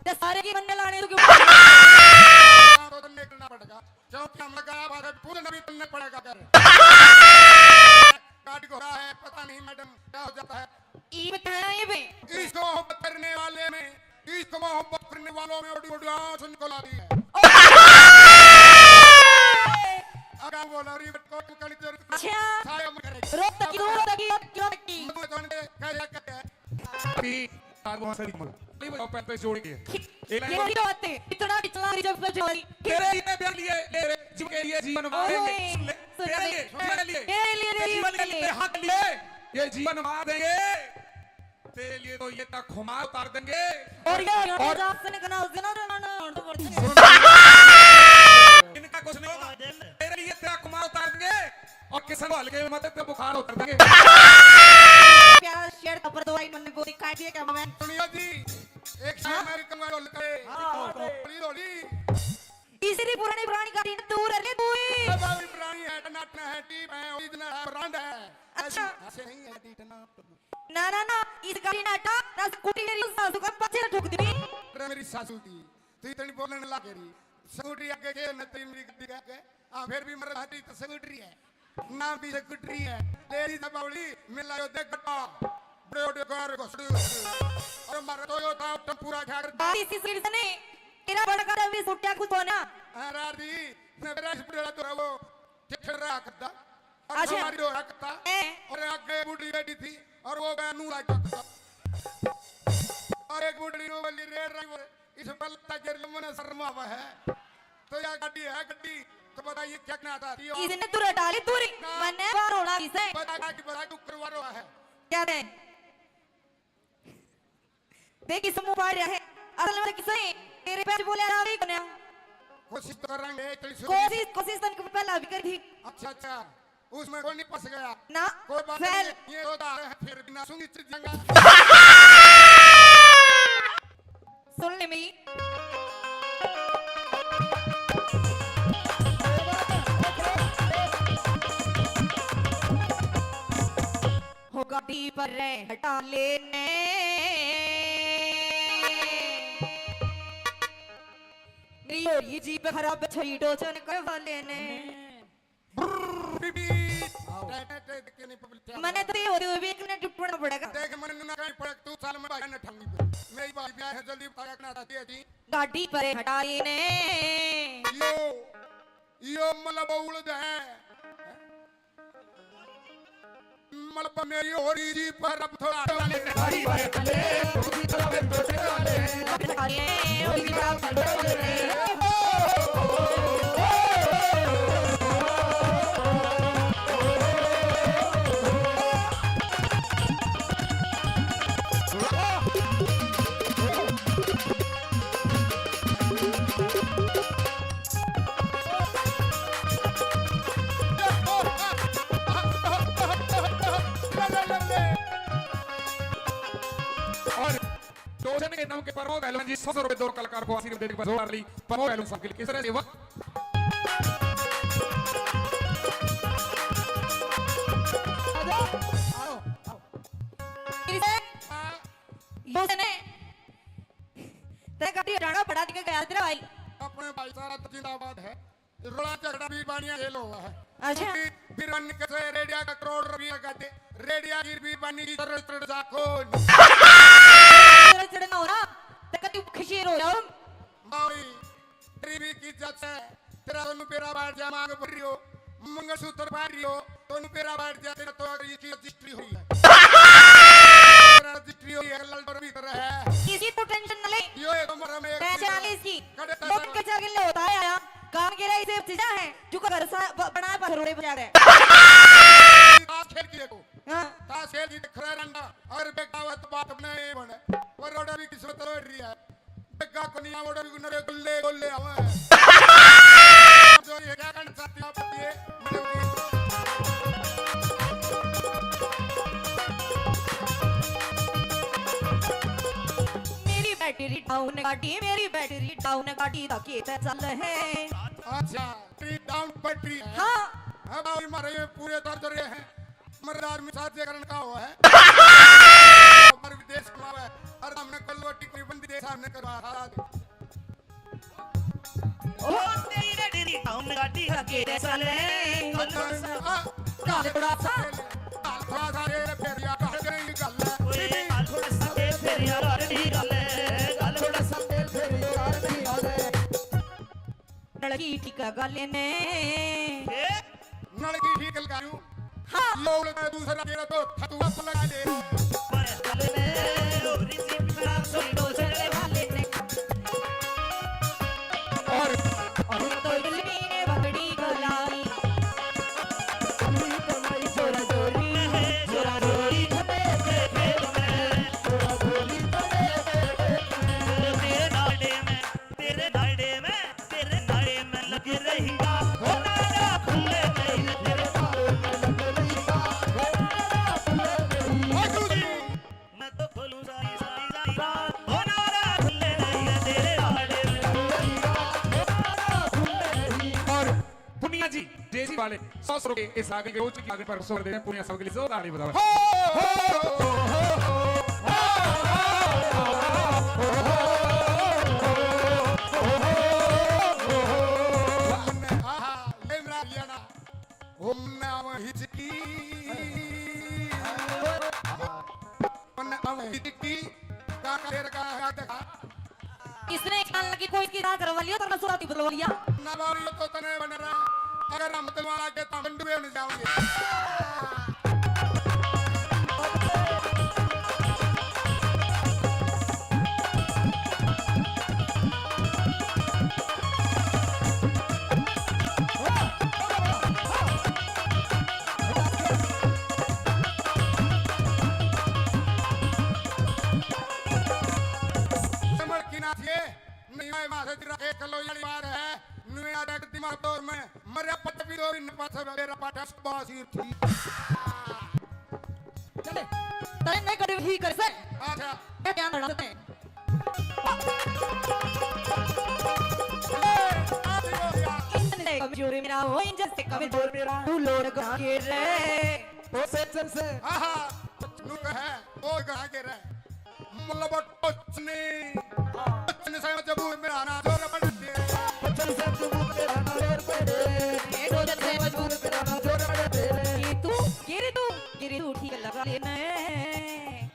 ये सारे की बनने लाने तो क्यों? तो निकलना पड़ेगा। क्योंकि हम लगा बात पूरे नबी बनने पड़ेगा कर। काट घोड़ा है, पता नहीं मैडम क्या हो जाता है। ई बताया ये बे। इश्क मोहब्बत करने वाले में, इश्क मोहब्बत करने वालों में बड़ी बड़ी आंच निकल आती है। अगर बोला री बट को कल जरूर अच्छा। साया में करेगी। रोक तकी, रोक तकी, रोक तकी। मुझे जान के कह जा के। अभी तार बहुत सारी मल। नहीं बजाओ, पैंतीस जोड़ेंगे। ये बड़ी बात है। इतना, इतना रिजर्व कर जोड़ी। तेरे लिए, मेरे लिए, मेरे जीवन के लिए जीवन मारेंगे। ओए, सुन ले, सुन तेरे ले। लिए, मेरे लिए, मेरे लिए, ये मेरे जीवन के लिए, लिए। हक लिए, ये जीवन मार देंगे। तेरे लिए तो ये तक खुमार उतार देंगे। और ये, और और जात से निकलना, उस दिन ना, ना, ना, ना, ना। इनका कुछ नहीं होगा। तेरे लिए तेरा खुमार उतार देंगे। और किसन को हल्के में मत, तेरे बुखार उतार देंगे। प्यारा शेर का पर दो लाइन मैंने बोली, काट दिया क्या मैं? सुनियो जी, एक शेर हाँ? मेरी कमर ढोल करे। हाँ, हाँ। ढोली, ढोली। तीसरी पुरानी, पुरानी गाड़ी दूर है रे तू ही। ये भाई पुरानी है, टनाटना है, टीप है, ओरिजिनल है, ब्रांड है। अच्छा। ऐसे, ऐसे नहीं है, टीटना। ना, ना, ना, इस गाड़ी ना हटा, ना स्कूटी मेरी सासू का पाछे ठोक दी। अरे मेरी सासू की, तू इतनी बोलने लग रही। स्कूटी आगे के, न तेरी मेरी गाड़ी आगे। हाँ, फिर भी मर भाटी तो स्कूटी है। ना भी स्कूटी है। तेरी जब बावली, मिला यो देख गट्टा। बड़े बड़े कार को सड़ी। अरे मारा तो यो था, टम्पूरा खा कर। बारिश की सीढ़ी से नहीं, तेरा बड़ा कर अभी सुट्या कुछ होना। हाँ, रारी, न मेरा इस बड़ा तो वो, ठेठर रहा करता। और अच्छा। हमारी रो रहा करता। ए। और आगे बुढ़ी बैठी थी, और वो गया नूरा करता। और एक बुढ़ी रो वाली रेड रही वो। इस पल तक गिर मने शर्म आवा है। तो या गड्डी है गड्डी, तो बताइए क्या कहना था? यो इसने तू रटा ली दूरी, ना। मने बाहर होना किसे? बता का कि बता क्यों करवा रहा है? क्या दे? देख इस मुंह पाड़ रहा है। असल में किसे? तेरे पैर बोले आ रहा है कोन्या। कोशिश तो कर रहे हैं, चल शुरू। कोशिश, कोशिश तन को पहला भी कर थी। अच्छा, अच्छा। उसमें कोई नहीं फंस गया। ना, कोई बात फैल। नहीं, ये तो आ रहे हैं, फिर बिना सुनी चीज जंगा। सुन ले मेरी। हो गाड़ी पर रे हटा लेने। मेरी हो रही जीप खराब, छोरी टोचन करवा लेने। ब्रर, बीप, बीप। आओ। टे, टे, टे, देख के नहीं पब्लिक क्या मने तो ये होते हुए भी एक मिनट रुकना पड़ेगा। देख, मने ना कहीं पड़े, तू साल में भाई ने ठंडी पे। मेरी भाई ब्याह है, जल्दी बताया करना चाहती है जी। गाड़ी पर हटाई ने। यो, यो मतलब उड़ दे। मतलब मेरी हो रही जी पर अब थोड़ा और टोचन के नाम के प्रमोद एहलवान जी सौ सौ रुपए दो कलाकार को आशीर्वाद देने के बाद जोरदार ली प्रमोद एहलवान साहब के लिए। इस तरह से वक्त फिर से यूं से ने तेरे गाड़ी हटाना पड़ा दिखे गया तेरा भाई। अपने भाई सारा तो जिंदाबाद है। रोला झगड़ा भी बानिया खेल हुआ है। अच्छा। क्योंकि बीरबानी कैसे रेडिया का करोड़ रुपया का दे, रेडिया की बीरबानी की जरूरत पड़ जा कौन? जरूरत चढ़ना हो ना, तो कति खिशी रो जाओ। मावी, गरीबी की इज्जत है, तेरा तो नुपेरा बैठ जा मांग भर रही हो, मंगलसूत्र पहन रही हो, तो नुपेरा बैठ जा, तेरा तो अगर ये चीज रजिस्ट्री हुई है। तेरा रजिस्ट्री हुई है, ललडोर भीतर है। किसी को टेंशन न ले। यो एक उम्र में एक मैं चीज चालीस की। कड़े तक लोग के जाके ले होता है आया। काम के लिए सिर्फ चीजा है, जो का घर सा-, ब-, बना है, पत्थर उड़े बजा रहे। आज खेल की देखो। हाँ। ताश खेल की खरा रंडा, अगर बेगावत बात बने बने, पर रोड़ा भी किस्मत रोड़ रही है। बेगा को नहीं आवड़े भी नरे गुल्ले गुल्ले आवे। जो ये क्या करना चाहती हो आप ये, मैडम जी? मेरी बैटरी डाउन गाड़ी, मेरी बैटरी डाउन गाड़ी दा खेत चल है। अच्छा, बैटरी डाउन बैटरी है। हाँ। अब आओ, मारे ये पूरे दर्द रहे हैं। मर्द आदमी साथ जे करण का हो है। पर विदेश कमावे, अरे हमने कल वो टिकरी बंदी देश हमने करवा था। ओ तेरी रे डेरी टाउन गाड़ी लगे रे साले। कल थोड़ा सा, कल थोड़ा सा, कल थोड़ा सा रे फेरिया कर गई गल। ओए, कल थोड़ा सा रे फेरिया कर गई गल। कल थोड़ा सा रे फेरिया कर गई गल। नलकी ठीक गाले ने। ए? नलकी ठीक लगायू। हाँ। लोग ने दूसरा तेरा तो थतुआ पलगा ले। पर गाले ने, लोरी सी पिछड़ा सोई दो झगड़े वाले ने। और, और तो इतनी बकड़ी गलाई। जोरा जोरी, जोरा जोरी, तेरे नाड़े में, तेरे नाड़े में। तेरे नाड़े में लग रही आग, हो नाड़ा खुले नहीं, तेरे नाड़े में लग रही आग, हो नाड़ा खुले नहीं। मैं तो खोलूं सारी, सारी, सारी रात, हो नाड़ा खुले नहीं, तेरे नाड़े में लग रही आग, हो नाड़ा खुले नहीं। और पुनिया जी, डेजी वाले सौ सौ रुपए इस आगे के रोज की आगे पर सौ दे रहे हैं। पुनिया सब के लिए जोरदार ताली बजाओ। हो, हो, हो, हो। आहा, ये मेरा हरियाणा। ओम नमः हिचकी। ओम नमः हिचकी। का, का, का, का, का, का। इसने एक साल लगी कोई इसकी राह करवा लिया, तो ना सुराती बुलवा लिया। ना बाबू, ये तो तने बन रहा। अगर हम तुम्हारा के तो मंडुए में जाओगे। समझ की ना थी। नहीं, मैं माथे तेरा एक किलो याली मार है, नुए आदे दिमाग तौर में, मरे पट भी दो दिन पाछे मेरा पाटा बासी थी। चले, तने नहीं करे ही कर से। अच्छा। ये क्या लड़ा तने? ए, आ भी हो गया। इंजन से कमजोर मेरा हो, इंजन से कमजोर मेरा। तू लोड गा के रे। ओ सज्जन से। आहा, नु कहे, ओ गा के रे। मतलब टोचनी, टोचनी से मजबूर मेरा ना जोर पड़ दे। टोचनी से मजबूर मेरा ना जोर पड़ दे। ये टोचनी से मजबूर मेरा ना जोर पड़ दे। ये तू, ये रे तू, ये रे तू ठीक लगा लेना है।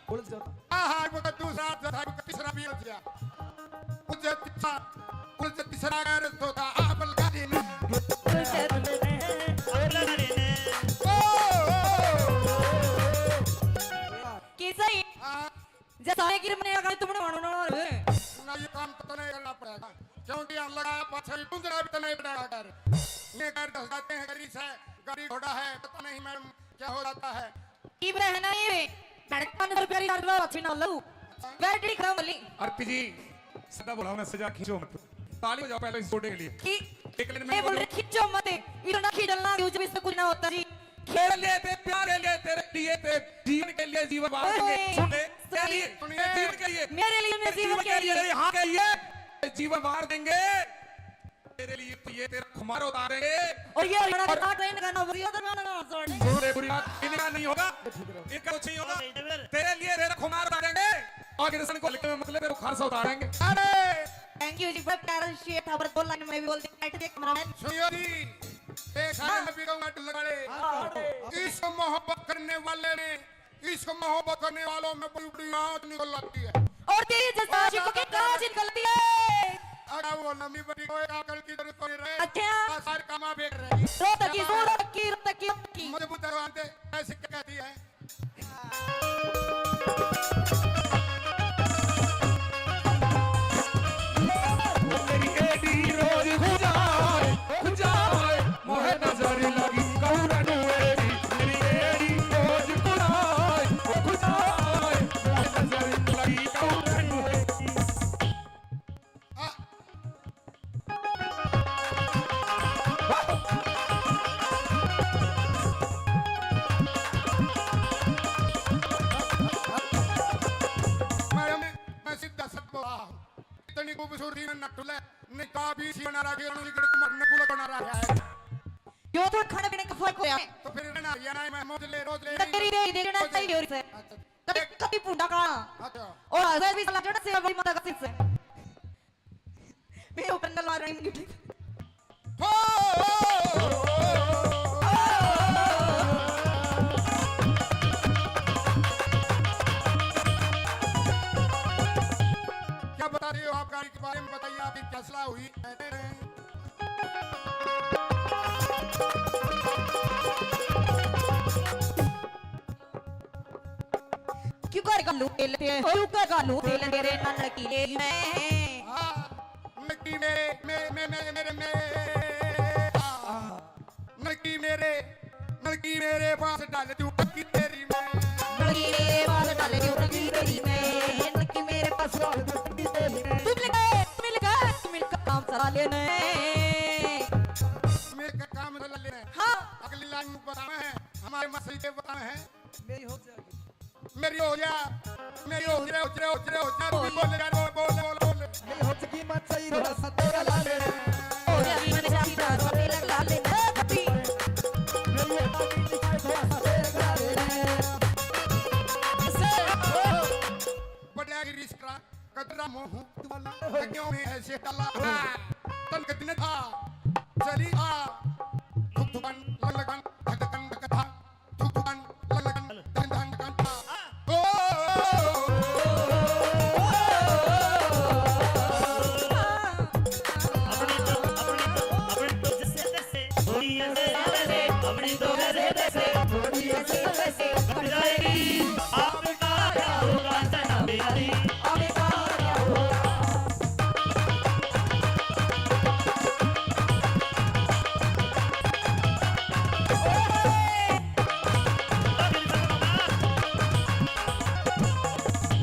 बोल जरा। आहा, वो तो दूसरा था, वो तीसरा भी हो गया। मुझे तीसरा, मुझे तीसरा गैर तो था, आ बलगा देना। ओ, ओ, ओ, ओ। कैसा ही? हाँ। जैसा है कि मैंने अगर तुमने मानो ना रे। ना, ये काम तो तने करना पड़ेगा, क्योंकि हम लगा पाछे भी गुंजरा भी तने पड़ेगा कर। ये कर दस जाते हैं, गाड़ी से, गाड़ी घोड़ा है, पता नहीं मैडम क्या हो जाता है। इब रहना ये, साढ़े पाँच सौ रुपया रिचार्ज लो, अच्छी ना लो। बैटरी खराब वाली। आरती जी, सदा बुलाओ ना, सजा खींचो मत। ताली बजाओ पहले इस छोटे के लिए। एक लाइन में बोल रहे, खींचो मत, इतना खींचना, यूज भी इससे कुछ ना होता जी। तेरे लिए, तेरे प्यारे लिए, तेरे लिए, तेरे जीवन के लिए जीवन वार देंगे। सुन ले, तेरे लिए, तेरे जीवन के लिए, मेरे लिए, मेरे जीवन के लिए, तेरे यहाँ के लिए जीवन वार देंगे। तेरे लिए तो ये तेरा खुमार उतारेंगे। और ये हरियाणा का ट्रेन का ना, वो तो गाना ना छोड़। सुन ले, बुरी बात, इनका नहीं होगा, इनका कुछ नहीं होगा। तेरे लिए तेरा खुमार उतारेंगे। और किसान को लिखने में मतलब तेरा खारसा उतारेंगे। अरे! Thank you जी, बड़ा प्यारा शेर था, पर दो लाइन में भी बोल दिया, बैठ के कैमरामैन। सुनियो जी, एक गाने में भी कहूंगा, लगा ले। हाँ, हाँ। इश्क मोहब्बत करने वाले ने, इश्क मोहब्बत करने वालों में बड़ी बड़ी आंच निकल आती है। और तेरे जैसा आशिकों की कांच निकलती है। अगर वो लंबी बड़ी कोई अकल की जरूरत नहीं रहे। अच्छा। सारे कामा बेच रहे। रोहतक की, रोहतक की, रोहतक की, रोहतक की। मजबूत दरवाजे ऐसे क्या कहती है? वाह, इतनी खूबसूरती में नटुले, नहीं तो अभी सी बना रहा है, अणु की गड़क मरने को बना रहा है। यो तो खाने पीने का फर्क होया। तो फिर रहना, ये ना, मैं मौज ले, रोज ले, नकरी रे, देखना रोज ले। चाहिए और इसे। अच्छा। कभी, कभी पुंडा का। अच्छा। और हजरत भी सलाह देना, सेवा बड़ी माता का सिर से। मेरे ऊपर नलवा रही हूँ। हो! क्या बता रही हो आप गाड़ी के बारे में, बताइए, आपकी क्या सलाह हुई? क्यों कर घालूं तेल ते, क्यों कर घालूं तेल तेरे ननकी ले मैं। हाँ, ननकी मेरे, मे-, मे-, मे-, मेरे, मे-, हाँ। ननकी मेरे, ननकी मेरे पास डाल दूं टंकी तेरी मैं। ननकी मेरे पास डाल दूं टंकी तेरी मैं। ननकी मेरे पास डाल दूं टंकी तेरी मैं। तू मिल गए, तू मिल गए, तू मिल गए काम चला लेने। मेरे का काम चला लेने। हाँ। अगली लाइन में बताना है, हमारे मसीह के बताना है। मेरी हो जाएगी। मेरी हो जा, मेरी हो जा, हो जा, हो जा, हो जा, तू भी बोल यार, बोल, बोल, बोल, बोल। मेरी हो चुकी मत सही, थोड़ा सा तेरा ला ले। हो जा, मैंने चाबी डाल, थोड़ा सा तेरा ला ले। ए, पति। मेरी हो चुकी मत सही, थोड़ा सा तेरा ला ले। ऐसे, ओ। बड़ा गिरीश का कतरा मोह, क्यों में ऐसे डाला? तन के दिन था, चली आ, धुक धुकन, लग लगन, धक धकन, धक था। थुथुकन, ललकन, धन धन कंठा। ओ, अपनी तो, अपनी तो, अपनी तो जैसे तैसे, थोड़ी ऐसे वैसे, अपनी तो जैसे तैसे, थोड़ी ऐसे वैसे, बन जाएगी। आपका क्या होगा, जनाबे अली? आपका क्या होगा?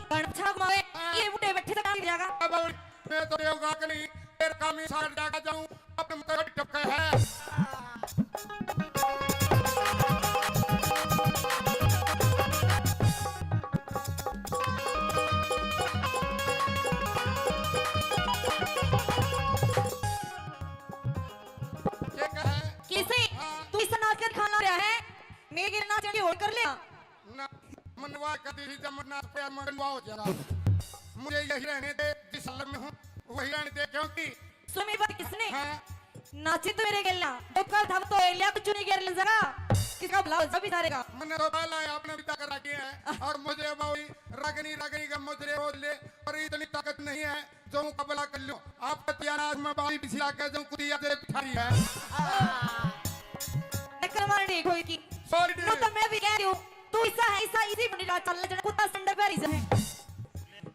कण छाप मारे, ये बूढ़े बैठे से काम जाएगा। अब मैं तो देवगा के नहीं, तेरे काम ही सार जाके जाऊं, अपने मतलब टपका है। ये कहे? कैसे? हाँ। तू इस नाच के दिखाना रहा है? मेरे नाच की होड़ कर लिया। ना, मनवा कभी भी जब मरना पे मनवा हो जाएगा। मुझे यही रहने दे, जिस हालत में हूँ, वही रहने दे, क्योंकि सुन मेरी बात किसने? हाँ। नाचे तो मेरे गेल ना, तो कल था तो एलिया को चुनी गेर ले जरा। किसका भला हो जा बेचारे का? मैंने तो पहला ही आपने विदा कर रखी है, और मुझे बाई रागनी, रागनी का मुझे बोल ले, और इतनी ताकत नहीं है जो मुकाबला कर लो। आप पतिया नाच में बाई बिछला के जो कुतिया दे बिठारी है। नकल मारने कोई की। Sorry, वो तो मैं भी कह रही हूँ, तू ऐसा है, ऐसा इसी बंडी रात चल, जरा कुत्ता संडर पे रही है।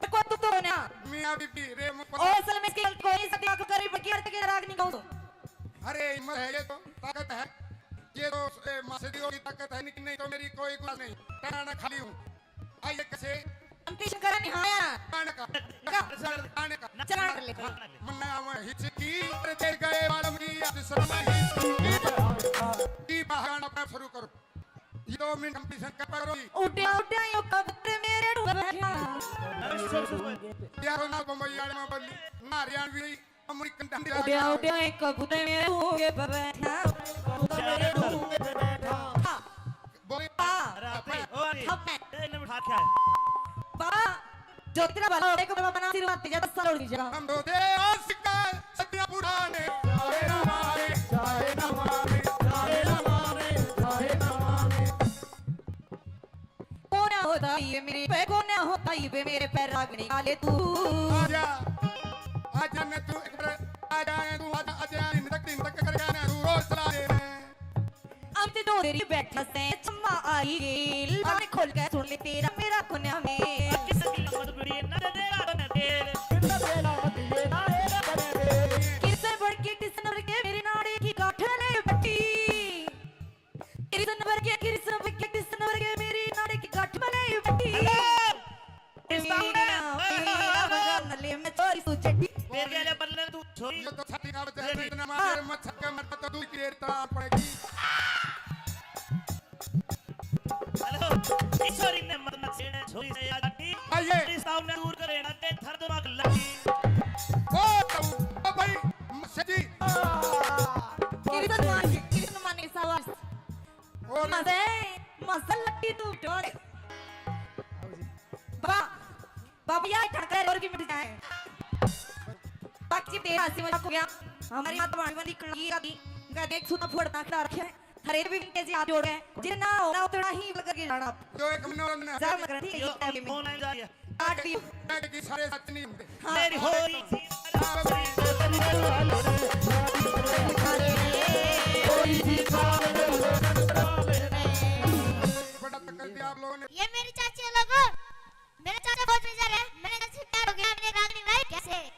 तो को तू तो ना। मियाँ बीबी रे मुख ओ, असल में इसकी गलती कोई नहीं, सत्या को करी बकी अर्थ के राग नहीं कहूँ तो। अरे, हिम्मत है, ये तो ताकत है, ये तो, ए, माँ से दी होगी ताकत है, लेकिन नहीं तो मेरी कोई गुण नहीं, टना ना खाली हूँ। आइए कैसे? हम पीछे करा नहीं आया। टना का। का? टना का। चला ले। मन्ना में हिचकी, तेरे गए वालों की, आज शर्मा हिचकी। की बहाना अपना शुरू करो। ये दो मिनट हम पीछे कर पकड़ो। उड्या, उड्या, यो कबूतर मेरे ढूंढ बैठा। यार, ना बम्बई वाले में बोली, ना हरियाणवी, अमरीकन डंडी उड्या, उड्या, यो कबूतर मेरे ढूंढ पे बैठा। कबूतर मेरे ढूंढ पे बैठा। हाँ। बोले, पा। अरे, अरे, ओ, अरे। हाँ, मैं। ए, इन्हें उठा क्या है? पा। जो तेरा भला हो, एक बाबा बना सिर मारते जा, दस साल उड़ जाएगा। हम तो दे आशिक सदियां पुराने, चाहे ना माने, चाहे ना माने, चाहे ना माने, चाहे ना माने। कोना होता ये मेरे पे, कोना होता ये पे मेरे पे रागनी काले तू। आजा, आजा ने तू एक बार, आजा ने तू, आजा, आजा, दिन तक, दिन तक कर गया ना, तू रोज चला दे। अब ते दो देरी बैठा से छम्मा आई गेल। बातें खोल के सुन ले तेरा मेरा कोन्या में। किस की मत बुरी ना दे तेरा बना तेरे। कितना तेरा बतिए ना तेरा बना तेरे। किस बढ़ के किस नंबर के मेरी नाड़ी की गांठ ले बट्टी। किस नंबर के, किस नंबर के, किस नंबर के मेरी नाड़ी की गांठ ले बट्टी। Hello। मेरा, मेरा बगान ले मैं छोरी तू चड्डी। मेरे वाले बल्ले तू छोरी। ये तो छाती का बच्चा है, इतना मार, मच्छर का मरता तो दूर की रेत तार पड़ेगी। Hello, इस छोरी ने मत न छेड़े, छोरी से याद आती। आइए। इस ताऊ ने दूर कर तेरा के थर दिमाग लगी। ओ, ओ भाई, मस्जिद जी। कृष्ण मान, कृष्ण मान की सवाल। और मजे, मसल लट्टी तू डोले। बा-, बाबा, ये ठड़का और की मिट जाए। बाकी जी, तेरा हंसी मजाक हो गया। हमारी माता रानी वाली कलगी का दी, मैं देख सुना फोड़ ना खिला रखे हैं। हरे भी के जी आप जोड़ गए। जितना होना उतना ही लग के जाना। जो एक महीना होना है। जा मगर ठीक है, यो ये टाइम में। कौन है जा रही है? काट दी। मैं कि सारे सच नहीं होते। हाँ। मेरी होरी। बड़ा तक कर दिया आप लोगों ने। ये मेरी चाची है लोगों। मेरा चाचा बहुत बेजार है। मैंने चाचा से प्यार हो गया, मैंने रागनी भाई कैसे?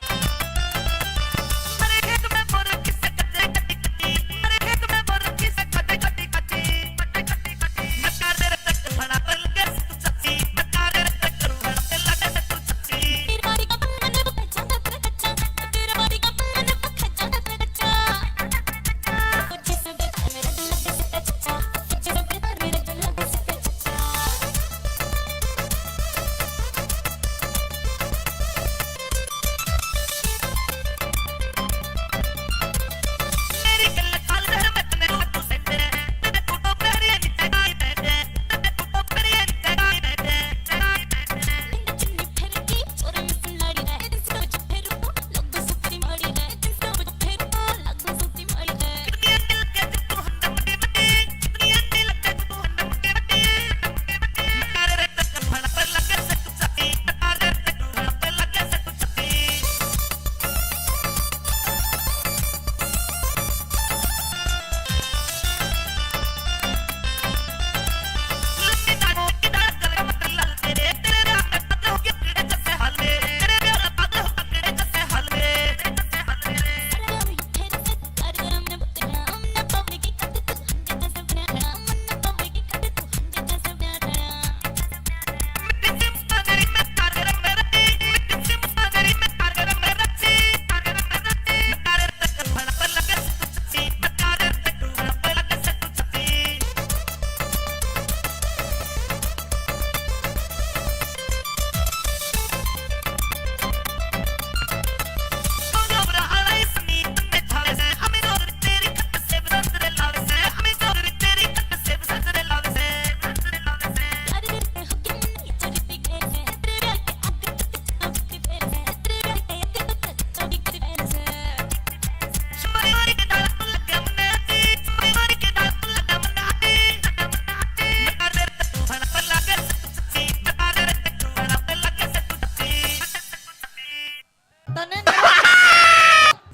तन्ने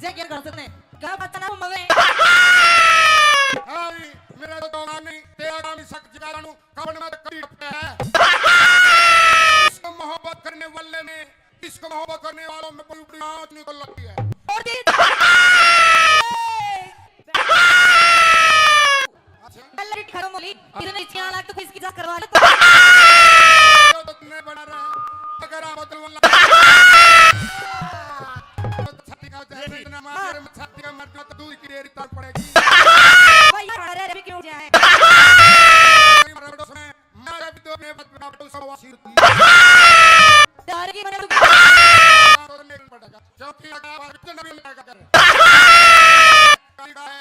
जे क्या कर सकते हैं? क्या बचना हो मवे? हाँ, मेरा तो काम नहीं, तेरा काम ही सक जगा कब में तो कभी टपका है। इसको मोहब्बत करने वाले में, इसको मोहब्बत करने वालों में बड़ी बड़ी आँच निकल लगती है। और तेरी अच्छा। पहले भी खत्म हो ली, इतने इतनी आग तो इसकी जा करवा ले तो। तो तुमने बना रहा, अगर आप बदल वाला। छाती का जैसे इतना मार, छाती का मर जाओ तो दूध की डेयरी तड़ पड़ेगी। भाई, ये हमारे अभी क्यों जाए? मारा भी तो अपने बाप को सब आशीर्वाद दिया। डर की मरे तू। और नहीं पड़ेगा। क्योंकि अगर आप इतने भी लगा कर।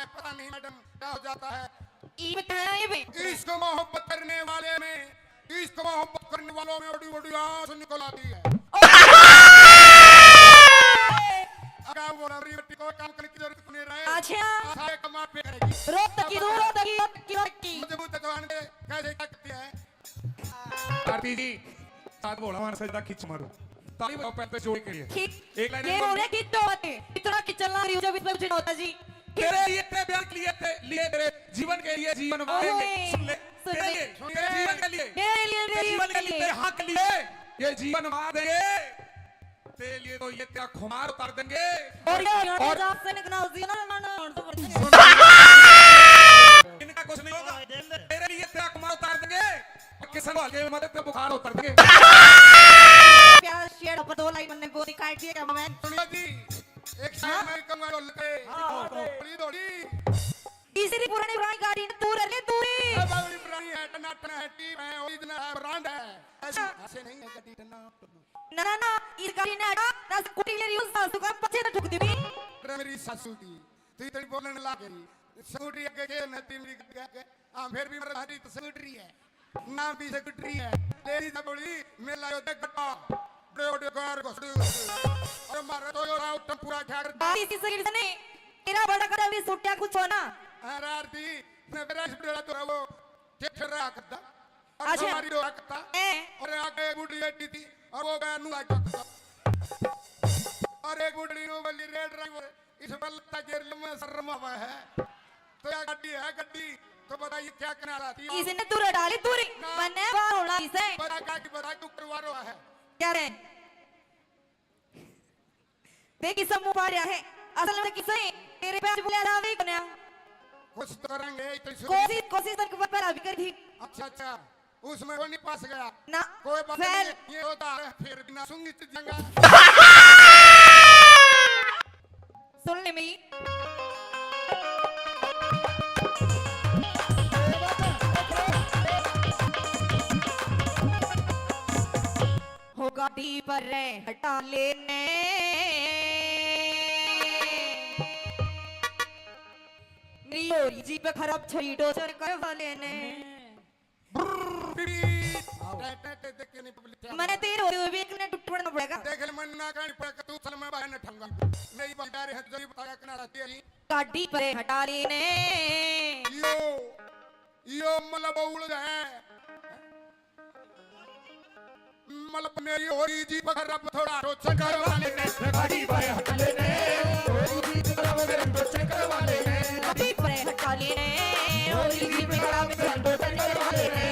पता नहीं मैडम क्या हो जाता है। ये बताया ये भी। इश्क मोहब्बत करने वाले में, इश्क मोहब्बत करने वालों में बड़ी बड़ी आँच निकल आती है। अगर बोला, "अरे बेटी, कोई काम करने की जरूरत नहीं रहे।" अच्छा। सारे कमा पे करेगी। रोक तकी, रोक तकी, रोक तकी, रोक तकी। मजबूत जवान के कैसे क्या करती है? आरती जी, साथ बोला, वहां से सीधा खींच मारो। ताली बजाओ, पैर पे जोड़ के लिए। खींच, एक लाइन ये में बोल रहे, खींचो मत। इतना खींचना रही हो जब इसमें कुछ नहीं होता जी। तेरे लिए, तेरे प्यार के लिए, तेरे लिए, तेरे जीवन के लिए जीवन मारेंगे। ओए, सुन ले। सुन तेरे ले। लिए, तेरे जीवन के लिए। मेरे लिए, तेरे मेरे जीवन के लिए, लिए। तेरे हक के लिए। ये जीवन मार देंगे। तेरे लिए तो ये तेरा खुमार उतार देंगे। और ये और रात से निकला उसी ना, ना, ना, ना, तो इनका कुछ नहीं होगा। तेरे लिए तेरा खुमार उतार देंगे। और किशन वाले मदद पे बुखार उतार देंगे। प्यारा शेर ऊपर दो लाइन बनने को काट दिए क्या मैं? सुनिए जी, एक शेर हाँ? मैं कहूँगा, ढोल के। हाँ, तो। बड़ी दौड़ी। तीसरी पुरानी पुरानी गाड़ी ने तू रह ले, तू ही। ए, बड़ी पुरानी है, टनाटन है, टीम है, ओरिजिनल है, ब्रांड है। ऐसे, हाँ। ऐसे नहीं है, गड्डी टनाटन। ना, ना, ना, इस गाड़ी ने हटा, ना स्कूटी ले रही हूँ, सासू का पीछे तो ठुक दूंगी। अरे मेरी सासू की, तू इतनी बोलने लग गई। स्कूटी आगे के न तीन मिनट आगे। हाँ, फिर भी मेरे भारी तो स्कूटी है। ना भी स्कूटी है। ले ली बोली, मेला यो देख गट्टा। बड़े बड़े कार घुसड़ी घुसड़ी। अरे मारे तो यो राउट पूरा ठाड़। बात इसी शरीर से नहीं, तेरा बड़ा कदम भी सुट्या कुछ हो ना। हाँ, रार दी, मैं मेरा स्कूटी वाला तो वो, ठेठर रहा करता। अच्छा। हमारी जो हक था, हैं? और आगे एक बुढ़ी बैठी थी, और वो गया नुआ चौक था। और एक बुढ़ी नु बोली, "रे ड्राइवर, इस बल्ला गिर में शर्म आवा है। तो या गाड़ी है गाड़ी, तो बताइए क्या करना चाहती हो?" इसने दूर डाली दूरी, ना। मन्ने बाहर होना इसे। बता का की बता, तू करवा रहा है। क्या रे? देख, किसे मुंह पा रहा है, असल में किसे तेरे पे आज बोले आवे ही कोन्या। कुछ तो करेंगे, इतनी शुरू कोशिश, कोशिश तक पर अभी कर थी। अच्छा, अच्छा, उसमें वो नहीं पास गया। ना, कोई बात fail। नहीं, ये होता है, फिर भी ना सुंगी तो जंगा। सुन ले मेरी। हो गाड़ी पर रे हटा लेने। मेरी होरी जीप खराब छड़ी डोजर करवा लेने। ब्रर, पीप। टे, टे, टे, देख के नहीं पब्लिक क्या मैंने तेरे होते हुए भी एक ने टुटना पड़ेगा। देख ले, मन ना कहनी पड़ेगा, तू चल, मैं बाहर न ठंगा। नहीं बता रहे हैं, जल्दी बताया किनारा तेरी। गाड़ी पर हटा लेने। यो, यो मतलब उड़ है। मतलब मेरी होरी जीप खराब थोड़ा रो चक्कर वाले ने गाड़ी पर हटा लेने। होरी जीप खराब मेरे तो चक्कर वाले ने। गाड़ी पर हटा लेने। होरी जीप खराब मेरे तो चक्कर वाले ने।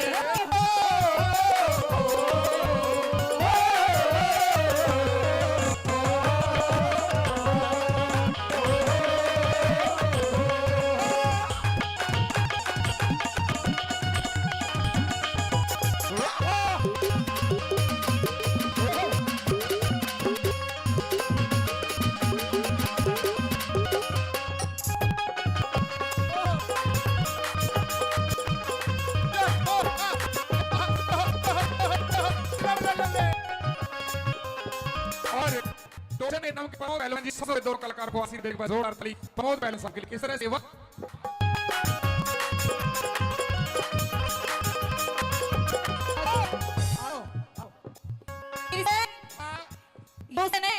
और टोचन इनाम के प्रमोद पहलवान जी, सबसे दो कलाकार को आशीर्वाद देने के बाद जोरदार ताली प्रमोद पहलवान साहब के लिए। इस तरह से वक्त आओ, आओ। किसे? हाँ। दोस्त ने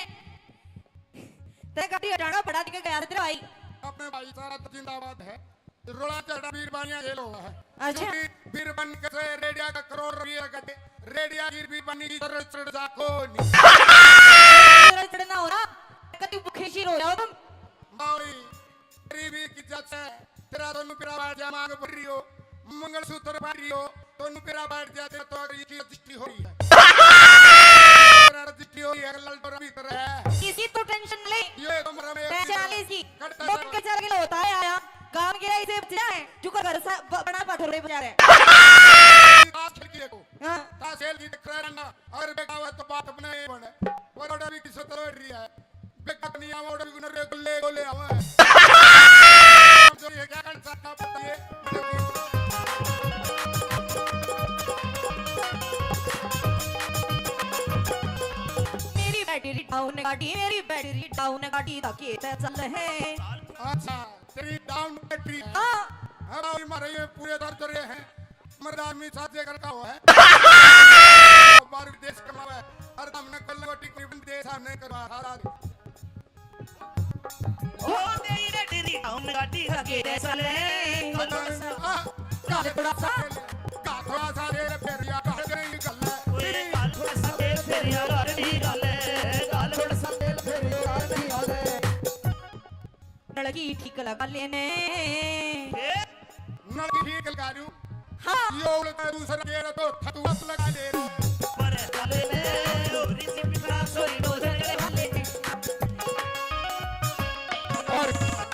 तेरे गाड़ी हटाना पड़ा, दिखे गया तेरा भाई। अपने भाई सारा तो जिंदाबाद है। रोला चढ़ा बीरबानिया जेल हुआ है। अच्छा। क्योंकि बीरबानी कैसे रेडिया का करोड़ रुपया का दे, रेडिया की बीरबानी की जरूरत चढ़ जा को नहीं। जरूरत चढ़ना हो ना, कति भूखे शी रो जाओ तुम। बावरी, गरीबी की जात है, तेरा दोनों पिरा बाहर जा मांग भर रही हो, मंगलसूत्र पहन रही हो, दोनों पिरा बाहर जा, तेरा तो अगर ये चीज रजिस्ट्री हो रही है। तेरा रजिस्ट्री हो रही है, ललटोरा भी कर रहा है। किसी तू टेंशन ले। ये तो मरा में पैसे आ ले इसकी। कटता लोग है। के चल के होता है आया। काम के इसे बचा है, जो का घर सा ब-, बना पाथर रे बजा रहे। ताश खेल की देखो। हाँ। ताश खेल की देख रहा है ना, और बेटा हुआ तो बात अपने ही बने। वो रोड़ा भी किसे तरह रही है। बेटा नहीं आवा, रोड़ा भी गुनर रे गुल्ले गोले आवा है। जो ये क्या कर सकता बताइए। मेरी बैटरी डाउन गाड़ी, मेरी बैटरी डाउन गाड़ी दा के चल है। अच्छा। तेरी डाउन बैटरी है। हाँ। हाँ, भाई, मारे ये पूरे दर्द रहे हैं। मर्द आदमी साथ जे घर का हो है। बाहर देश कमावे। और हमने कल को टिकरी बंद देश हमने करवा सारा। ओ तेरी रे तेरी डाउन गाड़ी हगे दे चले। हाँ। काले थोड़ा सा। का थोड़ा सा रे फेरिया कर गई गल। ओए, काल थोड़ा सा तेल फेरिया कर दी गल। काल थोड़ा सा तेल फेरिया कर दी गल। नलकी ठीक लगा लेने। ए? नलकी ठीक लगा लूं। हाँ। यो उल्टा दूसरा गेर तो थतुअप लगा ले। पर चले ले, लोरी से पिपरा सोई डोजर के वाले। और,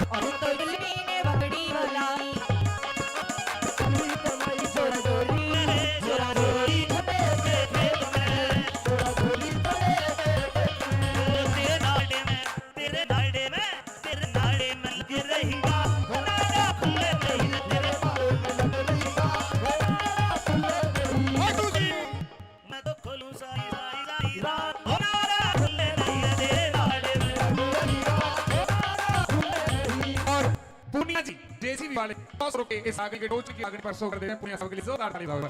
और तो दिल्ली ने बकरी बुलाई। जोरा जोरी, जोरा जोरी, छोटे से खेत में। जोरा जोरी, छोटे से खेत में। तेरे नाले में, तेरे नाले में। तेरे नाले में लग रही बात, नाला खुले नहीं, तेरे बाल में लग रही बात, नाला खुले नहीं। मैं तो खोलूं सारी, सारी, सारी रात। वाले दो सौ रुपए इस आगन के टोच की आगन पर सो कर देने, पूरे सब के लिए जोरदार ताली बजाओ।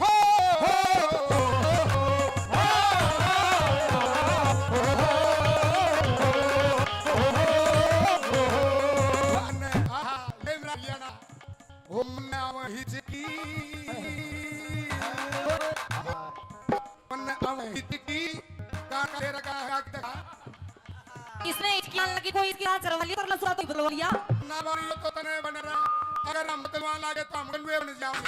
आहा, ले मेरा लिया ना। ओ मन्ना वही चिकी। मन्ना वही चिकी। का का तेरा का का दिखा। इसने इसकी आन लगी कोई इसकी आन चरवा लिया, कर लसुरा तो बदलवा लिया। ना बारी तो तने बन रहा। अगर हम बदलवा लागे तो हम गंडुए बन जाओगे।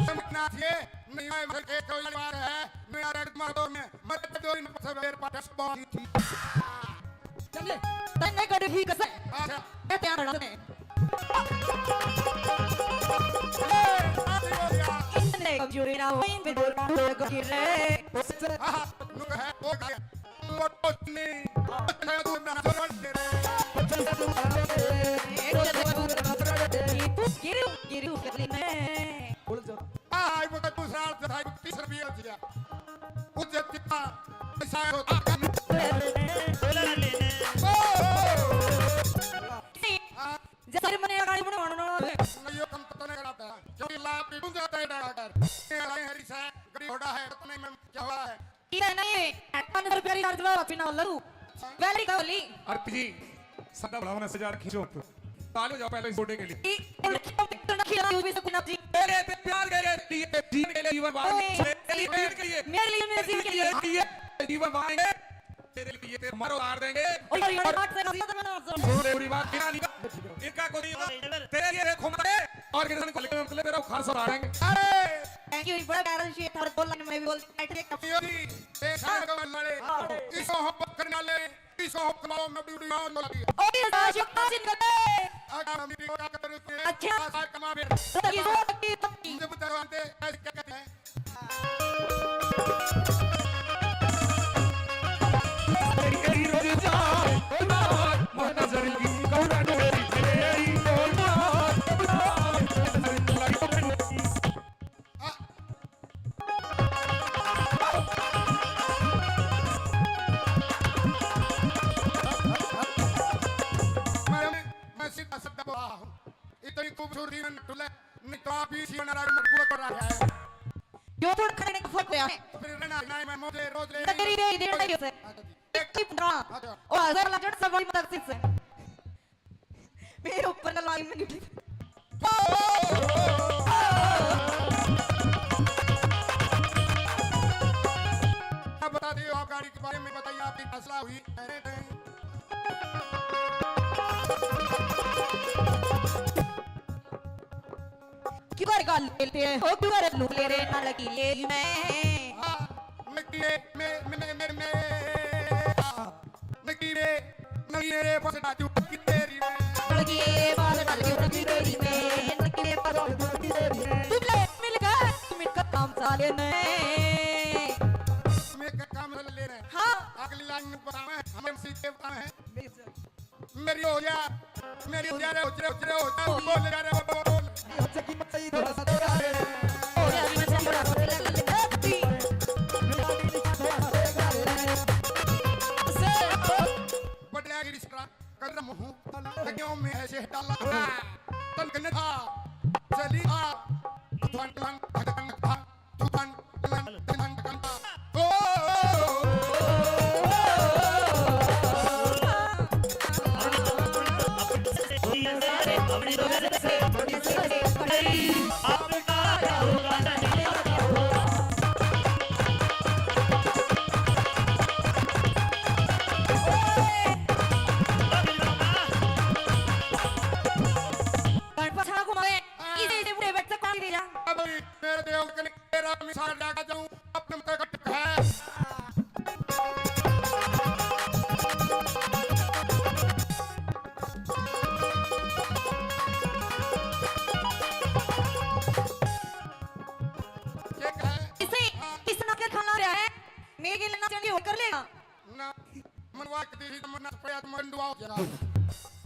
समझना चाहिए, नहीं, मैं भर के कोई बात है, मेरा रेड मार दो, मैं मर दो, इन सब मेरे पास बहुत ही थी। चलिए, तन्ने कड़ ही कसे। अच्छा। मैं तैयार रहा ने। ए, शादी हो गया। इसने कमजोरी ना हो, इन पे जोर ना हो, लगा के रे। हाँ, नुक है, हो गया। मोटो नहीं। मैं दूर ना जोर दे रे। एक जगह दूर ना जोर दे। तू गिरे, गिरे, गिरे में। बोल जो। आई वो तो दूसरा अर्थ था, तीस रुपये हो गया। उज्जत कितना पैसा है होता। ओ! हाँ। जैसे मैंने गाड़ी बनवाना ना। नहीं, यो काम तो नहीं कराता। क्योंकि लाभ भी बुझ जाता है डरा कर। ये हरी हरी सा, गरीब घोड़ा है, पता नहीं मैं क्या हुआ है। इधर नहीं, पाँच सौ रुपया रिचार्ज वाला पीना वाला तू। वैली का वाली। अरे जी, सदा बढ़ावना से जा रखी चोट। ताले हो जाओ पहले इस गोडे के लिए। ई, उल्टी उल्टी खिला, तू भी सुकून जी। मेरे पे प्यार के लिए, जीवन के लिए, जीवन वाले, ओए, मेरे लिए, जीवन के लिए, मेरे लिए, मेरे जीवन के लिए। ये जीवन वाले, तेरे लिए तेरे मरो उतार देंगे। ओए, ओए, ओए, और बात से, बात से, बात से। पूरी बात बिना नहीं। इनका कोई तेरे लिए देखो मत, और गिरधन को लेकर हम तेरे खर्च उड़ा देंगे। अरे! Thank you, बड़ा प्यारा शेर था, और बोल, मैं भी बोल, बैठ के। यो जी, ए, सारे गवन वाले, हाँ। इसको हम पकड़ने वाले, इसको हम कमाओ, मैं ड्यूटी मार लगी। ओए, सारे शुक्ता सिंह करते। अगर हम ड्यूटी का कर रहे हैं, अच्छा। सारे कमा फिर। तो ये वो तकलीफ, तकलीफ। मुझे बता रहे हैं, ऐसे क्या कहते हैं? मैं, मैं सीधा साधा बोला हूँ। इतनी खूबसूरती में टुल्ले, नहीं तो आप ही सीवन राग मत बुआ कर रहा है। यो थोड़ा खाने का फर्क है। तो फिर रहना, नहीं, मैं मुझे रोज ले नगरी दे, दे रही है। अच्छा जी। एक टिप ना। अच्छा। ओ, हजार लजट सब बड़ी मदद से। मेरे ऊपर ना लाई में निकली। अब बता दियो, आप गाड़ी के बारे में बताइए, आपकी फैसला हुई। क्यों कर गाल लेते हैं? ओ, क्यों कर लू ले रे, ना लगी ले मैं। हाँ, मैं किए, मैं, मैं, मैं, मैं, मैं। हाँ, मैं किए, मैं ये रे, बस डालू की तेरी मैं। लगी ये बाल डालू की तेरी मैं, लगी ये बाल डालू की तेरी मैं। तुम ले मिलकर, मिलकर काम साले ने। मैं का काम ले रहे हैं। हाँ। अगली लाइन में बतावे, हम एमसी के बतावे हैं। मेरी हो जा, मेरी हो जा रे, हो जा रे, हो जा रे, हो जा, बोल जा रे, बोल, बोल। हो जा की मचाई थोड़ा सा तेरा रे। हो जा की मचाई थोड़ा सा तेरा रे। बडलैगिरी स्ट्रा कर रहा हूँ, लगे में ऐसे डाला। तन कने था, चली था, धन, धन, धन, धन, धन। गणपत हाँ घुमावे, इसे, इसे बूढ़े बच्चे पानी दे जा। अब मेरे देव के तेरा मिसाल लगा जाऊं, अपने मत कट है। ये क्या है? इसे, हाँ। इस नौकर खाना रहा है, मेरे के लिए नाचन की हो कर लेगा। ना, मनवा के दी, मन्ना पड़ा तो मंडुआ हो गया।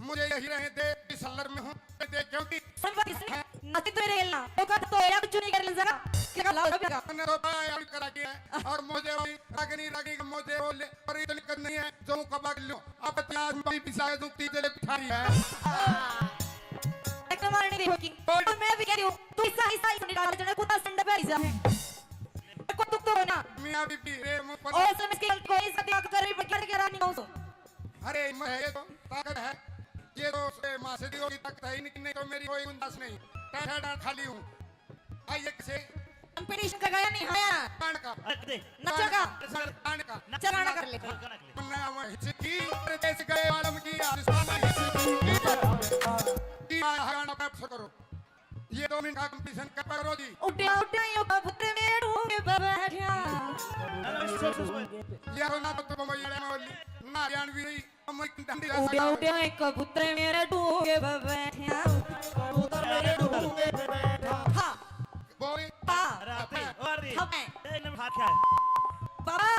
मुझे यही रहे दे, इस सल्लर में हूँ, दे क्योंकि संपत्ति से नाते तो मेरे गेलना, तो का तो या कुछ नहीं कर ले जरा, क्या लाओ ना बेटा। मैंने तो पाया यार करा के है, और मुझे वही रागनी, रागनी के मुझे वो ले, और इतनी करनी है, जो कबा कर लो। अब तो आज मैं भी शायद हूँ, तीजे ले बिठा रही है। एक मारने देखो कि, तो मैं भी कह रही हूँ, तू ऐसा, ऐसा, ऐसा नहीं डाल, तेरे कुत्ता संड पे ऐसा है। को दुख तो हो ना। मियाँ बीबी, रे मुंह पर और समझ के कोई सत्याग कर रही, पर क्या क्या रानी कहूँ सो। अरे, मैं ये तो ताकत है, ये तो उसके माँ से दी होगी ताकत है ही नहीं, नहीं तो मेरी कोई गुंजाइश नहीं। टाटा खाली हूँ। आई एक से कंपटीशन का गाया नहीं आया। कान का। अरे, दे। नचेगा। कान का। चलाना कर ले। मन्ना वह हिचकी, परदेश गए आलम की, आलिस्तान हिचकी। की गाना पे अवसर करो। ये दो मिनट का कंपटीशन कर पकड़ो जी। उड्या, उड्या, यो कबूतर मेरे ढूंढ पे बैठा। ये हो ना तो तुम ये लेना वाली, ना हरियाणवी रही, हम एक डंडी ला उड्या, सका। उड्या, एक कबूतर मेरे ढूंढ पे बैठा। कबूतर मेरे ढूंढ पे बैठा। हाँ। बोल। हाँ। अरे, आते, और दी। हाँ, मैं। ए, इन्हें हाथ क्या है? बाबा,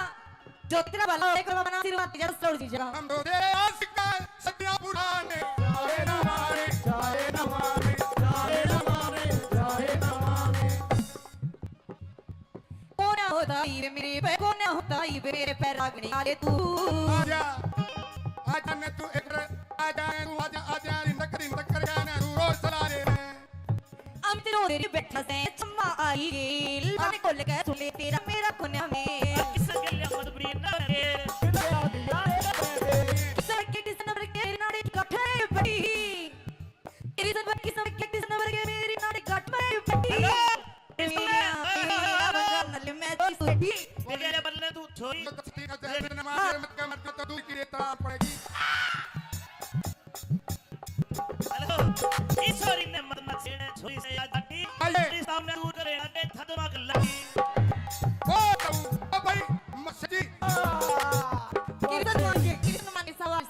जो तेरा भला हो, एक बार बना आशीर्वाद दीजिए, दस करोड़ दीजिए। हम तो तेरे आशिक हैं, सदियां पुराने। जाए ना मारे, जाए ना मारे, जाए ना मारे, जाए ना मारे। कोना होता ही वे मेरे पे, कोना होता ही वे मेरे पे रागनी आले तू। आजा, आजा ने तू एक बार, आजा ने तू, आजा, आजा, दिन तक, दिन तक कर जाना, तू रोज चला रे। हम तेरे रे बैठा से चम्मा आई गेल, माने खोल के सुले तेरा मेरा कोना में। किस गल्ला मत बुरी ना रे। किस के किस नंबर के नाड़ी कठे बड़ी। तेरी नंबर किस नंबर के किस नंबर के मेरी नाड़ी कट में बड़ी। हेलो। तेरे बल्ले तू छोरी। मत कर, मत कर, तो दूर की रेत पड़ेगी। हेलो, ईश्वरी ने मत मत छेड़े, छोरी से याद आती। आइए। तेरे सामने दूर करे, अटे थदमक लगी। ओ, ओ भाई, मस्जिद। कृष्ण मान के, कृष्ण मान के सवाल।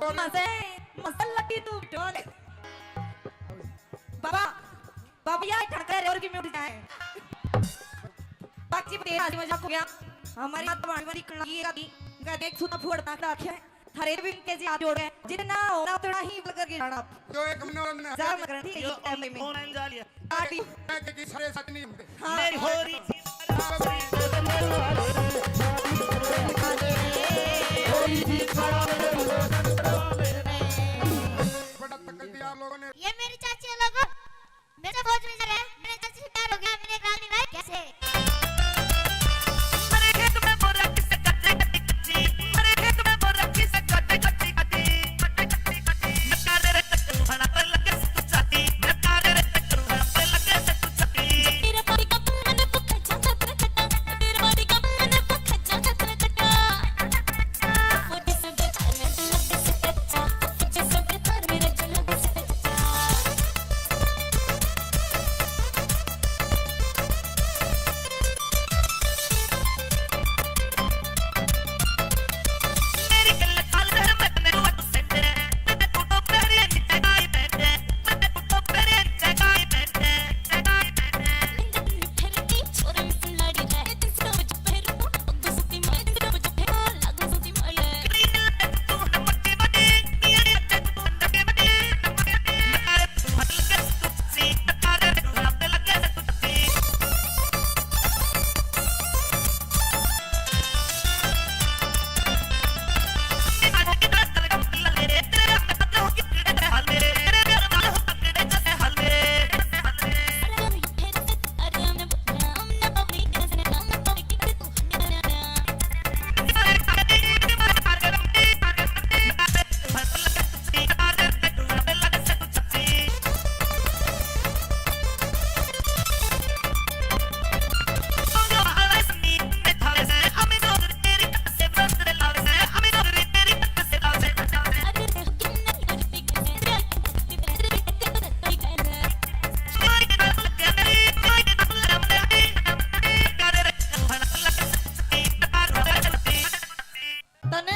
और मजे, मसल लगी तू डोले। बाबा, बाबा, यार ठड़का रे और की म्यूट जाए। बाकी तेरा आज मजाक हो गया। हमारी माता वाणी वाली कणा ये का दी, का देख सुना फुआड़ ना रखे। हरे भी के जी हाथ जोड़ गए, जितना होना उतना ही बल करके जाना। जो एक मनोरंजन है। जा मगर ठीक है, यो टाइम में। ऑनलाइन जा लिया। पार्टी। मैं के सारे सच नहीं होते। हाँ। मेरी होरी। बड़ा तकलीफ दिया आप लोगों ने। ये मेरी चाची है लोगों। मेरे फौज में जगह है, मेरे चाची से प्यार हो गया, मैंने एक रागनी गाई कैसे? तने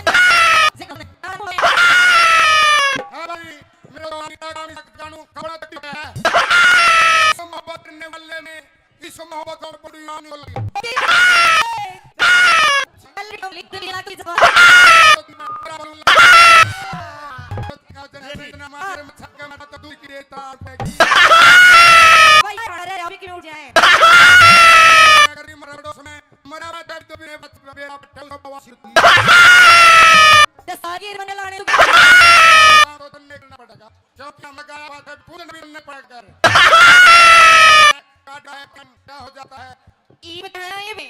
हाँ भाई, मेरा तो आने का काम ही जानू, खबड़ा तक है। इस मोहब्बत करने वाले ने, इस मोहब्बत और बड़ी आने वाली है। कल भी हम लिख दुनिया की जबान। बेरा पट्टा उसको बवासीर होती। ते सारी ये मने लाने तो तन्ने करना पड़ेगा, क्योंकि हम लगा बात है, खुद भी करना पड़ेगा। काटा है, क्या हो जाता है? ई बताया ये भी।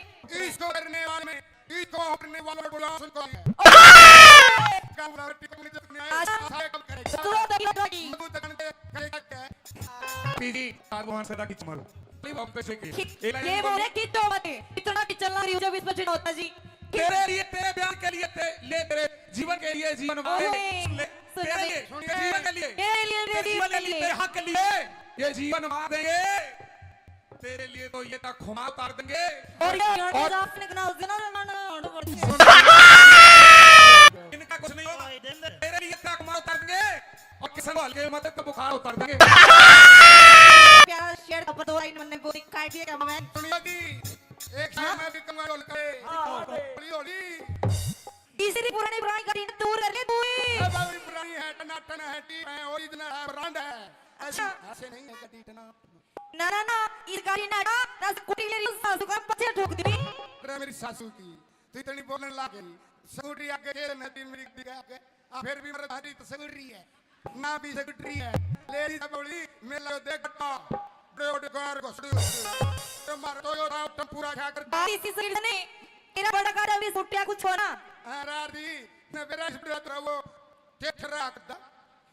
इसको करने वाले में, इसको करने वाले को बुला सुन को है। ओए! गाँव वाला टिकट नहीं जब नहीं आया, अच्छा। सारे काम करेगा। तू तो ये बताइए। मधु तकन के करेगा क्या? पीजी, भगवान सदा की चमर। ये बोले कि तो मत, इतना कि चलना रही जब इस पर होता जी। तेरे लिए, तेरे प्यार के लिए, ते-, ले तेरे जीवन के लिए जीवन मार दे। ओए, ले, सुन तेरे ले, लिए, तेरे जीवन के लिए, तेरे लिए, तेरे जीवन के लिए, तेरे हक के लिए, ये जीवन मार देंगे। तेरे लिए तो ये तक खुमा उतार देंगे। और ये और आपने कना उस दिन ना, ना, ना, ना, ना, इनका कुछ नहीं होगा। तेरे लिए तक खुमा उतार देंगे। और किशन को हल्के मत तो बुखार उतार देंगे। प्यारा शेर का पतोरा इन मन्ने गोली काट दिया क्या मैं? सुनियो जी, एक शेर हाँ? मैं भी कहूँगा ढोल करे। हाँ। होली, होली। तीसरी पुरानी पुरानी गाड़ी ने दूर कर ले तू ही। ए बाबू, पुरानी है, टनाटन है, टीप है, ओरिजिनल है, ब्रांड है। ऐसी अच्छा। ऐसे नहीं है गड्डी टना। ना, ना, ना, इस गाड़ी ना, ना, ना, स्कूटी ले रही हूँ, सासू का पत्थर ठोक दी। अरे मेरी सासू की, तू इतनी बोलने लग गई। स्कूटी आगे, ये नदी मेरी गाड़ी आगे। आ, फिर भी मेरे दादी तो स्कूटी है। ना भी स्कूटी है। ले रही सब बोली, मेरे लगे देख बट्टा। बड़े बड़े कार घुसड़ी घुसड़ी। तो मार तो यो था, टम्पूरा क्या कर बात इसी स्पीड ने, तेरा बड़ा गाड़ी भी छुट्टिया कुछ हो ना। हाँ, रार दी, मैं बेरा स्पीड रहा वो, ठेठ रहा करता।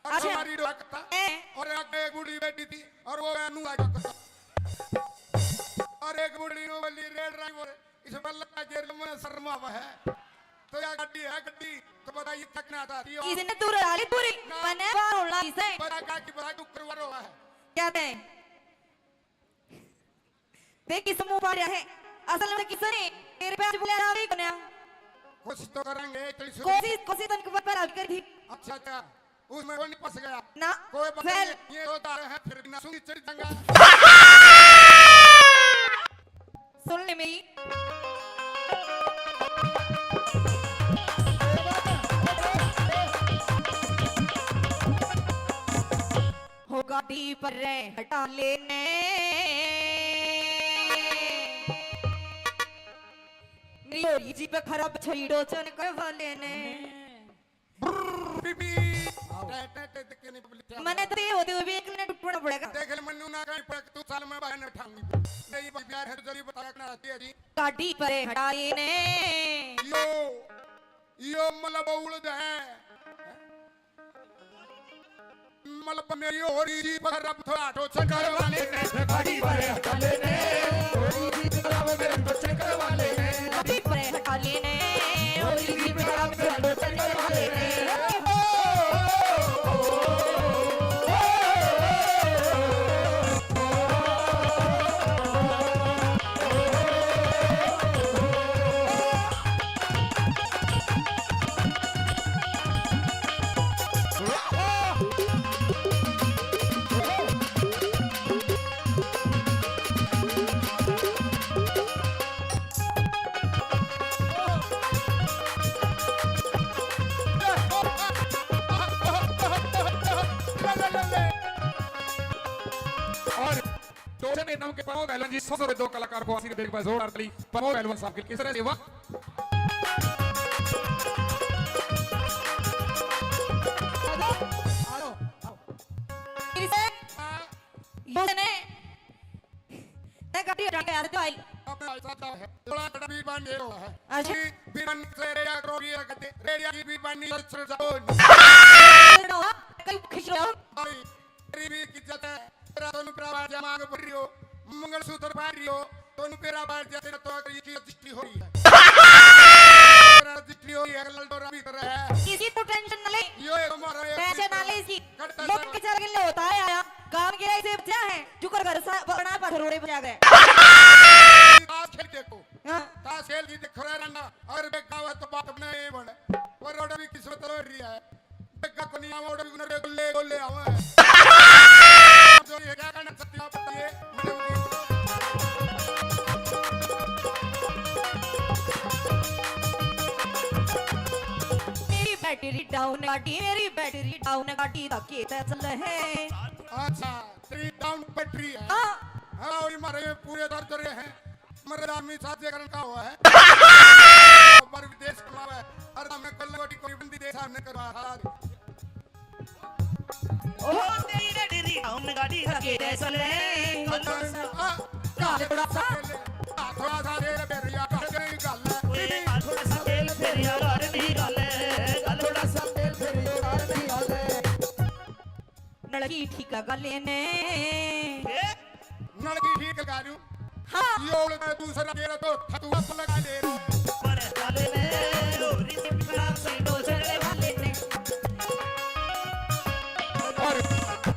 और अच्छा। हमारी डोरा करता। ए। और आगे एक बूढ़ी बैठी थी, और वो अनु आ करता। और एक बूढ़ी नो वाली रेड राई बोले, इस पर लगा के लम्बा शर्मा हुआ है। तो या गड्डी है गड्डी, तो बताइए थकना था। यो इसने दूर डाली पूरी, ना। मने बाहर होना इसे। बड़ा का की बड़ा डुकर वारो है। क्या थे? देख किस मुंह पर है। असल में किसने तेरे पे आज बुलाया था, कोन्या? कोशिश तो करेंगे, इतनी शुरू कोशिश, कोशिश तन के ऊपर आ कर थी। अच्छा, अच्छा। उसमें वो नहीं फंस गया। ना, कोई बात फेल। नहीं, ये होता है, फिर भी ना सुनी चढ़ जाएगा। सुन ले मेरी। हो गाड़ी पर रे हटा लेने। मेरी जी पे खराब छईड़ो चन करवा लेने। ब्रर, बीबी। आओ। टे, टे, टे, टे, के नहीं पब्लिक क्या मने तो ये होते हुए भी एक मिनट उठना पड़ेगा। देख ले मन्नू ना कहीं पड़क, तू साल में बाहर न उठाऊंगी। नहीं, भाई, प्यार है तो जल्दी बताया करना रहती है जी। गाड़ी परे हटाई ने। यो, यो मतलब उड़ है। मतलब मेरी हो रही जी, पर अब थोड़ा तो चक्कर वाले ने गाड़ी परे हटा लेने। हो रही जी, पर अब मेरे तो चक्कर वाले ने। गाड़ी परे हटा लेने। और टोचन इनाम के प्रमोद पहलवान जी, सौ सौ रुपए दो कलाकार को आशीर्वाद देने के बाद जोरदार ताली प्रमोद पहलवान साहब के लिए। किस तरह से हुआ? फिर से? ये ने, मैं कभी हटा के आ रहे थे भाई। अपना ऐसा क्या है? थोड़ा बड़ा भी बांधे हुआ है। अच्छा। भी, भी बन से रेडिया करो, ये कहते, रेडिया की भी बांधी, सर, सर, जाओ। कहीं खींच रहा हूँ। भाई, तेरी भी इज्जत है। तेरा दोनों भरा बाजा मांग भर रही हो, मंगलसूत्र पहन रही हो, दोनों पेरा बाहर जाते ना तो अगर ये चीज रजिस्ट्री हो रही है। तेरा रजिस्ट्री हो रही है, ललडोरा भी कर रहा है। किसी को टेंशन ना ले। यो एक हमारा एक पैसे ना ले इसकी। करता लोग है। के चल के ले होता है आया। काम के ऐसे बचा है, जुकर घर सा बना पत्थर रोड़े बजा गए। ताश खेल देखो। हाँ। ताश खेल की देखो रे रंडा, अगर बेगावत तो बात नहीं बने। वो रोड़ा भी किस्मत रो रही है। बेगा को नहीं आवा, रोड़ा भी गुनर गोले गोले आवा है। जो ये क्या करना चाहती हो, बताइए, मैडम जी। मेरी बैटरी डाउन गाड़ी, मेरी बैटरी डाउन गाड़ी, ताकि चल है। अच्छा, तेरी डाउन बैटरी है। हाँ। हाँ, और हमारे पूरे दर्द रहे हैं। पर आदमी साजे करन का हुआ है। पर विदेश कमावे, अरे हमने कल गोटी कोई बंदी देश हमने करवा था। ओ तेरी रे डेरी हम गाड़ी रखे दे चले, कदम सा, काले बड़ा सा। थोड़ा सा तेल फेरिया कर गई गल। ओए, थोड़ा सा तेल फेरिया कर गई गल। गल थोड़ा सा तेल फेरिया कर गई गल। नलकी ठीक लगा लेने। ए? नलकी ठीक लगा लूं। हाँ। ये उल्टा दूसरा तेरा तो थतुआ लगा ले। पर गल में रोरी से पिछड़ा से डोजर वाले ने। और,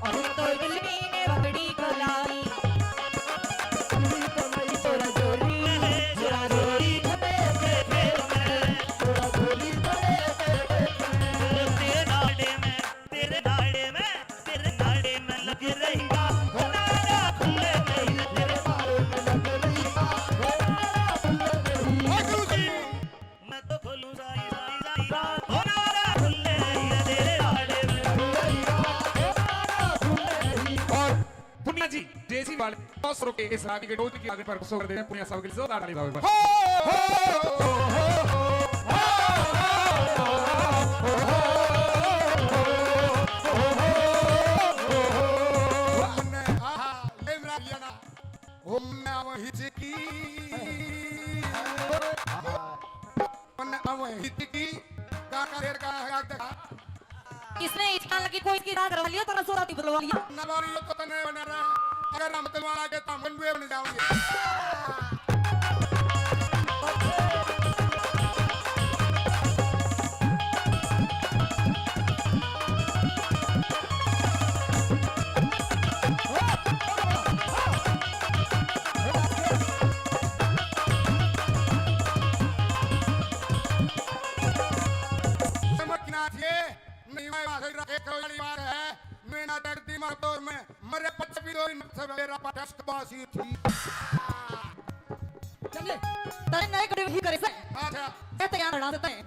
और तो बिल्ली ने पकड़ी कलाई। चोरा चोरी, चोरा चोरी, खपे के फेर में। चोरा चोरी, खपे के फेर में। तेरे नाड़े में, तेरे नाड़े में, तेरे नाड़े में लग रही। हो नाड़ा खुले नहीं, तेरे नाड़े में लग रही। हो नाड़ा खुले नहीं। मैं तो खोलूं सारी, सारी, सारी रात। हो नाड़ा खुले नहीं, तेरे नाड़े में लग रही। हो नाड़ा खुले नहीं। और पुनिया जी, देसी वाले सौ रुपए इस रागी के डोज की आगे पर सौ कर देते हैं। पुनिया साहब के लिए जोरदार ताली बजाओ एक बार। हो, हो, हो, हो, हो। हमने, आहा, ले मेरा ये ना। हमने वही जी की। मन अब हित की का का देर का है, आज तक। इसने इस साल की कोई की रात रवा लियो, तेरा सोरा ती बदलवा लियो। नवारी तो तने बना रहा, अगर हम तुम्हारा के तम बन जाओगे। समझना चाहिए, नहीं, मैं बात एक वाली बात है, मैं ना डरती मर तो मैं मरे पच्चीस भी दो दिन से मेरा पटस्क बासी थी। चले, तने नहीं करे, वही करे से। अच्छा। ये तो यार लड़ा देते हैं।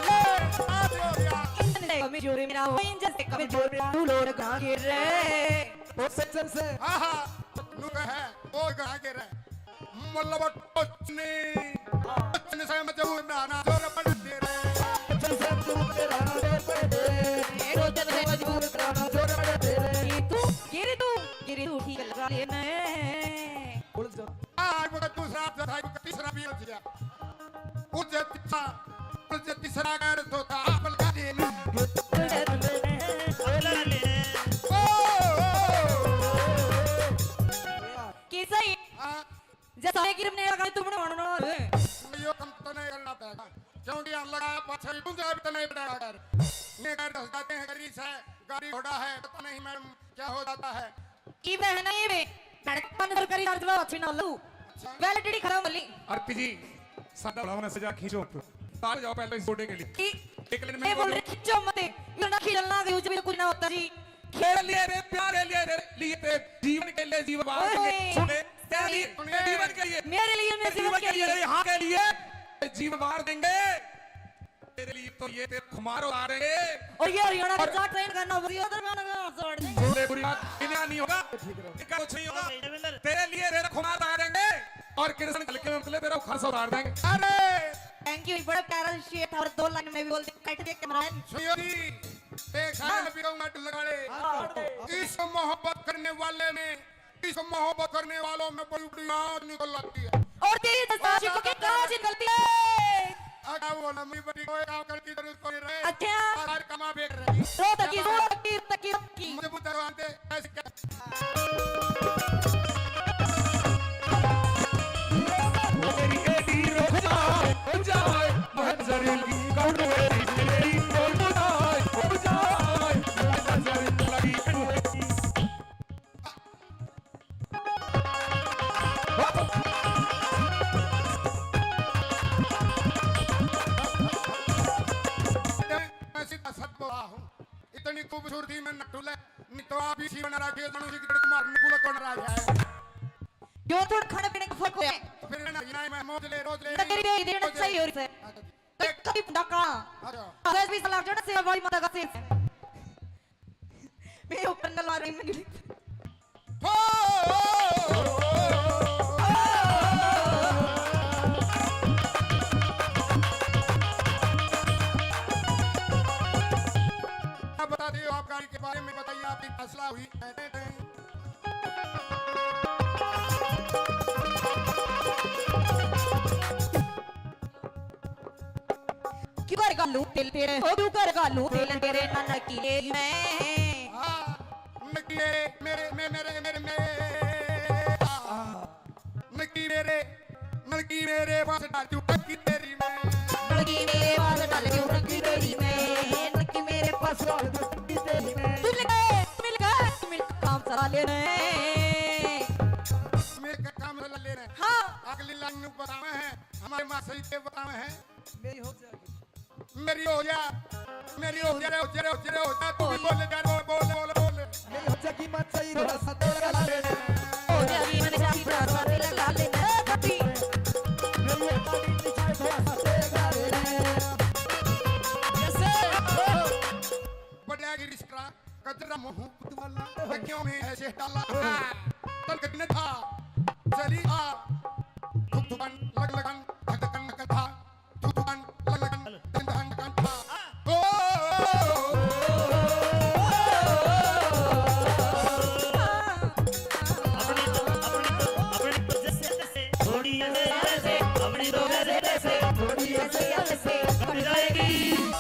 ले, आ जाओ यार। इतने कमजोर मेरा हो, इंजन से कमजोर मेरा, तू लोड़ कहाँ गिर रहे? वो सज्जन से। हाँ, हाँ, नू कहे, वो कहाँ गिर रहे? मतलब कुछ नहीं, कुछ नहीं समझ में आना, जोर बन दे रे। कुछ समझ में आना, जोर बन दे रे। ये रोज जब से मजबूर कराना, जोर बन दे रे। ये तू, ये रे तू, ये रे तू ठीक लगा ले मैं। उलझ जा। आज वो दूसरा, आज था, वो तीसरा भी उलझ गया। उलझ तीसरा, उलझ तीसरा कर दो था, आप लगा दे ना। ओ, ओ, ओ, ओ, ओ। कैसा ही? हाँ। जैसा है कि हमने लगा, तुमने मानना है। यो काम तो नहीं करना पड़ेगा। क्योंकि हम लगा, पाछे भी तुम जब तो नहीं पड़ेगा कर। मैं कर दस जाते हैं, गाड़ी से, गाड़ी घोड़ा है, पता नहीं मैडम क्या हो जाता है। ई बहना ये बे, धड़कन सरकारी चार्ज लो, अच्छी ना लो। अच्छा। Validity खराब वाली। आरती जी, सादा बढ़ाओ ना, सजा खींचो। तार जाओ पहले इस गोडे के लिए। की? एक लाइन में ये बोल बोलो। रहे, खींचो मत। इतना खींचना, कुछ भी कुछ ना होता जी। खेल लिए रे, प्यारे लिए रे, लिए तेरे जीवन के लिए जीवन वार देंगे। ओए। सुने, तेरे लिए, सुने। जीवन के लिए। मेरे लिए, मेरे जीवन जीवन के के लिए, लिए। यहाँ के लिए जीवन वार देंगे। तेरे लिए तो ये तेरे खुमार उतारेंगे। और ये हरियाणा का और जा ट्रेन करना, वो उधर गाना गाना छोड़ दे। बोले बुरी बात, इन्हें नहीं होगा। इनका कुछ नहीं होगा। देवेंद्र। तेरे लिए तेरा खुमार उतारेंगे। और कृष्ण कल के मतलब तेरा खर्च उतार देंगे। अरे! Thank you, बड़ा प्यारा शेर था और दो लाइन में भी बोल दे, कट दे कैमरा। सुनियो जी, एक साल हाँ। में भी कहूँगा, लगा ले। हाँ। इस मोहब्बत करने वाले में इस मोहब्बत करने वालों में बड़ी बड़ी आग निकल आती है। और तेरी जैसा आशिकों की काज निकलती है। आगा वो लंबी बड़ी कोई काम करने की जरूरत कोई रहे। अच्छा। बाहर कमा बेच रही। रो तकी, रो तकी, तकी, तकी। मुझे बुता आते ऐसे क्या? मेरी एडी रुक जाए, रुक जाए, महजर की कौन मेरी, मेरी कौन बुलाए, रुक जाए, महजर लगी। मैं सीधा सच बोला हूँ, इतनी खूबसूरती में नटुले, नहीं तो आप इसी बना रखे, जानू जी की तड़क मारने को कौन रहा है? यो थोड़ा खाने पीने का फर्क है। फिर ना, ना, मैं मौज ले, रोज ले, नगरी ये दिन रोज ले। सही हो रही है। अच्छा जी। कभी, कभी डका। अच्छा। दस बीस लाख जोड़ा सेवा वाली माता का सिर। मेरे ऊपर न ला रही मंडली। हो। अब बता दियो, आप गाड़ी के बारे में बताइए, आपकी फैसला हुई। क्यों कर घालूं दिल तेरे, ओ क्यों कर घालूं दिल तेरे, ना नकी ले मैं। हाँ, नकी मेरे, मेरे, मे-, मेरे, मेरे, मेरे, आ, नकी मेरे, नकी मेरे पास डाल दूं टंकी तेरी मैं। नकी मेरे पास डाल दूं टंकी तेरी मैं, नकी मेरे पास डाल दूं टंकी तेरी मैं। तू मिल गए, तू मिल गए, तू मिल काम चला लेने। मेरे का काम चला लेने। हाँ। अगली लाइन नु बतावे हैं, हमारे माँ सही के बतावे हैं। मेरी हो जा, मेरी हो जा, मेरी हो जा रे, हो जा रे, हो जा रे, हो जा, तू भी बोल जा, बोल, बोल, बोल, बोल। मेरी हो जा की मत सही, थोड़ा सा तेल लगा ले। हो जा की मत सही, थोड़ा सा तेल लगा ले। ए, कभी। मेरी हो जा की मत सही, थोड़ा सा तेल लगा ले। जैसे, ओ। बढ़िया गिरी स्ट्रा, गजरा मुंह वाला, क्यों में ऐसे डाला? हाँ, तन कितने था? चली आ, धुक धुकन, लग लगन, धक धकन, धक था। धुक धुकन, लग लगन, धन धन धन था। ओ, अपनी तो, अपनी तो, अपनी तो जैसे तैसे, थोड़ी ऐसे ऐसे, अपनी तो जैसे तैसे, थोड़ी ऐसे ऐसे, बन जाएगी।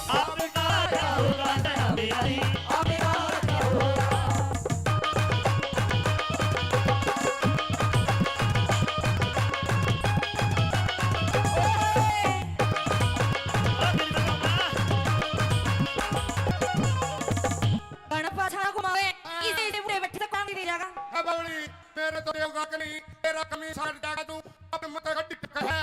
आपका क्या होगा, जरा मेरी, आपका क्या होगा? गणपा छाड़ा घुमावे, इसे, इसे बूढ़े बैठे से कौन दे जाएगा? अब बड़ी मेरे तो देवगा के नहीं, तेरा कमीज हट जाएगा तू, अब मत गड्डी टक है।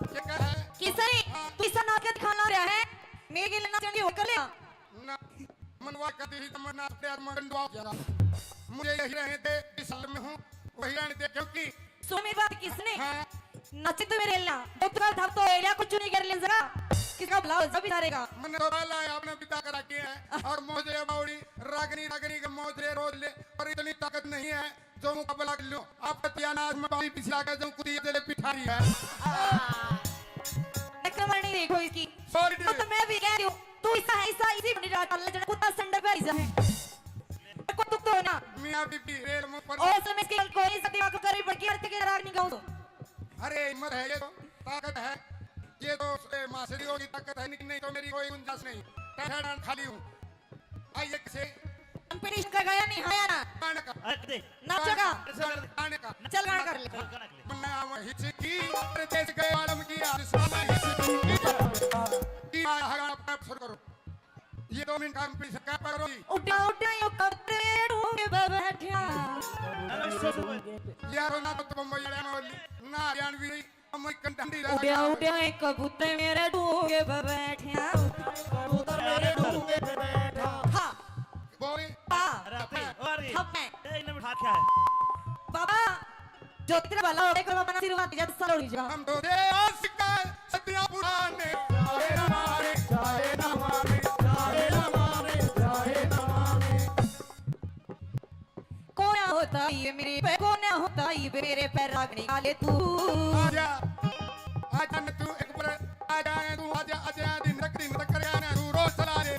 ये क्या है? किसे, हाँ। किसा नाच के दिखाना रहा है? मेरे के लिए नाचने की होकर ले। ना, मनवा कभी ही तमन्ना प्यार में गंडवा हो गया। मुझे यही रहने दे, इस हाल में हूँ, वही रहने दे, क्योंकि सुन मेरी बात, किसने? हाँ। नाचे तो मेरे ना, तो कल था तो एरिया कुछ नहीं कर ले जरा। किसका भला हो, सभी सारे का। मैंने तो पहला है, आपने पिता करा के है, और मोजरे बावड़ी, रागनी, रागनी के मोजरे रोज ले, और इतनी ताकत नहीं है। जो मुकाबला कर लो, आप पतिया नाच में बाली पिछला के जो कुतिया तेरे पिठारी है। नकल मारनी देखो इसकी। Sorry तो, dear। तो मैं भी कह रही हूँ, तू ऐसा है, ऐसा इसी बनी रात अल्लाह जन कुत्ता संडे पे ऐसा है। को दुख तो हो ना। मियाँ बीबी रेल में पर ओ, उसमें इसके कोई सा दिमाग करी बड़की आरती के नाराज नहीं गाऊँ तो। अरे हिम्मत है ये तो, ताकत है। ये तो उसके मासड़ी होगी ताकत है, लेकिन नहीं तो मेरी कोई गुंजाइश नहीं। टहरान खाली हूँ। आइए किसे? Competition का गाया नहीं, आया ना? गाने का। अरे दे। नाचेगा? गाने का। चल गाना कर ले। चल गाना कर ले। मन्ना वही चिकी, परदेस गए आलम की आज सुना ही चिकी। की आया है गाना, आप शुरू करो। ये दो मिनट competition का पकड़ो जी। उड्या उड्या यो कबूतर ढूंढ पे बैठा। यारो ना तो बम्बई वाले में बोली, ना हरियाणवी रही। उड्या उड्या एक कबूतर मेरे ढूंगे पे बैठा। कबूतर मेरे ढूंगे पे बैठा। हाँ। बोल। हाँ। अरे, अरे, अरे। हाँ, मैं। ए, इन्हें बिठा क्या है? बाबा, जो तेरा भला हो, एक बाबा ना आशीर्वाद दे, जब साल हो जा। हम तो दे आशिक है, सदियां पुराने। चाहे ना माने, चाहे ना माने, चाहे ना माने, चाहे ना माने। कोना होता ये मेरे पे, कोना होता ये मेरे पे रागनी आले तू। आजा, आजा न तू एक बार, आजा न तू, आजा, आजा, दिन तक, दिन तक कर आना, तू रोज चला रे।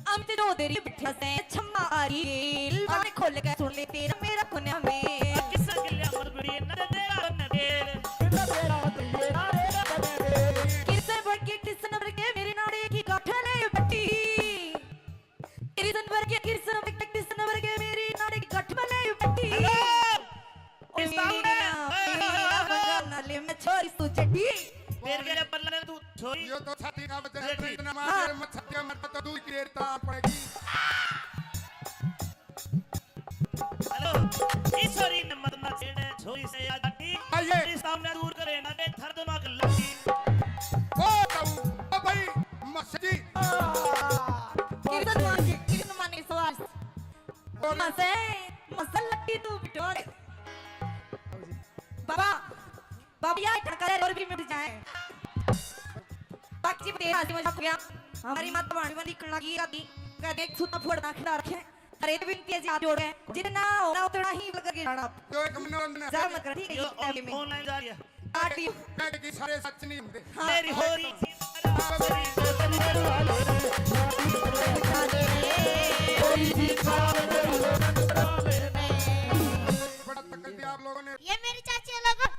अमित चौधरी बैठा से छम्मा आ रील, बाने खोल के सुन ले तेरा मेरा कोना में। किस गलिया मत बड़ी न तेरा न तेरे। किस बढ़ के किस नंबर के मेरे नाड़े की गाठा ले बटी। कृष्ण वर्गे, कृष्ण वर्गे, कृष्ण वर्गे मेरी नाड़ी गठ में नहीं बटी। Hello। ओ मेरी ना, मेरी ना, बंगाल नाले में छोरी तू चड्डी। तेरे के पल्ले तू छोरी। यो तो छाती का वजन है, तू इतना मार, हाँ। मत छाती में मरता तो दूर की रेत तार पड़ेगी। Hello। इस छोरी ने मत ना छेड़े, छोरी से आजादी। आइए। तेरी सामने दूर करे ना दे, धर दिमाग लगी। ओ ताऊ, ओ भाई, मस्ती। कृष्ण मान के, कृष्ण मान के सवाल। बोल। मसे, मसल लट्टी तू बिटोरे। मजाक हो गया। हमारी माता भाणी वाली कणा की आदि का देख सुता फोड़ना खिला रखे। अरे, तो विनती है जी, हाथ जोड़ के, जितना होगा उतना ही लगा के जाना। जो एक मनोरंजन है। ज्यादा मत करो, ठीक है, ये ये टाइम में। ऑनलाइन जा रही है। काट दियो। मैं कि सारे सच नहीं होंगे। हाँ। मेरी हो रही थी। बड़ा तकड़ दिया आप लोगों ने। ये मेरी चाची है लोगों।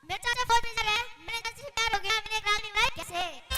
मेरे चाचा फौज में जा रहे हैं। मेरे चाचा से प्यार हो गया, मैंने एक रागनी बनाई। कैसे?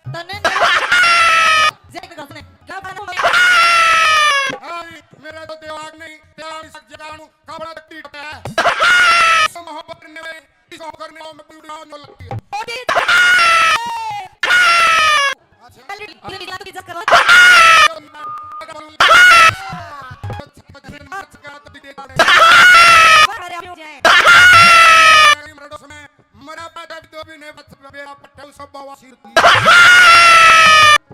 तन्ने जय के दस ने क्या बात है? हाँ, मेरा तो दिमाग नहीं, दिमाग इस जगह नु कपड़ा तक टूट है। मोहब्बत करने में, इस मोहब्बत करने में पूरी दुनिया लगती है। ओ जी। अच्छा। जल्दी, जल्दी, जल्दी, जल्दी करो। मरा पाटा भी तो भी नहीं बच, बेड़ा पट्टा सब बवासीर थी।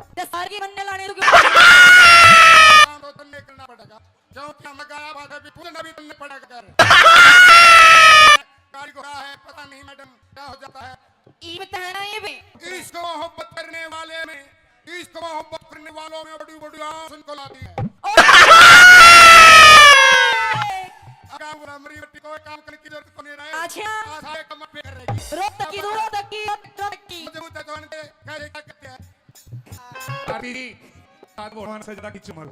ते सारी बनने लाने रुक। काम तो तन्ने करना पड़ेगा, क्योंकि हम गाया बात है, भी पूरा नबी तन्ने पड़ेगा कर। गाड़ी घोड़ा है, पता नहीं मैडम क्या हो जाता है। ई बताना ये भी। इश्क मोहब्बत करने वाले में, इश्क मोहब्बत करने वालों में बड़ी बड़ी आंसू को लाती है। ओए! अगर वो हमारी बेटी को काम करने की जरूरत को नहीं रहे। अच्छा। आधा एक कमर पे कर रहेगी। रो तकी, रो तकी, रो तकी। मजबूत है तो आने दे, क्या, क्या कहते हैं? आरती जी, साथ भगवान से ज्यादा खींचो मारो।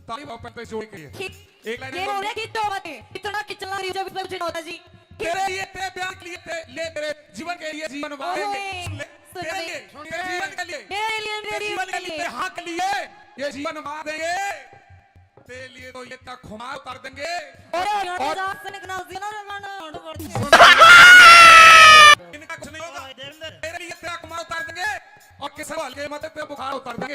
ताली बाप पे जोड़ के। ठीक। एक लाइन ये और बोल रहे कि तो मत, इतना किचला रही जब इसमें कुछ नहीं होता जी। तेरे लिए, तेरे प्यार के लिए, ते-, ले तेरे जीवन के लिए जीवन वार देंगे। ओए, सुन ले, सुन तेरे ले, लिए, सुन तेरे ले। जीवन के लिए, मेरे लिए, तेरे मेरे जीवन के लिए, लिए। तेरे हाँ के लिए ये जीवन वार देंगे। तेरे लिए तो ये तक खुमार उतार देंगे। अरे, और और जात से निकला, जिना रे लाना, हट पड़। इनका कुछ नहीं होगा। तेरे लिए तेरा खुमार उतार देंगे। और किस हवाल के मत पे बुखार उतार देंगे।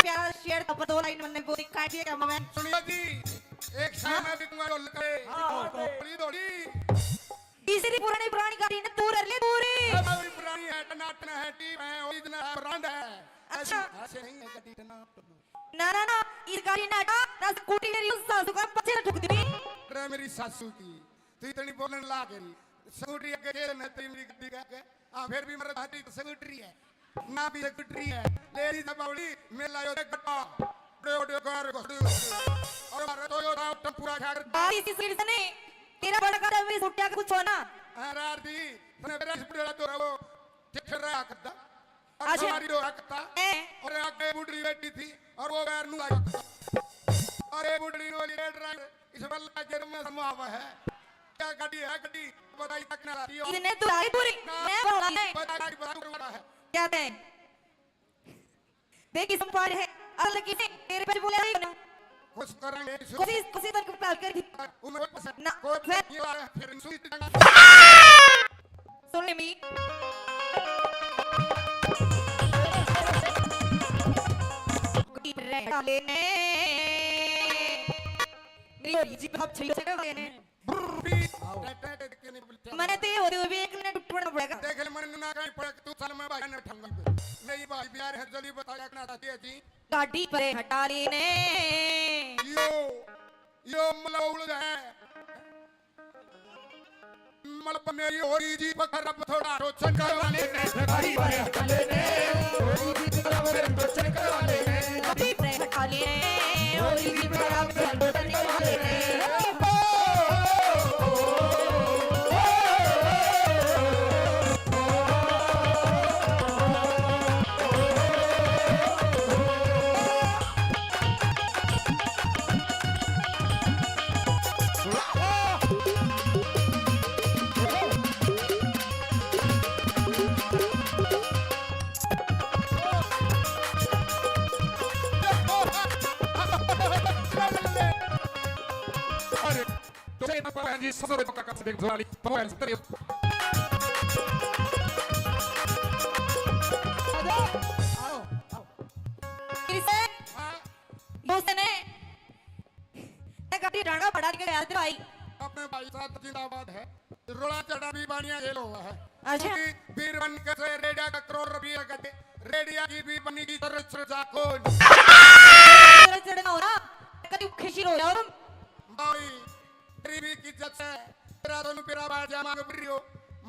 प्यारा शेर का दो लाइन मैंने बोली, काट दिया क्या मैं? सुनियो जी, एक शायर मैं भी तुम्हारे को लगे। हाँ, हाँ, हाँ। थोड़ी, थोड़ी। तीसरी पुरानी, पुरानी गाड़ी ने तू रख ले, तू रे। अब अभी पुरानी है, टनाटन है, टीप है, ओरिजिनल है, ब्रांड है। अच्छा। ऐसी, ऐसे नहीं है, गड्डी टनाटन। ना, ना, ना, इस गाड़ी ने हटा, ना स्कूटी मेरी उस सासू का पछे ठुक दी। अरे मेरी सासू की, तू इतनी बोलने लाग रही। स्कूटी आगे गेल ने तेरी मेरी गड्डी का आगे। हाँ, फिर भी मेरे भाटी तो स्कूटरी है, ना भी स्कूटरी है। लेडीज है बावली, मेला यो देख गड्ढा, बड़े बड़े कार घोड़े। और हमारे तो यो था टेम्पूरा खा कर। बात इसी सीट से नहीं, तेरा बड़ा कार है, मेरी स्कूटिया का कुछ होना। हाँ, रार दी, तने मेरा स्कूटी वाला तो रहो, देख रहा करता। और अच्छा। हमारी हो रहा करता। ए। और आगे बुढ़ी बैठी थी, और वो बैर नु आया। और ये बुढ़ी नु बोली, "रेड राइड, इस बल्ला के में समावा है।" क्या गाड़ी है, गाड़ी? बताई तक ना रही हो। इतने तो आगे पूरी, ना, मैं बोला नहीं। बता, गाड़ी बता, तू बता है। क्या है? देख, किस पर है? असल किसे तेरे पे बोला नहीं ना। कोशिश करेंगे, कोशिश, कोशिश तक प्यार कर दी। उम्र पसंद ना, कोई मैं ये वाला फिर सुई टंगा। सुन ले मी। मेरी जी बहुत अच्छी जगह ने। मैंने तो ये होते हुए भी एक मिनट उठ पड़ना पड़ेगा। देख ले, मरने ना कहीं पड़े, तू साल में भाई ने ठंगा। नहीं भाई, प्यार है, जल्दी बताया करना चाहती है जी। गाड़ी पर हटा लेने। यो, यो मलौल है। मलब मेरी होरी जी पकड़ अब थोड़ा रोचन करवा ले। गाड़ी पर हटा लेने। होरी जी पकड़ अब रोचन करवा लेने। गाड़ी पर हटा लेने। होरी जी पकड़ अब रोचन करवा लेने। अरे, तो चेतना पवन जी, ससुर का कस देख जोराली, पवन सत्तर। आओ, आओ। फिर से हाँ। दोस्त ने, मैं कभी डांडा पड़ा के गया तेरा भाई। अपने भाई साहब जिंदाबाद है। रोड़ा चढ़ा भी बानिया जेल हुआ है। अच्छा। क्योंकि वीर बन के से रेडिया का करोड़ रुपये का दे, रेडिया की भी बनी की तरह से जाको। तेरा चढ़ना हो रहा, कभी खुशी रो जाओ तुम। भाई, गरीबी की इज्जत से, तेरा दोनों पेरा बाहर जा मांग रियो,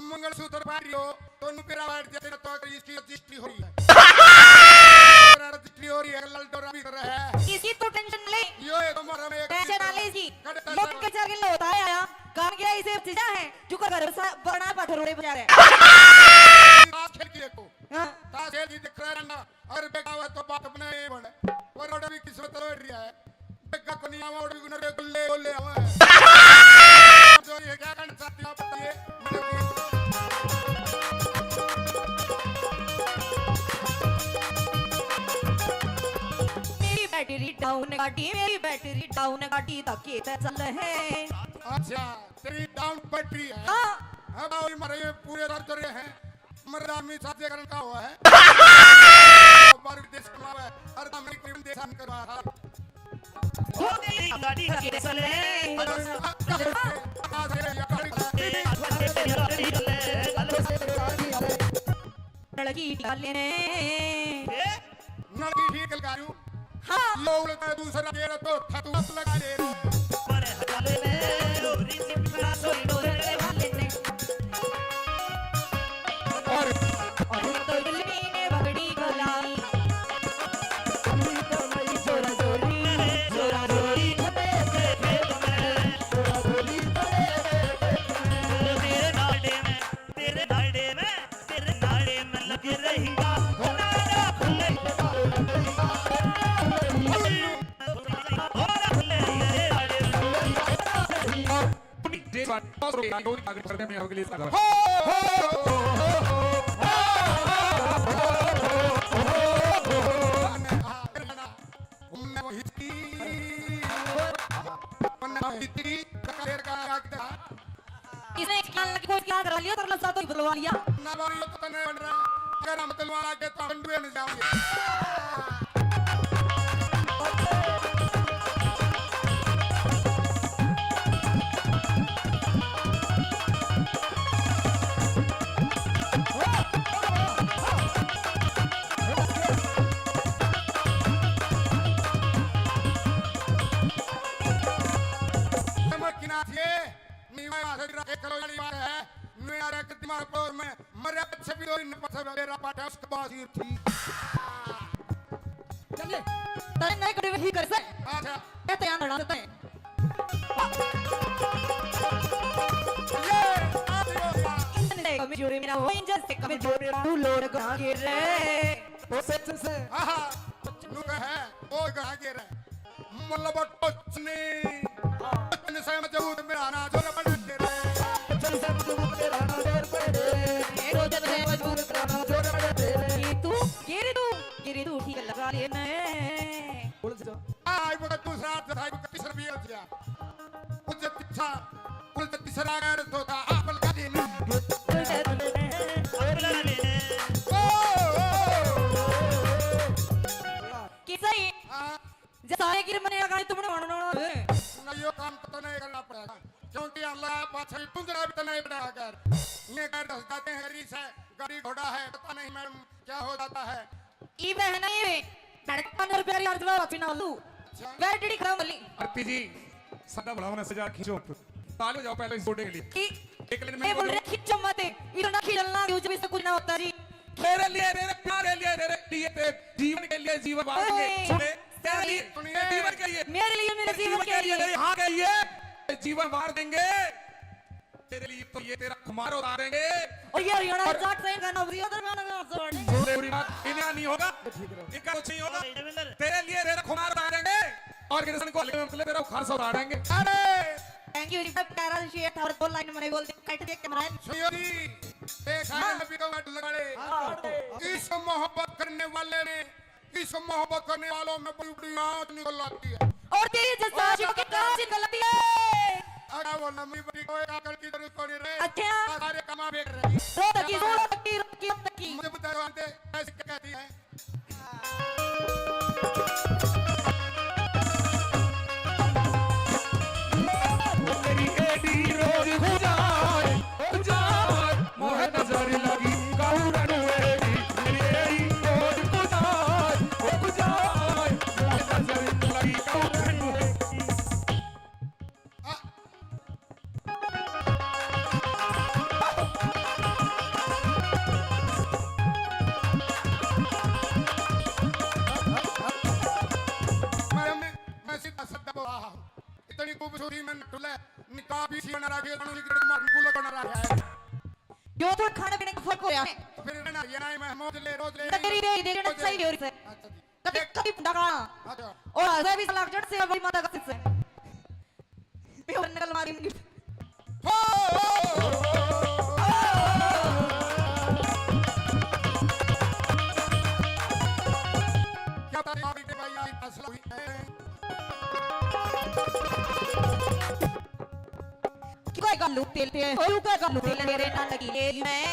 मंगलसूत्र बाहर रियो, दोनों पेरा बाहर जा, तेरा तो इसकी रजिस्ट्री हो रही है। तेरा रजिस्ट्री हो रही है, ललडोरा भी कर रहा है। इसकी तो टेंशन ले। यो है तो मरा में एक टेंशन ना ले जी। कड़े लोग पैसा के चार किलो होता है आया, काम किया इसे चीजा है, जो का घर सा-, बना पठरोड़े बजा रहे। ताश खेल की देखो। हाँ। ताश खेल की दिख रहा है ना। अरे बेटा, वो तो बात अपने ही बन। वो रोड भी किस्मत रोड रही है। बेटा को नहीं आवा, और भी गुनर गुल्ले गुल्ले आवा है। जो ये क्या करना चाहती हो, आप बताइए। मेरी बैटरी डाउन गाड़ी, मेरी बैटरी डाउन गाड़ी, धक्के ते चल है। अच्छा, तेरी डाउन बैटरी है। हाँ। अब आओ, ये मरे, ये पूरे दर्द रहे हैं। मर्दा आदमी साजे करन का हुआ है। बाहर देश कमावे, हर काम में कोई देश हम करवा रहा। वो तेरी गाड़ी का केसर है। लड़की निकाले ने। नलकी ठीक लगा लूं। हाँ। लो उल्टा दूसरा गेर तो थतू लगा ले। पर हवाले में लोरी सिपरा सोई डोरे वाले ने। और, और तो दिल्ली ने बगड़ी गलाई। जोरा जोरी, जोरा जोरी, तेरे नाड़े में, तेरे नाड़े में। तेरे नाड़े में लग रही। इसने एक लाल की कोई क्या करा लिया, तेरा लस्सा तो ही बुलवा लिया। ना बाबू, यो तो तने बन रहा। अगर हम तलवार आके तो हम डुए नहीं जाओगे। समझ की ना थी। नीवा हाथ रख के चलो, वाली बात है। नुया रे दिमाग पर में मरे पीछे भी दो इन पीछे मेरा पाटा उसके बाजी थी। चलिए, तय नहीं कभी ही कर से। अच्छा। ये तैयार रहना देते हैं। ये, आ जाओ। इंजन से कमजोर मेरा हो, इंजन से कमजोर मेरा, तू लोड कहाँ गिर रहे? वो सच से। हाँ, हाँ। नु कहे, वो कहाँ गिर रहे? मतलब टोचनी। टोचनी से मजबूत मेरा ना जोर बना के रे। पियो जिया। उसे पीछा, उसे तीसरा गैर धोता, आप लगा देना। ओ, ओ, ओ। किसा ही? हाँ। जे सारे गिर मने लगाए तुमने मानना है। ना, यो काम तो नहीं करना पड़ेगा, क्योंकि अल्लाह पाछे भी पुंजरा भी तो नहीं बढ़ाया कर। ये कर दस जाते हैं, गरीब है, गाड़ी घोड़ा है, पता नहीं मैडम क्या हो जाता है। ई बहना ये, मैडम पाँच रुपया रिचार्ज वाला पिना लू। अच्छा। बैटरी खराब वाली। आरती जी, सदा बढ़ाओ ना, सजा खींचो। ताली बजाओ पहले इस गोटे के लिए। की? एक मिनट में ए, बोल बोलो। रहे, खींचो मत। इतना खींचना, यूं भी से कुछ ना होता जी। तेरे लिए, तेरे प्यारे लिए, तेरे लिए, तेरे जीवन के लिए जीवन वार देंगे। ओए, सुने, तेरे लिए, सुनिए। तेरे जीवन के लिए, मेरे लिए, मेरे तेरे जीवन जीवन के के लिए, लिए। मेरे यहाँ के लिए जीवन वार देंगे। तेरे लिए तो ये तेरा खुमार उतारेंगे। और ये हरियाणा और का जाट सही गाना बजी, उधर गाना गा, सर। छोटे बुरी बात, इन्हें नहीं होगा। इनका कुछ नहीं होगा। देवेंद्र। तेरे लिए तेरा खुमार उतारेंगे। और कृष्ण को हल्के में तेरा खारसा उतारेंगे। अरे! Thank you जी, प्यारा शेर था और दो लाइन मैंने बोल दी, कट दिया कैमरा। सुनियो जी, देखा है हाँ। नबी का वट लगाड़े। हाँ, काट दे। इस मोहब्बत करने वाले ने, इस मोहब्बत करने वालों में बड़ी बड़ी आंच निकल आती है। और तेरी जैसा और आशिकों की आंच निकल आती है। अरे वो लंबी बड़ी कोई आकल की जरूरत पड़ी रे। अच्छा। सारे कमा बेच रहे हैं। रो तकी, रो तकी, रो तकी, रो तकी। मुझे बता दो, आंटी, ऐसी क्या कहती है? तेरी एडी रोज खुजाए, खुजाए, मोह नजर लगी, काऊ रणवेदी, तेरी एडी रोज खुजाए, ओ खुजाए, मोह नजर लगी, काऊ रणवेदी। आ, मैं, मैं, मैं सीधा साधा बोला हूँ। इतनी खूबसूरती में नटुले, निकाह भी सी बना रखी है, कानूनी गिरड मार गुला बना रखा है। यो तो खाने पीने का फर्क हो रहा है। फिर ना, ये ना, मैं मौज ले, रोज ले, नगरी रे, देखना रोज ले। सही हो रही है। अच्छा जी। कभी, कभी भुंडा खाना। अच्छा। और हंसे भी साला जट से बड़ी माता का सिर से। मैं और नकल मारी उनकी। हो, हो, हो, हो। क्या तारीफ की भाई, आज फैसला हुई है। क्यों का गालू तेल ते, क्यों का गालू तेल मेरे नानकी ले ली मैं।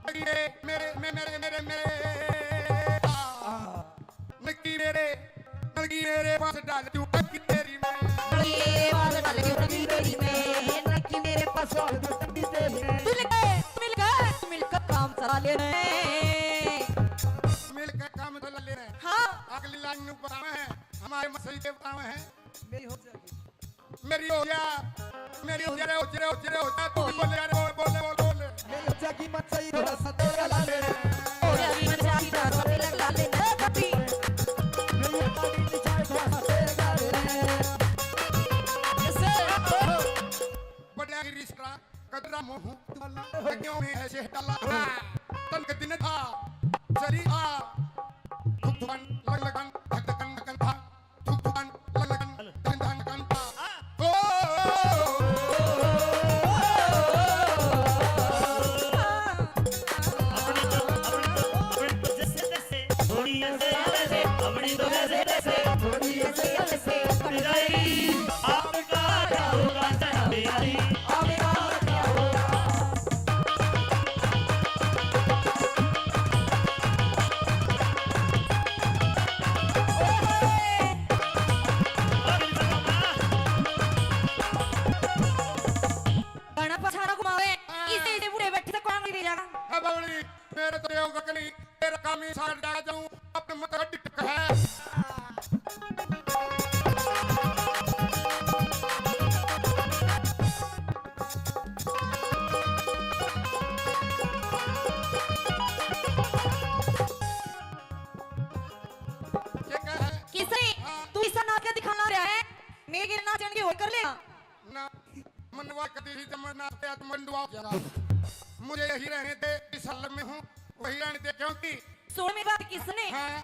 मेरे, मेरे, मेरे, मेरे, मेरे। नकी मेरे, नकी मेरे पास डाल दूं टंकी तेरी मैं। नकी मेरे पास डाल दूं टंकी तेरी मैं। नकी मेरे पास डाल दूं टंकी तेरी मैं। मिल गए, मिल गए, मिलकर काम चला लेना है। मिलकर काम चला लेना है। हाँ। अगली लाइन में बतावे हैं, हमारे मसीह के बतावे हैं। मेरी हो जाएगी। मेरी हो जा, मेरी हो जा रे, हो जा रे, हो जा रे, हो जा, तू भी बोले यार, बोल, बोल, बोल, बोल। मेरी हो जाएगी मत सही, थोड़ा सा तेरा ला ले। हो जाएगी मत सही, थोड़ा सा तेरा ला ले। ए, कभी। मेरी हो जाएगी मत सही, थोड़ा सा तेरा ला ले। जैसे, बड़ा गिरीश का कदरा मोह वाला, क्यों में ऐसे डाला? तन के दिन था, जरी आ, धुक धुकन, लग लगन, धक धकन, धकन था। धुक धुकन, लग लगन, धन धन धन। ओ, अपनी तो, अपनी तो, अपनी तो जैसे तैसे, थोड़ी ऐसे, ऐसे, अपनी तो जैसे तैसे, थोड़ी ऐसे, ऐसे, कट जाएगी। आपका क्या होगा, चढ़ा दे आई। आपका क्या होगा? घणा पछाड़ा घुमावे, हाँ। इसे, इसे बूढ़े बैठे से कौन नहीं दे जाएगा? अब बावली, मेरे तो देव गगनी, तेरा काम ही सार डाल जाऊं, अपने मत अड्डी टक है। ये क्या है? किसे? हाँ। तू इसा नाच के दिखाना रहा है? मेरे नाचन की होर कर ले। ना, मनवा कदी ही जब मैं नाच पे आया तो मंडवा हो जाएगा। मुझे यही रहने दे, इस हालत में हूँ, वही रहने दे, क्योंकि सुन मेरी बात, किसने? हाँ।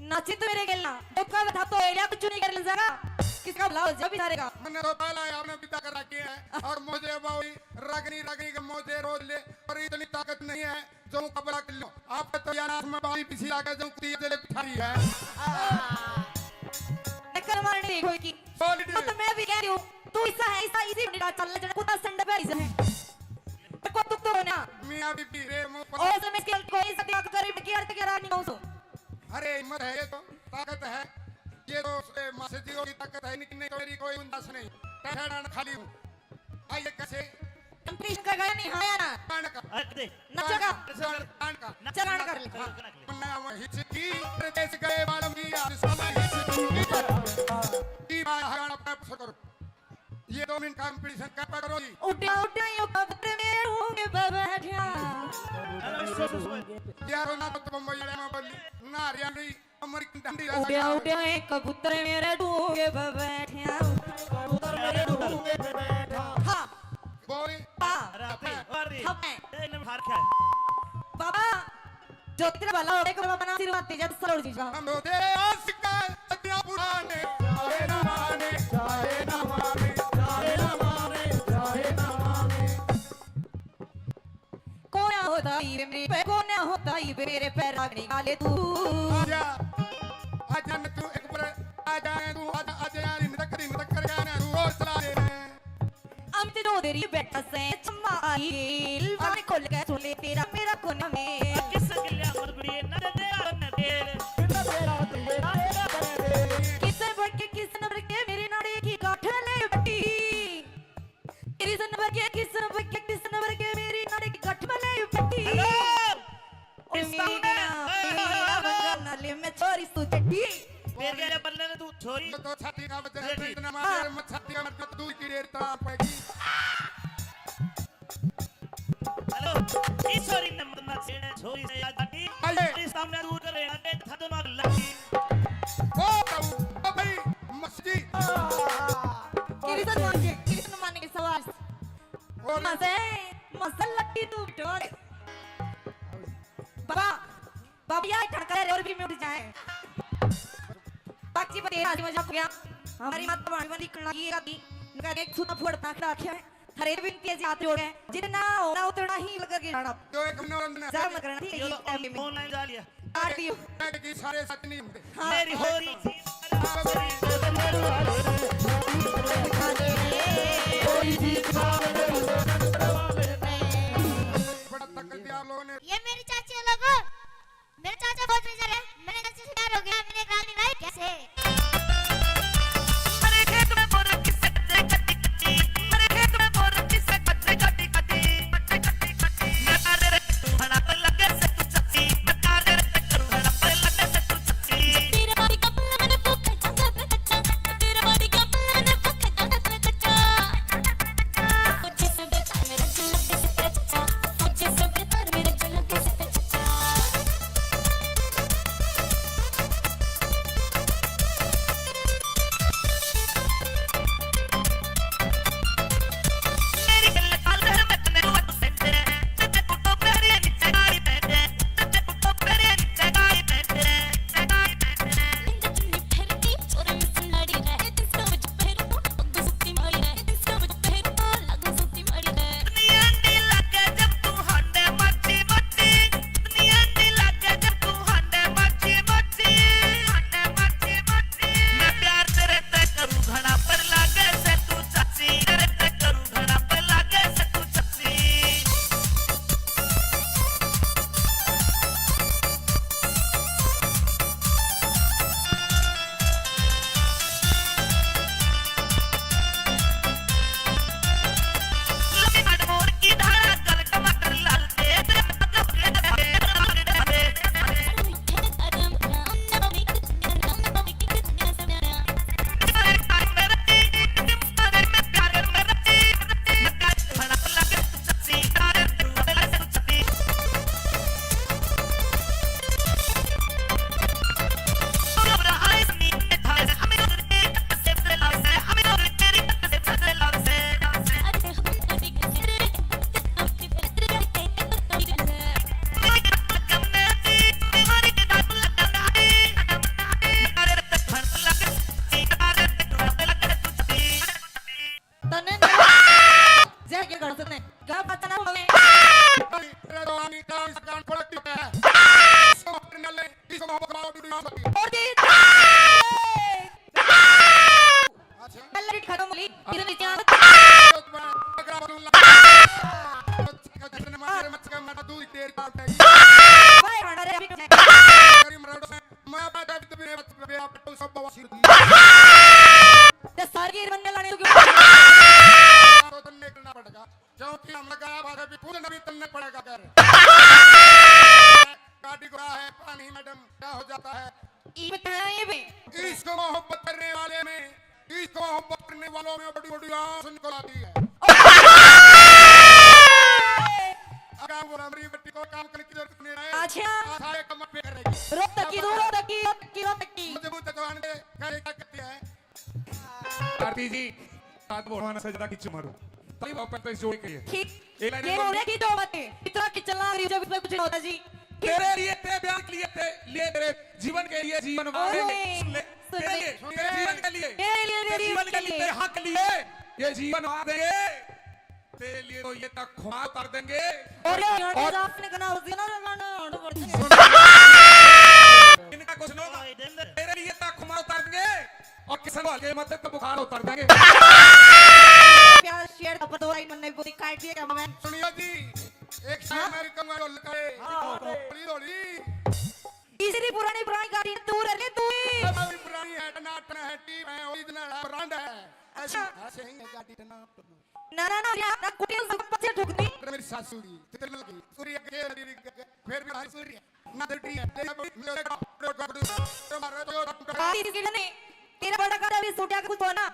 नाचे तो मेरे गेल ना, धोखा बता तो एरिया कुछ नहीं कर ले जाएगा, किसका भला हो जा बेचारे का। मैंने तो पहला ही आपने विदा कर रखी है, और मुझे बावली रगनी रगनी के मुझे रोज ले, पर इतनी ताकत नहीं है जो मुकाबला कर लो। आपका तो यार आंख में बाली पिसी लागे जो कुत्ती जले पिठारी है। नक्कर मारने कोई की। बोल दे। तो मैं भी कह रही हूँ, तू ऐसा है, ऐसा इसी बंडी का चल, जरा कुत्ता संडे पे ऐसा है। को तुक तो ना। मियाँ बीबी रे मुंह पर। और समय स्केल कोई सा त्याग करे, की अर्थ क्या रानी कहूँ सो। अरे हिम्मत है ये तो, ताकत है। ये तो उसके मासे जीओ की ताकत है, लेकिन नहीं तो मेरी कोई गुंजाइश नहीं। टहरान खाली हूँ। आइए कैसे? कंपटीशन का गाया नहीं, हाँ या ना? गाना का। अरे, देख। नचेगा। गाना का। चलान कर ले। हाँ। मन्ना वही चिट्ठी, परदेश गए वालों की याद सुना ही चिट्ठी। की बात है, गाना अपना पसंद करो। ये दो मिनट का कंपटीशन कर पकड़ो जी। उड्या उड्या यो कबूतर मेरे ढूंगे पे बैठा। यार ना तो बम्बई वाले में बोली, ना हरियाणवी, अमेरिकन डंडी ला उड्या सका। उड्या एक कबूतर मेरे ढूंगे पे बैठा। कबूतर मेरे ढूंगे पे बैठा। हाँ। बोल। पा। राधे, हाँ। राधे। हाँ। ए, नम हार क्या है? बाबा। जो तेरा भला हो, एक बाबा ना आशीर्वाद दे जा, सरोड़ जी जा। हम तेरे आशिक हैं, सदियां पुराने, चाहे ना माने, चाहे ना माने, चाहे ना माने, चाहे ना माने। कोना होता ही वे मेरे पे, कोना होता ही वे मेरे पे रागनी गाले तू। आजा, आजा न तू एक बार, आजा न तू, आजा, आजा यार, हिम्मत कर, हिम्मत कर, गाना तू और चला दे। अमित चौधरी बैठा से चम्मा आइल, कान खोल के सुन ले तेरा मेरा कोना में। किस गिल्या मरबड़ी न दे दे तेरे। किस नंबर के, किस नंबर के मेरे नाड़े की गांठ ले बटी। किस नंबर के, किस नंबर के, किस नंबर के मेरी नाड़े की गांठ ले बटी। Hello। ओ इस सामने। मेरी नाली में छोरी सु चड्डी। तेरे के बल्ले ने तू छोरी। ये तो छाती का वजन है, रेडी। इतना मार, हाँ। मत छाती का मत, तू की देर तड़ाम पाएगी। Hello, ई छोरी ने मत ना छेड़े, छोरी से याद आती। आइए। इस सामने दूर करे, आगे था तो मार लगी। ओ, ओ भाई, मस्ती। किरिसन मान के, किरिसन मान के सवाल। और मजे, मजे लट्टी तू डोर। बाबा, बाबा, या ठड़का रे और भी मिट जाए। बाकी बते आज मजा हो गया। हमारी माता भाणी वाली कणा ये राती, इनका एक सूता फोड़ ताक रखा है। हरे विनती है जी, हाथ जोड़ के, जितना होना उतना ही लगा के जाना। जो एक मनोरंजन है। सब करना थी, ये ये तो टाइम में। Online जा लिया। काट दियो। मैं कि सारे सच नहीं होंदे। हाँ। मेरी होरी। बड़ा तकड़ दिया आप लोगों ने। ये मेरे चाचे लोगों, मेरे चाचा फौज में जा रहे हैं, मेरे चाचे से प्यार हो गया, मैंने एक रानी लाई कैसे? तन्ने जय के घर से ने गा बचना होवे। तेरा तो आमी काम सकान पड़क होता है। इसको मारने ले, इसको मोहब्बत मारो, डूबी मार सकती है। और जी। अच्छा। हम लगा बात है, भी कूदना भी तन्ने पड़ेगा कर। गाड़ी घोड़ा है, पानी मैडम, क्या हो जाता है? ये बताया ये भी। इश्क मोहब्बत करने वाले में, इश्क मोहब्बत करने वालों में बड़ी बड़ी आस निकल आती है। अगर बोला मेरी बेटी को काम करने की जरूरत नहीं रहे। अच्छा। आधा एक कमर पे करेगी। रो तकी, रो तकी, रो तकी, रो तकी। मजबूत जवान के करे क्या करती है? आरती जी, सात भगवान से ज्यादा खींच मारो। ताली बाप पैंतालीस जोड़े के लिए। ठीक। एक लाइन ये बोल रो रहे कि जो मत है, इतना कि चला रही जब इसमें कुछ नहीं होता जी। ठीक। तेरे लिए, तेरे प्यार के लिए, तेरे लिए, तेरे जीवन के लिए जीवन वार देंगे। ओए, सुन ले। सुन तेरे ले, लिए, सुन तेरे ले। जीवन के लिए, तेरे लिए, तेरे तेरे जीवन के लिए, लिए। तेरे हक के लिए, ये जीवन वार देंगे। तेरे लिए तो ये तक खुमार उतार देंगे। और ये और जान के ना उस दिन ना, ना, ना, ना, ना। इनका कुछ नहीं होगा। तेरे लिए तक खुमार उतार देंगे। और किसन को हल्के मत तो बुखार उतर जाएंगे। प्यार शेयर का पर दो लाइन मन्ने बोली काट दिया क्या मैं? सुनियो जी, एक शेर हाँ? मेरी कमर और लकाए। हाँ, हाँ। थोड़ी, थोड़ी। तीसरी पुरानी, पुरानी गाड़ी दूर है रे, दूर। अभी पुरानी है, टनाटन है, टीप है, ओरिजिनल है, ब्रांड है। ऐसी, अच्छा। ऐसे ही है गाड़ी टनाटन। ना, ना, ना, यार, ना, कुटिया से पीछे ठुकती। मेरी सासू जी, कितने लगी? सूर्य के, फिर भी भाई सूर्य। गाड़ी किसी ने, तेरा बड़ा गाड़ी भी सूटिया का कुछ हो ना।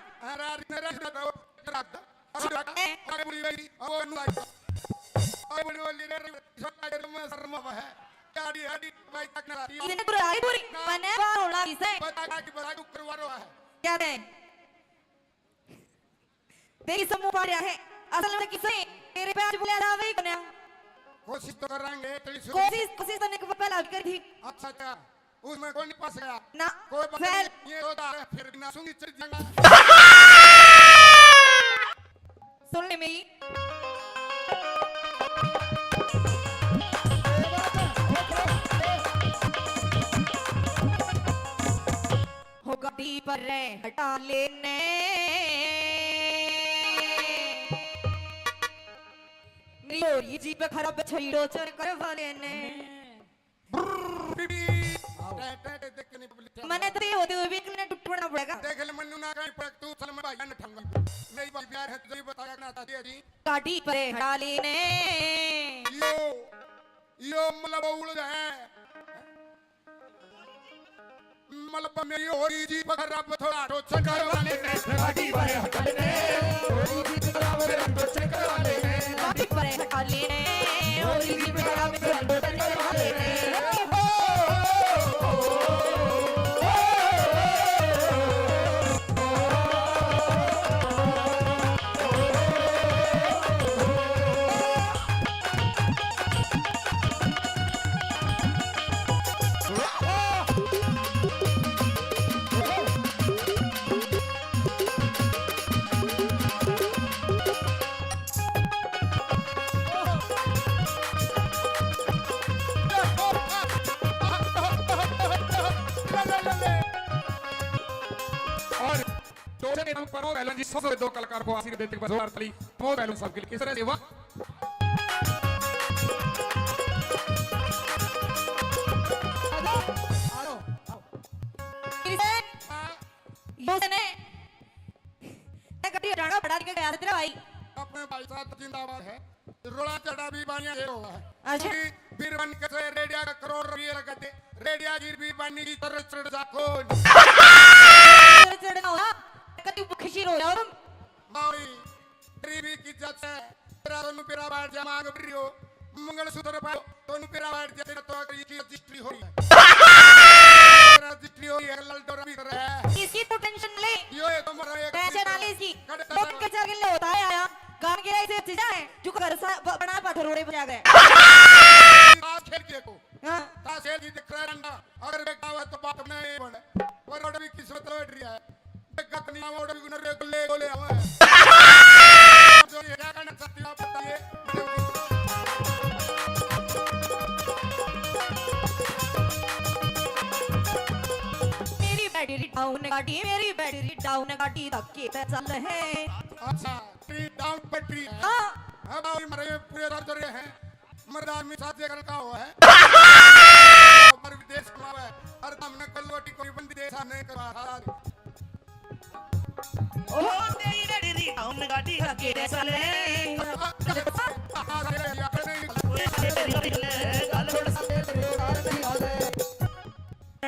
इसने पूरा आई पूरी, मैंने बार होना किसे? क्या है? तेरी समूह पा रहा है। असल में किसे तेरे पे आज बुलाया था, वही कोन्या। कोशिश तो करांगे, तेरी शुरू कोशिश, कोशिश तो निक पहला भी करी थी। अच्छा, अच्छा, उसमें कोई नहीं फंस गया। ना, कोई बात फैल। नहीं, ये होता है, फिर भी ना सुनी चल जाएगा। सुन ले मेरी। हो गाड़ी पर रे हटा लेने। मेरी हो रही जीप खराब, छड़ी टोचर करवा लेने। आओ। टे, टे, टे, देख के नहीं पब्लिक क्या मने तो ये होते हुए भी इतने टूटना पड़ेगा। देख ले मन्नू ना कहीं पर तू सल में भाई ने ठंगा। मेरी बात प्यार है तुझे बताया ना था जी। गाड़ी पर हटा लेने। यो, यो मतलब उड़ है। मलब मेरी हो रही जी पकड़ रब थोड़ा टोचर करवा लेने। गाड़ी वाले हटा लेने। हो रही जी पकड़ रब थोड़ा टोचर करवा लेने। गाड़ी वाले हटा लेने। हो रही जी पकड़ रब थोड़ा टोचर करवा लेने। और टोचर के नाम पर पहलवान जी, सौ सौ दो कलाकार को आशीर्वाद देते हुए जोरदार ताली। वो पहलवान साहब के लिए किस तरह से वाह। यूसुफ ने कभी डांडा बढ़ा के गया था तेरा भाई। अपने भाई साहब जिंदाबाद है। रोला चढ़ा भी बानिया ये हुआ है। अच्छा। क्योंकि बीरबन के से रेडिया का करोड़ रुपये लगा दे। रेडिया की भी बानी की तरह चढ़ जा कौन? चढ़ ना हुआ। कभी खुशी रो जाओ तुम। मावी, गरीबी की इज्जत है। तेरा दोनों पेरा बाहर जा मांग रही हो। मंगलसूत्र पाओ, दोनों पेरा बाहर जा, तेरा तो आखिरी की रजिस्ट्री हो रही है। रजिस्ट्री हो रही है, ललडोरा भी कर रहा है। इसकी तो टेंशन ले। यो ये तो मरा एक पैसे ना ले इसकी। कट दो के चार किलो होता है आया। गांव के ऐसे चीजें हैं, जो घर सा ब-, बना पत्थर रोड़े बजा गए। आज खेल के को। हाँ। ताशेर जी दिख रहा है डंडा, अगर बेटा हुआ तो बाप नहीं बने। पर रोड भी किस्मत बैठ रही है। बेटा नहीं आवा, रोड भी गुनर रे, गोले, गोले आवा है। जो ये क्या करना चाहती हो, आप बताइए। मेरी बैटरी डाउन गाड़ी, मेरी बैटरी डाउन गाड़ी, धक्के पे चल है। अच्छा, बैटरी डाउन बैटरी है। हाँ। अब आओ, मरे पूरे दर्द रहे हैं। मर्द आदमी साथ जगह का हुआ है। पर विदेश कमावे, हर दम न कलवटी कोई बंदी देश नहीं करवा। ओ तेरी रेडी री, हम गाड़ी लगे रे चले।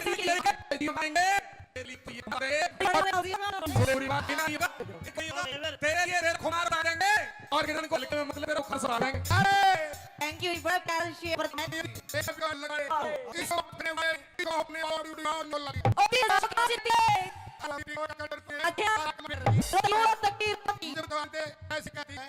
तेरे लिए तेरे लिए मारेंगे, तेरे लिए ये मारे। तेरे लिए तेरे खुमार मारेंगे और किरण को हल्के में मतलब तेरा खसरा देंगे। अरे! Thank you, बड़ा प्यारा शेर। तेरे को लगाए। इसको अपने भाई, इसको अपने और वीडियो और लगी। ओके, सब जीते। अच्छा, तो ये तकदीर थी। मुझे बताते, ऐसे कहती है।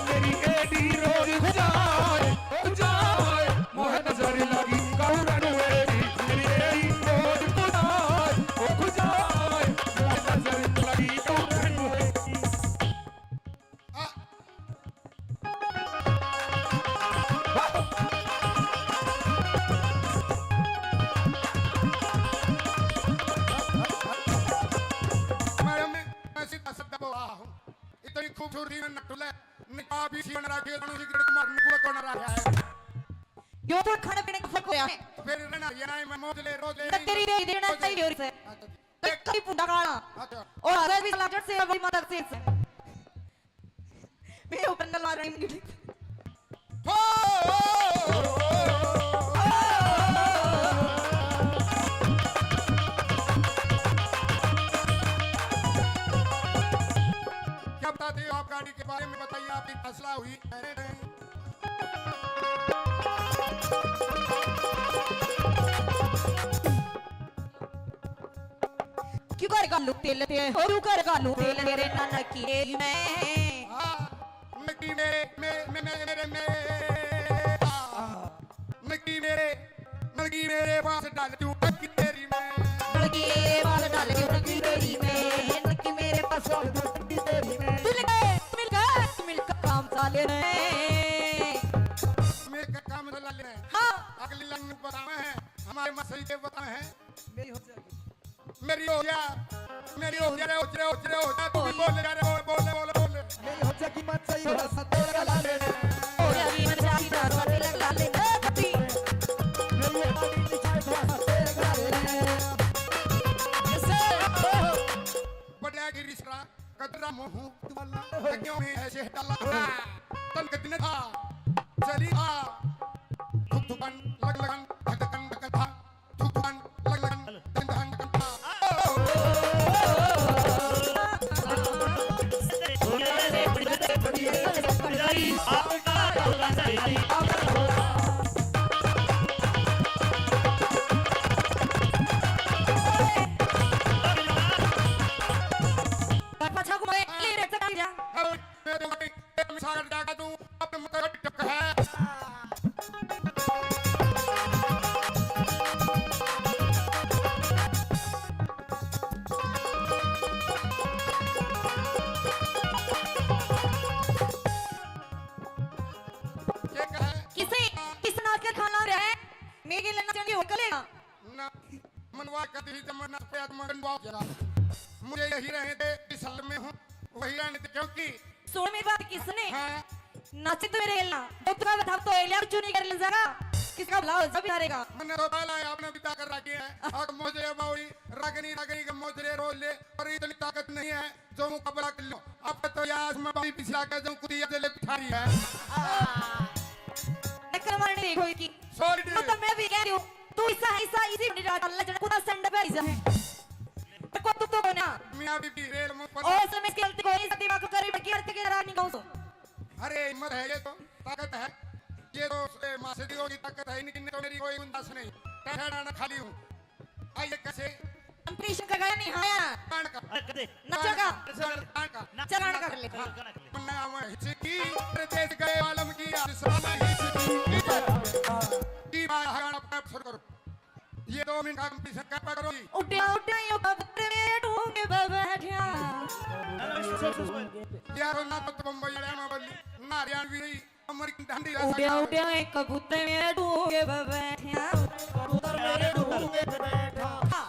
मेरी एडी रोज खुजाए, खुजाए, मोह नजर लगी कौरन वेरी। मेरी एडी रोज खुजाए, ओ खुजाए, मोह नजर लगी कौरन वेरी। मैं, मैं सीधा सीधा बोला हूँ। इतनी खूबसूरती में नटुले, निकाह भी सी बन रखी है, दोनों सिगरेट मार, निकुआ कौन रहा है? यो तो खाने पीने का फर्क होया है। तो फिर रहना, ये ना, मैं मौज ले, रोज ले, न तेरी दे देना चाहिए और से। अच्छा जी। एक ही पुंडा काला। अच्छा। और अगर भी लाजर से अभी मदद से। मैं ऊपर नलवा रही हूँ। हो! क्या बताते हो आप गाड़ी के बारे में, बताइए, आपकी फैसला हुई? क्यों कर घालू तेल ते, क्यों कर घालू तेल तेरे नाना की में? हाँ, मिट्टी मेरे, मे-, मे-, मे-, मेरे, मे-, हाँ, मिट्टी मेरे, मिट्टी मेरे पास डाल दूं टंकी तेरी में। मिट्टी मेरे पास डाल दूं टंकी तेरी में, मिट्टी मेरे पास डाल दूं टंकी तेरी में। मिलके, मिलके, मिलके काम चला लेने। मिलके काम चला लेने। हाँ। अगली लाइन में बतावे हैं, हमारे मसीह के बतावे हैं। मेरी हो जाएगी। मेरी हो गया। मेरी हो जा रे, हो जा रे, हो जा रे, हो जा, तू भी बोल जा रे, बोल, बोल, बोल, बोल। मेरी हो जाएगी मचाई बस तेरे गला ले। मेरी हो जाएगी मचाई बस तेरे गला ले। बड़ा गिरी सरा कदरा मोहू तुम्हारा क्यों है ऐसे डाला। तन कितने था चली था। धुक धुकन लग लगन धक धकन धक था। किसे, किस नाच के खाना रहे? मेरे लिए नाचने हो कलेगा? ना, मनवा कभी जमाना पे आत्मा गंडवा जरा। मुझे यही रहने दे, इस हाल में हूँ, वही रहने दे, क्योंकि सुन मेरी बात, किसने? हाँ। नाचे तो मेरे हिलना, दो तुका बता तो एलिया चुनी कर ले जरा। किसका भला हो जा बेचारे का? मैंने तो पहला ही आपने बिता कर रखी है। और मोजरे बावड़ी, रागनी, रागनी के मोजरे रोज ले, और इतनी ताकत नहीं है जो मुकाबला कर लो। आप तो यार मैं बाई पिछला के जो कुतिया जले बिठा रही है। नकल मारने नहीं कोई की। Sorry वो तो dear। मैं भी कह रही हूँ, तू ऐसा, ऐसा, इसी बड़ी रात अल्लाह जन कुत्ता संड पे ऐसा है। को तू तो ना। मियाँ बीबी रेल मुंह पर। ओ, इसमें इसकी गलती कोई नहीं, दिमाग को करीब की अर्थ के रानी कहूँ सो। अरे, हिम्मत है ये तो, ताकत है। ये तो, ए, माँ से दी होगी ताकत है, इनकी तो मेरी कोई गुंजाइश नहीं। टहरा ना खाली हूँ। आइए कैसे? Competition का गाना नहीं आया। गाना का। अरे, कदे। नचेगा। गाना का। ना, चलाना ना, कर ले। गाना कर ले। मैं आवा हिचकी, परदेश गए आलम की, आज सुना हिचकी। की बात है, गाना अपना शुरू करो। ये दो मिनट का competition कर पा करो जी। उड्या, उड्या, यो कबूतर मेरे ढूंढ पे बैठा। यार, ना तो बम्बई वाले में बोली, ना हरियाणवी रही, अमर की ढांडी रह उड्या, सकता। उड्या, एक कबूतर मेरे ढूंढ पे बैठा। कबूतर मेरे ढूंढ पे बैठा। हाँ।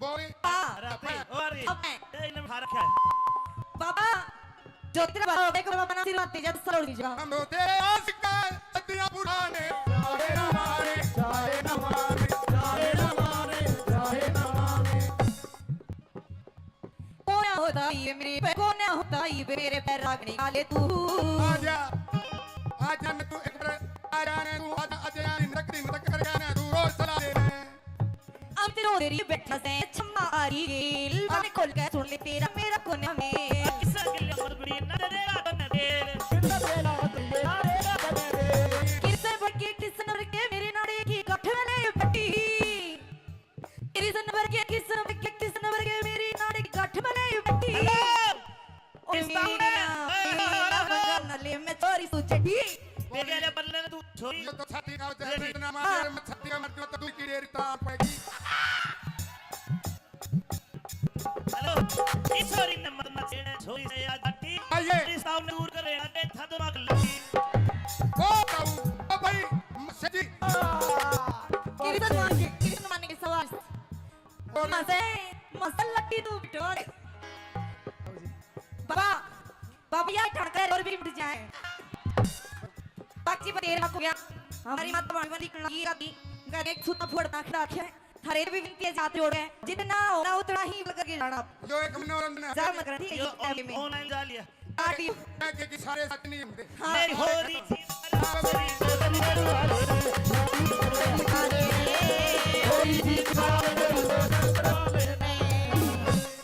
बोल। हाँ। अरे, अबे। अरे, अबे। ये इन्हें उठा रखा है। बाबा, जो तेरा बाबा होगा, एक बाबा ना सिर आते जा, सलोड़ दीजिएगा। हम तो तेरे आशिक हैं, सदियां पुराने। चाहे ना माने, चाहे ना माने, चाहे ना माने, चाहे ना माने। कोना होता ये मेरे पे, कोना होता ये मेरे पे रागनी काले तू। आजा, आजा न तू एक बार, आजा न तू, आजा, आजा यार, नकली मत कर, आजा न तू, रोज चला दे। अब तेरे तेरी बैठा से छम्मा आ रही गेल, कान खोल के सुन ले तेरा मेरा कोना में। किसा गिल्ला मत बुरी ना तेरा बन देर। किसा तेरा बन देर, तेरा बन देर। किसे बड़के किस नंबर के मेरे नाड़े की गठ में पट्टी। तेरी से नंबर के किस नंबर के किस नंबर के मेरी नाड़े की गठ में पट्टी। Hello। ओ इस ताऊ ने। मेरा, मेरा बंगाल नले में छोरी तू चढ़ी। बेबे रे बल्ले ने तू छोरी। ये तो छाती का जहर इतना मार, हाँ। मैं छाती का मर जाऊँ तो तू की डेरी तार पड़ेगी। Hello, इस छोरी ने मत मत छेड़े, छोरी से आज हटी। आइए। इस ताऊ ने दूर करे, आगे था दिमाग लगी। ओ ताऊ, ओ भाई, मस्जिद। किरी तो मान के, किरी तो मान के सवाल। मजे, मजे लट्टी तू बिटोर। बाबा, बाबा यार ठणकर और भी मिट जाए। बाकी बतेर हो गया। हमारी माता भाभी वाली कलगी का दी, का एक सूता फोड़ना खड़ा रखे। थारे भी विनती है, जात जोड़ है। जितना होना उतना ही लग के जाना। यो एक मनोरंजन है। जा मत कर, ठीक है, यो ये टाइम में। Online जा लिया। आदि। के, के सारे सच नहीं होते। हाँ। मेरी होरी।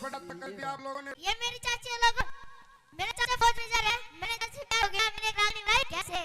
बड़ा तकड़ दिया आप लोगों ने। ये मेरी चाची है लोग। मेरे चाचा फौज में जा रहे हैं। मेरे चाची ब्याह हो गया, मेरे एक रानी भाई कैसे?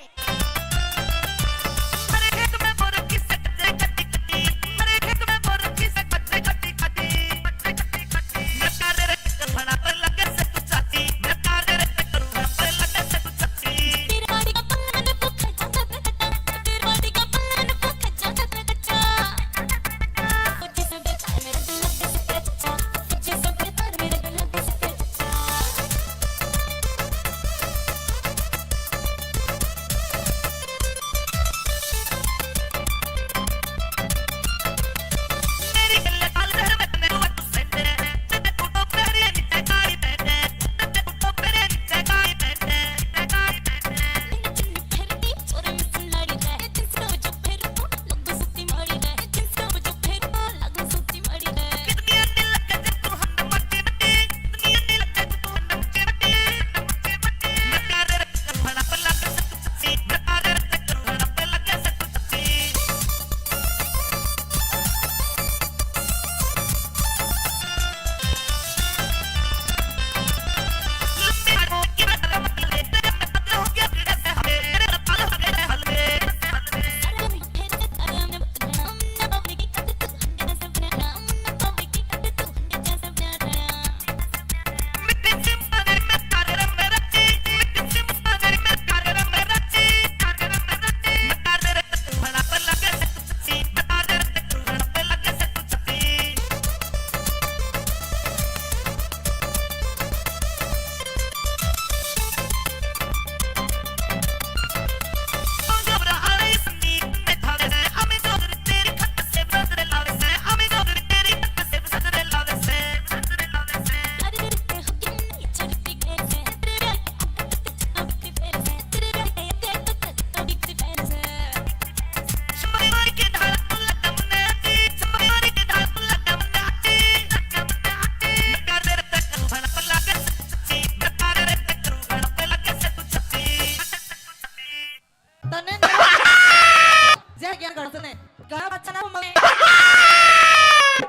सुने, गाना अच्छा ना मम्मी।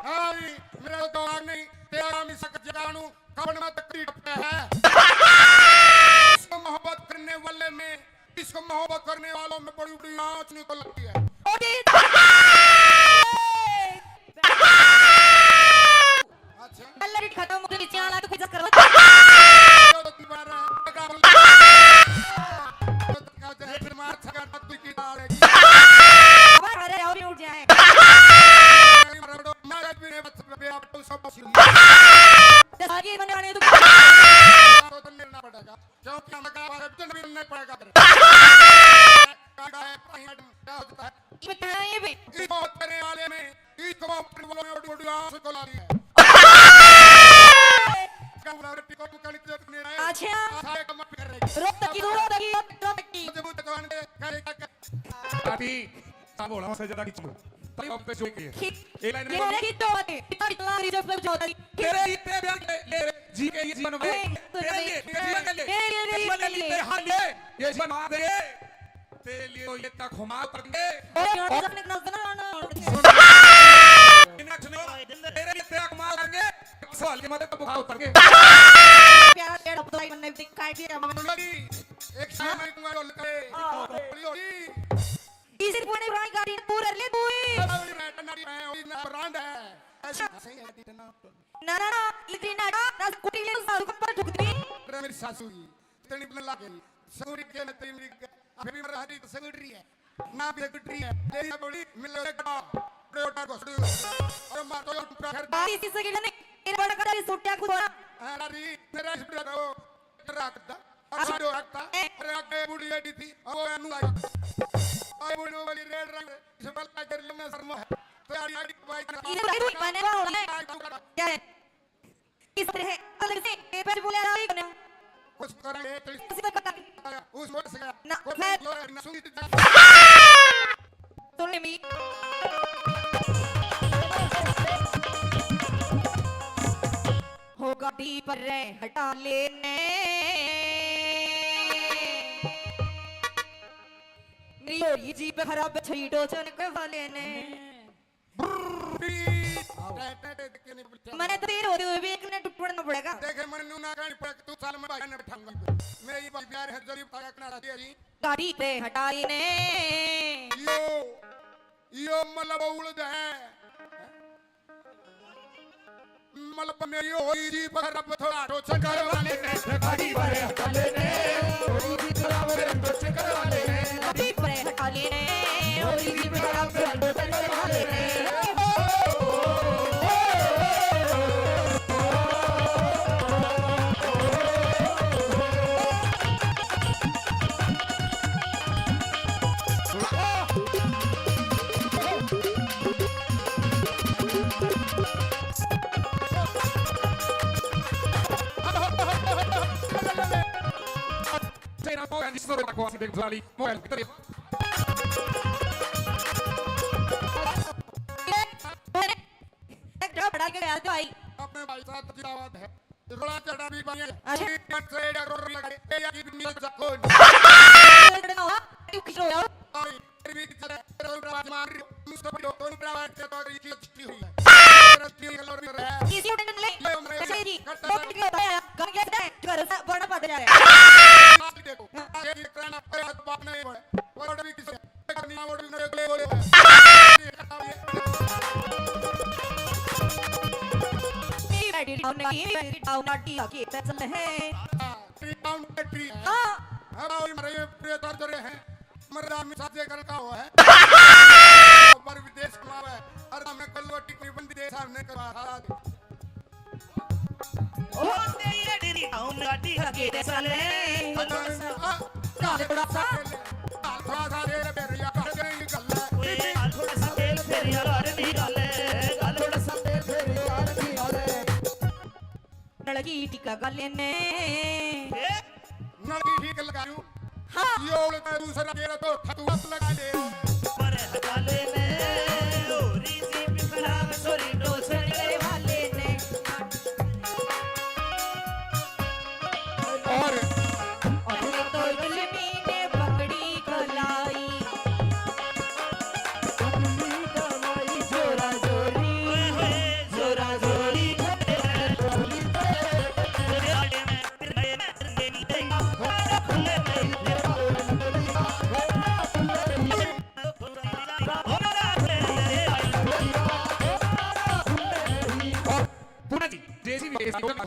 हाँ, मेरा तो दिमाग नहीं, तेरा नाम इस जगानू कवन में तकड़ी टपटा है। इसको मोहब्बत करने वाले में, इसको मोहब्बत करने वालों में बड़ी बड़ी आँच निकल लगती है। ओ जी। अच्छा। कलर ही खत्म हो गया, नीचे आला तो खिजा करो। तो दोबारा। तो क्या जय फिर मार छका तक तू की डालेगी। अरे, अरे, और नहीं उठ जाए। मारा भी नहीं बच पे आप तो सब बस। जैसा कि मैंने गाने तो तो मिलना पड़ेगा। क्योंकि हम लगा वाले भी नहीं पड़ेगा। काटा है, पानी में क्या होता है? ये बताइए बे। इस बात करने वाले में, इस बात करने वालों में बड़ी बड़ी आँच को ला दी है। कौन है? टिकट को कल के अपने आए। अच्छा। सारे कम कर रहे हैं। रोक तकी, रोक तकी, रोक तकी। मजबूत जवान के करे क्या कर? अभी सब बोला से ज्यादा खींचूंगा। तभी हम पे शो किए। खींच। एक लाइन ये में बोले कि तो आते, इतना, इतना रिजल्ट पे जाता है। तेरे इतने प्यार के लिए जी के ये जीवन में। नहीं, तो तेरे नहीं। लिए, जीवन के लिए। ये, ये, ये, जीवन के लिए। तेरे लिए, तेरे लिए। तेरे लिए तो ये तक घुमा करेंगे। अरे, यहाँ से निकल, निकल, निकल, निकल। इन्हें सुनो, तेरे लिए तेरा घुमा करेंगे। सवाल के मारे तो बुखार उतर के। प्यार, प्यार, अब तो आई मन्ने भी काट दिया। मम्मी, एक शाम में तुम्हारे लोग करे। हाँ। बोली, बोली। इसी पुरानी, पुरानी गाड़ी ने पूरा ले तू ही। अब मेरी ब्रांड है, मेरी ना ब्रांड है। ऐसी अच्छा। सही है, ना, ना, ना, इतनी ना, ना, ना, स्कूटी ले, सासू को पर ठुक दी। अरे, मेरी सासू ही। इतनी बला के। सगुड़ी के न तेरी मेरी, अभी मेरा हरी तो सगुड़ी है। ना भी सगुड़ी है। तेरी ना बड़ी, मिल ले कटा। बड़े ओटा को सुन। और मार तो टुकड़ा कर। बात इसी से गिरने, तेरे बड़ा कटा भी सूटिया को। हाँ, री, मेरा इस बड़ा को। रखता, अच्छा। अरे रखता, अरे आगे बूढ़ी बैठी थी, अब वो एनू आई। आई बूढ़ी वाली रेड रंग, इसे बल्ला कर लेना शर्मा है। तो यार, यार, भाई, इधर भाई, तू मैंने कहा होना है। क्या है? किस तरह है? अलग से, ये पे बोले आ रहा है, कुछ करेंगे, तो इस किसी को पता नहीं। उस मोड़ से गया। ना, कुछ मैं जो है, ना सुनी थी। सुन ले मी। हो गाड़ी पर रे हटा लेने। मेरी हो रही जीप खराब, छई टोचन के वाले ने। मैंने तो देर होते हुए भी एक ने टुटना पड़ेगा। देखे, मैंने नू ना कहनी पड़ा कि तू साल में भाई ने बैठाऊंगा। मेरे ये भाई प्यार है, जरीब तारा कनाडा दे जी। गाड़ी पे हटाई ने। यो, यो मतलब उड़द है। मतलब मेरी होई जी पर अब थोड़ा टोचन कर वाले ने। गाड़ी पर हटा लेने। होई जी थोड़ा मेरे टोचन कर वाले ने। गाड़ी पर हटा लेने। होई जी थोड़ा मेरे टोचन कर वाले ने। तेरा मोबाइल जिस तरह बकवास देख साली, मोबाइल की तरह। एक जगह बड़ा के गया तो आई। अपने भाई साहब जिंदाबाद है। रोड़ा चढ़ा भी बने। अच्छा। ये कट से एड़ा रोड़ लगे, ए, या की भी मिल जा कौन? क्यों खिस रहे हो? आई, फिर भी चले, रोड़ा मार रही हो, मुझको भी दो, दोनों बराबर के तो ये की अच्छी हुई है। रस्ती हुई है, लोर भी रहा है। किसी को टेंशन ले। ले, उम्र है। अच्छा जी, कट दो मिनट के होता है, गाना क्या है? घर से बड़ा पता जा रहा है। आप भी देखो, हाँ। ये भी कराना, पर हाथ बाप नहीं पड़े। और भी किसी हाँ। मर्दा में साजे कर का हो है। पर विदेश कमावे। अरे मैं कल वो टिकनी बंदी दे सामने करवा। ओ तेरी डेरी आऊं गाड़ी हगे दे साले। काले बड़ा सा। थोड़ा सा देर बेरिया कर गई गल्ला। ओए, थोड़ा सा तेल फेरिया कर दी गल्ला। थोड़ा सा तेल फेरिया कर दी गल्ला। नलकी टिका गले ने। नलकी ठीक लगायू। हाँ। यो उल्टा दूसरा तेरा तो खतुआ लगा ले। पर हटा ले ने, लोरी जी भी खराब, सोरी डोसर करे वाले ने। और अरे तो जुल्मी ने पकड़ी कलाई।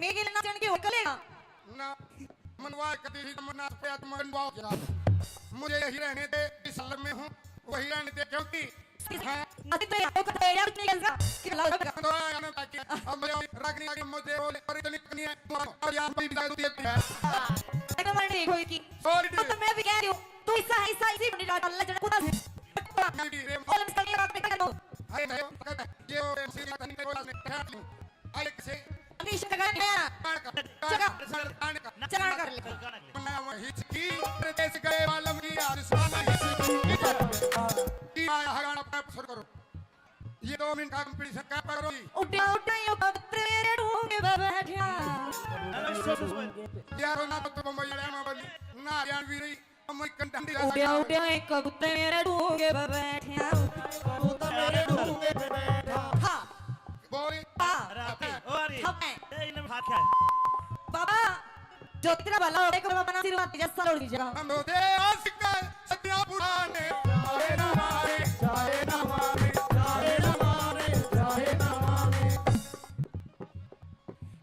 मेरे लिए नाचण की होटल है ना। मनवा कभी ही मना पे आत्मा मनवाओ जरा। मुझे यही रहने दे, जिस हालत में हूँ, वही रहने दे, क्योंकि हाँ। अभी तो यहाँ पे खतरे हैं, कुछ नहीं कर सकता। कि लगा कर दो, आने ताकि अब मुझे रागनी आगे मुझे बोले, और इतनी इतनी है, और यहाँ पे भी जादू दिए है। हाँ। मैं तो मर नहीं कोई की। Sorry, तो, तो मैं भी कह रही हूँ, तू ऐसा है, ऐसा, इसी बंडी डाल, अल्लाह जन खुदा से। नहीं, नहीं, रे। और हम सभी रात में कर दो। हाय, नहीं, पकड़, ये वो, MC का धनी को आज मैं बैठा लूँ। आइए से। अभी शक्कर है। चला। चला कर ले। ना वो हिचकी, परदेस गए वालम की आयुष्मान हिचकी। की आया हगाना पे शुरू करो। ये दो मिनट का competition का पकड़ो जी। उड्या, उड्या, यो कबूतर मेरे ढूंगे पे बैठा। यार, ना तो तुम बम्बई वाले में बोली, ना हरियाणवी रही। उड्या, उड्या, एक कबूतर मेरे ढूंगे पे बैठा। कबूतर मेरे ढूंगे पे बैठा। हाँ। बोल। हाँ। अरे, अरे, ओ, अरे। हाँ, मैं। ए, इन्हें हाथ क्या है? बाबा, जो तेरा भला हो, एक बाबा ना आशीर्वाद दे, जैसा लोड़ दीजिएगा। हम होते आशिक, सदियां पुराने। चाहे ना मारे, चाहे ना मारे, चाहे ना मारे, चाहे ना मारे।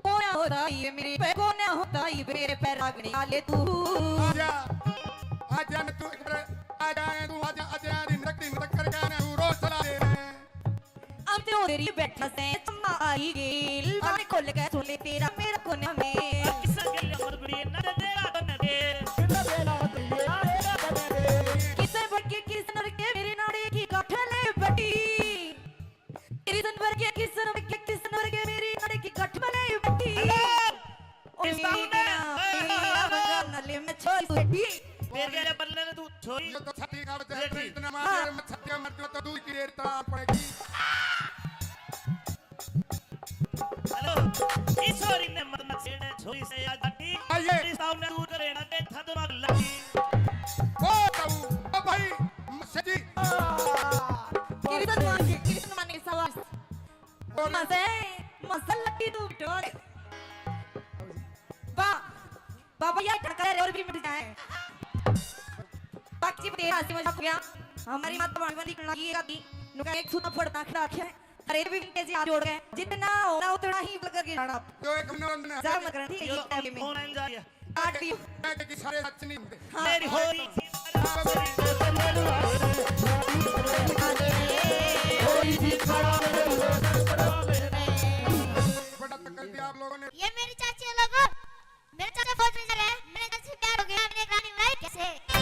कोना होता ये मेरे पे, कोना होता ये मेरे पे रागने वाले तू। आजा, आजा न तू एक बार, आजा न तू, आजा, आजा, दिन तक, दिन तक करके ना तू रोज चला दे। अब तो तेरी बैठा से चम्मा आई गेल, बाल खोल के सुने तेरा मेरा कोना में। किसा के लिए मत बड़ी ना तेरा बन दे। किसा के लिए तेरा बन दे। किसे बड़के किस नर के मेरे नाड़े की काठले बटी। तेरी तन भर के किसन के किसन भर के मेरी नड़ की गठ में नहीं बटी। Hello। ओ इस टाउन में। मेरा, मेरा बंगाल नली में छोड़ बेटी। तेरे के बल्ले ने तू छोरी। ये तो छठी का बच्चा है, बेटी। इतना मार, हाँ। मैं छठी मर जाऊँ तो दूध की रेट तो पड़ेगी। Hello। इस छोरी ने मत मत छेड़े, छोरी से आज हटी। आइए। इस टाउन में दूर करे ना, देख था दिमाग लगी। ओ ताऊ, ओ भाई, मस्से जी। कृष्ण मान के, कृष्ण मान के सवाल। मजे, मसल लगी तू डोल। बा-, बाबा, ये टक्कर और भी मिट जाए। बाकी जी, तेरा हंसी मजाक हो गया। हमारी माता वाली वाली कणा ये का थी। नुका एक सूता फड़ता खड़ा रखे। अरे भी के जी हाथ जोड़ के जितना होना उतना ही बोल करके जाना। जो एक मनोरंजन है। जा मत करना, ठीक है, ये टाइम में। ऑनलाइन जा रही है। काट दियो। मैं कि सारे सच नहीं होते। हाँ। मेरी होली। बड़ा तक कर दिया आप लोगों ने। ये मेरी चाची है लोगों। मेरा चाचा फौज में जा रहा है, मेरे चाचा से प्यार हो गया, मैंने एक रानी बनाई कैसे?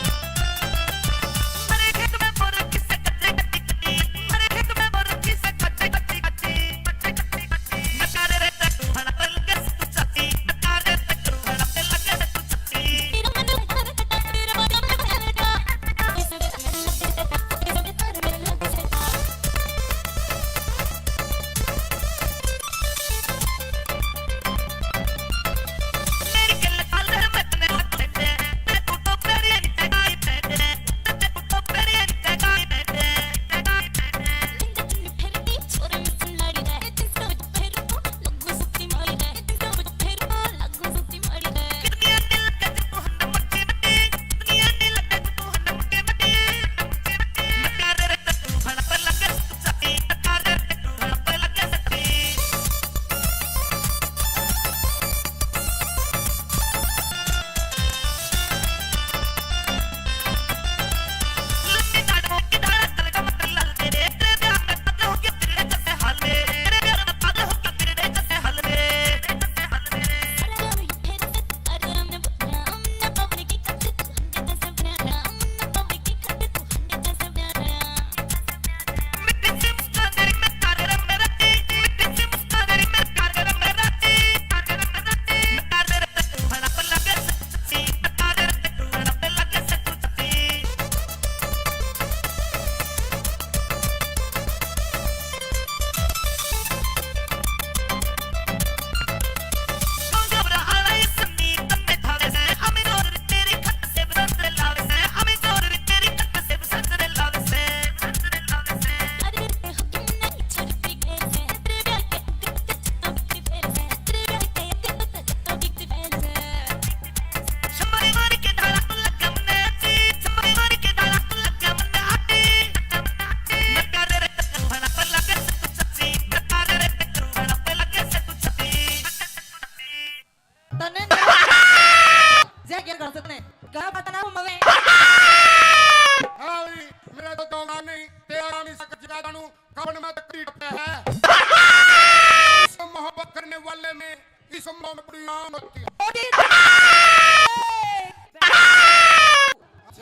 पहले में इस मामले में बड़ी आम होती है।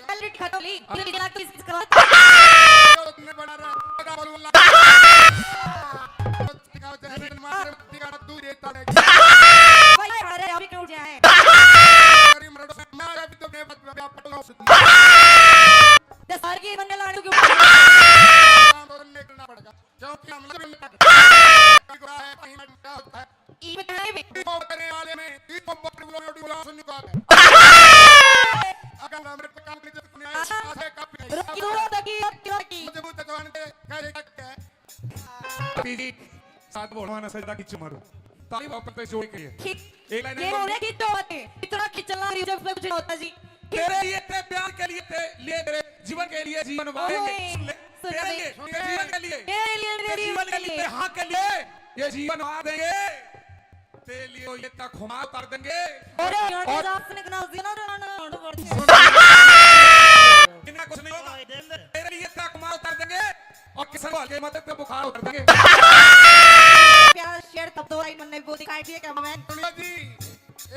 पहले खत्म ली, फिर बिना किस करवा। भाई, अरे, अभी टूट जाए। तो सारी ये बनने लाडू क्यों? क्योंकि हम लोग ई बताए बे। वो करने वाले में, ई तो बकरी बुला, रोटी बुला, सुन निकाल। अगर हम लोग काम के लिए तो नहीं आए, हाँ। ऐसे काफी नहीं। रुकी, रुकी, रुकी, रुकी। मुझे वो तो जानते, कह रहे क्या है? पीजी, साथ बोलवाना सजदा की चुमर। ताली वापस पे जोड़ के लिए। खींच, एक लाइन ये में बोल रहे कि तो होते, इतना खींचना रही जब कुछ नहीं होता जी। तेरे लिए, तेरे प्यार के लिए, तेरे लिए, तेरे जीवन के लिए जीवन वारेंगे। ओए, सुन ले, सुन तेरे ले, लिए, तेरे जीवन के लिए, तेरे लिए, तेरे तेरे जीवन के लिए, तेरे हाँ के लिए ये जीवन वार देंगे। तेरे लिए ये तक खुमार उतार देंगे। अरे, और आपने कना दिया ना, ना, ना, ना, ना। इतना कुछ नहीं होगा। तेरे लिए तक खुमार उतार देंगे। और किसान को हल्के मत पे बुखार उतर देंगे। प्यारा शेर तब तो आई मन्ने बोली काट दिए cameraman। दुनिया जी,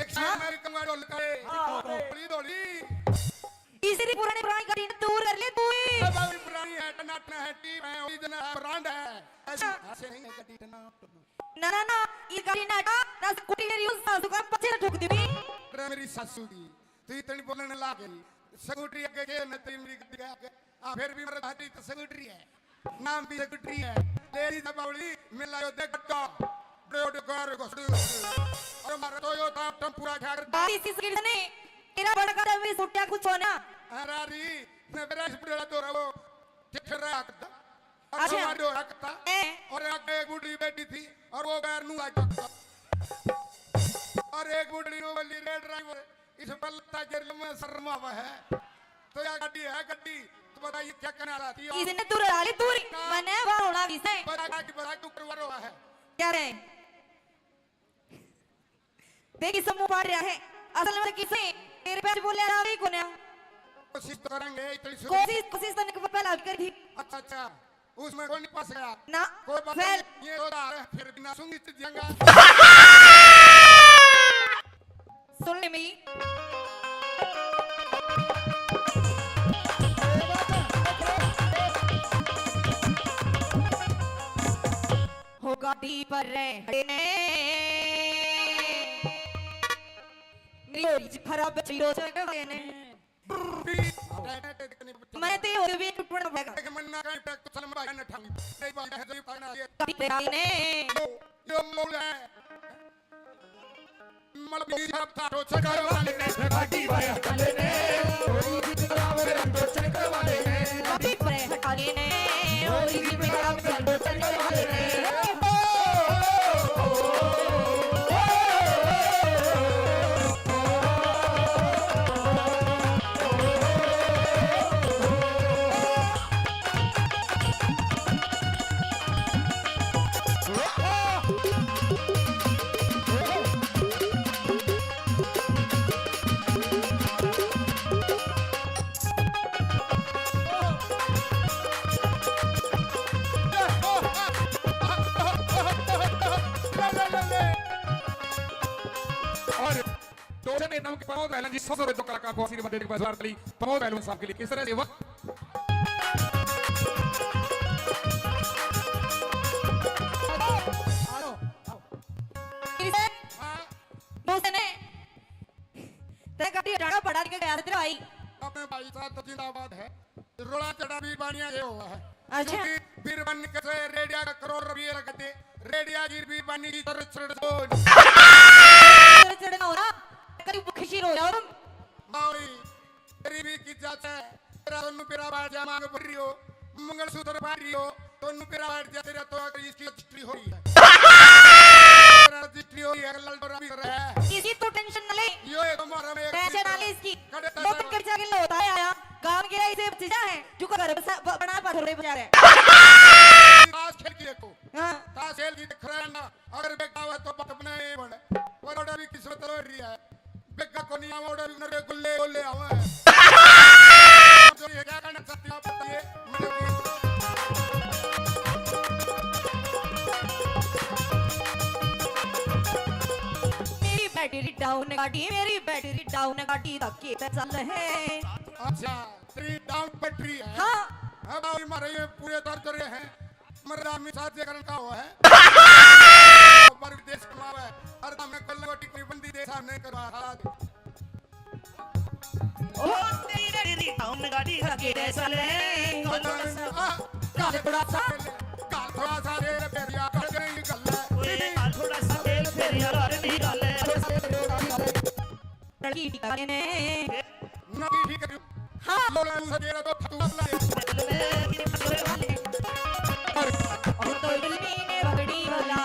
एक शेर हाँ? मेरी कमर ढोल करे। हाँ, हाँ। थोड़ी, थोड़ी। इसी पुरानी पुरानी गाड़ी ने दूर कर ले तू ही। अब अभी पुरानी है, टनाटना है, टीप है, ओरिजिनल है, ब्रांड है। ऐसी हाँ। ऐसे नहीं है गाड़ी टनाटना। ना, ना, ना, ये गाड़ी ना हटा, ना स्कूटी मेरी उस सासू का पछे ना ठोक दूंगी। अरे मेरी सासू की, तू इतनी बोलने लाग गई। स्कूटी आगे के, न तेरी मेरी गाड़ी आगे। आ, फिर भी मेरे भाई तो स्कूटरी है। नाम भी स्कूटरी है। तेरी जबावड़ी मिला यो देख गड्ढा। डोड कर घुसड़ी। और मारा तो यो ताप टम्पूरा खा कर। बारिश इस गिर ने तेरा बड़का रवि सुट्या कुछ होना। अरे री, ने मेरा इस बुढ़ा तो रहो। ठिठरा हकता। और अच्छा। हमारे हो हकता। ए। और आगे एक बुढ़ी बैठी थी और वो पैर नू आ जाता। और एक बुढ़ी नू बोली, "रे ड्राइवर, इस बलता गिर में शर्मा हुआ है।" तो या गाड़ी है गाड़ी, तो बताइए क्या करना चाहती हो? इसने दूर डाली, दूर। ना। मने बार होना भी से। बता गाड़ी बता क्यों करवा रहा है? क्या रे? देखी समूह पाड़ रहा है। असल में किसे तेरे पे बोले रहा है कोन्या? कोशिश तो करेंगे, इतनी शुरू। कोशिश, कोशिश तो निक पहला भी करी थी। अच्छा, अच्छा। उसमें कोई नहीं फंस गया। ना, कोई बात fail। नहीं, ये तो आ रहा है, फिर भी ना सुंगी तो जंगा। सुन ले मेरी। हो गाड़ी पर रह खड़े ने। मेरी होरी जी खराब बची रो चल के ने। मैं ते और भी टूटना पड़ेगा। एक मन्ना का टैक तो सलम भाई ने ठानी। नहीं बात है, जो पाना ये। कभी तेरा ने। यो, यो मौला है। मलबी साहब था, तो चक्कर वाले ने, गाड़ी वाले ने, कोई भी चलावे, तो चक्कर वाले ने। कभी प्रेम वाले ने, कोई भी प्रेम, तो चक्कर वाले ने। और टोचन के नाम के प्रमोद पहलवान जी, सौ सौ रुपये दो कलाकार को आशीर्वाद देने के बाद जोरदार ताली प्रमोद पहलवान साहब के लिए। किस तरह से वक्त फिर से हाँ। दूसरे ने तेरे गाड़ी हटाना पड़ा के गया तेरा भाई। अपने भाई साहब तो जिंदाबाद है। रोला चढ़ा भी बानिया ये हुआ है। अच्छा। क्योंकि बीरबानी कैसे रेडिया का करोड़ रुपये रखते, रेडिया की बीरबानी की चढ़ चढ़ दो। चढ़ चढ़ ना हो रहा, करीब खुशी रो जाओ तुम। मावड़ी, तेरी भी की जात है, तेरा दोनों पेरा बाहर जा मांग भर रही हो, मंगलसूत्र पहन रही हो, दोनों पेरा बाहर जा, तेरा तो आकर इसकी रजिस्ट्री हो रही है। तेरा रजिस्ट्री हो रही है, ललडोरा भी कर रहा है। किसी तो टेंशन ना ले। यो है तुम्हारा में एक पैसे ना ले इसकी। कड़े दो तीन पैसे। खर्चा के लिए होता है आया, काम के लिए इसे बच्चा है, जो घर बसा-, ब-, बना पा थोड़े बेचारे। ताश खेल की देखो। हाँ। ताश खेल की देख रहा है ना, अगर बेटा हुआ तो बाप अपना ये बने। और ओड़ा भी किस्मत रो रही है। बेटा को नहीं आवा, ओड़ा भी नरे गुल्ले गुल्ले आवा है। जो ये क्या करना चाहती हो आप बताइए। मैंने भी। बैटरी डाउन गाड़ी, मेरी बैटरी डाउन गाड़ी धक्के पे चल है। अच्छा, तेरी डाउन बैटरी है। हाँ। अब आओ, मारे ये पूरे दर्द कर रहे हैं। मरदा मिसाज जे करन का हुआ है। परदेश कमावे, हर दम में कल गोटी कोई बंदी दे सामने करवा हाथ। ओ तेरी डाउन गाड़ी धक्के पे चल है। काल थोड़ा सा, काल थोड़ा सा रेल फेरिया कर गई गल है। ओए, काल थोड़ा सा रेल फेरिया कर गई गल है। लड़की ठीक करने। ना की ठीक करूं। हाँ। बोला तू सजेरा तो तू अपना। और तो दिल में पगड़ी वाला।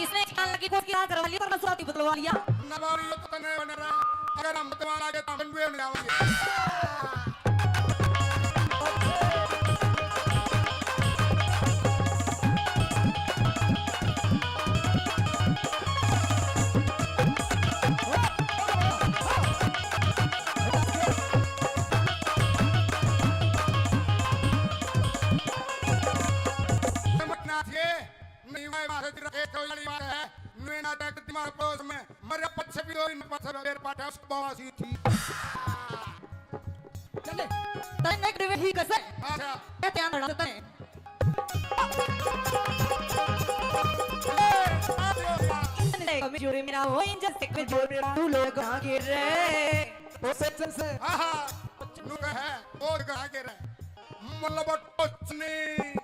इसने एक साल की कोशिश करवा लिया, पर मसुआती बदलवा लिया। नवारी तो तने बन रहा, अगर हम बदलवा लागे तो हम भी बन जाओगे। नहीं, मैं बात है, तेरा एक तो वाली बात है, मैं ना तक दिमाग पड़ोस में, मेरे पीछे भी दो दिन पीछे मेरे पाटा उसको बवासी थी। चले, तने एक रिवे ही कसे। अच्छा। ये ध्यान रखना तने। कमजोरी मेरा हो, इंजन से कमजोर मेरा, तू लोग आगे रे। ओ सच्चन से। हाँ, हाँ, नुका है, और कहाँ के रे? मतलब कुछ नहीं।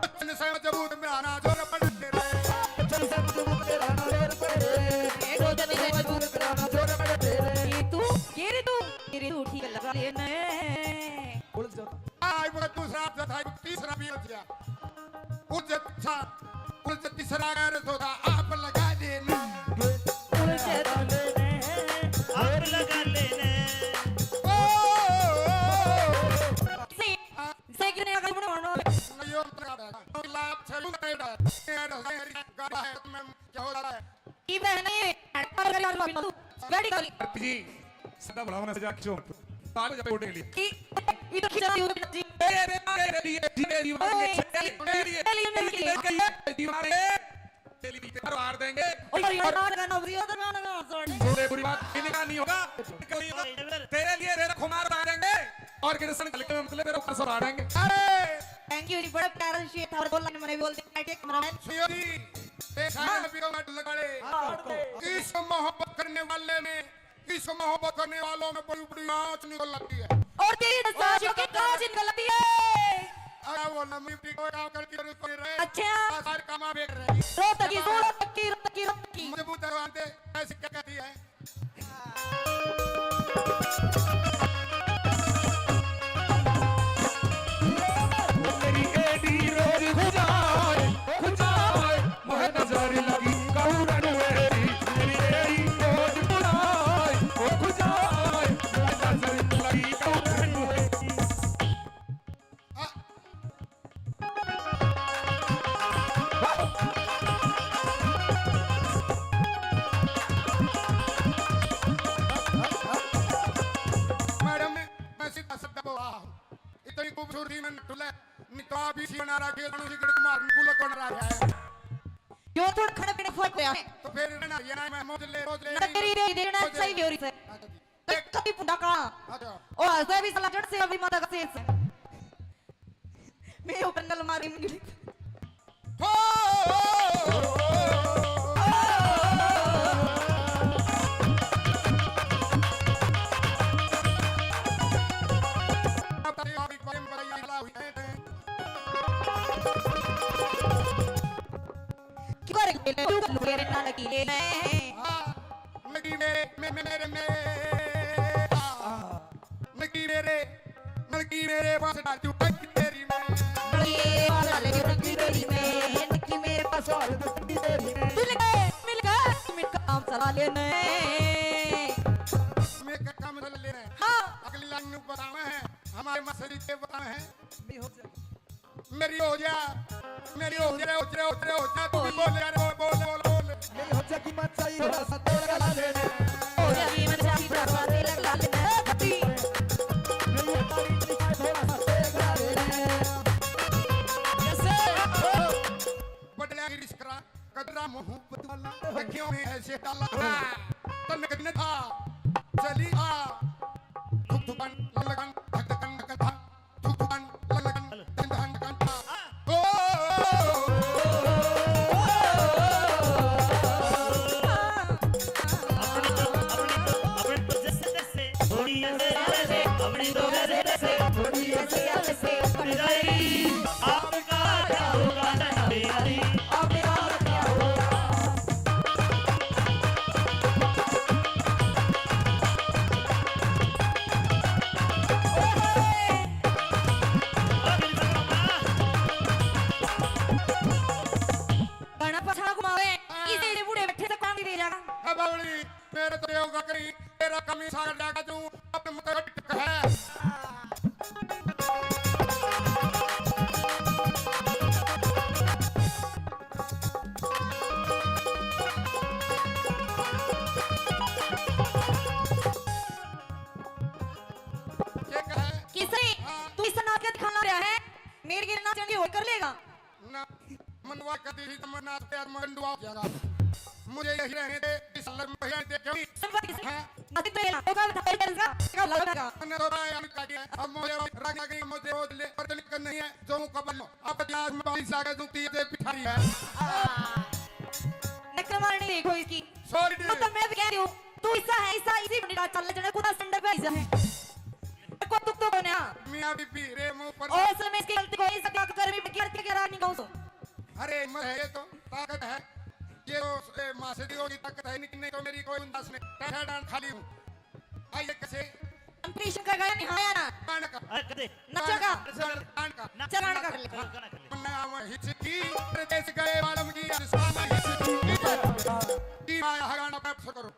कुछ नहीं, से मजबूत में आना जोर पड़ के रे। कुछ नहीं, से मजबूत में आना जोर पड़ के रे। ये दो जने से मजबूत में आना जोर पड़ के रे। ये तू, ये रे तू, ये रे तू ठीक लगा लेने। उलझ जाता। आई बड़ा दूसरा अर्थ था, तीसरा भी उलझ गया। उलझ अच्छा, उलझ तीसरा अर्थ होता, आप लगा देना। उलझ जाता। आप लगा लेने। ओ, ओ, ओ, ओ। से, हाँ। से कितने अगर बड़ा होना? नहीं, यो तो याद है। तो लाभ छलू नहीं रहा। ये रहा, ये गाड़ा है, तुम्हें क्या हो रहा है? की बहन है, हड़ताल कर यार, भाभी, तू। गाड़ी खाली। जी, सदा बुलावना सजा क्यों? तार जब उठे लिए। की, इधर खींचा क्यों, जी? ए, रे, रे, रे, रे, जी, रे, जी, ओए, मेरे लिए, मेरे लिए, मेरे लिए। मेरे लिए, दीवाने। तेरी भी तेरे मार देंगे। ओए, यार, यार, गाना, यार, गाना, गाना, sorry। बुरे, बुरी बात, इनका नहीं होगा। तेरे लिए रे खुमार उड़ा देंगे। और किसान हल्के में मतलब तेरे ऊपर सवार आएंगे। अरे! Thank you जी, बड़ा प्यारा शेर था और बोलने मैंने बोल दिया, ठीक है, cameraman। सुनियो जी, एक हाँ। गाना भी गाना लगा ले। हाँ, हाँ। इस मोहब्बत करने वाले में, इस मोहब्बत करने वालों में बड़ी बड़ी आँच निकल आती है। और तेरी नसाशियों की कांच निकल आती है। अरे वो लंबी पीको काम करके रुक नहीं रहे। अच्छा। सारे काम आप देख रहे हैं। रो तकी, रो तकी, रो तकी, रो तकी। मजबूत दरवाजे ऐसी क्या कहती है? तेरी एड़ी रोज खुजाए, खुजाए, मोह नजर लगी कौरन मेरी, तेरी एड़ी रोज खुजाए, ओ खुजाए, मोह नजर लगी कौरन मेरी। मैडम, मैं सीधा सीधा बोला हूँ। इतनी खूबसूरती में न टुले, नहीं तो आप इसी बना रहा, खेल अनुसी गड़क मार, गुलक बन रहा है। यो थोड़ा खाने पीने फर्क है। तो फिर ना, ये ना, मैं मौज ले, मौज ले, ना तेरी रे, देना मौज ले। सही हो रही है। अच्छा जी। कभी पुंडा का। अच्छा। ओ, हंसे भी साला जड़ से अभी माता का शेष है। मैं ऊपर नल मारी मिली। हो! क्यों रे, तू कर लूं तेरे नाल की ले। हाँ, लगी मेरे, मे-, मे-, मेरे, मेरे, हाँ, लगी मेरे, लगी मेरे पास डाल तू टंकी तेरी में। लगी मेरे पास डाल तू टंकी तेरी में, लगी मेरे पास डाल तू टंकी तेरी में। मिल गए, मिल गए, मिल वाले ने। मैं का काम ले रहे हैं। हाँ। अगली लाइन में बताना है, हमारे मसरी के बताना है। मेरी हो जा, मेरी हो जा, हो जा, हो जा, हो जा, तू भी बोल यार, बोल, बोल, बोल, बोल। मेरी हो जा की मत चाहिए, थोड़ा सा तेल लगा ले। हो जा की मत चाहिए, थोड़ा सा तेल लगा ले। मेरी हो जा की मत चाहिए, थोड़ा सा तेल लगा ले। Yes sir। बदला की रिश्करा, कदरा मोहब्बत वाला, अखियों में ऐसे डाला, तन कदने था, चली आ, धुक धुकन, लगन, धक धकन, धक धक। घणा पछा घुमावे, हाँ। इस एड़े बूढ़े बैठे से काम नहीं दे जाएगा। अब बावली, मेरे तो योग करी, तेरा कमी सागर जागा तू, अब मत है। ये कहे? किसे? हाँ। तू इस नाच का दिखाना रहा है, मेरे के नाच की होर कर लेगा। ना, मनवा कभी ही तमन्ना पे आत्मा गंडुआ हो जाएगा। मुझे यही रहने दे, इस लग में रहने दे, क्यों? संपत्ति से हाँ। नासिक तो ये ना, होगा, होगा, होगा, होगा। मैंने तो भाई, हम क्या किया? अब मुझे रंग आ गई, मुझे वो ले, पर तनिक नहीं है, जो मुकबल हो। अब आज मैं बाईस आ गया, तू तीन एक पिठारी है। नकल मारने देखो इसकी। Sorry, वो तो मैं भी कह रही हूँ, तू ऐसा है, ऐसा, इसी मिनट चल, जने कुत्ता संडे पे ऐसा है। को तुक तो कोन्या। मियाँ बीबी रे मुंह पर। ओ, असल में इसकी गलती कोई, इसका क्या कर, मैं क्या, क्या, क्या नहीं कहूँ सो। अरे, मत है, ये तो ताकत है। ये तो, ए, माँ से दी होगी ताकत है, नहीं, नहीं तो मेरी कोई गुंजाइश नहीं। पैसा डांड खाली हूँ। आइए, कैसे? Competition का गाया नहीं, हाँ या ना? डांड का। अरे, कदे? नचेगा? डांड का। ना, चल, गाना कर ले। गाना कर ले। मैं आवा हिचकी, परदेस गए वालम की, आसमान हिचकी। की आया है गाना, आप करो।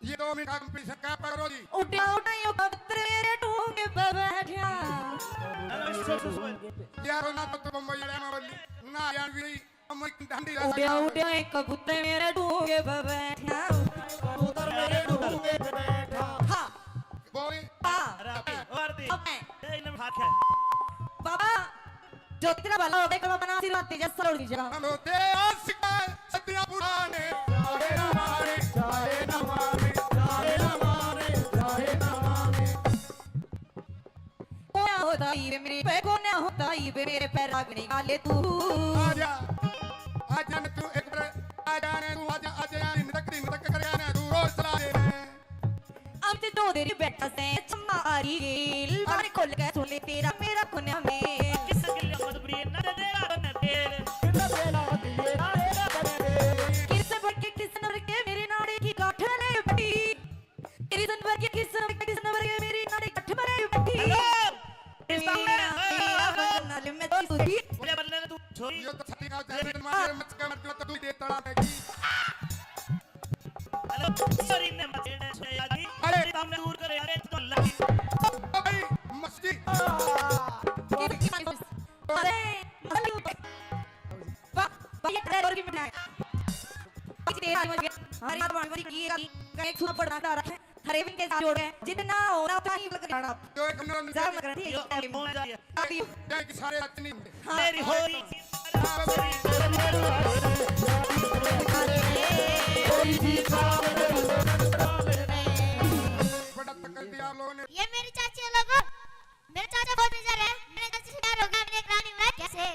ये दो मिनट का competition क्या पकड़ो जी? उठा, उठा, यो कबूतर मेरे ठूंगे पे बैठा। अरे, सो, सो, सो। यार, ना तो, तो बम्बई वाले में बोली, ना हरियाणवी, बम्बई ढांडी रहता उड़िया, क्या? उड़िया, एक कबूतर मेरे ठूंगे पे बैठा। कबूतर मेरे ठूंगे पे बैठा। हाँ। बोल। हाँ। अरे, और दे। अब मैं। ए, इन्हें उठा के। बाबा, जो तेरा भला हो, देख, बाबा ना आशीर्वाद दे, जैसा लौट दीजिएगा। हम होते आशिक सदियां पुराने, जाए ना मारे, जाए ना मारे, जाए ना मारे, जाए ना मारे। कोन्या होता ही वे मेरे पे, कोन्या होता ही वे मेरे पे रागने वाले तू। आजा, आजा ना तू एक बार, आजा ना तू, आजा, आजा, दिन तक, दिन तक कर, आना तू रोज चला दे। अब ते दो देरी बैठा से छम्मा आ रही गेल, बारे खोल के सुन ले तेरा मेरा कोन्या में। किस गिल्ले मजबूरी ना दे रहा बने तेरे। किस गिल्ले मजबूरी ना दे रहा बने तेरे। किस नंबर के, किस नंबर के मेरे नाड़े की गांठ ले बटी। तेरी नंबर के, किस नंबर के, किस नंबर के मेरी नाड़े की गांठ मरे बटी। Hello। किस नंबर है? मेरा कोन्या में तो सुधी। बोले बदले ने तू छोरी। ये तो छठी का जैसे मारे मच के मर जाओ तो तू दे तड़ा देगी। हेलो, सॉरी ने मत छेड़, छेड़ लगी। अरे। सामने दूर करे, अरे तो लगी। ओ भाई, मस्ती। अरे, वाह, भाई, ये और की मिठाई। आज तेरा आज मुझे हमारी बात मांगने की, की, का एक सुना पड़ना चाह रहा है। हरे विन के साथ जोड़ के जितना हो रहा उतना ही लग जाना। जो एक नंबर जा मगर ठीक है। अभी क्या कि सारे इतनी हाँ। मेरी होली। बड़ा तक कर दिया आप लोगों ने। ये मेरी चाची है लोगों, मेरे चाचा बहुत बेजार है, मेरे चाची से प्यार हो गया, मैंने एक रानी में कैसे।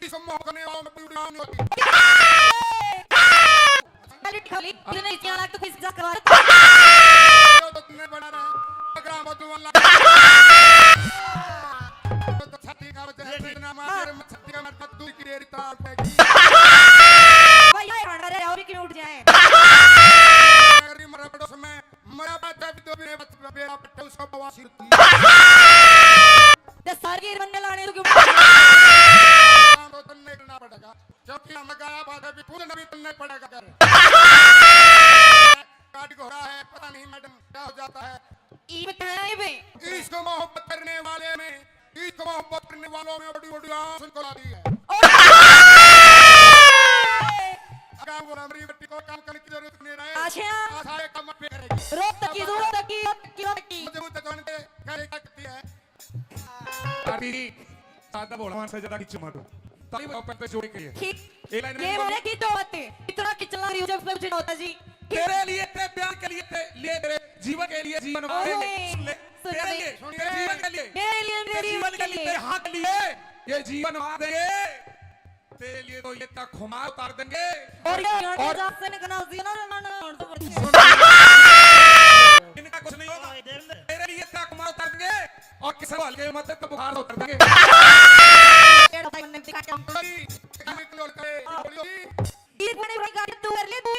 इसको मोह करने वालों में कोई उड़ान नहीं होती। पहले खाली इतने इसकी आवाज तो किसी जा करवा। तो तुमने बना रहा है, अगर हम तो वाला। तो छाती का वजह है, इतना मार, छाती का मार, तू की देर तार पे। भाई, ये खाना रे, और भी क्यों उठ जाए? अगर ये मरा पड़ोस में, मरा बात है, तो मेरे बच-, बेरा पट्टे उसका बवासीर थी। ते सारी ये बनने लाने तो क्यों? काम तो तन्ने करना पड़ेगा, क्योंकि हम गाया बात है, भी खुद नबी तन्ने पड़ेगा कर। काट घोड़ा है, पता नहीं मैडम क्या हो जाता है। ई बताए बे। इसको मोहब्बत करने वाले में, इसको मोहब्बत करने वालों में बड़ी बड़ी आस निकल आती है। अगर वो हमारी बेटी को काम करने की जरूरत नहीं रहे, अच्छा। आशाएं काम पे करेगी। रोज तक की, रोज तक की, रोज तक की, रोज तक की। मुझे वो तो जानते, क्या करती है? आरती जी, सादा भोला मानस है, ज्यादा किच मारो। ताली बजाओ, पैर पे जोड़ के। ठीक। एक लाइन ये में बोले कि तो मत, इतना किचला रही हो जब सब जिन होता जी। तेरे लिए, तेरे प्यार के लिए, तेरे लिए, तेरे जीवन के लिए जीवन वार देंगे। ओए, सुन ले, सुन तेरे ले। लिए, तेरे जीवन के लिए, मेरे लिए, तेरे मेरे जीवन के लिए, लिए। तेरे हाथ के लिए, ये जीवन वार देंगे। तेरे लिए तो ये तक खुमार उतार देंगे। और ये और जासन कनाजी ना रे, ना, ना, ना, सुन। इनका कुछ नहीं होगा। तेरे लिए तक खुमार उतार देंगे और किसी को हल्के मत तो बुखार उतार देंगे। ये बड़े भाई गाड़ी तू कर ले तू।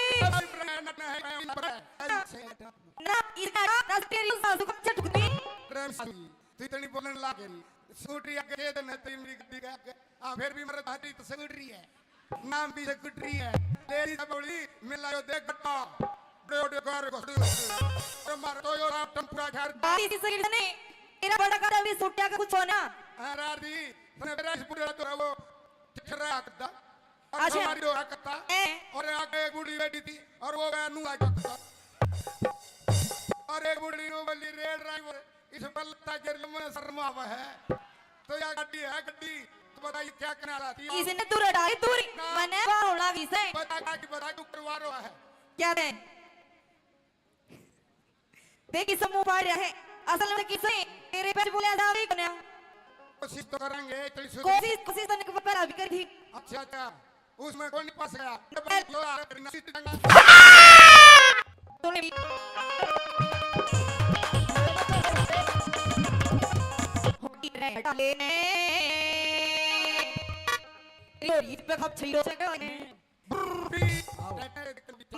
ना, इसका ना तेरी सासू को झटकती। प्रेम से तू इतनी बोलने लाग गई। स्कूटी आगे दे दे, तेरी मेरी गड्डी के आगे। हाँ, फिर भी मेरे भाटी तो स्कूटरी है, नाम भी स्कूटरी है। तेरी सब बोली, मिला यो देख गट्टा, बड़े बड़े कार घोड़े, तो मार तो यो रात टम्परा घर। बात इसी शरीर से नहीं, तेरा बड़ा काटा भी सुटिया का कुछ होना। हाँ, रार दी, तने मेरा इस बुढ़ा तो वो चिखरा करता, और अच्छा। हमारी हो करता, हैं? और आगे एक बूढ़ी बैठी थी, और वो गया नू आ करता। और एक बूढ़ी नू बोली, "रेड ड्राइवर, इस पर लत्ता गिर लो, मुझे शर्म आवा है। तो या गड्डी है गड्डी, तो बताइए क्या करना चाहती है?" इसने तू रटाई दूरी, ना। मने बावला भी से। बता का की बता, तू करवा रहा है। क्या दे? देख, किस मुंह पाड़ रहा है। असल में किसे तेरे पे बोला जावे कोन्या। कोशिश तो करेंगे, तेरी सुध- कोशिश, कोशिश तो निक पर अभी कर दी। अच्छा, अच्छा, उसमें कौन फंस गया? तूने भी होती रे डाले ने। यो ईद पे कब छियो से कहने।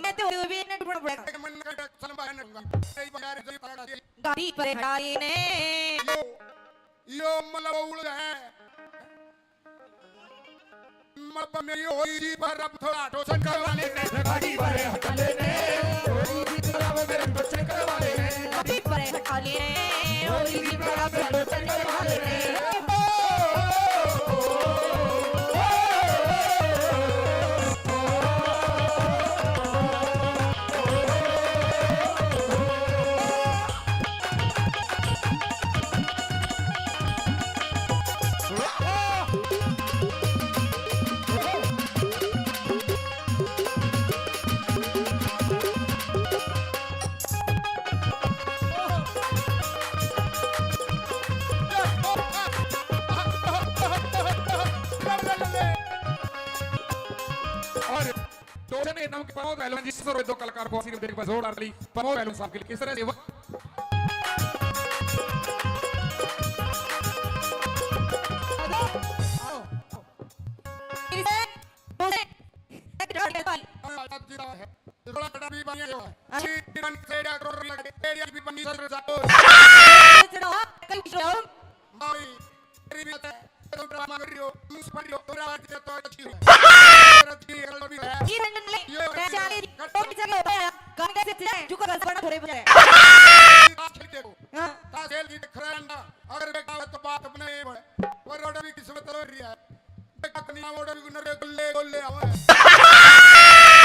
मैं तो हुई भी इन्हें ढूंढना पड़ेगा। गाड़ी पर खड़ा इन्हें। यो, यो मतलब उड़ है। मतलब मेरी होई जी पर अब थोड़ा टोचन करवा लेने। गाड़ी पर हटा लेने। होई जी पर अब मेरे टोचन करवा लेने। गाड़ी पर हटा लेने। होई जी पर अब मेरे टोचन करवा लेने। और टोचन के नाम के प्रमोद पहलवान जी, सौ रुपए दो कलाकार को आशीर्वाद देने के बाद जोरदार ताली प्रमोद पहलवान साहब के लिए। किस तरह से वा- भाई, तेरी भी आता है, तो ड्रामा कर रही हो, मुंह से पढ़ रही हो, तो आवाज तो अच्छी है। तेरा जी अलग भी है। ये रंजन ले, ये मैं चाह रही, तो पीछे गया होता है, गाने कैसे चले, झुका घर से बड़ा थोड़े बजाए। ताश खेलते हो। हाँ। ताश खेल की खरा अंडा, अगर बेटा हो तो बात अपने ये बढ़े। और रोड भी किस्मत हो रही है। बेटा अपनी माँ रोड भी नरे गुल्ले, गुल्ले आवे।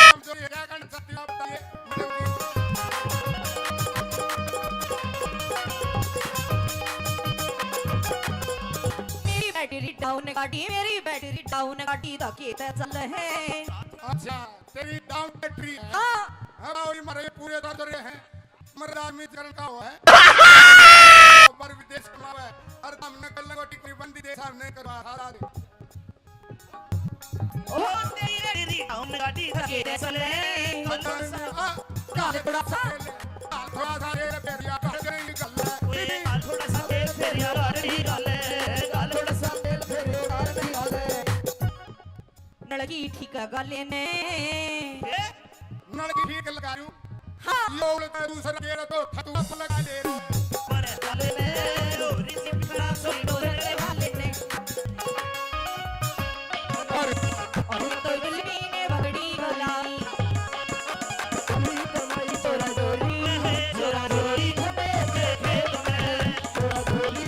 हम जो ये क्या करना चाहती हो, आप बताइए। मेरी बैटरी डाउन गाड़ी, मेरी बैटरी डाउन गाड़ी दा के ते चल है। अच्छा, तेरी डाउन बैटरी है। हाँ। हाँ, और ये मरे पूरे दर्द रहे हैं। मरे आदमी जलन का हो है। पर विदेश कमावे, और हमने कर लंगो टिकरी बंदी देश हमने करवा सारा। के सले, गल थोड़ा सा, गल थोड़ा सा तेल फेरिया, गल गई गल। ओए, गल थोड़ा सा तेल फेरिया, गल गई गल, गल थोड़ा सा तेल फेरिया, गल गई गल। नलकी ठीक गाले ने। ए? नलकी ठीक लगा लूं। हाँ। यो उल्टा दूसरा गेड़ा तो ठतुआ लगा ले रे। पर गाले ने, लोरी सी पिछड़ा सोई डोले वाले ने। और, और तो गुल्ली ने बगड़ी बुलाई। तोरा डोरी, तोरा डोरी,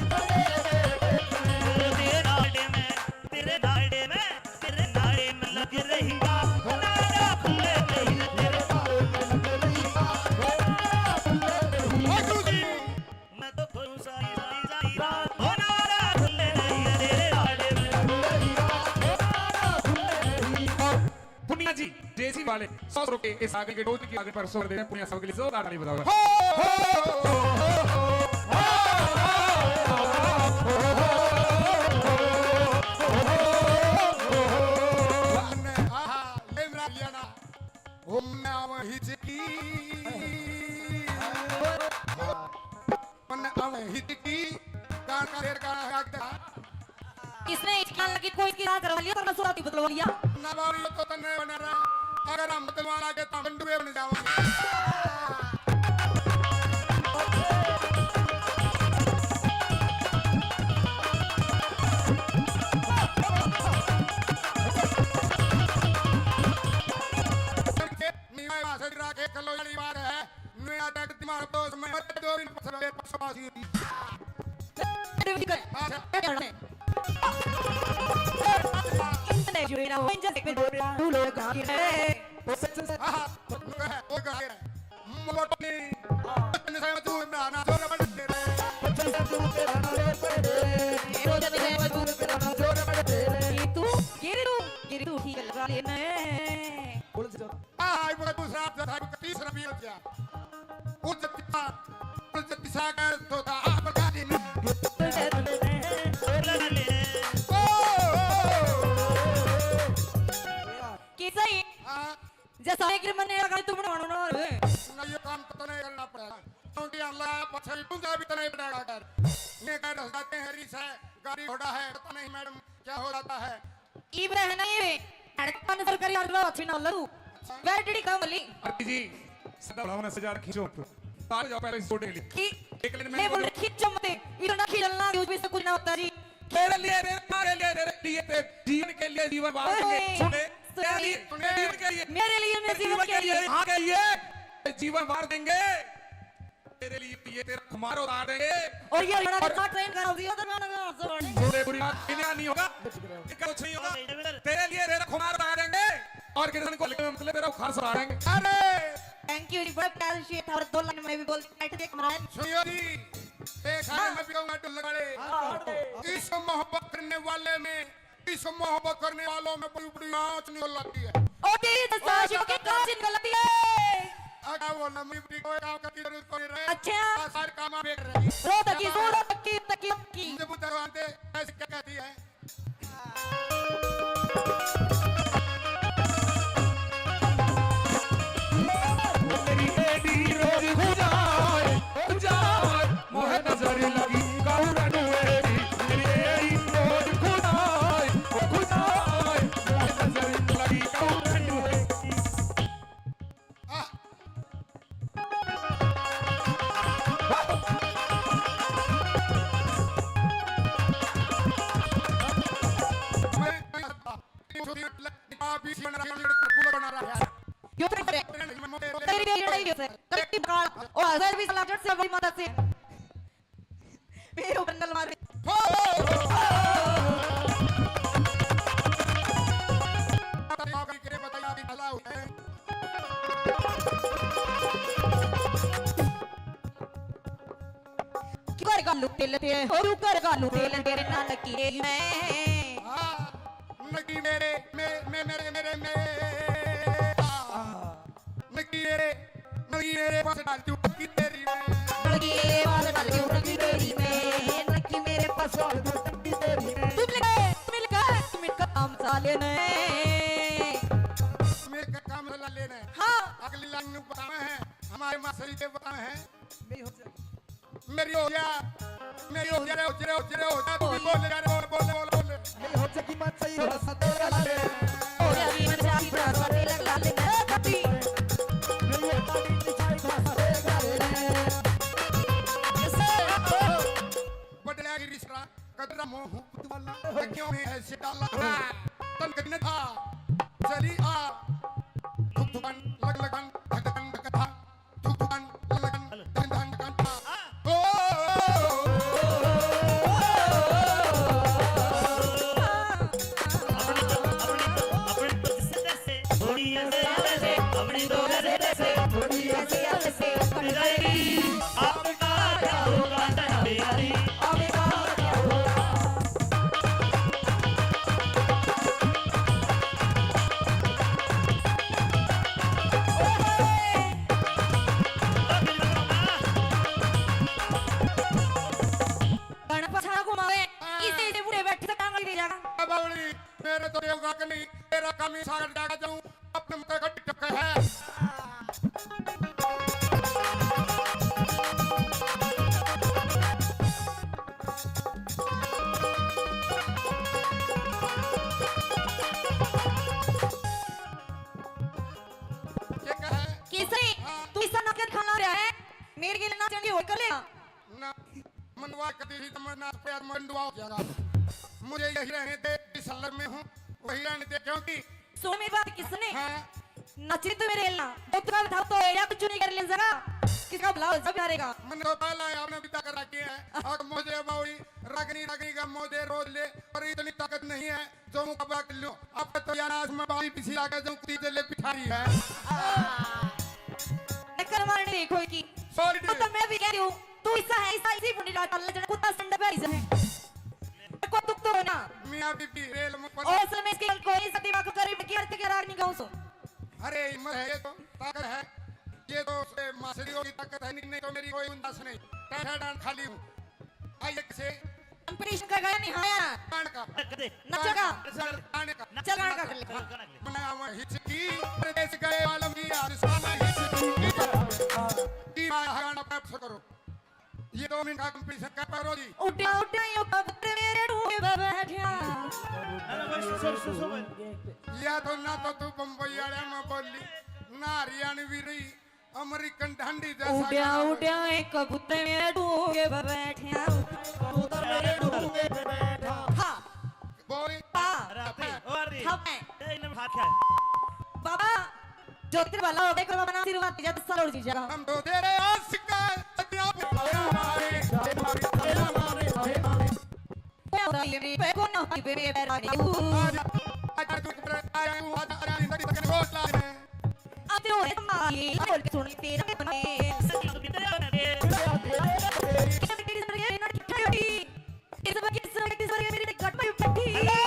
तेरे नाड़े में, तेरे नाड़े में। तेरे नाड़े में लग रही आग, नाड़ा खुले नहीं, तेरे नाड़े में लग रही आग, नाड़ा खुले नहीं। मैं तो खोऊं सारी, सारी, सारी रात, ओ नाड़ा खुले नहीं, तेरे नाड़े में लग रही आग, नाड़ा खुले नहीं। और पुनिया जी, जेसी वाले सौ रुपए इस आगे के डोज की आगे पर सौ दे रहे हैं, पुनिया साहब के लिए जोरदार ताली बजाओ। हो, हो, हो, हो। आहा, ले मेरा लिया ना। हुम नाम हिचकी। मन नाम हिचकी। गाना का ढेर गाना है, आगे देखा। इसने हिचकी लगी, कोई इसकी राह करवा लिया, तो मैं सुराती बदलवा लिया। ना बाबू, ये तो तन्ने बना रहा। अगर हम बदलवा लागे, तो हम डुबे बन जाओगे। मीना भाषण राखे खलो वाली बात है। न्यू आता दिमाग तो समय दो दिन पसरा पसवासी। अच्छा। इंटरनेट जुड़े ना हो, इंजन देख पे तू लोग आगे है। हाँ, हाँ, वो गा रहे हैं। मोटनी, पचन से मजदूर ना, ना, जोर बड़ तेरे। पचन से मजदूर तेरा ना, जोर बड़ तेरे। ये रोज में मजदूर तेरा ना, जोर बड़ तेरे। ये तू, ये रे तू, ये रे तू, ठीक लगा लेना है। बोल से ज्यादा। आ, आई बोला दूसरा, दूसरा, तीसरा भी हो गया। उस तीसरा, उस तीसरा का तो था, आ, बता दे। ओ, ओ, ओ, ओ। कैसा ही? हाँ। जैसा एक मन ने लगा, तुम बनवाना ना रे। ना, ये काम तो तने करना पड़ेगा। क्योंकि अल्लाह पछाई पूंजा भी तने पड़ेगा कर। ये कर जाते हैं, रिस है, गाड़ी घोड़ा है, पता नहीं मैडम क्या हो जाता है। इब रहना ये, अरे पाँच सौ रुपये यार, अच्छी ना लड़ू। बैटरी कम ली। अरे जी, सदा बढ़ावना से यार खींचो। तार जाओ पहले इस छोटे के लिए। खी-, एक लाइन में मैं बोल बोलो। रही, खींचो मत, इतना खींचना, यूं भी से कुछ ना होता जी। तेरे लिए, तेरे, तेरे लिए, तेरे लिए, तेरे जीवन के लिए, जीवन वार ओए, देंगे। सुने, तेरे लिए, सुने। तेरे जीवन के लिए। मेरे लिए, मेरे तेरे जीवन जीवन के के लिए। लिए, हाँ, के लिए। जीवन वार देंगे। तेरे लिए ये तेरा खुमार उतार देंगे। और ये लड़का और कितना ट्रेन करा दिया, उधर गाना गा, जोर। सुने बुरी बात, इन्हें नहीं होगा। इनका कुछ नहीं होगा। तेरे लिए तेरा खुमार उतार देंगे। और किसान को लेकर मतलब तेरा बुखार सुधार देंगे। अरे! Thank you जी, बड़ा प्यारा शेर था और दो लाइन में भी बोल के बैठ गए महाराज। सुनियो जी, एक हाल मैं भी कहूँगा ढोलक वाले। हाँ, हाँ। इस मोहब्बत करने वाले में, इस मोहब्बत करने वालों में बड़ी, बड़ी आँच निकल आती है। ओ तेरी तो ओ सास दादा। के कांच निकल आती है। अगर वो लंबी बड़ी कोई काम की जरूरत कोई रहे, अच्छा। आ, सारे काम आप एक रहे। रो तकी, रो तकी, तकी, तकी। मुझे बुद्ध भगवान से ऐसे क्या कहती है? मेरी बेटी रोज खुजाए, खुजाए, मोहे नजर लगी कौरन मेरी, मेरी बेटी रोज खुजाए, खुजाए, मोहे नजर लगी कौरन मेरी। क्यों करे? तेरी भी लड़ाई हो सर। कल की काल। ओ, सर भी साला जट से बड़ी मदद से। मेरे ऊपर नल मार। क्यों कर गालू तेल तेरे, और क्यों कर गालू तेल तेरे नानकी रे मैं। हाँ, नकी मेरे, मे-, मे-, मेरे, मेरे, मेरे। हाँ। नकी मेरे, नकी मेरे पास डाल दूं नकी तेरी में। नकी मेरे पास डाल दूं नकी तेरी में। नकी मेरे पास डाल दूं नकी तेरी में। तुम मिलकर, तुम मिलकर, तुम मिलकर काम साले ने। मेरे का काम बतावे हैं, हमारे मास्टर जी के बतावे हैं। मेरी हो जा, मेरी हो जा, मेरी हो जा, रे हो जा, रे हो जा, रे हो जा, तू भी बोल जा, रे बोल, बोल, बोल, बोल। मेरी हो जा की मत सही हो सकते हैं। हो जा की मत सही हो सकते हैं। मेरी हो जा की मत सही हो सकते हैं। बदला की रिश्ता कदरा मोह पुतवाला, क्यों है ऐसे डाला? तन कदने था, चली आ। धुक धुकन, लग लगन, धक धकन, धक था। धुक धुकन, लग लगन, धन धन धन था। ओ, अपनी तो, अपनी तो, अपनी तो जिससे तैसे, थोड़ी ऐसे, ऐसे, अपनी तो ऐसे, ऐसे, थोड़ी ऐसे, ऐसे, आपका क्या होगा, आपका क्या होगा? गणपत छाना घुमावे, इसे, इसे बूढ़े बैठे से टांगड़ी दे जाएगा। बावली, मेरे तो देवगा के नहीं, तेरा कमी सागर जागा जाऊं। अपने मुंह का टक्कर है। ये क्या है? किसे? हाँ। तू इसा नकल खाना रहा है? मेरे के लिए नाचने की होड़ कर लेगा। ना, मनवा कती ही तमन्ना पे आत्मा दुआ हो जाएगा। मुझे यही रहने दे, जिस हालत में हूँ, वही रहने दे, क्योंकि सुन मेरी बात किसने? हाँ। नचरी तो मेरे ना, तो तुका बताओ तो या कुछ नहीं कर ले जरा। किसका भला हो सब हारेगा। मन तो पहला है, आपने बिता कर रखे हैं। और मुझे बावड़ी, रागनी, रागनी का मुझे रोज ले, और इतनी ताकत नहीं है, जो मुकाबला कर लो। आप तो या नाच में बावड़ी पीछे आके जो कुत्ती ले पिठारी है। नकल मारने देखो की। Sorry। तो मैं भी कह रही हूँ, तू ऐसा है, ऐसा इसी फुंडी लाट अल्लाह जन कुत्ता संड पे ऐसा है। को दुख तो हो ना। मियाँ बीबी रेल में पड़- और असल में इसकी कोई सा दिमाग को करीब की अर्थ के राग नहीं गाऊं सो। अरे हिम्मत है, ये तो ताकत है, ये तो उसके मासड़ियों की ताकत है, नहीं, नहीं तो मेरी कोई गुंजाइश नहीं। टाटा डांड खाली हूँ। आइए किसे? Competition का गाया नहीं आया। डांड का। नचेगा। डांड का। चल गाना कर ले। बनाया हुआ हिचकी, परदेश गए आलम की याद सुना हिचकी। की माया हराना पैप से करो। ये दो मिनट का competition कर पारो जी। उड्या, उड्या, यो कबूतर मेरे डूंगे पे बैठा। अरे भाई, सुन, सुन, सुन, सुन। या तो ना तो तू बम्बई वाले में बोली, ना हरियाणवी रही, अमेरिकन ढांडी जैसा उड्या, गाना। उड्या, एक कबूतर मेरे डूंगे पे बैठा। कबूतर मेरे डूंगे पे बैठा। हाँ। बोल। हाँ। राती, ओ राती। हाँ, मैं। ए, इन्हें उठा के। बाबा, जो तेरे भला हो गया, करो बाबा ना आशीर्वाद दीजिए, दस साल और जी जाएगा। हम तो तेरे आशिक हैं, सदियों पे हमारे, हमारे, हमारे, हमारे। कोई ना होता ये रे, कोई ना होता ये मेरे पैर में। आजा, आजा, तू आजा, आजा, जिंदगी तक रोज ला दे। अब तेरे होए तुम्हारी, बोल के सुन तेरा बने। इस बार, इस बार, इस बार मेरी गट में बैठी। Hello।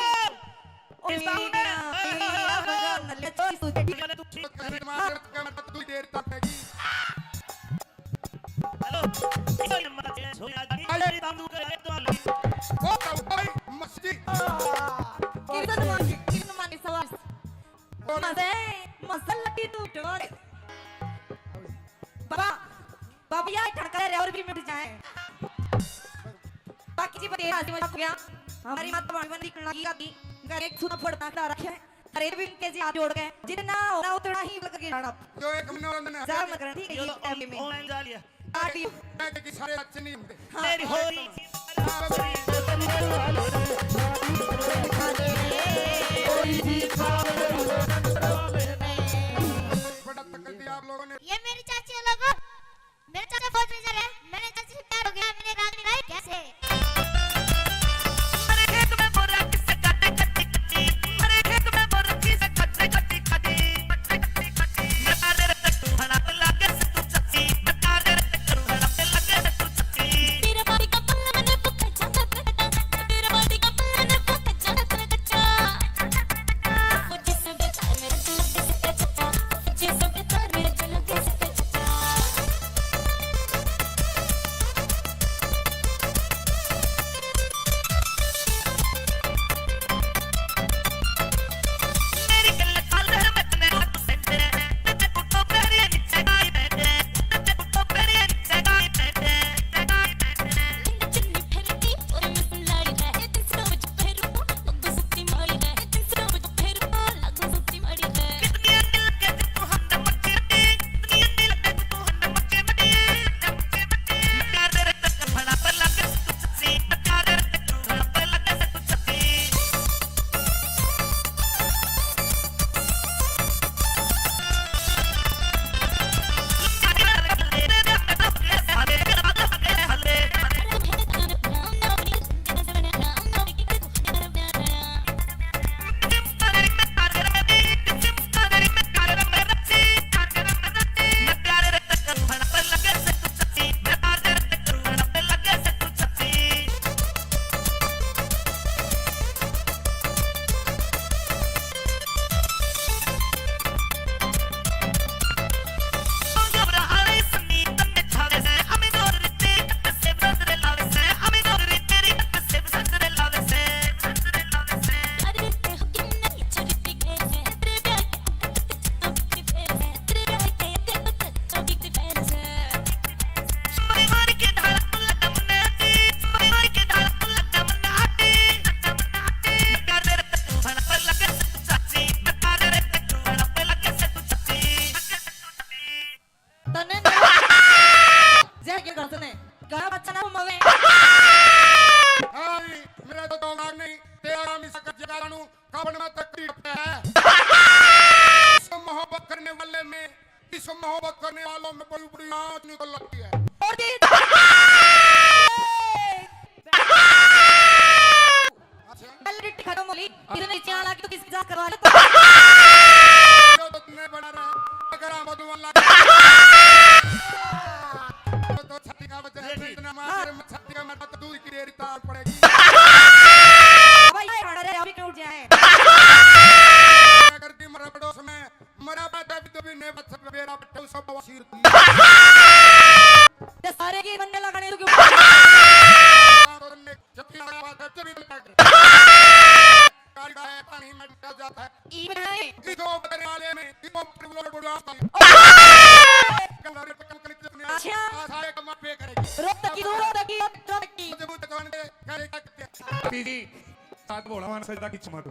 ओ किस बात है? मेरा, मेरा भगवान, ले तो इस तुझे ठीक मैंने तू ठीक कर दिमाग में तू देर तक हैगी। Hello। इस बार मत छोड़ यार। अरे बाबू करे तो ओ भाई मस्ती। किसन मान, किसन मान सवाल। मजे, मसल लटी तू डोर। बाबा, बाबा, यार ठड़का रे और भी मिट जाए। बाकी जी, बतेरा आज मजा हो गया। हमारी माता भगवान की करुणा की आती, घर एक सुना फड़ दाखला रखे। अरे भी इनके जी हाथ जोड़ के, जितना होना उतना ही लग के जाना। जो एक मनोरंजन है। जा मत करना, ठीक है, ये ये तो time में। Online जा लिया। आदि। मैं कि सारे अच्छे नहीं होंगे। हाँ। मेरी होली। बड़ा तकड़ दिया आप लोगों ने। ये मेरी चाची है लोगों, मेरे चाचा फौज में जा रहे हैं, मैंने चाची से प्यार हो गया, मैंने राग नहीं गाई कैसे? वो करने वालों में बड़ी बड़ी आंच निकल लगती है। और जी। अच्छा। पहले डिट्टी खत्म हो ली, इतने चाल आ गई तो किसकी जांच करवा लो। जो तो तुमने बना रहा, अगर हम भगवान लगा तो छाती का बच्चा है, इतना मार, छाती का मत दूर की देर तार पड़ेगी। भाई, ये हमारा रे, अभी क्यों उठ जाए? अगर की मरा पड़ोस में, मरा बाटा भी तो भी ने बच्चा बेरा बट्टा सब बवासीर की। ये सारे की बनने लगाने तो क्यों? हाँ, तो तुमने जबकि लगा बात है, तभी तो लगा। गाड़ी का है, पानी में डूब जाता है। ई बनाए। ई जो बदले वाले में, ई जो बदले वाले में। अच्छा। आसारे का मत पे करेगी। रोक तकी दूर, रोक तकी, रोक तकी। मजबूत जवान के करे क्या करते हैं? जी, साथ बोला, मान सजदा की क्षमा दो।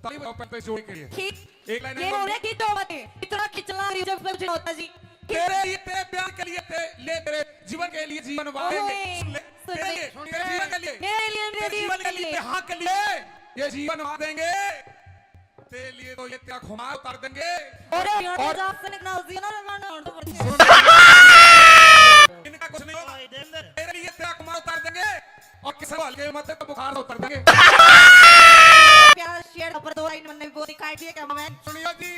ताली बजाओ, पहले जोड़ के लिए। खींच। एक लाइन ये और। बोले कि तो मत, इतना खिंचना रही जब सब होता जी। तेरे लिए, तेरे प्यार के लिए, तेरे लिए, तेरे जीवन के लिए जीवन वार देंगे। ओए, सुन ले। सुन तेरे ले। लिए, तेरे जीवन के लिए। मेरे लिए, मेरे तेरे जीवन के लिए। लिए, हाँ के लिए। ये जीवन वार देंगे। तेरे लिए तो ये तेरा खुमार उतार देंगे। अरे, यार, और जा से निकलना उसी ना, ना, ना, ना, सुन। इनका कुछ नहीं होगा। तेरे लिए तेरा खुमार उतार देंगे। और किसी को हल्के मत तो बुखार उतर देंगे। प्यारा शेर ऊपर दो लाइन मैंने भी बोली, काट दिया क्या मैं? सुनियो जी,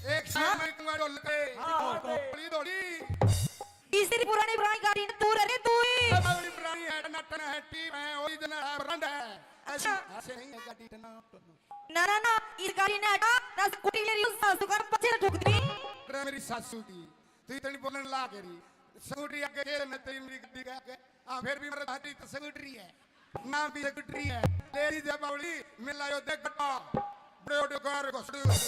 एक शेर हाँ? मैं कहूँगा ढोल पे। हाँ, हाँ। थोड़ी, थोड़ी। तीसरी पुरानी, पुरानी गाड़ी ना, तू रे, तू ही। ये बड़ी पुरानी है, टनाटन है, टीप है, ओरिजिनल है, ब्रांड है। ऐसी अच्छा। ऐसे नहीं है गाड़ी टनाटन। ना, ना, ना, इस गाड़ी ने हटा, ना स्कूटी ले रही हूँ, सासू का पीछे से ठोक दी। अरे मेरी सासू की, तू इतनी बोलने ला के रही। स्कूटी आगे गेर में तेरी मेरी गाड़ी के आगे। हाँ, फिर भी मेरा दादी तो स्कूटरी है। ना भी स्कूटरी है। ले ली जब बावली, मिला यो देख गड्ढा। बड़े ओडे कार घुसड़ी हुई।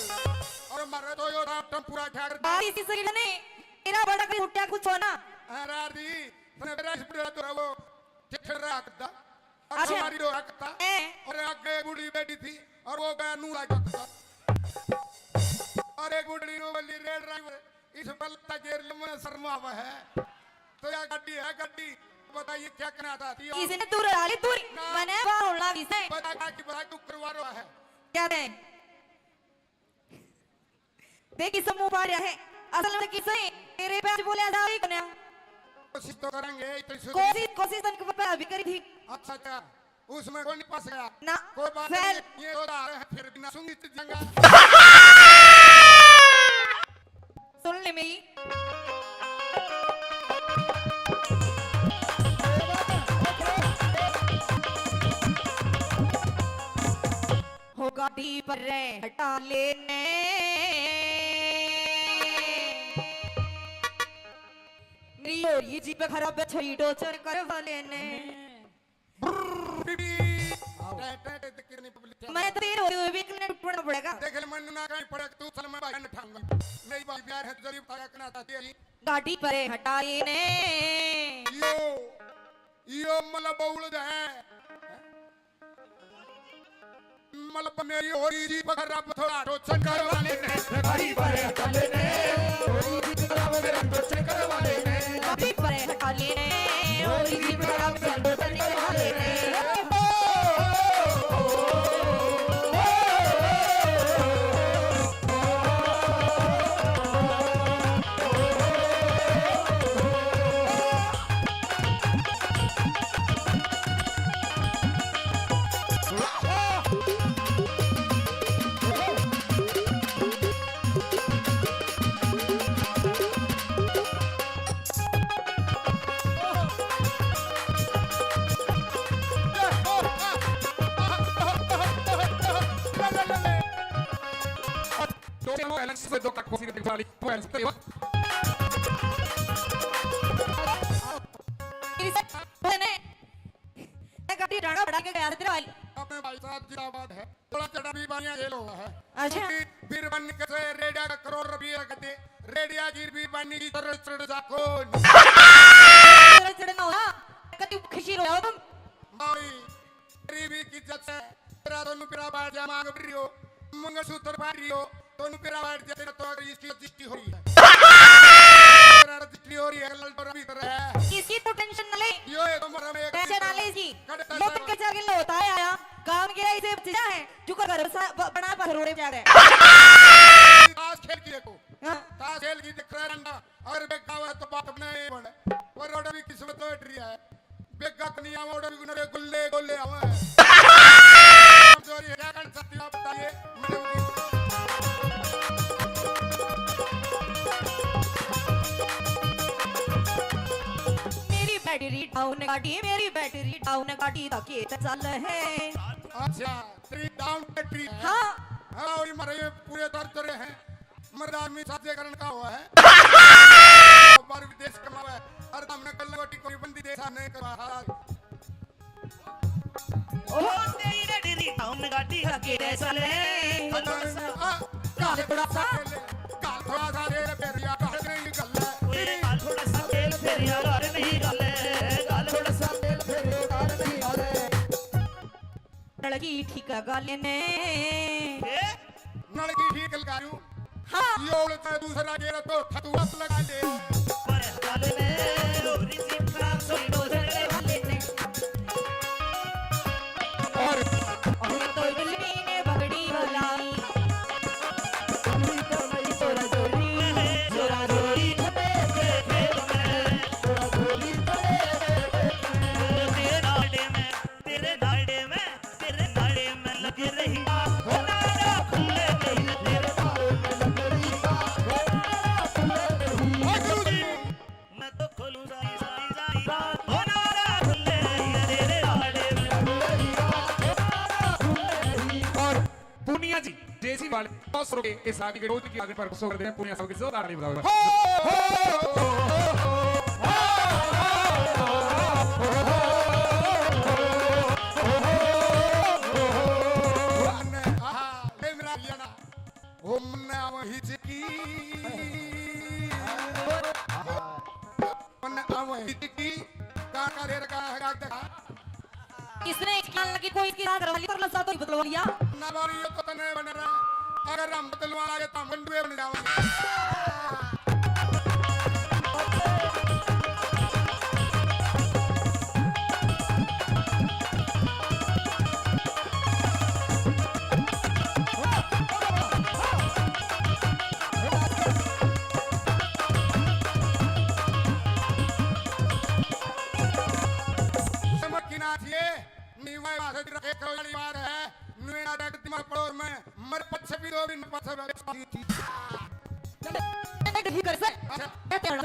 और मारे तो यो राम टम्पूरा ठाकर। बारिश की सरीर ने, तेरा बड़ा कहीं उठा कुछ हो ना। हाँ, रार दी, तने मेरा इस बुढ़ा तो वो, ठेठर रहा करता। और अच्छा। हमारी डोरा करता। हैं? और आगे बूढ़ी बैठी थी, और वो गया नूरा करता। और एक बुढ़ी नो बल्ली रेल ड्राइवर। इस बल तक गेर लमन शर्मा हुआ है। तो या गाड़ी है गाड़ी, बताइए क्या कहना चाहती हो? इसने दूर डाली दूर, ना। मैंने बाहर होना भी से। बता का की बता तू करवा रहा है। क्या है? देख किस मुंह पा रहा है। असल में किसे तेरे पे आज बोले आज आई कन्या। कोशिश तो करेंगे, इतनी सुधरी। कोशिश, कोशिश तन को पता भी करी थी। अच्छा, अच्छा। उसमें कोई नहीं फंस गया। ना, कोई बात fail। नहीं, ये तो आ रहे हैं, फिर भी ना सुंगी चीज जंगा। सुन ले मेरी। हो गाड़ी पर रे हटा लेने। मेरी हो रही जीप खराब है, छई टोचर करवा लेने। ब्रर, बीबी। आओ। टे, टे, टे, टे, कितनी पब्लिक है। मैं तो ये रोते हुए भी इतने टूटना पड़ेगा। देख ले, मन्नू ना कहीं पड़े, तू चल, मैं भाई ने ठाऊंगा। मेरी भाई प्यार है, जरूर बताया करना था तेरी। गाड़ी परे हटाई ने। यो, यो मतलब बउल है। मतलब मेरी हो रही जी पकड़ रब थोड़ा टोचन करवा लेने, गाड़ी परे हटा लेने। गाड़ी परे हटा लेने, और इसी तरह से दो तरीके वाले ने। अपने भाई साहब जिंदाबाद है। थोड़ा चढ़ा भी बानिया ये लोग है। अच्छा। क्योंकि बीरबानी के से रेडिया का करोड़ रुपये का दे, रेडिया की बीरबानी की तरह चढ़ जा कौन? तरह चढ़ना हो ना, कति खुशी रहो तुम। भाई, गरीबी की इज्जत से तेरा दोनों पिरा बाहर जा मांग रही हो, मंगलसूत्र बांध रही हो, दोनों पिरा बाहर जा, तेरा तो अगर इसकी रजिस्ट्री हो रही है। तेरा रजिस्ट्री हो रही है, ललटोरा भी कर रहा है। इसकी तो टेंशन ना ले। यो, ये तो मरा में एक टेंशन ना ले जी। कट कर लोग दे। के जाके होता है आया, काम के इसे बचा है। जुकर घर बसा-, ब-, बना पर रोड़े जा रहे हैं। आज खेल के देखो, हाँ। ताश खेल की दिख रहा है डंडा, अगर बेगा आवे तो बात बने बने। वो रोड भी किस्मत तो बैठ रही है। बेगा तो नहीं आवे, रोड भी नरे गुल्ले गोले आवे। कमजोरी है, क्या कर सकती हो आप बताइए, मैडम जी? मेरी बैटरी डाउन गाड़ी, मेरी बैटरी डाउन गाड़ी दा के चल है। अच्छा, तेरी डाउन बैटरी है। हाँ। हाँ, और ये मारे पूरे दर्द रहे हैं। मर्द आदमी साजे करण का हुआ है। बाहर विदेश कमावा है। अरे हमने कल गोटी कोई बंदी देश नहीं करवा। ओ तेरी रे डेरी टाउन गाड़ी लगे रे साले। आ, काल थोड़ा सा, काल थोड़ा सा रेल फेरिया, काल नहीं गल है। ओए, काल थोड़ा सा रेल फेरिया, काल नहीं गल है। काल थोड़ा सा रेल फेरिया, काल नहीं गल है। नलकी ठीक गाले ने। ए? नलकी ठीक लगा लूं। हाँ। ये उल्टा दूसरा गेर तो थतुआ लगा ले। पर गाले ने, लोरी जी, खराब सोई डोजर वाले ने। और ये तो बिल्ली ने बगड़ी वाला। जोरा जोरी, जोरा जोरी, खेल में। तेरे नाड़े में, तेरे नाड़े में। तेरे नाड़े में लग रही, हो नाड़ा खुले नहीं, तेरे नाड़े में लग रही, हो नाड़ा खुले नहीं। मैं तो खोलूं सारी, सारी, सारी, हो नाड़ा खुले नहीं, तेरे नाड़े में लग रही, हो नाड़ा खुले नहीं। और पूनिया जी, जेसी वाले, सौ रुपए इस आदमी के रोज की आगे पर गुस्सा कर दे, पूनिया साहब की जोरदार ताली बजाओ। हो, हो, हो, हो। आहा, ले मेरा लिया ना। ओ मन्ना वही चिकी। मन्ना वही चिकी। का का रे का है, का देखा? इसने एक कान लगी कोई इसकी रात रवाली पर लसा तो ही बदलवा लिया। ना बारी ये तो तने बन रहा। अगर हम बदलवा लागे तो हम गंडुए बन जाओगे। समझ की ना चाहिए। नीवा भाषा की एक वाली बात है, नुएना देख दिमाग पड़ोर में, मर पच्छे भी दो दिन पच्छे भी। चले, ठीक कर से। अच्छा। कहते हैं।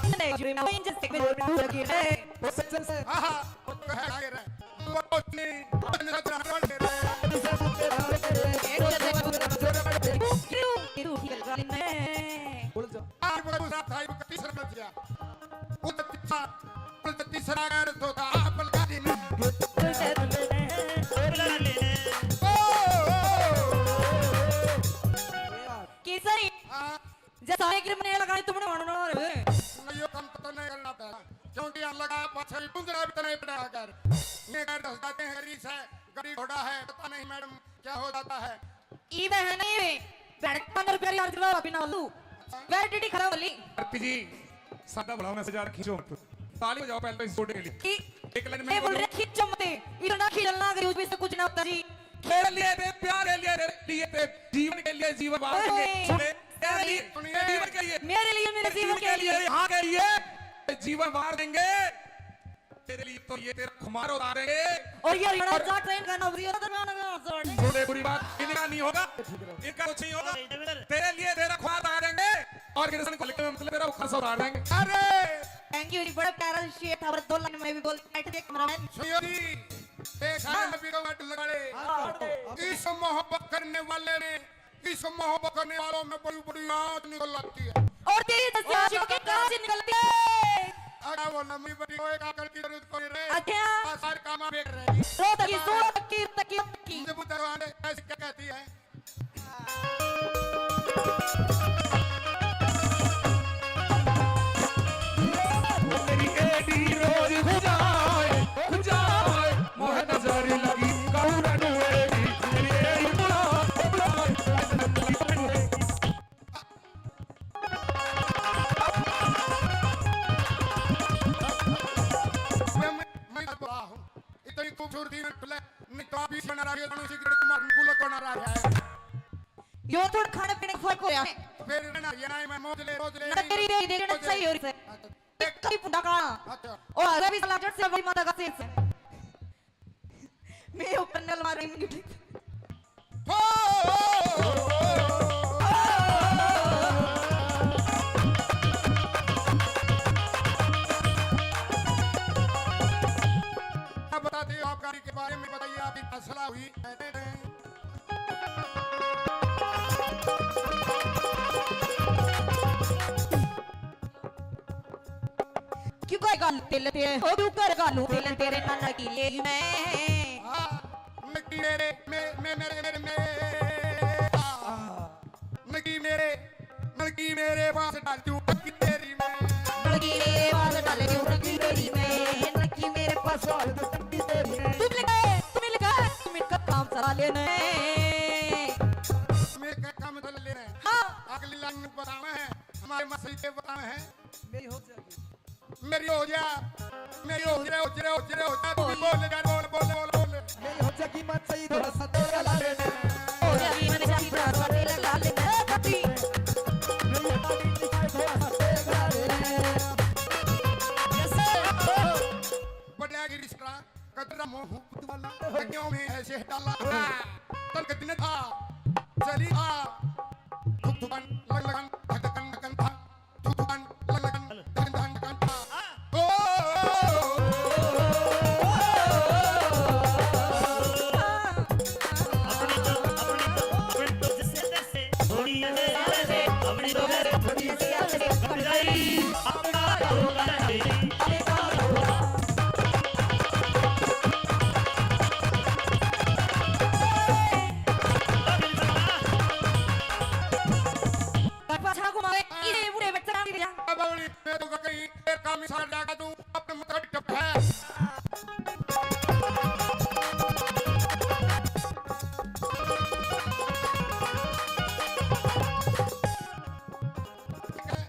नहीं, जुड़ी में इंजन से भी लगी है। वो सच्चन से। हाँ, हाँ, वो तो है, आगे रहे। वो तो नहीं, वो तो नहीं, वो तो नहीं। क्यों? क्यों? क्यों? बोल जा। आठ बजे दूसरा था, ये तीसरा बज गया। उत तीसरा, उत तीसरा कर दो था, आप लगा दी ना। ओ, ओ, ओ, ओ। केसरी, हाँ। जैसा एक ने लगाए तुमने मानो ना रे। नहीं, यो काम पता नहीं करना था, क्योंकि हम लगा पाछे भी गुंजरा भी तो नहीं पड़ा कर। ये कर दस जाते हैं, गरीब है, गरीब घोड़ा है, पता नहीं मैडम क्या हो जाता है। ई बहन, ये भैन का नर प्यारी यार दिलवा बिना आलू। Validity खराब वाली। आरती जी, सादा बढ़ाओ ना, हजार खींचो मत। ताली बजाओ पहले तो इस छोटे के लिए। कि एक लाइन में ये बोल बोलो। रहे, खींचो मत। इतना खींचना अगर यूं भी से कुछ ना होता जी। तेरे लिए, तेरे प्यार के लिए, तेरे लिए, तेरे जीवन के लिए जीवन वार देंगे। ओए। सुने, तेरे लिए, तेरे जीवन के लिए। मेरे लिए, मेरे जीवन के लिए। यहाँ के लिए जीवन वार देंगे। तेरे लिए तो ये तेरा खुमार उतारेंगे। और ये हरियाणा और जा ट्रेन का नवरिया तो गाना गा जोड़े। सुने बुरी बात, इनका नहीं होगा, इनका कुछ नहीं होगा। तेरे लिए तेरा खुमार उतारेंगे और गिरसन को लेकर मतलब तेरा खर्चा उतार देंगे। अरे! Thank you जी, बड़ा प्यारा शेर था, और दो लाइन में भी बोल, बैठ गए cameraman। सुनियो जी, एक हाथ में भी तो लगा ले। हाँ, हाँ, हाँ। इस मोहब्बत करने वाले ने इस मोहब्बत करने वालों में बड़ी बड़ी आंच निकल आती है। और तेरी जैसी आशिक की आंच निकलती है। अरे वो लंबी बड़ी कोई काकल की जरूरत कोई रे। अच्छा। आ सारे काम आप देख रहे हैं। रो तकी, सो तकी, तकी, तकी। मुझे बुद्धा भगवान ऐसी क्या कहती है? मेरी एडी रोज खुजाए, खुजाए, मोह नजर लगी, कौन नुएगी, मेरी एडी बुला, बुला। मैं, मैं, मैं, इतनी खूबसूरती में खुले, नहीं तो आप बीच में ना रहिए, सिगरेट मार, गुलक बना रहा है। यो थोड़ा खाने पीने का फर्क हो रहा है। फिर ना, ये ना, मैं मौज ले, मौज ले, ना तेरी दे, दे, मौज ले। सही हो रही है। अच्छा। एक ही पुंडा का। अच्छा। और आगे भी साला जट से बड़ी माता का शेष है। मैं ऊपर नल मार रही हूँ। हो! अब बताते हो आप गाड़ी के बारे में, बताइए, आपकी क्या सलाह हुई? क्यों करेगा लू तेल तेरे, हो क्यों करेगा लू तेल तेरे नाना की ले मैं। हाँ, नकी मेरे, मे-, मे-, मेरे, मेरे, मेरे, हाँ। नकी मेरे, नकी मेरे पास डाल दूं, नकी तेरी मैं। नकी मेरे पास डाल दूं, नकी तेरी मैं। नकी मेरे पास डाल दूं, नकी तेरी मैं। तुम लगा, तुम लगा, तुम इनका काम चला लेना है। मेरे का काम चला लेना है। हाँ। अगली लाइन में बताना है, हमारे मसीह के बताना है। मेरी हो जाएगी। मेरी हो जा, मेरी हो जा, हो जा, हो जा, हो जा, तू भी बोल यार, बोल, बोल, बोल, बोल। मेरी हो जाएगी मन सही, थोड़ा सा तेल ला ले। हो जाएगी मन सही, थोड़ा सा तेल ला ले। ए, कभी। मेरी हो जाएगी मन सही, थोड़ा सा तेल ला ले। जैसे बढ़िया गिरी स्ट्रा, कदरा मोह पुतवाला, कन्यों में ऐसे डाला। तन के दिन था, चली था, धुक धुकन, लग लगन, धक धकन, धकन था। पाछा घुमावे, इधर बूढ़े बच्चा काम दिया। अब उन्हीं पे तो कहीं तेरे काम ही सार जाएगा तू, अपने मुताबिक टप है।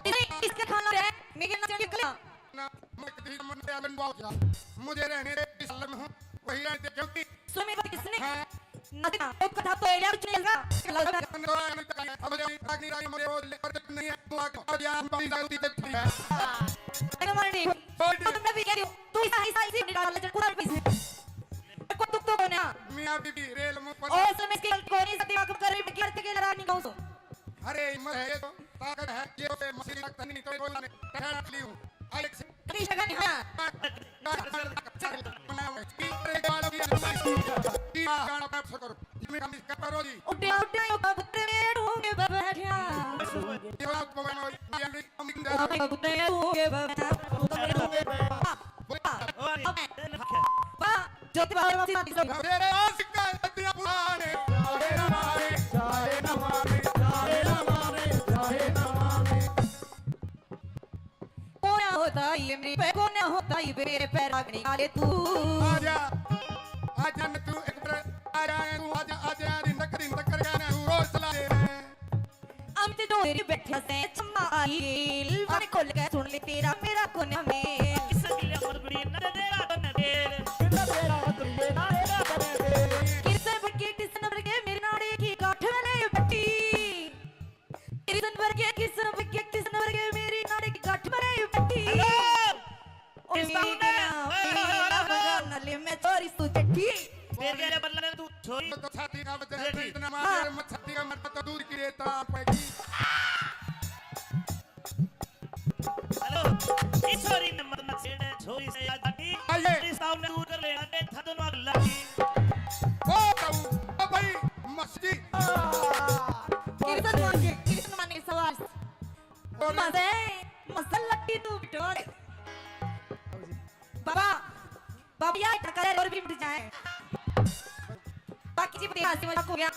इधर इसके खाना रे, मेरे ना चढ़ के ना, मैं कभी मन से आलन बात जा। मुझे रहने दे, इस आलम हूँ, वही रहते क्योंकि सुन मेरी बात, किसने? हाँ। ना, ना, एक कथा तो एलिया कुछ नहीं लगा। अब जो आदमी रानी मरे वो ले, पर नहीं है, तो आके, और यार, हम बाकी जाती तक ठीक है। अरे मरनी। और तो तुमने भी कह दियो, तू ऐसा, ऐसा, ऐसी निकाल ले, कुरान पे से। को दुख तो कोना। मियाँ बीबी, रेल मुंह पर। ओ, सुन, इसकी गलती कोनी, सती वाकफ कर रही, बल्कि अर्थ के लड़ा नहीं कहूँ सो। अरे, हिम्मत है ये तो, ताकत है, ये उसे मसीह तक नहीं, तो बोलने, ठहर ली हूँ। अलेक्स। अरे शगन, हाँ। उड्या, उड्या, यो कबूतर में ढूंढे बैठा। उड्या, उड्या, यो कबूतर में ढूंढे बैठा। वाह, वाह, ज्योति बाबा, तेरे आशिक का दिया पुराने। कोना होता ये मेरे पे, कोना होता ये मेरे पे रागनी वाले तू। आजा, आजा न तू एक बार, आजा न तू, आजा, आजा, दिन तक, दिन तक कर गाना तू रोज चला दे। हम ते दो तेरी बैठे से चम्मा आई, मन खोल के सुन ले तेरा मेरा कोना में। किस गिले मत बड़ी न तेरा तो न तेरे। किस बके किस नंबर के मेरे नाड़े की गांठ में नहीं बटी। किशन वर्गे, किशन वर्गे, किशन वर्गे, मेरी नाड़ी की गांठ मरे बैठी। हेलो। ओ किस मेरी नाम है? गला, ओ, ओ, मेरी ओ, ओ। गला बगा नले में चोरी तू बैठी। तेरे लिए बदला तू छोरी। तो छाती का बच्चा है, तो इतना मार, हाँ। मत छाती का मरता तो दूर की रेता पड़ेगी। हेलो, इस छोरी ने मत मत छेड़े, छोरी से आज बाकी आइए। इस ताऊ ने दूर कर लेना, देख था दोनों आग लगी। ओ ताऊ, ओ भाई, मस्ती। कृष्ण मान के, कृष्ण मान के सवास। और मजे, मसल लट्टी तू बिटोर। बाबा, बाबा, या टकरा और भी मिट जाए। बाकी जी, बता, हंसी मजाक हो गया।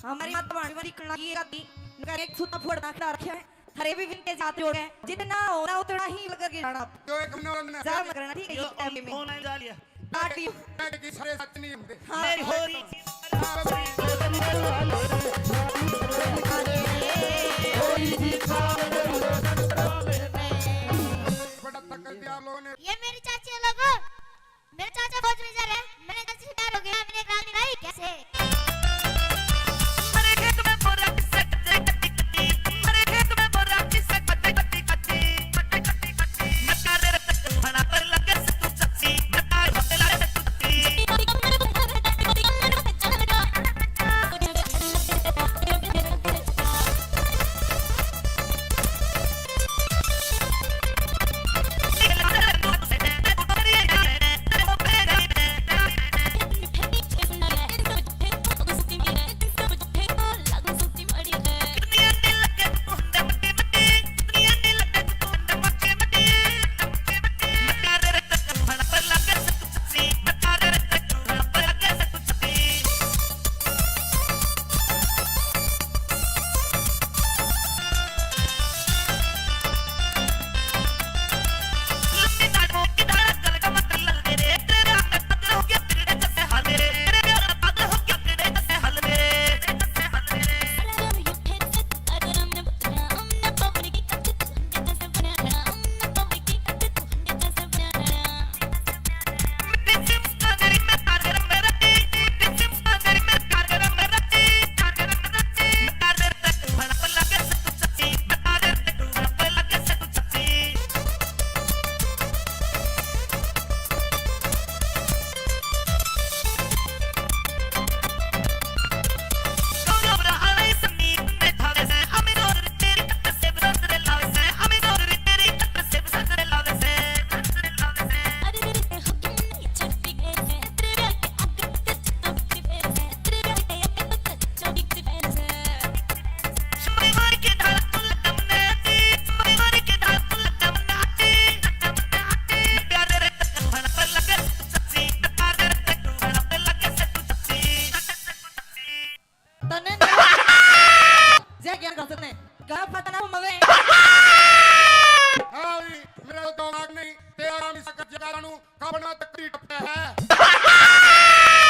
हमारी माता भाणी वाली कला ये राती, इनका एक सूता फोड़ नाखड़ा रखा है। हरे भी विनते जाते हो गए, जितना होना उतना ही लग के जाना। जो एक हमने और जा मत करना, ठीक है, यो ये टाइम में। ऑनलाइन जा लिया। काट लियो। मैं कि सारे सच नहीं होते। हाँ। नहीं हो रही। बड़ा तक कर दिया आप लोगों ने। ये मेरी चाची है लोगों। मेरे चाचा फौज में जा रहे हैं। मेरे चाची से प्यार हो गया। मैंने एक रागनी गाई कैसे? मेरे खेत में बोरा किससे तने जय ज्ञान कर सकते हैं। गला फटा ना मवे। हाँ, मेरा तो दिमाग नहीं, तेरा नाम इस जगह जानू, कबना तक टपटा है।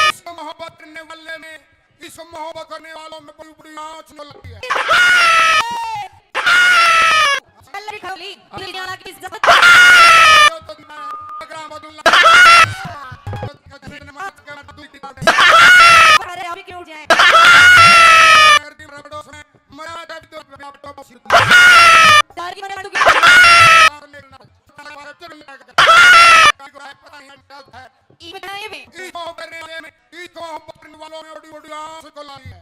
इस मोहब्बत करने वाले में, इस मोहब्बत करने वालों में बड़ी बड़ी आँच न लगी है। चल रे खौली, दिल जाना की इज्जत। अरे अभी क्यों उठ जाए? मरा दे तो। डर की मरे मर दूंगी। ई बताइए बे। ई तो करने वाले में, ई तो हम पकड़ने वालों में बड़ी बड़ी आंसू को लाई है।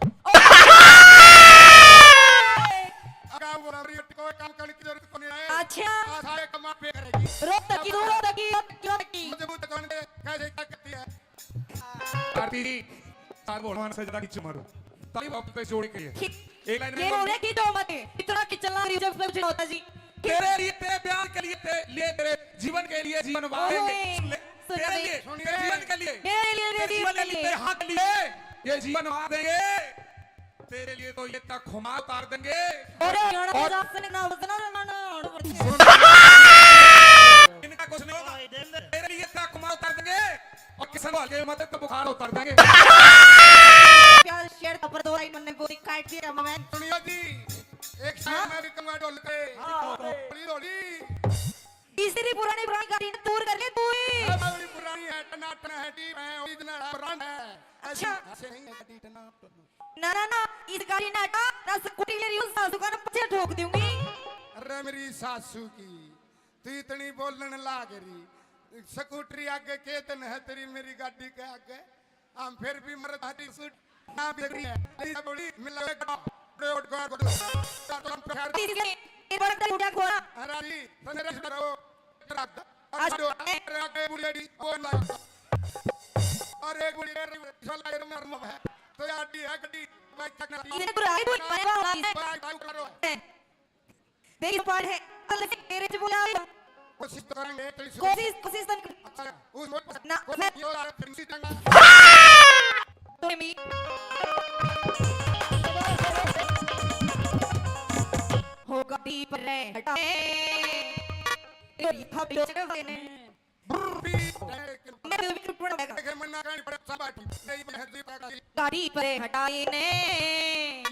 अगर वो रबड़ी को काम करने की जरूरत को नहीं है। अच्छा। आ सारे कमा पे करेगी। रो तकी, रो तकी, रो तकी, रो तकी। मजबूत कौन दे, कैसे क्या करती है? आरती जी, साथ भगवान से ज्यादा खींच मारो। ताली वापस पे जोड़ के लिए। खींच। एक लाइन ये में बोल रहे कि जो मत है, इतना कि चलना रही जब कुछ होता जी। तेरे लिए, तेरे प्यार के लिए, तेरे लिए, तेरे जीवन के लिए जीवन वार देंगे। ओए, सुन ले। सुन तेरे ले। लिए, तेरे जीवन के लिए, मेरे लिए, मेरे तेरे जीवन जीवन के के लिए, लिए। तेरे हाँ के लिए ये जीवन वार देंगे। तेरे लिए तो ये तक खुमार उतार देंगे। अरे, और ना बजना रे, ना, ना, ना। सुन। इनका कुछ नहीं होगा। तेरे लिए तक खुमार उतार देंगे। और किशन वाल के मत तो बुखार उतर देंगे। क्या शेर का पर दो लाइन मन्ने बोली काट दिया मैं। सुनियो जी, एक शेर हाँ? मैं भी कहूँगा ढोल के। हाँ, ढोल। ढोली, ढोली। तीसरी पुरानी पुरानी गाड़ी ने दूर कर ले तू ही। है बड़ी पुरानी है, टनाटन है, टीप है, ओरिजिनल है, ब्रांड है। अच्छा। ऐसे नहीं है, गाड़ी टनाटन। ना, ना, ना, इस गाड़ी ने हटा, ना स्कूटी ले रही हूँ, सासू का ना पीछे ठोक दूंगी। अरे मेरी सासू की, तू इतनी बोलने लाग रही। स्कूटरी आगे के तन है तेरी, मेरी गाड़ी के आगे। हम फिर भी मरद हाथी सूट ना बिगड़ी है। ऐसा बोली, मिला एक बड़ा, बड़े उठ गया, बड़े। तो हम प्यार तीसरे, ये बड़ा उठा खोला। हरारी, तने रस करो। रात। आज अरे, अरे, अरे, बुढ़िया डी, वो ना। अरे, बुढ़िया डी, साला, ये नरम है। तो यार, डी है, गड्डी, बाइक तक ना। इधर तो राय बोल, मरे वाला है। बाइक, बाइक करो। देख, इस पार है। चल, से तेरे से बोला। कोशिश तो करेंगे, तेरी से कोशिश, कोशिश तो नहीं। अच्छा, उस मोड़ पर ना, कोशिश मैं किया, फिर उसी टंगा। तो मी। हो गाड़ी पर रे हटा। तेरी था बेचने वाले ने। मैं भी टूटने लगा। देखे मन्ना गाड़ी पर सब बैठी। नहीं, मैं हर दीप का गाड़ी पर हटाए ने।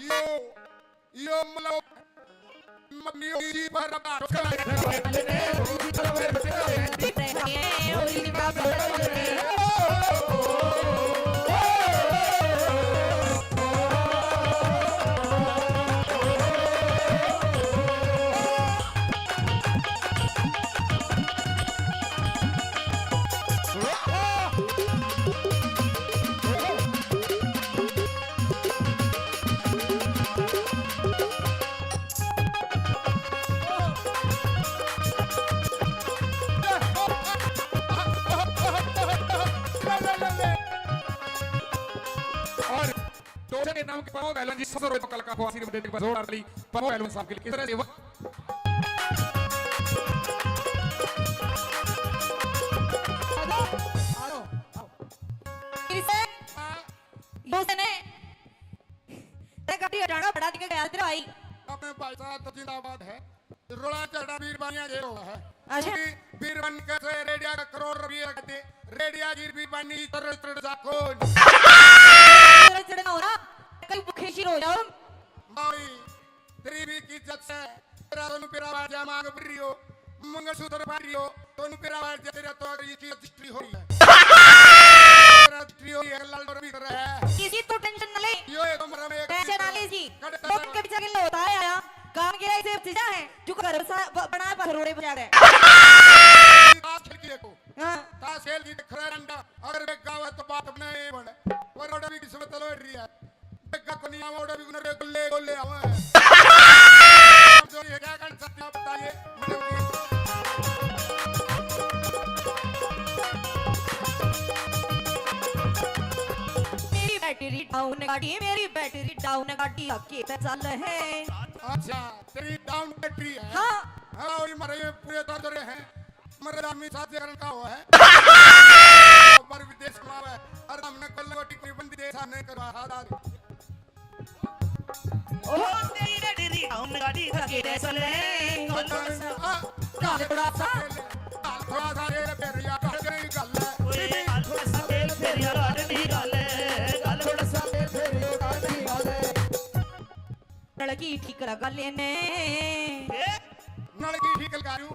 यो, यो मतलब, मम्मी होगी जी पर अब और टोले के नाम के पवन पहलवान जी, सबसे रोहित कल का आशीर्वाद देने के बाद जोरदार ताली पवन पहलवान साहब के लिए। इस तरह से फिर से दोस्त ने तेरे गाड़ी हटाना बड़ा दिख गया तेरा भाई। अपने भाई साहब तो जिंदाबाद है। रोड़ा चढ़ा बीरबानिया जे हो है। अच्छा। क्योंकि बीरबान कैसे रेडिया का करोड़ रुपये लगते, रेडिया की बीरबानी चरण चढ़ जा कौन? चरण चढ़ ना हो रहा, कहीं भूखे ही रो जाओ। भाई, तेरी भी की इज्जत से, तेरा दोनों पेरा बाजा मांग पड़ रही हो, मंगलसूत्र पहन रही हो, दोनों पेरा बाजा तेरा तो अगर ये चीज रजिस्ट्री हो रही है। रजिस्ट्री हो रही है, लाल डोर भी कर रहा है। किसी तो टेंशन ना ले। यो ये तो मरा में एक पैसे ना ले जी। कट लोग के पीछे गिल्ला होता है आया। काम के ऐसे चीजें हैं, जो घर सा ब-, बनाया पर रोड़े बजा रहे। ताश खेल की देखो। हाँ। ताश खेल की देख रहा है डंडा। अगर मैं गावा तो बात बनाए बन। पर रोड़ा भी किस्मत लौट रही है। बेगा को नहीं आवा, ओड़ा भी उन्हें गोले, गोले आवा है। जो ये क्या कर सकते हैं, आप बताइए, मैडम जी। मेरी बैटरी डाउन गाड़ी, मेरी बैटरी डाउन गाड़ी आके पे चल है। अच्छा, तेरी डाउन बैटरी है? हाँ। हाँ, वही मरे पूरे दर्द रहे हैं। मरे आदमी साथ जगह का हुआ है। पर विदेश में आवे, अरे हमने कल को टिकरी बंदी देश हमने करवा हाथ आ रही। ओ तेरी रेडी री हम गाड़ी धके चले। आ, काल थोड़ा सा, काल थोड़ा सा तेरे फेरिया कर गई गल। ओए, काल थोड़ा सा तेरे फेरिया कर गई गल। काल थोड़ा सा तेरे फेरिया कर गई गल। लड़की ठीक लगा लेने। ए? नलकी ठीक लगा लूं।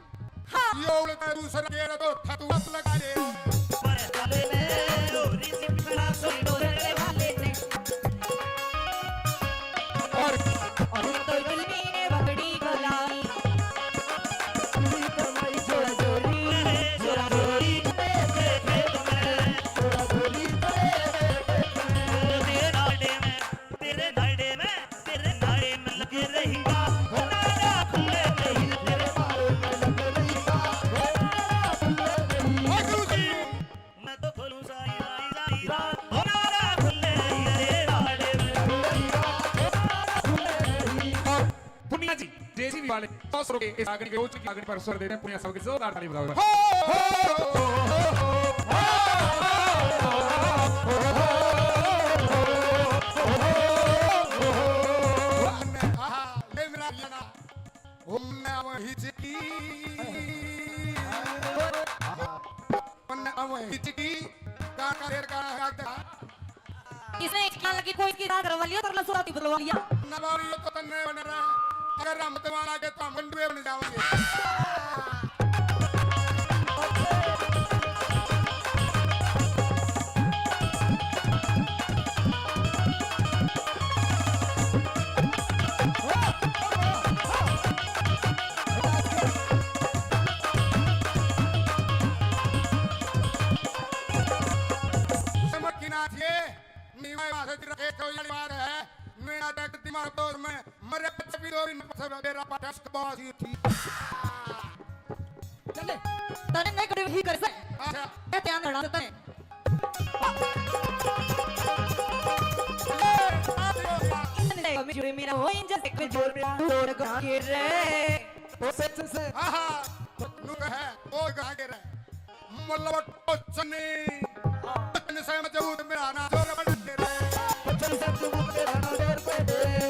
हाँ। यो उल्टा दूसरा गेर तो था तू मत लगा ले। पर साले ने डोरी चिपकना सोई डोरे वाले ने। और, और तो इतनी बड़ी गलाई। जोरा जोरी, जोरा जोरी, जोरा जोरी। तेरे नाड़े में, तेरे नाड़े में, तेरे नाड़े में लग रही बा। नाड़ा खुले नहीं, तेरे नाड़े में लग रही बा। नाड़ा खुले नहीं। मैं तो खोलूं सारी, सारी, सारी रात। नाड़ा खुले नहीं, तेरे नाड़े में लग रही बा। नाड़ा खुले नहीं। और पुनिया जी, जेसीबी वाले, सौ सौ रुपए इस आगन के रोज की आगन पर स्वर देते हैं। पुनिया साहब की जोरदार ताली बजाओ। हो, हो, हो, हो, हो। आहा, ले मेरा गाना। हम ना वही चिकी। हम ना वही चिकी। का, का, का, का, का। इसने एक साल की कोई की दादर वाली और लसुरा ती बदलवा लिया। नवारी तो तन्ने बन रहा। अगर हम तुम्हारा के तो हम गंडुए बन जाओगे। समझ की ना थी। नीवा भाषा की रखे कोई वाली बात है। मेरा तक दिमाग तो में मरे बच्चे भी दो दिन पछे मेरा पटस बाजी थी। चले, तने नहीं करे ही कर से। अच्छा। मैं ध्यान रखना तने। ये, आ जाओ। इसने कमी जुड़े मेरा हो इंजन से जोर पे जोर गा के रे। ओ सच से। हाँ, हाँ। नु कहे, ओ गा के रे। मतलब टोचनी। वचन से मजबूत मेरा ना जोर बना दे रे। वचन से मजबूत मेरा ना जोर बना दे रे।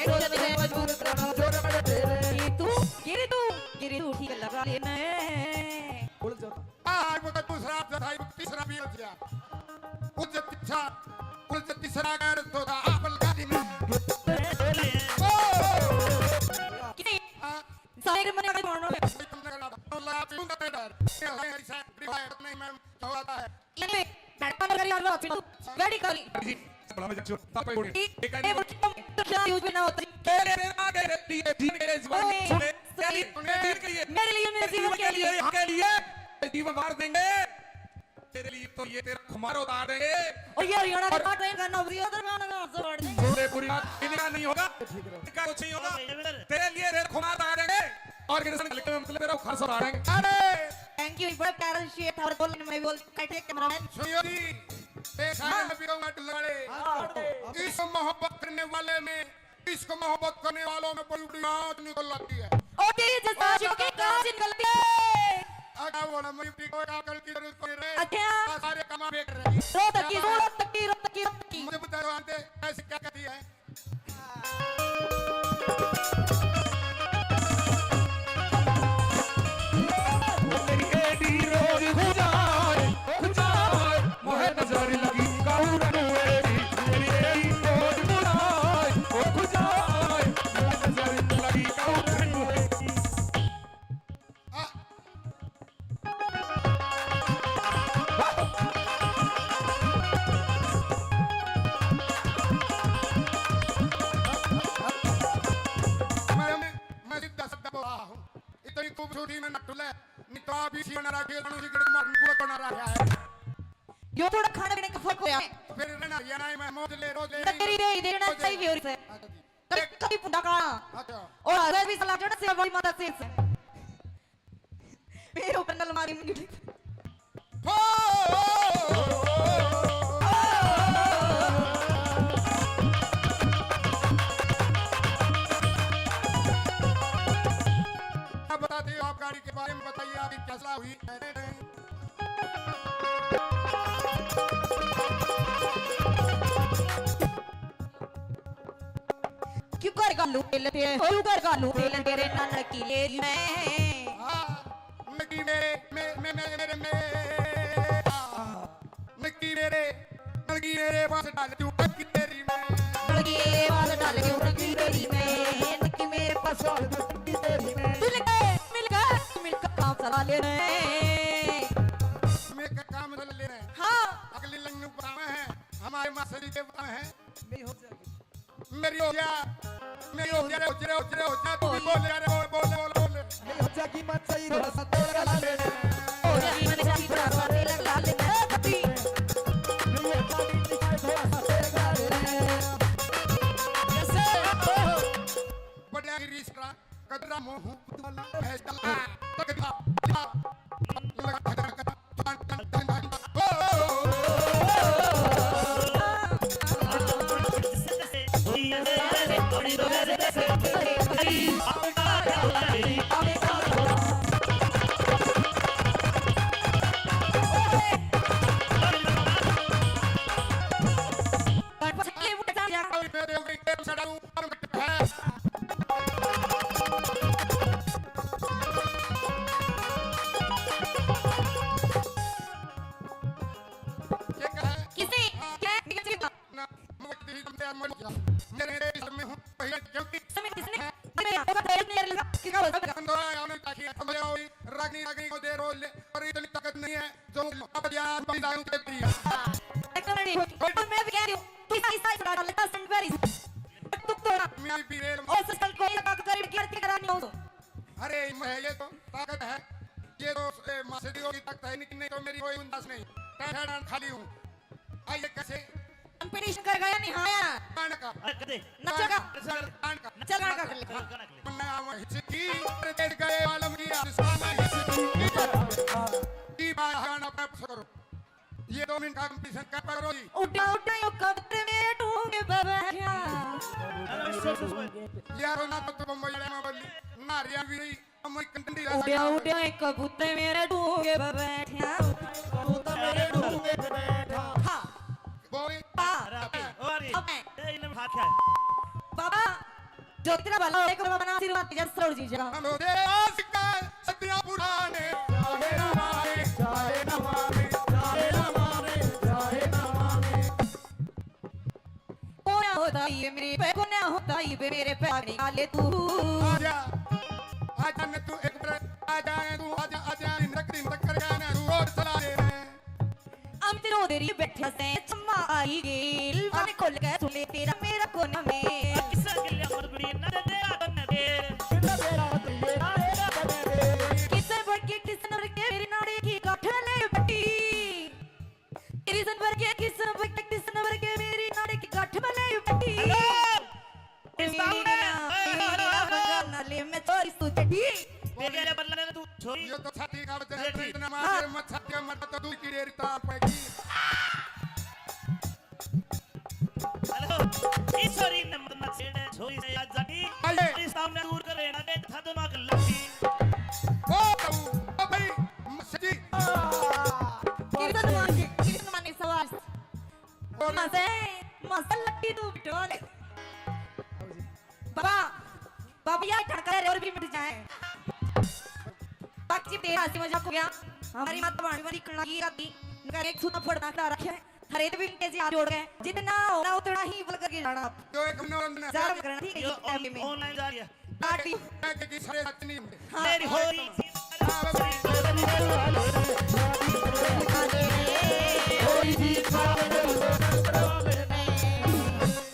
वचन से मजबूत मेरा ना जोर बना दे रे। ये तू, गिरी तू, गिरी तू ठीक लगा लेना है। उड़ जाता। आज वो तो दूसरा जथा, तीसरा भी हो गया। उड़ जा तीसरा, उड़ जा तीसरा गैर तो था, आप लगा दी ना। ओ! किसी हाँ। सारे मने अड़े मारनो है। कोई तुमने करना था। तो लगा तू का डर। ये है, ऐसा रिवायत नहीं, मैम, क्या होता है? ये मैडम कर यार, बात सुनो। गाड़ी खाली। जी, बड़ा मजा चो। ताप पे बोले। ठीक। एक आदमी ए, बोल, तुम तो क्या यूज़ में ना होता। तेरे, तेरे आगे रहती है, जीवन के लिए, जीवन ओए, सुने। तेरे लिए, सुने। तेरे लिए, मेरे लिए, मेरे जीवन के लिए। यहाँ के लिए, जीवन मार देंगे। तेरे लिए तो ये तेरा खुमार उतार देंगे। और ये हरियाणा का और ट्रेन करना, उधर गाना गाना से उतार देंगे। जोरे पूरी बात, इनका नहीं होगा, इनका कुछ नहीं होगा। तेरे लिए तेरा खुमार उतार देंगे। और किसान लिखते में मतलब तेरा घर से उतार देंगे। अरे! Thank you, बड़ा प्यारा शेर था और बोलने में बोल, बैठे कैमरामैन। सुनियो जी, एक हाँ। गाना भी गाऊंगा टुल्लू वाले। हाँ, हाँ। इस मोहब्बत करने वाले में इश्क मोहब्बत करने वालों में बड़ी बड़ी आंच निकल आती है। ओके, जैसा आशिक की आंच निकलती है। आगा वाला मयूरी को आजकल की जरूरत पड़ रही है। अच्छा। आ सारे कमा बेच रहे हैं। रो तकी, रो तकी, रो तकी, रो तकी। मुझे बता दो, आंटी, ऐसी क्या कहती है? मेरी एडी रोज खुजाए, खुजाए, मोहे नजर लगी काऊ रंगुए दी। मेरी एडी रोज खुजाए, ओ खुजाए, मोहे नजर लगी काऊ रंगुए दी। आ, मैं, मैं, मैं सीधा साधा बोला हूँ। इतनी खूबसूरती में न टुले, नहीं तो आप इसी बना रखे, जानो जी, गिरक मार, पूरा बना रहा है। यो थोड़ा खाने पीने का फर्क होया। फिर रहना, ये नहीं, मैं मौज ले, रोज ले, नकरी रे, देखना रोज ले। चाहिए और से। अच्छा जी। कभी, कभी पुंडा का। अच्छा। और हर भी सलाह जो ना सेवा बड़ी माता से। मेरे ऊपर न अलमारी में गिरी। हो! आप बताते हो, आप गाड़ी के बारे में बताइए, आपकी क्या सलाह हुई? क्यों कर गालू तेल ते, क्यों कर गालू तेल तेरे नानक की लेरी में। हाँ, नकी मेरे, मे-, मे-, मे-, मेरे, मे-, हाँ, नकी मेरे, नकी मेरे पास डाल तू टंकी तेरी में। नकी मेरे पास डाल तू टंकी तेरी में, नकी मेरे पास डाल तू टंकी तेरी में। मिल गए, मिल गए, मिल गए काम चला ले रहे। मैं का काम चला ले रहे हैं। हाँ। अगली लाइन में बतावे हैं, हमारे मास्टर जी के बतावे हैं। मेरी हो गया, मेरी हो गया रे, हो गया रे, हो गया रे, हो गया रे, तू भी बोल यार, बोल, बोल, बोल, बोल। मेरी हो जाएगी मन सही, थोड़ा सा तेल लगा ले। हो जाएगी मन सही, थोड़ा सा तेल लगा ले। ए, कभी। मेरी हो जाएगी मन सही, थोड़ा सा तेल लगा ले। जैसे, ओहो। बढ़िया गिरीश का कदरा मोह पुतला है, तगड़ा, तगड़ा। किसे? क्या? ना, मैं तेरी तुम तैयार मत जा। मेरे देश में हूँ, पहले क्योंकि समय किसने? मैं आपको धैर्य नहीं लगा। किसका बोलता है? हम दोनों यहाँ में ताकि हम ले आओ, रागनी, रागनी को दे रोल ले, और इतनी ताकत नहीं है, जो अब यार बंदा हूँ तेरी। हाँ। एक तो नहीं, और मैं भी कह रही हूँ, तू इस, इस, इस, लगा, लगा, सेंट पेरिस। तू तो ना। मेरी भी रेल। और सिस्टम कोई लगा कर की आरती करानी हो तो। अरे, मैं ये तो ताकत है, ये तो, ए, मास्टर जी की ताकत है, लेकिन नहीं तो मेरी कोई गुंजाइश नहीं। टैठा डांस खाली हूँ। आइए कैसे? कंपटीशन कर गया नहीं, हाँ यार। गान का। अरे, कर दे। नचेगा। गान का। चल, गान का कर ले। गाना कर ले। मैं आऊँ हिचकी, अरे, तेरे गए आलम की आसमान हिचकी। की बात गाना पे करो। ये दो मिनट का कंपटीशन कर पकड़ो जी। उड्या उड्या यो कबूतर मेरे ढूंगे पे बैठा। अरे, सुन, सुन, सुन। यार, ना तो तू बम्बई वाले में बोली, ना हरियाणवी रही, हम एक कंडी रह उड्या सकता है। उड्या एक कबूतर मेरे ढूंगे पे बैठा। कबूतर मेरे ढूंगे पे बैठा। हाँ। बोल। पा। अरे, अबे, ओ, अरे, अबे। ए, इन्हें उठा क्या है? बाबा, जो तेरा भला हो, एक बाबा ना आशीर्वाद दे, जय सरोज जी जगह। हम तेरे आशिक हैं, सदियां पुराने, चाहे ना माने, चाहे ना माने, चाहे ना माने, चाहे ना माने। कोन्या होता ये मेरे पे, कोन्या होता ये मेरे पे, आने वाले तू। आजा, आजा मैं तू एक बार, आजा तू, आजा, आजा, दिन तक, दिन तक कर गाना, तू रोड चला दे। हम तेरो देरी बैठा से, चम्मा आई गेल, मन खोल के सुन ले तेरा मेरा कोना में। किसे के लिए मरबड़ी ना दे दे आदम ने दे। किसे बढ़ के किस नंबर के मेरी नाड़ी की गांठ ले बटी। तेरी सन बढ़ के किस नंबर के किस नंबर के मेरी नाड़ी की गांठ में ले बटी। हेलो। इस सामने। मेरा बगाना ले मैं छोरी तू चढ़ी। बेबे रे बल्ला ने तू छोरी। ये तो छाती का वजह है, ये तो ठीक। इतना मार, हाँ। मत छाती का मरता तो तू की रे तार पैगी। हेलो, ईश्वरी ने मत मत छेड़े, छोरी से याद जाती। आइए। इस सामने दूर करे ना, देख था दिमाग लगी। ओ, ओ भाई, मस्ती। किशन मान के, किशन मान के सवाल। मजे, मजे लट्टी तू बिटोल। बाबा, बाबा, ये ठड़का रे और भी मिट जाए। बाकी तेरा हंसी मजाक हो गया। हमारी माता भाणी वाली कला की राती, इनका एक सूता फोड़ना चला रखे है। हरेक भी इनके जी हाथ जोड़ गए। जितना होना उतना ही बल करके जाना आप। यो एक नौ अंदर। जारम करना, ठीक है, यो ये टाइम में। ऑनलाइन जा रही है। पार्टी। मैं कि सारे सच नहीं होंगे। हाँ। मेरी होली।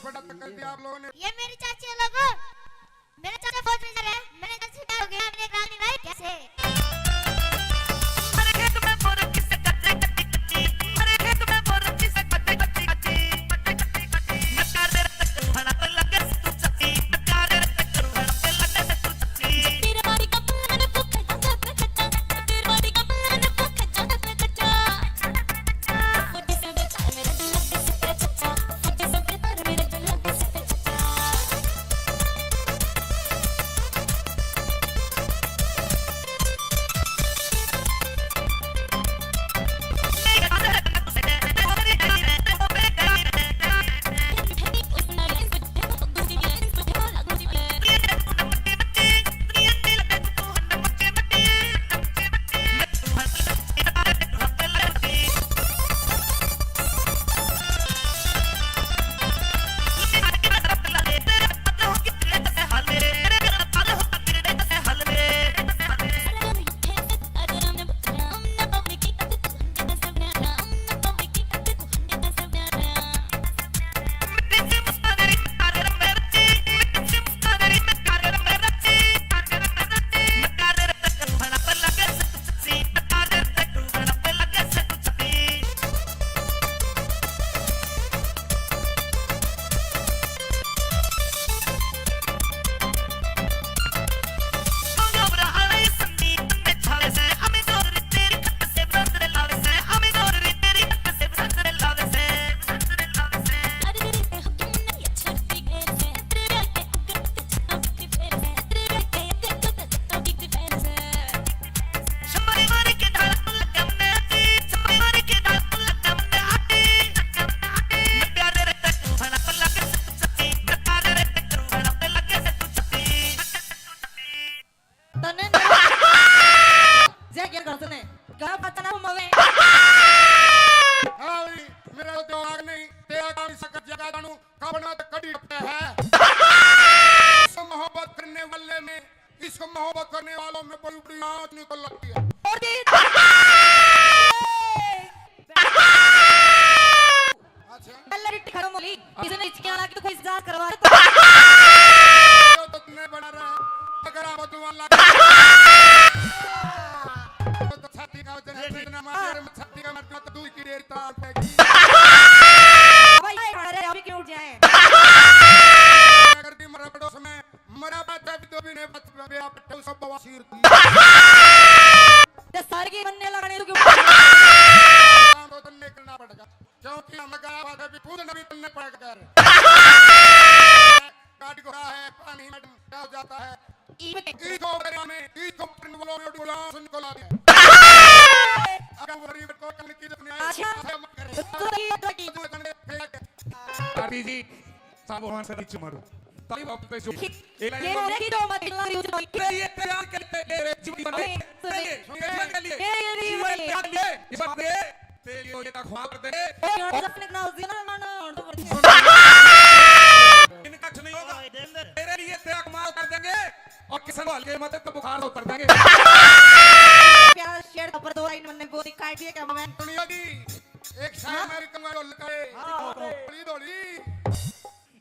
बड़ा तक कर दिया आप लोगों ने। ये मेरी चाची है लोगों, मेरा चाचा फौज में जा रहा है, मैंने चाची से प्यार हो गया, मैंने एक रागनी गाई कैसे। में इसको मोहब्बत करने वालों में बड़ी बड़ी आंच निकल लगती है। और भी अच्छा। पहले रिट खत्म हो ली, किसी ने हिचकियां लगी तो कोई जांच करवा दे। तो तुमने बना रहा है, अगर आप दुआ लगा तो छाती का वजन है, इतना मार, हाँ। छाती का मार तो दूध की डेयरी तार फेंकी। भाई, ये खड़ा रहे, अभी क्यों उठ जाए? अगर भी मरा पड़ोस में, मरा बात है, भी दो महीने बाद भी आप सब बवासीर थी। तो सारे के बनने लगाने तो क्यों? काम तो तन्ने करना पड़ेगा। क्योंकि हम लगा बात है भी खुद नबी तन्ने पड़ेगा कर। काट को रहा है पानी में क्या हो जाता है? ई बते। ई को बरिया में, ई को पिंड वालों में डोला सुन को ला दे। अगर वो गरीब को कम की दुनिया है, अच्छा। ऐसा मत करे। तो ये तो की। जो तन्ने फेंक दे। आरती जी, साहब भगवान से नीचे मारो। ताली वापस पे जो। ये बोले कि तो मत लड़ी उठ भाई। ये प्यार के लिए, ये जीवन के लिए, अरे, सुनिए। जीवन के लिए, ये, ये, ये, जीवन ये। के लिए, इस बात में तेरी ओर का ख्वाब दे। ए, यार, जब तक ना होती ना, ना, ना, और तो बढ़िया। इनका कुछ नहीं होगा। तेरे लिए तेरा कमाल कर देंगे और किसान को हल्के मत तो बुखार से उतर देंगे। प्यार शेर का ऊपर दो लाइन मैंने बोली काट दिया क्या मैं? दुनिया की एक शायर हाँ? मेरी कमर को लुकाए। हाँ, हाँ। थोड़ी, थोड़ी।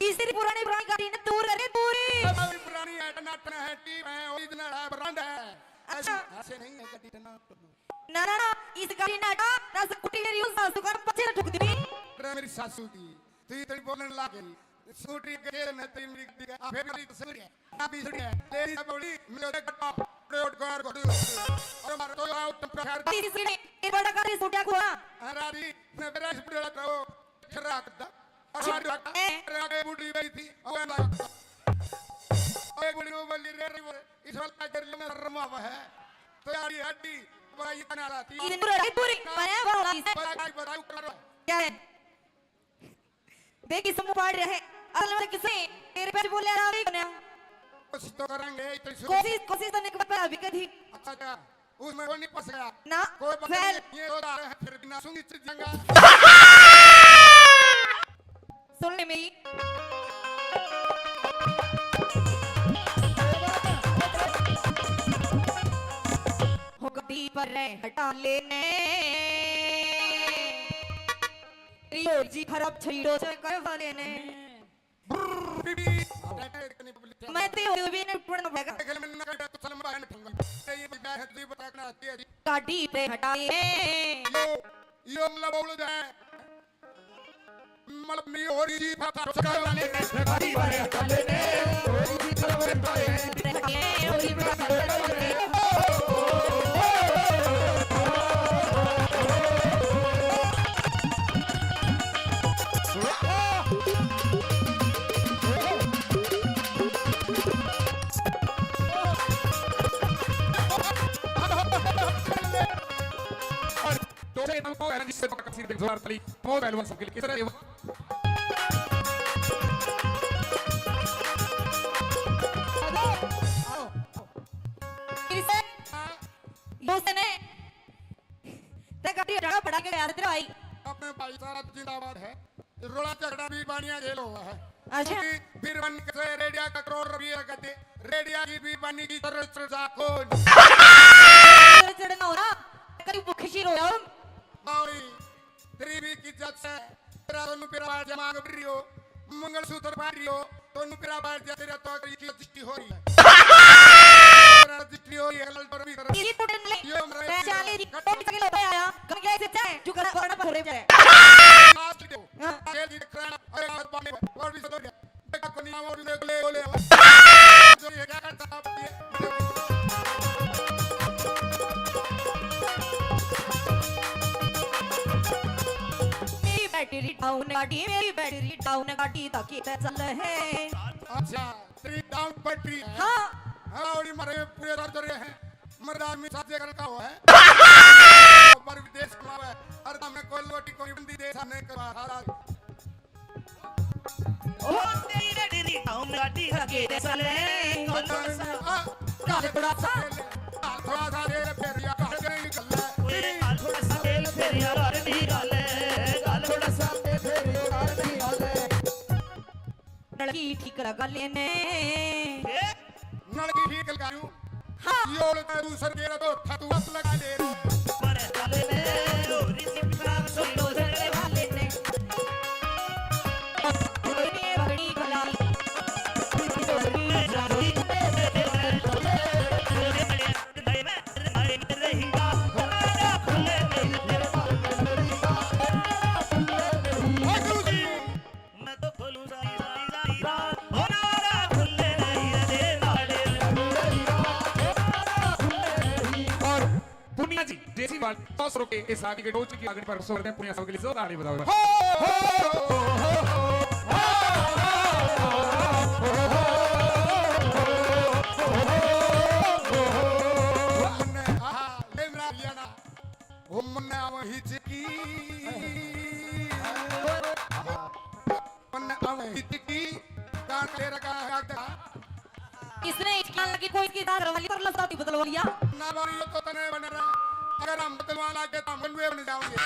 तीसरी पुरानी, पुरानी गाड़ी ने दूर करे, दूरी। अब अभी पुरानी है, टनाटन है, टीप है, ओरिजिनल है, ब्रांड है। अच्छा। ऐसे, ऐसे नहीं है, गड्डी टनाटन। ना, ना, ना, इस गाड़ी ने हटा, ना स्कूटी मेरी उस सासू का पछे ठुक दी। अरे मेरी सासू की, तू इतनी बोलने लग गई। स्कूटी के गेर में तेरी मेरी गड्डी का, आ, फिर मेरी स्कूटी है, ना भी स्कूटी है। तेरी सब बोली, मिलो देख बट्टा, रोड गार को दूर। और मारो तो आओ, तुम प्रचार। तीसरी ने, ये बड़ा गाड़ी सूटिया को, हाँ। हाँ, राजी, मैं मेरा स्कूटी वाला था वो। खराब था। और ए। अरे आगे बूढ़ी गई थी। और मैं, ओए बूढ़ी वो बोली रे, रे, वो इस वाला कर लो ना, शर्मा हुआ है। तो यार ये हड्डी, बड़ा ये बना रहा थी। ये पूरा, ये पूरी, बड़ा, बड़ा, बड़ा, बड़ा, बड़ा, बड़ा, क्या है? देख, इस मुंह पाड़ रहे। असल में किसने तेरे पे बोले आ रहा है? कुछ तो करेंगे, इतनी शुरू। कोशिश, कोशिश तो नहीं कर पाया अभी कभी। अच्छा, अच्छा। उसमें वो नहीं फंस गया। ना, कोई बात फैल। नहीं, ये तो आ रहे हैं, फिर बिना सुनी चीज जंगा। सुन ले मेरी। हो गड्डी पर रह हटा लेने। रियो जी खराब छईड़ो से कर वाले ने। मैं ते हो भी नहीं पड़ना पड़ेगा। गाड़ी पे हटाए। यो, यो मतलब बोल जाए। मतलब मी हो रही जी, फटा कर वाले ने गाड़ी वाले हटा लेने। और टोले नाम को है ना, जिससे पक्का सीट पे जोरदार ताली। बहुत पहलवान सबके लिए किस तरह ये फिर से दूसरे ने ते गाड़ी हटाना पड़ा के यार तेरा भाई। अपने भाई साहब जिंदाबाद है। रोला झगड़ा भी बानिया झेल हुआ है। अच्छा। क्योंकि बीरबन से रेडिया का करोड़ रुपये का दे, रेडिया की भी बानी की तरह चर्चा कौन? चढ़ना हो ना, कभी भूखी सी रो जाओ। बावड़ी, तेरी भी की इज्जत से, तेरा दोनों पिरा बाहर जमा कर रही हो, मंगलसूत्र पहन रही हो, दोनों पिरा बाहर जा, तेरा तो की दृष्टि हो रही है। तेरा दृष्टि हो रही है, लाल पर भी कर। ये तो डंडले, यो हमारा पहचान ले जी, कौन सा किलो पे आया, कम क्या इसे चाहे, जो गला भरना पर हो रहे जाए। लास्ट दो। हाँ। तेल की टकराना, अरे, हाथ पानी, और भी सदर गया। देखा कोनी, और भी ले, ले, ले। जो ये क्या करता आप ये? मेरी बैटरी डाउन गाड़ी, मेरी बैटरी डाउन गाड़ी ताकि चल है। अच्छा, तेरी डाउन बैटरी है। हाँ। हाँ, और ये मरे पूरे दर्द रहे हैं। मर्द आदमी साजे कर का हो है। पर विदेश कमावे, अरे हमने कोई लोटी कोई बंदी देश हमने करवा हारा। ओ तेरी रे तेरी डाउन गाड़ी हगे दे साले। काल थोड़ा सा, काल थोड़ा सा रे फेरिया काल करेंगे गल्ला। ओए काल थोड़ा सा तेल फेरिया काल दी गाले, काल थोड़ा सा तेल फेरिया काल दी गाले। लड़की ठीक लगा लेने। ए? लड़की ठीक लगा लूं। हाँ। यो लड़का दूसर के तो था तू बस लगा ले रे। और पुनिया जी, देसी वाल, सौ रुपए इस आदमी के डोज की आगन पर सौ रुपए पुनिया साहब के लिए जोरदार ताली बजाओ। इसने इसकी लगी कोई की दार वाली पर लस्ता बदलवा लिया। ना बारी, यो तो तने बन रहा। अगर हम बदलवा लागे तो हम बन जाओगे।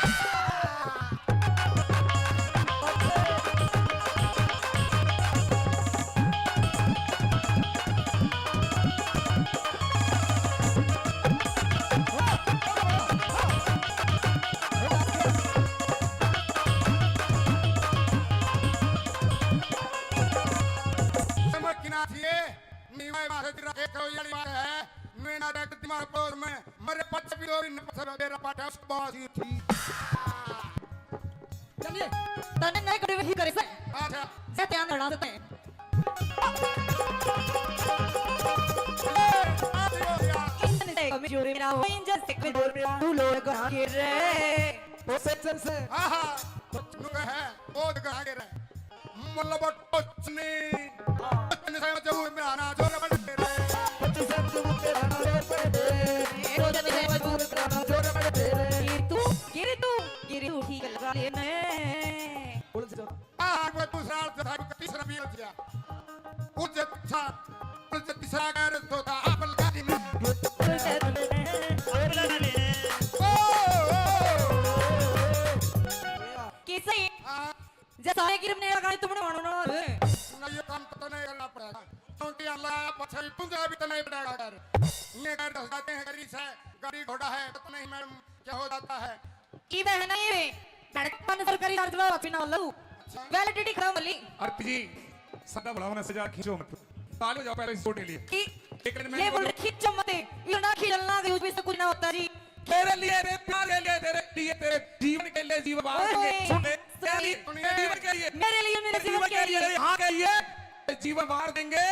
समझ की ना थी ये। नीवा मारे तेरा एक रोज वाली बात है। मैं ना देख तुम्हारे पड़ोस में मरे पच्चीस भी दो दिन पत्थर मेरा पाटा उसको बहुत ही थी। चलिए। तने नहीं करे वही करे से। अच्छा। जे ध्यान रखना से। ए, आ भी हो गया। इंजन से कमजोर मेरा हो, इंजन से कमजोर मेरा। तू लोग कहाँ गिर रहे? वो सेक्शन से। हाँ, हाँ। नुका है, वो कहाँ गिर रहे? मतलब कुछ नहीं। कुछ नहीं समझ वो मेरा ना जोर बड़े रे। कुछ समझ वो मेरा ना जोर बड़े रे। कुछ नहीं समझ वो मेरा ना जोर बड़े रे। गिर तू, गिर तू, गिर तू ठीक लगा लेने। बोल से आ, वो दूसरा अर्थ था, तीसरा भी अर्थ था। उज्जत सा, उज्जत सा कर दो था, आप लगा दी मैं। ओ, ओ, ओ, ओ। कैसे? हाँ। जैसा है कि हमने लगाए तुमने मानो ना। ना, ये काम पता नहीं करना पड़ेगा। क्योंकि अल्लाह पछाई तुझे भी तो नहीं पड़ेगा यार। ये कर दस जाते हैं, गाड़ी से, गाड़ी घोड़ा है, पता नहीं मैडम क्या हो जाता है। की बहना ये धड़कन सरकारी चार्ज वाला पीना वाला तू। अच्छा। वैलिडिटी खत्म वाली। आरती जी, सदा बढ़ाओ ना, सजा खींचो मत। ताले हो जाओ पहले इस छोटे लिए। कि एक मिनट में ये बोल बोलो। खींचो मत। ये ना खींचना, यूपी से कुछ ना होता जी। तेरे लिए रे प्यार के लिए, तेरे लिए, तेरे जीवन के लिए जीवन वार देंगे। ओए, सुन ले, तेरे लिए, सुन ले। तेरे जीवन के लिए, मेरे लिए, मेरे तेरे जीवन जीवन के के लिए, लिए। यहाँ के लिए जीवन वार देंगे।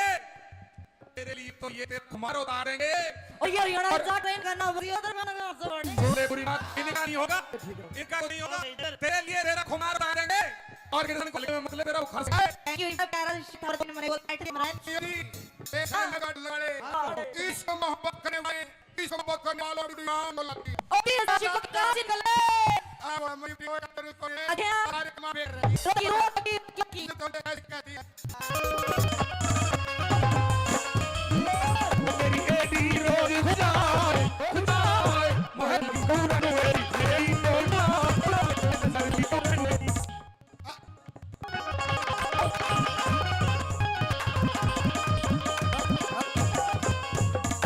तेरे लिए तो ये तेरा खुमार उतारेंगे। और ये हरियाणा और जा ट्रेन करना, वो ये उधर गाना गाना, सब आने। बोले बुरी बात, इनका नहीं होगा, इनका तो नहीं होगा। तेरे लिए तेरा खुमार उतारेंगे। और किसान को लेकर मतलब तेरा उखाड़ से। Thank you, इनका प्यारा शिकार को मैंने बोला, बैठ के मराए। तेरे साथ लगा लड़े, हाँ। इश्क मोहब्बत करने वाले, इश्क मोहब्बत करने वालों की दुनिया में लगती। और ये शिकार का चिकले। अब मुझे भी वो डॉक्टर को ये अच्छा। सारे कमा बेच रहे हैं। रोकी, रोकी, रोकी। तो ऐसे कहती है। मेरी एडी रोज खुदाए, खुदाए, महल पूरन मेरी, मेरी तो ना,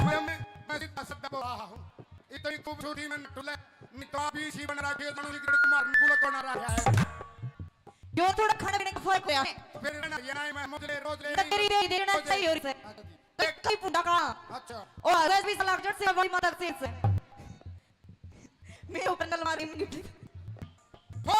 मैं, मैं, मैं सीधा शब्द बोल रहा हूँ। इतनी खूबसूरती में न टुले, नहीं तो आप इसी बन रहा है, जानू जी, तुम्हारे मुंह को ना रहा है। जो थोड़ा खाने पीने का फर्क होया है। फिर ना, ये ना, मैं मुझे रोज ले नकरी दे देना चाहिए और से। अच्छा जी। कई पुंडा का। अच्छा। ओ, आज भी सलाह जट से बड़ी माता से। मैं ऊपर नल मारी। हो!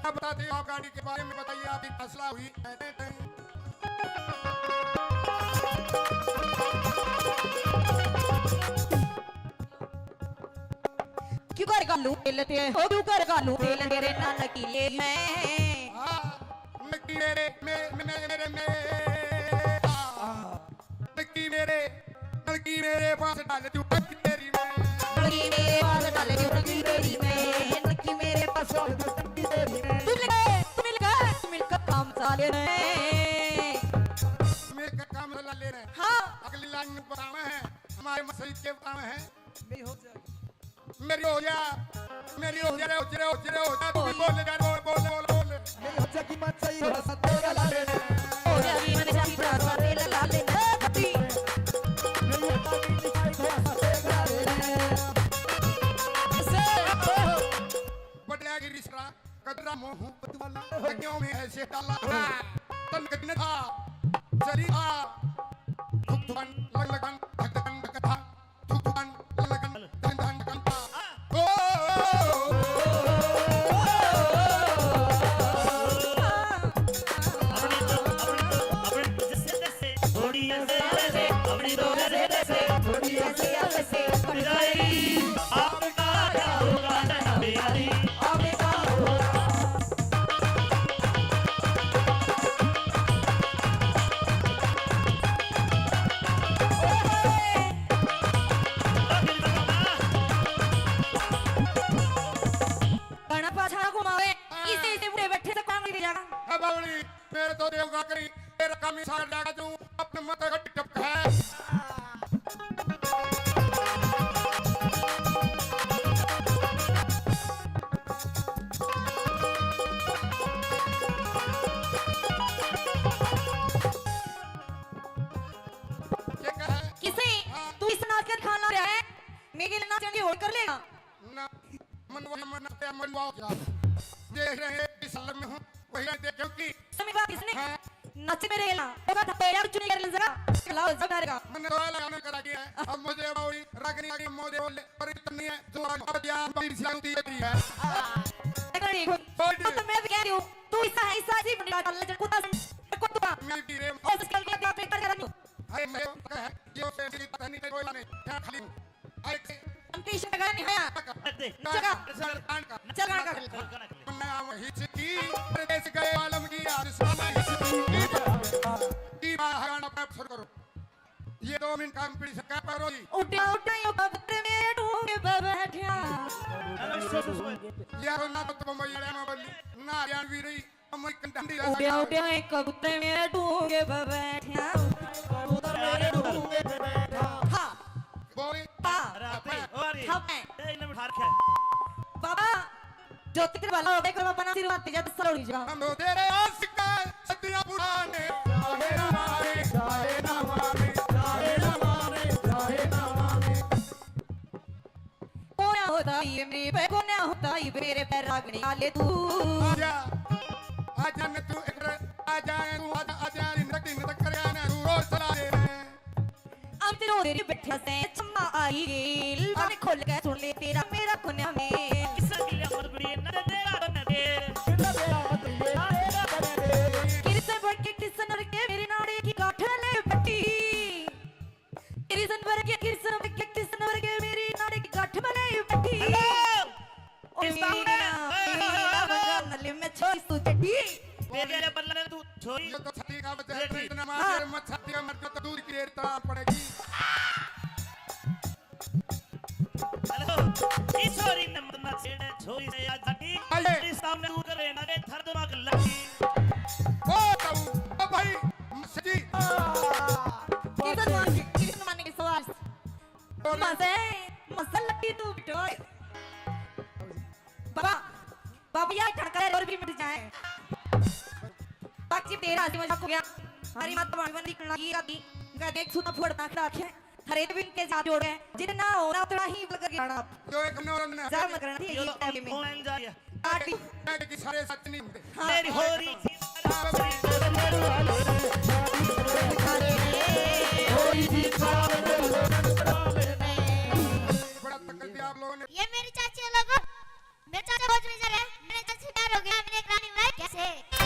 अब बताते हो, आप गाड़ी के बारे में बताइए, आपकी फैसला हुई। क्यों कर घालू तेल ते, ओ क्यों कर घालू तेल तेरे नानकी ले मैं। हाँ, नक्की मेरे, मे-, मे-, मेरे, मेरे, हाँ। नक्की मेरे, नक्की मेरे पास डाल दूं टंकी तेरी मैं। नक्की मेरे पास डाल दूं टंकी तेरी मैं। नक्की मेरे पास डाल दूं टंकी तेरी मैं। तू मिल गए, तू मिल गए, तू मिलकर काम चला लेना है। मिलकर काम चला लेना है। हाँ। अगली लाइन में बताना है, हमारे मसीह के बताना है। नहीं हो जाएगा। मेरी हो जा, मेरी हो जा रे, हो जा रे, हो जा रे, हो जा, तू भी बोल जा, बोल, बोल, बोल, बोल। मेरी हो जा की मत सही हो सकते गला ले। हो जा की मत सही हो सकते गला ले। मेरी हो जा की मत सही हो सकते गला ले। ऐसे, बटला की रिश्ता, कदरा मोह बदवाला, क्यों में ऐसे डाला? तन कितने था, जरी था, धुक धुकन, लग लगन, धक धकन, धक था। घणा पाछा घुमावे, इसे, इसे उठे बैठे से काम नहीं जाना। हाँ बावली, मेरे तो देव का करी, तेरा काम ही सारा जागा तू, अपने माथा का टपका है। ये क्या है? किसे? हाँ। तू इस नाच के खाना रहा है? मेरे लिए नाचने की होड़ कर लेगा? ना, मनवा, मनवा, मनवा क्या? देख रहे हैं, इस हालत में हूँ, वही देख, क्योंकि समय बाद इसने हाँ। नाचे मेरे गेला, होगा था पहला चुनी कर लेंजरा, लाओ जब डरेगा। मैंने रोया लगाने करा दिया है, अब मुझे बावली, रागनी आगे मोदे बोले, पर इतनी है, जो अब दिया, मेरी सिलाई होती है। देखो, देखो, छोड़ दे। तो मैं भी कह रही हूँ, तू ऐसा है, ऐसा जी बन रहा है, कुत्ता, कुत्ता। मेरी भी रे। और उसके लिए आप बेहतर कर रही हो। हाय, मैं कहा है, ये उसे मेरी पता नहीं, कोई नहीं, क्या खाली हूँ। अरे, हम तो इसे लगा नहीं आया। दे। जगह। सरदान का। चल, गाना कर। नया हिचकी, परदेस गए आलम की, आज सुना हिचकी। की बाहर गाना पे शुरू करो। ये दो मिनट काम पीछे क्या करो जी? उठा, उठा, यो कबूतर मेरे ढूंढ पे बैठा। यार, ना तो बम्बई वाले में बोली, ना हरियाणवी रही। उड्या उड्या एक कबूतर मेरे ढूंढ पे बैठा। कबूतर मेरे ढूंढ पे बैठा। हाँ। बोल। पा। राती, और ये। हाँ, मैं। ए, इन्हें बिठा रखा है। बाबा, जो तेरे भला हो, देख बाबा ना आशीर्वाद दे जा, दस साल हो गया। हम तो तेरे आशिक हैं, सदियां पुराने। जाए ना मारे, जाए ना मारे, जाए ना मारे, जाए ना मारे। कोन्या होता ये मेरे पे, कोन्या होता ये मेरे पे रागनी आले तू। आजा, आजा न तू एक बार, आजा न तू, आजा, आजा, दिन तक, दिन तक कर आना, तू रोज चला दे। हम तेरे तेरी बैठा से चम्मा आई गेल, कान खोल के सुन ले तेरा मेरा कोन्या में। किसा गिला मत बड़ी न तेरा कोन्या में। किसा गिला मत बड़ी न तेरा कोन्या में। किरसन बन के किरसन के मेरी नाड़ी की गांठ ले बटी। कृष्ण वर्गे, कृष्ण वर्गे, कृष्ण वर्गे मेरी नाड़ी की गांठ में नहीं बैठी। हेलो। ओ किस सामने? मीना, ए, मीना, ए, ए, ए। बंगाल में छोरी तू चड्ढी। मेरे लिए बदला ले तू छोरी। ये तो छठी का बच्चा है, बेटी। इतना मार हाँ। दे, मत छठी का मर जाओ तो दूध की रेट तो पड़ेगी। हेलो। ई छोरी ने मत ना छेड़े, छोरी से आज छठी। आइए। इस सामने तू करे ना रे, थर दिमाग लगी। ओ, ओ भाई, सच्ची। किशन मान के, किशन मान के सवाल। मजे, मजे लगी तू बिटोय। बाबा, बाबा यार ठड़का और भी मिट जाए। बाकी तेरा हंसी मजाक हो गया। हमारी माता भागवत निकलना ये आदि। का देख सुना फोड़ ना खड़ा है। हरे दिन के साथ जोड़ है। जितना होना उतना ही बल करके आना। जो एक नौ रन है। जा मत करना, ठीक है, ये ये लो, टाइम में। ऑनलाइन जा रही है। पार्टी। बैठ के सारे सच नहीं होते। हाँ। मेरी हो रही। बड़ा तकड़ दिया आप लोगों ने। ये मेरी चाची है लोगों। मेरे चाचा फौज में जा रहे हैं। मेरे चाचा से प्यार हो गया। मैंने एक रानी बनाई कैसे?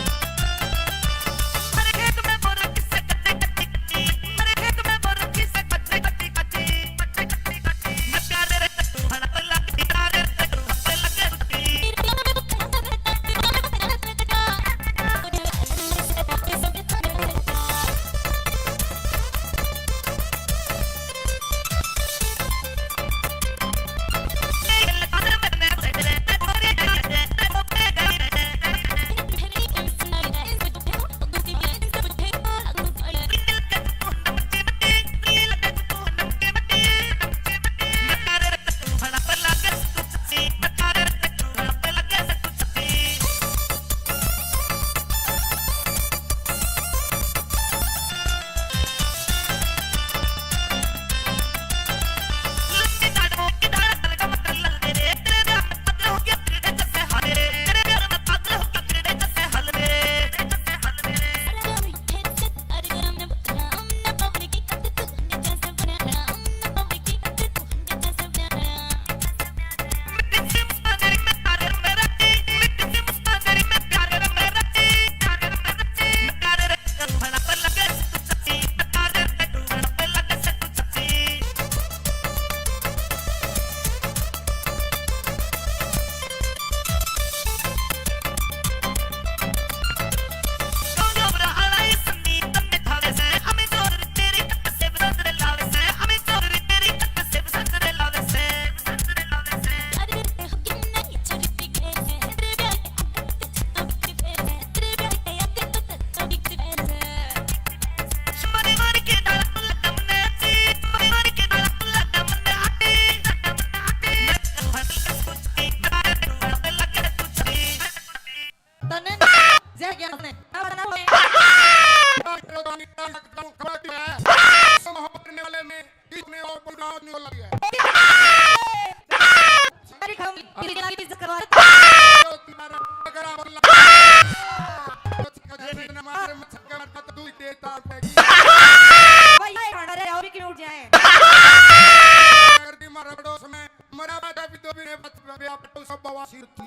बात है, भी तो भी नहीं, बस, बस, आप तो सब बवासीर थी।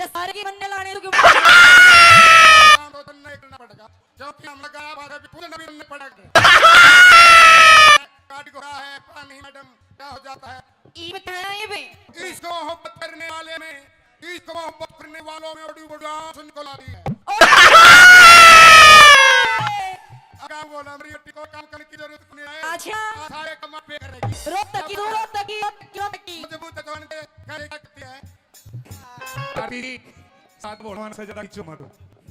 ये सारे की बनने लाने तो क्यों? काम तो तन्ने करना पड़ेगा, क्योंकि हम लगा, बात है, भी पूरे नबी बनने पड़ेगा। काट को रहा है पानी, मैडम, क्या हो जाता है? ये बताया ये बे। इसको मोहब्बत करने वाले में, इसको मोहब्बत करने वालों में बड़ी बड़ी आंसू निकल आती है। अगर बोला, मेरी हट्टी को काम करने की जरूरत नहीं है। अच्छा। सारे काम पे करेगी। रोक तकी दो, रोक तकी, रोक तकी, रोक तकी। मजबूत जवान के घर एक शक्ति है। आरती जी, साथ बोलवान से ज्यादा खींचो मत।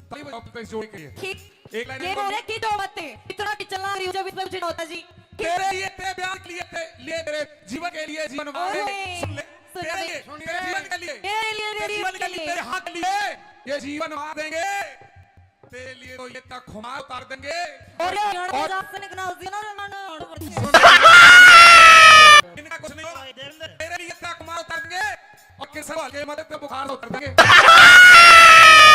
ताली बजाओ अपने जोड़ के लिए। ठीक। एक लाइन ये और बोले, खींचो मत। इतना खींचना रही हो जब इसमें कुछ नहीं होता जी। तेरे लिए, तेरे प्यार के लिए, तेरे लिए, तेरे जीवन के लिए, जीवन वाले। ओए, सुन ले। सुन तेरे ले। लिए, सुन तेरे ले। जीवन के लिए। तेरे लिए, तेरे तेरे जीवन के लिए, लिए। तेरे हक के लिए, ये जीवन मार देंगे। तेरे लिए तो ये तक खुमार उतार देंगे। और ये और और जात से निकलना उस दिन ना, ना, ना, ना, सुन। इनका कुछ नहीं होगा। तेरे लिए तक खुमार उतार देंगे। और किस सवाल के मदद पे बुखार उतर देंगे।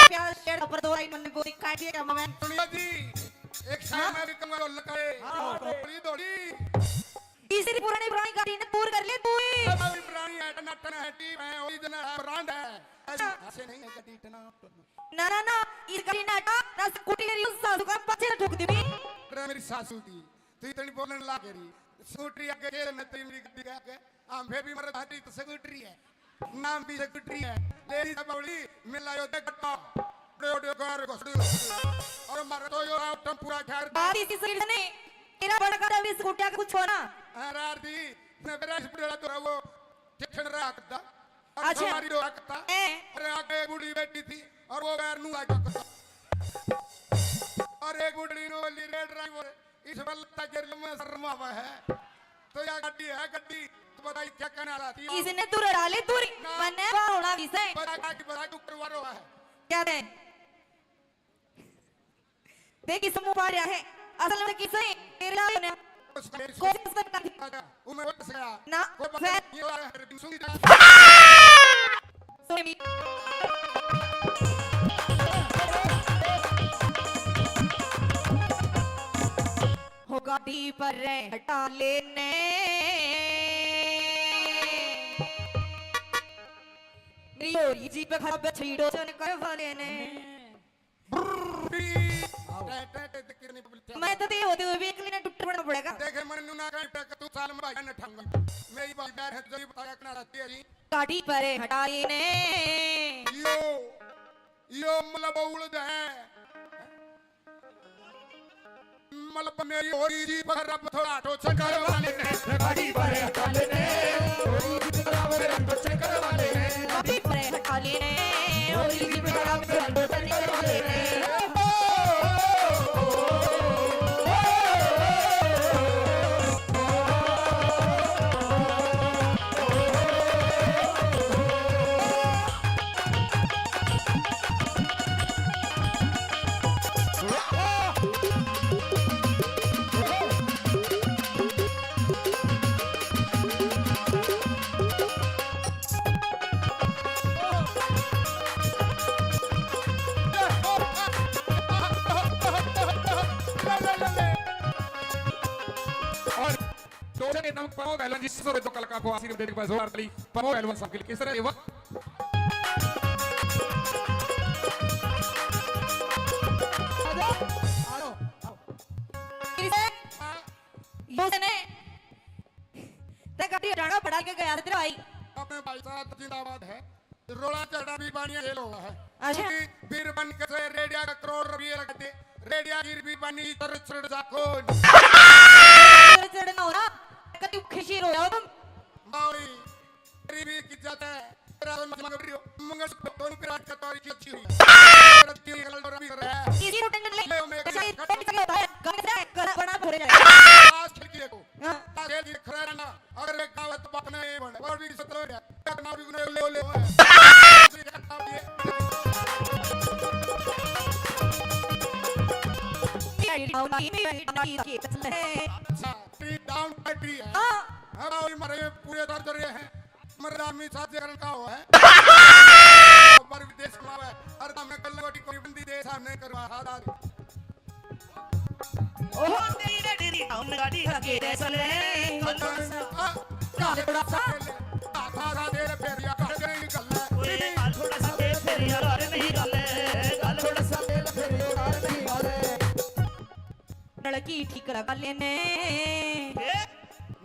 प्यार शेर पर दो लाइन मन बोली काट दिया क्या मैं? सुनिए जी, एक शायर हाँ। मैं भी कहूँगा, ढोल लगा ले। हाँ, हाँ। थोड़ी, थोड़ी। तीसरी पुरानी, पुरानी गाड़ी ने पूर कर ले तू ही। अब अभी पुरानी है, टनाटन है, टीप है, ओरिजिनल है, ब्रांड है। ऐसे, हाँ। ऐसे नहीं है, गड्डी टनाटन। ना, ना, ना, इस गाड़ी ने हटा, ना स्कूटी ले रही हूँ, सासू का पाछे ठोक दूंगी। अरे मेरी सासू की, तू इतनी बोलने लग रही। स्कूटी आगे के, न तेरी मेरी गड्डी के आगे। हम फिर भी मरद हाथी तो स्कूटरी है, नाम भी स्कूटरी है। लेडीज है बावली, मिला यो देख गट्टा, बड़े बड़े कार घोसड़ी। और मारे तो यो आओ टेम्पूरा खैर। बात इसी सही ने, तेरा बड़का भी स्कूटिया का कुछ हो ना। हाँ, रार दी, मैं मेरा इस बुढ़ा तो वो ठिठन रहा करता। और अच्छा। हमारी रो रखता। ए। अरे आगे एक बूढ़ी बैठी थी और वो बैर नू आके करता। और एक बुढ़ी नू बोली, "रेड ड्राइवर।" इस बल तक गिर में शर्मा हुआ है। तो या गड्डी है, गड्डी। तो बताई क्या कहना चाहती है? इसने तू रड़ा ले, तू री-, ना। मन्ने बावड़ा भी से। बड़ा गाड़ी, बड़ा डुकर वारो है। क्या दे? देख, इस मुंह पा रहा है। असल में किसे? तेरे लाल ने उसको मेरी कोशिश करता थी। वो मैं बच गया। ना, वो बच फिर गया। ये वाला है, सुन जा। सुन भी। हो गाड़ी पर रे हटा लेने। मेरी होरी जी पे खड़ा छीड़ो चन करवा लेने। मैं तो ते होते हुए भी एक लेना टूट पड़ना पड़ेगा। देखे मन नू ना कहीं टक तू साल में भाई ने ठंग। मेरी भाई बैर है जो ये बताया करना रहती है जी। गाड़ी पर हटा लेने। यो, यो मतलब उड़द है। मतलब मेरी होरी जी पर अब थोड़ा तो चक्कर वाले ने गाड़ी पर हटा लेने। होरी जी बराबर हम तो चक्कर वाले ने। गाड़ी पर हटा लेने। होरी जी बराबर हम तो चक्कर वाले ने। और टोचन के नाम पमो पहलवान जी, सौ रुपये तो कल का को आशीर्वाद देने के बाद जोरदार ताली पमो पहलवान साहब के लिए। किस तरह ये वक्त फिर से बोलने ते गाड़ी हटाना पड़ा के गया तेरा भाई। अपने भाई साहब जिंदाबाद है। रोला चढ़ा भी बानिया जेल हुआ है। अच्छा। क्योंकि बीरबानी के से रेडिया का करोड़ रुपये लगा दे, रेडिया गिर भी बानी तर चढ़ जा कौन? तर चढ़ना हो ना, कति खुशी रो जाओ तुम। बावली, तेरी भी की जाता है, तेरा तो मत मगर रियो, मंगल सुख दोनों पे रात का तारीख अच्छी हुई है। तेरा दिल गलत और अभी कर रहा है। इसी को टेंशन ले, ले, मैं अच्छा, ये टेंशन होता है, गम से कर, बड़ा भरे जाए। आज खिड़की देखो। हाँ। तेल की खरा रहना, अगर एक गावत बात नहीं बने, और भी सत्रह हो गया, क्या नाम भी ले, ले, ले, ले। अच्छा, ये डाउन बैटरी है। हाँ। हाँ, वही मरे पूरे दर्द रहे हैं। मरे आदमी साथ जगह का हो है। पर विदेश में आवे, अरे तो हमने कल कोटी कोई बंदी दे सामने करवा हाथ आ रही। ओहो, तेरी रेडी री, हम गाड़ी हके दे चले। आ, गाल थोड़ा सा। गाल थोड़ा सा तेल फेरिया घर नहीं गले। ओए, गाल थोड़ा सा तेल फेरिया घर नहीं गले। गाल थोड़ा सा तेल फेरिया घर नहीं गले। नलकी ठीक लगा लेने। ए?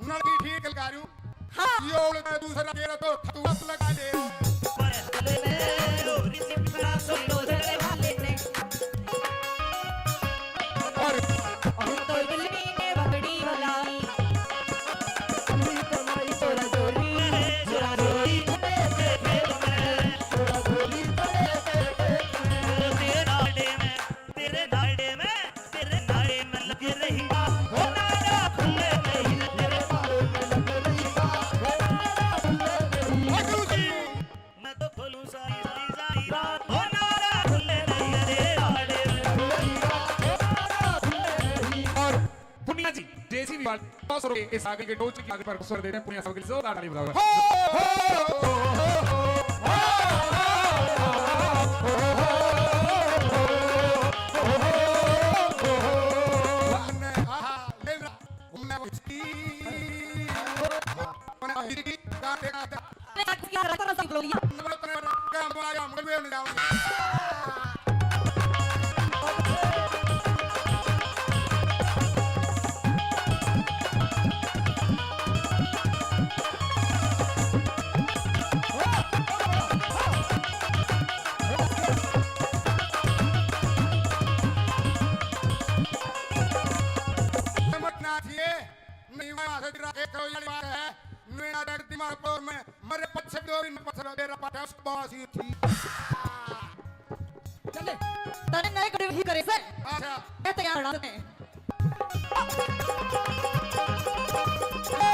नलकी ठीक लगा रही हूँ। हाँ। ये उल्टा दूसरा तेरा तो तू बस लगा ले। पर हले ने लोरी चिपड़ा सोई लो जले वाले ने। और हम तो बिल्ली ने बकरी बनाई। पूरी कमाई तोरा जोरी, तोरा जोरी। तेरे नाड़े में, तेरे नाड़े में, तेरे नाड़े में लग रही। हो नाड़ा खुले नहीं, तेरे नाड़े में लग रही। हो नाड़ा खुले नहीं। मैं तो खोलूं सारी, सारी, सारी रात। हो नाड़ा खुले नहीं, तेरे नाड़े में लग रही। और पुनिया जी, जेसीबी वाले, सौ रुपए इस आगे के टोच की आगे पर घुसर देते हैं। पुनिया साहब के लिए जोरदार ताली बजाओ। हो, हो, हो, हो। समझना चाहिए, नहीं वहाँ से तेरा एक करोड़ वाली बात है, मेरा डर दिमाग पर में, मेरे पछे दो दिन पछे मेरा पाटा उसको बासी थी। चले, तने नहीं करे ही करे से। अच्छा। मैं तैयार ना तने। ए,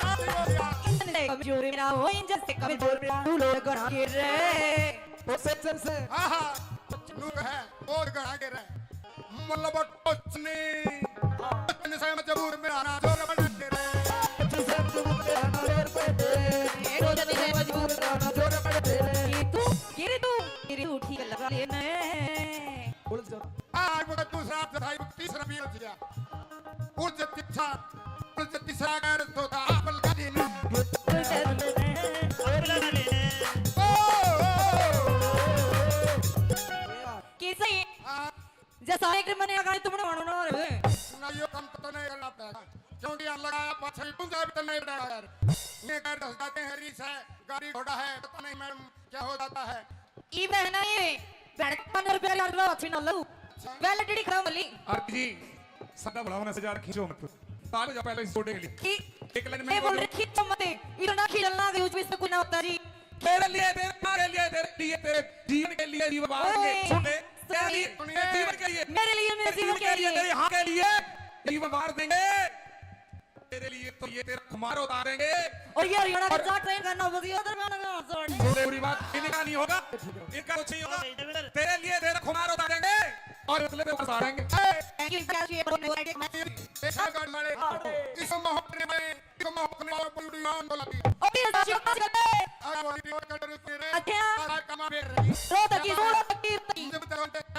आदि हो गया। इतने कमजोर मेरा हो, इन जैसे कमजोर मेरा, तू लोग घड़ा के रे। वो सज्जन से। हाँ, हाँ। नू है, बहुत घड़ा के रे। मतलब कुछ नहीं। कुछ नहीं से मजबूर मेरा ना जोर बना के रे। कुछ से मजबूर मेरा ना जोर बना के रे। ये तो जल्दी से मजबूर मेरा ना जोर बना के रे। ये तू, ये रे तू, ये रे तू ठीक लगा ले ने। उलझ जा। आज वो दूसरा, आज था, वो तीसरा भी उलझ गया। उलझ तिरछा, उलझ तिरछा कर तो था, आप लगा दे ना। उलझ जा। ओ, ओ, ओ, ओ। कैसे? हाँ। जैसा एक मने अगर तुमने मानो ना रे। ना, यो काम पता नहीं करना पड़ेगा। क्योंकि हम लगा पाछे भी पूंजा भी तो नहीं बढ़ा यार। ये कर दस जाते हैं, रीस है, गाड़ी घोड़ा है, पता नहीं मैडम क्या हो जाता है। ई बहना ये, बहन पन्द्रह रुपया यार लो, अच्छी ना लो। अच्छा। Validity खत्म होली। आरती जी, सदा बुलाओ ना, सजा खींचो मत। ताल जा पहले इस छोटे के लिए। खी-, एक लाइन में ये बोल बोलो। रहे, खींचो मत। इतना खींचना कि उसमें से कुछ ना होता जी। तेरे लिए, तेरे माँ के लिए, तेरे लिए, तेरे जीवन के लिए, जीवन बाहर के लिए, ओए, सुन ले, तेरे लिए, sorry। तेरे जीवन के लिए, मेरे लिए, मेरे जीवन के लिए, तेरे यहाँ के लिए, जीवन बाहर देंगे। तेरे लिए तो ये तेरा खुमार उतारेंगे। और ये हरियाणा का और जा train करना होगा, ये उधर गाना गाना छोड़। सुन ले, बुरी बात, इनका नहीं होगा, इनका कुछ नहीं होगा। तेरे लिए तेरा खुमार उतारेंगे और उतले पे उतारेंगे। Thank you, thank you, everyone। देखा कर मारे, इस मोहब्बत में अबे, अच्छा। रो तकी, रो तकी, रो तकी।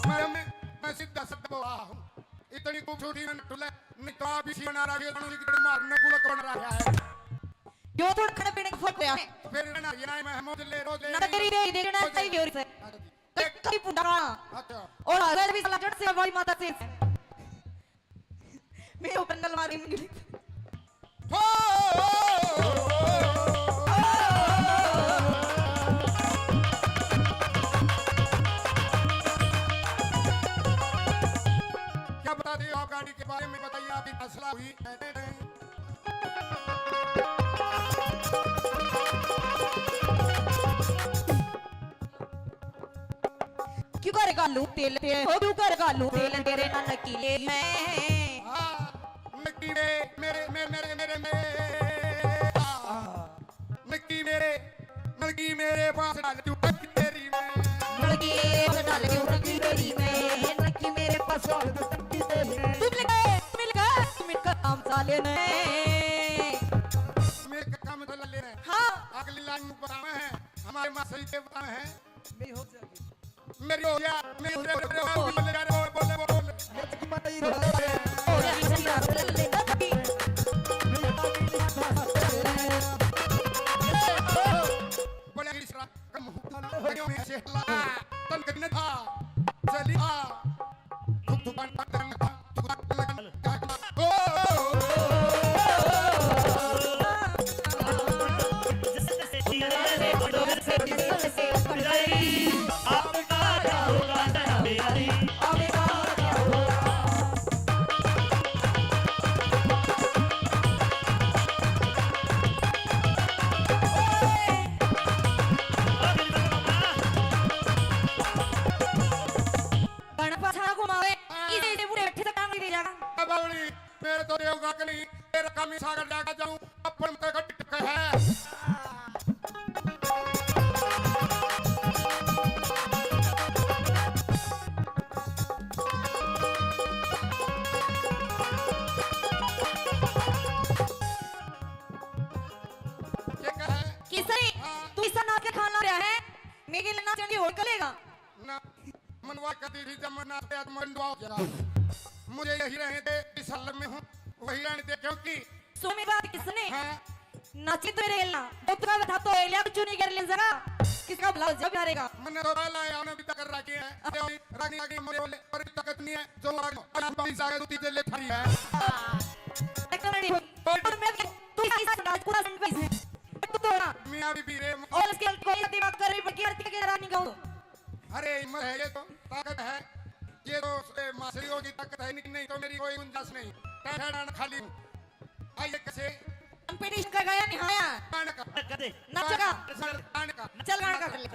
मैं, मैं, मैं सीधा शब्द बोला हूँ। इतनी खूबसूरती में टुले, नहीं तो आप इसी बना रहा है, इतनी की मारने गुलक बन रहा है। यो थोड़ा खाने पीने का फर्क है। फिर ना, ये ना, मैं हम ले, रोज ले ना रही करी है। दे, दे, ना रोज ले। चाहिए और से। हाँ जी। कई, कई पुंडा। अच्छा। और अगर भी साला जड़ से हमारी माता से। मैं ऊपर नल मारी मुंडी। हो! क्या बताते हो आप गाड़ी के बारे में, बताइए, आपकी असला हुई। क्यों कर घालू तेल ते, ओ क्यों कर घालू तेल तेरे नानकी ले मैं। हाँ, नकी रे, मेरे, मेरे, मेरे, मेरे, मेरे, हाँ, नकी मेरे, नकी मेरे पास डाल तू, नकी तेरी मैं। साले क्यों रंगी मेरी में, नक्की मेरे पास और तो टंकी दे। तू मिल गए, तू मिल गए, तू मिल गए काम साले ने। मेरे काम तो ले रहे हैं। हाँ। अगली लाइन में बतावे हैं, हमारे मासी के बतावे हैं। मेरी हो जाएगी। मेरी हो गया, मेरी हो गया, बोले, बोले, बोले, बोले, बोले। मेरी की मत ही हो गया। हो गया, मेरी हो गया। बोले, इस रात कम हुआ, बड़ियों में से हल्ला, तन कदने था, चली था, धुक धुक बन बन बन था, धुक धुक बन बन था। ओ, ओ, ओ, ओ, ओ। गणपत छाना घुमावे, हाँ। इसे, इसे बूढ़े बैठे से काम नहीं दे जाएगा। बावली, मेरे तो देवगा के नहीं, तेरा काम ही सागर जाकर जाऊं, अपन तो गट है। किसने? हाँ। तू इसा नाच के खाना रहा है, मेरे लिए नाचने की होड़ करेगा? ना, मनवा कदी भी जब मरना पे आत्मा डुआओ जरा। मुझे यही रहने दे, इस हाल में हूँ, वही रहने दे, क्योंकि सुन मेरी बात, किसने? हाँ। नाची तो मेरे हिलना, तो तुम्हें बता तो एलिया कुछ नहीं कर ले जरा। किसका भला हो जब हारेगा? मन्ने तो बाला है, हमने भी तकर रखी है। अरे, रानी आगे मरे बोले, पर ताकत नहीं है, जो आगे, आगे बाईस आगे तो तीजे ले थारी है। हाँ। एक तो नहीं, और मैं भी, तू इस अंदाज पूरा सुन पाई। तू तो ना। मियाँ भी पी रहे। और इसके कोई दिमाग कर रही, बल्कि आरती के रानी गाऊं। अरे, हिम्मत है, ये तो ताकत है, ये तो, ए, मासरियों की ताकत है, नहीं, नहीं तो मेरी कोई गुंजाइश नहीं। टहराना खाली हूँ। आइए, कैसे? कंपटीशन का गया नहीं आया। गाने का। कदे। नचेगा। गाने का। चल, गाने का कर ले।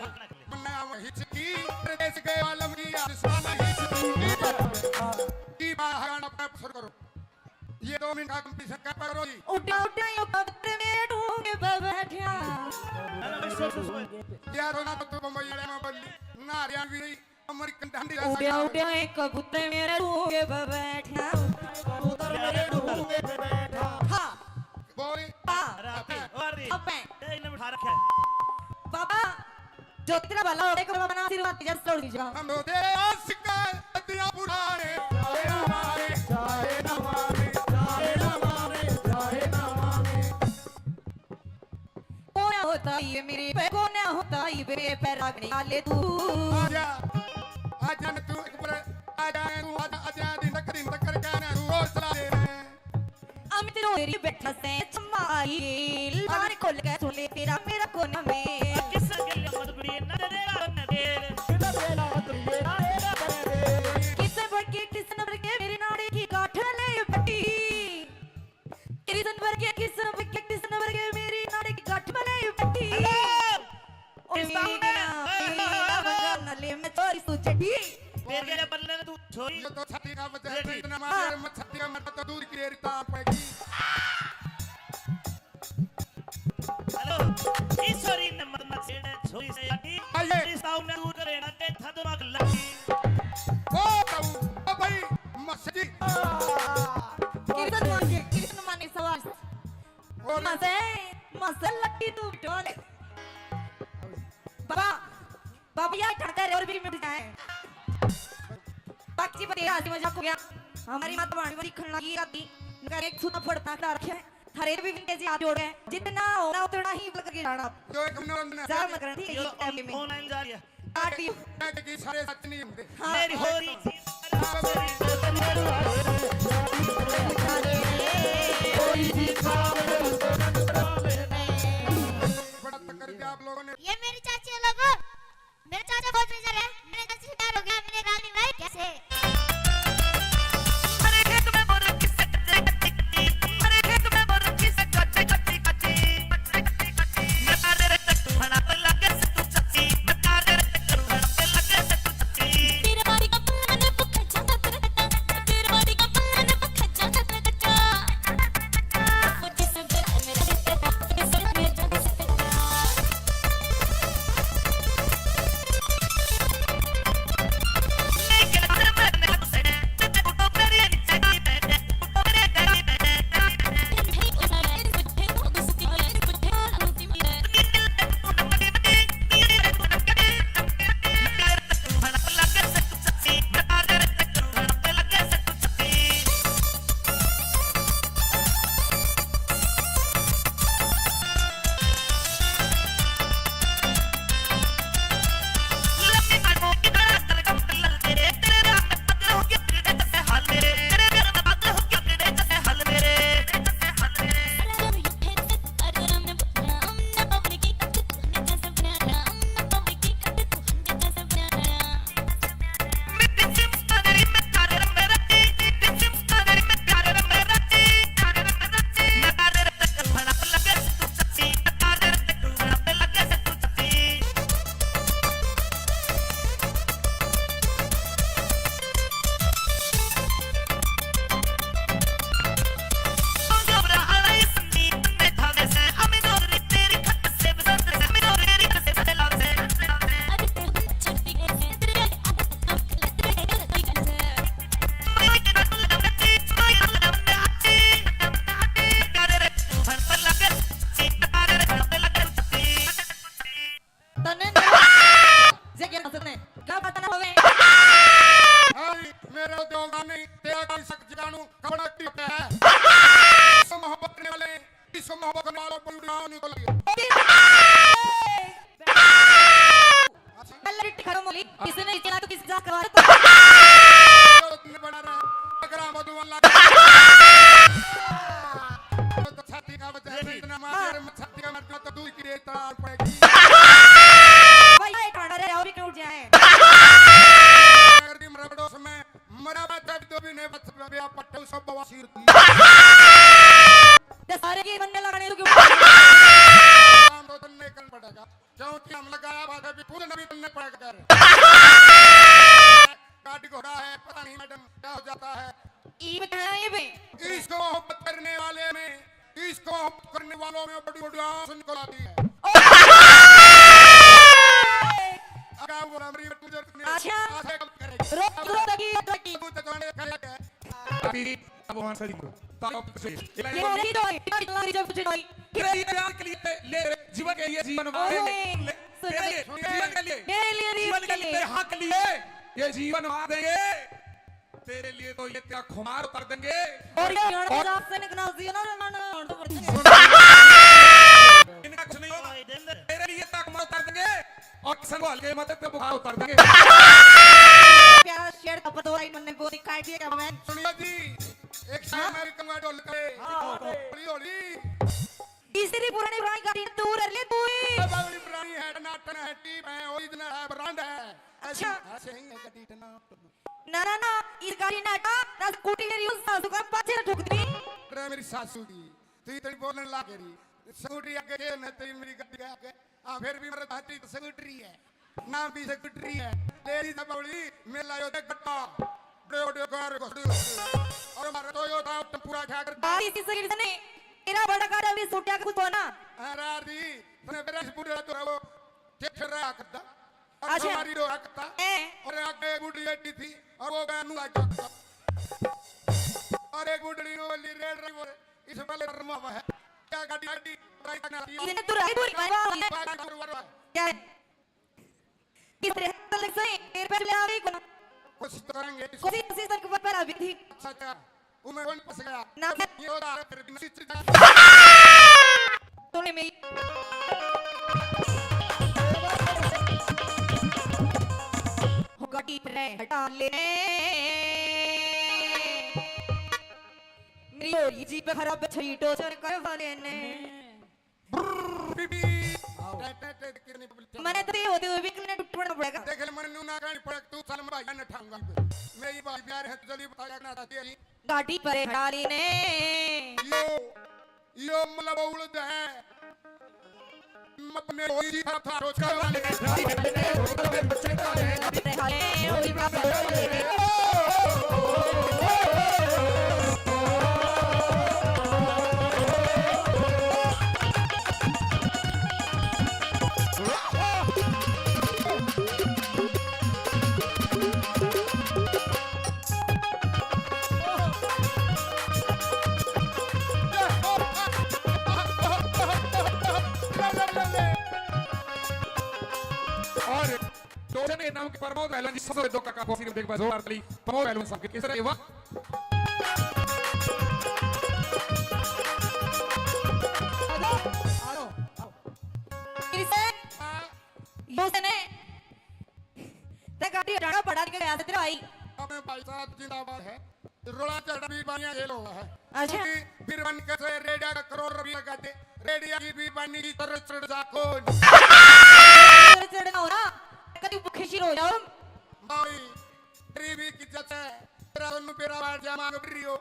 मन्ना हिचकी, परदेश गए आलम की, आसमान हिचकी। की बाहर गाना अपना शुरू करो। ये दो मिनट का कंपटीशन कर पकड़ो जी। उड्या, उड्या, यो कबूतर मेरे ढूंढ पे बैठा। अरे, सुन, सुन, सुन। यार, ना तो तू बम्बई वाले में बोली, ना हरियाणवी रही, अमेरिकन ढांडी रह उड्या, सकता। उड्या, एक कबूतर मेरे ढूंढ पे बैठा। कबूतर मेरे ढूंढ पे बैठा। हाँ। बोल। हाँ। अरे, आप ही, और रही। अब मैं। ए, इन्हें उठा रखा है। बाबा, जो तेरा भला हो, एक बाबा ना आशीर्वाद दे, जब छोड़ दीजिएगा। हम तो तेरे आशिक हैं, दिया पुराने, जाए ना मारे, जाए ना मारे, जाए ना मारे, जाए ना मारे। कोना होता ये मेरे पे, कोना होता ये मेरे पे रागने वाले तू। आजा, आजा न तू एक बार, आजा तू, आजा, आजा, दिन तक, दिन तक करके ना तू और चला दे। अमित रोरी बैठा से चमाई, लार खोल के सुन ले तेरा मेरा कोना में। किस गले मत बुरी नजरे आ नजर। किस भड़के, किस नंबर के मेरे नाड़े की गांठ ले बटी। किस नंबर के, किस नंबर के, किस नंबर के मेरी नाड़े की गांठ ले बटी। हेलो। ओ इस मेरी ताऊ ने ना, मेरी ना बंगा नले में चोरी तू चढ़ी। तेरे के बल्ले ने तू छोरी। ये तो छाती का बच्चा है, रेडी। इतना मार, हाँ। मैं छाती का मरता तो दूर की रेरी तार पड़ेगी। हेलो, इस छोरी ने मत मत छेड़े, छोरी से आटी। आइए। इस ताऊ ने दूर करे ना, ते था दिमाग लगी। ओ ताऊ, ओ भाई, मस्जिद। किशन माने, किशन माने सवाल। और मजे, मजे लट्टी तू टोले। बाबा, बाबा यार ठड़का रे और भी मिट जाए। बाकी जी, बतेरा हंसी मजाक हो गया। हमारी माता भाणी बड़ी खन्ना की आती। इनका एक सूता फड़ता खड़ा रखे है। हरे भी विंटेज याद जोड़ है। जितना होना उतना ही लग के जाना। जो एक मनोरंजन है। जा मत करना, ठीक है, यो ये टाइम में। ऑनलाइन जा रही है। काट दियो। मैं देखी सारे सच नहीं होंदे। हाँ। मेरी होरी जी। बड़ा तगड़ दिया आप लोगों ने। ये मेरी चाची है लोगों, मेरा चाचा बहुत मेजर है, मेरे चाची से प्यार हो गया, मैंने रानी भाई कैसे। किसने इतना तो किस जात करवा दे? तुमने बना रहा, अगर हम तो वाला तो छाती का बचा है, इतना मार, मैं छाती का मार तो दूर की रेत तड़ार पड़ेगी। भाई, ये ठाणा रे, और भी टूट जाए। अगर भी मरा पड़ोस में, मरा बात है, तो भी नहीं बच, अभी आप पट्टू सब बवासीर की। ते सारे की बनने लगाने तो क्यों? काम तो तन्ने करना पड़ेगा। क्योंकि हम लगाया बात है, भी पूरे नबी बनने पड़ेगा। गाड़ी घोड़ा है, पता नहीं मैडम क्या हो जाता है। ये बताना ये भी। इसको मोहब्बत करने वाले में, इसको मोहब्बत करने वालों में बड़ी बड़ी आंसू निकल आती है। ओ! अगर वो हमारी तुझे अच्छा। आंखें कम करेगी। रो, रो लगी, लगी। तू तो गाने खड़े हैं। अभी अब वहां से निकलो। तो आप कुछ ये बोली तो है, इतना रिजल्ट कुछ नहीं। तेरे लिए प्यार के लिए ले, जीवन के लिए जीवन वार ओए, देंगे। ले, सुन तेरे ले, लिए, जीवन के लिए, मेरे लिए जीवन के लिए, तेरे हक के लिए, ये जीवन वार देंगे। तेरे लिए तो ये तेरा खुमार उतार देंगे। और ये और हमारे साथ से निकलना चाहिए ना, ना, ना, ना, तो पड़ते हैं। इनका कुछ नहीं होगा। तेरे लिए तेरा खुमार उतार देंगे। और संभाल के मत पे बुखार उतार देंगे। प्यारा शेर का पतोरा ही मन्ने बोली काट दिया क्या मैं? सुनियो जी, एक शेर हाँ? मैं भी कहूँगा ढोल करे। हाँ, हाँ। हौली, हौली। तीसरी पुरानी पुरानी गाड़ी दूर ले तू ही। ये बावली पुरानी है, टनाटन है, टीप है, ओरिजिनल है, ब्रांड है। अच्छा। ऐसी है, सही है गाड़ी टनाटन। ना, ना, ना, इस गाड़ी ना हटा, ना स्कूटी ले रही हूँ, सासू का पाछे ठोक दी। अरे मेरी सासू की, तू इतनी बोलने लाग रही। स्कूटी आगे के, नहीं तेरी मेरी गाड़ी आगे। हाँ, फिर भी मेरे भाती तो स्कूटरी है, नाम भी स्कूटरी है। तेरी जबौली मेला यो देख गट्टा, बड़े बड़े कार घोड़े और हमारा Toyota पूरा क्या कर बारिश की सगीर से नहीं, तेरा बड़ा गाड़ा भी सूटिया का कुछ होना। हाँ, रार दी, तने मेरा पूरा तो वो ट्रैक्टर रहा करता, और अच्छा। हमारी रो रहा करता, ए। और आगे एक बुढ़ी बैठी थी, और वो गानू आ जाता। और एक बुढ़ी रो वाली रेड रही वो, इस वाले नरमा हुआ है। क्या गाड़ी, गाड़ी, राइट ना, इतने तो राइट बोल, वाह, वाह, वाह। क्या है? किस तरह से लग सही? तेरे पे चले आ गई को ना? कोशिश तो करेंगे। कोशिश, कोशिश तक पर, पर अभी थी। अच्छा, अच्छा। वो मैं कौन फंस गया? ना। ये होता है, फिर भी नहीं चलता। तूने मेरी हो गाड़ी पर हटा ले। मेरी होली जी पे खराब छई टोचर करवा लेने। मने तो ये होते हुए भी कितने टूटना पड़ेगा। देख ले, मने नू ना कहनी पड़ेगा, तू साल में भाई ने ठाऊंगा। मैं ये भाई प्यार है, तू जल्दी बता, क्या करना चाहती है? गाड़ी पर डाली ने। यो, यो मतलब उड़द है। मत में कोई जी था, था, रोज करवा ले। और टोचन के नाम के प्रमोद पहलवान जी, सबसे दो काका को सिर्फ देख, जोरदार ताली प्रमोद पहलवान साहब के, किस तरह ये वाह। फिर से, यो से ने, ते गाड़ी हटाना पड़ा के गया से तेरा भाई। अबे भाई साहब जिंदाबाद है। रोला चढ़ा भी बानिया जेल हुआ है। अच्छा। क्योंकि बीरबन के से रेडिया का करोड़ रुपया का दे, रेडिया की बीरबानी की तर चढ़ जा कौन? तर चढ़ ना हो ना, कभी भूखे शिर हो जाओ। भाई, गरीबी की जत है, तेरा दोनों बेरा बाहर जा मांग रही हो,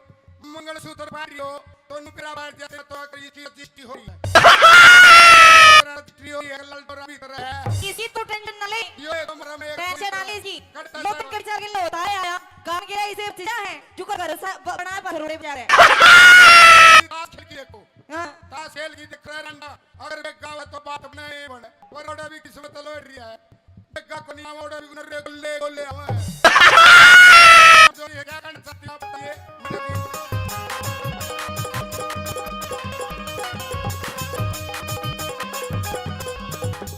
मंगलसूत्र पहन रही हो, दोनों बेरा बाहर जा, तो आकर ये चीज रजिस्ट्री हो रही है। तेरा रजिस्ट्री हो रही है, ललडोरा भी कर रहा है। किसी तो टेंशन ना ले। यो एक उम्र में एक टेंशन ना ले जी। कटता लोग जाएगा। कर्जा के लिए होता है आया। काम के इसे चीजा है, जो कर घर सा ब-, बनाए पर रोड़े बेचारे। ताश खेल की देखो। हाँ। ताश खेल की दिख रहा है रंडा। अगर वे गावे तो बात नहीं बने। पर रोड़ा भी किस्मत लौट रही है। वे गा को नहीं आवा, रोड़ा भी गुनर रे गुल्ले गुल्ले आवे। जो ये क्या करना चाहती है आप बताइए।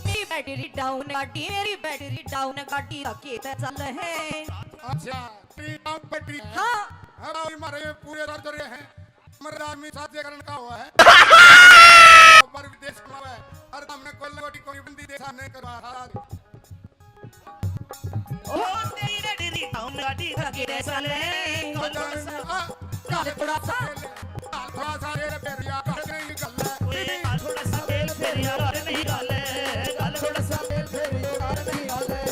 मेरी बैटरी डाउन गाड़ी, मेरी बैटरी डाउन गाड़ी, राखे पे चल है। अच्छा। Battery, top battery. हाँ। अब भाई मारे पूरे दर्द रहे हैं। मर्द आदमी साजे करण का हुआ है। पर विदेश में हुआ है। और हमने कोई लंगोटी कोई बंदी देखा नहीं करवा। ओ तेरी रे डेरी हम गाड़ी का गिरे साले। काल थोड़ा सा, काल थोड़ा सा रे बेरिया, काल नहीं गल है। ओए, काल थोड़ा सा तेल फेरिया, काल नहीं गल है। काल थोड़ा सा तेल फेरिया, काल नहीं गल है।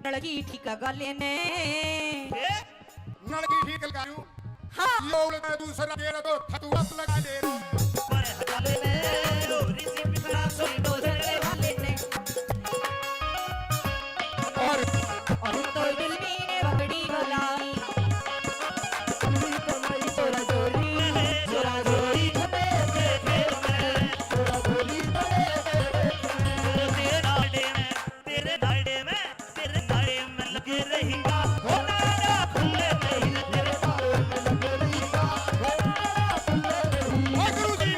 नलकी ठीक गाले ने। ए? नलकी ठीक लगायू। हाँ। यो उलटा दूसरा तेरा तो थतुआ लगा ले रे। पर हटाले ने, रो रिसी पिछड़ा सोई दो झगड़े वाले ने। और, और तो दिल में पकड़ी भलाई। जोरा जोरी, जोरा जोरी, छोटे से खेल में। जोरा जोरी, बड़े से खेल में। तेरे नाड़े में, तेरे नाड़े में, तेरे नाड़े में लगे रहेगा। हो नाड़ा खुले नहीं, तेरे नाड़े में लगे रहेगा। हो नाड़ा खुले नहीं। वाह गुरु जी।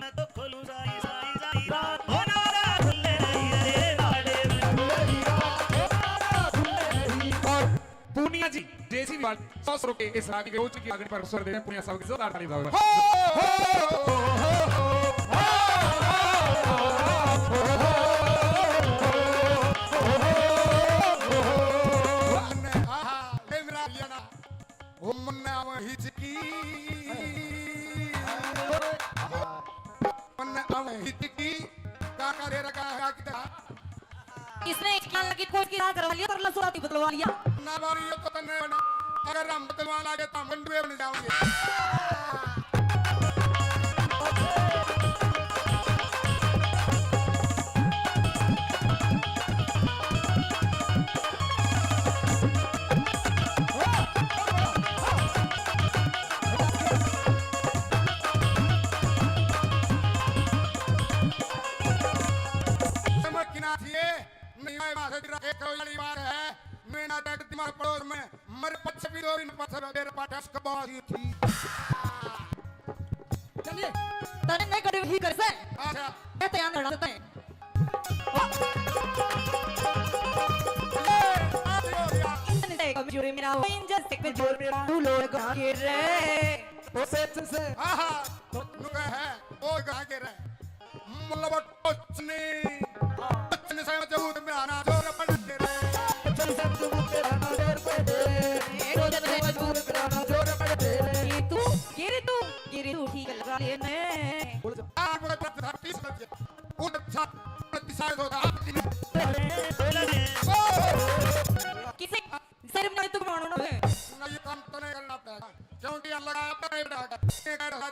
मैं तो खोलूं सारी, सारी, सारी रात। हो नाड़ा खुले नहीं, तेरे नाड़े में। और पूनिया जी, जेसीबी वाले सौ रुपए इस रागी के रोज की आगनी पर स्वर दे रहे हैं। पूनिया साहब की जोरदार ताली बजाओ। हो, हो, हो, हो। आहा, ले मेरा भैया ना। ओ मन्ना आवे हिचकी, मन्ना आवे हिचकी, का करे रखा है कितना? इसने इसकी लगी कोई की ना करवा लिया, कर लो सुराती बदलवा लिया। ना बारी ये तो तन्ने बना, अगर हम बदलवा लागे तो हम गंडुए बन जाओगे। समझ की ना थी ये, नहीं आए बात है, तेरा एक करोड़ वाली बात है, मैं ना टैक दिमाग पड़ोस में, मर पच्चीस भी दो दिन पच्चीस मेरे पास टैक्स कबाज ही थी। चलिए, तने नहीं करे ही कर से। अच्छा। मैं तो यहाँ लड़ा देता है। इंजन से कमजोर मेरा, इंजन से कमजोर मेरा, तू लोग गिर रहे। ओ सेठ से। हाँ, हाँ, नुका है, ओ गा गिर रहे। मतलब कुछ नहीं, कुछ नहीं समझ, जबूत मेरा ना जोर पड़ दे रे। कुछ नहीं समझ, जबूत मेरा ना जोर पड़ दे रे। एक जब मजबूर मेरा ना जोर पड़ दे रे। ये तू, ये रे तू, ये रे तू ठीक लगा लेने। बोल जा। आप लोग तो धरती समझ गए। उठ, अच्छा, प्रतिसाद होता। किसे शर्म नहीं, तू कौन हो? ना, ये काम तो नहीं करना पड़ेगा, क्योंकि हम लगा आपका नहीं बैठा, ये कह रहा है,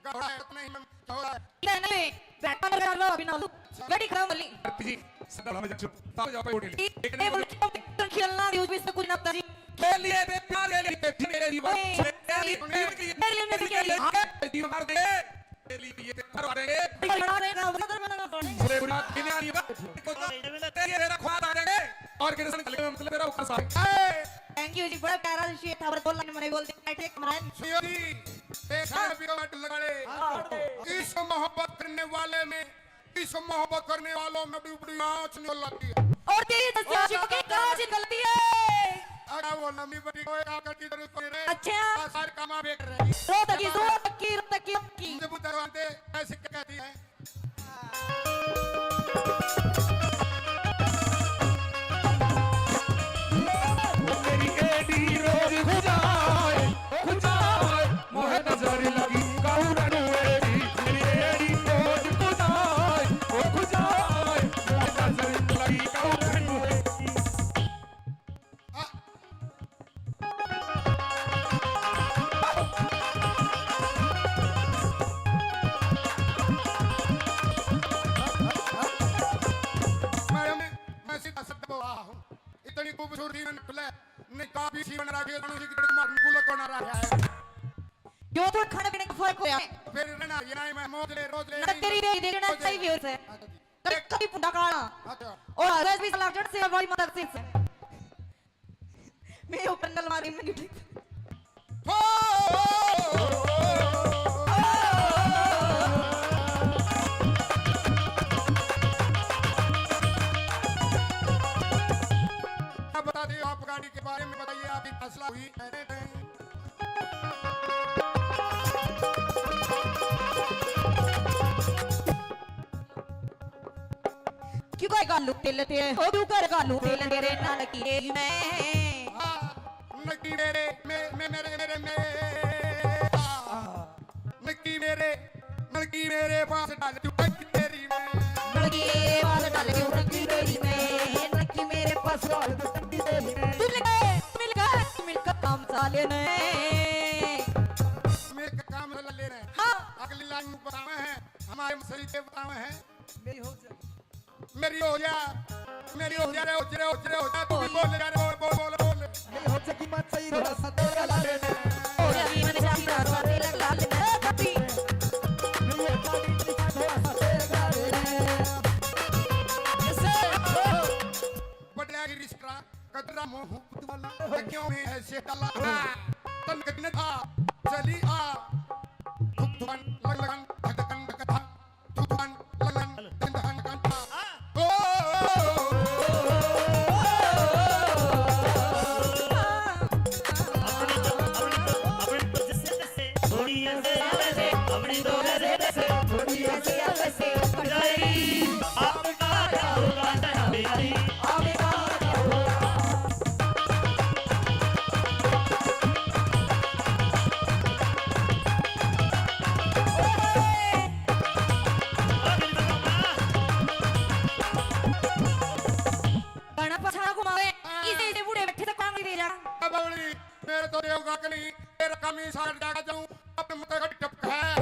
घोड़ा है, नहीं, हम घोड़ा है। नहीं, नहीं, बैठा नहीं, बैठा लो, अभी ना लो। गाड़ी खराब वाली। जी, सदा हमें जब ताल जा पे उठे। ये बोल, क्यों खेलना, यूज़ भी इससे कुछ ना पता जी। खेलिए बे प्यार, खेलिए बे मेरे जीवन, ओए, खेलिए बे मेरे लिए, मेरे लिए, मेरे लिए। हाँ, जीवन मार दे। तेरे लिए ये तेरे घर आ जाएंगे। बना देगा, बना देगा, बना देगा। बुरे बुरा दुनिया नहीं बा। तेरे लिए मेरा ख्वाब आ जाएंगे। और किसी से मतलब मेरा उखर सा। Thank you जी, बड़ा प्यारा शेर था, और बोल मैंने बोल दिया, ठीक है, सुनियो जी, देखा है, वीडियो में लगा ले। हाँ। इस मोहब्बत करने वाले में, इस मोहब्बत करने वालों में बड़ी बड़ी आँच निकल आती है। और तेरी जैसी आशिक की कांच निकलती है। अरे वो लंबी बड़ी कोई आकर की जरूरत नहीं रे। अच्छा। सारे काम आप एक रहे। रो तक की, रो तक की, रो तक की, रो तक की। मुझे बुद्ध भगवान थे, ऐसे क्या कहती है? तेरी एडी रोज खुजाए, खुजाए, मोहे नजर लगी काऊ रनु एडी, तेरी एडी रोज खुजाए, ओ खुजाए, मोहे नजर लगी काऊ रनु एडी। मैं, मैं सीधा शब्द बोला हूँ। इतनी खूबसूरती में निकले, नहीं काफी सी बन रहा है, इतनी सी कितनी मार गुलक बना रहा है। यो तो खाने पीने का फर्क होया। फिर रहना, ये नहीं मैं मौज ले, रोज ले ना नहीं, तेरी रोज देखना ले। चाहिए व्यूअर्स है। अच्छा जी। कभी, कभी पुंडा काला। अच्छा। और हर भी साला जट से वाली मदद से। मैं ऊपर नल मारी, मैं गिटी। हो! अब बता दियो, आप गाड़ी के बारे में बताइए, आपकी फैसला हुई? क्यों कोई कालू तेल ते हो तू कर कालू तेल तेरे नाल की में। हाँ, नकी मेरे, मे-, मे-, मेरे, मेरे, मे-, हाँ, नकी मेरे, नकी मेरे पास डाल तू टंकी तेरी में। नकी पास डाल तू टंकी तेरी में, नकी मेरे पास डाल तू टंकी तेरी में। तू मिल गए, तू मिल गए, तू मिल गए काम साले ने। मेरे काम साले ने। हाँ। अगली लाइन में बतावे हैं, हमारे मसरी के बतावे हैं। मेरी हो जा, मेरी हो जा, मेरी हो जा रे, हो जा रे, हो जा रे, हो जा, तू भी बोल जा रे, बोल, बोल, बोल, बोल। मेरी हो जा की मत सही, थोड़ा सा तेरा ला ले। हो जा की मत सही, थोड़ा सा तेरा ला ले। ए, कभी। मेरी हो जा की मत सही, थोड़ा सा तेरा ला ले। ऐसे। बटला की रिश्ता, कतरा मोह पुतवाला, क्यों है ऐसे डाला? तन कतने था, चली आ। धुक धुकन, लग लगन, धक धकन, धक धक। गाना पछाड़ा घुमावे, हाँ। इसे, इसे बूढ़े बैठे से कांगड़ी दे जा। बावली, मेरे तो देवगा के नहीं, तेरा कमी सार जागा जाऊं, अपने मुंह का टपका है।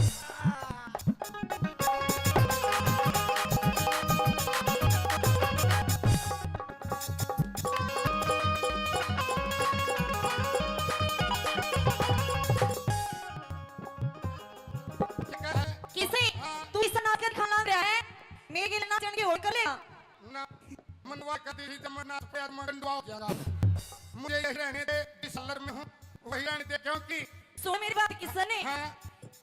किसे? हाँ। तू इस नाच के दिखाना रहा है? मेरे के लिए नाचन की होड़ कर ले। ना, मनवा कदी ही जब मैं नाच पे आज मैं गंडवा हो जाएगा। मुझे यही रहने दे, जिस लर में हूँ, वही रहने दे, क्योंकि सुन मेरी बात, किसने? हाँ।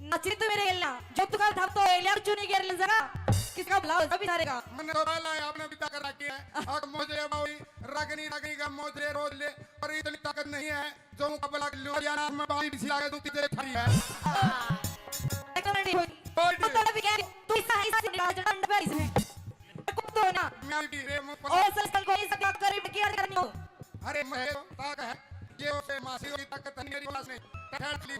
नाचरी तो मेरे गेल ना, जो तू कल था तो एलिया चुनी गेर ले जरा, किसका भला हो, सभी सारे का। मैंने तो बाला है, आपने भी ताकत रखी है। और मोजरे बावली, रगनी, रगनी का मोजरे रोज ले, पर इतनी ताकत नहीं है, जो मुकाबला कर लूं। हरियाणा में बावली भी सिला के दूं, तेरे थारी है। एक मिनट, कोई नहीं। तो तब भी कह, तू इस, इस, इस, इसमें। कुत्तो ना। मैं भी रे मुंह पर और सलसल को इस क्या करे, क्या करनी हो? अरे मैं तो ताक है, ये उसे मासी की ताकत है, मेरी पास नहीं। टहल ली।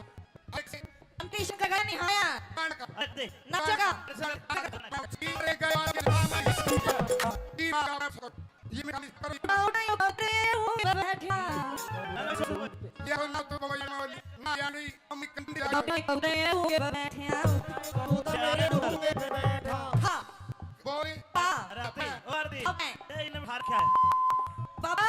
एक से कंपटीशन का गाना नहीं आया। कौन का? अरे दे। नाचेगा। अरे गया। ये मेरा मिस्टर। बावड़े, बावड़े हुए बैठा। ये ना तो बाबा, ये ना वाली, ना यानी। बावड़े, बावड़े हुए बैठे हैं। हाँ। बोल। पा। राती, और दी। अब मैं। ए, इन्हें मार क्या है? बाबा,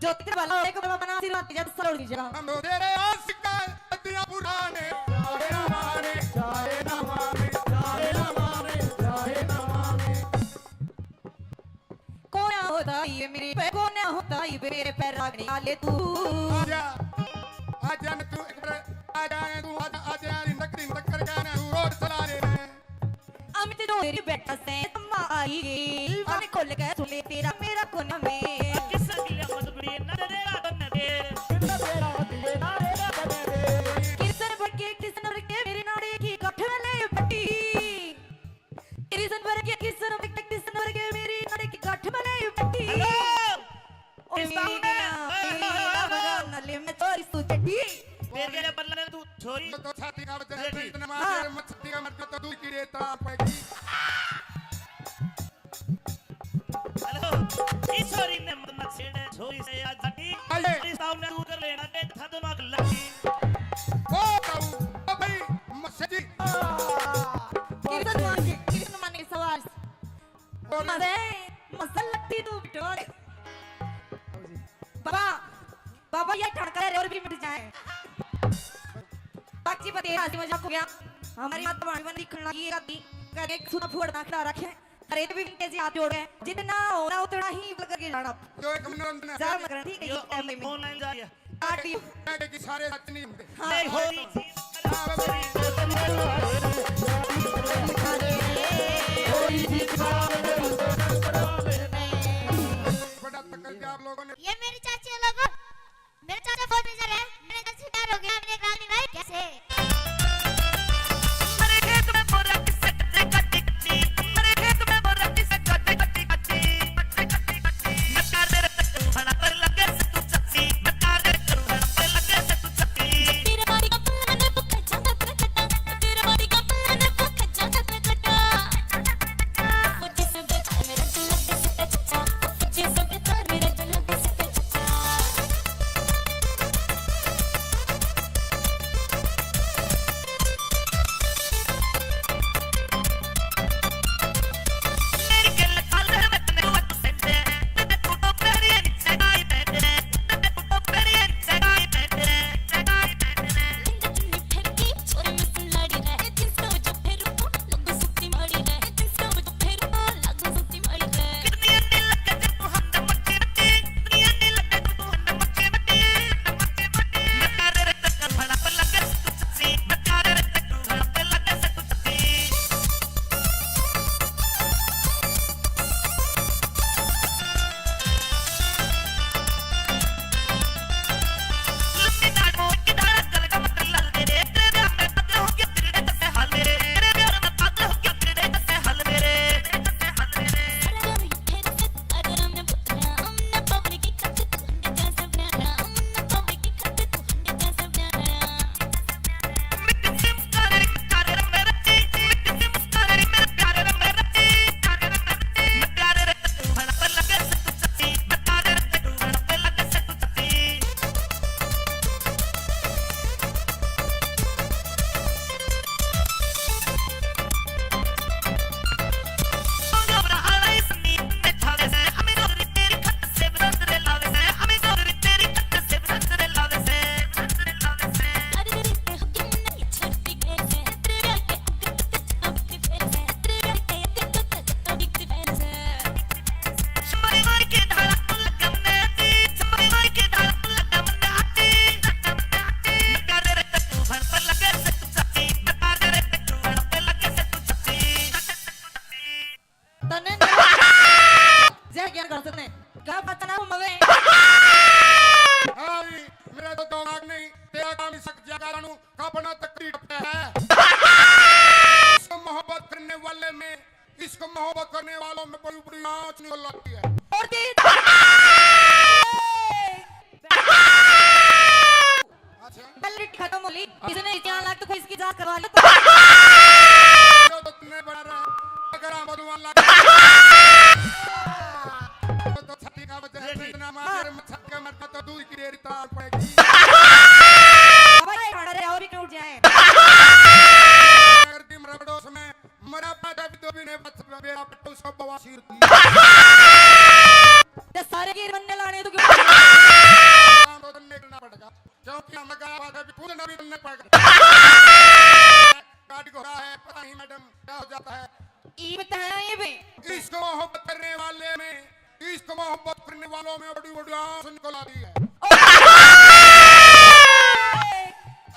जो तेरे भला होए को बाबा बना, आशीर्वाद दीजिए, तो सरोड़ दीजिएगा। हम तेरे आशिक हैं, दिया पुराने, जाए ना माने, जाए ना माने, जाए ना माने, जाए ना माने। कोना होता ये मेरे पे, कोना होता ये मेरे पे रागनी आले तू। आजा, आजा न तू एक बार, आजा न तू, आजा, आजा, रिंदक, रिंदक कर गाना तू रोड चला रे। अमित डोरी बैठा से अम्मा आई गे, अरे खोल के सुले तेरा मेरा कोना में। किसन की अम्मा तो बड़ी ना तेरा बन दे। किसन बन के, किसन बन के मेरे नाड़े की गठ में ले बटी। किसन बन के, किसन बन के, किसन बन के मेरी नाड़े की गठ में ले बटी। हेलो। ओ इस सामने। मेरा, मेरा बगान ले मैं छोरी सू चड्डी। तेरे के बदला ने तू छोरी। तो छाती का बदला है, इतना मार, हाँ। तेरे मत छाती का मत तो दूर की रेत आप है। हेलो, इस छोरी ने मत, मत छेड़े, छोरी से आज जाती। आइए। इस सामने दूर कर लेना, के था दिमाग लगी। ओ बाबू, ओ भाई, मस्जिद। किसन मान के, किसन मान के सवाल। मजे, मसल लट्टी तू बिटोर। बाबा, बाबा, ये ठड़का रे और भी मिट जाए। बाकी पते हासी मजाक हो गया। हमारी माता भाणी बन लिखण लगी है, कभी करे सुना फोड़ ना खड़ा रखे। अरे भी के जी हाथ जोड़ के जितना होना उतना ही बोल करके जाना। जो एक मनोरंजन है। जा मत करना, ठीक है, यो ये टाइम में। ऑनलाइन जा रही है। काट दियो। कहते कि सारे सच नहीं होते। हाँ। नहीं होती। बड़ा तकड़ दिया आप लोगों ने। ये मेरी चाची है लोगों, मेरे चाचा फौजी सर है, मेरे चाचा से प्यार हो गया, मैंने एक रागनी गाई कैसे? मेरे खेत में बोरा किससे कटे कच्ची, मेरे खेत में बोरा किससे कटे कच्ची कच्ची। हमारे मच्छर का मरता तो दूध की डेयरी तार पड़ेगी। हमारे खाना रे और भी टूट जाए। अगर दिन रबड़ोस में मरा पाता भी तो भी नहीं बच, बेरा पट्टू सब बवासीर थी। ये सारे गिर बनने लाने तो क्यों? काम तो तन्ने करना पड़ेगा, क्योंकि हम लगा हुआ था भी पूर्ण भी बनने पड़ेगा। काट घोड़ा है, पता नहीं मैडम क्या हो जाता है। ये बताया ये भी। इश्क मोहब्बत करने वाले में, इश्क मोहब्बत करने वालों में बड़ी बड़ी आस निकल आती है।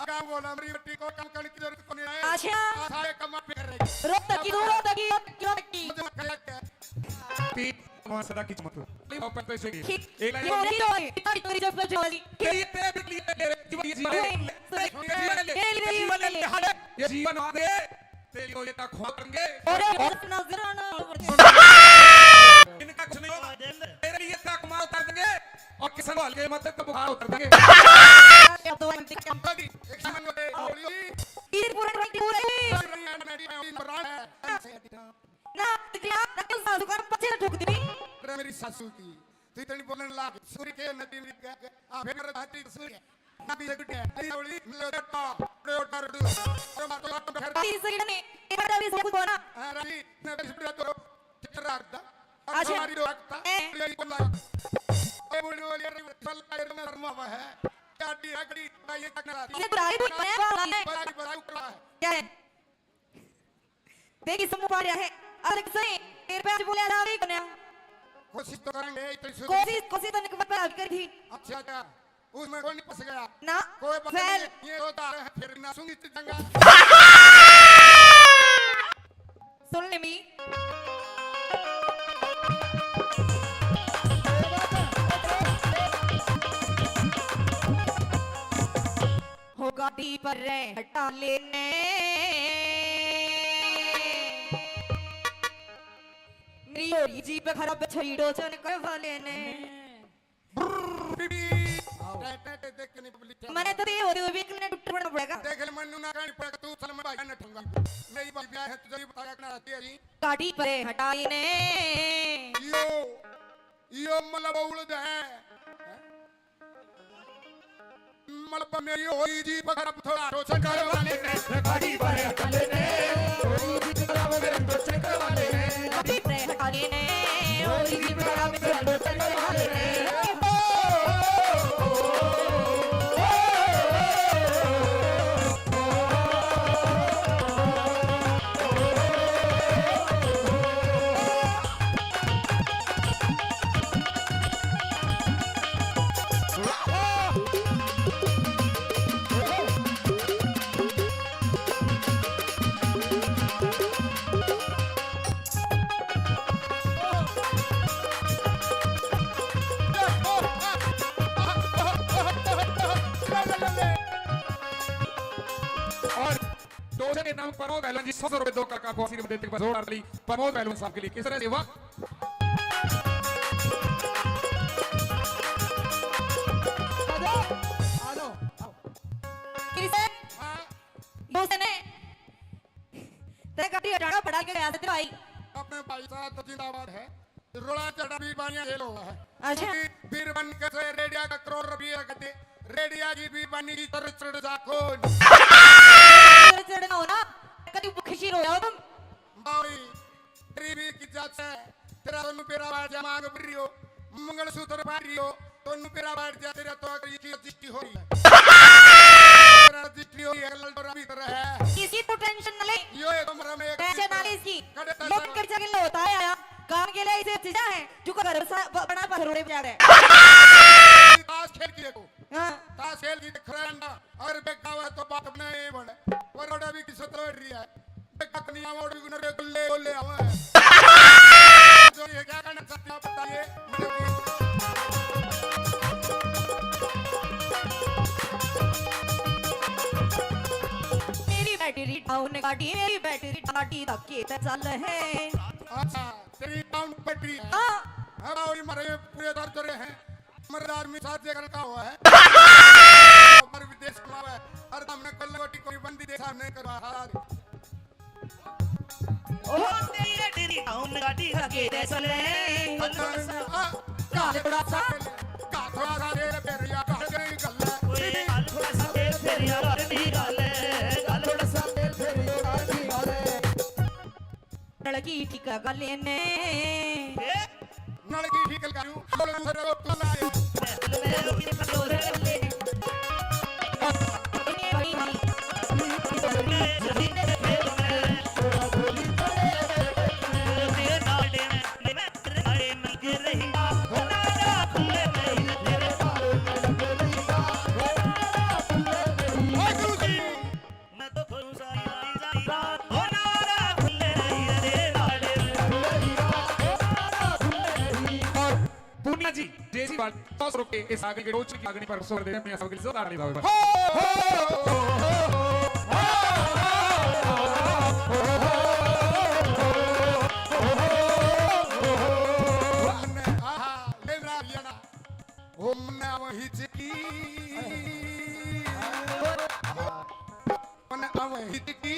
अगर बोला मेरी बेटी को काम करने की जरूरत को नहीं है। अच्छा। सारे कमा पे कर रही। रोता की, रोता की, रोता की, रोता की। मुझे मत करेगा। तीन भगवान सदा की मत। नहीं, वापस तो इसे की। ठीक। एक लाइन ये और बोली तो है, इतना भी चोरी जब जवानी। ये तेरे भी लिए, तेरे जीवन, ये जीवन। नहीं, सुन, ये जीवन ले, ये ले, ये जीवन ले, ये ले। ये जीवन आ गए। तेरे लिए ये तक खोल देंगे। अरे, बस नजर आना। इनका कुछ नहीं होगा। तेरे लिए तक मार उतार देंगे। और किसान वाले के मत तो बुखार उतार देंगे। ये तो हम दिख- एक जीवन में बोली। ये पूरा, पूरा, पूरा। ना, ना, ना, सासू का पछे ठोक दी। अरे मेरी सासू की, तू इतनी बोलने लाग, सूर्य के नदी में गया, आ, फिर मेरे हाथी सूर्य, ना भी गुटे, तेरी अवली, मिलो जट्टा, रे उठा रे, अरे मार तो लात में घर। तीस सेकंड में, एक बार अभी सब कुछ बोला। हाँ, रानी, मैं भी सुन रहा तो, चित्र रहा था। अच्छा। हमारी दो हक था, ए। ये बोला। ये बोलने वाली, अरे, बल्ला, ये तो मैं शर्मा हुआ है। क्या डी है, गड़ी, मैं ये तक ना ये बुराई भी है, बात है। बड़ा, बड़ा उकरा है। क्या है? देखी समूह पा रहा है। अरे सही, तेरे पे आज बोले आधा भी बना। कोशिश तो करेंगे, इतनी शुरू। कोशिश, कोशिश तो निकल पर कर थी। अच्छा, अच्छा। उसमें कोई नहीं फंस गया। ना, कोई पता फैल। नहीं, ये होता है, फिर ना सुनी तो जंगा। सुन ले मी। हो गाड़ी पर रे हटा लेने। मेरी होरी जीप खराब छड़ी डोचन करवा लेने। ब्रर, बीबी। आओ। टे, टे, टे, देख के नहीं पब्लिक क्या मैंने तो ये होते हुए भी इतने टुट्टे पड़ना पड़ेगा। देख ले, मन्नू ना कहनी पड़ेगा, तू चल, मैं भाई ने ठूंगा। नहीं, भाई ब्याह है, तुझे भी बताया करना रहती है जी। गाड़ी पर हटा लेने। यो, यो मतलब उड़द है। मलबा मेरी होई जी, पकड़ अब थोड़ा रोशन करवा लेने। गाड़ी पर हटा लेने, होई जी, पकड़ अब मेरे रोशन करवा लेने। गाड़ी पर हटा लेने, होई जी, पकड़ अब मेरे रोशन करवा लेने। और डोजे के नाम प्रमोद पहलवान जी सौ सौ रुपए दो काका को आशीर्वाद देते हुए जोरदार ताली प्रमोद पहलवान साहब के लिए। किस तरह से, वाह। आ जाओ, आ जाओ, आओ। किशन, हाँ। डोजे ने तेरे गाड़ी हटाना पड़ा के गया तेरा भाई। अपने भाई साहब तो जिंदाबाद है। रोड़ा चढ़ा भी बानिया जेल हुआ है। अच्छा। बीरबन के से रेडिया का करोड़ रुपया का दे, रेडिया की भी बानी की तर चढ़ जा कौन। तर चढ़ना हो ना, कभी खुशी रोया हो तुम। बावड़ी, गरीबी की जात है, तेरा तो नुपेरा बाड़ जा मांग भर रही हो, मंगलसूत्र पहन रही हो, तो नुपेरा बाड़ जा, तेरा तो अगर ये की रजिस्ट्री हो रही है। तेरा रजिस्ट्री हो रही है, ललडोरा भी कर रहा है। किसी को टेंशन ना ले। यो एक कमरा में एक टेंशन ना ले इसकी। कड़े लोग पैसा कर जाके लो, ताया आया। काम के लिए इसे चीजा है, जो घर सा-, ब-, बड़ा पत्थर उड़े जा रहे हैं। ताश खेल की देखो। हाँ। ताश खेल की देख रहा है ना, अगर बेगा हुआ तो बाप नहीं बने। पर रोड़ा भी किस्मत लड़ रही है। बेगा तो नहीं आवा, और भी गुनर गुल्ले, गुल्ले आवा है। जो ये क्या कहना चाहते हैं, आप बताइए। मेरी बैटरी डाउन गाड़ी, मेरी बैटरी गाड़ी धक्के ते चल है। अच्छा, तेरी डाउन बैटरी है। हाँ। अब और ये मरे पूरे दर्द रहे हैं। मरे आदमी साथ जे करता हुआ है। पर विदेश में है। और हमने कल रोटी कोई बंदी दे सामने करवा हाल। ओ तेरी बैटरी डाउन गाड़ी धक्के ते चल है। अच्छा, हाँ। काले बड़ा सा, का थोड़ा सा तेल फेर या, काले नहीं गल है। ओए, काले थोड़ा सा तेल फेर या, काले नहीं गल है, काले थोड़ा सा तेल फेर या, काले नहीं गल है। नलकी ठीक गले ने। ए? नलकी ठीक गले ने। बोलो, दूसरे को तू लाए। और पूनिया जी, डेजी वाली सौ रुपये इस आगन के रोज की आगनी पर सौ दे रहे हैं, अपनी आगन की जोरदार ताली बजाओ एक बार। आहा, ले रहा लिया ना। ओ मन्ने अब हिचकी। मन्ने अब हिचकी।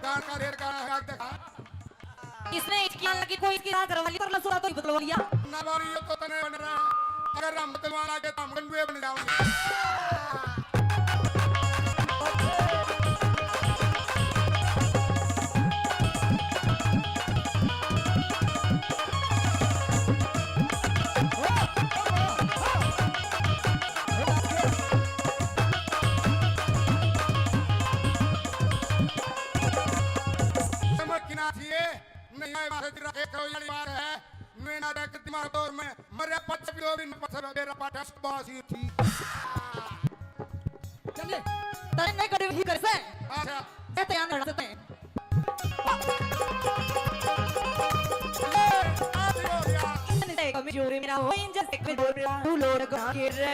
गान का रेट गाना है, देखा। इसने हिचकी आने लगी, कोई इसकी रात घरवाली कर लो, सुरा तो ही बदलवा लिया। ना बारी, ये तो तने बन रहा है। अगर हम बदलवा लागे तो हम गंडुए बन जाओगे। समझ की ना थी ये? नहीं आए बात है, तेरा एक करोड़ वाली बात है। मैं ना देख दिमाग दौर में मरे पच भी दो दिन पच में मेरा पाठा सुबास ही थी। चलिए, तने नहीं करे ही कर से। अच्छा। ये तो यार लड़ते हैं। ये, आज ही हो गया। इतने से कमजोरी मेरा हो, इंजन से कमजोरी मेरा, तू लोड़ गा के रे।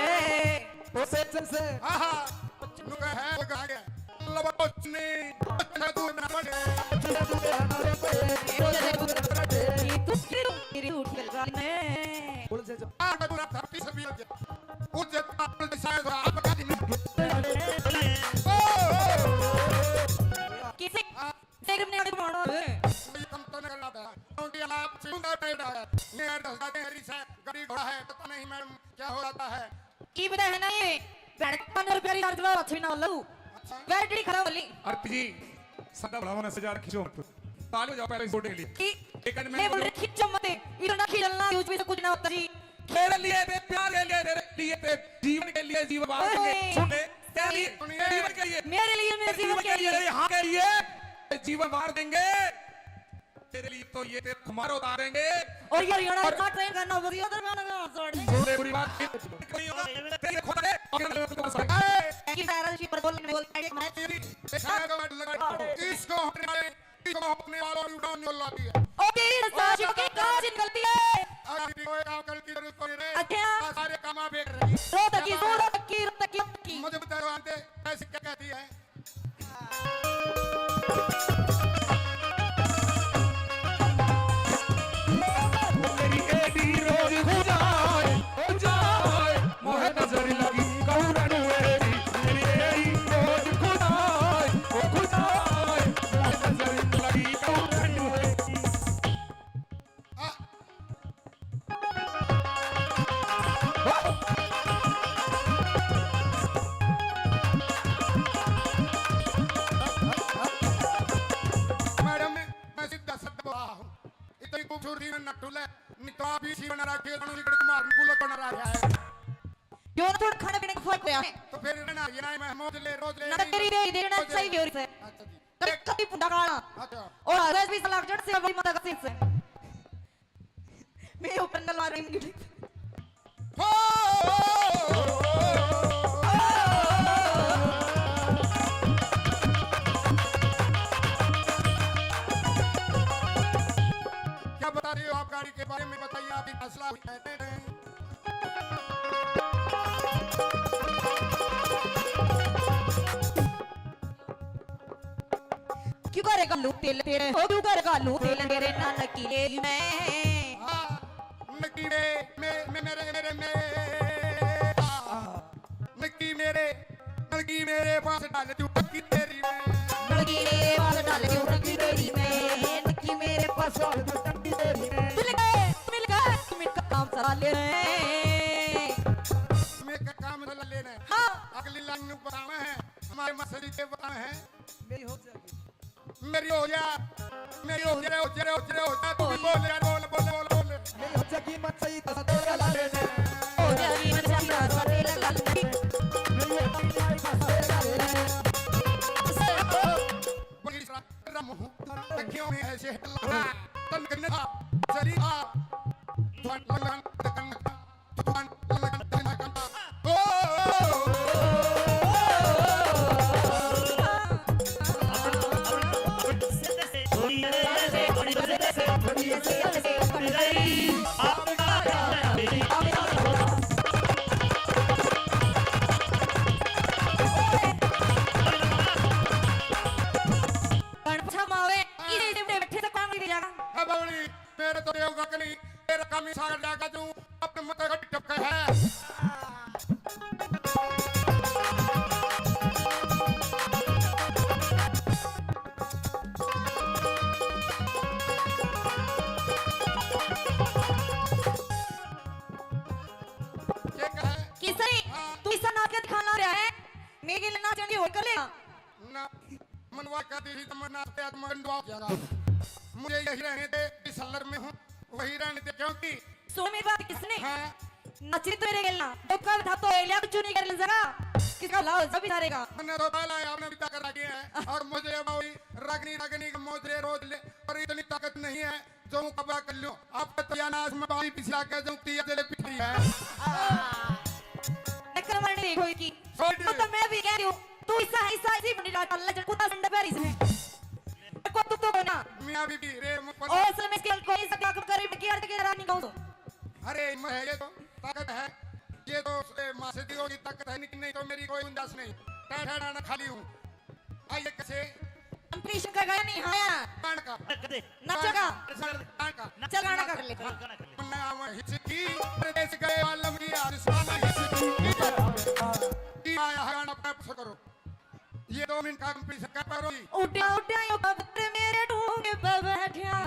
ओ से, से, से। हाँ, हाँ। नुका है वो गा के। लबा कुछ नहीं। कुछ ना तू ना पड़े। तू तेरी उठ के गा में। बोल से जो। आ, मैं पूरा धरती से भी लग गया। उस जगह पर शायद आपका दिन। ओ, ओ, ओ, ओ। किसी हाँ। सिर में अड़े मारो है। कोई कम तो नहीं करना था। क्योंकि आप चुंगा पैदा है। ये दस जाते हैं, रिसा, गाड़ी घोड़ा है, पता नहीं मैडम क्या हो जाता है। की पता है ना ये? पैड पन्द्रह रुपया रिचार्ज लो, अच्छी ना लो। अच्छा। बैटरी खराब वाली। आरती जी, सदा बढ़ावा ना, हजार खींचो मत। ताली बजाओ पहले इस गोटे के लिए। की? एक आध मैं मिनट बोल रहे, खींचो मत। इतना खींचना, यूज भी से कुछ ना होता जी। मेरे लिए, तेरे प्यार के लिए, तेरे लिए, तेरे जीवन के लिए जीवन वार देंगे। ओए। सुन ले, तेरे लिए, सुनिए। तेरे जीवन के लिए, मेरे लिए, मेरे तेरे जीवन जीवन के के लिए, लिए। तेरे यहाँ के लिए जीवन वार देंगे। तेरे लिए तो ये तेरे खुमार उतारेंगे। और ये हरियाणा और का ट्रेन करना, वो भी उधर गाना गाना छोड़ दे। सुन ले, बुरी बात नहीं होगा। तेरे खुद के, और तेरे को पसंद है। कि पैरल की पर बोल, बोल, मैं तेरी, इसको हटने वाले इसको हटने वालों ने उड़ान नहीं लाती है। ओके, इस साजिश की काज निकलती है। आज भी कोई काम करने की जरूरत पड़ी नहीं। अच्छा। सारे काम आप एक रही। रो तक की, रो तक की, रो तक की, रो तक की। मुझे बता दो, आंटी, ऐसी क्या कहती है? मेरी एडी रोज खुदाए, खुदाए, मोहे नजर लगी कौरन मेरी, मेरी एडी रोज खुदाए, ओ खुदाए, मोहे नजर लगी कौरन मेरी। मैडम, मैं सीधा साधा बोला हूँ। इतनी खूबसूरती में नट्टू ले, नहीं तो आप इसी बना रखे, दोनों सिगरेट मार, गुलक बना रहा है। क्यों ना थोड़ा खाने पीने का फर्क होया है? तो फिर ना, ये ना, मैं मौज ले, रोज ले, ना नहीं, तेरी दे, दे, ना रोज सही ले। हो रही है। अच्छा जी। कभी, कभी पुंडा काला। अच्छा। और हर रोज भी सलाह जड़ से वही माता का सिर से। मेरे ऊपर न ला रही मुझे। हो! क्या बता रही हो आप गाड़ी के बारे में, बताइए, आप एक हौसला हुई है। क्यों करेगा लू तेल तेरे, ओ क्यों करेगा लू तेल तेरे, ना नकी ले मैं। हाँ, नकी में, में, में, मेरे, मेरे, में। हाँ, नकी मेरे, नकी मेरे पास डाल दूं टंकी तेरी में। नकी मेरे पास डाल दूं टंकी तेरी में, नकी मेरे पास डाल दूं टंकी तेरी में। मिल गए, मिल गए, मिल गए काम चला ले। बतावे हैं, हमारे मास्टर जी के बतावे हैं। मेरी हो जाएगी। मेरी हो जा, मेरी हो जा, हो जा, हो जा, हो जा, तू भी बोल यार, बोल, बोल, बोल, बोल। मेरी हो जाएगी मत सही तो सतेरा ला ले। हो जाएगी मत सही तो सतेरा ला ले। मेरी हो जाएगी मत सही तो सतेरा ला ले। बड़ी शराब रम हूँ, अखियों में ऐसे है लगा, तन करने था, शरीर था, धन, धन, धन, धन, धन, धन, धन, धन, धन, ओ, ओ, ओ, ओ, ओ। कौन पूछा मावे, इसे, इसे बैठे से काम नहीं जाना। अब बावली, मेरे तो देव का नहीं, तेरा काम ही सागर जागा तू, अपने मत का टपका है। ये कहे? किसे? हाँ। तू इसा नाच के दिखाना रहा है? मेरे लिए नाचने की होड़ कर लेना। ना, मनवा का दीदी तो मरना पे आत्मा गंडवा हो जाएगा। मुझे यही रहने दे, इस सलर में हूँ, वही रहने दे, क्योंकि सुन मेरी बात, किसने? हाँ। नाची तो मेरे गेल ना, धोखा था तो एलिया कुछ नहीं कर ले जरा। किसका लाओ, सभी सारे का। मैंने तो पहला ही आपने भी ताकत रखी है, और मुझे अब वही रगनी, रगनी के मोजरे रोज ले, और इतनी ताकत नहीं है। जो कबरा कर लो, आप तो या नाश में बाई पिछला के जो किया तेरे पिछली है। नकल मारने नहीं कोई की। छोड़ दे। वो तो मैं भी कह रही हूँ, तू ऐसा, ऐसा, ऐसी बंडी डाल, अल्लाह जब कुत्ता संडे पैर इसमें। को तू तो कोई ना। मियाँ बीबी, रे मुख पर। ओ, असल में इसके कोई सा काम करे, मैं क्या अर्थ के रानी कहूँ तो। अरे, मैं ये तो ताकत है, ये तो, ए, माँ से दी होगी ताकत है, लेकिन नहीं तो मेरी कोई गुंजाइश नहीं। ठहरा ना खाली हूँ। आइए कैसे? हम कृष्ण का गाया नहीं, हाँ। गान का। कर दे। नाचो का। कर दे, गान का। चल गाना कर ले। गाना कर ले। मन्ना आवा हिचकी, परदेस गए आलम की आसमान हिचकी। की आया है गाना, अपना पसंद करो। ये दो मिनट का कृष्ण का पारो। उड्या उड्या यो कबूतर मेरे ढूंगे पे बैठा।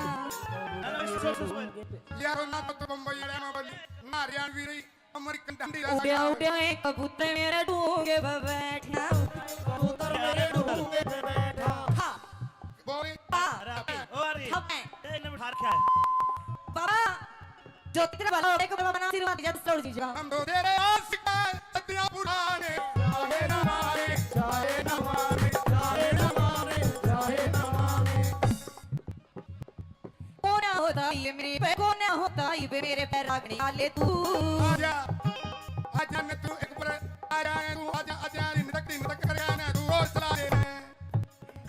यार ना तो बम्बई वाले में बोली, ना हरियाणवी रही। अमेरिकन डंडी ला उड्या सका। उड्या एक कबूतर मेरे ढूंगे पे बैठा। कबूतर मेरे ढूंगे पे बैठा। हाँ। बोल। हाँ। अरे, अरे, ओ, अरे। हाँ। ए, इन्हें उठा रखा है। बाबा, जो तेरे भला हो, एक बाबा ना आशीर्वाद दीजिए, दूसरा उड़ दीजिए। हम तो तेरे आशिक हैं, सदियां पुराने। चाहे ना माने, चाहे ना माने, चाहे ना माने, चाहे ना माने। कोना होता ये मेरे पे, कोना होता ये मेरे पे रागनी आले तू। आजा, आजा न तू एक बार, आजा तू, आजा, आजा, इन तक, इन तक कर आना, तू और चला दे।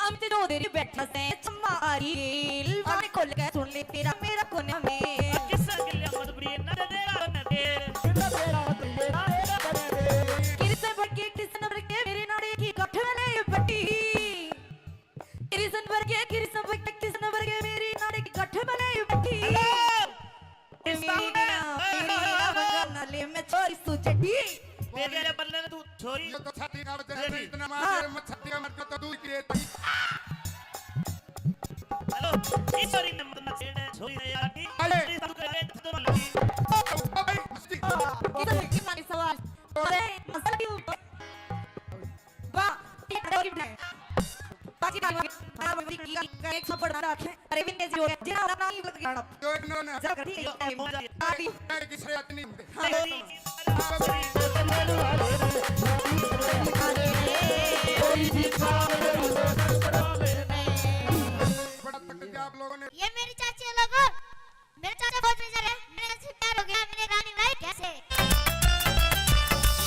हम ते दो देरी बैठा से, चम्मा आ रही, लबान खोल के सुन ले तेरा मेरा कोना में। किस गिल्या मत बुरी, ना दे, ना दे। किस नंबर के, किस नंबर के मेरे नाड़े की गठ में नहीं फटी। कृष्ण वर्गे, कृष्ण वर्गे, कृष्ण वर्गे मेरी नाड़ी की गठ में नहीं बैठी। हेलो। मेरी ना, मेरी ना बंगाल नाले में छोरी सू चढ़ी। तेरे बल्ले ने तू छोरी। ये तो छाती का बच्चा है, इतना मार हाँ। दे, मत छाती का मर जा तो दूर की रहती। हेलो, इस छोरी ने मत ना छेड़े, छोरी ने आटी। अरे। छोरी तू करे तो मत लगी। ओ, ओ भाई, मस्ती। किधर है? कितना सवाल? अरे, मसल क्यों? वाह, एक और भी बनाए। बाकी डाल, डाल, डाल, एक थप्पड़ मारा। अरे, विंटेज हो गया। जिना अपना नहीं लग गया। जो एक नौ ना। जा, ठीक है। अभी। यार, किसरे हाथ नहीं होते। हाँ। बड़ा तकलीफ आप लोगों ने। ये मेरी चाची है लोगों। मेरे चाचा बहुत बेजार है, मेरे से प्यार हो गया, मेरे रानी भाई कैसे?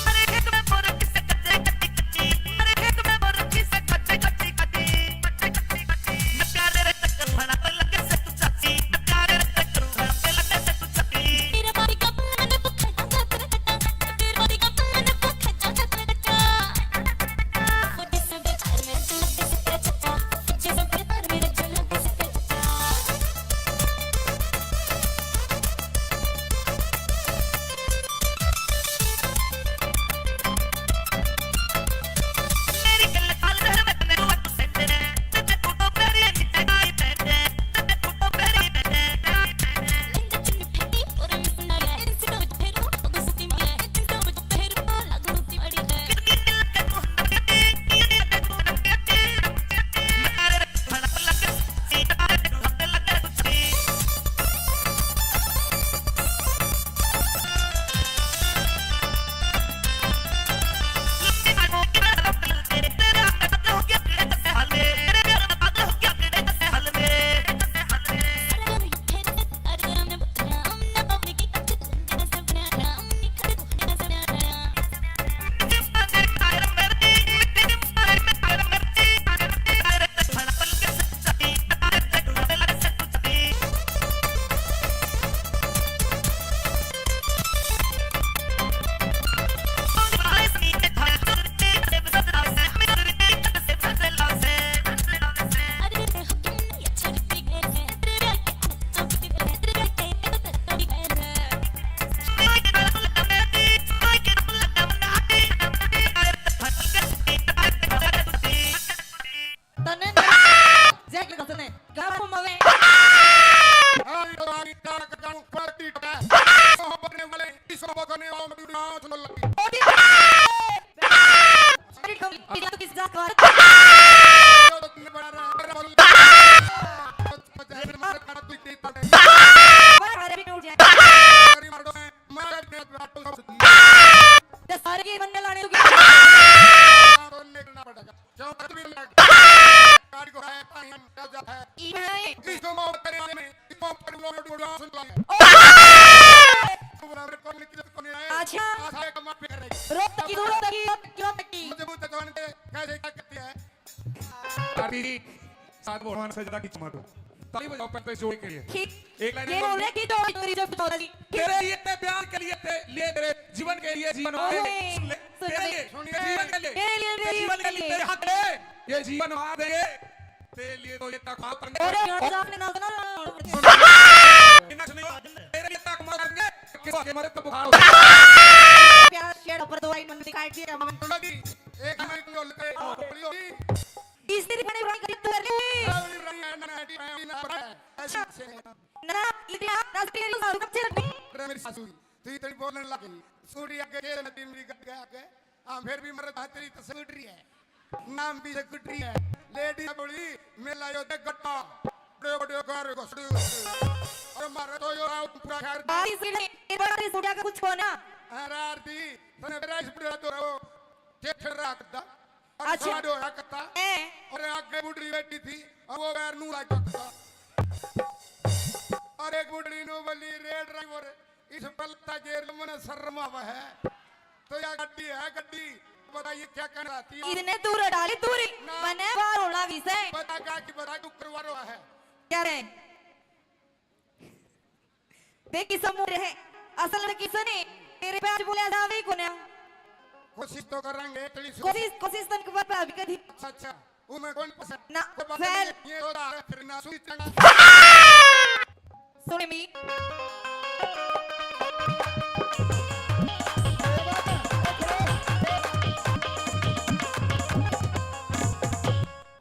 अरे खेत में बोर किसे कच्चे कच्ची कच्ची, अरे खेत में बोर किसे कच्चे कच्ची कच्ची, कच्चे कच्ची कच्ची। मैं प्यार रे चक्कर भरा तो लगे से तू चाची, मैं प्यार रे चक्कर भरा तो लगे से तू चाची। तेरे बारी का पल्ला ने भूखे जा छात्र कटा, तेरे बारी का पल्ला ने भूखे जा छात्र कटा। गाड़ी को है, पानी हम क्या जाता है। ई भाई। इसको मोहब्बत करने वाले में, इसको मोहब्बत करने वाले लोग सुन लो। ओ! तो बोला, मेरे को नहीं, किसी को नहीं आए। अच्छा। आशा है कमाल पे कर रही। रोक तकी, रोक तकी, रोक तकी, रोक तकी। मुझे बहुत जवान थे, कैसे क्या करती है? आरती जी, साथ भगवान से ज्यादा खींच मारो। ताली बजाओ पहले तो इस जोड़े के लिए। ठीक। एक लाइन ये और बोल रहे कि तो मेरी जो चौदह जी। तेरे लिए, तेरे प्यार के लिए, तेरे लिए, तेरे जीवन के लिए, जीवन वाले। ओए, सुन ले। सुन तेरे ले। लिए, सुन ले। जीवन के लिए। तेरे लिए, तेरे जीवन के लिए, तेरे लिए। तेरे हक ले। ये जीवन वार देंगे। तेरे लिए तो ये तक मार देंगे। अरे, यार, जान ना, ना, ना, ना। इतना सुनिए, तेरे लिए तक मार देंगे। किसके मरे तो बुखार हो। प्यार शेड ऊपर दो लाइन मन निकाल दिया, मन। सुनो जी, एक मिनट लो, लगे, बोलियो जी। तीसरी बने रानी करीब तो कर ले। रानी, रानी, रानी, रानी, रानी, रानी, रानी, ऐसे, ऐसे। ना, ना, इतनी आप, ना, इतनी आप, कब से रखनी? अरे, मेरी सासू, तू इतनी बोलने लग गई। सूरी आगे, ये नदी मेरी गट गया आगे। हाँ, फिर भी मरद हाथ तेरी तो स्कूटरी है। नाम भी स्कूटरी है। लेडी बोली, मेला यो देख गट्टा। बड़े, बड़े गारे घसड़े, घसड़े। अरे, मारे तो यो राव पूरा घर। बारिश के लिए, ये बड़ा सूर्या का कुछ होना। अरे, आरती, तने मेरा इस बुढ़ा तो रहो। ठेठ रहा करता। और अच्छा। साढ़ होया करता। ए। और आगे बुढ़ी बैठी थी, और वो पैर नू लाग करता। और एक बुढ़ी नू बोली, "रे ड्राइवर, इस पलता गेर लो, मने शर्म आवे है।" तो या गड्डी है, गड्डी। बताइए, क्या कहना चाहती हो? इतने दूर डाली दूरी, ना। मने बाहर होना भी से। बता का कि बता, तू करवा रहा है। क्या रे? देख किसा मुंह रहे, असल में किसा ने तेरे पे आज बोले जावे ही कोन्या। कोशिश तो करेंगे, इतनी सी कोशिश, कोशिश तन के ऊपर पे अभी कभी। अच्छा, अच्छा, वो मैं कौन पसंद? ना, तो पता फैल। नहीं, ये तो आ रहा है, फिर ना सुई चढ़ा। सुन मी।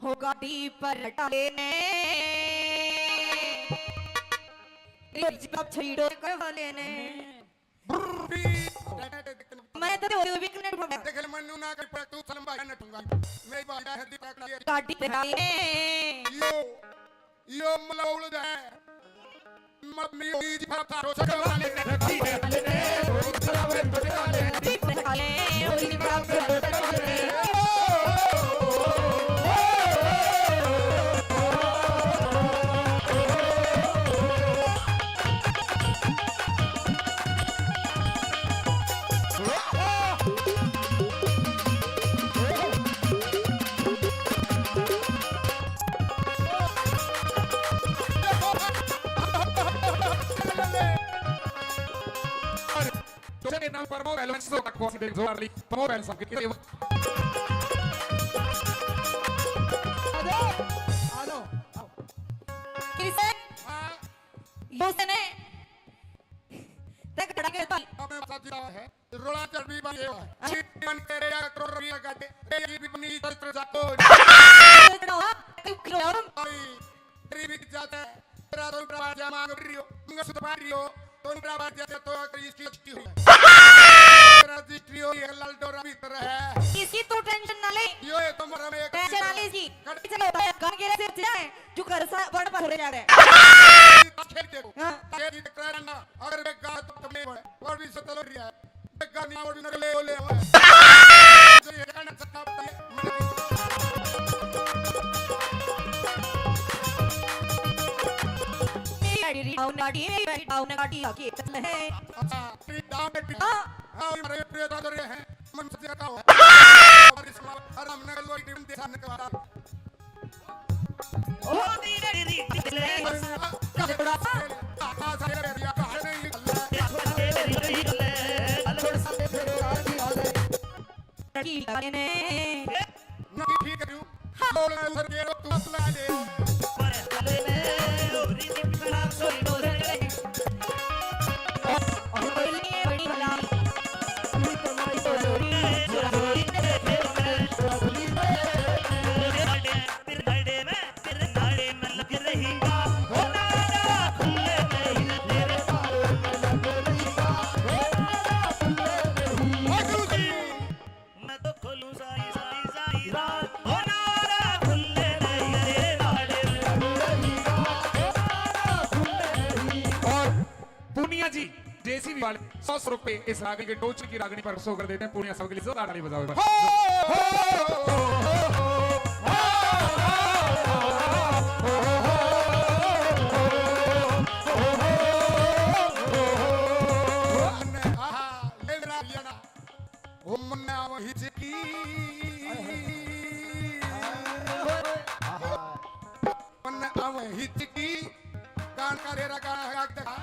हो गाड़ी पर टाले ने, रे जवाब छीड़ो कर वाले ने। मैं तो वो भी कनेक्ट हो गया। देख ले, मन्नू ना कर पर तू सलम भाई ना ठूंगा। मेरी बात है, दिमाग ना ये। गाड़ी पे आए। यो, यो मलाउल है। मम्मी जी भाप तारो सकल वाले ने रखी है। तो मेरे नाम पर मोबाइल में सौ तक पहुंच दे, जोर ली, मोबाइल सब के लिए। किसे? हाँ। यूं से ने। तक खड़ा के ताल। अपने साथ जुड़ा है। रोला चर्बी बन गया है। हाँ। मन तेरे या करोड़ रुपये लगा दे। तेरी भी बनी चरित्र जातो। तेरी भी जाता है। तेरा तो उल्टा बाजा मांग रही हो, मंगलसूत्र पहन रही हो, तो उल्टा बाजा से तो आकर इसकी रजिस्ट्री हुई है। रजिस्ट्री हुई है, लाल डोरा भीतर है। इसकी तू टेंशन ना ले। यो है तुम्हारा में एक टेंशन ना ले इसकी। कट चलो, गान के से जाए, जो घर सा बड़ पर हो रहा है। खेल देखो। हाँ। ये भी टकरा ना, अगर मैं गा तो तुमने बोले, और भी सतल हो रही है। और पूनिया जी, जेसीबी वाले सौ सौ रुपए इस रागनी के टोचन की रागनी पर खर्च कर देते हैं। पूनिया सबके लिए जोरदार ताली बजाओ एक बार। हो, हो, हो, हो, हो, हो। ओ मन्ने आवे हिचकी, मन्ने आवे हिचकी। गान का रेरा गाना है, आगे देखा।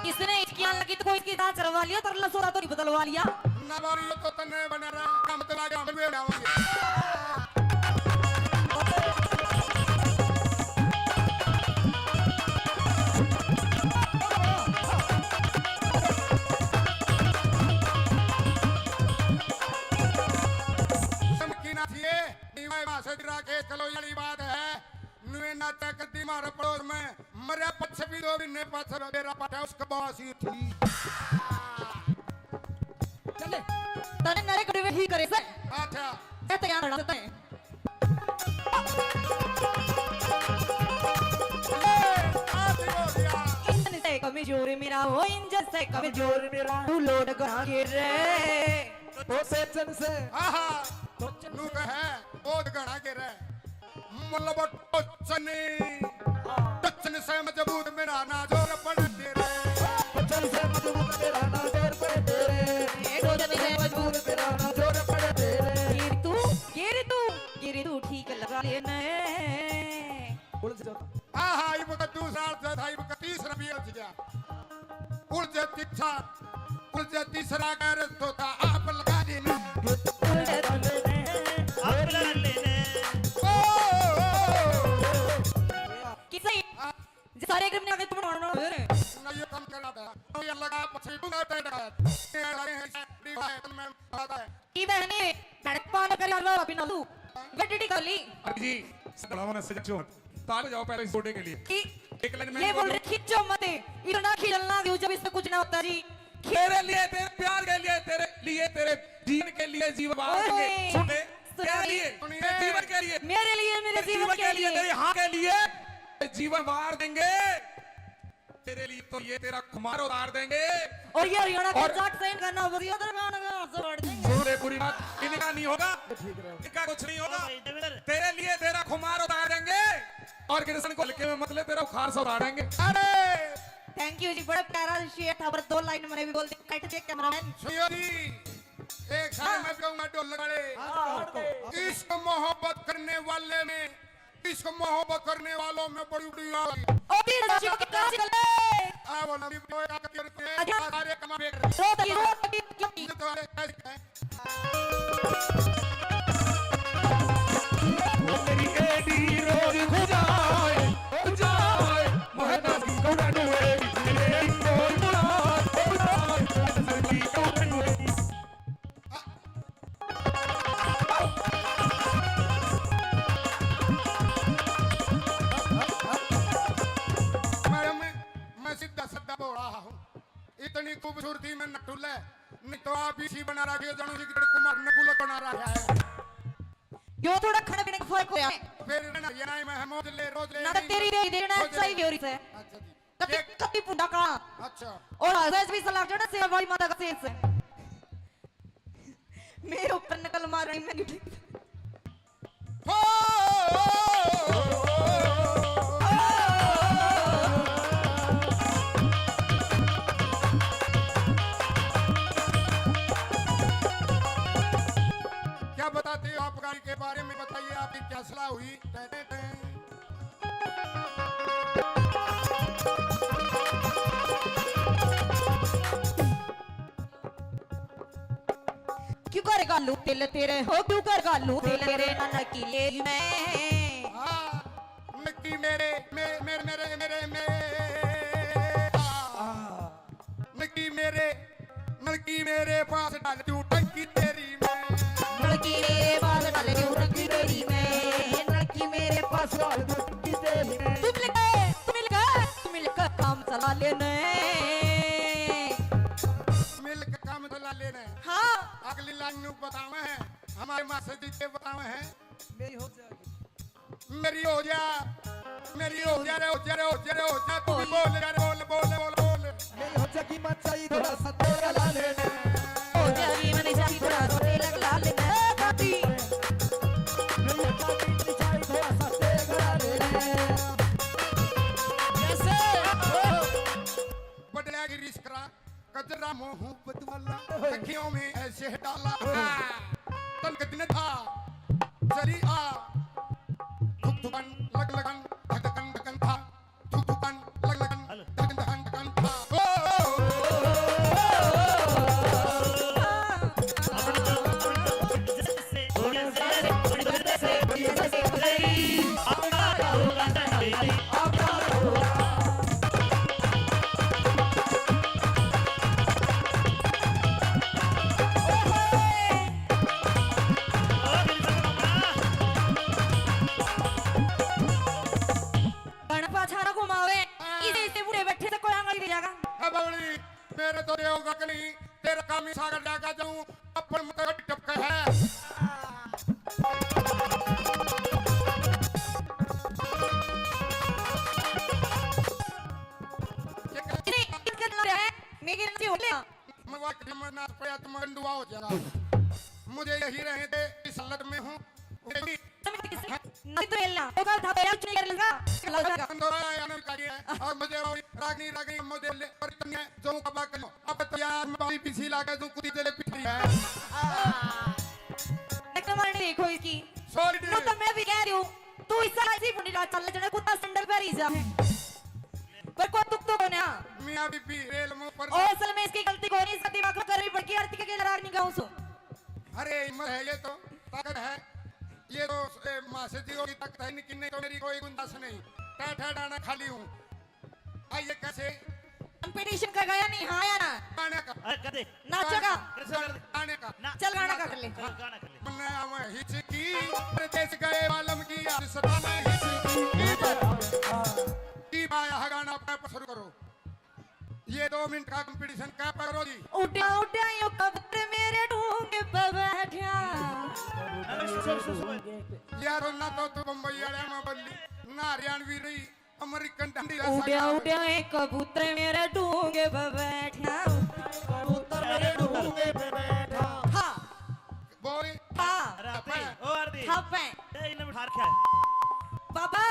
इसने हिचकी आने लगी तो कोई इसकी दांत चरवा लिया, तरला सोरा तो नहीं बदलवा लिया। ना बारी, यो तो तन्ने बना रहा, हम तो लागे, हम भी उड़ावांगे। चमकी ना थिए, नीवा मां से राकेश कलोई वाली बात है। नुए नाचा कद्दी मारे पड़ोस में, मरे पछ भी दो महीने पाछे बेरा पाटा उसके बासी थी। चले, तने नरे कड़वे ही करे से। अच्छा। जैसे यहाँ लड़ा सकते हैं। ए, आती हो गया। इंजन से कमजोर मेरा हो, इंजन से कमजोर मेरा। तू लोड कहाँ गिर रे? तो सेचन से। आहा। नू कहे, बहुत घना गिर रे। मतलब टोचनी, टोचन से मजबूत मेरा ना जोर पड़े तेरे। टोचन से मजबूत मेरा ना जोर पड़े तेरे। ए, टोचन से मजबूत मेरा ना जोर पड़े तेरे। गिर तू, गिर तू, गिर तू ठीक लगा लेने। उलझ जाता। हाँ, हाँ, इब का दूसरा अर्थ था, इब का तीसरा भी उलझ गया। उलझे तीसरा, उलझे तीसरा का अर्थ होता आप लगा लेने। उलझे तीसरा आप लगा लेने। ओ, ओ, ओ, ओ। किसे हाँ। जे सारे ग्रुप ने आगे तुम ना, ना, ना, ये काम करना था। ये लगा, पछे तू ना टेंडर है। ये लगे हैं, ये है, मैं आता है। की बहनी, धड़कपा न करे, अल्लाह अभी ना लू। गड्डी कर ली। अरे जी, सलाम ने सजग क्यों? ताल जाओ पहले इस गोडे के लिए। कि एक लाइन में ये बोल बोलो। रहे, खींचो मत, इतना खिलना दो, जब इससे कुछ ना होता जी। मेरे लिए, तेरे प्यार के लिए, तेरे लिए, तेरे जीवन के लिए जीवन वार ओए, देंगे। सुन ले, सुन तेरे ले, लिए, सुनिए। तेरे जीवन के लिए, मेरे लिए, मेरे तेरे जीवन जीवन के के लिए, लिए। तेरे हाँ के लिए जीवन वार देंगे। तेरे लिए तो ये तेरा खुमार उतार देंगे। और ये हरियाणा का और जाट सैन का नाम बस ये उधर गाना गा, जोड़ देंगे। सुन ले पूरी बात, इनका नहीं होगा, ठीक है। इनका कुछ नहीं होगा। हाँ भाई, देवेंद्र। तेरे लिए तेरा खुमार उतार देंगे और कृष्ण को हल्के में मत ले, तेरा उखार सा उतार देंगे। अरे! Thank you जी, बड़ा प्यारा शेर था, पर दो लाइन मैंने भी बोल दी, कट दे कैमरामैन। सुनियो जी, एक साथ हाँ। मैं कहूंगा ढोल वाले। हाँ, हाँ, हाँ। इश्क मोहब्बत करने वाले में इश्क मोहब्बत करने वालों में बड़ी बड़ी आग। ओ भी रस्सी को कितना चले। आ वो नबी को एक आके रुके, अच्छा। सारे कमा बेच रहे। रो तकी, रो तकी, क्यों? मुझे तो अरे कैसे है? वो मेरी एडी रोज खो जाए, खो जाए। मोहना की कौड़ा नुए, मेरे कोई बुला, बुला। सर की कौड़ा नुए। मैं, मैं, मैं सीधा साधा भोला हूँ। इतनी खूबसूरती में न टुले, नहीं तो आप इसी बना रखे, जानू जी की तरह कुमार नकुल बना रहा है। यो थोड़ा खाने पीने का फर्क होया। फिर ना, ये ना, मैं मौज ले, रोज ले, ना तो नहीं, तेरी रोज ले, देना रोज ले। चाहिए हो रही है। अच्छा जी। कति, एक कति पुंडा का। अच्छा। और हंस भी सलाह जो ना सेवा वाली माता का शेष है। मेरे ऊपर नकल मार रही मैं। हो। क्या बताते हो आप गाड़ी के बारे में, बताइए, आपकी क्या सलाह हुई? टें, टें, टें। क्यों कर घालू तिल तेरे हो, क्यों कर घालू तिल तेरे, ना नकी ले मैं। हाँ, नकी मेरे, मे-, मेरे, मेरे, मेरे, मेरे। हाँ। नकी मेरे, नलकी मेरे पास डाल दूं टंकी तेरी मैं। नलकी मेरे पास डाल दूं टंकी तेरी मैं। नलकी मेरे पास डाल दूं टंकी तेरी मैं। तू मिलकर, तू मिलकर, तू मिलकर काम चला लेने। मिलकर काम चला लेने। हाँ। अगली लाइन नू बतावे हैं, हमारे मास्टर जी के बतावे हैं। मेरी हो जाएगी। मेरी हो जा, मेरी हो जा रे, हो जा रे, हो जा रे, हो जा, तू भी बोल जा रे, बोल, बोल, बोल, बोल। मेरी हो जाएगी, मैं चाहिए थोड़ा सा तेल ला लेने। हो जाएगी, मैं चाहिए थोड़ा सा तेल ला लेने, दादी। मेरी हो जाएगी, मैं चाहिए थोड़ा सा तेल ला लेने। जैसे बदला की रिश्क करा। कजरा मोहब्बत वाला, ओए। में ऐसे डाला। तन के दिन था, जरी आ, धुक धुकन, लग लगन, धक धकन, धकन था। थुक थुकन, लग लगन, धकन धकन धकन था। ओ, ओ, ओ, ओ। गणपा छाना घुमावे, हाँ। इसे, इसे बूढ़े बैठे से कोई आंगली दे जाएगा। अब बबली, मेरे तो देव का नहीं, तेरा काम ही सागर जागा जाऊं, अपन मत टपका है। ये क्या? इसे इज्जत ना रहे, मेरी नजर हो ले। मैं वाह, मैं नाच पड़ा, तुम गंडुआ हो जाएगा। मुझे यही रहने दे, इस हालत में हूँ। नहीं तो मिलना, वो कल था, पहले कुछ नहीं कर लूंगा, लग जाएगा। बंदो आया, आनंद का ये है। और मुझे वो रागनी, रागनी, मुझे ले, और तुमने जो कबा करो, अब तो यार, मैं बाई पीछे लाके तू कुछ जले पिट रही है। नेक्स्ट मारने देखो इसकी। सॉरी। वो तो मैं भी कह रही हूँ, तू इस साल ऐसी बुनी रात चल, जने कुत्ता सैंडल पहरी जा। पर कोई दुख तो कोन्या। मियाँ बीबी रेल मुंह पर। ओ, असल में इसकी गलती कोनी, इसका दिमाग में गर्मी पड़ गई, आरती के लिए राग नहीं गाऊं सो। अरे, हिम्मत है, ये तो ताकत है, ये तो, ए, माँ से जीरो की ताकत है, लेकिन नहीं तो मेरी कोई गुंजाइश नहीं। ठा ठा डाना खाली हूँ। आइए, कैसे? कंपटीशन का गया नहीं, हाँ या ना? गाने का। अरे, कर दे। नाचेगा? कैसे कर दे? गाने का। ना। चल, गाना कर ले। चल, गाना कर ले। मन्ने आवे हिचकी, परदेस गए वालम की, आज सताना हिचकी। की बात है, गाना अपना शुरू करो। ये दो मिनट का कंपटीशन क्या पकड़ो जी? उड्या, उड्या, यो कबूतर मेरे डूंगे पे बैठा। अरे, सुन, सुन, सुन, सुन। यार, ना तो तू बम्बई वाले में बोली, ना हरियाणवी रही। अमेरिकन डंडी रा उड्या, सगा। उड्या, एक कबूतर मेरे डूंगे पे बैठा। कबूतर मेरे डूंगे पे बैठा। हाँ। बोल। हाँ। अरे, आरती, ओ आरती। हाँ, पै। ए, इन्हें बिठा रखा है। बाबा,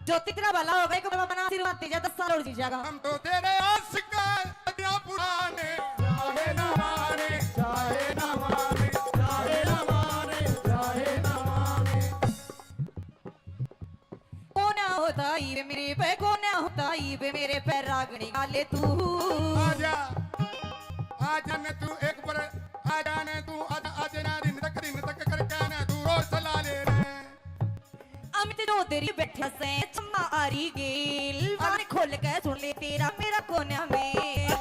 ज्योति तेरा भला होगा, एक बाबा बना आशीर्वाद दे जा, दस साल और जी जाएगा। हम तो तेरे आशिक हैं, सदियां पुराने, चाहे ना माने, चाहे ना माने, चाहे ना माने, चाहे ना माने। कोन्या होता इब मेरे पे, कोन्या होता इब मेरे पे, रागनी गा ले तू। आजा, आजा ने तू एक बार, आजा ने तू, आजा, आजा ना दिन तक, दिन तक करके ने तू रोज चला ले रे। अमित चौधरी बैठा से चम्मा आरी गेल, कान खोल के सुन ले तेरा मेरा कोन्या में।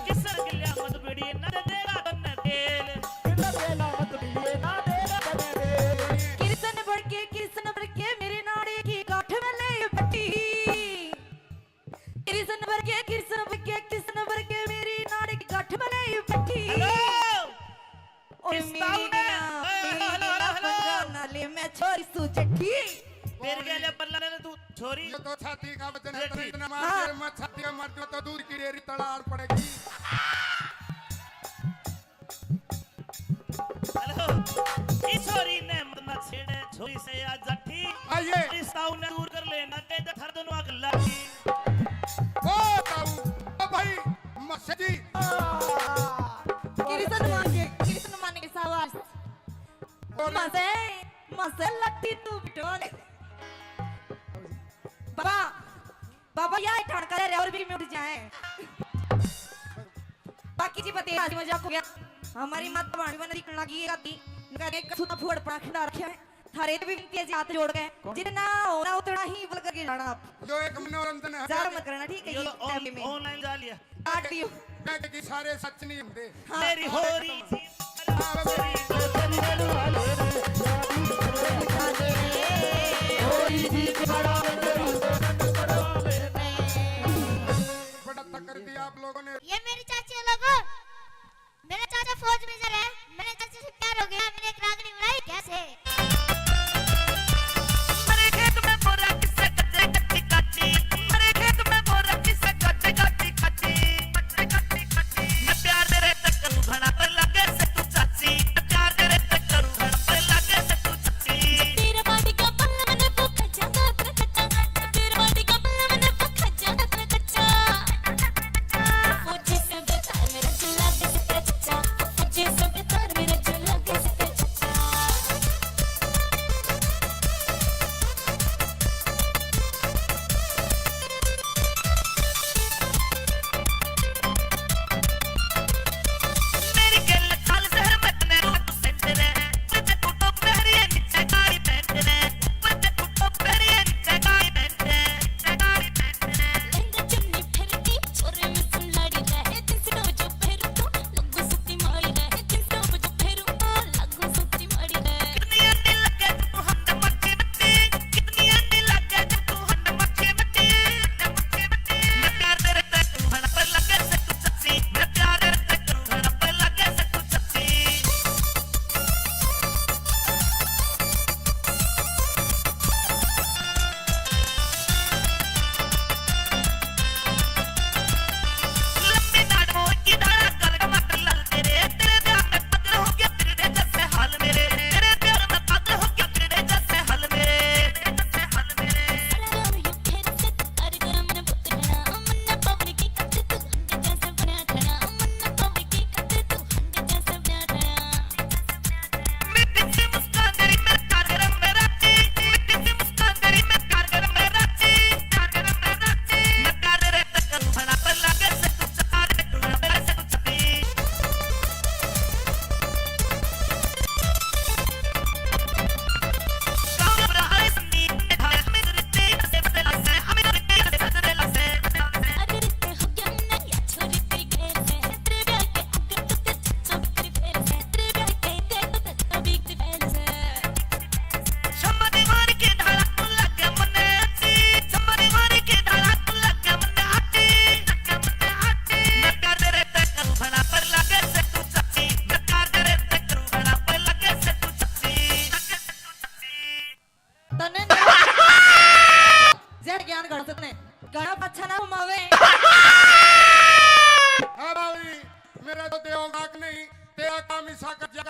किसन गिल्या मत बीड़ी ना दे देगा तन्ने तेल। किसन बेला मत बीड़ी ना देगा तन्ने तेल। कृष्ण बढ़ के, कृष्ण बढ़ के मेरे नाड़े की गांठ में ले पट्टी। कृष्ण बढ़ के, कृष्ण बढ़ के, कृष्ण बढ़ के मेरी नाड़े की गांठ में ले पट्टी। हेलो। और इस मेरी ताऊ ने, ना, ए, मेरी हेलो, ना हेलो, हेलो। पंगा ना ले, मैं छोरी सू जट्ठी। तेरे के लिए बल्ला ले तू छोरी। ये तो छाती का वजन है, जट्ठी। इतना मार हाँ। दे, मैं छाती का मार दूं तो दूर की डेरी तड़ाड़ पड़ेगी। हेलो, इस छोरी ने मत ना छेड़े, छोरी से आ जट्ठी। आइए। इस ताऊ ने दूर कर लेना, के तो थर दोनों आग लागी। ओ ताऊ, ओ भाई, मस्से जी। कृष्ण मान के, कृष्ण मान के शाबाश। बोल। मजे, मजे लट्टी तू बिटोल। बाबा, बाबा, या ठाण करे रे और भी में उठ जाए। बाकी जी बते हंसी मजाक हो गया। हमारी माता भाणी बन दिखने लगी है राती। इनका एक सुना फुहड़ पड़ा खिंडा रखा है। थारे तो भी विनती है जी, हाथ जोड़ के। कौन? जितना होना उतना ही बोल करके जाना आप। यो एक मनोरंजन है। ज्यादा मत करना, ठीक है? ये ये तो टाइम में। ऑनलाइन जा लिया। काट दियो। मैं कि सारे सच नहीं होंदे। हाँ। मेरी होरी जी। बड़ा तगड़ दिया आप लोगों ने। ये मेरी चाची है लोगों, मेरा चाचा फौज में है, मेरे चाचा से प्यार हो गया, मैंने एक रागनी बनाई कैसे। मेरे खेत में बोरा किसे कच्चे कच्ची काची, मेरे खेत में बोरा किसे कच्चे कच्ची काची, कच्चे कच्ची काची। मैं प्यार तेरे चक्कर घना पर लगे से।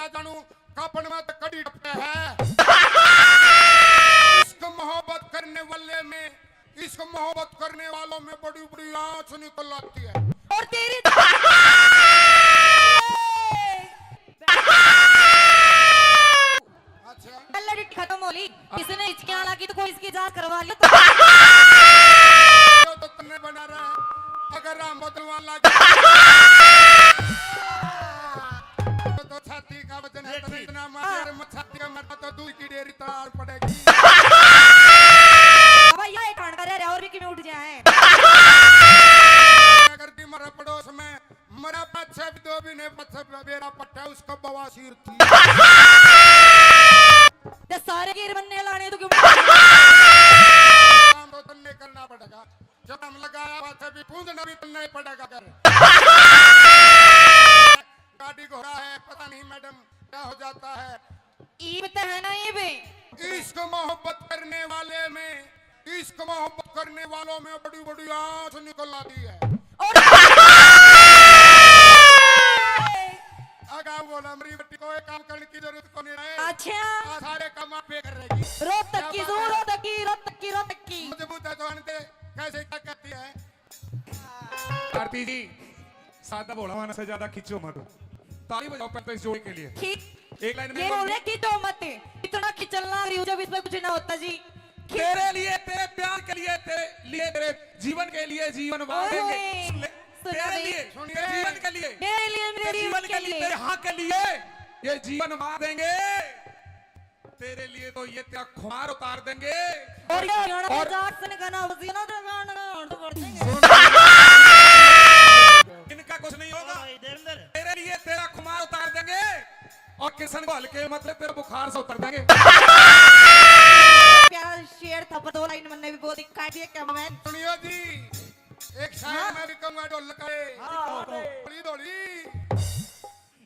जानू, कापड़ में तो कड़ी टपटे है। इश्क मोहब्बत करने वाले में, इश्क मोहब्बत करने वालों में बड़ी बड़ी आंच निकल आती है। और तेरी अच्छा। लड़की खत्म हो ली, इसने हिचकियां लगी तो कोई इसकी जांच करवा ली तो। तो तन्ने बना रहा है, अगर राम बदलवा लग तो, तो छाती का वजन है, तो इतना मार, मैं छाती का मरता तो दूध की डेयरी तार पड़ेगी। अब ये कांड कर रहे और भी क्यों उठ जाए? अगर भी मरा पड़ोस में, मरा पाछे भी दो महीने पाछे बेरा पट्टा, उसका बवासीर थी। ते सारे गिर बनने लाने तो क्यों? काम तो तन्ने करना पड़ेगा। जब हम लगाया पाछे भी पूंजना भी तन्ने पड़ेगा कर। गाड़ी घोड़ा है, पता नहीं मैडम क्या हो जाता है। ईब तो है ना ईब। इश्क मोहब्बत करने वाले में, इश्क मोहब्बत करने वालों में बड़ी बड़ी आंच निकल आती है। और अगा बोला, मेरी बेटी को एक काम करने की जरूरत को नहीं रहे। अच्छा। आ, सारे काम आप पे कर रहेगी। रोहतक की, रोहतक की, रोहतक की, रोहतक की। मजबूत है तो आने दे, कैसे क्या करती है? आरती जी, सादा भोला मानस है, ज्यादा खींचो मत। ताली बजाओ पहले तो इस जोड़ी के लिए। खींच। एक लाइन में ये बोल बोल। रहे, खींचो मत। इतना खींचना रही हूँ जब इसमें कुछ ना होता जी। खींच। तेरे लिए, तेरे प्यार के लिए, तेरे लिए, तेरे जीवन के लिए जीवन वार देंगे। ओए, सुन ले। सुन तेरे भाई। लिए, तेरे जीवन के लिए, मेरे लिए, मेरे तेरे जीवन जीवन के के लिए, लिए। तेरे हाँ के लिए ये जीवन वार देंगे। तेरे लिए तो ये तेरा खुमार उतार देंगे। और ये हरियाणा और का जाट से गाना बजी ना तो गाना तो कर देंगे। इनका कुछ नहीं होगा। भाई देवेंद्र। तेरे लिए तेरा खुमार उतार देंगे और किशन को हल्के मतलब तेरा बुखार से उतार देंगे। प्यारा शेर था, पर दो लाइन मैंने भी बहुत ही काट दिया, क्या मैं सुनियो जी, एक शायर हाँ? मैं भी कहूंगा ढोल करे। हाँ, हाँ। थोड़ी थोड़ी।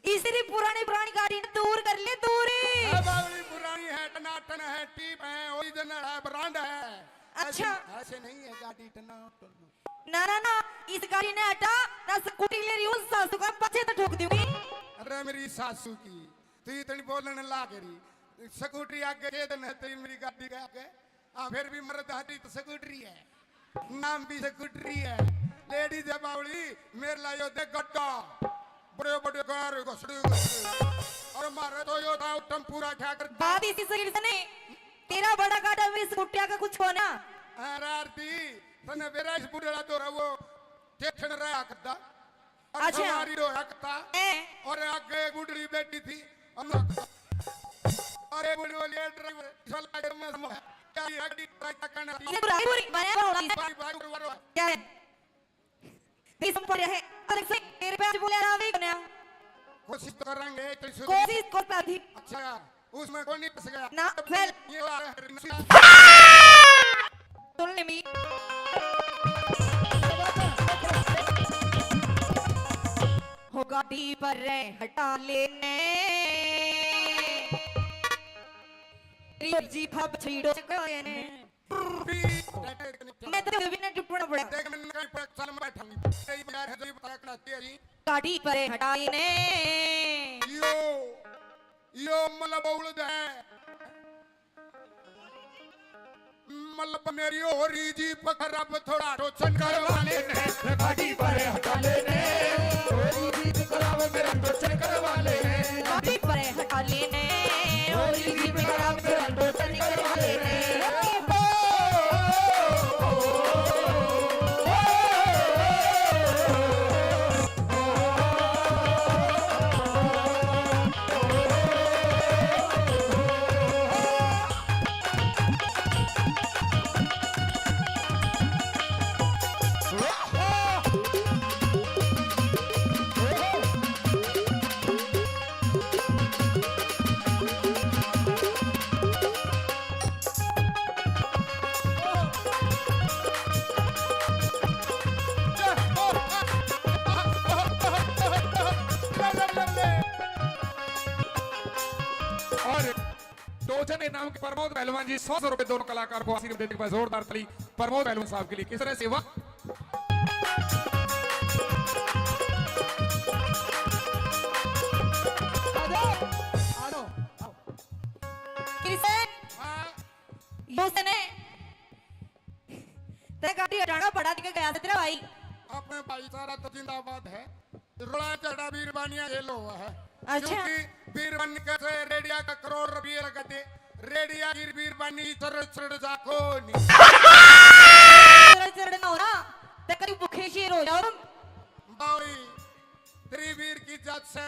इसरी पुरानी पुरानी गाड़ी ने दूर कर ले, दूर। है बावली पुरानी है, टनाटन है, टीप है, ओरिजिनल है, ब्रांड है। अच्छा। ऐसे, ऐसे नहीं है गाड़ी टनाटन। ना, ना, ना, इस गाड़ी ने हटा, ना स्कूटी ले रही हूँ, सासू का पाछे तो ठोक दूंगी। अरे मेरी सासू की, तू इतनी बोलने ला करी। स्कूटी आगे दे देना तेरी मेरी गाड़ी के आगे। हाँ, फिर भी मर्द हटी तो स्कूटरी है, नाम भी स्कूटरी है। लेडीज है बावली, मेरे लायो दे गड्ढा, बड़े बड़े गारे घसड़े घसड़े। और मारे तो यो था टेम्पू रखा कर। बात इसी शरीर से नहीं, तेरा बड़ा गाड़ा मेरी स्कूटिया का कुछ होना। अरे आरती, तने बेरा इस बुढ़ड़ा तो रहो, देखण रहा करता। और अच्छा। सवारी रोया करता। हैं? और आगे बुढ़ड़ी बैठी थी। हम लोग, अरे बोले, बोले, ड्राइवर, साला ड्राइवर में समा। क्या ये गाड़ी ट्रक का कहना? ये बुराई बुरी, मरे बुरा। भाई, भाई, बुरा, बुरा। क्या है? नहीं सुन पा रहा है। अरे से, तेरे पे आज बोले, आराम नहीं करना। कोशिश तो करेंगे, तो इसे कोशिश करता थी। अच्छा। उसमें कोई नहीं फंस गया। ना, फेल। ये वाला है। सुन ले मी। हो गाड़ी पर रे हटा लेने। तेरी जी भाव छीड़ो चकने। मैं तो भी ना टूटना पड़ा। देख, मैंने कहीं पर चल में बैठा हूँ। यही बाजार है, जो ये पता करना चाहिए जी। गाड़ी पर हटा लेने। यो। यो मतलब उड़द है। मतलब मेरी हो रही जी पकड़, अब थोड़ा टोचन करवा लेने। गाड़ी पर हटा लेने। हो रही जी पकड़, अब मेरा टोचन करवा लेने। गाड़ी पर हटा लेने। हो रही जी पकड़, अब मेरा टोचन करवा लेने। और टोचन इनाम के प्रमोद पहलवान जी, सौ सौ रुपए दोनों कलाकार को आशीर्वाद देने के बाद जोरदार ताली प्रमोद पहलवान साहब के लिए। किस तरह से वाह। इसने तेरे गाड़ी हटाना पड़ा, दिखे गया था तेरा भाई। अपने भाई सारा तो जिंदाबाद है। रोला झगड़ा बीरबानिया ये लो हुआ है। अच्छा। क्योंकि बीरबानी कैसे रेडिया का करोड़ रुपये लगा दे, रेडिया की बीरबानी चरण चरण जाको नहीं। चरण चरण ना हो रहा, ते कभी भूखे शेर हो जाओ तुम। बावली, तेरी वीर की जात से,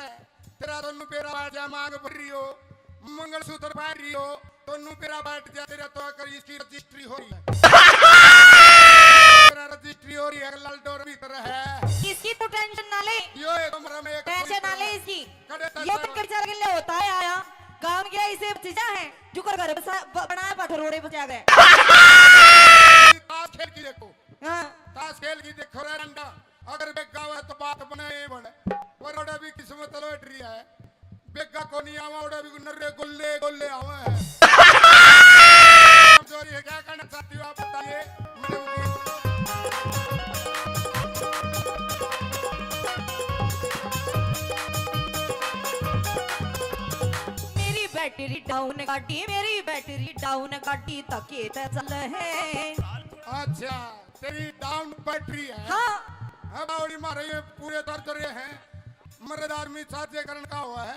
तेरा दोनों बेरा बाजा मांग भर रही हो, मंगलसूत्र पहन रही हो, दोनों बेरा बैठ जा, तेरा तो आकर इसकी रजिस्ट्री हो रही है। तेरा रजिस्ट्री हो रही है, लाल डोर भीतर है। इसकी तू टेंशन ना ले। यो एक उम्र में एक टेंशन ना ले इसकी। कड़े ये तो तक कर चल के ले होता है आया। काम किया इसे चीजा है, जुकर घर बसा-, ब-, बनाया पत्थर रोड़े बचा गए। ताश खेल की देखो। हाँ। ताश खेल की देखो रे रंडा। अगर बेगा आवे तो बात बने ही बने। पर ओड़ा भी किस्मत लौट रही है। बेगा को नहीं आवा, ओड़ा भी नर्रे गुल्ले गुल्ले आवे है। कमजोरी है, क्या कहना चाहती हो आप बताइए, मैडम जी? मेरी बैटरी डाउन गाड़ी, मेरी बैटरी डाउन गाड़ी तके ते चल है। अच्छा, तेरी डाउन बैटरी है। हाँ। अब बावड़ी मारे ये पूरे दर्द रहे हैं। मर्द आदमी साजे करण का हुआ है।